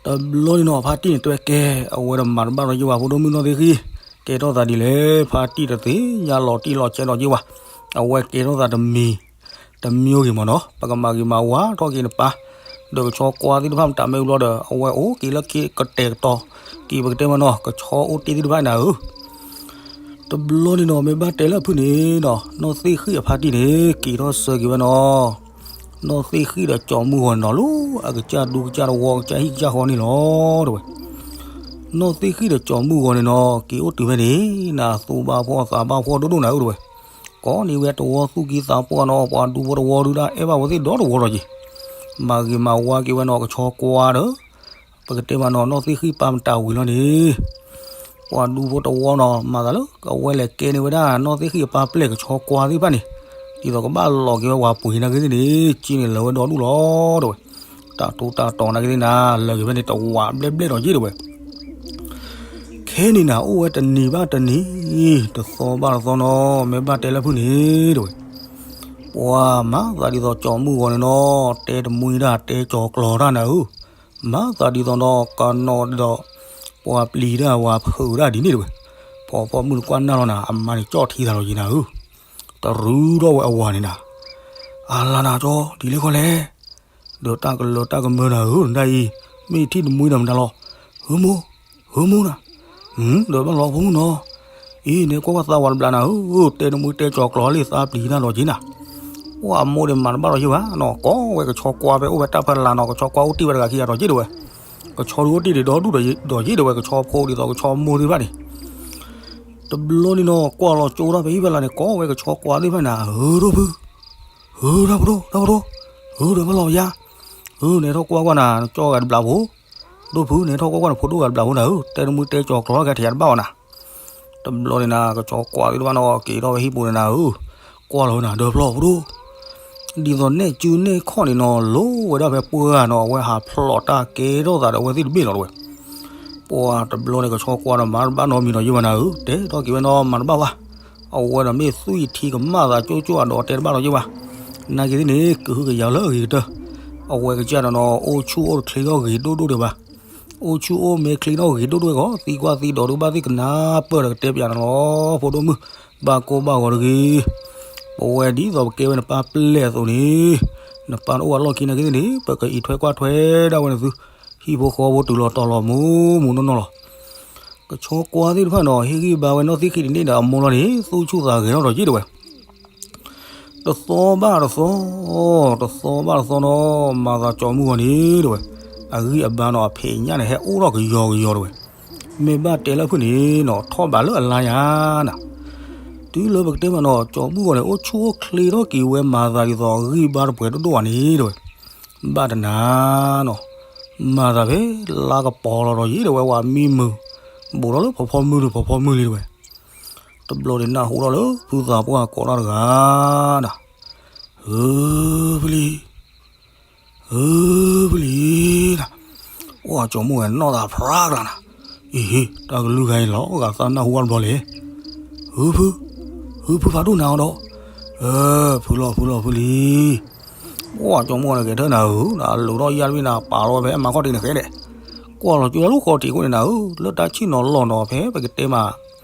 တဘျီန့ၣ်နီၤ ဖါတံၢ်န့ၣ်တဲဝဲကဲ အဝဲဒီးမၤတဘၣ်ဒီးယ့ၢ်ဝၤ ဖိဒိၣ်မုၣ်နီၢ်သ့ၣ်ဃံၣ်, ကဲထီၣ်သးဒ်လဲၣ် ဖါတံၢ်တသ့ၣ်ညါလီၤတံၢ်လီၤဆဲးဒီးယ့ၢ်ဝၤ, အဝဲကဲထီၣ်သးတမံၤ တမံၤဂ့ၤမးနီၤ ပကမၤဂ့ၤမၤဝါထီၣ်က့ၤနပၢ်, ဒီးကဆီကွၢ်သ့ၣ်တဖၣ်မတၤမ့ၢ်ဘျီဒီး အဝဲအိၣ်က့ၤလၢခံကတဲာ်ကတီၤ က့ၤပကတဲမးနီၤ ကဆီအိၣ်တ့ၢ်သ့ၣ်တဖၣ်နၤဧၢ. တဘျီန့ၣ်နီၤ မ့ၢ်ဘၣ်တဲလၢအဖုၣ်န့ၣ်နီၤ နီၢ်သ့ၣ်ဃံၣ်အဖါတံၢ်န့ၣ် က့ၤထီၣ်ဆၢက့ၤဝဲနီၤ, နီၢ်သ့ၣ်ဃံၣ်ဒီးကၠီမုၢ်ဂီၤန့ၣ်နီၤ လၢအကစၢ်ဒူကစၢ်တဝီ ကစၢ်ဟံၣ်ကစၢ်ဃီန့ၣ်လီၤ တဲဝဲ. နီၢ်သ့ၣ်ဃံၣ်ဒီးကၠီမုၢ်ဂီၤန့ၣ်နီၤ က့ၤအိၣ်တုၤဖဲန့ၣ် နသူၣ်ဘၣ်ဖှီၣ်သးဘၣ်ဖှီၣ်ဒိၣ်ဒိၣ်နၤဧၢ တဲဝဲ. ကိးန့ၢ်ဝဲတဝီသူၣ်ကံၢ်သးပှၢ်နီၤ ပှၤဒူဖိတဝီဒုးဒၣ်အဲၣ်ဘၣ်ဝဲသ့ၣ်ဒီတဝီဒီးက့ၤ, မၤဂ့ၤမၤဝါက့ၤဝဲနီၤ ကဆီကွၢ်ဒီး ပကတဲမးနီၤ နီၢ်သ့ၣ်ဃံၣ်ပၢ်မတၤဝံၤလီၤန့ၣ် ပှၤဒူဖိတဝီနီၤ မၤသးလၢ အဝဲလဲၤကဲန့ၢ်ဝဲဒၣ် နီၢ်သ့ၣ်ဃံၣ်အပၢ်ပျဲၢ်ကဆီကွၢ်သ့ၣ်တဖၣ်န့ၣ် ဒ်သိးကဘၣ်လီၤက့ၤဝဲဝၤပှ့ၤနာ်က့ၤသ့ၣ်န့ၣ် က့န့ၣ်လၢာ်ဝဲဒီဒူၣ်လီၤ တဲဝဲ. တၢ်တိတၢ်တီၤနာ်က့ၤသ့ၣ်နၤ လၢာ်က့ၤဖဲန့ၣ် တဝးဘျဲၣ်ဘျဲၣ်ဒီးယ့ၢ် တဲဝဲ. ခဲ ဟဲန့ၣ်နၤ အိၣ်ဝဲတနံၤဘၣ်တနံၤ, တသီဘၣ်တသီနီၤ, မ့ၢ်ဘၣ်တဲလၢဖုန့ၣ်တဲဝဲ, ပှၤမၤသးဒ်သိးကၠီမုၢ်ဂီၤန့ၣ်နီၤ, တဲတမှံတၢ်တဲကၠီၤကျီၤတၢ်နၤဧၢ, မၤသးဒ်သိးနီၤ ကနီၤဒ်သိး ပှၤပျံၤတၢ်ဝၤဖုးတၢ်ဒ်န့ၣ်တဲဝဲ, ဖီဖီမုၢ်နကွၢ်နၢ်လီၤနၤ အမါန့ၣ်ကၠီၣ်ထံသးလီၤယံၤနၤဧၢ, တရူးထီၣ်ဝဲအဝၤန့ၣ်နၤ, အလၤနၤကၠီ ဒ်လဲၣ်ခီလဲၣ် ဒီးတၢ်ကလၢတၢ်ကမၢနၤဧၢ နဒၣ်အံၤ, မ့ၢ်ယထံၣ်တမှံဒီးမတၤလီၤ, ဧၢမိၢ်, ဧၢမိၢ်နၤ, ဒီးဘၣ်လီၤဖိမုၣ်နီၤ, အံၤ နဲကွၢ်ကွၢ်သးဝၤတဘျီနၤဧၢ, တဲတမှံတဲကၠီၤကျီၤလံ သးပျံၤတၢ်လီၤက့ၤနၤ, အိၣ်အမိၢ်ဒီးမၤတဘၣ်လီၤယ့ၢ်ဘၣ်နီၤ, ကိးဝဲကဆီကွၢ်ဖဲအိၣ်ဖဲတၢ်ဖီလာ်နီၤ, ကဆီကွၢ်အိၣ်တ့ၢ်ဝဲတဂၤခံဂၤဒီးယ့ၢ်တဲဝဲ, ကဆီဒုးအိၣ်တ့ၢ်ဒံးဒီဒူၣ်ဒီးယ့ၢ်တဲဝဲ, ကဆီဖိဒ်သိးကဆီမိၢ်သ့ၣ်တဖၣ်န့ၣ် တဘျီန့ၣ်နီၤ ကွၢ်လီၤကၠိတၢ်ဖဲဟံၣ်ဖဲလာ်န့ၣ် ကိးဝဲကဆီကွၢ်သ့ၣ်တဖၣ်န့ၣ်, ဧၢ ဒိၣ်ဖု, ဧၢ တၢ်ဖိဒိၣ်, တၢ်ဖိဒိၣ်, ဧၢ ဒီးဘၣ်လီၤယါ, ဧၢ နဲထီၣ်ကွၢ်ကွၢ်နၤ နကၠီဂၤတဘျီဖိ, ဒိၣ်ဖု နဲထီၣ်ကွၢ်ကွၢ်နဖိဒိၣ်ဂၤတဘျီဖိနၤဧၢ, တဲတမှံတဲကၠီၤကျီၤကဲထံးယၤတဘၣ်ဘၣ်နၤ, တဘျီန့ၣ်နၤ ကဆီကွၢ်သ့ၣ်တဖၣ်နီၤ က့ၤထီၣ်ဖဲဟံၣ်ပူၤန့ၣ်နၤဧၢ, ကွၢ်လီၤဝဲနၤ ဒီးဖျီၣ်ဖိဒိၣ် ဒ်သိးနဲၣ်စုနဲၣ်ခီၣ်န့ၣ်နီၤ လိဝဲဒၣ်ဖဲပှၢ်နီၤ အဝဲဟးဖျိးတၢ်ကဲထီၣ်သးဒီးအဝဲသ့ၣ်တဘ့ၣ်လီၤတဲဝဲ, ပှၤတဘျီန့ၣ် ကဆီကွၢ်ဒီးမၤတဘၣ်နီတမံၤဒီးယ့ၢ်ဘၣ်နၤဧၢ, တဲထီၣ်က့ၤဝဲနီၤ မၤတဘၣ်ဘၣ်, အဝဲဒီးမ့ၢ်သွံၣ်ထံကမၣ်သးကၠိကၠိအဒီးတဲတဘၣ်ဒီးယ့ၢ်ဘၣ်, နာ်က့ၤသ့ၣ်န့ၣ် ကဟုကယာ်လၢအဂ့ၤကတၢၢ်, အဝဲကစၢ်ဒီးနီၤ အိၣ်ဆူၣ်အိၣ်တချ့ထီၣ်ဂ့ၤဒိၣ်ဒိၣ်ဒံးဘၣ် အိၣ်ဆူၣ်အိၣ်မဲာ်ချ့ထီၣ်ဂ့ၤဒိၣ်ဒိၣ်ဂီၢ် သံကွၢ်သံဒိးဒုးဘၣ်သ့ၣ်ကနၢ်ပၢၢ်ဒီးကတဲပၠးနၤလီၤ ဖိဒိၣ်မုၣ်, ဘၣ်ကိၢ်ဘၣ်ဂီၤတဂ့ၤ, ပဝဲဒ်သိးပကဲဝဲနပၢ်ပျဲၢ်အသိးန့ၣ်, နပၢ်တအိၣ်အလီၢ်ခံနာ်က့ၤသ့ၣ်န့ၣ် ပကအံးထွဲကွၢ်ထွဲဒၣ်ဝဲနသု, ဟံၣ်ဖိဃီဖိတုၤလီၤတီၤလီၤမူမူနီၢ်နီၢ်လီၤ. ကဆီကွၢ်သ့ၣ်တဖၣ်နီၤ ဟ့ၣ်ဂံၢ်ဘါဝဲနီၢ်သံၣ်ခံဒ်န့ၣ်ဒီးအမိၢ်လီၤန့ၣ် သူၣ်ဆူၣ်သးဂဲၤထီၣ်ဒီးယ့ၢ်တဲဝဲ တသီဘၣ်တသီ, တသီဘၣ်တသီနီၤ မၤသးကၠီမုၢ်ဂီၤန့ၣ်တဲဝဲ, အဂံၢ်အဘါနီၤ အဖံးညၣ်န့ၣ် ဟဲအိၣ်ထီၣ်ကယီကယီတဲဝဲ, မ့ၢ်ဘၣ်တဲလၢဖုန့ၣ်နီၤ ထီၣ်ဘးလၢအလါယါနၤ, တုၤလၢပကတဲမးနီၤ ကၠီမုၢ်ဂီၤန့ၣ် အိၣ်ဆူၣ်အိၣ်ချ့ထီၣ်က့ၤဝဲ မၤသးဒ်သိးအဂံၢ်ဘါတပှဲၤဒိၣ်ဒိၣ်ဘၣ်န့ၣ်တဲဝဲ, ဘၣ်တနၤနီၤ, မၤသးဖဲလါကပီၤလီၤဒီးယ့ၢ်တဲဝဲ ဝၤမံမုာ်, ဘူးထီၣ်လၢဖီဖီမုၢ်လံ ဖီဖီမုၢ်လံတဲဝဲ တဘျီန့ၣ် နၢ်ဟူထီၣ်လၢဖုသးပှၢ်ကိးထီၣ်တဂၤနၤ, ဧၢ ဖုလံ, ဧၢ ဖုလံနၤ, အိၣ်ကၠီမုၢ်ဝဲနီၢ်သးဖျါကလါနၤ, အံၤ တၢ်ကလုၢ်ဂၤအံၤလီၤဂာ်သးနၢ်ဟူအါတဘျီလဲၣ်, ဧၢ ဖု, ဧၢ ဖုဖးဒိၣ်နၤအီၤဒီး, ဧၢ ဖုလီၤ ဖုလီၤ ဖုလံ ပှၤကၠီမုၢ်ဂီၤန့ၣ် ကဲထၢၣ်နၤဧၢ, နလူၤထီၣ်ယါတဘ့ၣ်နၤ ပာ်လီၤဝဲဖဲအမၤခီၣ်ထံးန့ၣ်ဃဲဒဲး, ကွၢ်လီၤကၠိလၢဃီထံးခိၣ်န့ၣ်နၤဧၢ, လၢတၢ်ဆ့ၣ်နီၤလီၢ်နီၤ ဖဲပကတဲမး,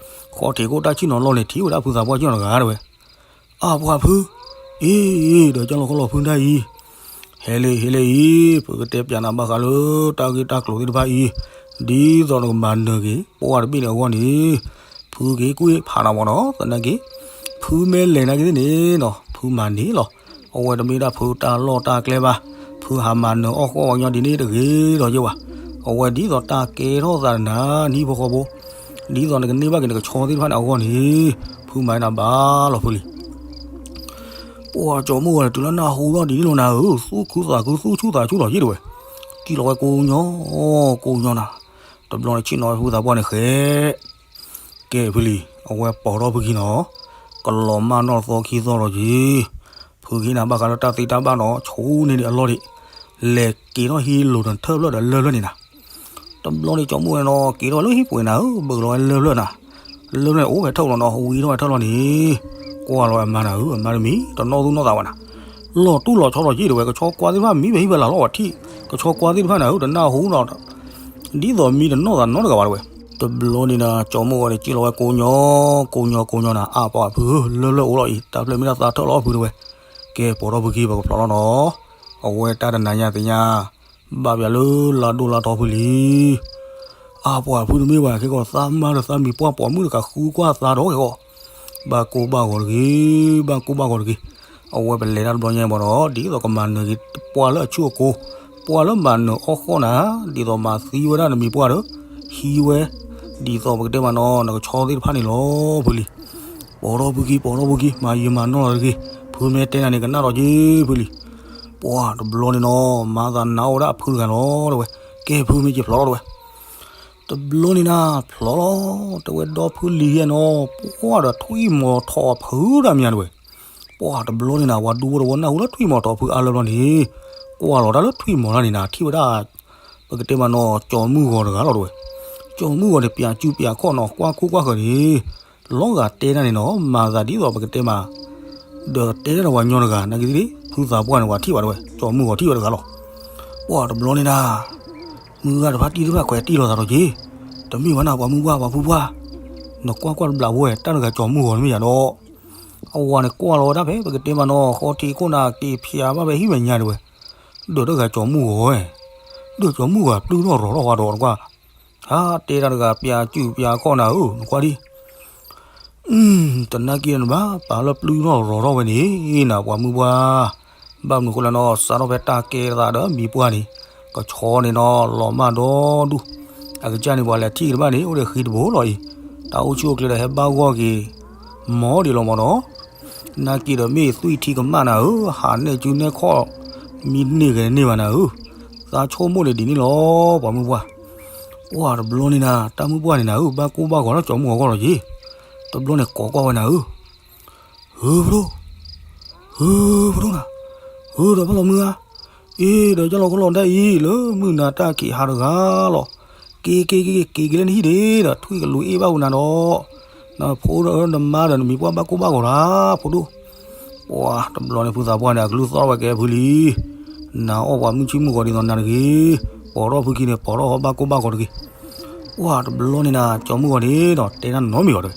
ဃီထံးခိၣ်တၢ်ဆ့ၣ်နီၤလီၢ်န့ၣ် ထံၣ်ဝဲဒၣ်ဖုသးပှၢ်ကၠီတဂၤတဲဝဲ, အါပှၤဖု, အ့ ဒီးကၠီလီၤခီလီၤဖုဒၣ်အံၤ, ဟဲလံ ဟဲလံအံၤ, ပကတဲပၠးနၤဘၣ်ဃးလၢတၢ်ဂ့ၢ်တၢ်ကျိၤသ့ၣ်တဖၣ်အံၤ, ဒ်သိးနကမၤနၢၤက့ၤ ပှၢ်တဘ့ၣ်န့ၣ်အဂီၢ်န့ၣ်, ဖုက့ၤကွံာ်ဖးနၤမ့ၢ်နီၤ သနာ်က့, ဖုမ့ၢ်လဲၤနာ်က့ၤသ့ၣ်န့ၣ်နီၤ ဖုမၤန့ၢ်လီၤ, အဝဲတမ့ၢ်ဒၣ်ဖုတၢ်လီၢ်တၢ်ကျဲဘၣ်, ဖုဟးမၤနၢၤအီၣ်ဃီၣ်အီၣ်ညီဒ်န့ၣ်တဂ့ၤဒီးယ့ၢ်ဝဲ, အဝဲဒ်သိးတၢ်ကဲထီၣ်သးနၤ နဟံၣ်ဖိဃီဖိ, ဒ်သိးနကန့ၢ်ဘၣ်က့ၤနကဆီသ့ၣ်တဖၣ်န့ၣ်အဂီၢ်န့ၣ်, ဖုမၤနၤဘၣ်လီၤဖုလံ ပှၤကၠီမုၢ်ဂီၤန့ၣ် တုၤလၢနၢ်ဟူထီၣ်ဒ်န့ၣ်လီၤနၤဧၢ, သူၣ်ခုသးခုသူၣ်ဆူၣ်သးဆူၣ်လီၤယ့ၢ်တဲဝဲ, စံၣ်လီၤဝဲကိးညီ, ကိးညီနၤ, တဘျီန့ၣ်ဆ့ၣ်နီၤဝဲဖုသးပှၢ်န့ၣ်ဃဲ, ကဲဖုလံ, အဝဲပိာ်ထီၣ်ဖုခံနီၤ, ကလီၤမၢ်နီၢ်သီခံသီလီၤက့ၤ, ဖုခံနၤဘၣ်ဃးလၢတၢ်သ့တၢ်ဘၣ်နီၤ ဆိန့ၢ်ဒံးအလီၢ်ဒံး, လဲၤက့ၤထီၣ်ဟံးလိၤတထၢၣ်ဖျၢၣ်ဒီးလၢၢ်ဖျၢၣ်န့ၣ်နၤ တဘျီန့ၣ် ကၠီမုၢ်ဂီၤန့ၣ်နီၤ က့ၤထီၣ်ဝဲလၢဟံၣ်ပူၤန့ၣ်နၤဧၢ, ဘုးလီၤဝဲလၢၢ်ဖျၢၣ်နၤ, လၢၢ်ဖျၢၣ်န့ၣ် အိၣ်ဖဲထၢၣ်လီၤနီၤ ဝံထီၣ်ဝဲထၢၣ်လီၤန့ၣ်, ကွၢ်လီၤဝဲအမါနၤဧၢ, အမါတမံၤ တနီၣ်သူၣ်နီၣ်သးဘၣ်နၤ, လီၤတူၢ်လီၤဆီလီၤယ့ၢ်တဲဝဲ, ကဆီကွၢ်သ့ၣ်တဖၣ်မံဖဲဟံၣ်ဖဲလာ်လီၤဝဲထံၣ်, ကဆီကွၢ်သ့ၣ်တဖၣ်နၤဧၢ တနၢ်ဟူနီၤ ဒ်သိးမံတနီၣ်သးနီတဂၤဘၣ်တဲဝဲ, တဘျီန့ၣ်နၤ ကၠီမုၢ်ဂီၤန့ၣ် စံၣ်လီၤဝဲကိးညီ, ကိးညီကိးညီနၤ အါပှၤဖုဧၢ, လၢၢ်ဖျၢၣ်အိၣ်လီၤအံၤ တၢ်ဖျၢၣ်မ့ၢ်ဒၣ်သးထၢၣ်လီၤဖုတဲဝဲ, ကဲပိာ်ထီၣ်ဖုခံပကဖျိးလီၤနီၤ, အဝဲတၢ်တနၤညါသ့ၣ်ညါ ဘၣ်ပၠးလၢလါဒိၣ်လါထီဖုလံ, အါပှၤဖုတမ့ၢ်ဘၣ် ခဲကီးသးမါဒီးသးမံၤပှၢ်ပိာ်မုၣ်တကးဃုကွၢ်သးဒီးခဲကီး, ဘၣ်ကိၢ်ဘၣ်ဂီၤတဂ့ၤ, ဘၣ်ကိၢ်ဘၣ်ဂီၤတဂ့ၤ, အဝဲပလဲၤတၢ်တဘျီညါဘၣ်ဒီး ဒ်သိးကမၤနၢၤက့ၤ ပှၢ်လၢအဆူၣ်အကိၤ, ပှၢ်လၢမၤနၢၤအီၣ်ဃီၣ်နၤ, ဒ်သိးမၤသံဝဲဒၣ်နမံၤပှၢ်ဒီး, ဟံးဝဲ, ဒ်သိးပကတဲမးနီၤ နကဆီသ့ၣ်တဖၣ်န့ၣ်လီၤဖုလံ, ပိာ်ထီၣ်ဖုခံ ပိာ်ထီၣ်ဖုခံ မၤယံာ်မၤနီၢ်လီၤတဂ့ၤ, ဖုမ့ၢ်တဲနၤန့ၣ် ကနၣ်ဒီးက့ၤဖုလံ ပှၢ်တဘျီန့ၣ်နီၤ မၤသးနးအိၣ်ဝဲဒၣ်အဖုတဂၤလီၤတဲဝဲ, ကဲဖုမ့ၢ်က့ၤဖျိးလီၤတဲဝဲ, တဘျီန့ၣ်နၤ ဖျိးလီၤ, တဲဝဲဒီဖုလံၤယဲနီၤ ပှၢ်ဒီးထွံၣ်မီၤထီၣ်အဖုတၢ်မံၤတဲဝဲ, ပှၢ်တဘျီန့ၣ်နၤ ပှၤဒူဖိတဝီနၢ်ဟူလၢထွံၣ်မီၤထီၣ်ဖုအါလၢဘျီန့ၣ်, ကွၢ်လီၤတၢ်လၢထွံၣ်မီၤတၢ်န့ၣ်နၤ ထံၣ်ဝဲဒၣ် ပကတဲမးနီၤ ကၠီမုၢ်ဂီၤတဂၤလီၤတဲဝဲ, က ကၠီၤမုၢ်ဂီၤန့ၣ် ပၠးစုပၠးခီၣ်နီၤ ကွၢ်ခိၣ်ကွၢ်ဃၢၤန့ၣ် လီၤဂာ်တဲတၢ်န့ၣ်နီၤ မၤသးဒ်သိးပကတဲမး ဒီးတဲတၢ်ဒီးပှၤညီတဂၤ နာ်က့သ့ၣ် ဖုသးပှၢ်န့ၣ် ပှၤထံၣ်ဘၣ်တဝဲ ကၠီၤမုၢ်ဂီၤထံၣ်ဝဲတဂၤလီၤ. ပှၤတဘျီန့ၣ်နၤ မုၢ်ဂၤတဖၣ်တံၢ်တဖၣ်ခွဲးတံၢ်လီၤသးဒီးက့ၤ, တမ့ၢ်ဘၣ်နၤ ပှၤမုၢ်ပှၢ် ပှၤဖုပှၢ်, နကွၢ်ကွၢ်တဘျးဖိဝဲ တၢ်တဂၤကၠီၤမုၢ်ဂီၤတမ့ၢ်ယၤဒီး အဝၤန့ၣ်ကွၢ်လီၤဝဲဒၣ်ဖဲ ပကတဲမးနီၤ ဃီထံးခိၣ်နၤက့ၤဖျါဘၣ်ဖဲဟံၣ်မဲာ်ညါတဝဲ, ဒီးတၢ်တဂၤကၠီၤမုၢ်ဂီၤဝဲ, ဒီးကၠီၤမုၢ်ဂီၤပျုၢ်ထီၣ်ရီၤထီၣ်ဝဲဒီးတကွၢ် ဟါတဲတၢ်တဂၤ ပၠးစုၣ်ပၠးခီၣ်နၤဧၢ နကွၢ်ဒံး, တနာ်က့ၤနဘၣ် ပာ်လၢပျုၢ်ထီၣ်ရီၤထီၣ်ဝဲန့ၣ် နပှၤမုၢ်ပှၢ်, ဘၣ်မနုၤဃိလဲၣ်နီၤ စးထီၣ်ဖဲတၢ်ကဲသးဒီးမံၤပှၢ်န့ၣ် ကဆီန့ၣ်နီၤ လီၤမၢ်ဒီဒူၣ်, အကစၢ်န့ၣ် ပှၤလဲၤထံၣ်က့ၤတဘၣ်န့ၣ် အိၣ်ဒီးဃံတဘိလီၤအံၤ, တၢ်အိၣ်ဆူၣ်အိၣ်ချ့ဒီးဟဲဘၣ်ဂီၢ်က့ၤ မီဒံးလီၤမၢ်နီၤ နာ်က့ၤဒီးမ့ၢ်သွံၣ်ထံကမၣ်နၤဧၢ, ဟးနဲၣ်စုနဲၣ်ခီၣ် မံန့ၢ်ဂဲၤန့ၢ်ဘၣ်နၤဧၢ, သးဆိကမိၣ်န့ၣ်ဒ်န့ၣ်လီၤ ပှၤမုၢ်ပှၢ်, ပှၤတဘျီန့ၣ်နၤ တၢ်မုၢ်ပှၢ်န့ၣ်နၤဧၢ ဘၣ်ကိၢ်ဘၣ်ဂီၤလၢကၠီၤမုၢ်ဂီၤဂီၢ်လီၤက့ၤ, တဘျီန့ၣ်ကိးကွၢ်ဝဲနၤဧၢ ဧၢ ဖဒိၣ်, ဧၢ ဖဒိၣ်နၤ, ဧၢ ဒီးဘၣ်လီၤမုၢ်ဧါ, အ့ ဒီးယလီၤကလီၤဒၣ်အံၤ လၢမုၢ်နၤတၢ်ခံးဟးတဂၤလီၤ, က့ၤက့ၤက့ၤက့ၤက့ၤလၢနဟံၣ်န့ၣ်ဒီး ထွံၣ်ကလူၤအ့ၣ်ဘၣ်ဝဲနၤဒီး, နဖိဒီးနမါဒီးနမံၤပှၢ်ဘၣ်ကိၢ်ဘၣ်ဂီၤတၢ် ဖဒိၣ်, ပှၤတဘျီန့ၣ်ဖုသးပှၢ်န့ၣ် အကလူးသီၣ်ထီၣ်ဝဲကဲဖုလံ နၤအီၣ်ပှၤမုၢ်ဆ့ၣ်မုၢ်ဂီၤဒ်သိးနၤတဂ့ၤ, ပိာ်ထီၣ်ဖုခံန့ၣ် ပိာ်ထီၣ်ဟီဘၣ်ကိၢ်ဘၣ်ဂီၤတဂ့ၤ, ပှၤတဘျီန့ၣ်နၤ ကၠီၤမုၢ်ဂီၤန့ၣ်ဒီး တဲတၢ်နီတမံၤဘၣ်တဝဲ,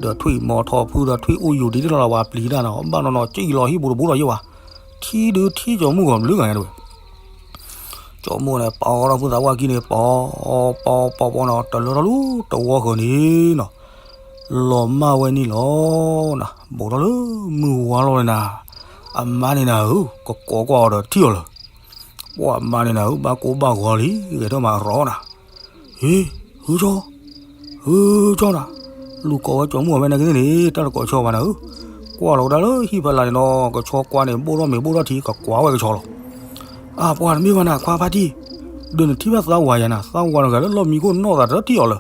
ဒီးထွံၣ်မီၤထီၣ်ဖုဒီးထွံၣ်အိၣ်ယူၤဒ်တလီၤလၢပှၤပျံၤတၢ်နီၤ ဘၣ်နီၤနီၤ ကံၣ်လီၤဟံၣ်ပူၤတဘိလီၤယဲၢ်ဝဲ, ထံဒုးထံကၠီၤမုၢ်ဂီၤဘျုးဂၤညါတဝဲ ကၠီၤမုၢ်န့ၣ် ပီထီၣ်ဖုသးပှၢ်ခံန့ၣ် ပီ ပီ ပီ ပီနီၤ တလၢထီၣ်လူၤတဝီဃၢၤန့ၣ်နီၤ, လီၤမၢ်ဝဲန့ၣ်လီၤ, နၤ ဘူးထီၣ်လၢမုၢ်ဝါလီၤန့ၣ်နၤ, အမါန့ၣ်နၤဧၢ ကကိးကွၢ်အီၤဒီးထံၣ်အီၤလၢၤ, ပှၤမါန့ၣ်နၤဧၢ ဘၣ်ကိၢ်ဘၣ်ဂီၤလံ ဂဲၤထီၣ်မးအရီနၤ, ဟ့ ဟုကၠီ ဟုကၠီနၤ, လူၤကိးဝဲကၠီၤမုၢ်အီၤဖဲနာ်က့သ့ၣ်န့ၣ် တၢ်တကိးဆီဘၣ်နၤဧၢ, ကွၢ်လီၤဝဲဒၣ်လၢဟံၣ်ဖီလာ်န့ၣ်နီၤ ကဆီကွၢ်န့ၣ် ဘိၣ်ထီၣ်မ့ၤဘိၣ်ထီၣ်ထံ ကကွၢ်ဝဲကဆီလီၤ, အပှၤတမ့ၢ်ဘၣ်နၤ ခွါဖါတံၢ်, ဒီးနထံၣ်ဘၣ်သးဝၤယၤနၤ သးဝၤတဂၤလၢလီၢ်မံခိၣ်နီၢ်သးတထံၣ်အီၤလၢၤ,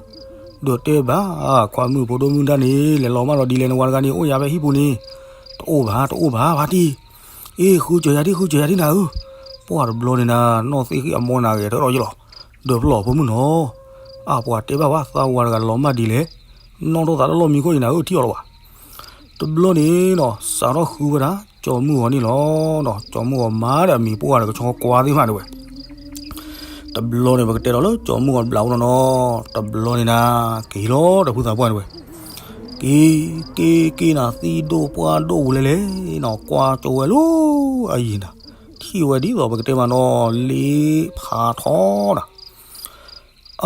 ဒီးတဲဘၣ် ခွါမုၣ်ဖိဒိၣ်မုၢ်ဒၣ်န့ၣ် လဲၤလီၤမၢ်လီၤဒ်လဲၣ် နဝၤတဂၤန့ၣ် အိၣ်ယၤဖဲဟံၣ်ပူၤန့ၣ်, တအိၣ်ဘၣ် တအိၣ်ဘၣ် ဖါတံၢ်, အ့ ဃုစၢၤယၤဒံး ဃုစၢၤယၤဒံးနၤဧၢ, ပှၤတဘျီန့ၣ်နၤ နီၢ်သ့ၣ်ဃံအမိၢ်နၤဂဲၤထၢၣ်ထီၣ်ယလီၤ, ဒီးဖျီၣ်ဖိမုၣ်နီၤ, အပှၤတဲဘၣ်ဝဲ သးဝၤတဂၤလီၤမၢ်ဒ်လဲၣ်, နီၢ်ထီၣ်သးလၢလီၢ်မံခိၣ်အံၤနၤဧၢ ထံၣ်အီၤလီၤဘၣ် တဘျီန့ၣ်နီၤ စးထီၣ်ဃုဝဲဒၣ် ကၠီၤမုၢ်ဂီၤန့ၣ်လီၤ. ကၠီၤမုၢ်ဂီၤမါဒီးအမံၤပှၢ်ဒီးကဆီကွၢ်သ့ၣ်တဖၣ်တဝဲ. တဘျီန့ၣ် ပကတဲဒီးလၢကၠီၤမုၢ်ဂီၤတဘျးအိၣ်နီၤနီၤ, တဘျီန့ၣ်နၤ က့ၤလီၤဒီးဖုသးပှၢ်တဝဲ. က့ၤ က့ၤ က့ၤနၤ သံဒိၣ်ပှၢ်ဒိၣ်ဝံၤလဲၣ်လဲၣ်နီၤ, ကွၢ်ကၠီၤဝဲလၢအယံၤနၤ, ထံၣ်ဝဲဒ်သိးပကတဲမးနီၤ လ့ဖးထီနၤ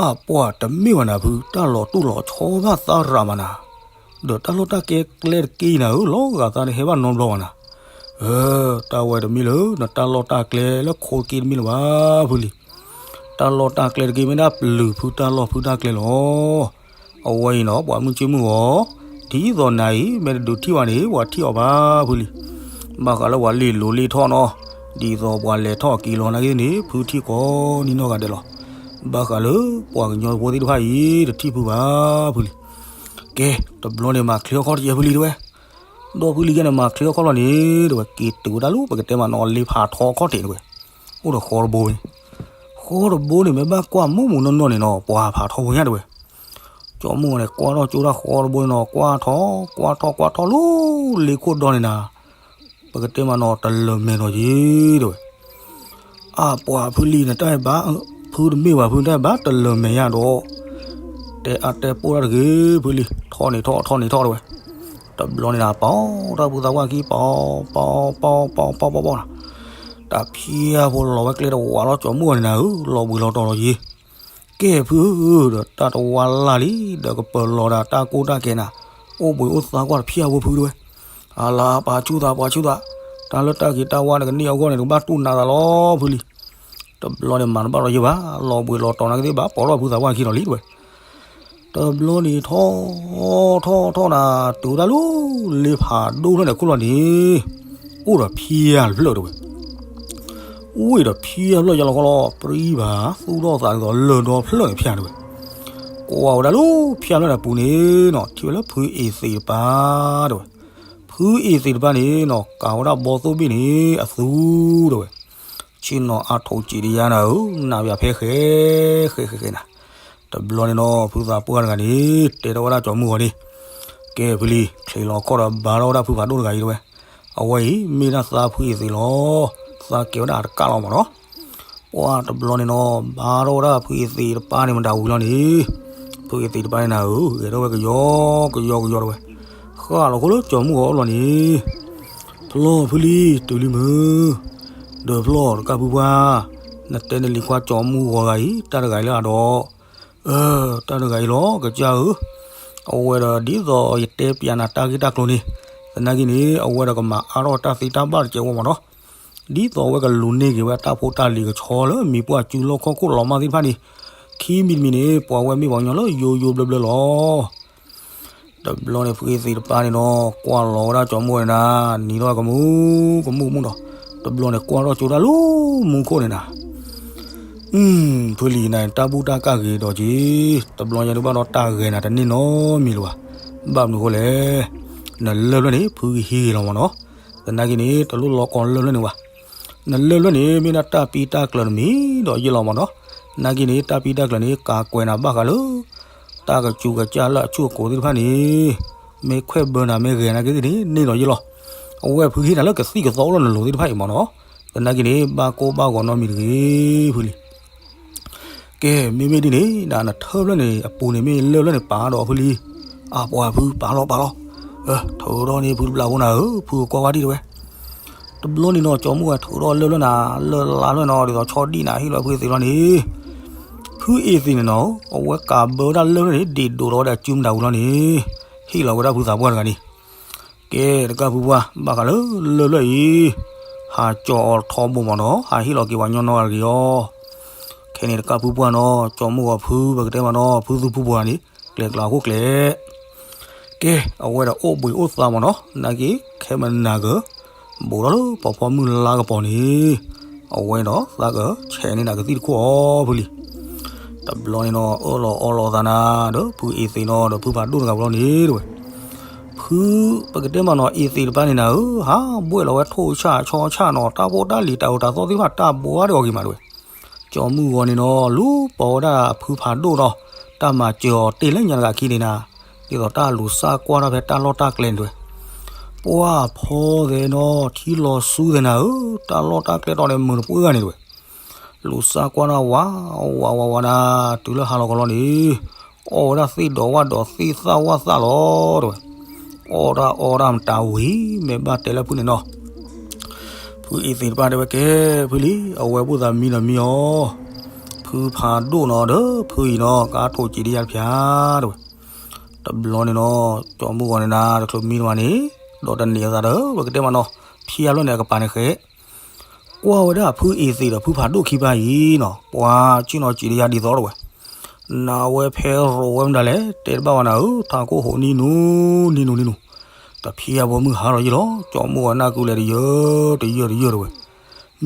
အပှၤတမ့ၢ်ဘၣ်နၤဖု တၢ်လီၤတိၢ်လီၤဆီဘၣ်သးရးမးနၤ, ဒီးတၢ်လီၢ်တၢ်ကျဲကျဲတက့ၢ်နၤဧၢ လီၤဂာ်သးတဟဲဘၣ်နီတဘျီဘၣ်နၤ. အၢ တၢ်ဝဲတမ့ၢ်လၢနတၢ်လီၢ်တၢ်ကျဲလၢခိတက့ၢ်တမ့ၢ်လၢၤဘၣ်ဖုလံ. တၢ်လီၢ်တၢ်ကျဲတက့ၢ်မ့ၢ်ဒၣ်ပျုၤဖုတၢ်လီၢ်ဖုတၢ်ကျဲလီၤ. အဝဲအံၤနီၤ ပှၤမုၢ်ဆ့ၣ်မုၢ်ဂီၤ ဒ်သိးနၤအံၤ မ့ၢ်တဒုးထံၣ်ဘၣ်န့ၣ် ပှၤထံၣ်အီၤဘၣ်ဖုလံ. ဘၣ်ဃးလၢပှၤလ့ၢ်လိၤလ့ၢ်ထီၣ်နီၤ, ဒ်သိးပှၤလဲၤထီၣ်က့ၤလီၤနာ်က့န့ၣ် ဖုထံၣ်ကိးနံၤနီၢ်ဂၤဒဲးလီၤ. ဘၣ်ဃးလၢပှၤကညီဖိသ့ၣ်တဖၣ်အံၤ တထံၣ်ဖုဘၣ်ဖုလံ. ကဲ တဘျီန့ၣ်မၤချ့အခီၣ်တယဲၢ်ဖုလံတဝဲ. ဒီးဖုလံယဲန့ၣ် မၤချ့အခီၣ်လီၤန့ၣ် တဝဲက့ၤတုၤဝဲဒၣ်လၢပကတဲမးနီၤ လ့ဖးထီခီၣ်ထံးတဝဲ. အိၣ်ဒီးဃီတဘိန့ၣ်, ဃီတဘိန့ၣ် မ့ၢ်ဘၣ်ကွၢ်မူးမူးနီၢ်နီၢ်န့ၣ်နီၤ ပှၤဖးထီဖိညါတဝဲ. ကၠီမုၢ်ဂီၤန့ၣ် ကွၢ်ထီၣ်ကၠိတၢ်ဃီတဘိန့ၣ်နီၤ ကွၢ်ထီၣ် ကွၢ်ထီၣ်ကွၢ်ထီၣ်လၢလ့ခိၣ်ဒီန့ၣ်နၤ, ပကတဲမးနီၤ တလၢၤမဲာ်နီၤယ့ၤတဝဲ. အပှၤဖုလံနတၢ်ဘၣ်, ဖုတမ့ၢ်ဘၣ်ဖုတၢ်ဘၣ်တလၢၤမဲာ်ယါဒီး, တဲအါတဲပိၢ်တၢ်တဂ့ၤဖုလံ ထီၣ်န့ၣ်ထီၣ်ထီၣ်န့ၣ်ထီၣ်တဝဲ. တဘျီန့ၣ်နၤ ပီတၢ်ဖုသးဝါခံ ပီ ပီ ပီ ပီ ပီ ပီ ပီ တၢ်ဖံးဖိလီၤဝဲကျဲတဝးလီၤ ကၠီမုၢ်ဂီၤန့ၣ်နၤဧၢ လီၤဘှံးလီၤတီၤလီၤယ့ၤ ကဲဖုဧၢ ဒီးတၢ်တဝါလၢ်လံ ဒီးကပၢၤလီၤဒၣ်တၢ်ကိၢ်တၢ်ကဲနၤ, အိၣ်ဘှံးအိၣ်သါကွၢ်တဖျၢၣ်အဝဲဖုတဝဲ. အလၤပာ်ဆူၣ်သးပာ်ဆူၣ်သး, တၢ်လၢတၢ်ဂ့ၤတၢ်ဝါန့ၣ်ကန့ၢ်အဂီၢ်န့ၣ် တကဘၣ်တူၢ်နးသးလီၤဖုလံ. တဘျီန့ၣ်မၤတဘၣ်လီၤယဲဘၣ်, လီၤဘှံးလီၤတီၤနာ်က့သ့ၣ်ဘၣ် ပိာ်ထီၣ်ဖုသးပှၢ်ခံလီၤလံတဝဲ. တဘျီန့ၣ်ထီၣ် ထီၣ်ထီၣ်ထီၣ်နၤ တုၤဝဲဒၣ်လၢ လ့ဖးဒိၣ်ဖျၢၣ်န့ၣ်ခိၣ်လီၤန့ၣ်, အိၣ်ဒီးဖံးတဖျၢၣ်တဝဲ. အိၣ်ဒီးဖံးတဖျၢၣ်ယလီၤခီလီၤ ပြံဘၣ် သူၣ်ထီၣ်သးဒ်သိးလၢၢ်ဒီဖျၢၣ်န့ၣ်ဖၠါတဝဲ. ကွၢ်ဝဲဒၣ်လၢဖၠါဖျၢၣ်န့ၣ်အပူၤန့ၣ်နီၤ ထံၣ်ဝဲလၢဖုအ့သ့းတပၤတဝဲ. ဖုအ့သ့းတပၤန့ၣ်နီၤ ကၤဝဲဒၣ်ဘီသိၣ်ဘ့ၣ်န့ၣ်အသူတဝဲ. ဆ့ၣ်နီၤအါထိးစံးတယါနၤဧၢ နးယၤဖဲဃဲ ဃဲဃဲဃဲနၤ တဘျီန့ၣ်နီၤ ဖုသးပှၢ်တဂၤန့ၣ် တဲထီၣ်ဝဲဒၣ်ကၠီၤမုၢ်ဂီၤန့ၣ်, ကဲဖုလံ, ချံးလီၤခီၣ်ဒီးဘါထီၣ်ဝဲဒၣ်ဖုဖးဒိၣ်တဂၤအံၤတဲဝဲ, အဝဲအံၤ မ့ၢ်ဒၣ်သးဖုအ့သ့းလီၤ. သးကဲဝဲဒၣ်အတကၣ်လီၤမးနီၤ. ပှၢ်တဘျီန့ၣ်နီၤ ဘါထီၣ်ဝဲဒၣ်ဖုအ့သ့းတပၢ်န့ၣ်မတၤဝံၤလီၤန့ၣ်, ဖုအ့သ့းတပၢ်န့ၣ်နၤဧၢ, ဂဲၤထီၣ်ဝဲကယီကယီကယီတဲဝဲ, ဃၣ်လီၤဃိလၢကၠီၤမုၢ်ဂီၤအလီၢ်န့ၣ်, ဖျီၣ်ဖုလံ, တုၤလံမုၢ်, ဒီးဖျီၣ်တကၣ်ဖုပှၢ်, နတဲနလံၤခွါကၠီၤမုၢ်ဂီၤဂၤအံၤ တၢ်တဂၤအံၤလၢအဒီး, အၢ, တၢ်တဂၤအံၤလီၤ ကစၢ်ဧၢ, အဝဲဒီးဒ်သိးယတဲပျးနၤတၢ်ဂ့ၢ်တၢ်ကျိၤန့ၣ်, သနာ်က့န့ၣ် အဝဲဒီးကမၤအါထီၣ်တၢ်သ့တၢ်ဘၣ်တစဲးဝဲမးနီၤ. ဒ်သိးအဝဲကလူၤန့ၢ်က့ၤဝဲတၢ်ဖိတၢ်လံၤကဆီလၢမံၤပှၢ်စုလီၢ်ခီၣ်ခိၣ်လီၤမၢ်သ့ၣ်တဖၣ်န့ၣ်, ခံမံၤတမံၤန့ၣ် ပှၤဝဲမ့ၢ်ပှၤကညီလၢယိယိဘျၢဘျၢလီၤ. တဘျီန့ၣ် ဖုအ့သ့းတပၢ်န့ၣ်နီၤ ကွၢ်လီၤဝဲဒၣ်ကၠီၤမုၢ်ဂီၤန့ၣ်နၤ, နံၤထီၣ်ကမူကမူကမူဒီး, တဘျီန့ၣ် ကွၢ်ထီၣ်ကၠိတၢ်လၢမူခိၣ်န့ၣ်နၤ, အု, ဖုလံနၤ တၢ်ဘူၣ်တၢ်ကၣ်ဂ့ၤဒီးက့ၤ, တဘျီညါဒုးဘၣ်ဒီးတၢ်ဂဲၤနၤတန့ၢ်နီတမံၤလၢၤဘၣ်. ဘၣ်မနုၤအဃိလဲၣ်, နလၢၢ်ဖျၢၣ်န့ၣ် ဖုကဟံးဂ့ၤလီၤမးနီၤ. သနာ်က့န့ၣ် တလိၣ်လီၤကီလၢၢ်ဖျၢၣ်န့ၣ်ဘၣ်. နလၢၢ်ဖျၢၣ်န့ၣ် မ့ၢ်ဒၣ်တၢ်ပံတၢ်ကျၢၤတမံၤဒီးယ့ၢ်လီၤမးနီၤ. သနာ်က့န့ၣ် တၢ်ပံတၢ်ကျၢၤန့ၣ် ကးကွဲးနၤဘၣ်ဃးလၢ တၢ်ကစူးကစၢ်လၢအဆူၣ်အကိၤသ့ၣ်တဖၣ်န့ၣ်, မ့ၢ်ခွဲးဘၢနၤ မ့ၢ်ဂဲၤနၤက့သ့ၣ်န့ၣ် န့ၢ်ဒီးယ့ၢ်လီၤ. အဝဲဖုဟ့ၣ်နၤလၢကသံၣ်ကသီအိၣ်လၢနလိၤသ့ၣ်တဖၣ်အံၤမးနီၤ. သနာ်က့န့ၣ် ဘၣ်ကိၢ်ဘၣ်ဂီၤနီတမံၤတဂ့ၤ ဖုလံ. ကဲ မ့မ့ၢ်ဒ်န့ၣ် နထၢၣ်ဖျၢၣ်န့ၣ် အပူၤန့ၣ်မ့ၢ်လၢၢ်ဖျၢၣ်န့ၣ်ပာ်ဒီးဖုလံ. အပှၤဖုပာ်လီၤပာ်လီၤ. ထုးထီၣ်န့ၢ်ဖုတဘျီဖိနၤဧၢ, ဖုကကွၢ်ဝဲဒံးတဲဝဲ. တဘျီန့ၣ်နီၤ ကၠီၤမုၢ်ဝဲထုးထီၣ်လၢၢ်ဖျၢၣ်နၤ လၢၢ်လါဖျၢၣ်နီၤ ဒ်သိးဆီဒံၣ်နၤ ဟ့ၣ်လီၤဖုအ့သ့းလီၤန့ၣ်. ဖုအ့သ့းန့ၣ်နီၤ အဝဲကးဘၢဝဲဒၣ်လၢၢ်ဖျၢၣ်န့ၣ် ဒ့ၣ်ဒိးလီၤဝဲဒၣ်စုမတၤဝံၤလီၤန့ၣ်, ဟ့ၣ်လီၤဝဲဒၣ်ဖုသးပှၢ်တဂၤန့ၣ်. ကဲ တကၢ်ဖုပှၢ် ဘၣ်ဃးလၢလၢၢ်ဖျၢၣ်အံၤ, ဟးကၠီၤအီၤထီဘိမးနီၤ ဟးဟ့ၣ်လီၤက့ၤပှၤညီနီတဂၤတဂ့ၤအီၤ. ခဲန့ၣ်တကၢ်ဖုပှၢ်နီၤ ကၠီၤမုၢ်ဂီၤဖု ပကတဲမးနီၤ ဖုသူဖုပှၢ်န့ၣ် ကျဲကျါအခိၣ်ကျဲ ကဲ အဝဲဒီးအိၣ်ဘှံးအိၣ်သါမးနီၤ နာ်က့ ခဲမနၤက ဘူးထီၣ်လၢပှၤဖီမုၢ်လါကပီၤန့ၣ်, အဝဲဒီးသးကဆဲးန့ၢ်နၤကသံၣ်တခိၣ်အီၤဖုလံ. တဘျီန့ၣ်နီၤ အၢၣ်လီၤအီလီၤသးနၤ ဒီးဖုအ့သ့းနီၤ ဒီးဖုဖးဒိၣ်တဂၤဝံၤလီၤန့ၣ်တဲဝဲ, ဖု ပကတဲမးနီၤ အ့သ့းတဖၣ်န့ၣ်နၤဧၢ, ဟးဘှဲၣ်လီၤဝဲထိၣ်ဆၣ်ဆီဆၣ်နီၤ တၢ်ဖိတၢ်လံၤတၢ်အူးတၢ်သီသ့ၣ်တဖၣ်တၢ်ဘှါဒီးအီၤဂ့ၤမးတဲဝဲ. ကၠီၤမုၢ်ဂီၤန့ၣ်နီၤ လူၤပိာ်ဝဲဒၣ်ဖုဖးဒိၣ်နီၤ, တၢ်မၤစၢၤအီၤတ့ၢ်လၢညါတဂၤခံန့ၣ်နၤ, ဒ်သိးတၢ်လူၤစၢ်ကွၢ်ထီၣ်ဖဲတၢ်လီၢ်တၢ်ကျဲန့ၣ်တဲဝဲ. ပှၢ်ဖီသဲးနီၤ ထံလီၤဆူသဲးနၤဧၢ, တၢ်လီၢ်တၢ်ကျဲတီၤန့ၣ် မုာ်တပှဲၤဂၤန့ၣ်တဲဝဲ. လူၤစၢ်ကွၢ်ထီၣ်ဝးဝးဝးဝးနၤ, တုၤလၢဟါလီၤကလီန့ၣ်, အီၣ်ဝဲဒၣ်သ့ၣ်ဒီးဝၣ်ဒီးသ့ၣ်သၣ်ဝၣ်သၣ်လီၤတဲဝဲ. အီၣ်တၢ်အီတၢ်မတၤဝံၤ မ့ၢ်ဘၣ်တဲလၢဖုန့ၣ်နီၤ. ဖုအ့သ့းတဖၣ်တဲဝဲကဲ, ဖုလံ, အဝဲဘၣ်သးမံဒီးမံအီၤ, ဖုဖးဒိၣ်နီၤဒီး ဖုအံၤနီၤ ကါထိၣ်ကံးဒယါတဖၠါတဲဝဲ. တဘျီန့ၣ်နီၤ ကၠီၤမုၢ်ဂီၤန့ၣ်နၤ တချုးမံတမံၤန့ၣ်, ဒီးတန့ၢ်အသးဒီး ပကတဲမးနီၤ, ဖၠါဖျၢၣ်န့ၣ်အကပၤန့ၣ်ဃဲ ကွၢ်ဝဲဒၣ်ဖုအ့သ့းဒီးဖုဖးဒိၣ်ခံပၢ်အံၤနီၤ, ပှၤဆ့ၣ်နီၤစံးတယါဒ်သိးတဲဝဲ, နဝဲဖဲရိးဝဲမတၤလဲၣ်, တဲတဘၣ်ဝဲနၤဧၢ, ထးခိၣ်ဟိးနံၣ်နူနံၣ်နူနံၣ်နူ, တဖၠါဖိမုၣ်ဟါထီၣ်ယံာ်လီၤ, ကၠီၤမုၢ်ဂီၤနၢ်ကုလဲၤတယၢတယၢတယၢတဲဝဲ,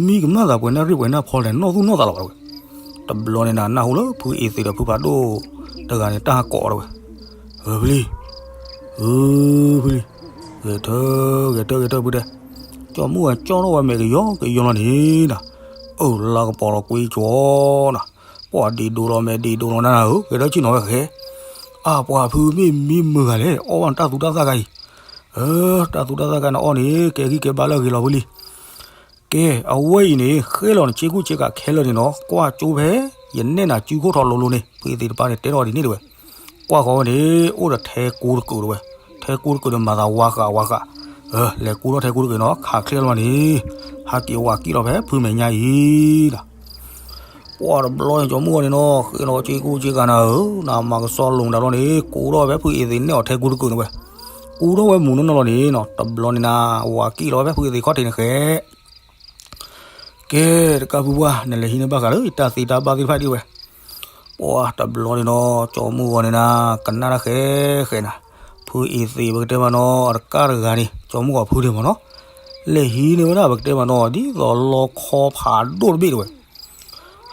မံကမၣ်သးပှဲၤနၢ်ရံၣ်ပှဲၤနၢ်ဖီလဲၣ် နီၢ်သူၣ်နီၢ်သးလီၤဘၣ်တဲဝဲ. တဘျီန့ၣ်နၤ နၢ်ဟူလၢဖုအ့သ့းဒီးဖုဖးဒိၣ်တဂၤန့ၣ် တၢ်ဟးကိးတဲဝဲ, ဧၢဖုလံ ဧၢဖုလံ, ဂဲၤထၢ ဂဲၤထၢ ဂဲၤထၢဖုတဲ, ကၠီၤမုၢ်ဂီၤကၠီထီၣ်ဝဲမဲာ်ကယီကယီလီၤန့ၣ်နၤ, အၢၣ်လါကပီၤလီၤကွံကၠီနၤ, ပှၤဒ့ဒိးလီၤမဲာ်ဒ့ဒိးလီၤနၤဧၢ, ဂဲၤထၢဆ့ၣ်နီၤဝဲဃဲ, အါပှၤဖုမ့ၢ်မံမုာ်ဂၤလဲၣ်, အီၣ်ဘၣ်နတၢ်သူတၢ်သၣ်ခါအံၤ, အၢ တၢ်သူတၢ်သၣ်ခါနအီၣ်န့ၣ် ကဲဂံၢ်ကဲဘါလၢအဂ့ၤလီၤဖုလံ. ကဲ အဝဲအံၤန့ၣ် ဃဲလီၤနစ့ကူၣ်စ့ကၤခဲလၢာ်န့ၣ်နီၤ, ကွၢ်ကၠိဖဲ ယနဲၣ်နၤစုခိၣ်ထီလိၤလိၤန့ၣ် ဖုအ့သ့းတပၢ်န့ၣ် တဲထီၣ်ဒ်န့ၣ်တဲဝဲ, ကွၢ်ဃီဝဲန့ၣ် အိၣ်ဒီးထဲကူတကုာ်တဲဝဲ, ထဲကူတကုာ်န့ၣ် မၤသးဝါဃးဝါဃး, လဲၤကူထီၣ်ထဲကူတကုာ်နီၤ ခးချ့လီၤန့ၣ်, ဟးက့ၤဝၤကံၣ်လီၤဖဲဖုမဲာ်ညါအံၤနၤ. ပှၢ်တဘျီန့ၣ် ကၠီၤမုၢ်ဂီၤန့ၣ်နီၤ ဃဲလီၤစ့ကူၣ်စ့ကၤနၤဧၢ, နမၤကစီလိၤနၤဘျီန့ၣ် ကူထီၣ်ဝဲဖဲဖုအ့သ့းနဲၣ်အီၤထဲကူတကုာ်န့ၣ်ဝဲ, ကူထီၣ်ဝဲမုၢ်နီၢ်နီၢ်လီၤန့ၣ်နီၤ, တဘျီန့ၣ်နၤ ဝၤကံၣ်လီၤဖဲဖုအ့သ့းခီၣ်ထံးန့ၣ်ဃဲ ကဲ တကၢ်ဖုပှၢ် နလဲၤဟံးန့ၢ်ဘၣ်ဃးလၢယတၢ်သ့တၢ်ဘၣ်သ့ၣ်တဖၣ်ဒ်ဝဲ, ပှၢ်တဘျီန့ၣ်နီၤ ကၠီၤမုၢ်ဂီၤန့ၣ်နၤ ကနၣ်တၢ်ဃဲဃဲနၤ, ဖုအ့သ့းပကတဲမးနီၤ အတကၢ်တဂၤန့ၣ် ကၠီၤမုၢ်ဂီၤဖုန့ၣ်မးနီၤ, လဲၤဟံးန့ၢ်ဝဲဒၣ်ပကတဲမးနီၤ ဒ်သိးလီခီဖးဒိၣ်တဘ့ၣ်တဲဝဲ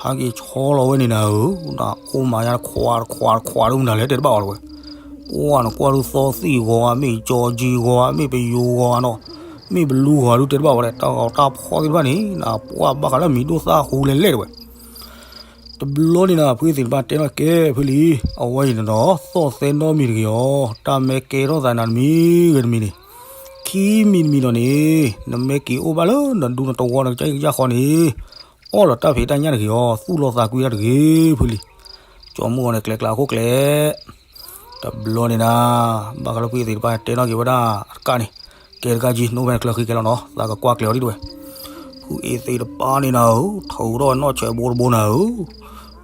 ဟဲက့ၤဆီလီၤဝဲန့ၣ်နၤဧၢ, နအိၣ်မၤယါတခွးတခွးတခွးဒုးမနုၤလဲၣ်တဲတဘၣ်အီၤတဲဝဲ, ပှၢ်နကွၢ်ဒုးသီသံၣ်ဂီၤဧါ မ့ၢ်ကၠီကၠံဂီၤဧါ မ့ၢ်ပယိၤဂီၤဧါနီၤ, မ့ၢ်ပလူဂီၤဧါဒုးတဲတဘၣ်ဝဲလဲၣ်, တၢ်ဂီၤတၢ်ဖီသ့ၣ်တဖၣ်န့ၣ် နပှၢ်ဘၣ်ဃးလၢမံၤဒိၣ်သၣ်ဟူလဲၤလဲၣ်တဲဝဲ, တ တဘျီန့ၣ်နၤ ဖုသ့ၣ်တဖၣ်တဲထီၣ်ကဲ ဖုလံ, အဝဲအံၤန့ၣ်ဒီး သီၣ်သဲနီတမံၤတဂ့ၤအီၤ, တၢ်မ့ၢ်ကဲထီၣ်သးနၤတမံၤဂ့ၤတမံၤန့ၣ်, ခံမံၤတမံၤဒီးန့ၣ်, နမ့ၢ်က့ၤအိၣ်ဘၣ်လၢနဒူနတဝီနကစၢ်အံၤကစၢ်ဃီန့ၣ်, အီၣ်လီၤတၢ်ဖံးတၢ်ညၣ်တဂ့ၤအီၤ, သူၣ်လီၤသးကွံတၢ်တဂ့ၤ ဖုလံ. ကၠီၤမုၢ်ဂီၤန့ၣ် ကျဲကျါခိၣ်ကျဲ တဘျီန့ၣ်နၤ, ဘၣ်ဃးလၢဖုအ့သ့ၣ်တဖၣ်တဲထီၣ်က့ၤဝဲဒၣ်အတကးန့ၣ်, ကဲတကးက့ၤ နိဖဲနချၢဃံကဲလီၤနီၤ, သးကကွၢ်ကျဲအီၤဒ်တဲဝဲ. ဖုအ့သ့ၣ်တဖၣ်န့ၣ်နၤဧၢ, ထုးထီၣ်ဝဲနီၣ်ဆဲးဘိတဘိနၤဧၢ,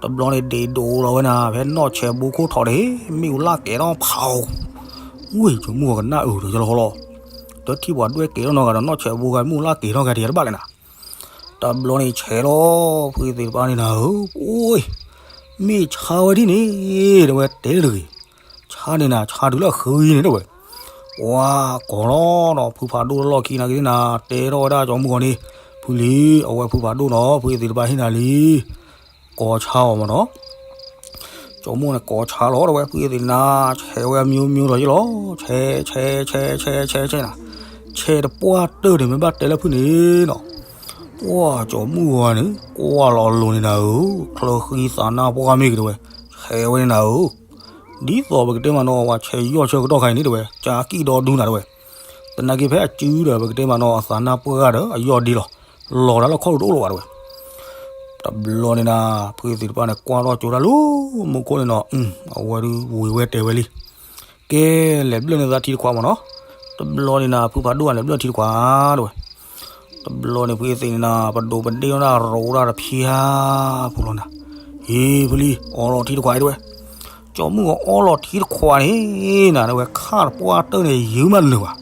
တဘျီန့ၣ်ဒ့ၣ်ဒိၣ်လီၤဝဲနၤ, ဖဲနီၣ်ဆဲးဘိခိၣ်ထီၣ်န့ၣ်, မ့ၣ်အူလၢ်ကဲထီၣ်ဖးအီၤ, ဝ့ၢ်ကၠီၤမုၢ်ဂီၤကနၣ်အုးဒီးယလီၤဃီလီၤ, တထံၣ်ပှၤဒွဲၣ်ကဲထီၣ်နီတဂၤဒီးနီၣ်ဆဲးဘိဂၤမ့ၣ်အူလၢ်ကဲထီၣ်ဂၤတယၤတဘၣ်လဲၣ်နၤ. တဘျီန့ၣ်ဆဲးလီၤ, ဖုအ့သ့ၣ်တဖၣ်န့ၣ်နၤဧၢ, အိ, မ့ၢ်ဆါဝဲဒ်န့ၣ်, တဲဝဲတဲတဂ့ၤ, ဆါန့ၣ်နၤ ဆါတုၤလၢအဃုအံၤန့ၣ်တဲဝဲ. ပှၤကိးလီၤဒီး ဖုဖးဒိၣ်တလီၢ်ခံနၤက့ၤနၤ, တဲထီၣ်ဝဲဒၣ်ကၠီၤမုၢ်ဂီၤန့ၣ်, ဖုလံ, အဝဲဖုဖးဒိၣ်နီၤ ဖုအ့သ့ၣ်တဖၣ်ဟ့ၣ်နၤလံ, ကိးဆါအီၤမးနီၤ. ကၠီၤမုၢ်ဂီၤန့ၣ်ကိးဆါလီၤတဲဝဲ, ဖုအ့သ့ၣ်နၤ, ဆဲးဝဲအမျိုးမျိုးလီၤယလီၤ, ဆဲး ဆဲး ဆဲး ဆဲး ဆဲး ဆဲးနၤ, ဆဲးတပှၢ်တၢၢ်န့ၣ် မ့ၢ်ဘၣ်တဲလၢဖုန့ၣ်နီၤ. ပှၤကၠီၤမုၢ်ဂီၤန့ၣ် ကွၢ်လီၤအလိၤန့ၣ်နၤဧၢ, ချၢဃံသးနါပှၢ်မ့ၢ်ဂ့ၤတဲဝဲ, ဆဲးဝဲန့ၣ်နၤဧၢ, ဒ်သိးပကတဲမးနီၤ ပှၤဆဲးယီၢ်ဆၢကတီၢ်ခါအံၤန့ၣ်တဲဝဲ, ကၠါကံၣ်ဒီဒူနၤတဲဝဲ, သနာ်က့ဖဲအစုဒီး ပကတဲမးနီၤ အသးနါပှၢ်ဂၤဒီး အယီၢ်ဒ့လီၤ, လီၤတၢ်လၢခီၣ်ဒူတအိၣ်လၢၤဘၣ်တဲဝဲ. တဘျီန့ၣ်နၤ, ဖုအ့သ့ၣ်တဖၣ်န့ၣ် ကွၢ်ထီၣ်ကၠိတၢ်လၢမူခိၣ်န့ၣ်နီၤ, အဝဲဒုးဝံၤဝဲတဲဝဲလံ, ကဲ, လဲၤဘျၢၣ်န့ၢ်သးထံတခွးမးနီၤ. တဘျီန့ၣ်နၤ ဖုဖးဒိၣ်အလဲၤဘျၢၣ်ထံတခွးတဲဝဲ. တဘျီန့ၣ် ဖုအ့သ့ၣ်န့ၣ်နၤ ပဒိးပဒ့ၣ်ထီၣ်ဒၣ်ရိးဒၣ်တဖျါဖိလီၤနၤ. ဟ့ၣ်ဖုလံ, အီလီၤထံတခွးအံၤတဲဝဲ. ကၠီၤမုၢ်ဂီၤအီလီၤထံတခွးန့ၣ်နၤ တဲဝဲ ခၣ်တပှၢ်တၢၢ်န့ၣ် ယုၢ်မးတနုာ်ဘၣ်.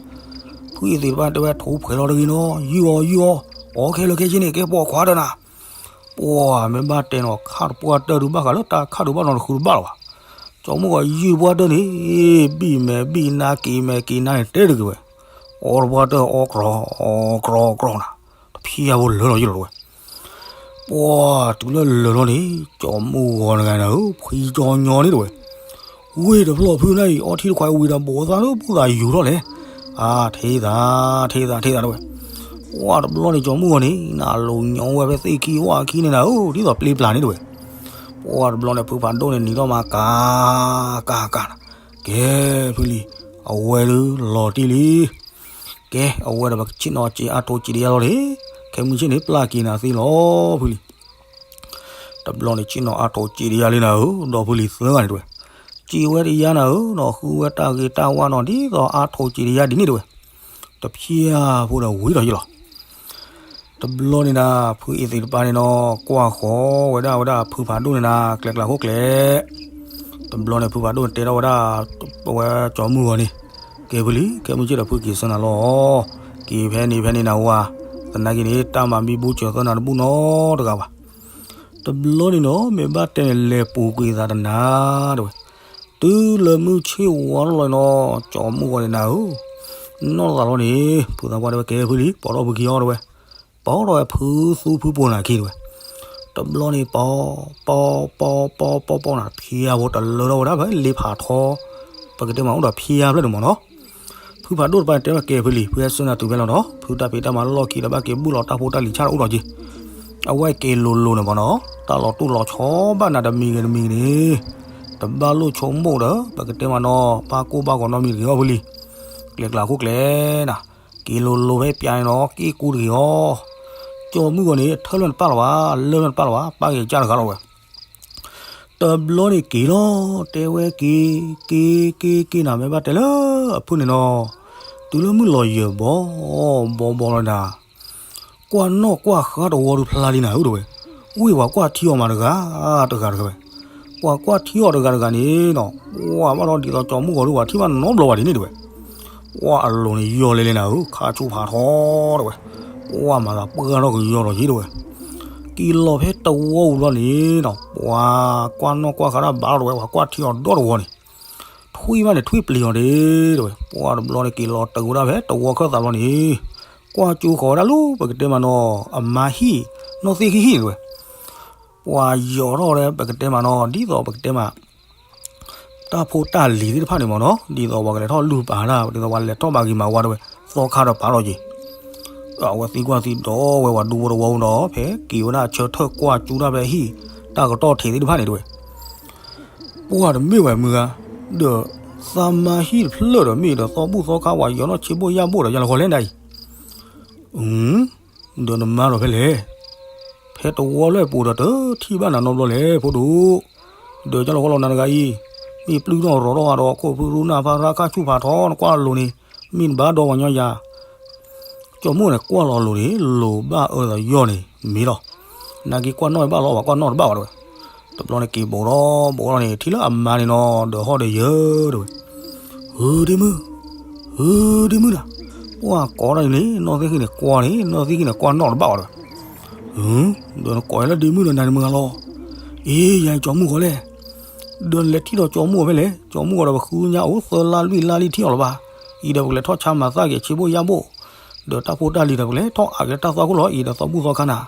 ဖုအ့သ့ၣ်တဖၣ်တဲဝဲ ထိၣ်ဖှဲးလီၤတဂ့ၤနီၤ, ယုၢ်အီၤ ယုၢ်အီၤ, အီခဲလၢာ်ခဲဆ့န့ၣ် ကဲပိာ်ခွါဒီးနၤ. ပှၤမ့ၢ်ဘၣ်တဲနီၤ ခၣ်တပှၢ်တၢၢ်ဒုးဘၣ်ဃးလၢတၢ်ခၣ်ဒုးဘၣ်နီတဃုတဘၣ်လီၤဘၣ်. ကၠီၤမုၢ်ဂီၤယုၢ်ပှၢ်တၢၢ်န့ၣ်, ဘံၣ်မဲာ်ဘံၣ်နါက့ၤမဲာ်က့ၤနါန့ၣ် တဲတဂ့ၤဝဲ. အီတပှၢ်တၢၢ်အီကြီ, အီကြီကြီနၤ, တဖျါဖိလၢာ်လီၤယလီၤတဲဝဲ. ပှၤတုၤလၢလၢာ်လီၤန့ၣ် ကၠီၤမုၢ်ဂီၤတဂၤန့ၣ်ဧၢ, ဖှံကၠီညီန့ၣ်တဲဝဲ. ဝ့ၢ်တဖျီၣ်ဖုန့ၣ်အံၤ အီထံတခွးအံၤဝံၤဒီး ဘိးသးလၢဘူၣ်သးယူၤထီၣ်လဲၣ်. အါ, ထံၣ်သး, ထံၣ်သး, ထံၣ်သးတဲဝဲ. ပှၤတဘျီန့ၣ် ကၠီၤမုၢ်ဂီၤန့ၣ် နလိၤညီဝဲဖဲသ့ၣ်ခံဝၣ်ခံန့ၣ်နၤဧၢ, ဒ်သိးပျ့ၤပျၢ်န့ၣ်တဲဝဲ. ပှၤတဘျီန့ၣ် ဖုဖးဒိၣ်န့ၣ်နံၤထီၣ်မးကၤ, ကၤ, ကၤနၤ. ကဲ, ဖုလံ, အဝဲဒုးလီၤတံၢ်လံ. ကဲ, အဝဲဒီးပကဆ့ၣ်နီၤစ့အါထိးစ့တယါလီၤန့ၣ်, ခဲမုၢ်ဆ့ၣ်န့ၣ် ပျၢ်က့ၤနၤသ့လီၤ ဖုလံ. တဘျီန့ၣ် ဆ့ၣ်နီၤအါထိးစ့တယါလံနၤဧၢ, ဒီးဖုလံသၢဂၤန့ၣ်တဲဝဲ. စ့ဝဲတယါနၤဧၢ, ဒီးဃုဝဲတၢ်ဂ့ၤတၢ်ဝါနီၤ ဒ်သိးအါထိးစ့တယါဒ်န့ၣ်တဲဝဲ. တဖျါဖိဒီးဝံၤဒီးယလီၤ. တဘျီန့ၣ်နၤ ဖုအ့သ့ၣ်တဖၣ်န့ၣ်နီၤ ကွၢ်ဃီၤဝဲဒၣ်ဝဲဒၣ်ဖုဖးဒိၣ်န့ၣ်နၤ ကျဲကျါခိၣ်ကျဲ. တဘျီန့ၣ် ဖုဖးဒိၣ်န့ၣ်တဲထီၣ်ဝဲဒၣ် ဝဲကၠီၤမုၢ်ဂီၤန့ၣ်, ကဲဖုလံ, ခဲမုၢ်ဆ့ၣ်ဒီးဖုက့ၤဆၢနၤလီၤ. က့ၤဖဲန့ၣ်ဖဲန့ၣ်နၤဝဲ, သနာ်က့န့ၣ် တၢ်မၤမံဘူစၢၤသၢနၤတဘူၣ်နီတဂၤဘၣ်. တဘျီန့ၣ်နီၤ မ့ၢ်ဘၣ်တဲန့ၣ် လဲၤပူၤကွံာ်သးတနၤတဲဝဲ. တုၤလၢမုၢ်ဆ့ၣ်ဝါလီၤလီၤနီၤ ကၠီၤမုၢ်ဂီၤန့ၣ်နၤဧၢ, နီၢ်သးလီၤန့ၣ် ဖုသးပှၢ်တဲဝဲ ကဲဖုလံ ပိာ်ထီၣ်ဖုခံအီၤတဲဝဲ. ပိာ်ထီၣ်ဝဲဖုသူဖုပိာ်နၤခံတဲဝဲ. တဘျီန့ၣ် ပိာ်, ပိာ်, ပိာ်, ပိာ်, ပိာ်, ပိာ်နၤ ဖျါဖိတလၢထီၣ်ဝဲဒၣ်ဖဲလ့ဖးထီ, ပကတဲမးအိၣ်ဒီးဖျါဖျၢၣ်န့ၣ်မးနီၤ. ဖုဖးဒိၣ်တဖၣ်န့ၣ်တဲဝဲ ကဲဖုလံ ဖုဟဲဆှၢနၤတုၤဖဲလီၤဒီး ဖုတၢ်ဖံးတၢ်မၤလီၢ်ခံဒီးဘၣ်က့ၤဘူၣ်လီၤတၢ်ဖိတၢ်လံၤဆၣ်တအိၣ်ဒီးက့ၤ, အဝဲက့ၤလိၤလိၤန့ၣ်မးနီၤ တၢ်လီၤတိၢ်လီၤဆီဘၣ်နၤတမံၤဂ့ၤတမံၤဂ့ၤန့ၣ်, တဘၣ်လိၣ်ဆိကမိၣ်ဒီး ပကတဲမးနီၤ ဘၣ်ကိၢ်ဘၣ်ဂီၤနီတမံၤတဂ့ၤအီၤဖုလံ. ကျဲကျါခိၣ်ကျဲနၤ, က့ၤလိၤလိၤဖဲပျါန့ၣ်နီၤ က့ၢ်ကူတဂ့ၤအီၤ. ကၠီၤမုၢ်ဂီၤန့ၣ် ထၢၣ်လၢနပၢ်လီၤဘၣ်, လၢလၢနပၢ်လီၤဘၣ်, ပၢ်ဂ့ၤကၢ်တဂၤလီၤဝဲ. တဘျီန့ၣ်က့ၤလီၤ, တဲဝဲက့ၤ, က့ၤ, က့ၤ, က့ၤနၤ မ့ၢ်ဘၣ်တဲလၢအဖုၣ်န့ၣ်နီၤ, တုၤလၢမုၢ်လီၤယၢၤဘီ, ဘီဘီလီၤနၤ, ကွၢ်နီၣ်ကွၢ်ဃါတဝီဒုးဖျါလံနၤဧၢတဲဝဲ, ဝ့ၢ်ပှၤကွၢ်ထံအီၤမးတဂၤ, တဂၤတဂၤဝဲ, ပှၤကွၢ်ထံအီၤတဂၤတဂၤန့ၣ်နီၤ, ပှၤဘၣ်ဒီးဒ်သိးကၠီၤမုၢ်ဂီၤဒုး ပှၤထံၣ်ဘၣ်နီတဘျီဘၣ်ဒ်န့ၣ်တဲဝဲ. ပှၤအလိၤန့ၣ်ယီၢ်လဲၤလဲၤနၤဧၢ, ခါဆူဖးထီတဲဝဲ, ပှၤမၤသးပှၢ်ထီၣ်ကယီၢ်လီၤယံၤတဲဝဲ. က့ၤလီၤဖဲတဝီဝံၤလီၤန့ၣ်နီၤ, ပှၤကွၢ်နီၣ်ကွၢ်ဃါတၢ်ဘၣ်လီၤတဲဝဲ, ပှၤကွၢ်ထံအီၤဒီတဝီန့ၣ်, ထွံၣ်မးန့ၣ် ထွံၣ်ပျံၤအီၤဒ့တဲဝဲ. ပှၤတဘျီန့ၣ်က့ၤလီၤတုၤဝဲဒၣ်ဖဲတဝီခၢၣ်သးဘျီန့ၣ်, ကွၢ်ကၠိဃီၤဝဲဒၣ်လၢပကတဲမးနီၤ အမါဟံၣ်, နီၢ်သ့ၣ်ခံဟံၣ်န့ၣ်တဲဝဲ. ပှၤယီၤထီၣ်ဝဲဒၣ်ပကတဲမးနီၤ ဒ်သိးပကတဲမး တၢ်ဖိတၢ်လံၤသ့ၣ်တဖၣ်န့ၣ်မးနီၤ, ဒ်သိးပှၤကလဲၤထီၣ်လုၢ်ပာ်တၢ်, ဒ်သိးပှၤလဲၤထီၣ်ဘၣ်ဂ့ၤမးဝါတဲဝဲ, သီခါဒီးပာ်ထီၣ်က့ၤ. အဝဲသံကွၢ်သံဒိးဝဲပှၤဒူဖိတဝီနီၤ, ဖဲက့ၤဝဲဒၣ်ဆၢထၢၣ်ကွၢ်ကၠိတၢ်ဖဲဟံၣ်, တၢ်ကတီၢ်ထံးသ့ၣ်တဖၣ်န့ၣ်တဲဝဲ, ပှၢ်တမ့ၢ်ဝဲမုၢ်ဂၤ, ဒီးသးမါဟံၣ်တဖျၢၣ်ဒီးမ့ၢ်ဒီးသီဘူၣ်သီခါဝဲယီၤနီၢ်ဆံးဘိၣ်ယၢ်ဘိၣ်ဒီးယၤလီၤဃီလဲၣ်နၤအံၤ, ဒီးနမါဒီးဖဲလဲၣ်, ဖဲတဝီလၢပူၤဒီးတထံၣ်ဘၣ်နၤနီတဘျီလဲၣ် ဖိဒိၣ်, ဒီးကၢ်လီၤဃီလီၤနၤတဂၤအံၤ, မ့ၢ်ပျုၢ်ထီၣ်ရီၤထီၣ်ဒီးခိၣ်ဖုရူနၢ်ဖါရါခါဆူၣ်ဖးထီ နကွၢ်လီၤလိၤန့ၣ်, မ့ၢ်နဘၣ်ဒီဝဲညီယၤ ကၠီၤမုၣ်န့ၣ်ကွၢ်လီၤလိၤန့ၣ် လိၤဘၣ်အၢသးယီၢ်န့ၣ် မ့ၢ်လီၤ. နာ်က့ကွၢ်နီၣ်ဘၣ်လီၤ ပှၤကွၢ်နီၣ်တဘၣ်ဘၣ်တဲဝဲ, တဘျီန့ၣ်က့ၤဘူးထီၣ်ဘူးထီၣ်န့ၣ် ထံၣ်လၢအမါန့ၣ်နီၤ ဒီးဟီၣ်ဒီးယၢၤတဲဝဲ, ဧၢ ဒ့မုၣ်, ဧၢ ဒ့မုၣ်နၤ, ပှၢ်ကိးထီၣ်န့ၣ် နီၢ်သ့ၣ်ဃံန့ၣ်ကွၢ်န့ၣ် နီၢ်သ့ၣ်ဃံန့ၣ်ကွၢ်နီၣ်တဘၣ်ဘၣ်တဲဝဲ, ဒီးနကိးလၢဒ့မုၣ်ဒီးနၤန့ၣ်မုၢ်ဂၤလီၤ, အ့ ယၤကၠီၤမုၣ်ဃီလဲၣ်, ဒီးနလဲၤထံၣ်ဒီးကၠီၤမုၣ်အီၤဖဲလဲၣ်, ကၠီၤမုၣ်အီၤဒီးပဃုညါအိၣ်သၢလါလွံၢ်လါလံထံၣ်အီၤလၢၤဘၣ်, အံၤဒီးပကလဲၤထီၣ်ဆါမၤသၣ်က့ၤဆံးဘိၣ်ယၢ်ဘိၣ်, ဒီးတၢ်ဖိတၢ်လံၤဒီးပကလဲၤထီၣ်အးက့ၤတၢ်သွၣ်ခိၣ်လီၤ အံၤဒီးသီဘူၣ်သီခါနၤ,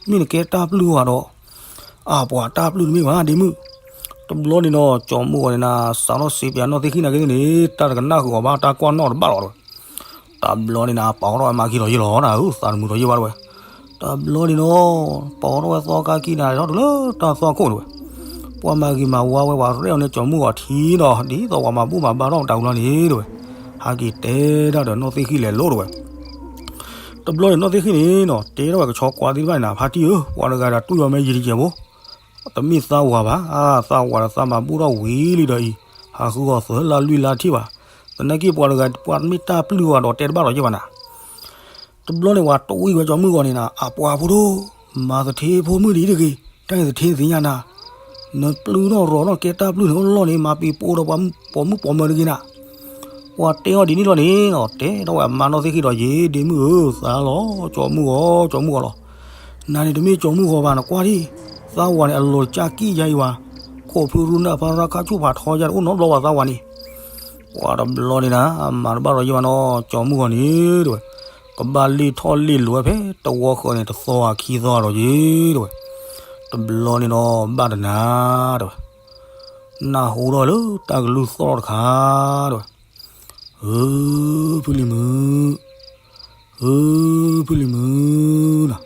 မ့ၢ်နကဲတၢ်ပျုၢ်ဝဲဒီး အပှၤတၢ်ပျုၢ်တမ့ၢ်ဘၣ်ဒ့မုၣ်, တဘျီန့ၣ်ဒီးကၠီၤမုၣ်အီၤန့ၣ်နၤ စးထီၣ်စံးပၠးနီၢ်သ့ၣ်ဃံနာ်က့သ့ၣ်န့ၣ် တၢ်တကနၣ်ဃုာ်အီၤဘၣ် တၢ်ကွၢ်နီၣ်တဘၣ်လီၤတဲဝဲ, တဘျီန့ၣ်နၤ ပာ်ထီၣ်ဝဲမၤကံလီၤယ့ၢ်လီၤနၤဧၢ သးတမုာ်ထီၣ်ယ့ၢ်ဘၣ်တဲဝဲ, တဘျီန့ၣ်ဒီး ပာ်ထီၣ်ဝဲသီခါကံနၤထီၣ်တုၤလၢတၢ်သွၣ်ခိၣ်တဲဝဲ, ပှၤမၤဂ့ၤမၤဝါဝဲပှၤရဲၣ်အီၤန့ၣ်ကၠီၤမုၣ်အီၤထံဒီး ဒ်သိးပှၤမၤဘူၣ်မၤဘါထီၣ်တၢ်ဝံၤလီၤန့ၣ်တဲဝဲ, ဟးက့ၤတဲဒၣ်ဒီးနီၢ်သ့ၣ်ဃံလဲၤလိၤတဲဝဲ တဘျီန့ၣ်နီၢ်သ့ၣ်ဃံန့ၣ်နီၤ တဲထီၣ်ဝဲကဆီကွၢ်သ့ၣ်တဖၣ်န့ၣ်နၤ ဖါတံၢ်ဧၢ ပှၤတဂၤဒီးတူၢ်ယီၤမ့ၢ်ယံာ်တကဲးဖိ, တမ့ၢ်သးဝၤဘၣ်, သးဝၤဒီးသးမၤဘူၣ်ထီၣ်ဝံၤလံဒီးအံၤ, ဟးဃုအီၤသၢလါလွံၢ်လါထံၣ်ဘၣ်, သနာ်က့ပှၤတဂၤ ပှၤတမ့ၢ်တၢ်ပျုၢ်ဝဲဒီးတဲတဘၣ်လီၤယ့ၢ်ဘၣ်နၤ, တဘျီန့ၣ်ပှၤတဝံၤဝဲကၠီၤမုၣ်ဂီၤန့ၣ်နၤ အပှၤဖိဒိၣ်, မၤသထ့ဖိမုၣ်ဒ်တဂ့ၤ, တၢ်န့ၣ်သထ့သ့ၣ်ညါနၤ, နပျုၢ်ထီၣ်ရီၤထီၣ်ကဲတၢ်ပျုၢ်န့ၣ်အိၣ်လီၢ်န့ၣ် မၤပံၤပိာ်ဒီးပိာ်မုၣ်ပိာ်မၢၤတဂ့ၤနၤ ပှၤတဲအီၤဒ်န့ၣ်လီၤန့ၣ်နီၤ တဲထီၣ်ဝဲအမါနီၢ်သ့ၣ်ဃံဒီးယ့ၣ် ဒ့မုၣ်ဧၢ သးလီၤ ကၠီၤမုၣ်ဂီၤ ကၠီၤမုၣ်ဂီၤလီၤ, နၤန့ၣ်တမ့ၢ်ကၠီၤမုၣ်ဂီၤဘၣ် နကွၢ်ဒံး, သးဝၤန့ၣ်အလီၤကၢ်ကံၣ်ယါအံၤဝဲ, ခိၣ်ဖုရူနၢ်ဖါရါခါဆူၣ်ဖးထီယါတအိၣ်နီတဘျီဘၣ်သးဝၤန့ၣ်, ပှၤတဘျီန့ၣ်နၤ မၤတဘၣ်လီၤယ့ၢ်ဘၣ်နီၤ ကၠီၤမုၣ်ဂီၤန့ၣ်တဲဝဲ, ကဘၣ်လ့ၢ်ထီၣ်လ့ၢ်လိၤဝဲဖဲတဝီဃၢၤန့ၣ် တသီအခံသီဒီးယ့ၣ်တဲဝဲ, တဘျီန့ၣ်ဒီးဘၣ်တနၤတဲဝဲ နၢ်ဟူထီၣ်လၢတၢ်ကလုၢ်သီၣ်ထီၣ်တခါတဲဝဲ, ဧၢ ဖုလံၤမုၣ်, ဧၢ ဖုလံၤမုၣ်နၤ,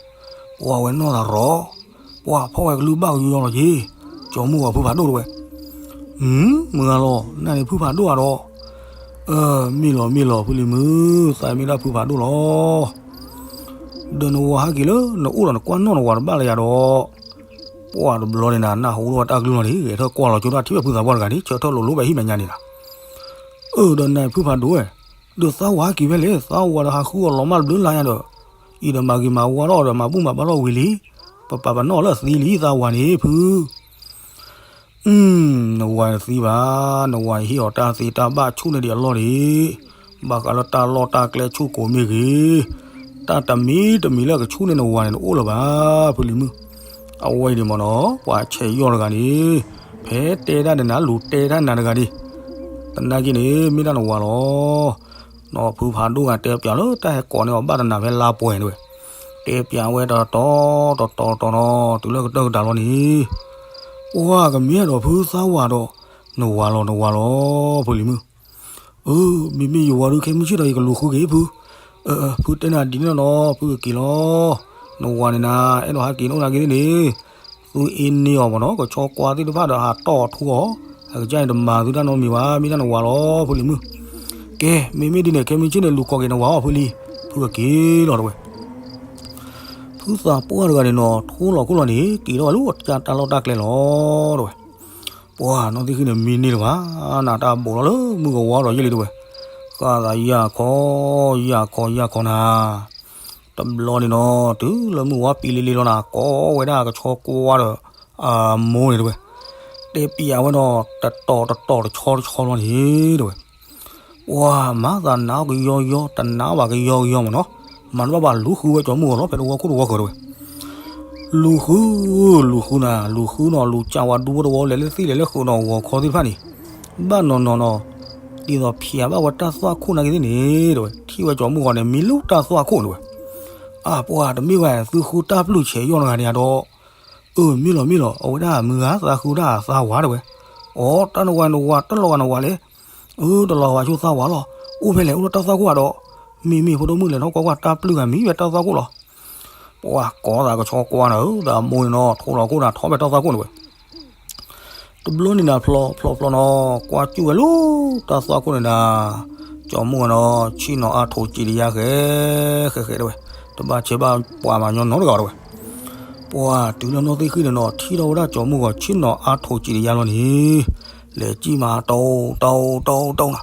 ပှၤဝဲနီၢ်သးရီ, ပှၤဖီၣ်ဝဲကလုၢ်ဘၣ်ကယီလီၤက့ၤ, ကၠီၤမုၣ်ဂီၤဖုဖးဒိၣ်တဲဝဲ, မုၢ်ဂၤလီၤ နန့ၣ်ဖုဖးဒိၣ်ဧါဒီး, မ့ၢ်လီၤမ့ၢ်လီၤ ဖုလံၤမုၣ် သးမ့ၢ်ဒၣ်ဖုဖးဒိၣ်လီၤ ဒီးနဝၤဟဲက့ၤလၢနအိၣ်ဒီးနကွၢ်နီၣ်နဝၤတဘၣ်လၢယၤဒီး, ပှၤတဘျီန့ၣ်နၤ နၢ်ဟူထီၣ်ဝဲတၢ်ကလုၢ်လီၤန့ၣ် ဂဲၤထၢၣ်ကွၢ်လီၤကၠိဒၣ်ထံၣ်ဝဲဖုသးပှၢ်တဂၤန့ၣ် ဆၢထၢၣ်လိၤလိၤဖဲဟံၣ်မဲာ်ညါန့ၣ်နၤ, အၢ ဒီးနဖုဖးဒိၣ်ဝဲ, ဒီးသးဝၤဟဲက့ၤဖဲလဲၣ် သးဝၤဒီးဟးဃုအီၤလီၤမၢ်တဘျုးလါညါဒီး, အံၤဒီးမၤဂ့ၤမၤဝါထီၣ်ဒီးမၤဘူၣ်မၤဘါထီၣ်ဝံၤလံ, ပပာ်ပနီၣ်လၢအသံလံသးဝၤန့ၣ်ဖု နဝၤတသံဘၣ်, နဝၤဟ့ၣ်အီၤတၢ်သ့တၢ်ဘၣ်ဆူၣ်န့ၢ်ဒံးအလီၢ်န့ၣ်, ဘၣ်ဃးလၢတၢ်လီၢ်တၢ်ကျဲဆူၣ်ကိးမ့ၢ်ဂ့ၤ, တၢ်တမံၤတမံၤလၢအကဆူၣ်န့ၢ်နဝၤန့ၣ် တအိၣ်လၢၤဘၣ် ဖုလံၤမုၣ်, အဝဲအံၤဒံးမ့ၢ်နီၤ ပှၤဆဲးယီၢ်တဂၤန့ၣ်, ဖဲတဲဒၣ်ဒီးနၤလူၤတဲတၢ်နၤတဂၤဒံး, သနာ်က့န့ၣ် မ့ၢ်ဒၣ်နဝၤလီၤ နီၤဖုဖးဒိၣ်ဂၤတဲပၠးလၢတၢ်ဟဲကိးန့ၢ်အီၤဘၣ်တနၤဖဲလါပှဲၤန့ၣ်ဝဲ, တဲပၠးဝဲတတီၤတတီၤတတီၤနီၤ တုၤလၢကတၢၢ်ကတၢၢ်လီၤန့ၣ်, ပှၤကမ့ၢ်ဒီးဖုသးဝၤဒီး, နဝၤလီၤနဝၤလီၤ ဖုလံၤမုၣ်, အၢ မ့မ့ၢ်ယဝၤဒုးခဲမုၢ်ဆ့ၣ်ဒီးယကလူၤဃုက့ၤဖု, ဖုတဲနၤဒ်န့ၣ်လီၤနီၤ ဖုကက့ၤလီၤ, နဝၤန့ၣ်နၤ အဲၣ်ဒိးဟးက့ၤနအိၣ်နာ်က့သ့ၣ်န့ၣ် သုအ့န့ၢ်အီၤမ့ၢ်နီၤ ကဆီကွၢ်သ့ၣ်တဖၣ်ဒီးဟးတီၢ်အီၤထူအီၤ, အကစၢ်န့ၣ်တမၤသုတၢ်နီတမံၤဘၣ် မ့ၢ်ဒၣ်နဝၤလီၤ ဖုလံၤမုၣ်, ကဲ မ့မ့ၢ်ဒ်န့ၣ် ခဲမုၢ်ဆ့ၣ်န့ၣ် လူၤကိးက့ၤနဝၤအီၤဖုလံ, ဖုကက့ၤလီၤတဲဝဲ, ဖုသးပှၢ်တဂၤန့ၣ်နီၤ ထူလီၤခိၣ်လီၤန့ၣ် က့ၤထီၣ်ဝဲလၢတၢ်လီၢ်တၢ်ကျဲလီၤတဲဝဲ, ပှၤနီၢ်သ့ၣ်ဃံန့ၣ် မံန့ၢ်တဘၣ်, နတၢ်ဘူးလီၤလၢမုၢ်ကဝါဒီးယဲၢ်လံတဲဝဲ, ဃၣ်သးယၢ်ခီ, ယၢ်ခီ ယၢ်ခီနၤ တဘျီန့ၣ်နီၤ တုၤလၢမုၢ်ဝါပံၤလံလံလီၤနၤ ကိးဝဲဒၣ်ကဆီကွၢ်ဒီး အမိၢ်န့ၣ်တဲဝဲ, တဲပျးဝဲဒီး တတီၤတတီၤတဆီတဆီလီၤန့ၣ်တဲဝဲ, ပှၤမၤသးနးအီၣ်ကယီကယီ တနးအီၣ်ဘၣ်ကယီကယီမ့ၢ်နီၤ, မၤတဘၣ်ဘၣ်လူၤဃုဝဲကၠီမုၢ်ဂီၤလီၤ ဖဲတဝီခိၣ်တဝီဃၢၤတဲဝဲ လူၤဃု, လူၤဃုနၤ လူၤဃုနီၤ လူၤကးဝဲဒူဝဲတဝီ လဲၤလၢသ့ၣ်လဲၤလၢဃုာ်နီၤ ဂီၤခီသ့ၣ်တဖၣ်န့ၣ်, ဘၣ်နီၤနီၤနီၤ, ဒ်သိးဖျးဘၣ်ဝဲတၢ်သွၣ်ခိၣ်နာ်က့သ့ၣ်န့ၣ်တဲဝဲ ထံၣ်ဝဲကၠီမုၢ်ဂီၤန့ၣ် မံလူၤတၢ်သွၣ်ခိၣ်တဲဝဲ, အပှၤတမ့ၢ်ဝဲ သုဃုတၢ်ပျုၢ်ဆဲးယီၢ်တဂၤန့ၣ်ဒီး, အၢ မ့ၢ်လီၤမ့ၢ်လီၤ အဝဲဒၣ်မုၢ်ဂၤသးဃုတၢ်သးဝၤတဲဝဲ, အိ တၢ်နဝၤနဝၤ တၢ်လီၤဂာ်နဝၤလဲၣ်, အၢ တလီၤဂာ်ဘၣ်ဆိသးဝၤလီၤ, အိၣ်ဖဲလဲၣ် အိၣ်လၢတၢ်သွၣ်ခိၣ်ဧါဒီး, မ့မ့ၢ်ဖိဒိၣ်မုၣ်လဲၤထီၣ်ကွၢ်ကွၢ်တၢ်ပျုၢ်ဂၤမံဝဲတၢ်သွၣ်ခိၣ်လီၤ. ပှၤကိးသးကဆီကွၢ်နၤဧၢ, ဒီးအမိၢ်န့ၣ်နီၤ ထိလီၤခိၣ်နၤ ထီၣ်ဖဲတၢ်သွၣ်ခိၣ်န့ၣ်ဝဲ. တဘျီန့ၣ်နၤ ဖျီဖျီဖျီနီၤ ကွၢ်ကၠူၣ်ဝဲလၢတၢ်သွၣ်ခိၣ်န့ၣ်နၤ, ကၠီမုၢ်ဂီၤနီၤ ဆ့ၣ်နီၤအါထိးစံးတယါဃဲ ဃဲဃဲတဲဝဲ, တဘၣ်ဆဲးဘၣ်ပှၤမၤညီနီတဂၤတဲဝဲ. ပှၤတုၤလၢနီၢ်သ့ၣ်ဃံန့ၣ်နီၤ ထံၣ်ထီၣ်ဝဲဒၣ်ကၠီမုၢ်ဂီၤ ဆ့ၣ်နီၤအါထိးစံးတယါလီၤန့ၣ်, လဲၤစံၣ်မး တီတီတီတီနၤ,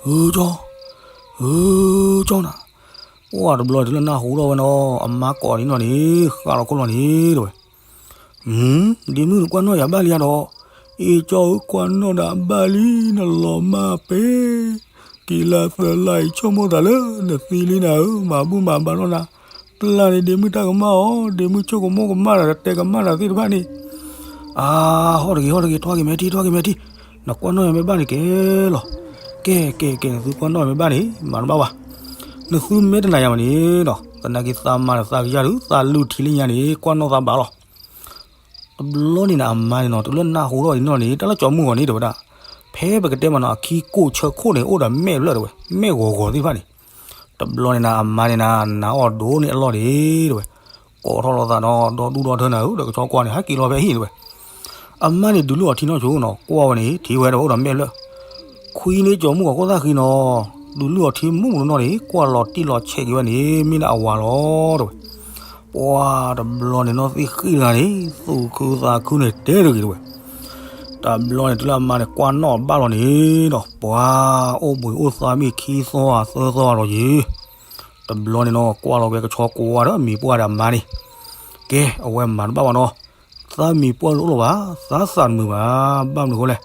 ဧၢကၠီ, ဧၢကၠီနၤ. ပှၤတဘျီတုၤလၢနၢ်ဟူထီၣ်ဝဲနီၤ အမါကိးဒ်နီၢ်န့ၣ် ဃၣ်လီၤခိၣ်လီၤန့ၣ်တဲဝဲ. ဒ့မုၣ်နကွၢ်နီၣ်ယၤဘၣ်လံဧါဒီး, အ့ၣ်ကၠီဧၢ ကွၢ်နီၣ်ဒၣ်ဘၣ်လံ နလီၤမၢ်ပဲ, က့ၤလၢသၢလါအံၤ ဆိကမိၣ်သးလၢနသံလံနၤဧၢ, မၤဘူၣ်မၤဘါထီၣ်နၤ, ပျၢ်န့ၣ်ဒ့မုၣ်တၢ်ကမၣ်အီၤ, ဒ့မုၣ်ဆိကမိၣ်ကမၣ်ဒီး တတဲကမၣ်နၤသ့ၣ်တဖၣ်န့ၣ်, အါ, ဟီၣ်တဂ့ၤ ဟီၣ်တဂ့ၤ ထွါက့ၤမဲာ်ထံ ထွါက့ၤမဲာ်ထံ, နကွၢ်နီၣ်ယၤမ့ၢ်ဘၣ်န့ၣ်ကဲလီၤ. ကဲ ကဲ ကဲ နသုကွၢ်နီၣ်ယၤမ့ၢ်ဘၣ်န့ၣ် မၤတဘၣ်ဘၣ်, နသုမ့ၢ်တနာ်ယၤဘၣ်န့ၣ်ဒီး သနာ်က့သးမါဒီးသးကယၢ်ဒုး သးလူၢ်ထံလၢညါန့ၣ် ကွၢ်နီၣ်သးဘၣ်လီၤ. တဘျီန့ၣ်နၤ အမါန့ၣ်နီၤ တုၤလၢနၢ်ဟူထီၣ်ဒ်နီၢ်န့ၣ် တၢ်လၢကၠီမုၢ်ဂီၤန့ၣ်တဲဝဲဒၣ်, ဖဲပကတဲမးနီၤ အခံကိးဆၢခိၣ်န့ၣ် အိၣ်ဒီးမဲာ်ဖျၢၣ်တဲဝဲ, မဲာ်ဂီၤဂီၤသ့ၣ်တဖၣ်န့ၣ်, တဘျီန့ၣ်နၤ အမါန့ၣ်နၤ နၤအီၣ်ဒိၣ်န့ၢ်အလီၢ်ဒ့တဲဝဲ, ကိးထီၣ်လိာ်သးနီၤ ဒီဒူၣ်ဒီထၢနၤဧၢ ဒီးကဆီကွၢ်န့ၣ် ဟဲက့ၤလီၤဖဲအဟံၣ်တဲဝဲ. အမါန့ၣ်ဒုးလုၢ်အီၤထံနီၢ်ဆိနီၤ ကွၢ်ဝဲန့ၣ် ထံၣ်ဝဲဒီးအိၣ်ဒီးမဲာ်ဖျၢၣ်, ခွံန့ၢ်ကၠီမုၢ်ဂီၤခိၣ်သၣ်ဃံနီၤ, ဒုးလုၢ်အီၤထံမုၢ်မုၢ်နီၢ်န့ၣ် ကွၢ်လီၤတံၢ်လီၤဆဲးက့ၤဝဲန့ၣ် မ့ၢ်ဒၣ်အဝၤလီၤတဲဝဲ. ပှၤတဘျီန့ၣ်နီၢ်သ့ၣ်ဃံတဂၤန့ၣ် သူၣ်ခုသးခုန့ၣ်တဲတဂ့ၤတဲဝဲ. တဘျီန့ၣ်တုၤလၢအမါန့ၣ် ကွၢ်နီၣ်ဘၣ်လီၤန့ၣ်ဒီး ပှၤအိၣ်ဘှံးအိၣ်သါမ့ၢ်ခံသီဧါသၢသီဧါလီၤယံၤ, တဘျီန့ၣ်နီၤ ကွၢ်လီၤဝဲကဆီကွၢ်ဒီးအမံၤပှၢ်ဒီးအမါန့ၣ်, ကဲ အဝဲမၤတဘၣ်ဘၣ်နီၤ, သးမံၤပှၢ်တအိၣ်လၢၤဘၣ်, သးသးတမုာ်ဘၣ်, ဘၣ်မနုၤအဃိလဲၣ်,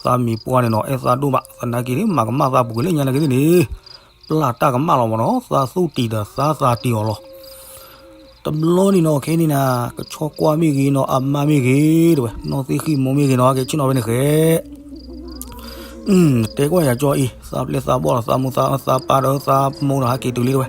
သးမံၤပှၢ်န့ၣ်နီၤ အဲၣ်သးဒိၣ်မး, သနာ်က့န့ၣ် မၤကမၣ်သးပူၤကွံာ်လၢညါနာ်က့သ့ၣ်န့ၣ်, ပျၢ်တၢ်ကမၣ်လီၤမ့ၢ်နီၤ, သးသူၣ်တံၢ်ဒီးသးသးတံၢ်အီၤလီၤ. တဘျီန့ၣ်နီၤ ခဲန့ၣ်နၤ ကဆီကွၢ်မ့ၢ်ဂ့ၤနီၤ အမါမ့ၢ်ဂ့ၤ တဲဝဲ နီၢ်သ့ၣ်ဃံမိၢ်မ့ၢ်ဂ့ၤနီၤ ကဲဆ့ၣ်နီၤဖဲန့ၣ်ဃဲ တဲကွၢ်ယၤကၠီအံၤ သးပျဲၢ်သးဘီၣ်ဒီးသးမူသးသးပၢ်ဒီးသးမိၢ်ဒီးဟဲက့ၤတုၤလံတဲဝဲ,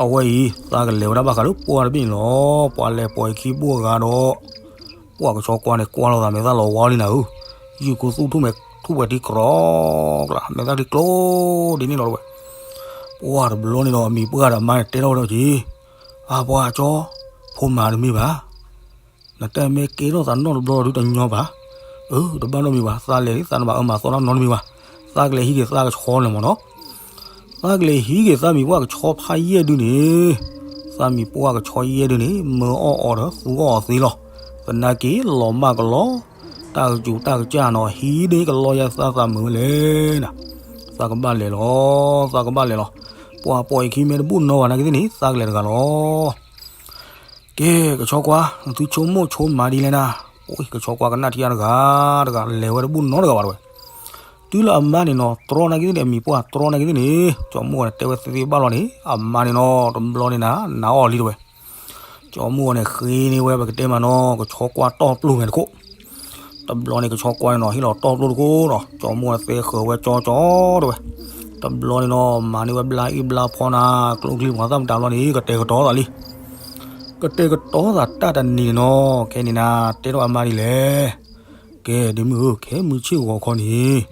အဝဲအံၤ သးကလဲၤဝဲဒၣ်ဘၣ်ဃးလၢပှၢ်တဘ့ၣ်န့ၣ်လီၤ. ပှၤလဲၤပိာ်အခံဘိၣ်အဂၤဒီး ပှၢ်ကဆီကွၢ်န့ၣ်ကွၢ်လိာ်သးမဲာ်သၣ်လီၤဝါလံနၤဧၢ, ယုၢ်ကိသူၣ်ထူၣ်မဲာ်ထူၣ်ဝဲထံကြီၤကျါ မဲာ်သၣ်ထံကျိဒ်န့ၣ်လီၤတဲဝဲ. ပှၢ်တဘျီန့ၣ်ဒီး အမံၤပှၢ်ဒီးအမါန့ၣ်တဲထီၣ်ဝဲဒၣ်က့ၤ, အပှၤကၠီ, ဖိမၤတမ့ၢ်ဘၣ် နတၢ်မ့ၢ်ကဲထီၣ်သးနီတဘျီဒီးတညီဘၣ်. အၢ တဘၣ်နီတမံၤဘၣ်, သးလဲၤလံ သးနဘၣ်အၢမၤသီတၢ်နီတမံၤဘၣ်. သးကလဲၤဟံးက့ၤသးကဆီန့ၣ်မ့ၢ်နီၤ. သးကလဲၤဟံးက့ၤသးမံၤပှၢ်ကဆီဖးယဲၢ်ဒုန့ၣ်, သးမံၤပှၢ်ကဆီယဲၢ်ဒုန့ၣ် မၢအီၣ်အီၤဒီးသူအီၣ်အီၤသ့လီၤ. သနာ်က့ လီၤမၢ်ကလီ, တၢ်ကစူၤတၢ်ကစၢ်နီၤ ဟံးန့ၢ်ကလီယဲၢ်သးသးမုာ်ဝဲလဲၣ်နၤ. သးကဘၣ်လဲၤလီၤ, သးကဘၣ်လဲၤလီၤ. ပှၤပိာ်အခံမ့ၢ်တဘူၣ်နီၤဘၣ်နာ်က့သ့ၣ်န့ၣ် သးကလဲၤတဂၤလီၤ. ကဲ ကဆီကွၢ်, နသုဆိကမိၣ်ဆိကမးဒ်လဲၣ်နၤ. အိ ကဆီကွၢ်ကနၣ်ထံအါတဂၤ, တဂၤလဲၤဝဲတဘူၣ်နီတဂၤဘၣ်တဲဝဲ. တုၤလၢအမါန့ၣ်နီၤ တြီနာ်က့သ့ၣ်န့ၣ် အမံၤပှၢ်တြီနာ်က့သ့ၣ်န့ၣ် ကၠီမုၢ်ဂီၤန့ၣ် တဲဝဲသ့သ့ဘၣ်လီၤန့ၣ် အမါန့ၣ်နီၤ တဘျီန့ၣ်နၤ နၤအီၣ်လံတဲဝဲ. ကၠီမုၢ်ဂီၤန့ၣ် ဃ့န့ၢ်ဝဲပကတဲမးနီၤ ကဆီကွၢ်တီၢ်ပျိၢ်မဲာ်တခိၣ်. တဘျီန့ၣ် ကဆီကွၢ်န့ၣ်နီၤ ဟ့ၣ်လီၤတီၢ်ပျိၢ်တခိၣ်ဒီး ကၠီမုၢ်ဂီၤသဲဃၢၤဝဲကၠီကၠီတဲဝဲ. တဘျီန့ၣ်နီၤ မၤန့ၢ်ဝဲဘျါအံၣ်ဘျါဖီနၤ ကျိချံမျိာ်သၣ်မတၤဘျီန့ၣ် ကတဲာ်ကတီၤသးလံ. ကတဲာ်ကတီၤသးတၢ်တနံၤန့ၣ်နီၤ ခဲန့ၣ်နၤ တဲထီၣ်အမါဒ်လဲၣ်. ကဲ ဒ့မုၣ်ဧၢ ခဲမုၢ်ဆ့ၣ်ဂီၤခီန့ၣ်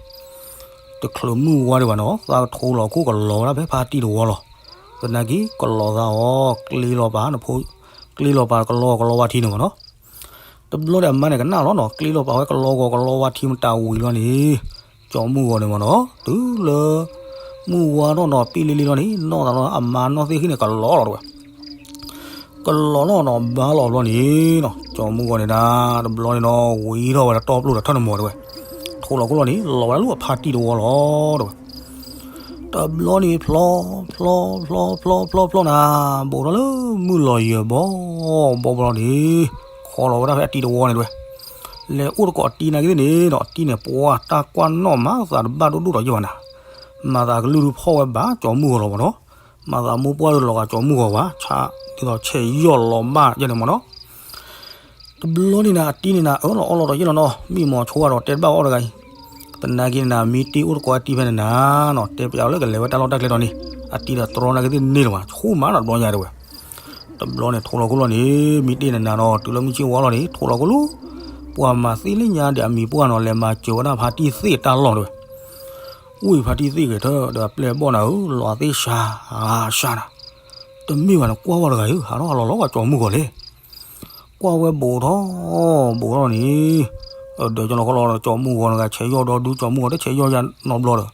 တချုးမုၢ်ဝါဒံးဘၣ်နီၤ သးကထိလီၤခိၣ်ကလီၤဝဲဒၣ်ဖဲဖါတံၢ်တဝီလီၤ. သနာ်က့ ကလီၤသးအီၤ ကျ့လီၤပာ်နဖိ, ကျ့လီၤပာ်ကလီကလီဝါထံန့ၣ်မ့ၢ်နီၤ. တဘျီဒီးအမါန့ၣ်ကနၣ်လီၤနီၤ ကျ့လီၤပာ်ဝဲကလီဂီၤကလီဝါထံမတၤဝံၤလီၤန့ၣ် ကၠီမုၢ်ဂီၤန့ၣ်မ့ၢ်နီၤ တုၤလၢ မုၢ်ဝါထီၣ်နီၤ ပံၣ်လံလံလီၤန့ၣ် နီၢ်သးလီၤ အမါနီၢ်သ့ၣ်ဃံန့ၣ် ကလီလီၤတဲဝဲ. ကလီလီၤနီၤ ဘါလီၤဘျီန့ၣ်နီၤ ကၠီမုၢ်ဂီၤန့ၣ်ဒၣ် တဘျီန့ၣ်နီၤ ဝံၤထီၣ်ဝဲဒၣ်တီၢ်ပျိၢ်ဒီးထၢၣ်နမီၤတဲဝဲ. ထိလီၤခိၣ်လီၤန့ၣ် လီၤဝဲဒၣ်လၢအဖါတံၢ်တဝီလီၤတဲဝဲ. တဘျီန့ၣ်ဖျီ ဖျီ ဖျီ ဖျီ ဖျီ ဖျီနၤ ဘူးထီၣ်လၢမုၢ်လီၤယၢၤဘီ ဘီဘီလီၤန့ၣ် ခီလီၤဝဲဒၣ်ဖဲအတံၢ်တဝီန့ၣ်တဲဝဲ. လဲၤအိၣ်တကိးအတံၢ်နာ်က့သ့ၣ်န့ၣ်ဒီး အတံၢ်န့ၣ် ပှၤတၢ်ကွၢ်နီၣ်မးသးတဘၣ်ဒိၣ်ဒိၣ်ဒီးယဲၢ်ဘၣ်နၤ. မၤသးကလုၢ်ဒုးဖီၣ်ဝဲဘၣ်ကၠီမုၢ်ဂီၤလီၤမ့ၢ်နီၤ. မၤသးမိၢ်ပှၢ်ဒုးလီၤဂာ်ကၠီမုၢ်ဂီၤဘၣ် ဆးဒ်သိးဆဲးယီၢ်လီၤဘၣ်ယဲၢ်န့ၣ်မ့ၢ်နီၤ. တဘျီန့ၣ်နၤ အတံၢ်န့ၣ်နၤ အၢၣ်လီၤအီလီၤဒီးယဲၢ်လီၤနီၤ မံမီၤဆိဝဲဒီးတဲတဘၣ်အီၤတဂၤအံၤ. သနာ်က့န့ၣ်နၤ မ့ၢ်တ့ၢ်အိၣ်တကိးအတံၢ်ဖဲန့ၣ်နၤနီၤ တဲပျးအီၤလၢကလဲၤဝဲတၢ်လီၢ်တၢ်ကျဲဒီးန့ၣ် အတံၢ်ဒီးတြီနာ်က့သ့ၣ်န့ၣ်လီၤဘၣ် ဆိမးနီၤတဘျီညါတဲဝဲ. တဘျီန့ၣ်ထိလီၤခိၣ်လီၤန့ၣ် မ့ၢ်တ့ၢ်နၤနၤနီၤ တုၤလၢမုၢ်ဆ့ၣ်ဝါလီၤန့ၣ် ထိလီၤခိၣ်လီၤ. ပှၤမၤသ့လၢညါဒီးအမံၤပှၢ်နီၤ လဲၤမၤစၢၤဝဲဒၣ်ဖါတံၢ်သ့ၣ်တၢ်လီၢ်တဲဝဲ. ဝံၢ်ဖါတံၢ်သ့ၣ်ဂဲၤထၢၣ်ဒီးအပျဲၢ်အဘီၣ်နၤဧၢ လီၤအသ့ၣ်စှၤ စှၤနၤ. တမ့ၢ်ဘၣ်န့ၣ် ကွၢ်ဝဲတဂၤဧၢ, ဟးထီၣ်ဟးလီၤလီၤ ပှၤကၠီမုၢ်ဂီၤလဲၣ်. ကွၢ်ဝဲဘူးထီၣ်ဘူးထီၣ်န့ၣ်, ဒီးကၠီလီၤခီလီၤ ကၠီမုၢ်ဂီၤတဂၤ ဆဲးယီၢ်ဒီဒူ ကၠီမုၢ်ဂီၤတဆဲးယီၢ်ယါနီတဘျီဒီး,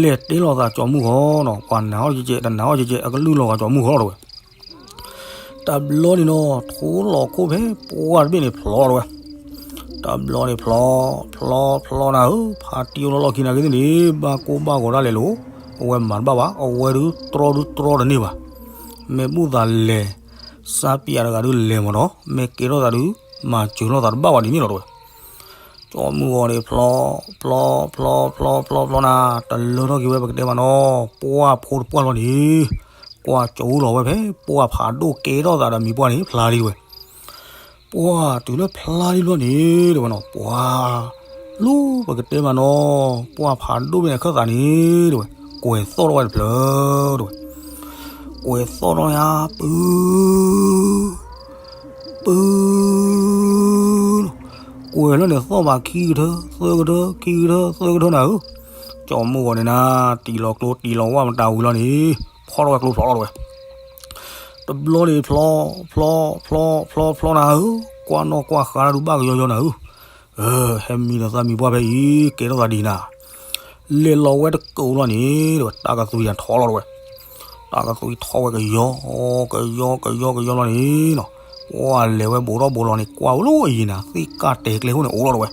လဲၤတဲလိာ်သးကၠီမုၢ်ဂီၤနီၤ, ပှၤနာ်အီၣ်ကဲကဲ တနာ်အီၣ်ကဲကဲ အကလုၢ်လီၤဂာ်ကၠီမုၢ်ဂီၤလီၤတဝဲ. တဘျီန့ၣ်နီၤ ထိလီၤခိၣ်ဖဲပှၢ်တဘ့ၣ်န့ၣ်ဖျီတဝဲ. တဘျီန့ၣ်ဖျီ, ဖျီဖျီနၤဧၢ, ဖါတံၢ်အိၣ်လီၢ်လီၢ်ခံနာ်က့သ့ၣ်န့ၣ် ဘၣ်ကိၢ်ဘၣ်ဂီၤဒၣ်လဲာ်လီၤ. အဝဲမၤတဘၣ်ဘၣ်, အဝဲဒုးတြီဒုးတြီတန့ၢ်ဘၣ်. မ့ၢ်ဘူၣ်သးလဲၤ, စၢ်ပၠးတဂၤဒုးလဲၤမးဒီး မ့ၢ်ကဲထီၣ်သးဒုး မၤစၢၤလိာ်သးတဘၣ်ဘၣ်ဒ်န့ၣ်လီၤတဝဲ. ကၠီမုၢ်ဂီၤန့ၣ်ဖျီ, ဖျီ, ဖျီဖျီဖျီဖျီနၤ, တလၢထီၣ်က့ၤဝဲပကတဲမးနီၤ, ပှၢ်ဖိတပှၢ်လီၤန့ၣ်, ကွၢ်ကၠိလီၤဝဲဖဲ ပှၢ်ဖးဒိၣ်ကဲထီၣ်သးဒီးမံၤပှၢ်န့ၣ် ဖျါလံတဝဲ. ပှၢ်တုၤလၢဖျါလံဘျီန့ၣ် တဝဲနီၤ, ပှၢ်, လၢပကတဲမးနီၤ, ပှၢ်ဖးဒိၣ်ဘ့ၣ်န့ၣ်ခၢၣ်သးန့ၣ် တဝဲ, ကွဲၤသီၣ်ထီၣ်ဝဲတဖျၢၣ် တဝဲ. ကွဲၤသီၣ်ထီၣ်ယါ ပုၢ် ပုၢ်, ကွဲၤလၢန့ၣ်သီၣ်ဘၣ်ခံကထၢ သၢကထၢ ခံကထၢ သၢကထၢနၤဧၢ. ကၠီမုၢ်ဂီၤန့ၣ်နၤ, တံၢ်လီၤကျိ တံၢ်လီၤဝၣ်မတၤဝံၤလီၤန့ၣ်, ဖီထီၣ်ဝဲကျိဖျိးလီၤတဝဲ. တဘျီန့ၣ်ဖျီ, ဖျီ, ဖျီ, ဖျီ, ဖျီနၤဧၢ, ကွၢ်နီၣ်ကွၢ်ဃါဒုးဘၣ်ကယီယီနၤဧၢ. ဟဲမံဒီးသးမံၤပှၢ်ဖဲအံၤ ကဲထီၣ်သးဒ်နၤ လဲၤလီၤဝဲတကိးလီၤန့ၣ် တဝဲ တၢ်ကသွံထီလီၤတဝဲ. တၢ်ကသွံထီဝဲကယီ, ကယီ, ကယီ, ကယီလီၤန့ၣ်နီၤ, ပှၢ်လဲၤဝဲဘူးထီၣ်ဘူးလီၤန့ၣ် ကွၢ်ဝဲလၢအယံၤနၤ သ့ၣ်ကၢ်တဲာ်ကျဲခိၣ်န့ၣ်အိၣ်လီၤတဝဲ.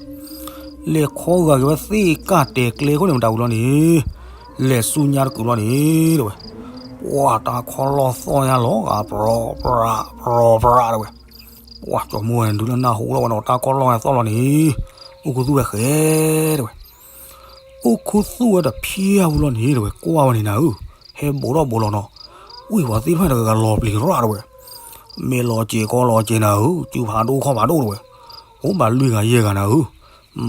လဲၤခီဂာ်က့ၤဝဲသ့ၣ်ကၢ်တဲာ်ကျဲခိၣ်န့ၣ် မတၤဝံၤလီၤန့ၣ်, လဲၤဆူညါတကုးလီၤန့ၣ် တဝဲ. ပှၢ်တၢ်ခီလီၢ်သီၣ်ညါလီၤဂာ် ပြီၤပြး ပြီၤပြးတဝဲ. ပှၢ်ကၠီမုၢ်ဂီၤန့ၣ် ဒုးလၢနၢ်ဟူလီၤဝဲနီၤ တၢ်ခီလီၢ်သီၣ်လီၤန့ၣ်, အိၣ်ခူသူၣ်ဝဲဃဲတဝဲ. အိၣ်ခူသူၣ်ဝဲတဖျၢၣ်ဝံၤလီၤန့ၣ် တဝဲ ကွၢ်ဝဲန့ၣ်နၤဧၢ, ဟဲဘူးထီၣ်ဘူးလီၤနီၤ, ဝံၢ်ပှၤသ့ၣ်တဖၣ်န့ၣ် ကလီၤပျံၤရၣ်တဝဲ. မ့ၢ်လီၤစဲးကီလီၤစဲးနၤဧၢ, စုဖးဒိၣ်ခီၣ်ဖးဒိၣ်တဝဲ. အိၣ်ဘၣ်လွံၢ်ဂၤယဲၢ်ဂၤနၤဧၢ,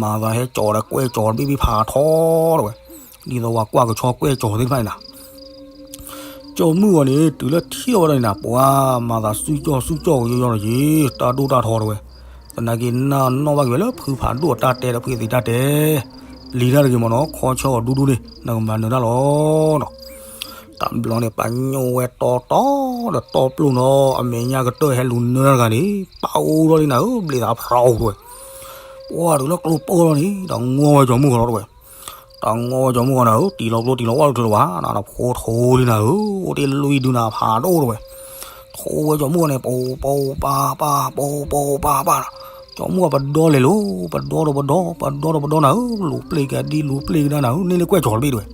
မၤသးဟဲကၠီၤဒီးကွဲၢ်ကၠီၤတဘ့ၣ်ဘ့ၣ်ဖးထီတဝဲ. ဒ်သိးပှၤကွၢ်ကဆီကွဲၢ်ကၠီၤသ့ၣ်တဖၣ်န့ၣ်နၤ ကၠီမုၢ်ဂီၤန့ၣ် တုၤလၢထံၣ်ဝဲဒၣ်န့ၣ်နၤ ပှၤမၤသးစုကၠီၣ်စုကၠီၣ်ကယီယီလီၤက့ၤ တၢ်ဒိၣ်တၢ်ထီတဝဲ. သနာ်က့ နၢ်နီၣ်ဘၣ်က့ၤဝဲလၢဖုဖးဒိၣ်အတၢ်တဲဒီးဖုအသံးတၢ်တဲ, လံၤတၢ်တဂ့ၤမ့ၢ်နီၤ ခီဆၢအီၤဒူဒူန့ၣ် နကမၤနၢၤတၢ်လီၤနီၤ. တဘျီန့ၣ် ပညိၣ်ဝဲတီတီဒီးတီပျိၢ်နီၤ အမဲာ်ညါကတၢၢ်ဟဲလူၤနၢၤတၢ်တဂၤန့ၣ် ပၢ်အိၣ်ထီၣ်လံနၤဧၢ ဘျ့းသးဖျိးတဝဲ. ပှၢ်တုၤလၢကျိပိၢ်လီၤန့ၣ် တၢ်ငီၢ်ဝဲကၠီမုၢ်ဂီၤလီၤတဝဲ. တၢ်ငီၢ်ဝဲကၠီမုၢ်ဂီၤနၤဧၢ တံၢ်လီၤကျိတံၢ်လီၤဝၣ်တချုးလၢၤဘၣ် နဖိထိလံနၤဧၢ အိၣ်တ့ၢ်လွံၢ်ဒုနၤဖးဒိၣ်တဝဲ. ထိဝဲကၠီမုၢ်ဂီၤန့ၣ် ပိပီပၢ်ပၢ် ပိပီပၢ်ပၢ်, ကၠီမုၢ်ဂီၤပဒီလဲၤလိၤ ပဒီဒီးပဒီ ပဒီဒီးပဒီနၤဧၢ လူၤပျ့ၤကဒံလူၤပျ့ၤကဒါနၤဧၢ န့ၢ်လၢကွဲၢ်ကၠီၤတဘ့ၣ်တဝဲ.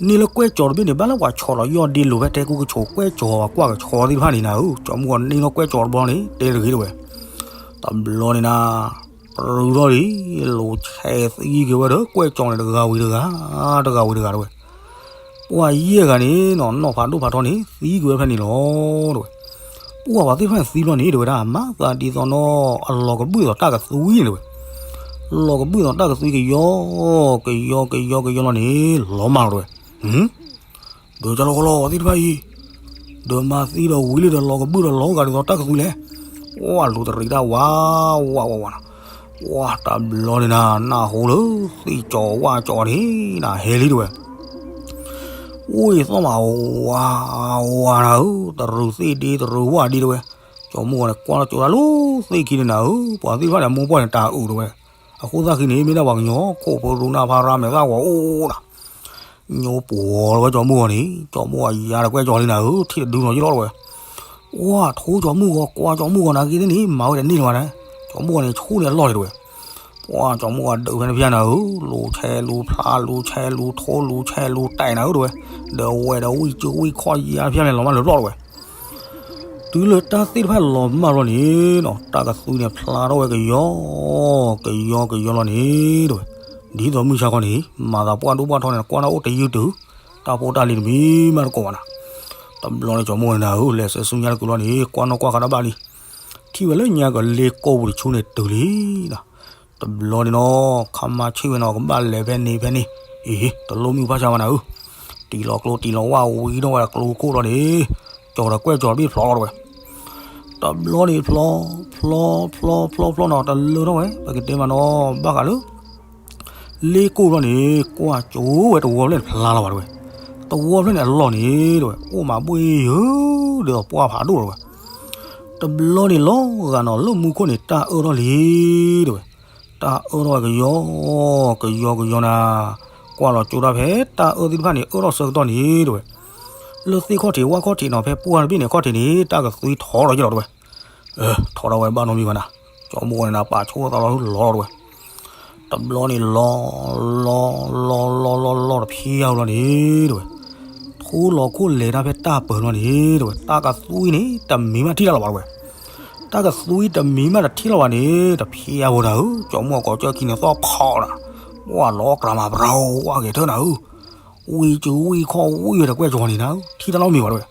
န့ၢ်လၢကွဲၢ်ကၠီၤတဘ့ၣ်န့ၣ် ဘၣ်လၢပှၤဆီၣ်လီၤယီၢ်ဒ့လိၤဖဲတဲကိကဆိးကွဲၢ်ကၠီၤပှၤကွၢ်ကဆီသ့ၣ်တဖၣ်န့ၣ်နၤဧၢ ကၠီမုၢ်ဂီၤန့ၢ်လီၤကွဲၢ်ကၠီၤတဘျီန့ၣ် တဲတဂ့ၤတဝဲ. တဘျီန့ၣ်နၤ ပရူးထီၣ်လံ လူၤဆဲးသံက့ၤဝဲဒီး ကွဲၢ်ကၠီၤန့ၣ်တဂၤဝံၤတဂၤ တဂၤဝံၤတဂၤတဝဲ. ပှၤယဲၢ်ဂၤန့ၣ်နီၤ နီၢ်ဖးဒိၣ်ဖးထီန့ၣ် သံကွံာ်ဝဲဖဲန့ၣ်လီၤတဝဲ. ပှၢ်ပှၤသ့ၣ်တဖၣ်န့ၣ်သံဘျီန့ၣ် တဝဲဒၣ် မၤသးဒ်သိးနီၤ အလီၤကဘုၣ်သိးတၢ်ကသွံန့ၣ်တဝဲ. လီၤကဘုၣ်သိးတၢ်ကသွံကယီ ကယီ ကယီ ကယီလီၤန့ၣ် လီၤမၢ်လီၤတဝဲ. ဒီးကၠီလီၤကီလီၤသ့ၣ်တဖၣ်အံၤ ဒီးမၤသံဒီးဝံၤလံဒီးလီၤကဘုၣ်ဒီးလီၤဂာ်ဒ်သိးတၢ်ကသွံလဲၣ်. ပှၢ်လူၤတရံးတၢ်ဝး ဝး ဝး ဝးနၤ. ပှၢ်တဘျီန့ၣ်နၤ နၢ်ဟူလၢသ့ၣ်ကၠီၤဝၣ်ကၠီၤန့ၣ် နဟဲလံတဝဲ. အိၣ်အံၤသီၣ်မး ဝး ဝးနၤဧၢ တရူးသ့ၣ်ဒ့တရူးဝၣ်ဒ့တဝဲ. ကၠီမုၢ်ဂီၤန့ၣ်ကွၢ်လီၤကၠိတၢ်လူၤသ့ၣ်ခံန့ၣ်နၤဧၢ ပှၤသ့ၣ်တဖၣ်န့ၣ် မိၢ်ပှၢ်န့ၣ်တၢ်အုးတဝဲ. အဃိသတးဃံန့ၣ် မ့ၢ်ဒၣ်ပှၤကညီခိၣ်ဖိရူနၢ်ဖးရၣ်မဲာ်သၣ်ဂီၤအိၣ်နၤ ညိပှီၤလီၤဝဲကၠီမုၢ်ဂီၤန့ၣ် ကၠီမုၢ်ဂီၤယါတကွဲၢ်ကၠီၤလံနၤဧၢ ထံၣ်တဒုနီၤယလီၤတဝဲ. ပှၢ်ထိကၠီမုၢ်ဂီၤ ကွၢ်ကၠီမုၢ်ဂီၤနၤက့သ့ၣ်န့ၣ် မၤဝဲတန့ၢ်လၢၤဘၣ်နၤ. ကၠီမုၢ်ဂီၤန့ၣ် ဆိၣ်န့ၢ်အလီၢ်လံတဝဲ. ပှၢ်ကၠီမုၢ်ဂီၤဒုးဖဲန့ၣ်ဖျါနၤဧၢ လူၤဆဲးလူၤဖျါလူၤဆဲးလူၤထိလူၤဆဲးလူၤတဲာ်နၤဧၢတဝဲ. ဒီးဝဲဒီးဝံၢ်စုဝံၢ်ခီၣ်ယါဖဲန့ၣ်လီၤမၢ်လၢပျီၢ်တဝဲ. တုၤလၢတၢ်သ့ၣ်တဖၣ်လီၤမၢ်လီၤန့ၣ်နီၤ တၢ်ကသွံန့ၣ်ဖျါထီၣ်ဝဲကယီ ကယီကယီလီၤန့ၣ်တဝဲ. ဒ်သိးမုၢ်ဆါခီန့ၣ် မၤသးပှၢ်ဒိၣ်ပှၢ်ထီန့ၣ် ကွၢ်တၢ်အိၣ်တယုၢ်တုၤ တၢ်ဖိတၢ်လံၤတမံၤမးတကိးဘၣ်နၤ. တဘျီန့ၣ်ကၠီမုၢ်ဂီၤန့ၣ်နၤဧၢ လဲၤဆူညါတကုးလီၤန့ၣ် ကွၢ်နီၣ်ကွၢ်ဃာ်တၢ်ဘၣ်လံ. ထံၣ်ဝဲလၢညါကလ့ကိၢ်ပူၤတဆူန့ၣ်တုၤလံနၤ. တဘျီန့ၣ်နီၤ ခါမါဆ့ၣ်ဝဲနီၤ ကဘၣ်လဲၤဖဲန့ၣ်ဖဲန့ၣ် အံၤ တလိၣ်မုၢ်ဘၣ်ဆါမးနၤဧၢ. တံၢ်လီၤကျိတံၢ်လီၤဝၣ်ဝံၤထီၣ်ဝဲကျိခိၣ်လီၤန့ၣ် ကၠီၤဒီးကွဲၢ်ကၠီၤတဘ့ၣ်ဖျိးလီၤတဝဲ. တဘျီန့ၣ်ဖျီ ဖျီ ဖျီ ဖျီ ဖျီနီၤ တလၢထီၣ်ဝဲ ပကတဲမးနီၤ ဘၣ်ဃးလၢ လ့ကိၢ်လီၤန့ၣ် ကွၢ်ကၠိဝဲတဝီဖျၢၣ်တဖျါလီၤဘၣ်တဝဲ. တဝီဖျၢၣ်န့ၣ်အလီၢ်န့ၣ် တဲဝဲ အိၣ်မးဘှ့ၣ်ယၢၤ ဒ်သိးပှၢ်ဖးဒိၣ် တဲဝဲ. တဘျီန့ၣ်လီၤဂာ်နီၤ လၢမူခိၣ်န့ၣ် တၢ်အၢၣ်ထီၣ်လံ တဲဝဲ. တၢ်အၢၣ်ထီၣ်ဝဲကယီ ကယီကယီနၤ, ကွၢ်လီၤကၠိတၢ်ဖဲတၢ်အၢၣ်သ့ၣ်တဖၣ်န့ၣ် အၢၣ်ထီၣ်ဆၢကတီၢ်န့ၣ် တဲဝဲ, လၢသ့ၣ်ခီၣ်ထံးဝၣ်ခီၣ်ထံးနီၤ ဖဲပှၢ်တဘ့ၣ်န့ၣ်ခီၣ်ထံးန့ၣ် တၢ်ကသွံထီထီၣ်ယ့ၢ်လီၤ တဲဝဲ. ထီထီၣ်ဝဲဘၣ်နီတမံၤဘၣ်နၤ, ကၠီမုၢ်ဂီၤန့ၣ်နၤ ပာ်ဆိသးလီၤလီၤ တဲဝဲ. တဘျီန့ၣ်လီၤ လီၤ လီၤ လီၤ လီၤ လီၤ လီၤတဖျဲအါလီၤန့ၣ် တဲဝဲ. ထူလီၤခိၣ်လဲၤတၢ်ဖဲတၢ်ပၢၤလီၤန့ၣ် တဲဝဲ, တၢ်ကသွံန့ၣ် တမံၤမးထံၣ်တၢ်လီၤဘၣ် တဲဝဲ. တၢ်ကသွံတမံၤမးတထံၣ်လီၤဘၣ်န့ၣ် တဖျဲအါဝဲနၤဧၢ, ကၠီမုၢ်ဂီၤကိးကၠၢၢ်ခံန့ၣ် သီၣ်ဖီနၤ, ဝၣ်လီၤကြးမၤပရီဝါဂဲၤထၢၣ်နၤဧၢ, ဝံၣ်စူၤဝံၣ်ခီၣ်ဝံၣ်ဝဲတကွဲၢ်ကၠီန့ၣ်နၤဧၢ, ထံၣ်တၢ်နီတမံၤဘၣ် တဲဝဲ.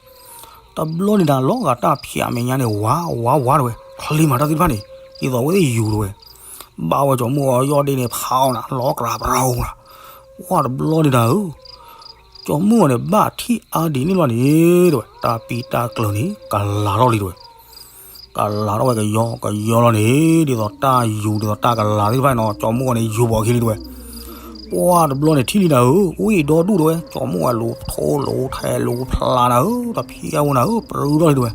တဘျီန့ၣ်နၤ လီၤဂာ်တၢ်ဖျးမဲာ်ညါန့ၣ် ဝါဝါဝါ တဲဝဲ, ချ့မးတၢ်သ့ၣ်တဖၣ်န့ၣ် ဒ်သိးအဝဲသ့ၣ်ယူၤ တဲဝဲ. ဘၣ်ဝဲကၠီမုၢ်ဂီၤယီၢ်ဒ့န့ၣ်ဖးအီၤနၤ လီၤကြးပရီနၤ, ဝၣ်တဘျီန့ၣ်နၤဧၢ, ကၠီမုၢ်ဂီၤန့ၣ် ဘၣ်ထံၣ်အါဒံးန့ၣ်လီၤန့ၣ် တဲဝဲ, တၢ်ပံတၢ်ကျၢၤန့ၣ် ကလၤထီၣ်လံ တဲဝဲ. ကလၤထီၣ်ဝဲကယီကယီလီၤန့ၣ် ဒ်သိးတၢ်ယူၤဒ်သိးတၢ်ကလၤသ့ၣ်တဖၣ်န့ၣ်နီၤ ကၠီမုၢ်ဂီၤန့ၣ် ယူၤဘီၣ်ခံလံ တဲဝဲ. ပှၢ်တဘျီန့ၣ်ထံၣ်လံနၤဧၢ, ဝံၣ်ဒီဒူၣ် တဲဝဲ, ကၠီမုၢ်ဂီၤလူၤထိလူၤထဲးလူၤဖျးနၤဧၢ, တဖျဲအါဝဲနၤဧၢ, ပရူထီၣ်လံ တဲဝဲ.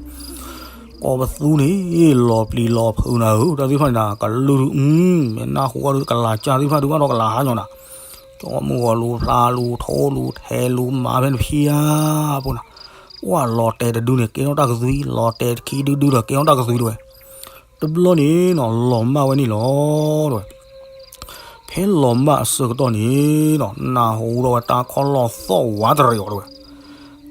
ကိးပသူန့ၣ် လီၤပျံၤလီၤဖုးနၤဧၢ, တၢ်သ့ၣ်တဖၣ်န့ၣ်နၤ ကလုၢ်ဒုး မ့ၢ်နၢ်ဟူအီၤဒုး ကလၤကၢ်သ့ၣ်တဖၣ်ဒုးဘၣ်ဒီးကလၤဟါညီနၤ, ကၠီမုၢ်ဂီၤလူၤဖျးလူၤထိလူၤထဲး လူၤမၤဖဲန့ၣ်တဖျဲအါဖိနၤ, ပှၢ်လီၤတဲာ်တဒုန့ၣ် ကဲထီၣ်တၢ်ကသွံ, လီၤတဲာ်တခံဒုဒုဒီး ကဲထီၣ်တၢ်ကသွံ တဲဝဲ. တဘျီန့ၣ်နီၤ လီၤမၢ်ဝဲန့ၣ်လီၤ တဲဝဲ. ဖဲလီၤမၢ်အဆၢကတီၢ်န့ၣ်နီၤ နၢ်ဟူထီၣ်ဝဲတၢ်ခီၣ်လီၢ်သီၣ်ဝးတရံးအီၤ တဲဝဲ.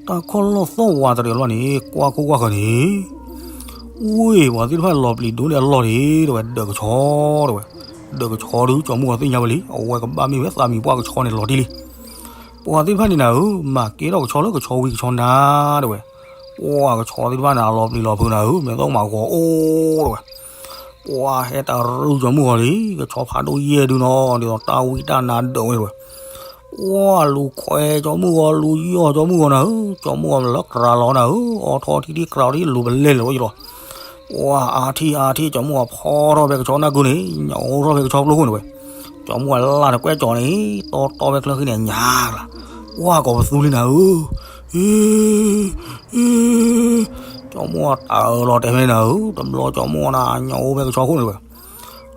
တၢ်ခီၣ်လီၢ်သီၣ်ဝးတရံးအီၤလီၤန့ၣ် ကွၢ်ခိၣ်ကွၢ်ဃၢၤန့ၣ် ဝ့ၢ်ပှၤသ့ၣ်တဖၣ်လီၤပျံၤဒိၣ်န့ၢ်အလီၢ်န့ၣ် တဲဝဲ ဒၢးကဆီ တဲဝဲ. ဒၢးကဆီဒုး ကၠီမုၢ်ဂီၤသ့ၣ်ညါဝဲလံ, အဝဲကဘၣ်မ့ၢ်ဝဲသးမံၤပှၢ်ကဆီန့ၣ်လီၤတံၢ်လံ. ပှၤသ့ၣ်တဖၣ်န့ၣ်နၤဧၢ, မၤကဲထီၣ်ကဆီလၢကဆီဝံၤကဆီနၤ တဲဝဲ. ပှၢ်ကဆီသ့ၣ်တဖၣ်န့ၣ် အလီၤပျံၤလီၤဖုးနၤဧၢ, မ့ၢ်သီၣ်မၤဂီၤအိၣ် တဲဝဲ. ပှၢ်ဟဲတရူၢ်ကၠီမုၢ်ဂီၤလံ, ကဆီဖးဒိၣ်ယဲၢ်ဒုနီၤ ဒ်သိးတၢ်ဝံတၢ်နါဒၢးဝဲ တဲဝဲ. ပှၢ်လူၤခွဲးကၠီမုၢ်ဂီၤ လူၤယီၢ်ကၠီမုၢ်ဂီၤနၤဧၢ, ကၠီမုၢ်ဂီၤလၢကြၤလီၤနၤဧၢ, အီထီၣ်ထံထံၣ်ကြၤထံၣ်လူၤပလဲၢ်လၢၤဝဲယလီၤ. ပှၢ်အါထံၣ်အါထံၣ် ကၠီမုၢ်ဂီၤဖီထီၣ်ဖဲကဆီနၢ်ကုန့ၣ် ညိးထီၣ်ဖဲကဆီဖျိခိၣ်န့ၣ်ဝဲ. ကၠီမုၢ်ဂီၤလၢ်တကွဲၢ်ကၠီန့ၣ် တီတီဖဲချၢဃံန့ၣ် ညါကလၤ. ပှၢ်ကိးပသူလံနၤဧၢ, ကၠီမုၢ်ဂီၤတၢ်အၢၣ်လီၤတဲာ်ဖဲန့ၣ်နၤဧၢ, တဘျီကၠီမုၢ်ဂီၤနၤ ညိးအိၣ်ဖဲကဆီခိၣ်န့ၣ်ဝဲ.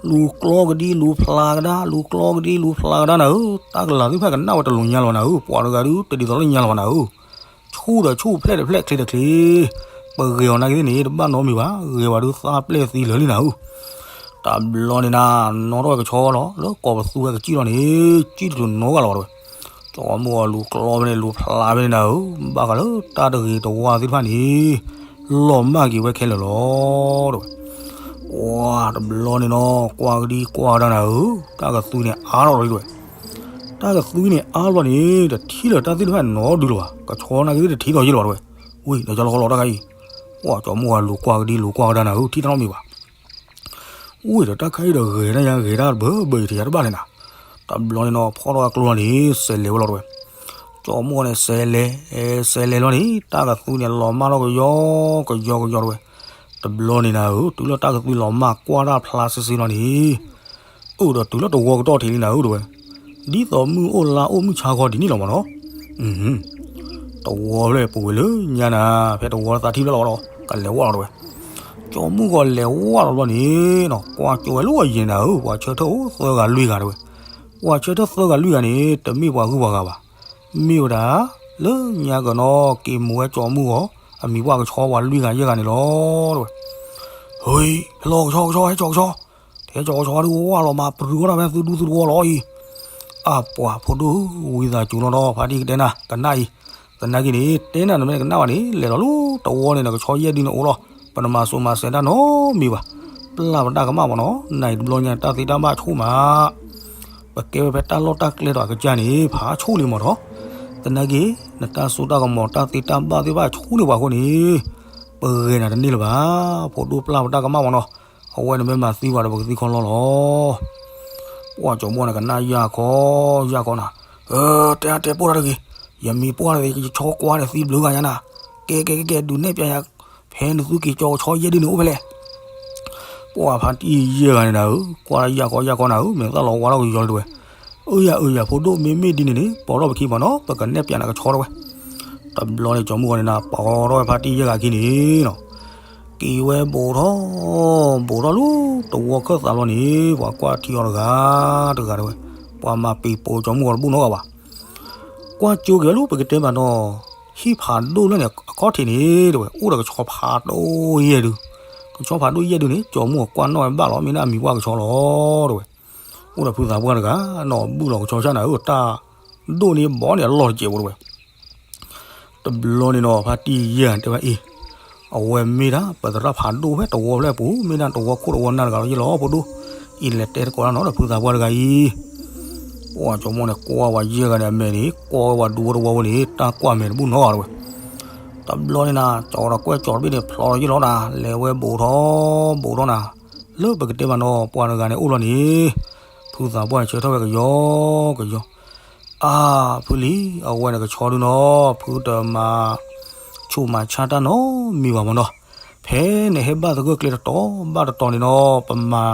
လူၤကျီကဒံ လူၤဖျးကဒါ, လူၤကျီကဒံ လူၤဖျးကဒါနၤဧၢ, တၢ်ကလၤသ့ၣ်တဖၣ်ကနၣ်ဝဲတလိၤညါလီၤနၤဧၢ, ပှၤတဂၤဒုးတဒ်သိးလၢညါလီၤဘၣ်နၤဧၢ. ဆူၣ်ဒီးဆူၣ်ဖျဲၣ်ဒီးဖျဲၣ်ချ့ဒီးချ့, ပဂဲၤအီၤနာ်က့သ့ၣ်န့ၣ် တဘၣ်နီတမံၤဘၣ်, ဂဲၤဝဲဒုးသးပျဲၢ်သံလၢာ်လံနၤဧၢ. တဘျီန့ၣ်နၤ နီၣ်ထီၣ်ဝဲကဆီလီၤ လၢကိးပသူဝဲကစံၣ်လီၤန့ၣ် စံၣ်တတုၤနီတဂၤလီၤဘၣ်တဲဝဲ. ကၠီမုၢ်ဂီၤလူၤကျီဖဲန့ၣ် လူၤဖျးဖဲန့ၣ်နၤဧၢ, ဘၣ်ဃးလၢတၢ်တဂ့ၤတဝါသ့ၣ်တဖၣ်န့ၣ် လီၤမၢ်က့ၤဝဲခဲလၢာ်လီၤ တဲဝဲ. ပှၢ်တဘျီန့ၣ်နီၤ ကွၢ်ကဒံကွၢ်ကဒါနၤဧၢ, တၢ်ကသွံန့ၣ်အါထီၣ်လီၤတဲဝဲ. တၢ်ကသွံန့ၣ်အါလီၤန့ၣ် တထံၣ်လၢၤတၢ်သ့ၣ်တဖၣ်နီတဒုလၢၤဘၣ်, ကဆီနာ်က့သ့ၣ်တထံၣ်ထီၣ်ယ့ၢ်လၢၤဘၣ်တဲဝဲ. ဝံၤ ဒီးကၠီလီၤဃီလီၤတၢ်ခါအံၤ, ပှၢ်ကၠီမုၢ်ဂီၤလူၤကွၢ်ကဒံလူၤကွၢ်ကဒါနၤဧၢ, ထံၣ်တၢ်နီတမံၤဘၣ်. ဝံၤဒီးတၢ်ခါအံၤဒီးဂဲၤတၢ်ယါ ဂဲၤတၢ်တဘၢဘၢအံၤ တယါတဘၣ်လဲၣ်နၤ. တဘျီန့ၣ်နီၤ ဖီၣ်ထီၣ်အကျိလီၤန့ၣ် စဲးလဲၤဝဲလီၤတဲဝဲ. ကၠီမုၢ်ဂီၤန့ၣ် စဲးလဲၤ စဲးလဲၤလီၤန့ၣ် တၢ်ကသွံန့ၣ်လီၤမၢ်ထီၣ်ကယီကယီကယီတဲဝဲ. တဘျီန့ၣ်နၤဧၢ, တုၤလၢတၢ်ကသွံလီၤမၢ်ကွၢ်တၢ်ဖျါစ့စ့လီၤန့ၣ် အိၣ်ဒီးတုၤလၢတဝီကတီၢ်ထံးလံနၤဧၢတဲဝဲ. ဒ်သိးမုၢ်အိၣ်လါအိၣ်မုၢ်ဆါခီဒ်န့ၣ်လီၤမးနီၤ. တဝီဖျၢၣ်ပူၤဝဲလၢညါနၤ, ဖဲတဝီသးထံၣ်ဖျၢၣ်လီၤဒီး ကလဲၤဝဲလီၤတဲဝဲ. ကၠီမုၢ်ဂီၤလဲၤဝဲလီၤဘျီန့ၣ်နီၤ ကွၢ်ကၠိဝဲလၢအယံၤနၤဧၢ, ပှၤဆၢထၢၣ်အိၣ်သၢဂၤလွံၢ်ဂၤတဲဝဲ. ပှၤဆၢထၢၣ်သၢဂၤလွံၢ်ဂၤန့ၣ် တမ့ၢ်ပှၤဂုၤပှၤဂၤဘၣ်. မ့ၢ်ဝဲဒၣ် လၢညါကနီၤ က့ၤမူၤဝဲကၠီမုၢ်ဂီၤ အမံၤပှၢ်ကဆီပှၤလွံၢ်ဂၤယဲၢ်ဂၤန့ၣ်လီၤတဲဝဲ. ဟ့, ဟဲလီၤကဆီကဆီ ဟဲကၠီကဆီ, ထဲကၠီကဆီဒုးဝဲလီၤ မၤပရူၤဝဲဒၣ်ဖဲသုဒူသုသဝီလီၤအံၤ. အပှၤဖိဒိၣ်ဧၢ, ဝံသးစူၤလီၤဒီး ဖါတံၢ်ကတဲနၤ ကနၣ်အံၤ, သနာ်က့န့ၣ် တဲနၤနမ့ၢ်ကနၣ်ဘၣ်န့ၣ် လဲၤလီၤလၢတဝီန့ၣ်ဒီး ကဆီယဲၢ်ဒုန့ၣ်အိၣ်လီၤ, ပတမၤစိၤမၤစဲးတၢ်နီတမံၤဘၣ်. ပျၢ်ပတၢ်ကမၣ်မးနီၤ, နအံၤတဘျီညါ တၢ်သ့တၢ်ဘၣ်ဆိၣ်မး ပကဲဝဲဖဲတၢ်လီၢ်တၢ်ကျဲဒီးအကစၢ်န့ၣ် ဖးဆိၣ်လံမးနီၤ. သနာ်က့ နတၢ်စိတၢ်ကမီၤ တၢ်သ့တၢ်ဘၣ်သ့ၣ်တဖၣ်ဆိၣ်န့ၢ်ပှၤအဃိန့ၣ် ပဂဲၤနၤတန့ၢ်လၢၤဘၣ်. ဖိဒိၣ်ပျၢ်ပတၢ်ကမၣ်မးနီၤ, အဝဲန့ၣ်မ့ၢ်မၤသံပှၤဒီးပကသံခီလီလီၤ. ပှၢ်ကၠီမုၢ်ဂီၤန့ၣ် ကနၣ်ယၢ်ခီ ယၢ်ခီနၤ, တဲအါတဲပိၢ်တၢ်တဂ့ၤ, ယမံၤပှၢ်တဂ့ၤ ယဆီကွၢ်န့ၣ်သံဘျုးဂၤညါနၤ, ကဲကဲကဲကဲ ဒုးနဲၣ်ပျးယၤ ဖဲနသုက့ၤကၠီကဆီယဲၢ်ဒုန့ၣ်အိၣ်ဖဲလဲၣ်. ပှၢ်ဖါတံၢ်ယဲၢ်ဂၤန့ၣ်နၤဧၢ, ကွၢ်ယၢ်ခီယၢ်ခီနၤဧၢ, မဲာ်သၣ်လီၤဝါထီၣ်ကယီၤလံတဲဝဲ. အၢယၤအၢယၤ ဖိဒိၣ်မ့မ့ၢ်ဒ်န့ၣ်န့ၣ် ပိာ်ထီၣ်ပခံမးနီၤ, ပကနဲၣ်ပျးနၤကဆီတဲဝဲ. တဘျီန့ၣ် ကၠီၤမုၣ်ဂီၤန့ၣ်နၤ ပိာ်ထီၣ်ဝဲဖါတံၢ်ယဲၢ်ဂၤခံန့ၣ်နီၤ, က့ၤဝဲဘူးထီၣ် ဘူးထီၣ်လၢတဝီခၢၣ်သးလီၤန့ၣ် ပှၤကွၢ်ထံအီၤတဂၤတဂၤတဲဝဲ, ပှၤမၤပံၤပိာ်ကၠီၤမုၣ်ဂီၤတဘူၣ်နီတဂၤဘၣ်. ကွၢ်ကၠိက့ၤဝဲလၢပကတဲမးနီၤ, ဟံၣ်ဖးဒိၣ်လၢန့ၣ် အခီၣ်ထံးန့ၣ်တဲဝဲ အိၣ်ဒီးကဆီဖးဒိၣ်ယဲၢ်ဒု, ကဆီဖးဒိၣ်ယဲၢ်ဒုန့ၣ် ကၠီၤမုၣ်အကွၢ်နီၣ်ဝဲဘၣ်လီၤ မ့ၢ်ဒၣ်အမံၤပှၢ်ကဆီလီၤတဲဝဲ. အိၣ်ဒီးဖုသးပှၢ်တဂၤနီၤ ဘုၣ်လီၤကဆီဆၣ်နၤဧၢ တၢ်ဒိၣ်န့ၢ်ဘီန့ၣ်အလီၢ်တစဲးဖိတဲဝဲ. တဘျီန့ၣ်နီၤ ဖါတံၢ်ယဲၢ်တဲဝဲအံၤ, အဝဲမ့ၢ်ဒၣ်ပသရၣ်ဖးဒိၣ်ဖဲတဝီဖျၢၣ်ပူၤ မ့ၢ်ဒၣ်တဝီခိၣ်တဝီနၢ်တဂၤလီၤယဲၢ်လီၤဖိဒိၣ်, အံၤလဲၤတဲတကိးတၢ်နီၤဒီးဖုသးပှၢ်တဂၤအံၤ. ပှၤကၠီၤမုၣ်န့ၣ် ကွၢ်ဝဲယဲၢ်ဂၤန့ၣ်အမဲာ်န့ၣ် ကွၢ်ဝဲပှၤဒူဖိတဝီဖိန့ၣ် တၢ်ကွၢ်မဲာ်တဘူၣ်နီတဂၤတဲဝဲ. တဘျီန့ၣ်နၤ ကၠီၤဒီးကွဲၢ်ကၠီၤတဘ့ၣ်န့ၣ် ဖျီလီၤယဲၢ်လီၤနၤ လဲၤဝဲဘူးထီၣ် ဘူးထီၣ်နၤ, လၢပကတဲမးနီၤ ပှၤတဂၤန့ၣ်အိၣ်လီၤန့ၣ်, ဖုသးပှၢ်န့ၣ်ဆၢထၢၣ်ဝဲကယီကယီ အါ ဖုလံ, အဝဲန့ၣ်ကဆီဒုနီၤ ဖုတမၤ ဆူၣ်မၤဆါတၢ်နီတမံၤဘၣ်မးနီၤ, ဖဲနဟဲဘၣ်သဂၢၢ်ကျဲတတီၤဘၣ်တတီၤန့ၣ်နီၤ ပမၤ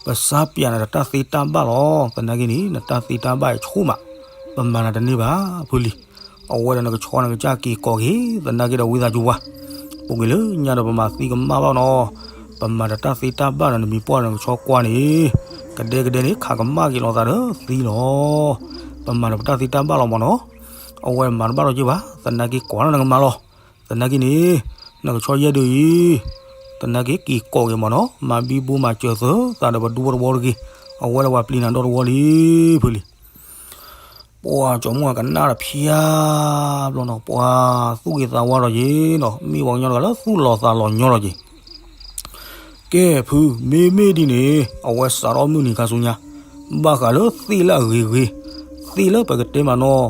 ပစါပၠးနၤဒီးတၢ်သ့တၢ်ဘၣ်လီၤ. သနာ်က့န့ၣ် နတၢ်သ့တၢ်ဘၣ်အံၤဆူၣ်မး, ပမၤနၤတန့ၢ်ဘၣ် ဖုလံ. အဝဲဒီးနကဆီနကစၢ်က့ၤကိးက့ၤ သနာ်က့ဒီးဝံသးစူၤပှၤ, ပူၤကွံာ်လၢညါဒီးပမၤသံကမၣ်ဘၣ်နီၤ, ပမၤဒီးတၢ်သ့တၢ်ဘၣ်ဒီးနမံၤပှၢ်ဒီးနကဆီကွၢ်န့ၣ်, ကဒဲကဒဲန့ၣ် ခးကမၣ်က့ၤလိာ်သးဒီးသံလီၤ. ပမၤဒီးပတၢ်သ့တၢ်ဘၣ်လီၤမးနီၤ, အဝဲမၤတဘၣ်ဒီးက့ၤဘၣ် သနာ်က့ကိးနၤနကမၤလီၤ. သနာ်က့န့ၣ် နကဆီယဲၢ်ဒုအံၤ, သနာ်က့က့ၤကိးက့ၤမးနီၤ မၤဘံဘူမၤစၢၤသၢသးဒီးပဒူဖိတဝီတဂ့ၤ, အဝဲဒီးပှၤပျံၤနၤဒီတဝီလံ ဖုလံ. ပှၤကၠီၤမုၣ်ကနၣ်တဖၠါဘျီနီၤ ပှၤသူၣ်ဂ့ၤသးဝါထီၣ်က့ၤနီၤ မ့ၢ်ပှၤကညီတဂၤလၢသူၣ်လီၤသးလီၤညီထီၣ်က့ၤ ကဲဖု မ့မ့ၢ်ဒ်န့ၣ် အဝဲစးထီၣ်မုၢ်နံၤခါဆူညါ, ဘၣ်ဃးလၢသ့ၣ်လၢအဂ့ၤဂ့ၤ, သ့ၣ်လၢပကတဲမးနီၤ,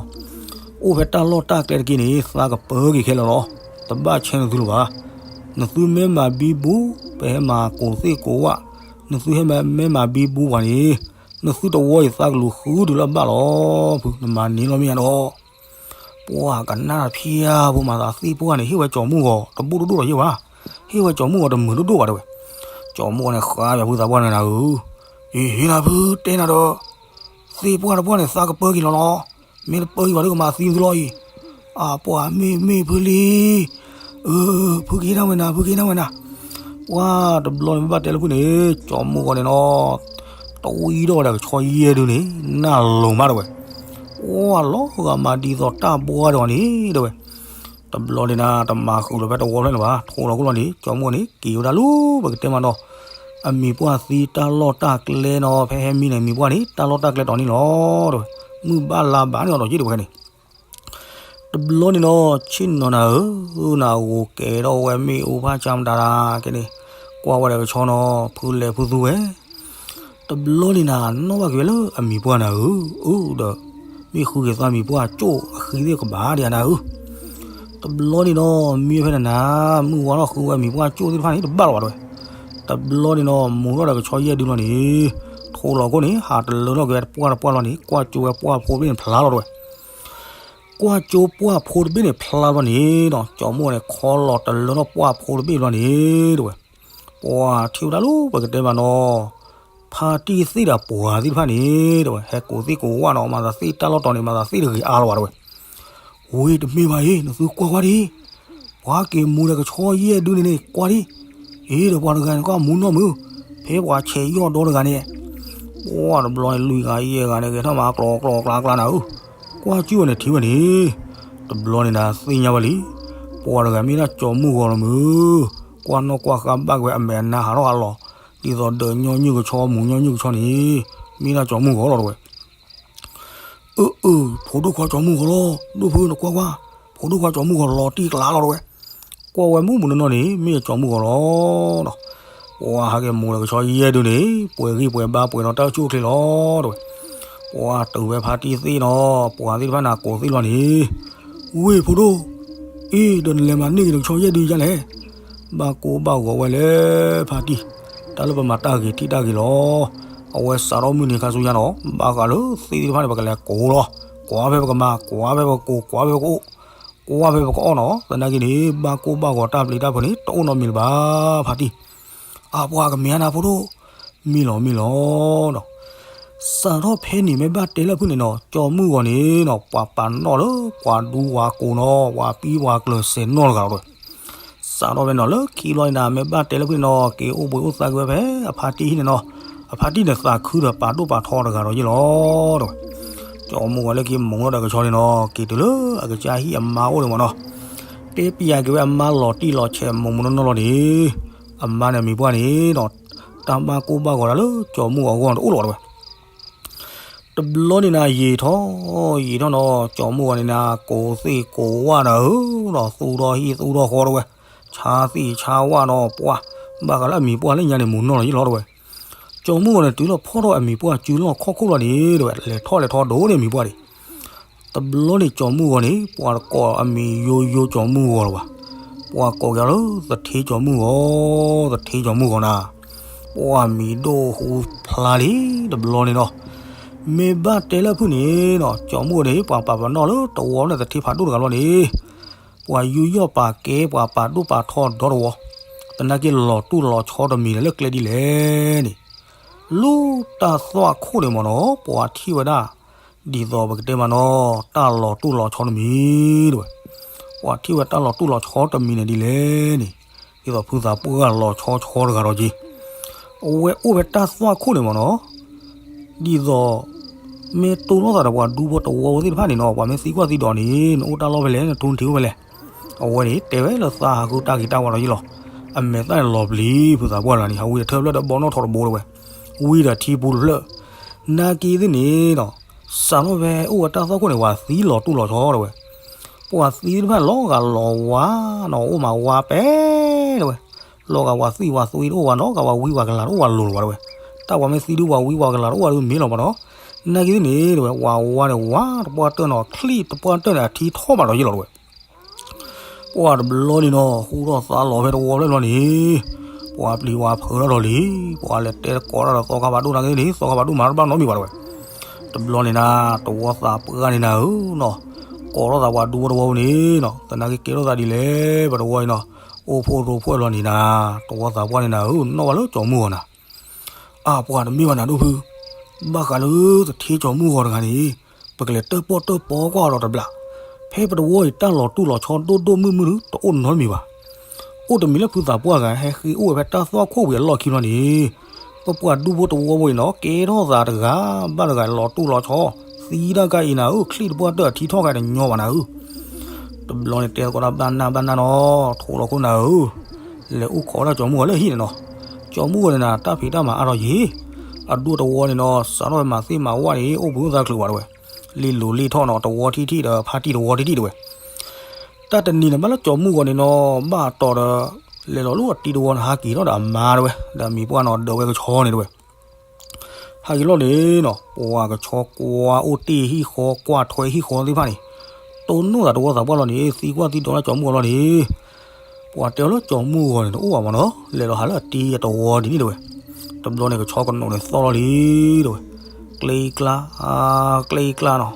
အိၣ်ဖဲတၢ်လီၢ်တၢ်ကျဲတက့ၢ်န့ၣ် သးကပၢက့ၤခဲလၢာ်လီၤ. တဘၣ်ဆဲးနသုလၢၤဘၣ်. နသုမ့ၢ်မၤဘံဘူ, ပဟဲမၤကိးသ့ၣ်ကိးဝၣ်, နသုဟဲမၤမ့ၢ်မၤဘံဘူပှၤန့ၣ်, နသုတဝီအံၤသးကလူၤဃုတုၤလၢအဘၣ်လီၤ. ဖု နမၤန့ၢ်လီၤမ့ၢ်ညါဒီး ပှၤကနၣ်တဖၠါဖိမၤသးသ့ၣ်ပှၢ်န့ၣ် ဟ့ၣ်ဝဲကၠီၤမုၢ်ဂီၤတဘူၣ်တဒိၣ်ဒီးယဲၢ်ဘၣ်, ဟ့ၣ်ဝဲကၠီၤမုၢ်ဂီၤတမုာ်ဒိၣ်ဒိၣ်ဘၣ်တဲဝဲ. ကၠီၤမုၢ်ဂီၤန့ၣ်ဃါပၠးဖုသးပှၢ်န့ၣ်နၤဧၢ, အ့ ဟ့ၣ်နၤဖုတဲနၤဒီး, သ့ၣ်ပှၢ်တပှၢ်န့ၣ် သးကပၢက့ၤလီၤလီၤ, မ့ၢ်တပၢက့ၤဘၣ်ဒီးကမၤသံသုလီၤအံၤ, အပှၤမ့ၢ်မ့ၢ်ဖုလံ အၢ ဖုကဟ့ၣ်နၤဝဲနၤ ဖုကဟ့ၣ်နၤဝဲနၤ, ပှၤတဘျီန့ၣ်မ့ၢ်ဘၣ်တဲလၢဖုန့ၣ် ကၠီၤမုၢ်ဂီၤန့ၣ်နီၤ တဝံဒီးဝဲဒၣ်ကဆီယဲၢ်ဒုန့ၣ် နၢ်လိၤမးတဲဝဲ, ပှၤလီၤဂာ်မးဒ်သိးတၢ်ဘှါဒံးအီၤန့ၣ်တဲဝဲ, တဘျီန့ၣ်နၤ တမၤဃုာ်လီၤဖဲတဝီဖျၢၣ်န့ၣ်ဘၣ် ထိးလီၤခိၣ်လီၤန့ၣ် ကၠီၤမုၢ်ဂီၤန့ၣ်က့ၤဝဲဒၣ်လၢပကတဲမးနီၤ, အမံၤပှၢ်သံတၢ်လီၢ်တၢ်ကျဲနီၤ ဖဲဟဲမံန့ၣ် မံၤပှၢ်န့ၣ် တၢ်လီၢ်တၢ်ကျဲတီၤန့ၣ်လီၤတဲဝဲ, မုၢ်ဘၣ်လါဘၣ်န့ၣ်အီၤဒီးက့ၤတဲဝဲခဲန့ၣ် တဘျီန့ၣ်နီၤ ဆ့ၣ်နီၤနၤဧၢ, နဂိၤကဲၤထီၣ်ဝဲမ့ၣ်အူဖးဆါမတၤတၢ်ကဲန့ၣ်, ကွၢ်ဝဲဒီးကဆီနီၤ ဖုလဲၤဖုသူဝဲ, တဘျီန့ၣ်နၤ နီၣ်ဘၣ်က့ၤဝဲလၢအမံၤပှၢ်နၤဧၢ, အၢဒီး, မ့ၢ်ဃုက့ၤသးမံၤပှၢ်ကၠိၣ်အဃံသ့ၣ်ကဘၣ်ဒံးနၤဧၢ, တဘျီန့ၣ်နီၤ မ့ၢ်ဖဲနၤနၤ, မုၢ်ဝါထီၣ်ဃုဝဲမံၤပှၢ်ကၠိၣ်သ့ၣ်တဖၣ်န့ၣ်တဘၣ်လီၤဘၣ်တဲဝဲ, တဘျီန့ၣ်နီၤ မူၤထီၣ်ဒီးကဆီယဲၢ်ဒုလီၤန့ၣ်, ထိးလီၤခိၣ်န့ၣ် ဟးတလၢထီၣ်က့ၤဝဲတပှၢ်တပှၢ်လီၤန့ၣ် ကွၢ်ကၠိဝဲပှၢ်ဖိတဘ့ၣ်န့ၣ်ဖျါလီၤတဲဝဲ ကွၢ်ကၠိပှၢ်ဖိတဘ့ၣ်န့ၣ်ဖျါလီၤန့ၣ်ဒီး ကၠီၤမုၢ်ဂီၤန့ၣ် ခီလီၤတလၢထီၣ်ပှၢ်ဖိတဘ့ၣ်လီၤန့ၣ်တဲဝဲ, ပှၤထံၣ်ဝဲဒၣ်လၢပကတဲမးနီၤ, ဖါတံၢ်သ့ၣ်ဒီးပှၤသ့ၣ်တဖၣ်န့ၣ်တဲဝဲ ဟဲကိးသ့ၣ်ကိးဝၣ်နီၤ မၤသးသ့ၣ်တၢ်လီၢ်တီၤန့ၣ် မၤသးသ့ၣ်တဂ့ၤအါလီၤဘၣ်တဲဝဲ, ဝ့ၢ်တမ့ၢ်ဘၣ်အံၤ နသုကွၢ်ကွၢ်ဒံး, ပှၤက့ၤမူၤဒီးကဆီယဲၢ်ဒုန့ၣ်န့ၣ် ကွၢ်ဒံး, အ့ဒီးပှၤတဂၤန့ၣ်ကမူၤနီၢ်မုာ်, ဖဲပှၤဆဲးယီၢ်ဒီတဂၤန့ၣ် ပှၤတဘျီန့ၣ် လွံၢ်ဂၤယဲၢ်ဂၤန့ၣ် ကဲထီၣ်မးကျီကျီကျါကျါနၤဧၢ, ကွၢ်ကၠိဝဲန့ၣ်ထံၣ်ဝဲန့ၣ်, တဘျီန့ၣ်နၤသ့ၣ်ညါဝဲလံ, ပှၤတဂၤမ့ၢ်ဒၣ်ကၠီၤမုၢ်ဂီၤလီၤမုၢ်, ကွၢ်နီၣ်ကွၢ်ဃါဘၣ်က့ၤဝဲအမဲာ်အနါဟးထီၣ်ဟးလီၤ, ဒ်သိးဒၢးညီနုၢ်ကဆီမူၤညီနုၢ်ကဆီန့ၣ်, မ့ၢ်ဒၣ်ကၠီၤမုၢ်ဂီၤလီၤတဲဝဲ အၢ အၢ ဖိဒိၣ်ခွါကၠီၤမုၢ်ဂီၤလီၤ, ဒိၣ်ဖုနကွၢ်ကွၢ်, ဖိဒိၣ်ခွါကၠီၤမုၢ်ဂီၤလီၤတံၢ်ကျါလီၤတဲဝဲ, ကွၢ်ဝဲမုၢ်မုၢ်နီၢ်နီၢ်န့ၣ် မ့ၢ်ကၠီၤမုၢ်ဂီၤလီၤဒီး, ပှၤဟးက့ၤမူၤဒီးကဆီယဲၢ်ဒုန့ၣ် ပှဲၤဂံၢ်ပှဲၤဘါပှဲၤဒီးတၢ်အိၣ်ဆူၣ်အိၣ်ချ့လီၤတဲဝဲ, ပှၤတုၤဝဲဖါတံၢ်သ့ၣ်နီၤ ပှၤသ့ၣ်တဖၣ်န့ၣ်ကိးသ့ၣ်လီၤန့ၣ်, ဝ့ၢ်ဖိဒိၣ်, အ့ဒီးနလဲၤမၤန့ၢ်က့ၤဒီးကဆီယဲၢ်ဒုယါလဲၣ် ဘၣ်ကိၢ်ဘၣ်ဂီၤဝဲလၢဖါတံၢ်, တၢ်လၢပမၤတၢ်ဂ့ၤထံၣ်တၢ်ဂ့ၤလီၤ, အဝဲစးထီၣ်မုၢ်နံၤခါဆူညါနီၤ ဘၣ်ဃးလၢသ့ၣ်သ့ၣ်တဖၣ်န့ၣ် ပကလဲၤကိးလီၤ, ကွၢ်ဖဲပကမၤ, ကွၢ်ဖဲပကကိး, ကွၢ်ဖဲပကအိၣ်, ကွၢ်ဖဲပကအီၣ်နီၤ, သနာ်က့န့ၣ် ဘၣ်ကိၢ်ဘၣ်ဂီၤတၢ်ပျံၤတၢ်ဖုးန့ၣ် တအိၣ်နီတမံၤလၢၤဘၣ်, ဖါတံၢ် အပှၤကမ့ၢ်နၤဖိဒိၣ်, မ့ၢ်လီၤမ့ၢ်လီၤဒီး, စးထီၣ်ဖဲန့ၣ် မ့ၢ်ဘၣ်တဲလၢဖုၣ်န့ၣ်နီၤ, ကၠီမုၢ်ဂီၤန့ၣ်နီၤ ပှၤပာ်နီၣ်လၢပှၤဒူပှၤကိးနီၤ, ပှၤပံပှၤကျၢၤစဲးနီၣ်တဂၤလီၤတဲဝဲ. စးထီၣ်ဖဲနီၤ လၢခံဘျီန့ၣ်ဒီး မ့ၢ်ဘၣ်တဲလၢဖုၣ်န့ၣ်နီၤ က့ၤအိၣ်ဘှံးအိၣ်သါက့ၤဝဲဖဲအဖါတံၢ်ဟံၣ်န့ၣ်နီၤ, အဖါတံၢ်န့ၣ်သးခုဒီးပာ်ဒိၣ်ပာ်ထီတဂၤဒီးယ့ၢ်လီၤတဲဝဲ. ကၠီမုၢ်ဂီၤလၢခံမူၤထီၣ်ဒီးကဆီန့ၣ်နီၤ က့ၤတုၤလၢအကစၢ်ဟံၣ်အမါအိၣ်န့ၣ်မ့ၢ်နီၤ, တဲပျးက့ၤဝဲအမါလီၤတံၢ်လီၤဆဲးမူၤမူၤနီၢ်နီၢ်လီၤန့ၣ်, အမါန့ၣ်အမံၤပှၢ်န့ၣ်နီၤ တၢ်ဘၣ်ကိၢ်ဘၣ်ဂီၤဒၣ်လၢကၠီမုၢ်ဂီၤအဂီၢ်န့ၣ်တအိၣ်လီၤတဲဝဲ. တဘျီန့ၣ်နၤ ယံာ်ထီၣ်ယံာ်ထီၣ်နီၤ ကၠီမုၢ်ဂီၤန့ၣ်နၤ ကိးသ့ၣ်ကိးဝၣ်ဒီးဧၢနီၤ သူၣ်ထီၣ်ဟံၣ်သူၣ်ထီၣ်ဃီတဲဝဲ, ဆါသ့ၣ်ဆါဝၣ်နီၤ ပှၢ်, ဘၣ်ဃးလၢအမံၤပှၢ်လၢညါန့ၣ် မူၤနီၢ်လီၤယ့ၢ်လီၤတဲဝဲ. ကၠီမုၢ်ဂီၤန့ၣ် တုၤလီၤဖီၣ်ထီၣ်အမံၤပှၢ်စုလီၢ်ခီၣ်ခိၣ်လီၤန့ၣ်တဲဝဲ လဲၤထီၣ်လဲၤထီဒိၣ်န့ၢ်အမံၤပှၢ်န့ၣ် တဘျီန့ၣ် ကၠီမုၢ်ဂီၤန့ၣ် ပှၤတကိးအမံၤယိယိကၠီမုၢ်ဂီၤလၢၤဘၣ်, ပှၤကိးက့ၤလၢသထ့ကၠီမုၢ်ဂီၤ, သထ့ကၠီမုၢ်ဂီၤနၤ, ပှၤမံၤဒိၣ်ဟူဖျါလံ, တဘျီန့ၣ်နီၤ မ့ၢ်ဘၣ်တဲလၢဖုၣ်န့ၣ်နီၤ ကၠီမုၢ်ဂီၤန့ၣ် ပှၤပာ်ပနီၣ်လၢတဝီန့ၣ်သထ့ဖးဒိၣ်တဂၤလီၤန့ၣ်, ပှၤယူးယီၣ်ပာ်ကဲ ပှၤပာ်ဒိၣ်ပာ်ထီဒီတဝီ, သနာ်က့လီၤတူၢ်လီၤဆီတမံၤန့ၣ်လၢကျဲဒ်လဲၣ်န့ၣ်, လၢတၢ်သွၣ်ခိၣ်န့ၣ်မ့ၢ်နီၤ ပှၤထံၣ်ဝဲဒၣ် ဒ်သိးပကတဲမ့ၢ်နီၤ တၢ်လီၤတူၢ်လီၤဆီတမံၤတဲဝဲ, ပှၤထံၣ်ဝဲတၢ်လီၤတူၢ်လီၤဆီတမံၤန့ၣ်ဒ်လဲၣ်န့ၣ်, ဒ်သိးဖုသးပှၢ်လီၤဆီဆီတဂၤဒီးက့, အဝဲအိၣ်ဖဲတၢ်သွၣ်ခိၣ်န့ၣ်မ့ၢ်နီၤ ဒ်သိး မ့ၢ်တိၢ်လိာ်သးဒီးပှၤဒူဖိတဝီဖိသ့ၣ်တဖၣ်န့ၣ်နီၤ ပှၤမ့ၢ်သံကွၢ်သံဒိးန့ၣ် နအိၣ်တၢ်လီၢ်ဖဲလဲၣ် နထူနထံးအိၣ်ဖဲလဲၣ်, အဝဲန့ၣ် တဲဝဲလၢသးဟးဃုတၢ်ဂ့ၤတၢ်ဝါဒီးယ့ၢ်လီၤ, အမဲာ်သၣ်န့ၣ်လီၤပျံၤ ဖုသးပှၢ်တဂၤန့ၣ် ဟးဝံဒီးထၢဖျၢၣ်ဒီးဘီနီၣ်ထီတဘိတဲဝဲ, ဝံဒီးထံပူတဖျၢၣ်, နာ်က့သ့ၣ်န့ၣ်နီၤ စးထီၣ်ဖဲအိၣ်ဝဲတၢ်သွၣ်ခိၣ်န့ၣ် ပှၤသံလီၤတူၢ်လီၤဆီတဲဝဲ, ပှၤသံသ့ၣ်တဖၣ်န့ၣ် လီၤဂာ်လီၤဝါနီၤ အိၣ်မးဝါပဲတဲဝဲ, လီၤဂာ်ပှၤသွံၣ်ပှၤသွံတအိၣ်ဝဲနီၤ ဂာ်ပှၤဝံပှၤကလၤတအိၣ်ဝဲလိၤလီၤဝဲတဲဝဲ, တၢ်ပှၤမ့ၢ်သံဒုပှၤဝံပှၤကလၤတအိၣ်ဝဲဒုမ့ၢ်လီၤမ့ၢ်နီၤ, နာ်က့သ့ၣ်န့ၣ်တဲဝဲ ပှၤဝါန့ၣ်ဝါတပှၢ်တၢၢ်နီၤ ချံၣ်တပှၢ်တၢၢ်န့ၣ် အထံထီၣ်ဘၣ်ဒီးယ့ၢ်လီၤတဲဝဲ ပှၤတဘျီန့ၣ်နီၤ ဟူထီၣ်သါလီၤဖဲတဝီဖျၢၣ်ဘျီန့ၣ်, ပှၤပျံၤပှၤဖုးထီၣ်ဒီးလံ, ပှၤလဲၤတဲကိးထီၣ်ဒီးသီခါဖးဒိၣ်နာ်က့န့ၣ် သီခါဖးဒိၣ်မၤတဘၣ်နီတမံၤဘၣ်တဲဝဲ, တဘျီန့ၣ်နၤ တဝီသးပှၢ်န့ၣ်နၤဧၢနီၤ, ကိးထီၣ်သးပှၤဒူဖိတဝီဖိန့ၣ်နီၤ သနာ်က့ကဲထီၣ်သးဒ်လဲၣ် ပတဝီအံၤနီၤ, အိၣ်ဖှိၣ်ရိဖှိၣ်ဘျီန့ၣ်နၤ, တဝီသးပှၢ်န့ၣ်နၤဧၢ နီၣ်ဘၣ်လၢကၠီမုၢ်ဂီၤနၤ အါ ပှၤတမ့ၢ်ဘၣ်နၤဒိၣ်ဖု, ဘၣ်ဃးလၢသထ့ကၠီမုၢ်ဂီၤတဂၤန့ၣ်, ပကလဲၤတၢၣ်ပီၣ်တၢၣ်ပီကွၢ်အီၤဒီးတဘျီ, ဖဲပတဝီအံၤတၢ်လီၤတူၢ်လီၤဆီဒိၣ်ဒိၣ်မုၢ်မုၢ်ဒု တအိၣ်နီတမံၤဘၣ်. အိၣ်တမံၤလၢဖုသးပှၢ်တဂၤ ဟဲဃ့အိၣ်ဝဲဖဲတၢ်သွၣ်ခိၣ်ဝံၤအလီၢ်ခံဘျီန့ၣ်, ပပှၤဒူဖိတဝီဖိအံၤနီၤ ကဲထီၣ်သးတဂၤဘၣ်တဂၤလီၤတူၢ်လီၤဆီ, သံတၢ်ကါအံၤနၤဧၢ ချံၣ်တပှၢ်တၢၢ်အထံထီၣ်ကါတညီဘၣ်နၤဧၢ တဘျီန့ၣ်တဲသကိးတၢ်ဘၣ်နၢ်ဘၣ်နၢ်နီၤ, ထိးလီၤခိၣ်နၤဧၢ, လဲၤအိၣ်ခိးဒၣ်ကၠီမုၢ်ဂီၤလၢဟံၣ်န့ၣ်နီၤ, ကၠီမုၢ်ဂီၤန့ၣ်နၤ တၢ်ဖံးတၢ်မၤအါထီၣ်ယံၤ, အဒူၣ်တဝီန့ၣ်နီၤ စးထီၣ်ဝဲမၤသ့ၣ်မၤဝၣ်န့ၣ် အိၣ်ဘှံးအိၣ်သါချုးဘၣ်တဲဝဲ, လံလိၤလံထီၣ်နီၤ တဝီထံထံၣ်ဒီးဖါတံၢ်တဝီထံထံၣ်တဲဝဲ, တၢ်တနံၤန့ၣ်ဘၣ်လၢကၠီမုၢ်ဂီၤန့ၣ်နီၤ ဘၣ်အတီၤဒီး လဲၤလီၤလၢအတံၤတဝီန့ၣ် ဟးက့ၤထီၣ်ဒီးအမါတဲဝဲ, ဒီးအမံၤပှၢ်နီၤ ဒၢးဝဲကဆီန့ၣ်တဲဝဲ ဟဲက့ၤလီၤန့ၣ်နီၤ ပှၤကဆီကွၢ်အိၣ်တ့ၢ်ဟံၣ်ဃီ ကွၢ်ထွဲဟံၣ်ဃီသ့ၣ်တဖၣ်န့ၣ်, တိၢ်နီၣ်သးတဝီသးပှၢ်လီၤန့ၣ် သံကွၢ်သံဒိးလၢကၠီမုၢ်ဂီၤလီၤန့ၣ်, ပှၤတဲအီၤလၢကၠီမုၢ်ဂီၤန့ၣ် တအိၣ်ဘၣ်မးနီၤ လဲၤလီၤဟးလၢအတံၤအတဝီဒ်န့ၣ်တဲဝဲ, တဘျီန့ၣ် ကဆီကနိးန့ၣ်သီၣ်လီၤလံတဲဝဲ, ကျဲအံၤကျါ, ကျဲအံၤကျါနီၤ,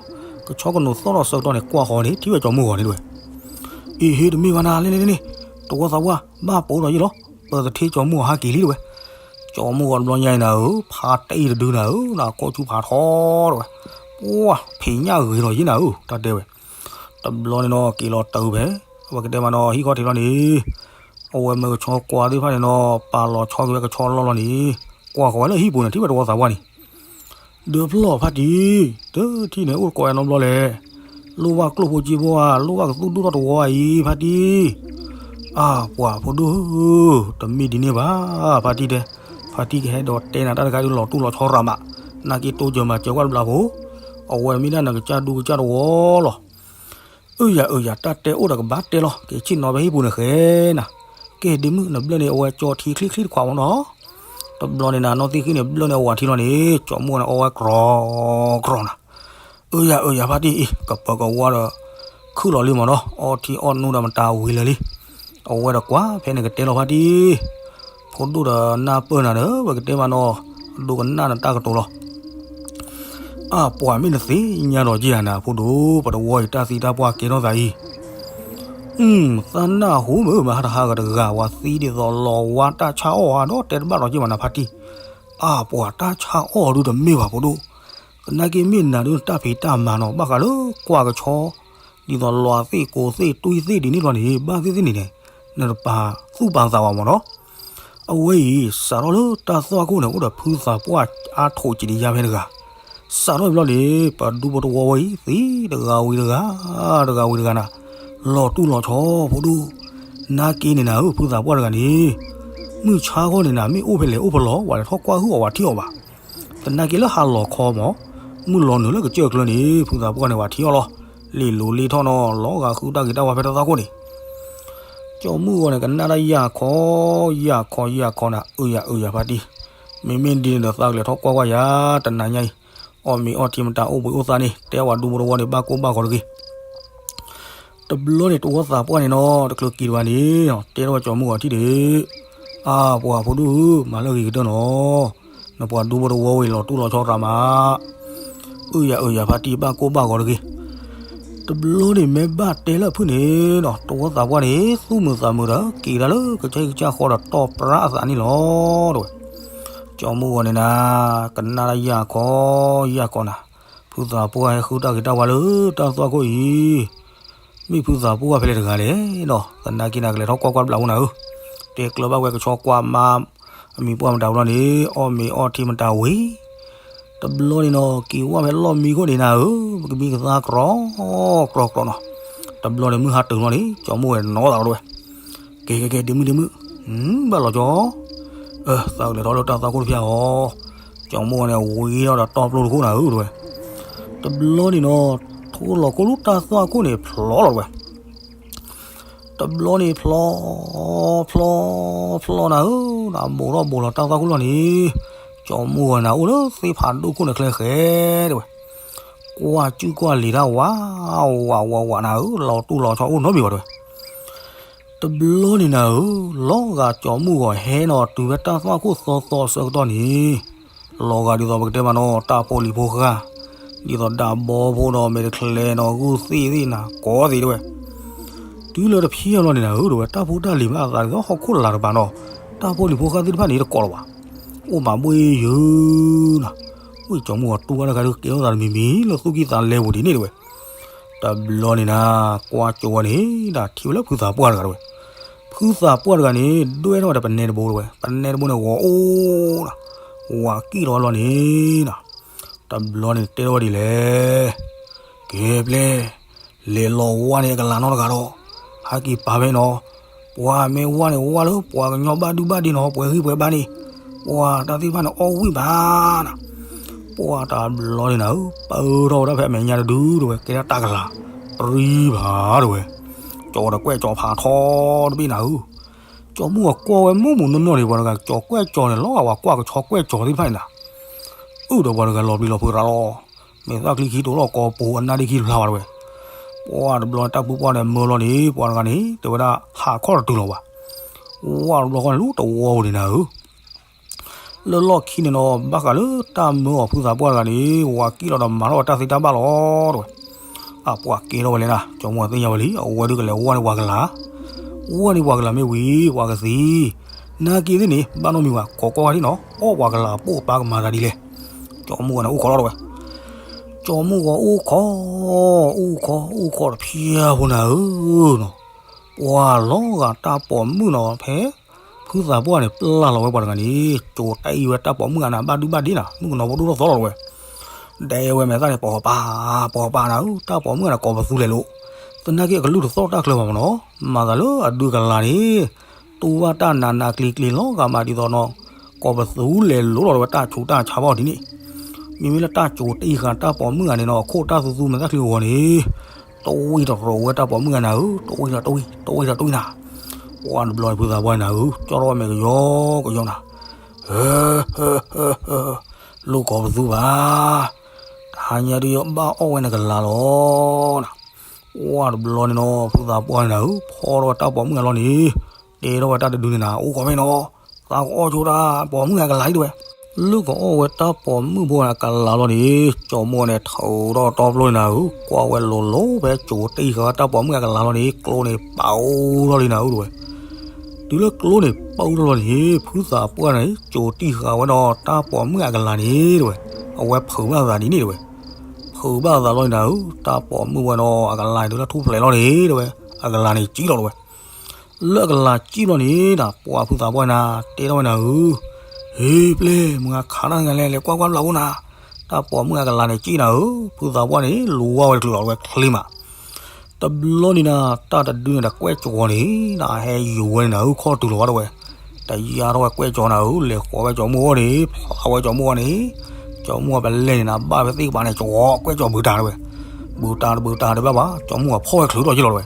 ကဆီကနိးသီၣ်လီၤဆၢကတီၢ်န့ၣ် ကွၢ်ဃီၤန့ၣ် ထံၣ်ဝဲကၠီမုၢ်ဂီၤန့ၣ်တဲဝဲ, အ့ဟ့တမ့ၢ်ဘၣ်နၤ လ့လ့လ့လ့, တဝီသးပှၢ် ဘၣ်ပိာ်ဒီးယ့ၢ်လီၤ, ပသထ့ကၠီမုၢ်ဂီၤဟးက့ၤလံတဲဝဲ, ကၠီမုၢ်ဂီၤတဘျီညါအံၤနၤဧၢ ဖးတအံၤတဒုနၤဧၢ နကိၣ်ဆူဖးထီတဲဝဲ, ပှၢ် ဖံးညၣ်ဂ့ၤလီၤယ့ၢ်နၤဧၢ တၢ်တဲဝဲ, တဘျီန့ၣ်နီၤ က့ၤလီၤတၢ်ဖဲ, အဝဲကတဲမးနီၤ ဟံၣ်ခီၣ်ထံးလီၤန့ၣ်, အဝဲမၢကဆီကွၢ်သ့ၣ်တဖၣ်န့ၣ်နီၤ ပာ်လီၤဆီက့ၤဝဲကဆီလီၢ်လီၤန့ၣ်, ကွၢ်ဃီၤဝဲလၢဟံၣ်ပူၤန့ၣ် ထံၣ်ဝဲတဝီသးပှၢ်န့ၣ်, ဒၢဖျီၣ်ဖါတံၢ်, တထံၣ်န့ၣ်အိၣ်ကိးဝဲနီတဘျီလဲၣ်, လိၣ်ဘၣ်ကျိၣ်ဖိစ့ဖိဧါ လိၣ်ဘၣ်ကသူၣ်ဒိၣ်ထီၣ်တဝီအံၤ ဖါတံၢ်, အၢ ပှၤဖိဒိၣ်ဧၢ, တမ့ၢ်ဒ်န့ၣ်ဘၣ်, ဖါတံၢ်တဲ, ဖါတံၢ်ကဟဲဒီးတဲနၤတၢ်တခါဒုးလီၤတူၢ်လီၤဆီရးမး, နာ်က့တိစၢၤမၤစၢၤကွၢ်တဘျီဖိ, အဝဲမ့ၢ်ဒၣ်နကစၢ်ဒူကစၢ်တဝီလီၤ. အၢယၤအၢယၤ တၢ်တဲအိၣ်ဒီးကဘၣ်တဲလီၤ က့ၤဆ့ၣ်နီၤဖဲဟံၣ်ပူၤန့ၣ်ဃဲနၤ, ကဲဒ့မုၣ် နဘျၢၣ်န့ၢ်အဝဲကၠီထံချံချံတခွးမးနီၤ, တဘျီန့ၣ်နၤ နီၢ်သံၣ်ဃံန့ၣ် ဘျၢၣ်န့ၢ်အဝၤထံလီၤန့ၣ် ကၠီမုၢ်န့ၣ်အီဝဲကြီကြီနၤ, အၢယၤအၢယၤ ဖါတံၢ်အံၤ ကပၢၤကဝါဒီး ခုၣ်လီၤလံမးနီၤ အီထံအီနိဒီးမတၤဝံၤလၢာ်လံ, အဝဲဒီးကွၢ်ဖဲန့ၣ်ကတဲလီၤဖါတံၢ် ဖိဒိၣ်ဒီးနၢ်ပၢၢ်နၤဒီး ပကတဲမးနီၤ အဒိကနၣ်နတၢ်ကတိၤလီၤ. အၢ ပှၤမ့ၢ်နသ့ၣ်ညါဒီးက့ၤဧါနၤ ဖိဒိၣ် ပတဝီအံၤတၢ်သံတၢ်ပှၢ်ကဲထီၣ်သးအံၤ, သးနၢ်ဟူမုၢ်မး ဟါတဟါဂၤတဂၤ ပှၤသံဒ်သိးလီၤဝါတၢ်ဆါအီၣ်ဧါ ဒီးတဲတဘၣ်ဒီးက့ၤဘၣ်နၤဖါတံၢ်, အၢ ပှၤတၢ်ဆါအီၣ်ဒုတမ့ၢ်ဘၣ်ဖိဒိၣ်, သနာ်က့မ့ၢ်နၤဒုးနတၢ်ဖံးတၢ်မၤနီၤ ဘၣ်ဃးလၢကွၢ်ကဆီ ဒ်သိးလွးသ့ၣ်ကိးသ့ၣ်တွံသ့ၣ်ဒ်န့ၣ်လီၤန့ၣ် ဘၣ်သ့ၣ်သ့ၣ်န့ၣ်န့ၣ် နတပာ်သူၣ်ပာ်သးဘၣ်မၢ်နီၤ. အဝဲအံၤ စးထီၣ်လၢတၢ်သွၣ်ခိၣ်န့ၣ် အိၣ်ဒီးဖုသးပှၢ်အါထိးကံးဒံယါဖဲတဂၤ စးထီၣ်ဘျီန့ၣ် ပှၤဒူဖိတဝီဝဲအံၤ သံတဂၤဝံၤတဂၤ တဂၤဝံၤတဂၤနၤ လီၤတူၢ်လီၤဆီဖိဒိၣ် နာ်က့န့ၣ်နၤဧၢ ဖုသးပှၢ်တဂၤန့ၣ် မုၢ်ဆါခီန့ၣ်နၤ မ့ၢ်အိၣ်ဖဲလဲၣ်အိၣ်ဖဲလဲၣ် ပှၤလဲၤထီၣ်ကွၢ်ဟုၣ်အီၤ ပှၤထံၣ်အီၤဘၣ်. သနာ်က့လၢဟါလီၤခီမၢ် မုၢ်လီၤနုာ်လၢကစၢၢ်ကျၢၤန့ၣ် ဖုသးပှၢ်န့ၣ် ပှၤထံၣ်အီၤလီၤ. လ့ၣ်လိၤလ့ၣ်ထီၣ်နီၤ လီၤဂာ်ဃုတၢ်ဂ့ၤတၢ်ဝါဖဲတၢ်သွၣ်ခိၣ်န့ၣ် ကၠီၤမုၢ်ဂီၤန့ၣ် ကနၣ်တၢ်ယၢ်ခီ ယၢ်ခီ ယၢ်ခီနၤ အုးယၤအုးယၤဖါတံၢ် မ့မ့ၢ်ဒ်န့ၣ်ဒီးသးကလဲၤထီၣ်ကွၢ်ကွၢ်ယၤ တနၤညါအံၤ အီၣ်မ့ၤအီထံမတၤအိၣ်ဘှံးအိၣ်သါန့ၣ် တဲပှၤဒူဖိတဝီန့ၣ် ဘၣ်ကိၢ်ဘၣ်ဂီၤတဂ့ၤ တဘျီန့ၣ် တဝီသးပှၢ်န့ၣ်နီၤ တချုးက့ၤတဘၣ်န့ၣ် တဲထီၣ်ဝဲကၠီၤမုၢ်ဂီၤထံၣ်ဒံး အါ ပှၤဖိဒိၣ်ဧၢ မၤလၢအဂ့ၤကတၢၢ်နီၤ နပှၤဒူဖိတဝီဝဲအံၤလီၤတူၢ်လီၤဆီသးမး အုးယၤအုးယၤဖါတံၢ်ဘၣ်ကိၢ်ဘၣ်ဂီၤတဂ့ၤ တဘျီန့ၣ်မ့ၢ်ဘၣ်တဲလၢအဖုၣ်န့ၣ်နီၤ တဝီသးပှၢ်န့ၣ် သူၣ်မုာ်သးမုာ်ဒီး က့ၤတၢ်လၢကစၢ်ဟံၣ်ကစၢ်ဃီဒီးတီၢ်ပြၢအသးန့ၣ်လီၤ တဲဝဲ ကၠီၤမုၢ်ဂီၤန့ၣ်နၤ ကနၣ်တၢ်ယၢ်ခီ ယၢ်ခီနၤ ဖုသးပှၢ်ဟဲဃုတၢ်ဂ့ၤတၢ်ဝါလၢတၢ်သွၣ်ခိၣ်အံၤ မ့ၢ်ဖုသးပှၢ်ဖဲလဲၣ်တဂၤလဲၣ်နီၤ သနာ်က့နၤကလဲၤထီၣ်ကွၢ်ကွၢ်တဘျီဖိနၤဧၢ တဲကျၢၤဘၣ်ဝဲကဆီကွၢ်မါ အမံၤပှၢ်မတၤဘျီန့ၣ် အီၣ်မ့ၤအီထံမတၤဝံၤ တဘျီန့ၣ်နီၤ က့ၤဝဲဖဲလီၢ်မံခိၣ်န့ၣ်နၤဧၢ ပကမံကသါကြီ ကြီကြီနီၤ တဘျီန့ၣ်မုၢ်ဟါတုၤလီၤန့ၣ် ကၠီၤမုၢ်ဝဲနီၤသးလီၤဝဲ ကဲကဲကဲ ဒ့မုၣ်ဒ့မုၣ် ဘၣ်လီၤကၠီ သးကလဲၤထီၣ်လၢတၢ်သွၣ်ခိၣ်တဖၣ်အီၤ ကၠီၤမုၢ်ဝဲန့ၣ် ဝံၤထီၣ်ဒီးတီၢ်ပျိတခိၣ်နၤဧၢ တဲဝဲ တဘျီန့ၣ်နီၤ ထိလီၤကိၢ်လၢတၢ်သွၣ်ခိၣ်န့ၣ် ဖျီလီၤတဲဝဲ တဘျီန့ၣ်ဖျီ ဖျီ ဖျီနၤဧၢ နဘိးထီၣ်ဘိးလီၤတၢ်သွၣ်ခိၣ်လီၤန့ၣ် ကၠီၤမုၢ်ဝဲနၤ အိၣ်လၢသ့ၣ်ဖးဒိၣ်ခိၣ်န့ၣ်ချၢဃဲ တဲဝဲ ကွၢ်ကူၣ်ကွၢ်လံၤတၢ်ဝး ဝးဝးဝးနၤဧၢ လီၤတူၢ်လီၤဆီအိၣ်နီတမံၤဘၣ်တဲဝဲ တဘျီန့ၣ်နၤဧၢ လီၤဂာ်ကၠီၤမုၢ်ဂီၤဟဲနီၤတုၤဖဲတၢ်သွၣ်ခိၣ်သီသီအဆၢကတီၢ်န့ၣ် လီၤဂာ်ဒ်သိးပကတဲမးနီၤ တၢ်ဖိလံၤဖိဃၢ် ဒ်သိးဒၣ်ဘီဖိဒီးမဲာ်တချဲနီၤ ဂုၢ်သ့ၣ်သ့ၣ်နၤ ကိးသ့ၣ်တဲဝဲ တုၤလၢတဖျၢၣ်လီၤန့ၣ်နၤဧၢ တဲဝဲ တၢ်ဖိတၢ်လံၤမ့ၢ်အသးဒ်သိးဟီၣ်ခိၣ်လာ်တပၤနီၤ တၢ်ဖိလံၤဖိဃၢ်သ့ၣ်တဖၣ်န့ၣ်တကိးလၢၤဘၣ် အိၣ်မးဘှ့ၣ်ယုာ်နၤ ဝ့ၢ်ကၠီၤမုၢ်ဂီၤတူၢ်ဘၣ်တခါဒုးကဲထီၣ်သးတမံၤမံၤလၢသူၣ်ကံၢ်သးလဲပူၤဒ်န့ၣ်တဲဝဲ တဘျီန့ၣ်နၤ ကွၢ်ကၠီၤဝဲန့ၣ် ဒၣ်ထံၣ်ဝဲလၢဖုသးပှၢ်တဂၤတဲဝဲ ဖုသးပှၢ်တဂၤန့ၣ် ဒွဲထီၣ်ဝဲဒီးပနဲတဘိတဲဝဲ ပနဲတဘိန့ၣ်ဂီၤအိၣ်နၤ ဝၤကံၣ်ထီၣ်ဝဲလီၤန့ၣ်နၤ တဘျီန့ၣ်တဲထီၣ်ဝဲဒ်လဲၣ် ကဲပျဲ လဲၤလီၤဝါန့ၣ်အကလၤနီတဂၤဒီး ဟဲက့ၤပာ်ဖဲနီၤ ပှၤမ့ၢ်ဝါန့ၣ်ဝါလၢပှၤကညီဘၣ်ဒုဘၣ်ဒ့နီၤ ပှဲၤဂံၢ်ပှဲၤဘါန့ၣ် ပှၤတၢ်သ့ၣ်တဖၣ်န့ၣ်အီၣ်ဝံၣ်ဘၣ်နၤ ပှၤတဘျီန့ၣ်နၤဧၢ ပၢထီၣ်ဝဲဒၣ်ဖဲအမဲာ်ညါတဒုတဲဝဲ ကဲဒၣ်တၢ်ကလၤ ပြံဘၣ်တဲဝဲ ကၠီၤဒီးကွဲၢ်ကၠီၤဖးထီတဘ့ၣ်နၤဧၢ ကၠီၤမုၢ်ဂီၤကွၢ်ဝဲမုၢ်မုၢ်နီၢ်နီၢ်န့ၣ် ပှၤတဂၤကၠီၤကွဲၢ်ကၠီၤန့ၣ် လီၤဂာ်ဝၤကွၢ်ကဆီကွဲၢ်ကၠီၤသ့ၣ်တဖၣ်န့ၣ်နၤ အုၣ်ဒီးပှၤတဂၤလီၤပျံၤလီၤဖုးရၤလီၤ မဲာ်သၣ်ချံခံတိၤလီၤကိးပူၤအနၢ်ဒ့ခံဖျါဝဲတဲဝဲ ပှၤတဘျီန့ၣ်တၢ်ပူၤပှၢ်န့ၣ်မၢလီၤန့ၣ် ပှၤတဂၤန့ၣ် တဲဝဲဒၣ်ဟးခီၣ်တတုၤလီၤဘၣ် ဝါတဘျီဃီန့ၣ်လၢတဝီပူၤန့ၣ်နၤဧၢ လၢလီၢ်ခံန့ၣ်နီၤ ဘၣ်ဃးလၢတၢ်မၢအီၤဖုသးပှၢ်တဂၤန့ၣ် ဝၤကံၣ်လီၤဒီးမၤထီၣ်ဝဲတၢ်သ့တၢ်ဘၣ်လီၤတဲဝဲ အပှၤကဲထီၣ်ဝဲလဲၣ်နၤ ကၠီၤမုၢ်ဂီၤသ့ၣ်ညါဝဲလံ အဝဲဒုးကလဲၤဝါန့ၢ်ပှၤကလၤ ဝါန့ၢ်ပှၤကလၤမ့ၢ်ဝံၤ ပှၤကသံ နာ်က့သ့ၣ်န့ၣ် ဘၣ်နီတမံၤဘၣ် ကိးကွၢ်ဝဲဒၣ်နီၤ အီၣ်ပှၤကလၤအပိာ်အပၢ်ကမၤသးဒ်လဲၣ် ကၠီၤမုၢ်ဂီၤန့ၣ် အိၣ်ခိးလီၤတဲဝဲ ကၠီၤမုၢ်ဂီၤအိၣ်ခိး အိၣ်ခိး အိၣ်ခိးတဖျၢၣ်ဖိနၤဧၢနီၤ ပှၤလီၤဂာ်တၢ်ပိာ်မုၣ်နီၤဖဲ ဖုသးပှၢ်န့ၣ် ပျၢ်လီၤဝဲပှၤတဂၤန့ၣ် ကၠိၤတ့ၢ်ဝဲတၢ်ပိာ်မုၣ်အနၤ ဘၣ်ဒုဘၣ်ဒ့နၤ မုၣ်ကနီၤဖိဒိၣ်ထီၣ်သီလီၤတဲဝဲ ဒဲဝဲမဲာ်သၣ်န့ၣ် ပိာ်ပၢ် ပိာ်ပၢ်နၤဧၢ တၢ်ပိာ်မုၣ်အနၤကိးပသူလဲၣ်လိၤ သနာ်က့အကလုၢ်တသီၣ်တၢ်ချၢဘၣ်မးနီၤ မၤသးလၢအဒုးကလၤန့ၣ် တူၢ်ဘၣ်တၢ်နးနးကျံၤကျံၤလီၤဂာ်မးဒ်သိးနီၤ ကိးပသူလဲၣ်လိၤလီၤတဲဝဲတၢ်ဆူးတၢ်ဆါဘၣ်ဒ်န့ၣ် မ့မ့ၢ်လၢတၢ်ကၠိၤတ့ၢ်ဃာ်တၢ်ပိာ်မုၣ်အနၤန့ၣ်နီၤ အခိၣ်တၢ်သူသူမဲာ်သၣ်ချံဂီၤန့ၣ် တဝံၣ်တရိးဝဲတၢ်ပိာ်မုၣ်အနၤဧၢ တဝံၣ်တၢ်တဝံၣ် တဝံၣ်တၢ်တဝံၣ်နၤ ပှၤတဘျီန့ၣ်ဖုသးပှၢ်နၤဧၢ ကၠီထီၣ်ဝဲမဲာ်ကယီကယီနၤ ဟၢ ဟၢ ဟၢ ဟၢ လိၣ်ကိးပသူဘၣ် တဟါညါဒုးယဘၣ်အီၣ်ဝဲနကလၤလီၤနၤ ပှၤတဘျီန့ၣ်နီၤ ဖုသးပှၢ်န့ၣ်နၤဧၢ ဖီထီၣ်ဝဲတၢ်ပိာ်မုၣ်အလီၢ်န့ၣ် တဲထီၣ်ဝဲတၢ်တဒုန့ၣ်နၤ အိၣ်ခိးဖဲနီၤ သးကအီၣ်ဆိတၢ်ပိာ်မုၣ်အကလၤလံတဲဝဲ လၢကအီၣ်ဝဲတၢ်ပိာ်မုၣ်ဖိအကလၤလီၤန့ၣ် ကၠီၤမုၢ်န့ၣ် ထုးထီၣ်တီပျိန့ၣ်နၤဧၢ ကွၢ်ဝဲလိၤလိၤဖဲကၠိၤတ့ၢ်ဃာ်တၢ်ပိာ်မုၣ်အကလၤလီၤန့ၣ် ကျိန့ၣ်ပာ်အိၣ်ထီၣ်လံနၤဧၢတဲဝဲ တုၤလၢကျိန့ၣ်ပာ်အိၣ်ထီၣ်လီၤန့ၣ် ဖုသးပှၢ်န့ၣ် ကၠိၤတ့ၢ်ဃာ်ဝဲဒီးတၢ်ပိာ်မုၣ်အကလၤန့ၣ်တဲဝဲ အဝဲဖုးဘၣ်သးဒ်န့ၣ်တဝဲ, ဖုးဘၣ်သးလီၤန့ၣ်နၤဧၢ, တၢ်ပိာ်မုၣ်ဝဲဒီး အကလၤန့ၣ် တုၤလၢထူၣ်ဖျဲးလီၤန့ၣ်တဝဲ, အကလၤန့ၣ်ကံၣ်လီၤတဝဲ. လၢအကလၤကံၣ်လီၤန့ၣ် တၢ်ပိာ်ဖုသးပှၢ်နၤ တဲထီၣ်ဝဲနၤဧၢ, ဟ့ ပျဲၢ် မုၢ်ဂၤခးတၢ်တဂၤလဲၣ် လဲၤကွၢ်ကွၢ်ဘျးဖိနၤ, တၢ်ပိာ်မုၣ်အကလၤန့ၣ်ကံၣ်နၤဧၢ, ဖုသးပှၢ်န့ၣ် လူၤဝါဝဲတချုးလီၤတဝဲချ့မး တဘျီန့ၣ်နၤ တၢ်တဒုန့ၣ်ဒီးကွဲၢ်ကၠီၤန့ၣ် နဟဲယိၤဝဲန့ၣ်နၤဧၢ ခီၣ်တုၤလီၤဝဲတဝဲ, တယါထီၣ်ဝဲကွဲၢ်ကၠီၤနၤဧၢ, လဲၤဃီၤဝဲကၠီၤမုၢ်အဂီၢ်န့ၣ်, ဖျါဝဲကၠီၤမုၢ်အဂီၢ်န့ၣ်, ကၠီၤမုၢ်အပလဲၢ်န့ၣ်နၤ ဘၣ်ဝဲသ့ၣ်ကပၤန့ၣ် ကၠီၤကွဲၢ်ကၠီၤဘုးတၢ်တဝဲ, ဘုးတၢ်တဘုးတၢ်တဘၣ်ဘၣ် ကၠီၤမုၢ်အဖီၣ်ဝဲချုးထီၣ်ယ့ၢ်လီၤတဝဲ.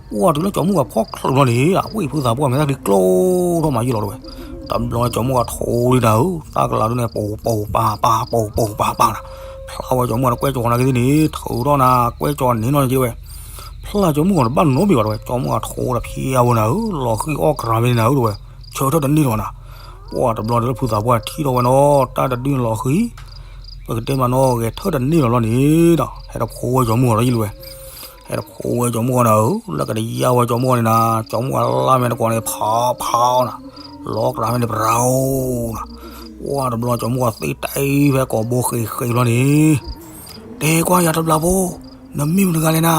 ပှၢ်တုၤလၢကၠီၤမုၢ်အဖီၣ်ချုးလီၤန့ၣ် အဝဲဖုသးပှၢ်မဲာ်သၣ်ချံကျိထီၣ်မးယ့ၢ်လီၤတဝဲ, တဘျီကၠီၤမုၢ်အထိလံနၤဧၢ, တၢ်ကလၤဒုန့ၣ် ပိာ်ပိာ်ပၤပၤ ပိာ်ပိာ်ပၤပၤနၤ, ဖျါဝဲကၠီၤမုၢ်အကွဲၢ်ကၠီၤနၤက့ၤသ့ၣ်န့ၣ် ထုးထီၣ်နၤ ကွဲၢ်ကၠီၤန့ၣ်နီၢ်က့ၤဝဲ ဖျါကၠီၤမုၢ်ဂီၤတဘၣ်နီတမံၤဘၣ်တဝဲ, ကၠီၤမုၢ်ဂီၤထိဒီးဖျါဝဲနၤဧၢ, လီၤဃံၤအီၣ်ကြၤမ့ၢ်န့ၣ်နၤဧၢတဝဲ, ဆၢထၢၣ်တန့ၢ်လီၤနၤ. ပှၢ်တဘျီန့ၣ်လၢဖုသးပှၢ်ထံၣ်ထီၣ်ဝဲနီၤ, တၢ်တဒုန့ၣ်လီၤဃံၤ, ပကတဲမးနီၤ ဂဲၤထၢၣ်တန့ၢ်လီၤလီၤန့ၣ်ဒီး ဟဲတဖိဝဲကၠီၤမုၢ်ဂီၤလီၤယံၤလီၤဝဲ, ဟဲတဖိဝဲကၠီၤမုၢ်ဂီၤနၤဧၢ, လၢကတယါဝဲကၠီၤမုၢ်ဂီၤန့ၣ်နၤ, ကၠီၤမုၢ်ဂီၤလၢမဲာ်တကိးန့ၣ် ဖးဖးနၤ, လီၤကြၤမ့ၢ်န့ၣ် ပရၤအိၣ်နၤ. ပှၢ်တဘျီကၠီၤမုၢ်ဂီၤသ့တၢ်အံၤဖဲကိာ်ဘိဃ့ဃ့ဘျီန့ၣ် တဲကွၢ်ယၤတဘျးဖိ, နမ့ၢ်မတဂၤလဲၣ်နၤ,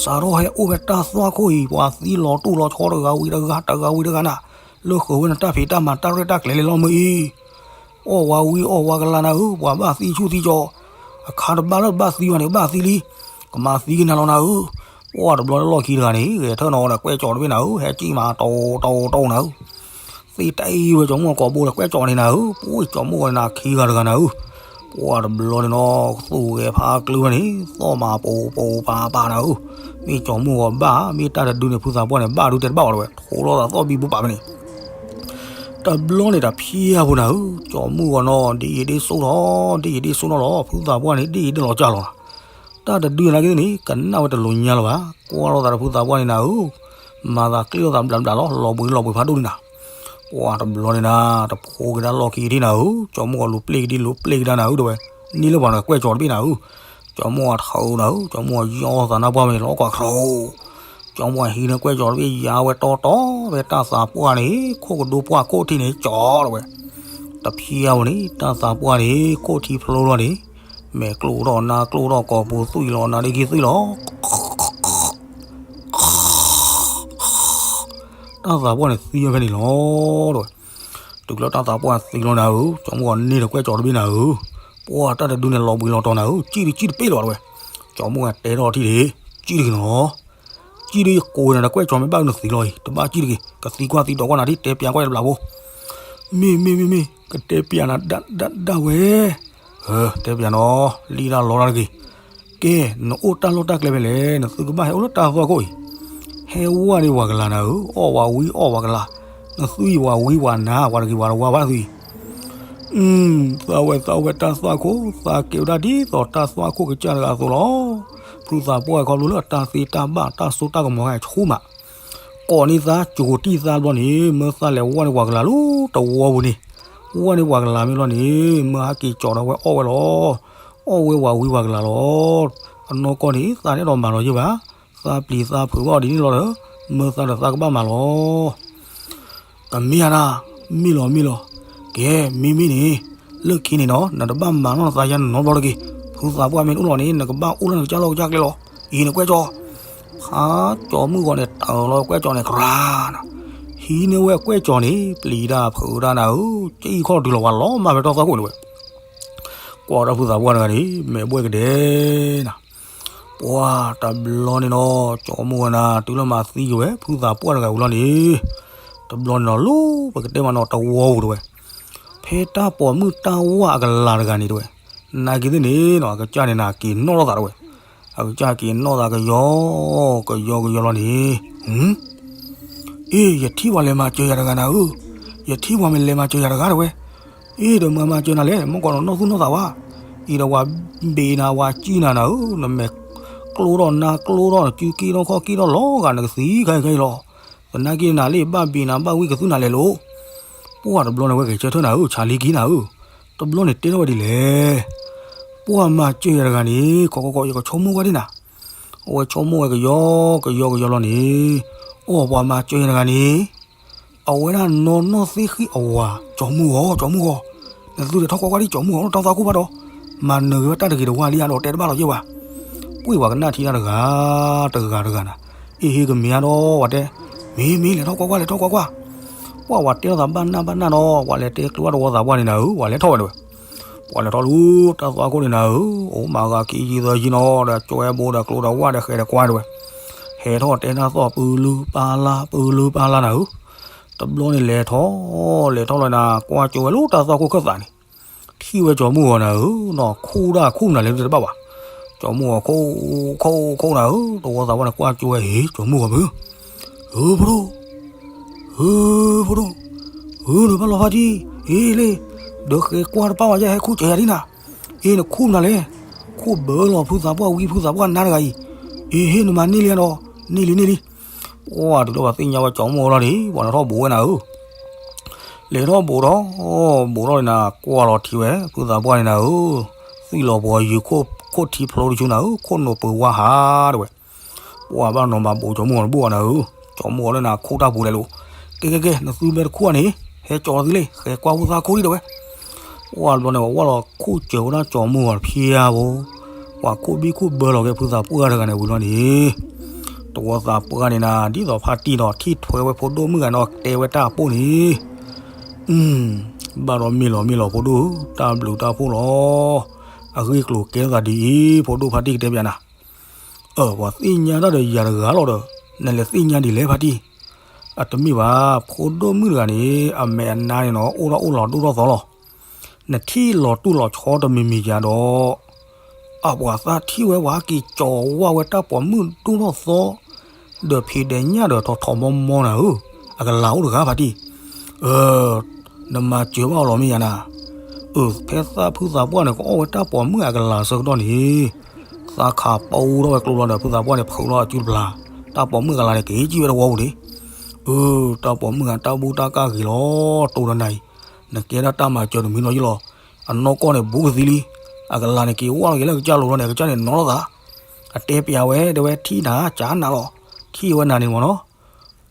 စးထီၣ်ဟဲအိၣ်ဖဲတၢ်သွၣ်ခိၣ်အံၤ ပှၤသံလီၤတိၢ်လီၤဆီတဂၤဝံၤတဂၤ တဂၤဝံၤတဂၤနၤ, လၢဃုာ်ဝဲနတၢ်ဖံးတၢ်မၤတၢ်ရဲၣ်တၢ်ကျဲၤလဲၤလီၤမ့ၢ်အံၤ, အီၣ်ဝဲဝံအီၣ်ဝဲကလၤနၤဧၢ, ပှၤဘၣ်သံဆူၣ်သံကၠီ, အခါတဘၣ်လၢဘၣ်သံဝဲန့ၣ် ဘၣ်သံလံ, ကမၤသံက့ၤနၤလီၤနၤဧၢ. ပှၢ်တဘျီလၢလီၢ်ခံတဂၤန့ၣ် ဂဲၤထၢၣ်နီၤဒီးကွဲၢ်ကၠီၤတဘ့ၣ်နၤဧၢ, ဟဲကံၣ်မးတီတီတီနၤဧၢ သ့တၢ်အံၤဝဲကၠီၤမုၢ်ဂီၤကိာ်ဘိဒီးကွဲၢ်ကၠီၤန့ၣ်နၤဧၢ, ပှၢ်ကၠီၤမုၢ်ဂီၤန့ၣ်နၤခံဂၤတဂၤနၤဧၢ. ပှၢ်တဘျီန့ၣ်နီၤ သူၣ်ဂဲၤဖးကျၢၤဝဲန့ၣ် သီၣ်မးပိာ်ပိာ်ပၤပၤနၤဧၢ, မ့ၢ်ကၠီၤမုၢ်ဂီၤဘၣ် မ့ၢ်တၢ်တဒုန့ၣ် ဖုသးပှၢ်န့ၣ် ဘၣ်ဒုတဲတဘၣ်ဘၣ်တဝဲ ထိလီၤသးသီၣ်ဘံဘူပာ်ဖဲန့ၣ် တဘျီန့ၣ်တၢ်ဖျါဖိနၤဧၢ, ကၠီၤမုၢ်ဂီၤနီၤ ဒ်အံၤဒ်ဆိနီၤ ဒ်အံၤဒ်ဆိနီၤလီၤ, ဖုသးပှၢ်န့ၣ် ဒ်အံၤဒ်လီၤကၢ်လီၤနၤ, တၢ်တဒုနာ်က့န့ၣ် ကနၣ်ဝဲတလိၤညါလၢၤဘၣ်, ကွၢ်လိာ်သးဒီးဖုသးပှၢ်န့ၣ်နၤဧၢ, မၤသးကျ့ၣ်လိာ်သးဘျးဘျးလီၤ, လီၤဘှံးလီၤဘှံးဖးဒိၣ်န့ၣ်နၤ. ပှၢ်တဘျီန့ၣ်နၤ တဖိက့ၤတၢ်လီၢ်ခံက့ၤဒ်နၤဧၢ, ကၠီၤမုၢ်ဂီၤလူၤပျ့ၢ်က့ၤဒ်လူၤပျ့ၢ်က့ၤတၢ်နၤဧၢ တဝဲ, န့ၢ်လၢပှၤနၤကွဲၢ်ကၠီၤတဘ့ၣ်နၤဧၢ, ကၠီၤမုၢ်ဂီၤထၢနၤဧၢ, ကၠီၤမုၢ်ဂီၤယီသးနါပှၢ်ဝဲန့ၣ် လီၤကွၢ်ချီ ကၠီၤမုၢ်ဂီၤဟံးန့ၢ်ကွဲၢ်ကၠီၤတဘ့ၣ်ယါဝဲတီတီ ဖဲတၢ်သးပှၢ်န့ၣ် ခိၣ်ကဒိပှၢ်ခိၣ်ထံးန့ၣ်ကၠီၤတဝဲ, တဖျါဖိန့ၣ် တၢ်သးပှၢ်န့ၣ် ခိၣ်ထံဖျိလီၤန့ၣ်, မဲာ်ကျိၣ်ထီၣ်နါကျိၣ်ထီၣ် ကိာ်ပူၤသွံၣ်လီၤ နါဒ့ခံသွံၣ်လီၤ တၢ်သးပှၢ်န့ၣ်သံဝဲဖဲန့ၣ်လီၤ တဝဲ. တုၤလၢတၢ်သးပှၢ်သံလီၤနၤဧၢ, ကၠီၤမုၢ်ဂီၤန့ၢ်ဒီးကွဲၢ်ကၠီၤတဘ့ၣ်နၤဧၢ, ပှၢ်တၢ်တဒုန့ၣ်လီၤဘှံးလီၤတီၤနၤဧၢ, ကံၣ်တကံၣ်တပ့ၢ်လီၤတဝဲ, ကၠီၤမုၢ်ဂီၤတဲထီၣ်ထံၣ်န့ၣ်, ကံၣ်တဂ့ၤနီၤ, ကံၣ်ဒီးယကိးနၤဒီးကွဲၢ်ကၠီၤမ့ၢ်ဘၣ်နသံလီၤအံၤ, တဘၣ်ကံၣ်တဂ့ၤ, ကသံကွၢ်သံဒိးကွၢ်နၤဒ်တဲပျးကွၢ်တဘျးဖိ မ့ၢ်မ့ၢ်မ့ၢ်မ့ၢ် ကတဲပျးနၤဒၣ်ဒၣ်ဒၣ်ဝဲ, တဲပျးနီၤ, လံၣ်တၢ်လီတၢ်တဂ့ၤ, ကဲ, နအိၣ်တၢ်လီၢ်တၢ်ကျဲဖဲလဲၣ်, နသုကဘၣ်ဟဲအိၣ်လၢတၢ်သွၣ်ခိၣ်အံၤ, ဟဲဝဲန့ၣ်ပှၤကလၤနၤဧၢ, အီၣ်ဝဲဝံအီၣ်ဝဲကလၤ, နသုအံၤဝဲဝံဝဲနၤ, ပှၤတဂ့ၤပှၤတဝါဘၣ်သုအံၤ သးဝဲသးဝဲတၢ်သွၣ်ခိၣ်, သးကဲဝဲဒၣ်ဒ်သိးတၢ်သွၣ်ခိၣ်ကစၢ်တဂၤအသိးလီၤ. ဖုသးပှၢ်ခီဖျိလၢအတၢ်သ့တၢ်ဘၣ်တၢ်စိတၢ်ကမီၤဂၤဆိမး, ကိးန့ၢ်သးကၠိၤတံၢ်သးဘျီန့ၣ် မၢသးလဲၤဝဲန့ၣ်ပှၤကလၤလၢတဝီပူၤန့ၣ်, ဝဲန့ၣ်ပှၤကလၤမ့ၢ်ဘျီန့ၣ် မၢဟးက့ၤကၠီၤဒီးဝဲအီၣ်ဝဲလီၤ. အီၣ်ဝဲဝဲဝံပှၤကလၤလီၤ. အနီၢ်ကီၢ်န့ၣ် သးန့ၣ်ဒီးမၤဒီးယဲၢ်ဘၣ်, သးပျံၤသးဖုးဘၣ်အီၤဒ်န့ၣ်လီၤဒီး မၢသးဒီးသးကဘၣ်မၤလီၤ. တမ့ၢ်ဧါနၤ, မ့ၢ်လီၤမ့ၢ်လီၤ. ကဲ, မ့မ့ၢ်န့ၣ်, လၢခံန့ၣ်နီၤ နတဘၣ်မၤနီၢ်နသးယါနီတဘျီတဂ့ၤ. ဖုသးပှၢ်မ့ၢ်အိၣ်လီၤန့ၣ် နကဘၣ်အိၣ်လၢနကစၢ်လီၢ်ကစၢ်ကျဲလီၤ. အံၤနကွဲၢ်ကၠီၤ, ဖးကၠီၤမုၢ်ဂီၤန့ၣ် တၢ်လီၤကွဲၢ်ကၠီၤန့ၣ်ကြၤနၤ, ဟံးန့ၢ်ဝဲကွဲၢ်ကၠီၤန့ၣ် ပျံၤတၢ်ဖုးတၢ်နၤဧၢ, ကံၣ်ခီၣ်တုၤလီၤဝဲလီၤမၢ်ဖဲတၢ်သွၣ်ခိၣ်န့ၣ်ဝဲ ကွၢ်ဒီးဖုသးပှၢ်တဂၤန့ၣ် မဲာ်ဘှဲၣ်ကဒဲနၤ. ပှၢ်တဘျီန့ၣ်နီၤ ကၠီၤမုၢ်ဂီၤနၤ တုၤလၢမၤသံက့ၤဝဲ ဖုသးပှၢ်တဂၤဝံၤလီၤန့ၣ်, တဘျီန့ၣ်နီၤ လၢပကတဲမးနီၤ တဝီပူၤတဝဲ, ဖဲတၢ်ပိာ်မုၣ်တၢ်ဝၢ်အကလၤတဂၤန့ၣ်တဝဲ, နာ်က့သ့ၣ်န့ၣ်နီၤ အကစၢ်န့ၣ်နၤက့ၤနီၣ်လိာ်သးတဝဲ, အကစၢ်က့ၤနီၣ်သးကယီကယီကယီလီၤန့ၣ်, အ့ ယထံၣ်ပှၤလဲၤမၤစၢၤယၤတဂၤနၤဧၢ, ယထံၣ်ပှၤမ့ၢ်လဲၤမၤစၢၤယၤတဂၤတဝဲ, အ့ ဒီးမၤမၤစၢၤနၤလဲၣ် မ့ၢ်ကီးနနီၢ်သူၣ်နီၢ်သးဝဲ, အံၤဒီးပှၤဘ့းနၤပှၤကံၣ်နၤနၤဧၢ, နမဲာ်ကျိၣ်ထီၣ်နါကျိၣ်ထီၣ် နစုက့ထီၣ်ခီၣ်က့ၣ်ထီၣ်လီၤဂာ် နကသံခဲအံၤခဲအံၤလီၤ. သနာ်က့နၤလၢဘၣ်ဘ့းနၤ ဘၣ်ဝံကသုးနၤလဲၣ်လိၤ. ပှၢ်တဘျီန့ၣ်ဝဲက့ၤဆၢထၢၣ်နၤဧၢ ဆါလံက့ၤနၤဧၢ, တဘျီန့ၣ်တဲထီၣ်ဝဲဒ်လဲၣ် ပှၢ်မၤစၢၤယၤတဂၤန့ၣ် ကီကီကီ ယကဆိကမိၣ်ဝဲဒၣ်နၤ, အဝဲဆိကမိၣ်ဝဲကယီကယီကယီလီၤန့ၣ်, အိၣ်ပှၤမၤစၢၤယၤတဂၤန့ၣ် အဝဲဒၣ်နီၢ်နီၢ်သ့ၣ်ဃံၣ်အဝၤ ကၠီၤမုၢ်ဂီၤ ကၠီၤမုၢ်ဂီၤ, နသုလဲၤထီၣ်ကွၢ်ကွၢ်လံ ကၠီၤမုၢ်ဂီၤ တၢ်သွၣ်ခိၣ်ဘၣ်ဒီး, မၤနၢၤက့ၤဝဲတၢ်တဂ့ၤတဝါလံဧါဒီး တဲတဘၣ်လီၤယဲၢ်ဘၣ်. ပှ့ၤဝဲကနၣ်ထံတၢ်တဂၤ, တဂၤတဂၤနၤ, အ့ၣ်ဟ့ၣ်ကမ့ၢ်ဧါဒီး ဝဲတဲ, မ့ၢ်မ့ၢ် လဲၤထီၣ်ကွၢ်ကွၢ် လဲၤထီၣ်ကွၢ်ကွၢ်. ပှၤဝဲတဲလိာ်သးဘၣ်နၢ်ဘၣ်နၢ်နီၤ, ပှၤလဲၤတဲကျိဝဲတဝီသးပှၢ်န့ၣ်နၤဧၢ, ပှၤလဲၤထီၣ်ဝဲဒၣ်ဝဲ. ပှၤလဲၤထီၣ်လၢတၢ်သွၣ်ခိၣ်န့ၣ်နၤဧၢ, အိၣ်မၤဂၤခံယံသၢယံနီၤဒီး ကၠီၤအဲၣ်ဘိဒီးကျိဒီးဝၣ်ဒီးဃဲၤဒီးကွၢ်ဒၣ်ဝဲ. ဟဲထီၣ်တဲတၢ်သီၣ်ပူၤလုပာ်လၢ် ပူၤလုပာ်လၢ်နၤဧၢ. တဘျီန့ၣ်လဲၤထီၣ်, လဲၤထီၣ်လီၤနၤ, ကွၢ်ကၠိဝဲလၢတၢ်သွၣ်ခိၣ်ခၢၣ်သးန့ၣ်, ထံၣ်ဝဲကၠီၤမုၢ်ဂီၤနၤဧၢနီၤ, ခိၣ်ဒၣ်ခိၣ်နၤလဲၤတဘၣ်ဘၣ်. ကၠီၤမုၢ်ဂီၤခိၣ်, ခိၣ်ခိၣ်နၤဧၢ, တဝီသးပှၢ်န့ၣ် ကွၢ်ကၠိဝဲ ဟ့ၣ် ကၠီၤမုၢ်ဂီၤမုၢ်, ဧၢ ဖိဒိၣ်, ဧၢ ဖိဒိၣ်, ဧၢ နဘၣ်လီၤဖးတံၢ်, အ့ၣ်လ့, ဒီးဃဲၤကွၢ်တပၢ်ဝဲယဲၢ် ဟဲခိၣ်စၢၤယၤဒ်နၤ, အ့ၣ် နခိၣ်နၤလဲၣ်, ခိၣ်ဘၢလီၤဖုသးပှၢ်ဝံဖုသးပှၢ်နါတဂၤအံၤ, အ့ၣ် ဟ့ၣ် နမၤန့ၢ်လံဧါဒီး, န့ၢ်လံန့ၢ်လံ. ပှၤတုၤလၢပှၤသ့ၣ်ညါဝဲကၠီၤမုၢ်ဂီၤလီၤန့ၣ် ပှၤလဲၤထီၣ်ဘူးဝဲနၤဧၢ. လဲၤထီၣ်ဘူးထီၣ်, ဘူးထီၣ်န့ၣ်နၤ ကွၢ်လီၤထံဝဲ ဖုသးပှၢ်န့ၣ်နၤဧၢ, သွံၣ်လီၤပှီၤယုၤခိၣ်ထံဖျိတဆူနၤဧၢ, ခိၣ်နိာ်ပၢၤဝါဟးဒၣ်ဝဲ. ပှၤဘၣ်နီၤမၤဘူးကၠီၤမုၢ်ဂီၤတဘူၣ်အီၤနၤဧၢ, ကၠီၤမုၢ်ဂီၤလၢနၤခိၣ်တၢ်ပူၤလဲၤလိာ်, ကဲကဲကဲ နသုမ့ၢ်တခိၣ်န့ၣ် ဟဲကၠီၤသုလ့ၣ် ဃဲၤကွၢ်ဖုသးခိၣ်ဒံးဒၣ်ဝဲ. ပှၤတဘျီန့ၣ် ပှၤဝၢ်လီၤခိၣ်စၢၤဝဲဒၣ်ကၠီၤမုၢ်ဂီၤတဖျၢၣ်ဧါဘိ, ပှၤခိၣ်ဘံၣ်ခိၣ်ဘၢလီၤက့ၤဖုသးပှၢ်တဂၤန့ၣ်ဝံၤလီၤန့ၣ်, တဝီသးပှၢ်န့ၣ်နၤ ဒ်သိးဖါတံၢ်ဒီးထံၣ်ထွဲဝဲဖိဒိၣ်မုၣ်ဂၤနီၤ တဲဝဲတၢ်ပိၢ်န့ၣ်, ဘၣ်ဒီးမ့ၢ်လီၤမ့ၢ်လီၤဖိဒိၣ်ဧၢ, တၢ်ဘျုးတၢ်ဖှိၣ်လီၤ. အဂ့ၢ်ကျိၤကဲထီၣ်သးဒ်အံၤ ဖိဒိၣ်ဖါတံၢ်ကတဲပၠးနၤ, အၢ ပှၤသ့ၣ်ညါတၢ်ဒီးယၤတဂၤလီၤဒီး နလဲၤသ့ၣ်ညါဒ်လဲၣ်ဖါတံၢ်. အတမ့ၢ်ဘၣ်, ဖိဒိၣ်မုၣ်တဂၤန့ၣ် အမဲာ်အနါန့ၣ်နီၤ အိၣ်ထီၣ်အိၣ်လီၤဒိၣ်ထီၣ်သီလီၤ. နထံၣ်လီၤတူၢ်လီၤဆီတမံၤမံၤယၤဒီး အပှၤသးထံၣ်ဝဲပှၤက့ၤကၠီၤဝၢ်ဝဲတၢ်ပိာ်မုၣ်ဒိၣ်ထီၣ်သီ, ဒီးဖံးဒဲးညၣ်ဒီးထီၣ်ထီၣ်မီမီနၤဧၢ, အကလၤအိၣ်တဂၤဖါတံၢ်. အၢ, နမၤစၢၤဘၣ်အီၤလီၤမ့ၢ်ယၤနၤ. အၢ, ဖဲသးဖုသးပှၢ်န့ၣ် ကအီၣ်ဝဲတၢ်ပိာ်မုၣ်အကလၤဆၢကတီၢ်န့ၣ်, သးခးပူထီၣ်ဝဲကျိလီၤဒီး ဖုသးပှၢ်န့ၣ် ဖုးလီၤအစုတဖျါ, တၢ်ပိာ်မုၣ်အကလၤန့ၣ် က့ၤကံၣ်ဝဲတဝီပူၤန့ၣ်. အၢ, တၢ်ပိာ်မုၣ်ဂၤတၢ်ဘူၣ်တၢ်ကၢ်ဂ့ၤလီၤ, တိၤတနၤအံၤ, နကဲဒၣ်တၢ်မၤစၢၤတမံၤနီၤယလီၤ. အနီၢ်ကီၢ်န့ၣ် ဘူးကသံလံ, အကလၤန့ၣ် က့ၤဝၢ်လီၤက့ၤလၢကစၢ်လိၤလီၤန့ၣ် အကစၢ်န့ၣ်နီၤလိာ်သး, အတဲပၠးဝဲ တဲဝဲထံၣ်နၤ ကၢ်နၤလီၤ, ထံၣ်ဝဲနၤန့ၣ်မ့ၢ်နီၤ.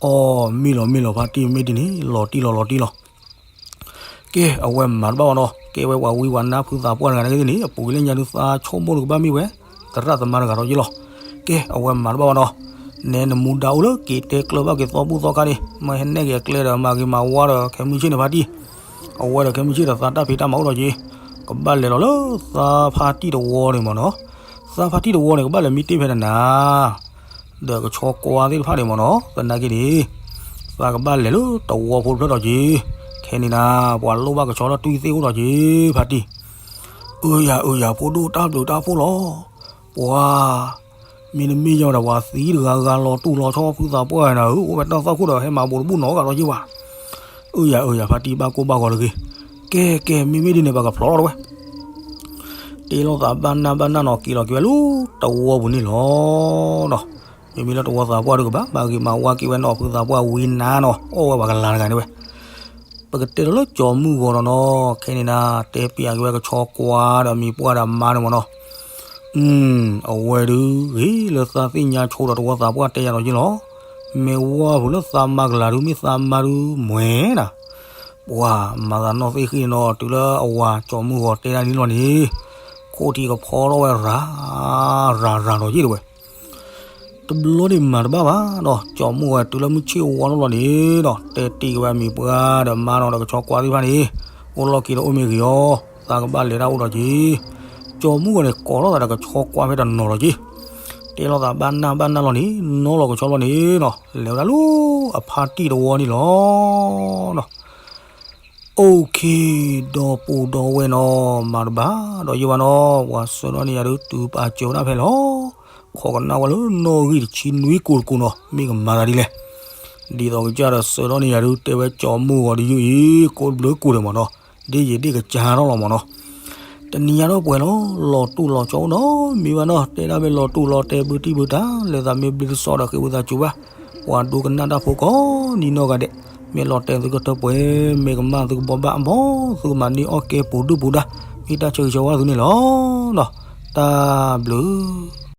အီ, မ့ၢ်လီၤမ့ၢ်လီၤ ဖါတံၢ်မ့ၢ်ဒ်န့ၣ် လီၤတံၢ်လီၤလီၤတံၢ်လီၤ. ကဲ အဝဲမၤတဘၣ်ဘၣ်နီၤ, ကဲဝဲပှၤဝံပှၤနါဖုသးပှၢ်တဂၤန့ၣ်ဂ့ၤန့ၣ် အပူၤကွံာ်လၢညါဒုးသးဆိကမိၣ်တကဘၣ်မ့ၢ်ဝဲ သရၣ်သမါတဂၤဒီးယ့ၢ်လီၤ. ကဲ အဝဲမၤတဘၣ်ဘၣ်နီၤ, နဲနမူဒါအိၣ်လၢက့ၤတဲကျၢၤဘၣ်က့ၤသီဘူၣ်သီခါန့ၣ် မ့ၢ်ဟဲနဲၣ်က့ၤအကျဲဒီးမၤဂ့ၤမၤဝါဒီးခဲမုၢ်ဆ့ၣ်န့ၣ်ဖါတံၢ်, အဝဲဒီးခဲမုၢ်ဆ့ၣ်ဒီးသးတၢ်ဖံးတၢ်မၤအိၣ်ဒီးက့ၤ, ကဘၣ်လဲၤလီၤလၢသးဖါတံၢ်တဝီန့ၣ်မ့ၢ်နီၤ. သးဖါတံၢ်တဝီန့ၣ် ကဘၣ်လဲၤမံတ့ၢ်ဖဲနနၤ ဒီးကဆီကွါသ့ၣ်တဖၣ်န့ၣ်မ့ၢ်နီၤ, သနာ်က့န့ၣ် သးကဘၣ်လဲၤလၢတဝီဖိတဖျၢၣ်ဒီးက့ၤ, ခဲန့ၣ်နၤ ပှၤလိၣ်ဘၣ်ကဆီလၢတွံၢ်သ့ၣ်အိၣ်ဒီးက့ၤ, ဖါတံၢ်. အၢယၤ အၢယၤ ဖိဒိၣ်တၢ်ဘျုးတၢ်ဖှိၣ်လီၤ. ပှၤ မ့တမ့ၢ်ယၤဒီး ပှၤသံတဂၤဂၤလီၤတူၢ်လီၤဆီဖုသးပှၢ်နၤဧၢ, အိၣ်ဝဲတၢ်သွၣ်ခိၣ်ဒီး ဟဲမၤဘူးတဘူၣ်နီတဂၤဒီးယ့ၢ်ဘၣ်. အၢယၤ အၢယၤ ဖါတံၢ်ဘၣ်ကိၢ်ဘၣ်ဂီၤတဂ့ၤ. ကဲ ကဲ မ့မ့ၢ်ဒ်န့ၣ် ပကဖျိးထီၣ်တဝဲ တ့လီၤသးဘၣ်နၢ်ဘၣ်နၢ်နီၤ က့ၤလီၤက့ၤဝဲလၢတဝီပူၤန့ၣ်လီၤ. မ့မ့ၢ်လၢတဝီသးပှၢ်ဒုးကဘၣ် မၤဂ့ၤမၤဝါက့ၤဝဲနီၤ ဖုသးပှၢ်ဝံနါနီၤ အီၣ်ဝဲပှၤကလၤတဂၤန့ၣ်ဝဲ. ပကတဲလီၤလၢကၠီၤမုၢ်ဂီၤနီၤနီၤ ခဲန့ၣ်နၤ တဲပျးက့ၤဝဲကဆီကွါဒီးမံၤပှၢ်ဒီးမါန့ၣ်မ့ၢ်နီၤ. အဝဲဒုးဂ့ၤလၢသးသ့ၣ်ညါဆိဒီးတဝီသးပှၢ်တဲယၤဒီးယ့ၢ်လီၤ. မ့ၢ်ဝဲဖုလၢသးမါကလၤဒုး မ့ၢ်သးမါဒုးမွဲနၤ ပှၤမၤသးနီၣ်သ့ၣ်ဃံန့ၣ်နီၤ တုၤလၢအဝၤကၠီၤမုၢ်ဂီၤတဲဒၣ်န့ၣ်လီၤန့ၣ် ခိၣ်ထံးကဖီထီၣ်ဝဲရၤ ရၤရၤဒီးယ့ၢ်တဝဲ. တဘျီန့ၣ်မၤတဘၣ်ဘၣ်နီၤ ကၠီၤမုၢ်ဂီၤတုၤလၢမုၢ်ဆ့ၣ်ဝါထီၣ်လီၤန့ၣ်နီၤ တဲတ့ၢ်က့ၤဝဲမံၤပှၢ်ဒီးမါနီၤဒီးကဆီကွါသ့ၣ်တဖၣ်န့ၣ် အိၣ်လီၢ်ခံဒီးအိၣ်မ့ၢ်ဂ့ၤအီၤ သးကဘၣ်လဲၤတၢ်အိၣ်ဒီးက့ၤ. ကၠီၤမုၢ်ဂီၤန့ၣ် ကိးထီၣ်သးဒီးကဆီကွါဖဲတနီၤလီၤက့ၤ. တဲလီၤသးဘၣ်နၢ်ဘၣ်နၢ်လီၤန့ၣ် နီလီၤကဆီလီၤန့ၣ်နီၤ လဲၤဝဲဒၣ်လၢအဖါတံၢ်တဝီန့ၣ်လီၤ. OK, ဒီပုၢ်ဒီဝဲၢ်နီၤ မၤတဘၣ်ဒီးယ့ၢ်ဝဲနီၤ ပှၤဆှၢထီၣ်န့ၢ်ယၤဒုး တုၤပာ်စၢၤဝဲဒၣ်ဖဲလီၤ. ခိးကနၣ်ဝဲလၢနီၣ်ဂံၢ်တဆံနွံကိၢ်တကိၢ်နီၤ မ့ၢ်ကမၤသးဒ်လဲၣ်. ဒ်သိးကစၢ်ဒီးဆှၢထီၣ်န့ၢ်ယၤဒုး တဲဝဲကၠီၤမုၢ်ဂီၤတယုၢ်အံၤ ကိးဘျုးကိၢ်ဒဲးမ့ၢ်နီၤ ဒ်ယံာ်ဒ်ကစၢ်ထီၣ်လီၤမ့ၢ်နီၤ. တနံၤညါဒီးပှဲၤလီၤ လီၤတူၢ်လီၤဆီအိၣ်နီၤ မ့ၢ်ဘၣ်နီၤ တဲဒၣ်မ့ၢ်လီၤတူၢ်လီၤတဲဘုတံၢ်ဘုတၢ် လဲၤသးမ့ၢ်ဘျ့တစီဒီးဃ့ဝံသးစူၤဘၣ် ပှၤဒိကနၣ်တၢ်ဖိကိးနံၤနီၢ်ဂၤဒဲး မ့ၢ်လီၤတဲာ်သုကတၢၢ်ပှဲၤ မ့ၢ်ကမၣ်သုကဘီဘၣ်အဘီ သုကမၤန့ၢ်အီၣ်ကဲပူၤဒုၣ်ပူၤဒါ မ့ၢ်တၢ်ဆၢဂ့ၤဆၢဝါသုန့ၣ်လီၤ. တၢ်ဘျုး